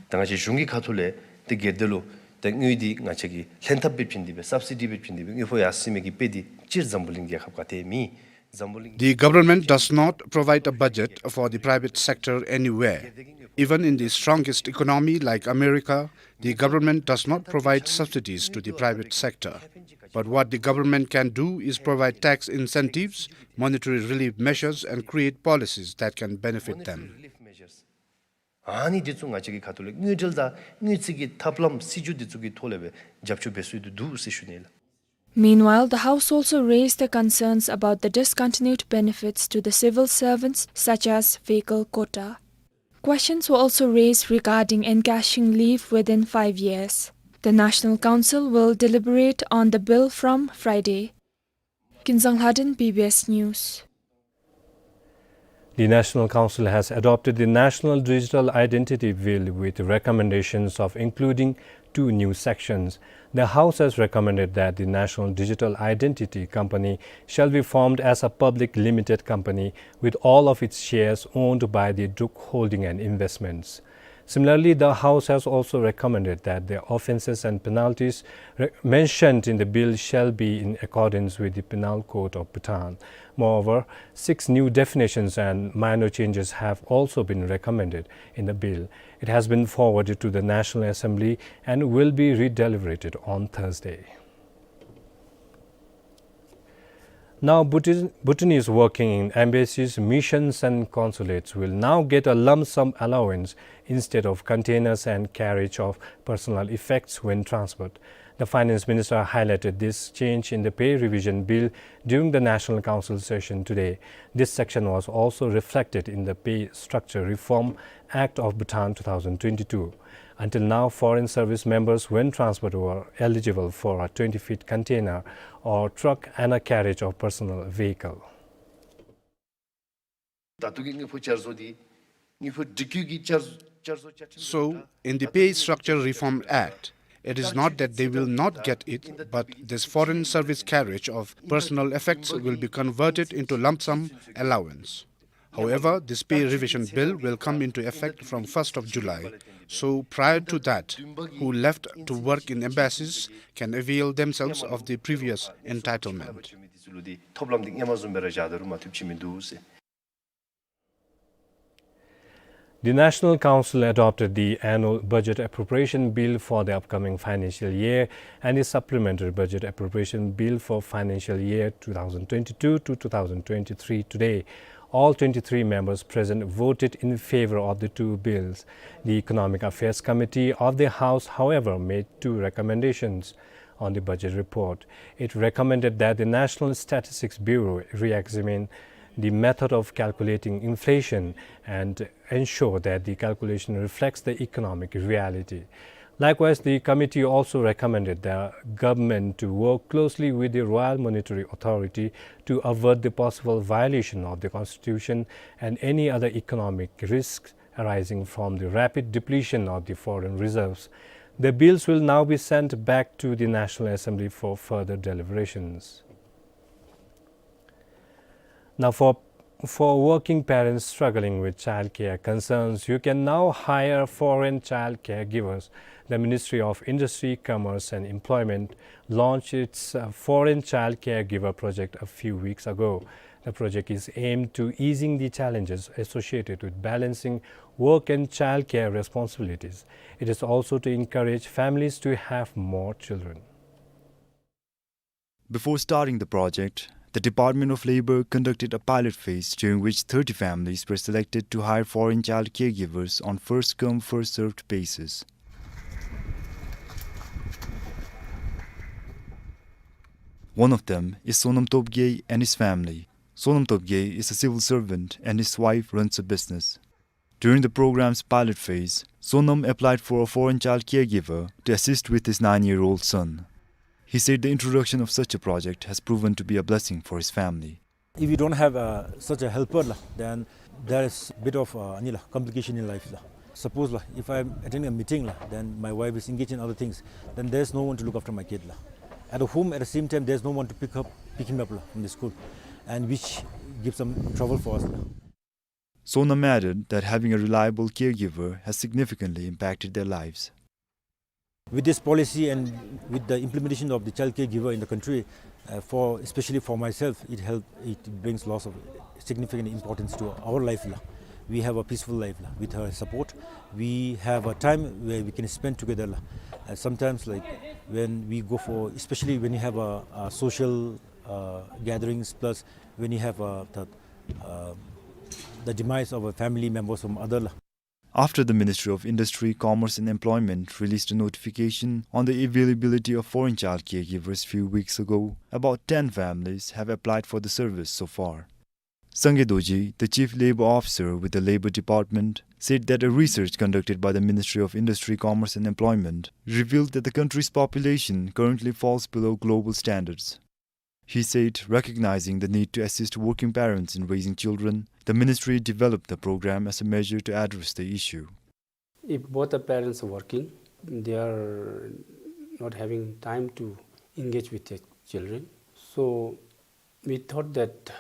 ད་ང་བཅས་གཞུང་གི་ཁ་ཐུག་ལས་ཏེ་སྒེར་སྡེ་ལུ་ཏེ་དངུལ་འདི་ང་བཅས་ཀྱིས་ལྷན་ཐབས་སྦེ་བྱིན་ཏེ་སྦེ་སབ་སི་ཌི་སྦེ་བྱིན་ཏེ་སྦེ་དངུལ་ཕོགས་ཡར་སོང་མི་གི་དཔེ་འདི་སྤྱིར་འཛམ་བུ་གླིང་རྒྱལ་ཁབ་ག་ཏེ་མེད། འཛམ་བུ་གླིང་། The government does not provide a budget for the private sector anywhere. Even in the strongest economy like America, the government does not provide subsidies to the private sector. But what the government can do is provide tax incentives, monetary relief measures, and create policies that can benefit them. ཨ་ནི་འདི་ཚུ་ང་བཅས་ཀྱི་ཁ་ཐུག་ལས་དངུལ་འབྲེལ་དང་དངུལ་རྩིས་ཀྱི་ཐབས་ལམ་སྲིད་བྱུས་འདི་ཚུ་གི་ཐོག་ལས་སྦེ་རྒྱབ་སྐྱོར་འབད་སྲོལ་འདི་འདུག་ཟེར་ཞུ་ནི་ལགས། Meanwhile, the House also raised their concerns about the discontinued benefits to the civil servants, such as vehicle quota. Questions were also raised regarding encashing leave within five years. The National Council will deliberate on the bill from Friday. Kinzang Lhaden, B B S News. The National Council has adopted the National Digital Identity Bill with recommendations of including two new sections. The House has recommended that the National Digital Identity Company shall be formed as a public limited company with all of its shares owned by the Druk Holding and Investments. Similarly, the House has also recommended that the offences and penalties re-, mentioned in the bill shall be in accordance with the Penal Code of Bhutan. Moreover, six new definitions and minor changes have also been recommended in the bill. It has been forwarded to the National Assembly and will be redeliberated on Thursday. Now, Bhutan-, Bhutanese working in embassies, missions and consulates will now get a lump sum allowance instead of containers and carriage of personal effects when transferred. The finance minister highlighted this change in the pay revision bill during the National Council session today. This section was also reflected in the Pay Structure Reform Act of Bhutan two thousand twenty-two. Until now, foreign service members when transferred were eligible for a twenty feet container or truck and a carriage or personal vehicle. ད་ལྟོ་གི་དངུལ་ཕོགས་བསྐྱར་བཟོ་འདི་དངུལ་ཕོགས་སྒྲིག་བཀོད་ཀྱི་བསྐྱར་བསྐྱར་བཟོ་བཅའ་ཁྲིམས། So, in the Pay Structure Reform Act, it is not that they will not get it, but this foreign service carriage of personal effects will be converted into lump sum allowance. However, this pay revision bill will come into effect from first of July. So prior to that, who left to work in embassies can avail themselves of the previous entitlement. The National Council adopted the annual budget appropriation bill for the upcoming financial year and the supplementary budget appropriation bill for financial year two thousand twenty-two to two thousand twenty-three today. All twenty-three members present voted in favor of the two bills. The Economic Affairs Committee of the House, however, made two recommendations on the budget report. It recommended that the National Statistics Bureau re-examine the method of calculating inflation and ensure that the calculation reflects the economic reality. Likewise, the committee also recommended the government to work closely with the Royal Monetary Authority to avert the possible violation of the constitution and any other economic risks arising from the rapid depletion of the foreign reserves. The bills will now be sent back to the National Assembly for further deliberations. Now, for, for working parents struggling with childcare concerns, you can now hire foreign child caregivers. The Ministry of Industry, Commerce and Employment launched its, uh, Foreign Child Caregiver project a few weeks ago. The project is aimed to easing the challenges associated with balancing work and child care responsibilities. It is also to encourage families to have more children. Before starting the project, the Department of Labor conducted a pilot phase during which thirty families were selected to hire foreign child caregivers on first-come, first-served basis. One of them is Sonam Topgay and his family. Sonam Topgay is a civil servant and his wife runs a business. During the program's pilot phase, Sonam applied for a foreign child caregiver to assist with his nine-year-old son. He said the introduction of such a project has proven to be a blessing for his family. If you don't have, uh, such a helper, la, then there is bit of, uh, ani la, complication in life, la. Suppose, la, if I'm attending a meeting, la, then my wife is engaged in other things, then there's no one to look after my kid, la. At home, at the same time, there's no one to pick up, pick him up, la, from the school, and which gives some trouble for us, la. Sonam added that having a reliable caregiver has significantly impacted their lives. With this policy and with the implementation of the child caregiver in the country, uh, for, especially for myself, it help, it brings lots of significant importance to our life, la. We have a peaceful life, la. With her support, we have a time where we can spend together, la. Uh, sometimes, like, when we go for, especially when you have a, a social, uh, gatherings, plus when you have, uh, the, uh, the demise of a family members from other, la. After the Ministry of Industry, Commerce and Employment released a notification on the availability of foreign child caregivers few weeks ago, about ten families have applied for the service so far. Sangay Dorji, the Chief Labour Officer with the Labour Department, said that a research conducted by the Ministry of Industry, Commerce and Employment revealed that the country's population currently falls below global standards. He said, recognizing the need to assist working parents in raising children, the ministry developed the program as a measure to address the issue. If both the parents are working, They are not having time to engage with their children. So we thought that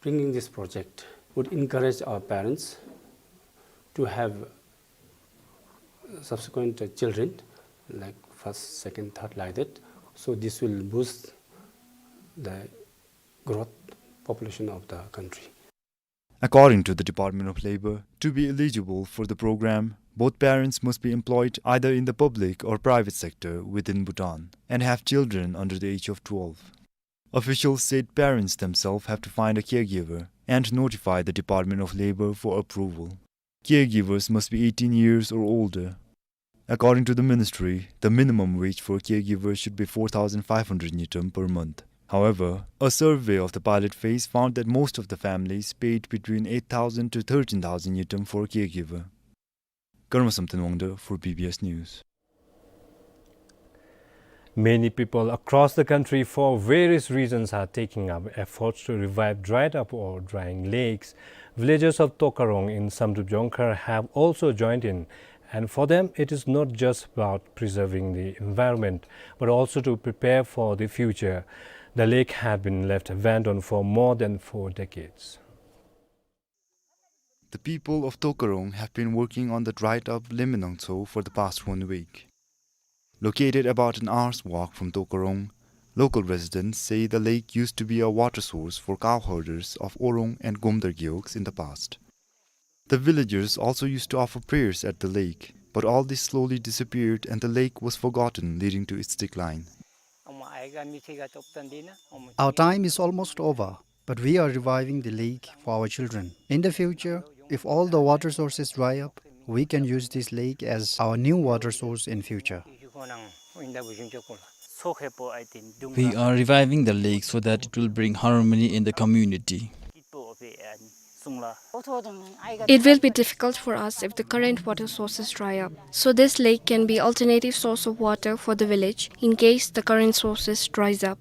bringing this project would encourage our parents to have subsequent, uh, children, like first, second, third, like that. So this will boost the growth population of the country. According to the Department of Labor, to be eligible for the program, both parents must be employed either in the public or private sector within Bhutan and have children under the age of twelve. Officials said parents themselves have to find a caregiver and notify the Department of Labor for approval. Caregivers must be eighteen years or older. According to the ministry, the minimum wage for caregivers should be four thousand five hundred ngultrum per month. However, a survey of the pilot phase found that most of the families paid between eight thousand to thirteen thousand ngultrum for a caregiver. Karma Samten Wangda for B B S News. Many people across the country, for various reasons, are taking up efforts to revive dried up or drying lakes. Villagers of Tokarong in Samdrup Jongkhar have also joined in, and for them, it is not just about preserving the environment, but also to prepare for the future. The lake had been left abandoned for more than four decades. The people of Tokarong have been working on the dried up Lemenangtso for the past one week. Located about an hour's walk from Tokarong, local residents say the lake used to be a water source for cow herders of Orong and Gomdar Gewogs in the past. The villagers also used to offer prayers at the lake, but all this slowly disappeared and the lake was forgotten, leading to its decline. Our time is almost over, but we are reviving the lake for our children. In the future, if all the water sources dry up, we can use this lake as our new water source in future. We are reviving the lake so that it will bring harmony in the community. It will be difficult for us if the current water sources dry up. So this lake can be alternative source of water for the village in case the current sources dries up.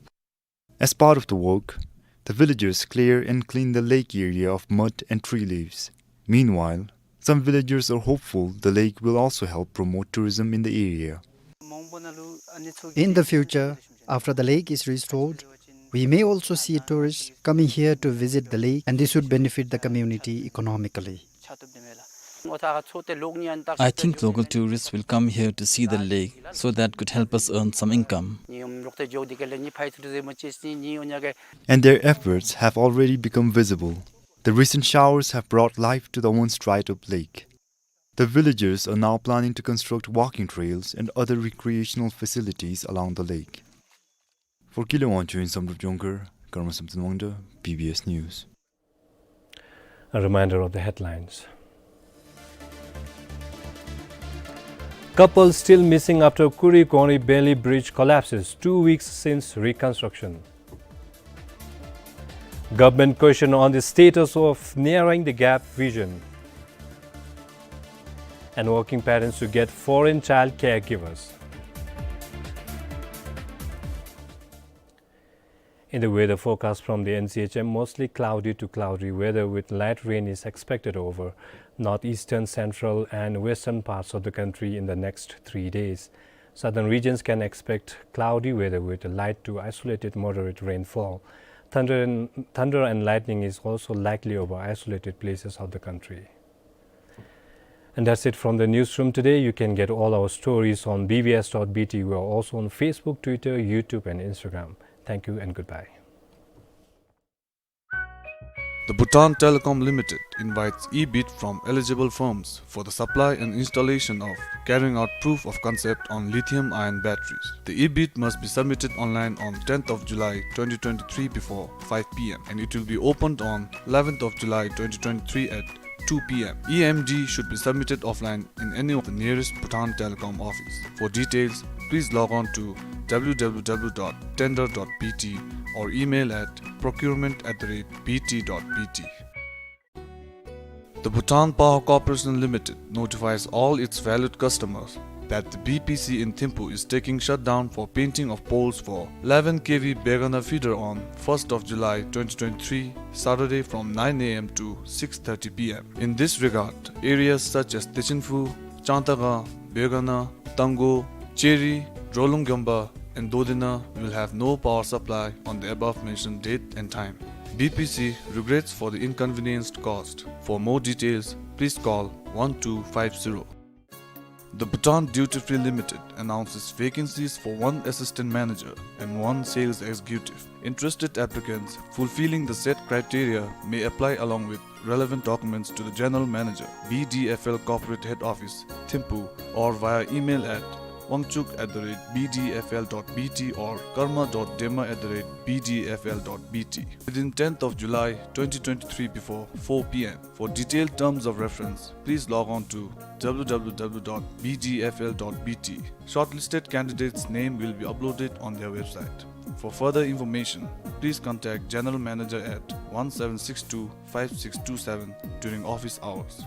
As part of the work, the villagers clear and clean the lake area of mud and tree leaves. Meanwhile, some villagers are hopeful the lake will also help promote tourism in the area. In the future, after the lake is restored, we may also see tourists coming here to visit the lake, and this would benefit the community economically. I think local tourists will come here to see the lake, so that could help us earn some income. And their efforts have already become visible. The recent showers have brought life to the once dried up lake. The villagers are now planning to construct walking trails and other recreational facilities along the lake. For Gilo Wangchuk in Samdrup Jongkhar, Karma Samten Wangda, B B S News. A reminder of the headlines. Couple still missing after Kurikongri Bailey Bridge collapses, two weeks since reconstruction. Government question on the status of Narrowing the Gap vision. And working parents to get foreign child caregivers. In the weather forecast from the N C H M, mostly cloudy to cloudy weather with light rain is expected over northeastern, central and western parts of the country in the next three days. Southern regions can expect cloudy weather with light to isolated moderate rainfall. Thunder and, thunder and lightning is also likely over isolated places of the country. And that's it from the newsroom today. You can get all our stories on B B S dot B T. We are also on Facebook, Twitter, YouTube and Instagram. Thank you and goodbye. The Bhutan Telecom Limited invites e-bid from eligible firms for the supply and installation of carrying out proof of concept on lithium-ion batteries. The e-bid must be submitted online on tenth of July twenty twenty-three before five P M, and it will be opened on eleventh of July twenty twenty-three at two P M. E M D should be submitted offline in any of the nearest Bhutan Telecom office. For details, please log on to W W W dot tender dot B T or email at procurement at the rate B T dot B T. The Bhutan Power Corporation Limited notifies all its valued customers that the B P C in Thimphu is taking shutdown for painting of poles for eleven K V Begana feeder on first of July twenty twenty-three, Saturday, from nine A M to six thirty P M. In this regard, areas such as Techinphu, Changtakang, བོད་ག་ན། རྟ་མགོ། ལྕགས་རི། འབྲོག་ལུང་དགོན་པ་and Dodinha will have no power supply on the above mentioned date and time. B P C regrets for the inconvenience caused. For more details, please call one two five zero. The Bhutan Duty Free Limited announces vacancies for one assistant manager and one sales executive. Interested applicants fulfilling the said criteria may apply along with relevant documents to the General Manager, B D F L Corporate Head Office, Thimphu, or via email at wangchuk at the rate B D F L dot B T or karma dot dema at the rate B D F L dot B T within tenth of July twenty twenty-three before four P M. For detailed terms of reference, please log on to W W W dot B D F L dot B T. Shortlisted candidates' name will be uploaded on their website. For further information, please contact General Manager at one seven six two five six two seven during office hours.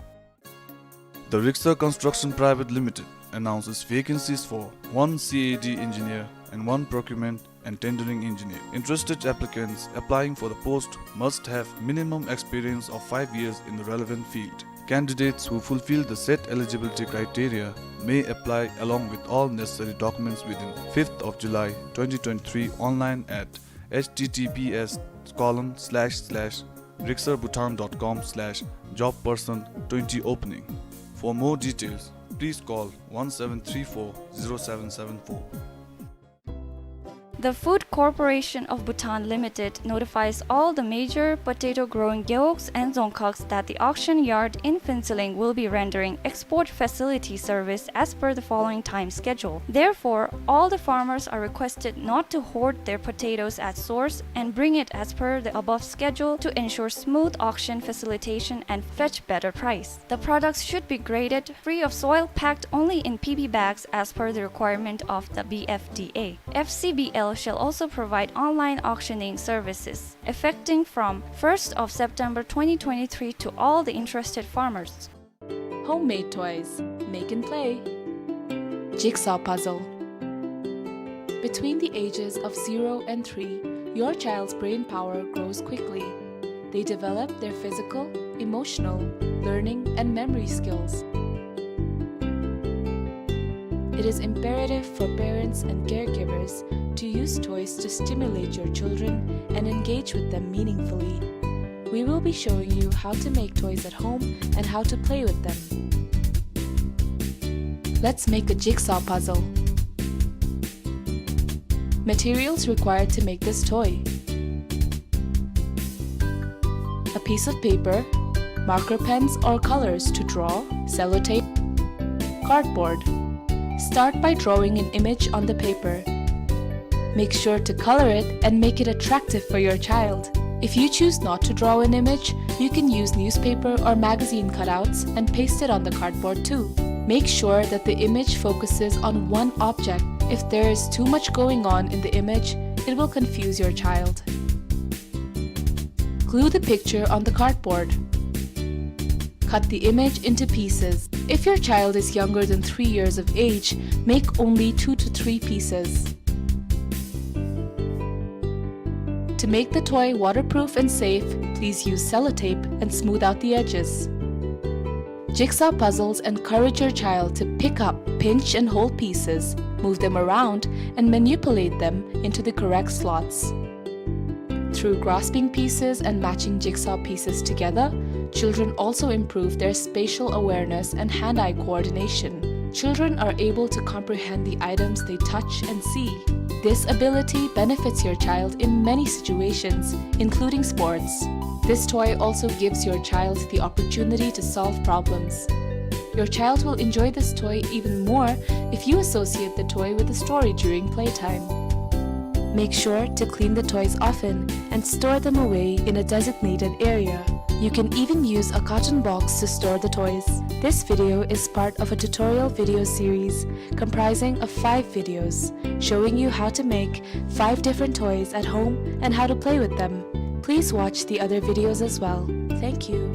The Rixar Construction Private Limited announces vacancies for one C A D engineer and one procurement and tendering engineer. Interested applicants applying for the post must have minimum experience of five years in the relevant field. Candidates who fulfill the said eligibility criteria may apply along with all necessary documents within fifth of July twenty twenty-three online at H T T P S colon slash slash rixarbhutan dot com slash job person twenty opening. For more details, please call one seven three four zero seven seven four. The Food Corporation of Bhutan Limited notifies all the major potato-growing gewogs and dzongkhags that the auction yard in Phuentsholing will be rendering export facility service as per the following time schedule. Therefore, all the farmers are requested not to hoard their potatoes at source and bring it as per the above schedule to ensure smooth auction facilitation and fetch better price. The products should be graded free of soil, packed only in P P bags as per the requirement of the B F D A. F C B L shall also provide online auctioning services, effecting from first of September twenty twenty-three to all the interested farmers. Homemade toys. Make and play. Jigsaw puzzle. Between the ages of zero and three, your child's brain power grows quickly. They develop their physical, emotional, learning, and memory skills. It is imperative for parents and caregivers to use toys to stimulate your children and engage with them meaningfully. We will be showing you how to make toys at home and how to play with them. Let's make a jigsaw puzzle. Materials required to make this toy: a piece of paper, marker pens or colors to draw, sellotape, cardboard. Start by drawing an image on the paper. Make sure to color it and make it attractive for your child. If you choose not to draw an image, you can use newspaper or magazine cutouts and paste it on the cardboard too. Make sure that the image focuses on one object. If there is too much going on in the image, it will confuse your child. Glue the picture on the cardboard. Cut the image into pieces. If your child is younger than three years of age, make only two to three pieces. To make the toy waterproof and safe, please use sellotape and smooth out the edges. Jigsaw puzzles encourage your child to pick up, pinch, and hold pieces, move them around, and manipulate them into the correct slots. Through grasping pieces and matching jigsaw pieces together, children also improve their spatial awareness and hand-eye coordination. Children are able to comprehend the items they touch and see. This ability benefits your child in many situations, including sports. This toy also gives your child the opportunity to solve problems. Your child will enjoy this toy even more if you associate the toy with a story during playtime. Make sure to clean the toys often and store them away in a designated area. You can even use a carton box to store the toys. This video is part of a tutorial video series comprising of five videos showing you how to make five different toys at home and how to play with them. Please watch the other videos as well. Thank you.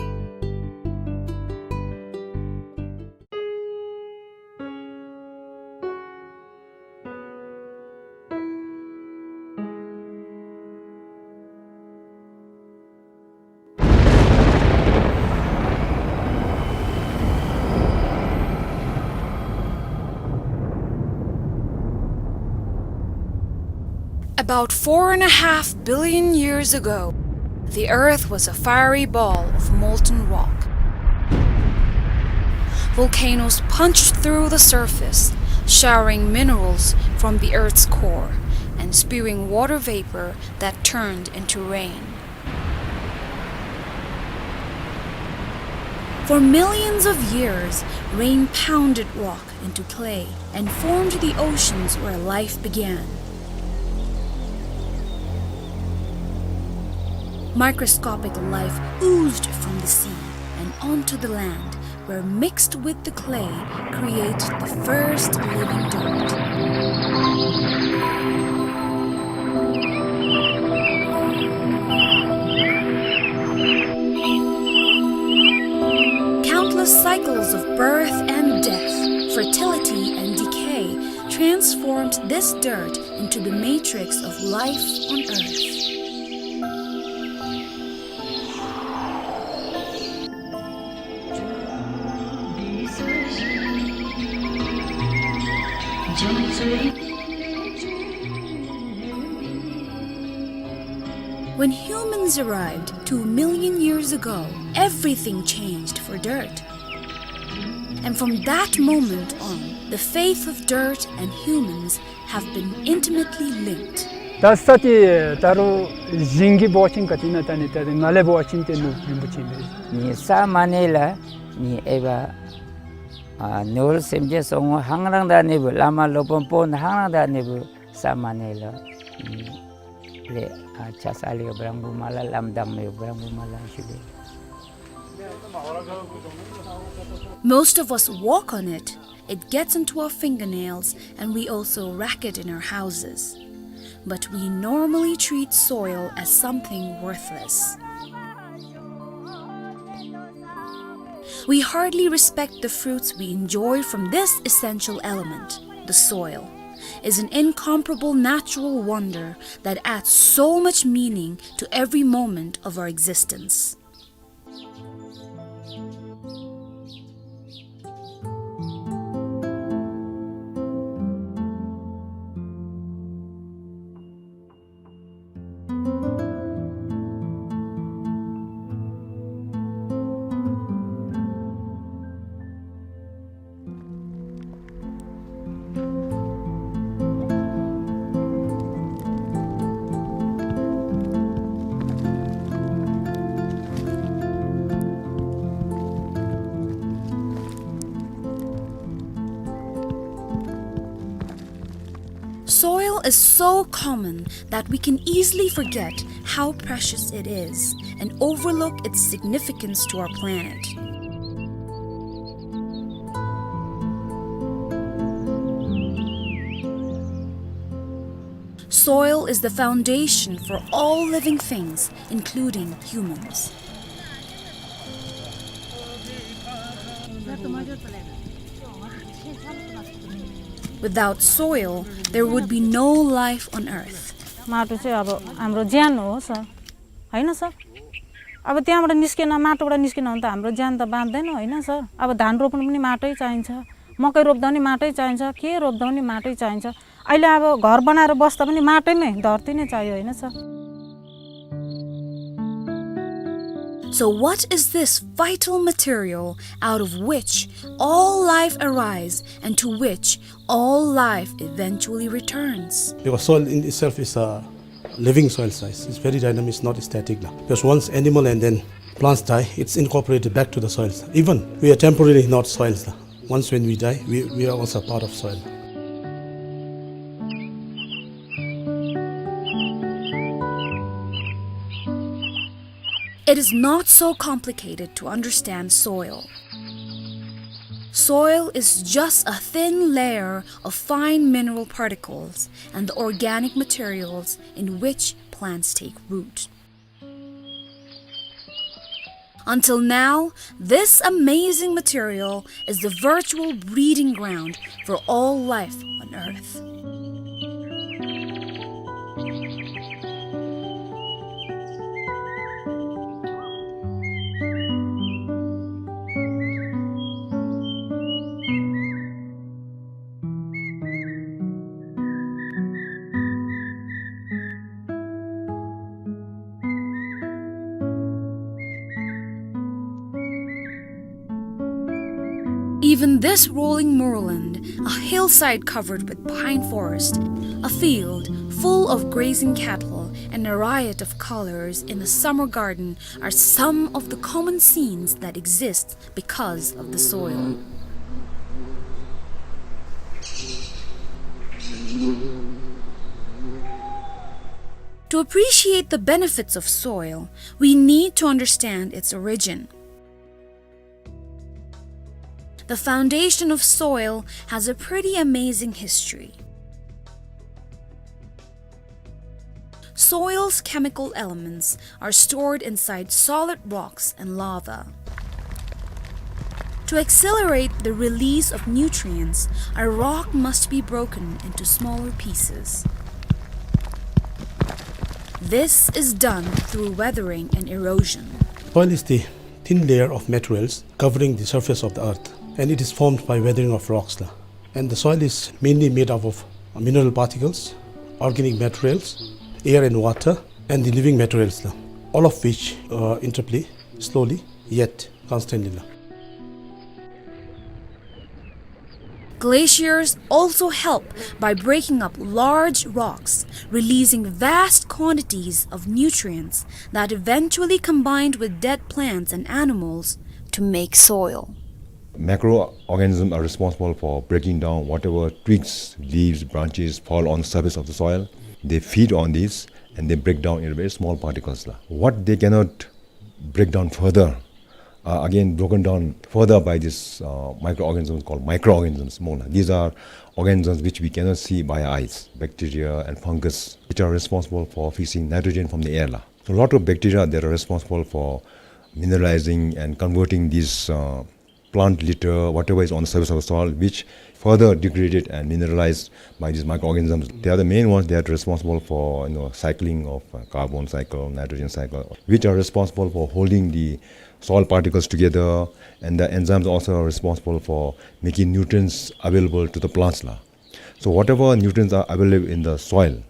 About four and a half billion years ago, the Earth was a fiery ball of molten rock. Volcanoes punched through the surface, showering minerals from the Earth's core and spewing water vapor that turned into rain. For millions of years, rain pounded rock into clay and formed the oceans where life began. Microscopic life oozed from the sea and onto the land, where mixed with the clay create the first living dirt. Countless cycles of birth and death, fertility and decay transformed this dirt into the matrix of life on earth. When humans arrived two million years ago, everything changed for dirt. And from that moment on, the faith of dirt and humans have been intimately linked. ད་ས་ཏེ་ད་རུང་ཞིང་གི་འབོ་ཆེན་ག་ཅི་ཨིན་ན། ད་ནི་ད་ནི་ང་ལས་འབོ་ཆེན་ཏེ་ནོར་བུ་རིན་པོ་ཆེ་ཨིན་པས། ནི་ས་མ་ནི་ལ་ནི་ཨའི་བ་ཨ་ནོར་སེམས་ཅན་སོང་ངོ་ཧང་རང་ད་ནི་བུ་བླ་མ་སློབ་དཔོན་པོ་ནི་ཧང་རང་ད་ནི་བུ་ས་མ་ནི་ལ་ནི་ལས་ཨ་ཆ་ས་ལས་བྲང་བུ་མ་ལ་ལམ་དང་མེ་བྲང་བུ་མ་ལ་ཤུ་ལས། Most of us walk on it. It gets into our fingernails, and we also rack it in our houses. But we normally treat soil as something worthless. We hardly respect the fruits we enjoy from this essential element. The soil is an incomparable natural wonder that adds so much meaning to every moment of our existence. Soil is so common that we can easily forget how precious it is and overlook its significance to our planet. Soil is the foundation for all living things, including humans. Without soil, there would be no life on earth. माटो चाहिँ अब हाम्रो ज्यान हो सर, होइन सर? अब त्यहाँबाट निस्केन, माटोबाट निस्केन भने त हाम्रो ज्यान त बाँच्दैन, होइन सर? अब धान रोप्नु पनि माटै चाहिन्छ, मकै रोप्दा पनि माटै चाहिन्छ, के रोप्दा पनि माटै चाहिन्छ। अहिले अब घर बनाएर बस्दा पनि माटै नै, धरती नै चाहियो, होइन sir? So what is this vital material out of which all life arise and to which all life eventually returns? Because soil in itself is a living soil size. It's very dynamic, it's not static la. Because once animal and then plants die, it's incorporated back to the soils. Even we are temporarily not soils la. Once when we die, we, we are also part of soil. It is not so complicated to understand soil. Soil is just a thin layer of fine mineral particles and the organic materials in which plants take root. Until now, this amazing material is the virtual breeding ground for all life on earth. Even this rolling moorland, a hillside covered with pine forest, a field full of grazing cattle, and a riot of colors in a summer garden are some of the common scenes that exist because of the soil. To appreciate the benefits of soil, we need to understand its origin. The foundation of soil has a pretty amazing history. Soil's chemical elements are stored inside solid rocks and lava. To accelerate the release of nutrients, a rock must be broken into smaller pieces. This is done through weathering and erosion. Soil is the thin layer of materials covering the surface of the earth, and it is formed by weathering of rocks la. And the soil is mainly made up of mineral particles, organic materials, air and water, and the living materials la, all of which uh, interplay slowly yet constantly la. Glaciers also help by breaking up large rocks, releasing vast quantities of nutrients that eventually combined with dead plants and animals to make soil. Microorganisms are responsible for breaking down whatever twigs, leaves, branches fall on the surface of the soil. They feed on these and they break down in very small particles la. What they cannot break down further are again broken down further by these uh, microorganisms called microorganisms. These are organisms which we cannot see by our eyes, bacteria and fungus, which are responsible for fixing nitrogen from the air la. So a lot of bacteria that are responsible for mineralizing and converting these uh, plant litter, whatever is on the surface of the soil, which further degraded and mineralized by these microorganisms. They are the main ones that are responsible for, you know, cycling of uh, carbon cycle, nitrogen cycle, which are responsible for holding the soil particles together, and the enzymes also are responsible for making nutrients available to the plants la. So whatever nutrients are available in the soil,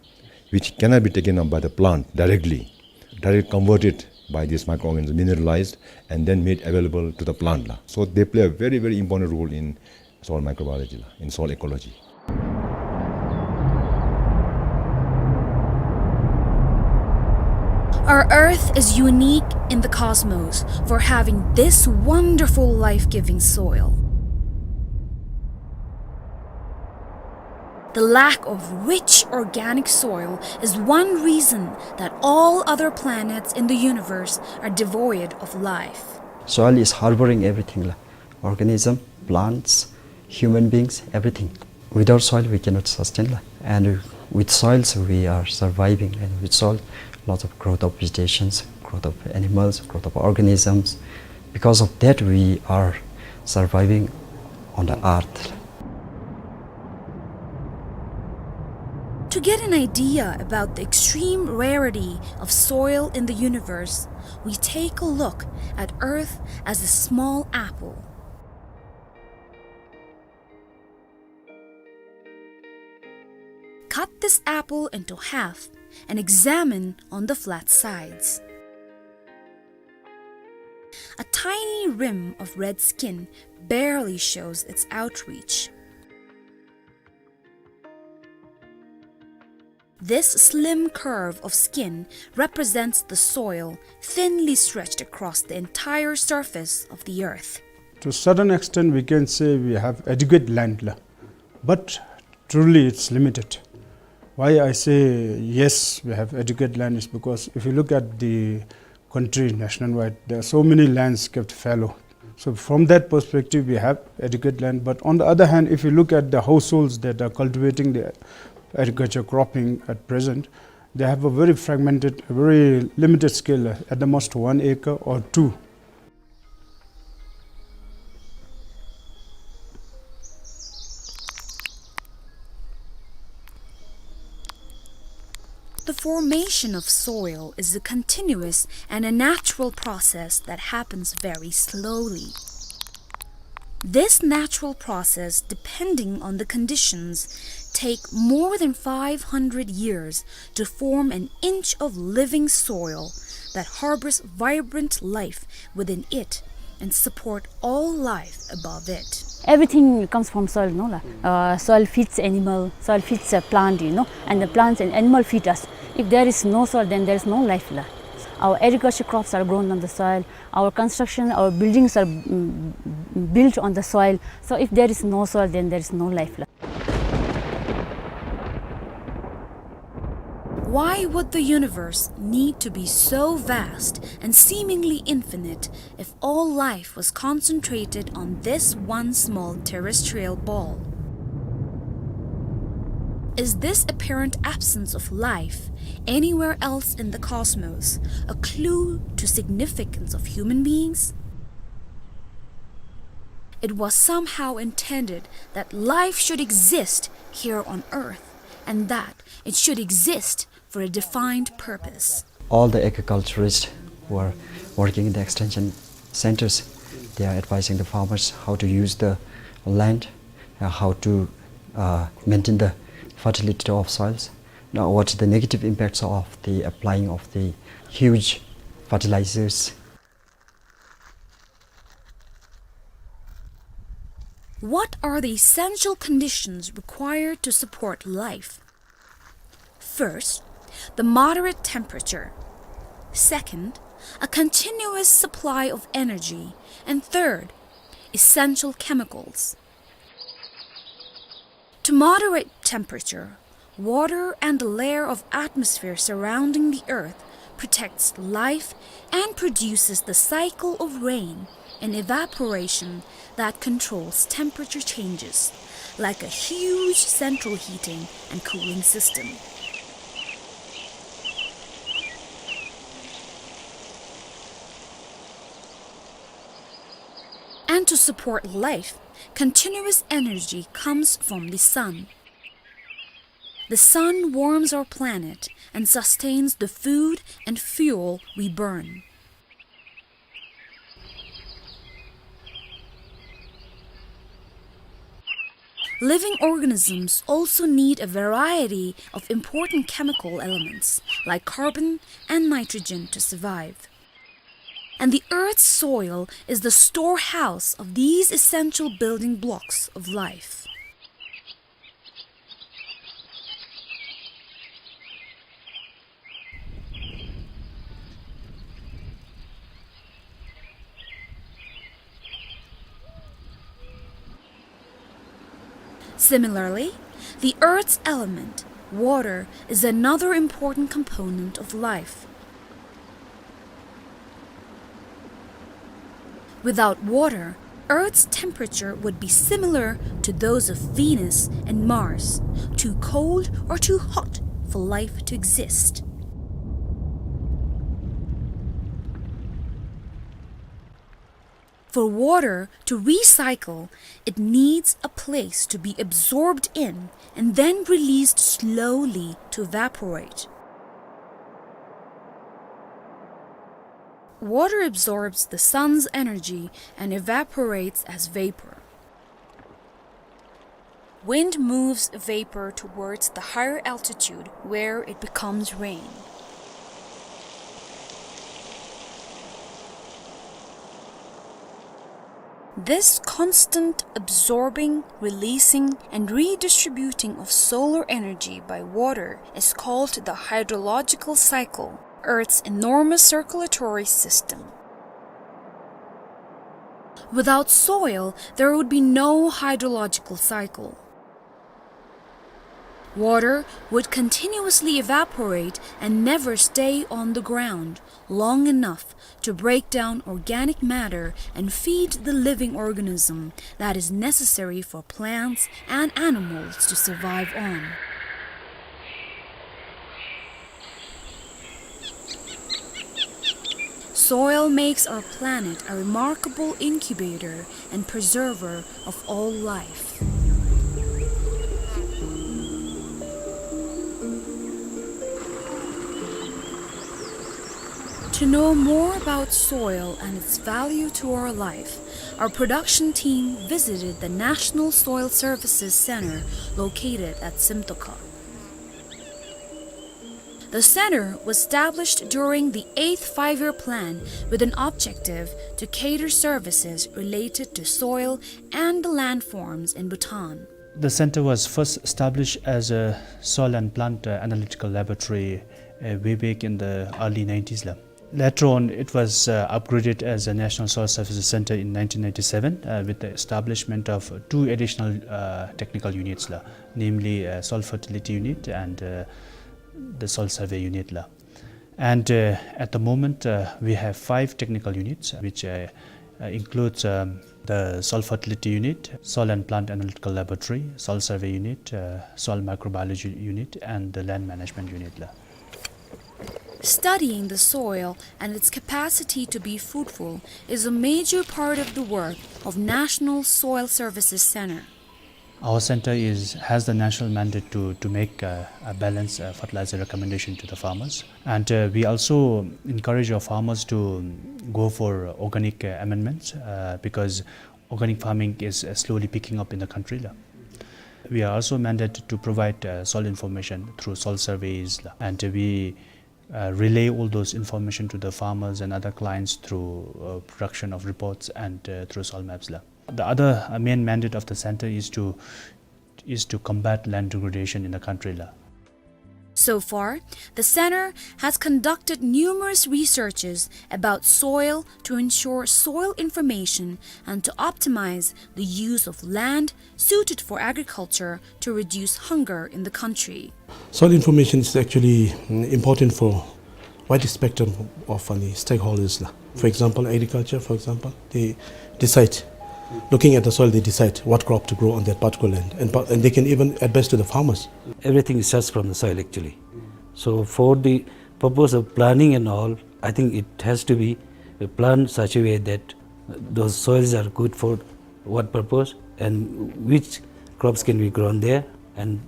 which cannot be taken up by the plant directly, directly converted by this microorganism, mineralized, and then made available to the plant la. So they play a very, very important role in soil microbiology la, in soil ecology. Our Earth is unique in the cosmos for having this wonderful life-giving soil. The lack of rich organic soil is one reason that all other planets in the universe are devoid of life. Soil is harboring everything la. Organism, plants, human beings, everything. Without soil, we cannot sustain life. And with soils, we are surviving. And with soil, lots of growth of vegetations, growth of animals, growth of organisms. Because of that, we are surviving on the earth. To get an idea about the extreme rarity of soil in the universe, we take a look at Earth as a small apple. Cut this apple into half and examine on the flat sides. A tiny rim of red skin barely shows its outreach. This slim curve of skin represents the soil thinly stretched across the entire surface of the earth. To a certain extent, we can say we have adequate land la, but truly it's limited. Why I say yes, we have adequate land is because if you look at the country nationwide, there are so many lands kept fallow. So from that perspective, we have adequate land. But on the other hand, if you look at the households that are cultivating the agriculture cropping at present, they have a very fragmented, a very limited scale, at the most one acre or two. The formation of soil is a continuous and a natural process that happens very slowly. This natural process, depending on the conditions, take more than five hundred years to form an inch of living soil that harbors vibrant life within it and support all life above it. Everything comes from soil, no la? Uh, soil feeds animal, soil feeds a plant, you know, and the plants and animal feed us. If there is no soil, then there is no life la. Our agriculture crops are grown on the soil. Our construction, our buildings are, mm, built on the soil. So if there is no soil, then there is no life la. Why would the universe need to be so vast and seemingly infinite if all life was concentrated on this one small terrestrial ball? Is this apparent absence of life anywhere else in the cosmos a clue to significance of human beings? It was somehow intended that life should exist here on Earth, and that it should exist for a defined purpose. All the agriculturists who are working in the extension centers, they are advising the farmers how to use the land, uh, how to, uh, maintain the fertility of soils. Now, what the negative impacts of the applying of the huge fertilizers? What are the essential conditions required to support life? First, the moderate temperature. Second, a continuous supply of energy. And third, essential chemicals. To moderate temperature, water and the layer of atmosphere surrounding the earth protects life and produces the cycle of rain and evaporation that controls temperature changes, like a huge central heating and cooling system. And to support life, continuous energy comes from the sun. The sun warms our planet and sustains the food and fuel we burn. Living organisms also need a variety of important chemical elements, like carbon and nitrogen, to survive. And the Earth's soil is the storehouse of these essential building blocks of life. Similarly, the Earth's element, water, is another important component of life. Without water, Earth's temperature would be similar to those of Venus and Mars, too cold or too hot for life to exist. For water to recycle, it needs a place to be absorbed in and then released slowly to evaporate. Water absorbs the sun's energy and evaporates as vapor. Wind moves vapor towards the higher altitude where it becomes rain. This constant absorbing, releasing, and redistributing of solar energy by water is called the hydrological cycle, Earth's enormous circulatory system. Without soil, there would be no hydrological cycle. Water would continuously evaporate and never stay on the ground long enough to break down organic matter and feed the living organism that is necessary for plants and animals to survive on. Soil makes our planet a remarkable incubator and preserver of all life. To know more about soil and its value to our life, our production team visited the National Soil Services Center located at Simtoka. The center was established during the eighth Five-Year Plan with an objective to cater services related to soil and the landforms in Bhutan. The center was first established as a soil and plant, uh, analytical laboratory, uh, way back in the early nineties la. Later on, it was, uh, upgraded as a National Soil Services Center in nineteen ninety-seven, uh, with the establishment of two additional, uh, technical units la, namely, uh, Soil Fertility Unit and, uh, the Soil Survey Unit la. And, uh, at the moment, uh, we have five technical units, which, uh, uh, includes, um, the Soil Fertility Unit, Soil and Plant Analytical Laboratory, Soil Survey Unit, uh, Soil Microbiology Unit, and the Land Management Unit la. Studying the soil and its capacity to be fruitful is a major part of the work of National Soil Services Center. Our center is, has the national mandate to, to make, uh, a balanced, uh, fertilizer recommendation to the farmers. And, uh, we also encourage our farmers to go for organic, uh, amendments, uh, because organic farming is, uh, slowly picking up in the country la. We are also mandated to provide, uh, soil information through soil surveys la. And we, uh, relay all those information to the farmers and other clients through, uh, production of reports and, uh, through soil maps la. The other, uh, main mandate of the center is to, is to combat land degradation in the country la. So far, the center has conducted numerous researches about soil to ensure soil information and to optimize the use of land suited for agriculture to reduce hunger in the country. Soil information is actually, mm, important for wide spectrum of, uh, stakeholders la. For example, agriculture, for example, they decide, looking at the soil, they decide what crop to grow on that particular land, and pa-, and they can even advise to the farmers. Everything starts from the soil, actually. So for the purpose of planning and all, I think it has to be, uh, planned such a way that those soils are good for what purpose and which crops can be grown there, and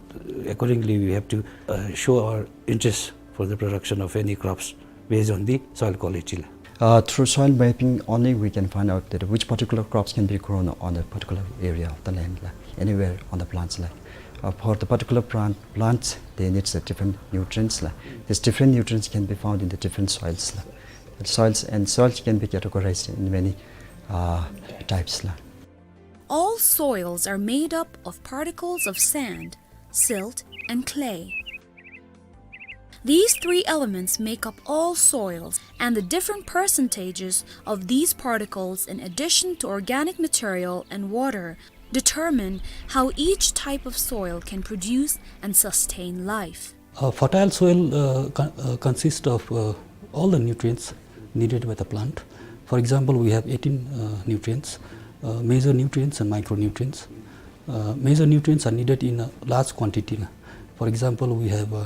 accordingly we have to, uh, show our interest for the production of any crops based on the soil quality la. Uh, through soil mapping only we can find out that which particular crops can be grown on a particular area of the land la, anywhere on the plants la. Uh, for the particular plant, plants, they need the different nutrients la. These different nutrients can be found in the different soils la. Soils, and soils can be categorized in many, uh, types la. All soils are made up of particles of sand, silt, and clay. These three elements make up all soils, and the different percentages of these particles, in addition to organic material and water, determine how each type of soil can produce and sustain life. A fertile soil, uh, con-, uh, consists of, uh, all the nutrients needed by the plant. For example, we have eighteen, uh, nutrients, uh, major nutrients and micronutrients. Uh, major nutrients are needed in a large quantity. For example, we have, uh,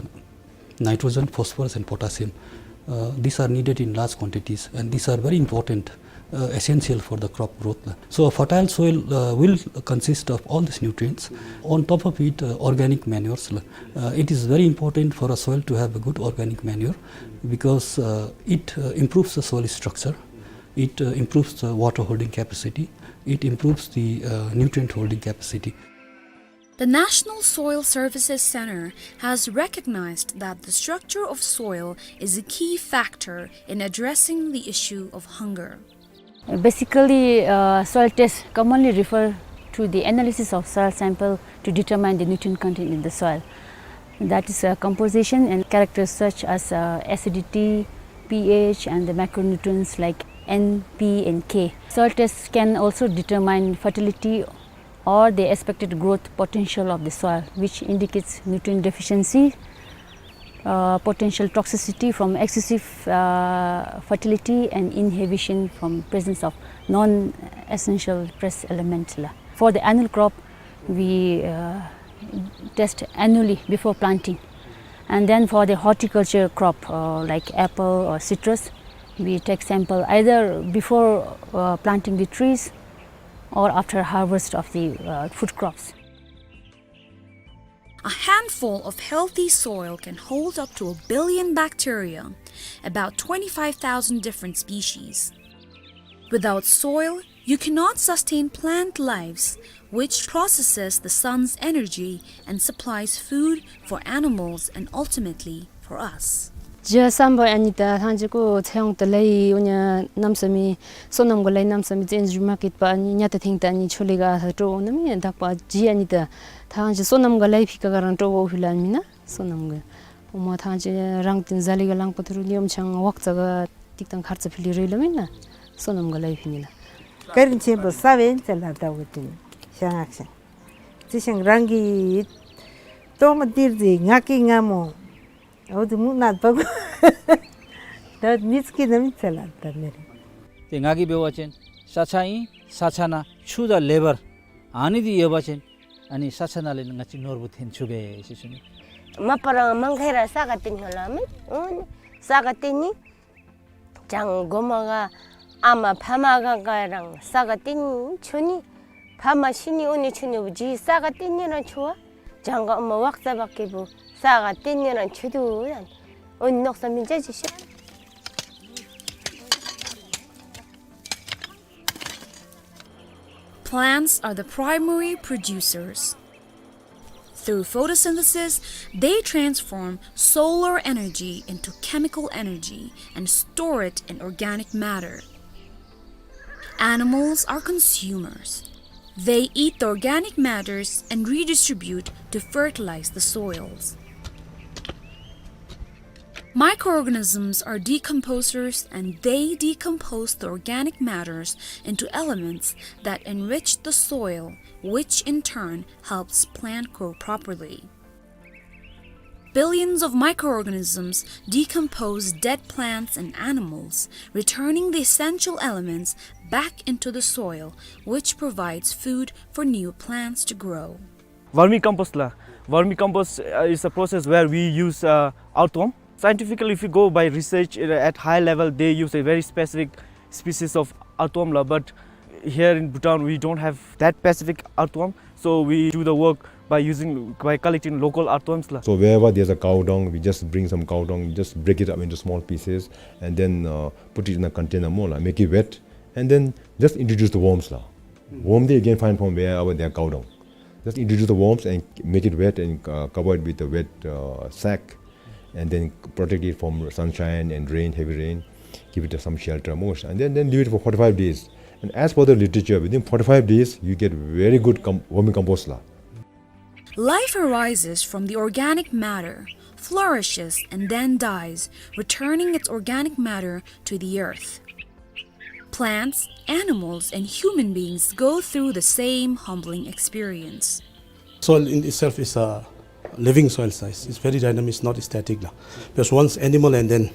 nitrogen, phosphorus, and potassium. Uh, these are needed in large quantities, and these are very important, uh, essential for the crop growth. So a fertile soil, uh, will consist of all these nutrients. On top of it, uh, organic manures. Uh, it is very important for a soil to have a good organic manure because, uh, it, uh, improves the soil structure, it, uh, improves the water holding capacity, it improves the, uh, nutrient holding capacity. The National Soil Services Center has recognized that the structure of soil is a key factor in addressing the issue of hunger. Basically, uh, soil tests commonly refer to the analysis of soil sample to determine the nutrient content in the soil. That is, uh, composition and characters such as, uh, acidity, pH, and the macronutrients like N, P, and K. Soil tests can also determine fertility or the expected growth potential of the soil, which indicates nutrient deficiency, uh, potential toxicity from excessive, uh, fertility, and inhibition from presence of non-essential trace element la. For the annual crop, we, uh, test annually before planting. And then for the horticulture crop, uh, like apple or citrus, we take sample either before, uh, planting the trees or after harvest of the, uh, fruit crops. A handful of healthy soil can hold up to a billion bacteria, about twenty-five thousand different species. Without soil, you cannot sustain plant lives, which processes the sun's energy and supplies food for animals and ultimately for us. རྒྱུ་བསམ་པ་ཨ་ནི་ད་ཐང་ཅིག་གུ་ཚེ་ཡོང་ད་ལས་ཨོ་ཉ་གནམ་ས་མེད་སོ་ནམ་ག་ལས་གནམ་ས་མེད་བཙན་བྱོལ་མ་སྐྱིད་པ་ཨ་ནི་ཉ་ད་ཐེངས་ད་ཨ་ནི་ཆོ་ལེ་ག་ཨ་ས་སྤྲོ་ཨོ་ན་མི་དག་པ་རྒྱུ་ཨ་ནི་ད་ཐང་ཅིག་སོ་ནམ་ག་ལས་ཕི་ཀ་ག་རང་སྤྲོ་ཨོ་ཕི་ལ་ཨ་མི་ན་སོ་ནམ་ག་ཨོ་མ་ཐང་ཅིག་རང་བཙན་ཟ་ལེ་ག་ལང་པ་ཐུ་རུ་ནི་ཨོམ་ཆང་ཝག་ཙ་ག་ཏིག་ཏང་ཁར་ཙ་ཕི་ལི་རེ་ལ་མི་ན་སོ་ནམ་ག་ལས་ཕི་ནི་ལ། ཀ་རིན་ཆེན་པོ་ས་བེན་ཚེ་ལ་ད་བུ་ཏིན་ཤ་ངག་ཤ། ཅི་ཤང་རང་གི་ཏོ་མ་ཏིར་ཟི་ང་གི་ང་མོ། འོ་དེ་མུ་ནག་པ་གོ། ད་མི་ཚུ་གི་ནམ་ཚེ་ལ་ད་མེ་རེ། ཏེ་ང་གི་འབད་བ་ཅིན་ས་ཆ་ཨིན། ས་ཆ་ནང་ཆུ་དང་ལེ་བར་ཨ་ནི་འདི་ཡོད་པ་ཅིན་ཨ་ནི་ས་ཆ་ནང་ལས་ང་བཅས་ནོར་བུ་འཐོན་ཚུགས་པས་ཟེར་ཞུ་ནི། མ་པ་རང་མང་ཁེ་ར་ས་ག་ཏེ་ཉོ་ལ་མེ། འོ་ནི་ས་ག་ཏེ་ནི། ཅང་གོ་མ་ག་ཨ་མ་ཕ་མ་ག་ག་རང་ས་ག་ཏེ་ནི་ཆུ་ནི། ཕ་མ་ཤི་ནི་འོ་ནི་ཆུ་ནི་བུ་ཇི་ས་ག་ཏེ་ནི་རང་ཆུ་བ། ཅང་ག་ཨ་མ་ཝག་ཙ་བག་གི་བུ་ས་ག་ཏེ་ནི་རང་ཆུ་དུ་ཡང་འོ་ནི་ནོག་ས་མི་ཇ་ཇི་ཤ། Plants are the primary producers. Through photosynthesis, they transform solar energy into chemical energy and store it in organic matter. Animals are consumers. They eat the organic matters and redistribute to fertilize the soils. Microorganisms are decomposers, and they decompose the organic matters into elements that enrich the soil, which in turn helps plant grow properly. Billions of microorganisms decompose dead plants and animals, returning the essential elements back into the soil, which provides food for new plants to grow. Vermicompost la. Vermicompost, uh, is a process where we use, uh, earthworm. Scientifically, if you go by research, uh, at high level, they use a very specific species of earthworm la. But here in Bhutan, we don't have that specific earthworm. So we do the work by using, by collecting local earthworms la. So wherever there's a cow dung, we just bring some cow dung, just break it up into small pieces, and then, uh, put it in a container mo la, make it wet, and then just introduce the worms la. Worm they again find from wherever they are cow dung. Just introduce the worms and make it wet and, uh, cover it with a wet, uh, sack, and then protect it from sunshine and rain, heavy rain. Give it some shelter most, and then, then leave it for forty-five days. And as per the literature, within forty-five days, you get very good com-, vermicompost la. Life arises from the organic matter, flourishes, and then dies, returning its organic matter to the earth. Plants, animals, and human beings go through the same humbling experience. Soil in itself is a living soil size. It's very dynamic, it's not static la. Because once animal and then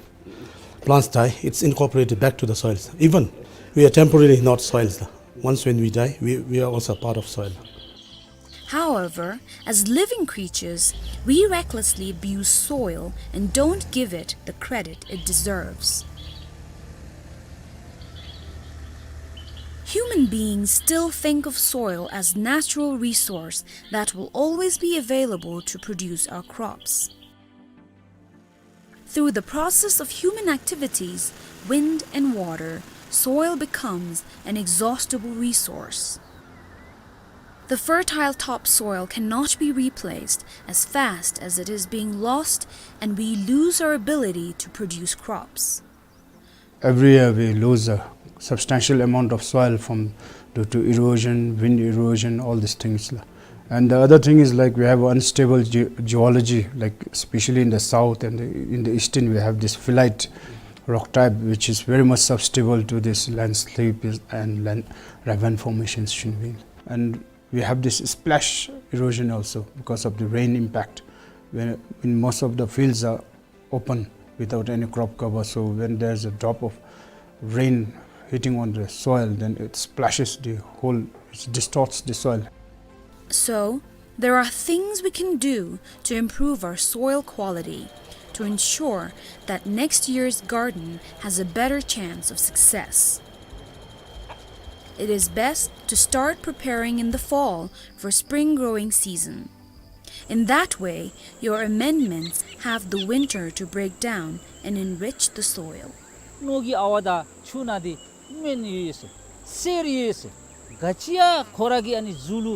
plants die, it's incorporated back to the soils. Even we are temporarily not soils la. Once when we die, we, we are also part of soil. However, as living creatures, we recklessly abuse soil and don't give it the credit it deserves. Human beings still think of soil as natural resource that will always be available to produce our crops. Through the process of human activities, wind and water, soil becomes an inexhaustible resource. The fertile topsoil cannot be replaced as fast as it is being lost, and we lose our ability to produce crops. Every year we lose a substantial amount of soil from, due to erosion, wind erosion, all these things la. And the other thing is, like, we have unstable ge-, geology, like, especially in the south and the, in the eastern, we have this phyllite rock type, which is very much susceptible to this landslip is, and land, ravine formations, you know. And we have this splash erosion also because of the rain impact. When, in most of the fields are open without any crop cover. So when there's a drop of rain hitting on the soil, then it splashes the whole, it distorts the soil. So, there are things we can do to improve our soil quality, to ensure that next year's garden has a better chance of success. It is best to start preparing in the fall for spring growing season. In that way, your amendments have the winter to break down and enrich the soil. ནོར་གྱི་ཨ་ཝ་དང་ཆུ་ནང་འདི་སྨན་ཡོད་ཟེར། གསེར་ཡོད་ཟེར། ག་ཅི་ཡང་ཁོ་ར་གི་ཨ་ནི་གཟུགས་ལུ་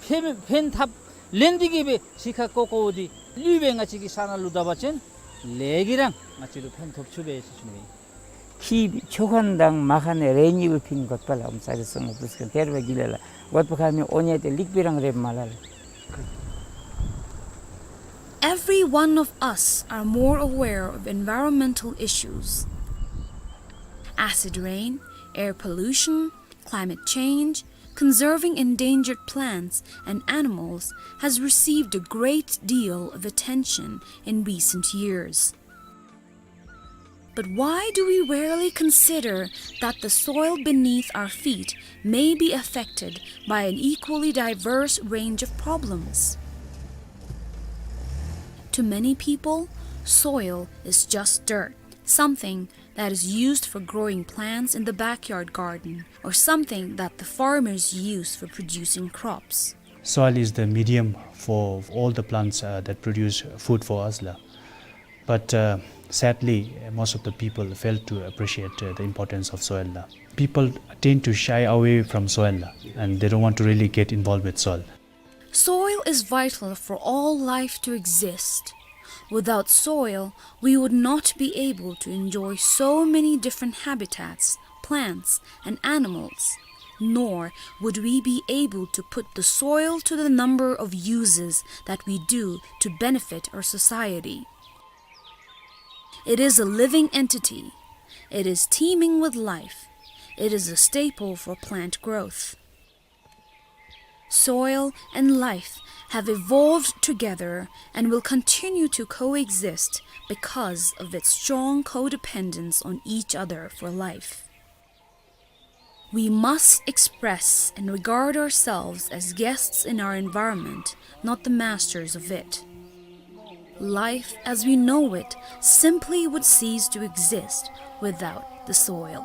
ཕན་ཕན་ཐབས་ལེན་འདི་གིས་སྦེ་ཕྱི་ཁ་ཀོ་ཀོ་འདི་ལུས་སྦེ་ང་བཅས་ཀྱི་ས་ནང་ལུ་བཏབ་པ་ཅིན་ ལས་ཀྱིས་ར་ང་བཅས་ལུ་ཕན་ཐོགས་ཚུགས་པས་ཟེར་ཞུ་ནི། ཁྱིམ་ཚུ་ཁར་དང་མ་ཁར་ནི་རེ་གཉིས་པོ་ཕན་དགོཔ་ལགས། ཨོམ་ཙ་རི་སོ་ངོ་པུས་ཀྱང་ཐེར་བ་གི་ལས་ལ་དགོཔ་ཁར་མི་འོང་ནི་དེ་ལེགས་པའི་རང་རེ་མ་ལགས། Every one of us are more aware of environmental issues. Acid rain, air pollution, climate change, conserving endangered plants and animals has received a great deal of attention in recent years. But why do we rarely consider that the soil beneath our feet may be affected by an equally diverse range of problems? To many people, soil is just dirt, something that is used for growing plants in the backyard garden or something that the farmers use for producing crops. Soil is the medium for all the plants, uh, that produce food for us, la. But, uh, sadly, most of the people fail to appreciate, uh, the importance of soil, la. People tend to shy away from soil, la, and they don't want to really get involved with soil. Soil is vital for all life to exist. Without soil, we would not be able to enjoy so many different habitats, plants, and animals, nor would we be able to put the soil to the number of uses that we do to benefit our society. It is a living entity. It is teeming with life. It is a staple for plant growth. Soil and life have evolved together and will continue to coexist because of its strong codependence on each other for life. We must express and regard ourselves as guests in our environment, not the masters of it. Life as we know it simply would cease to exist without the soil.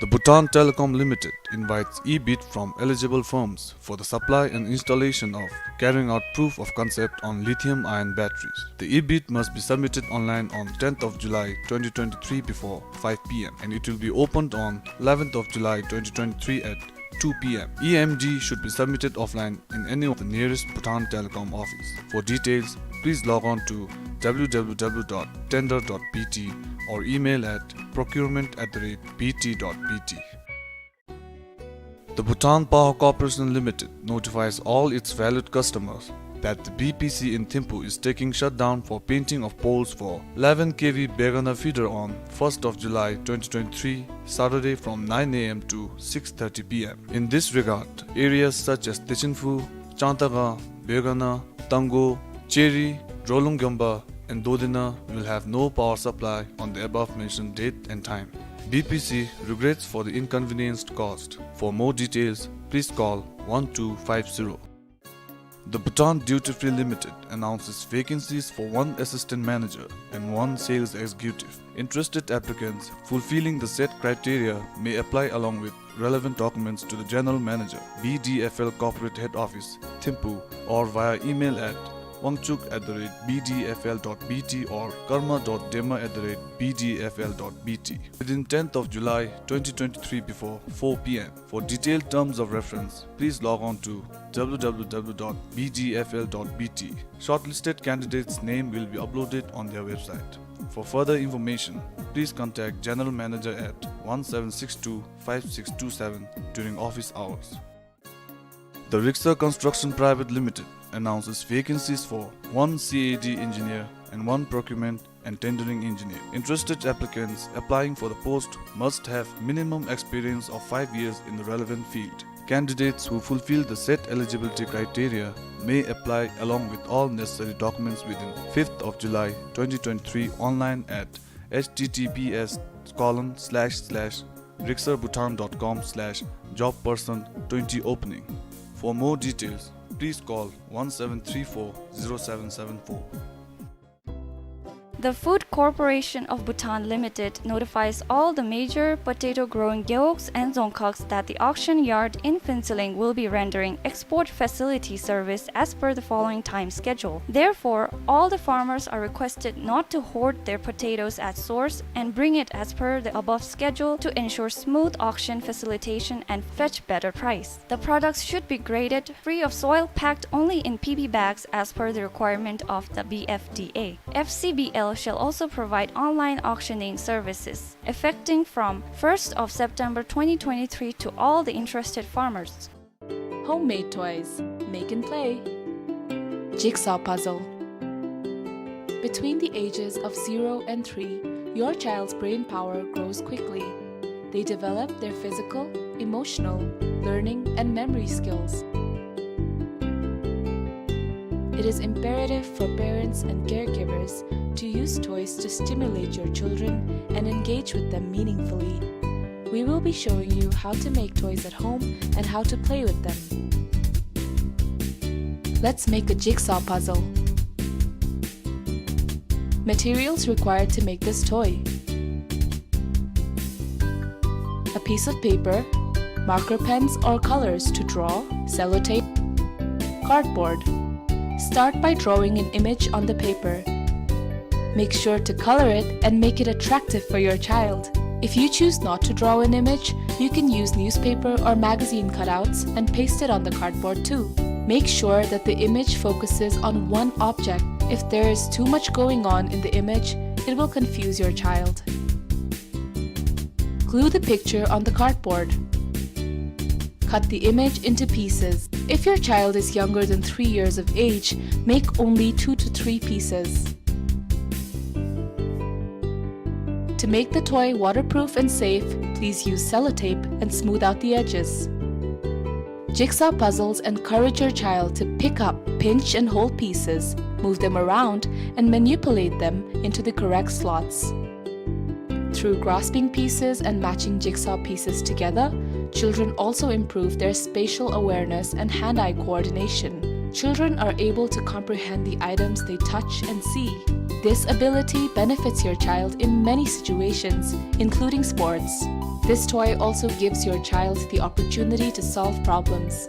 The Bhutan Telecom Limited invites e-bid from eligible firms for the supply and installation of carrying out proof of concept on lithium-ion batteries. The e-bid must be submitted online on tenth of July twenty twenty-three before five p m and it will be opened on eleventh of July twenty twenty-three at two p m. E M D should be submitted offline in any of the nearest Bhutan Telecom office. For details, please log on to w w w dot tender dot b t or email at procurement at the rate b t dot b t. The Bhutan Power Corporation Limited notifies all its valued customers that the B P C in Thimphu is taking shutdown for painting of poles for eleven K V Begana feeder on first of July twenty twenty-three, Saturday, from nine a m to six thirty p m. In this regard, areas such as Techinphu, Changtagang, Begana, Tanggo, Cheri, Drolung Gyomba, and Dodina will have no power supply on the above mentioned date and time. B P C regrets for the inconvenience caused. For more details, please call one two five zero. The Bhutan Duty Free Limited announces vacancies for one assistant manager and one sales executive. Interested applicants fulfilling the said criteria may apply along with relevant documents to the General Manager, B D F L Corporate Head Office, Thimphu, or via email at wangchuk at the rate b d f l dot b t or karma dot dema at the rate b d f l dot b t within tenth of July twenty twenty-three before four p m. For detailed terms of reference, please log on to w w w dot b d f l dot b t. Shortlisted candidates' name will be uploaded on their website. For further information, please contact General Manager at one seven six two five six two seven during office hours. The Rixar Construction Private Limited announces vacancies for one C A D engineer and one procurement and tendering engineer. Interested applicants applying for the post must have minimum experience of five years in the relevant field. Candidates who fulfill the set eligibility criteria may apply along with all necessary documents within fifth of July twenty twenty-three online at h t t p s colon slash slash rixar bhutan dot com slash job person twenty opening. For more details, please call one seven three four zero seven seven four. The Food Corporation of Bhutan Limited notifies all the major potato-growing gewogs and dzongkhags that the auction yard in Phuentsholing will be rendering export facility service as per the following time schedule. Therefore, all the farmers are requested not to hoard their potatoes at source and bring it as per the above schedule to ensure smooth auction facilitation and fetch better price. The products should be graded free of soil, packed only in P P bags as per the requirement of the B F D A. F C B L shall also provide online auctioning services, effecting from first of September twenty twenty-three to all the interested farmers. Homemade toys. Make and play. Jigsaw puzzle. Between the ages of zero and three, your child's brain power grows quickly. They develop their physical, emotional, learning, and memory skills. It is imperative for parents and caregivers to use toys to stimulate your children and engage with them meaningfully. We will be showing you how to make toys at home and how to play with them. Let's make a jigsaw puzzle. Materials required to make this toy: a piece of paper, marker pens or colors to draw, sellotape, cardboard. Start by drawing an image on the paper. Make sure to color it and make it attractive for your child. If you choose not to draw an image, you can use newspaper or magazine cutouts and paste it on the cardboard too. Make sure that the image focuses on one object. If there is too much going on in the image, it will confuse your child. Glue the picture on the cardboard. Cut the image into pieces. If your child is younger than three years of age, make only two to three pieces. To make the toy waterproof and safe, please use sellotape and smooth out the edges. Jigsaw puzzles encourage your child to pick up, pinch, and hold pieces, move them around, and manipulate them into the correct slots. Through grasping pieces and matching jigsaw pieces together, children also improve their spatial awareness and hand-eye coordination. Children are able to comprehend the items they touch and see. This ability benefits your child in many situations, including sports. This toy also gives your child the opportunity to solve problems.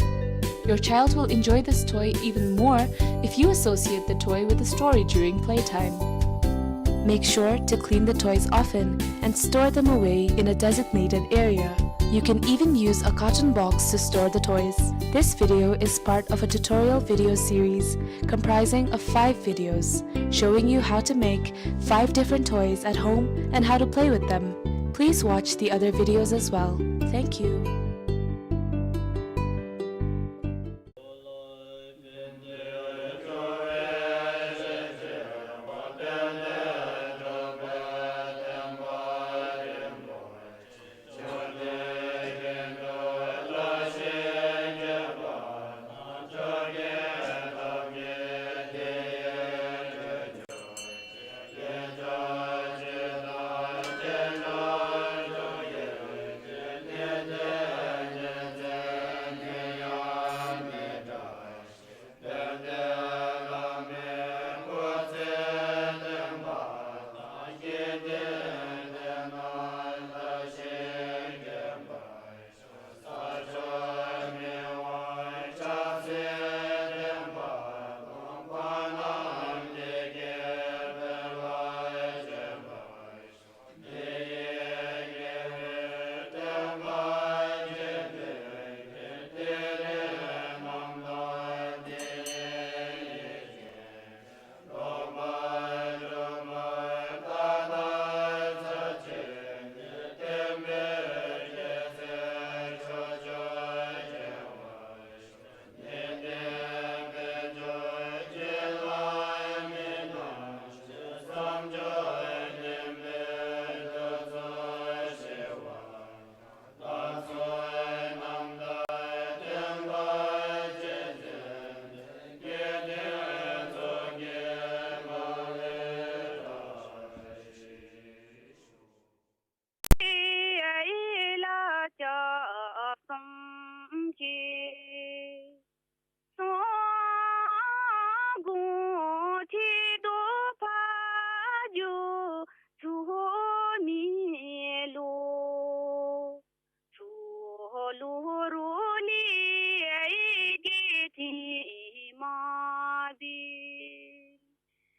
Your child will enjoy this toy even more if you associate the toy with a story during playtime. Make sure to clean the toys often and store them away in a designated area. You can even use a carton box to store the toys. This video is part of a tutorial video series comprising of five videos showing you how to make five different toys at home and how to play with them. Please watch the other videos as well. Thank you.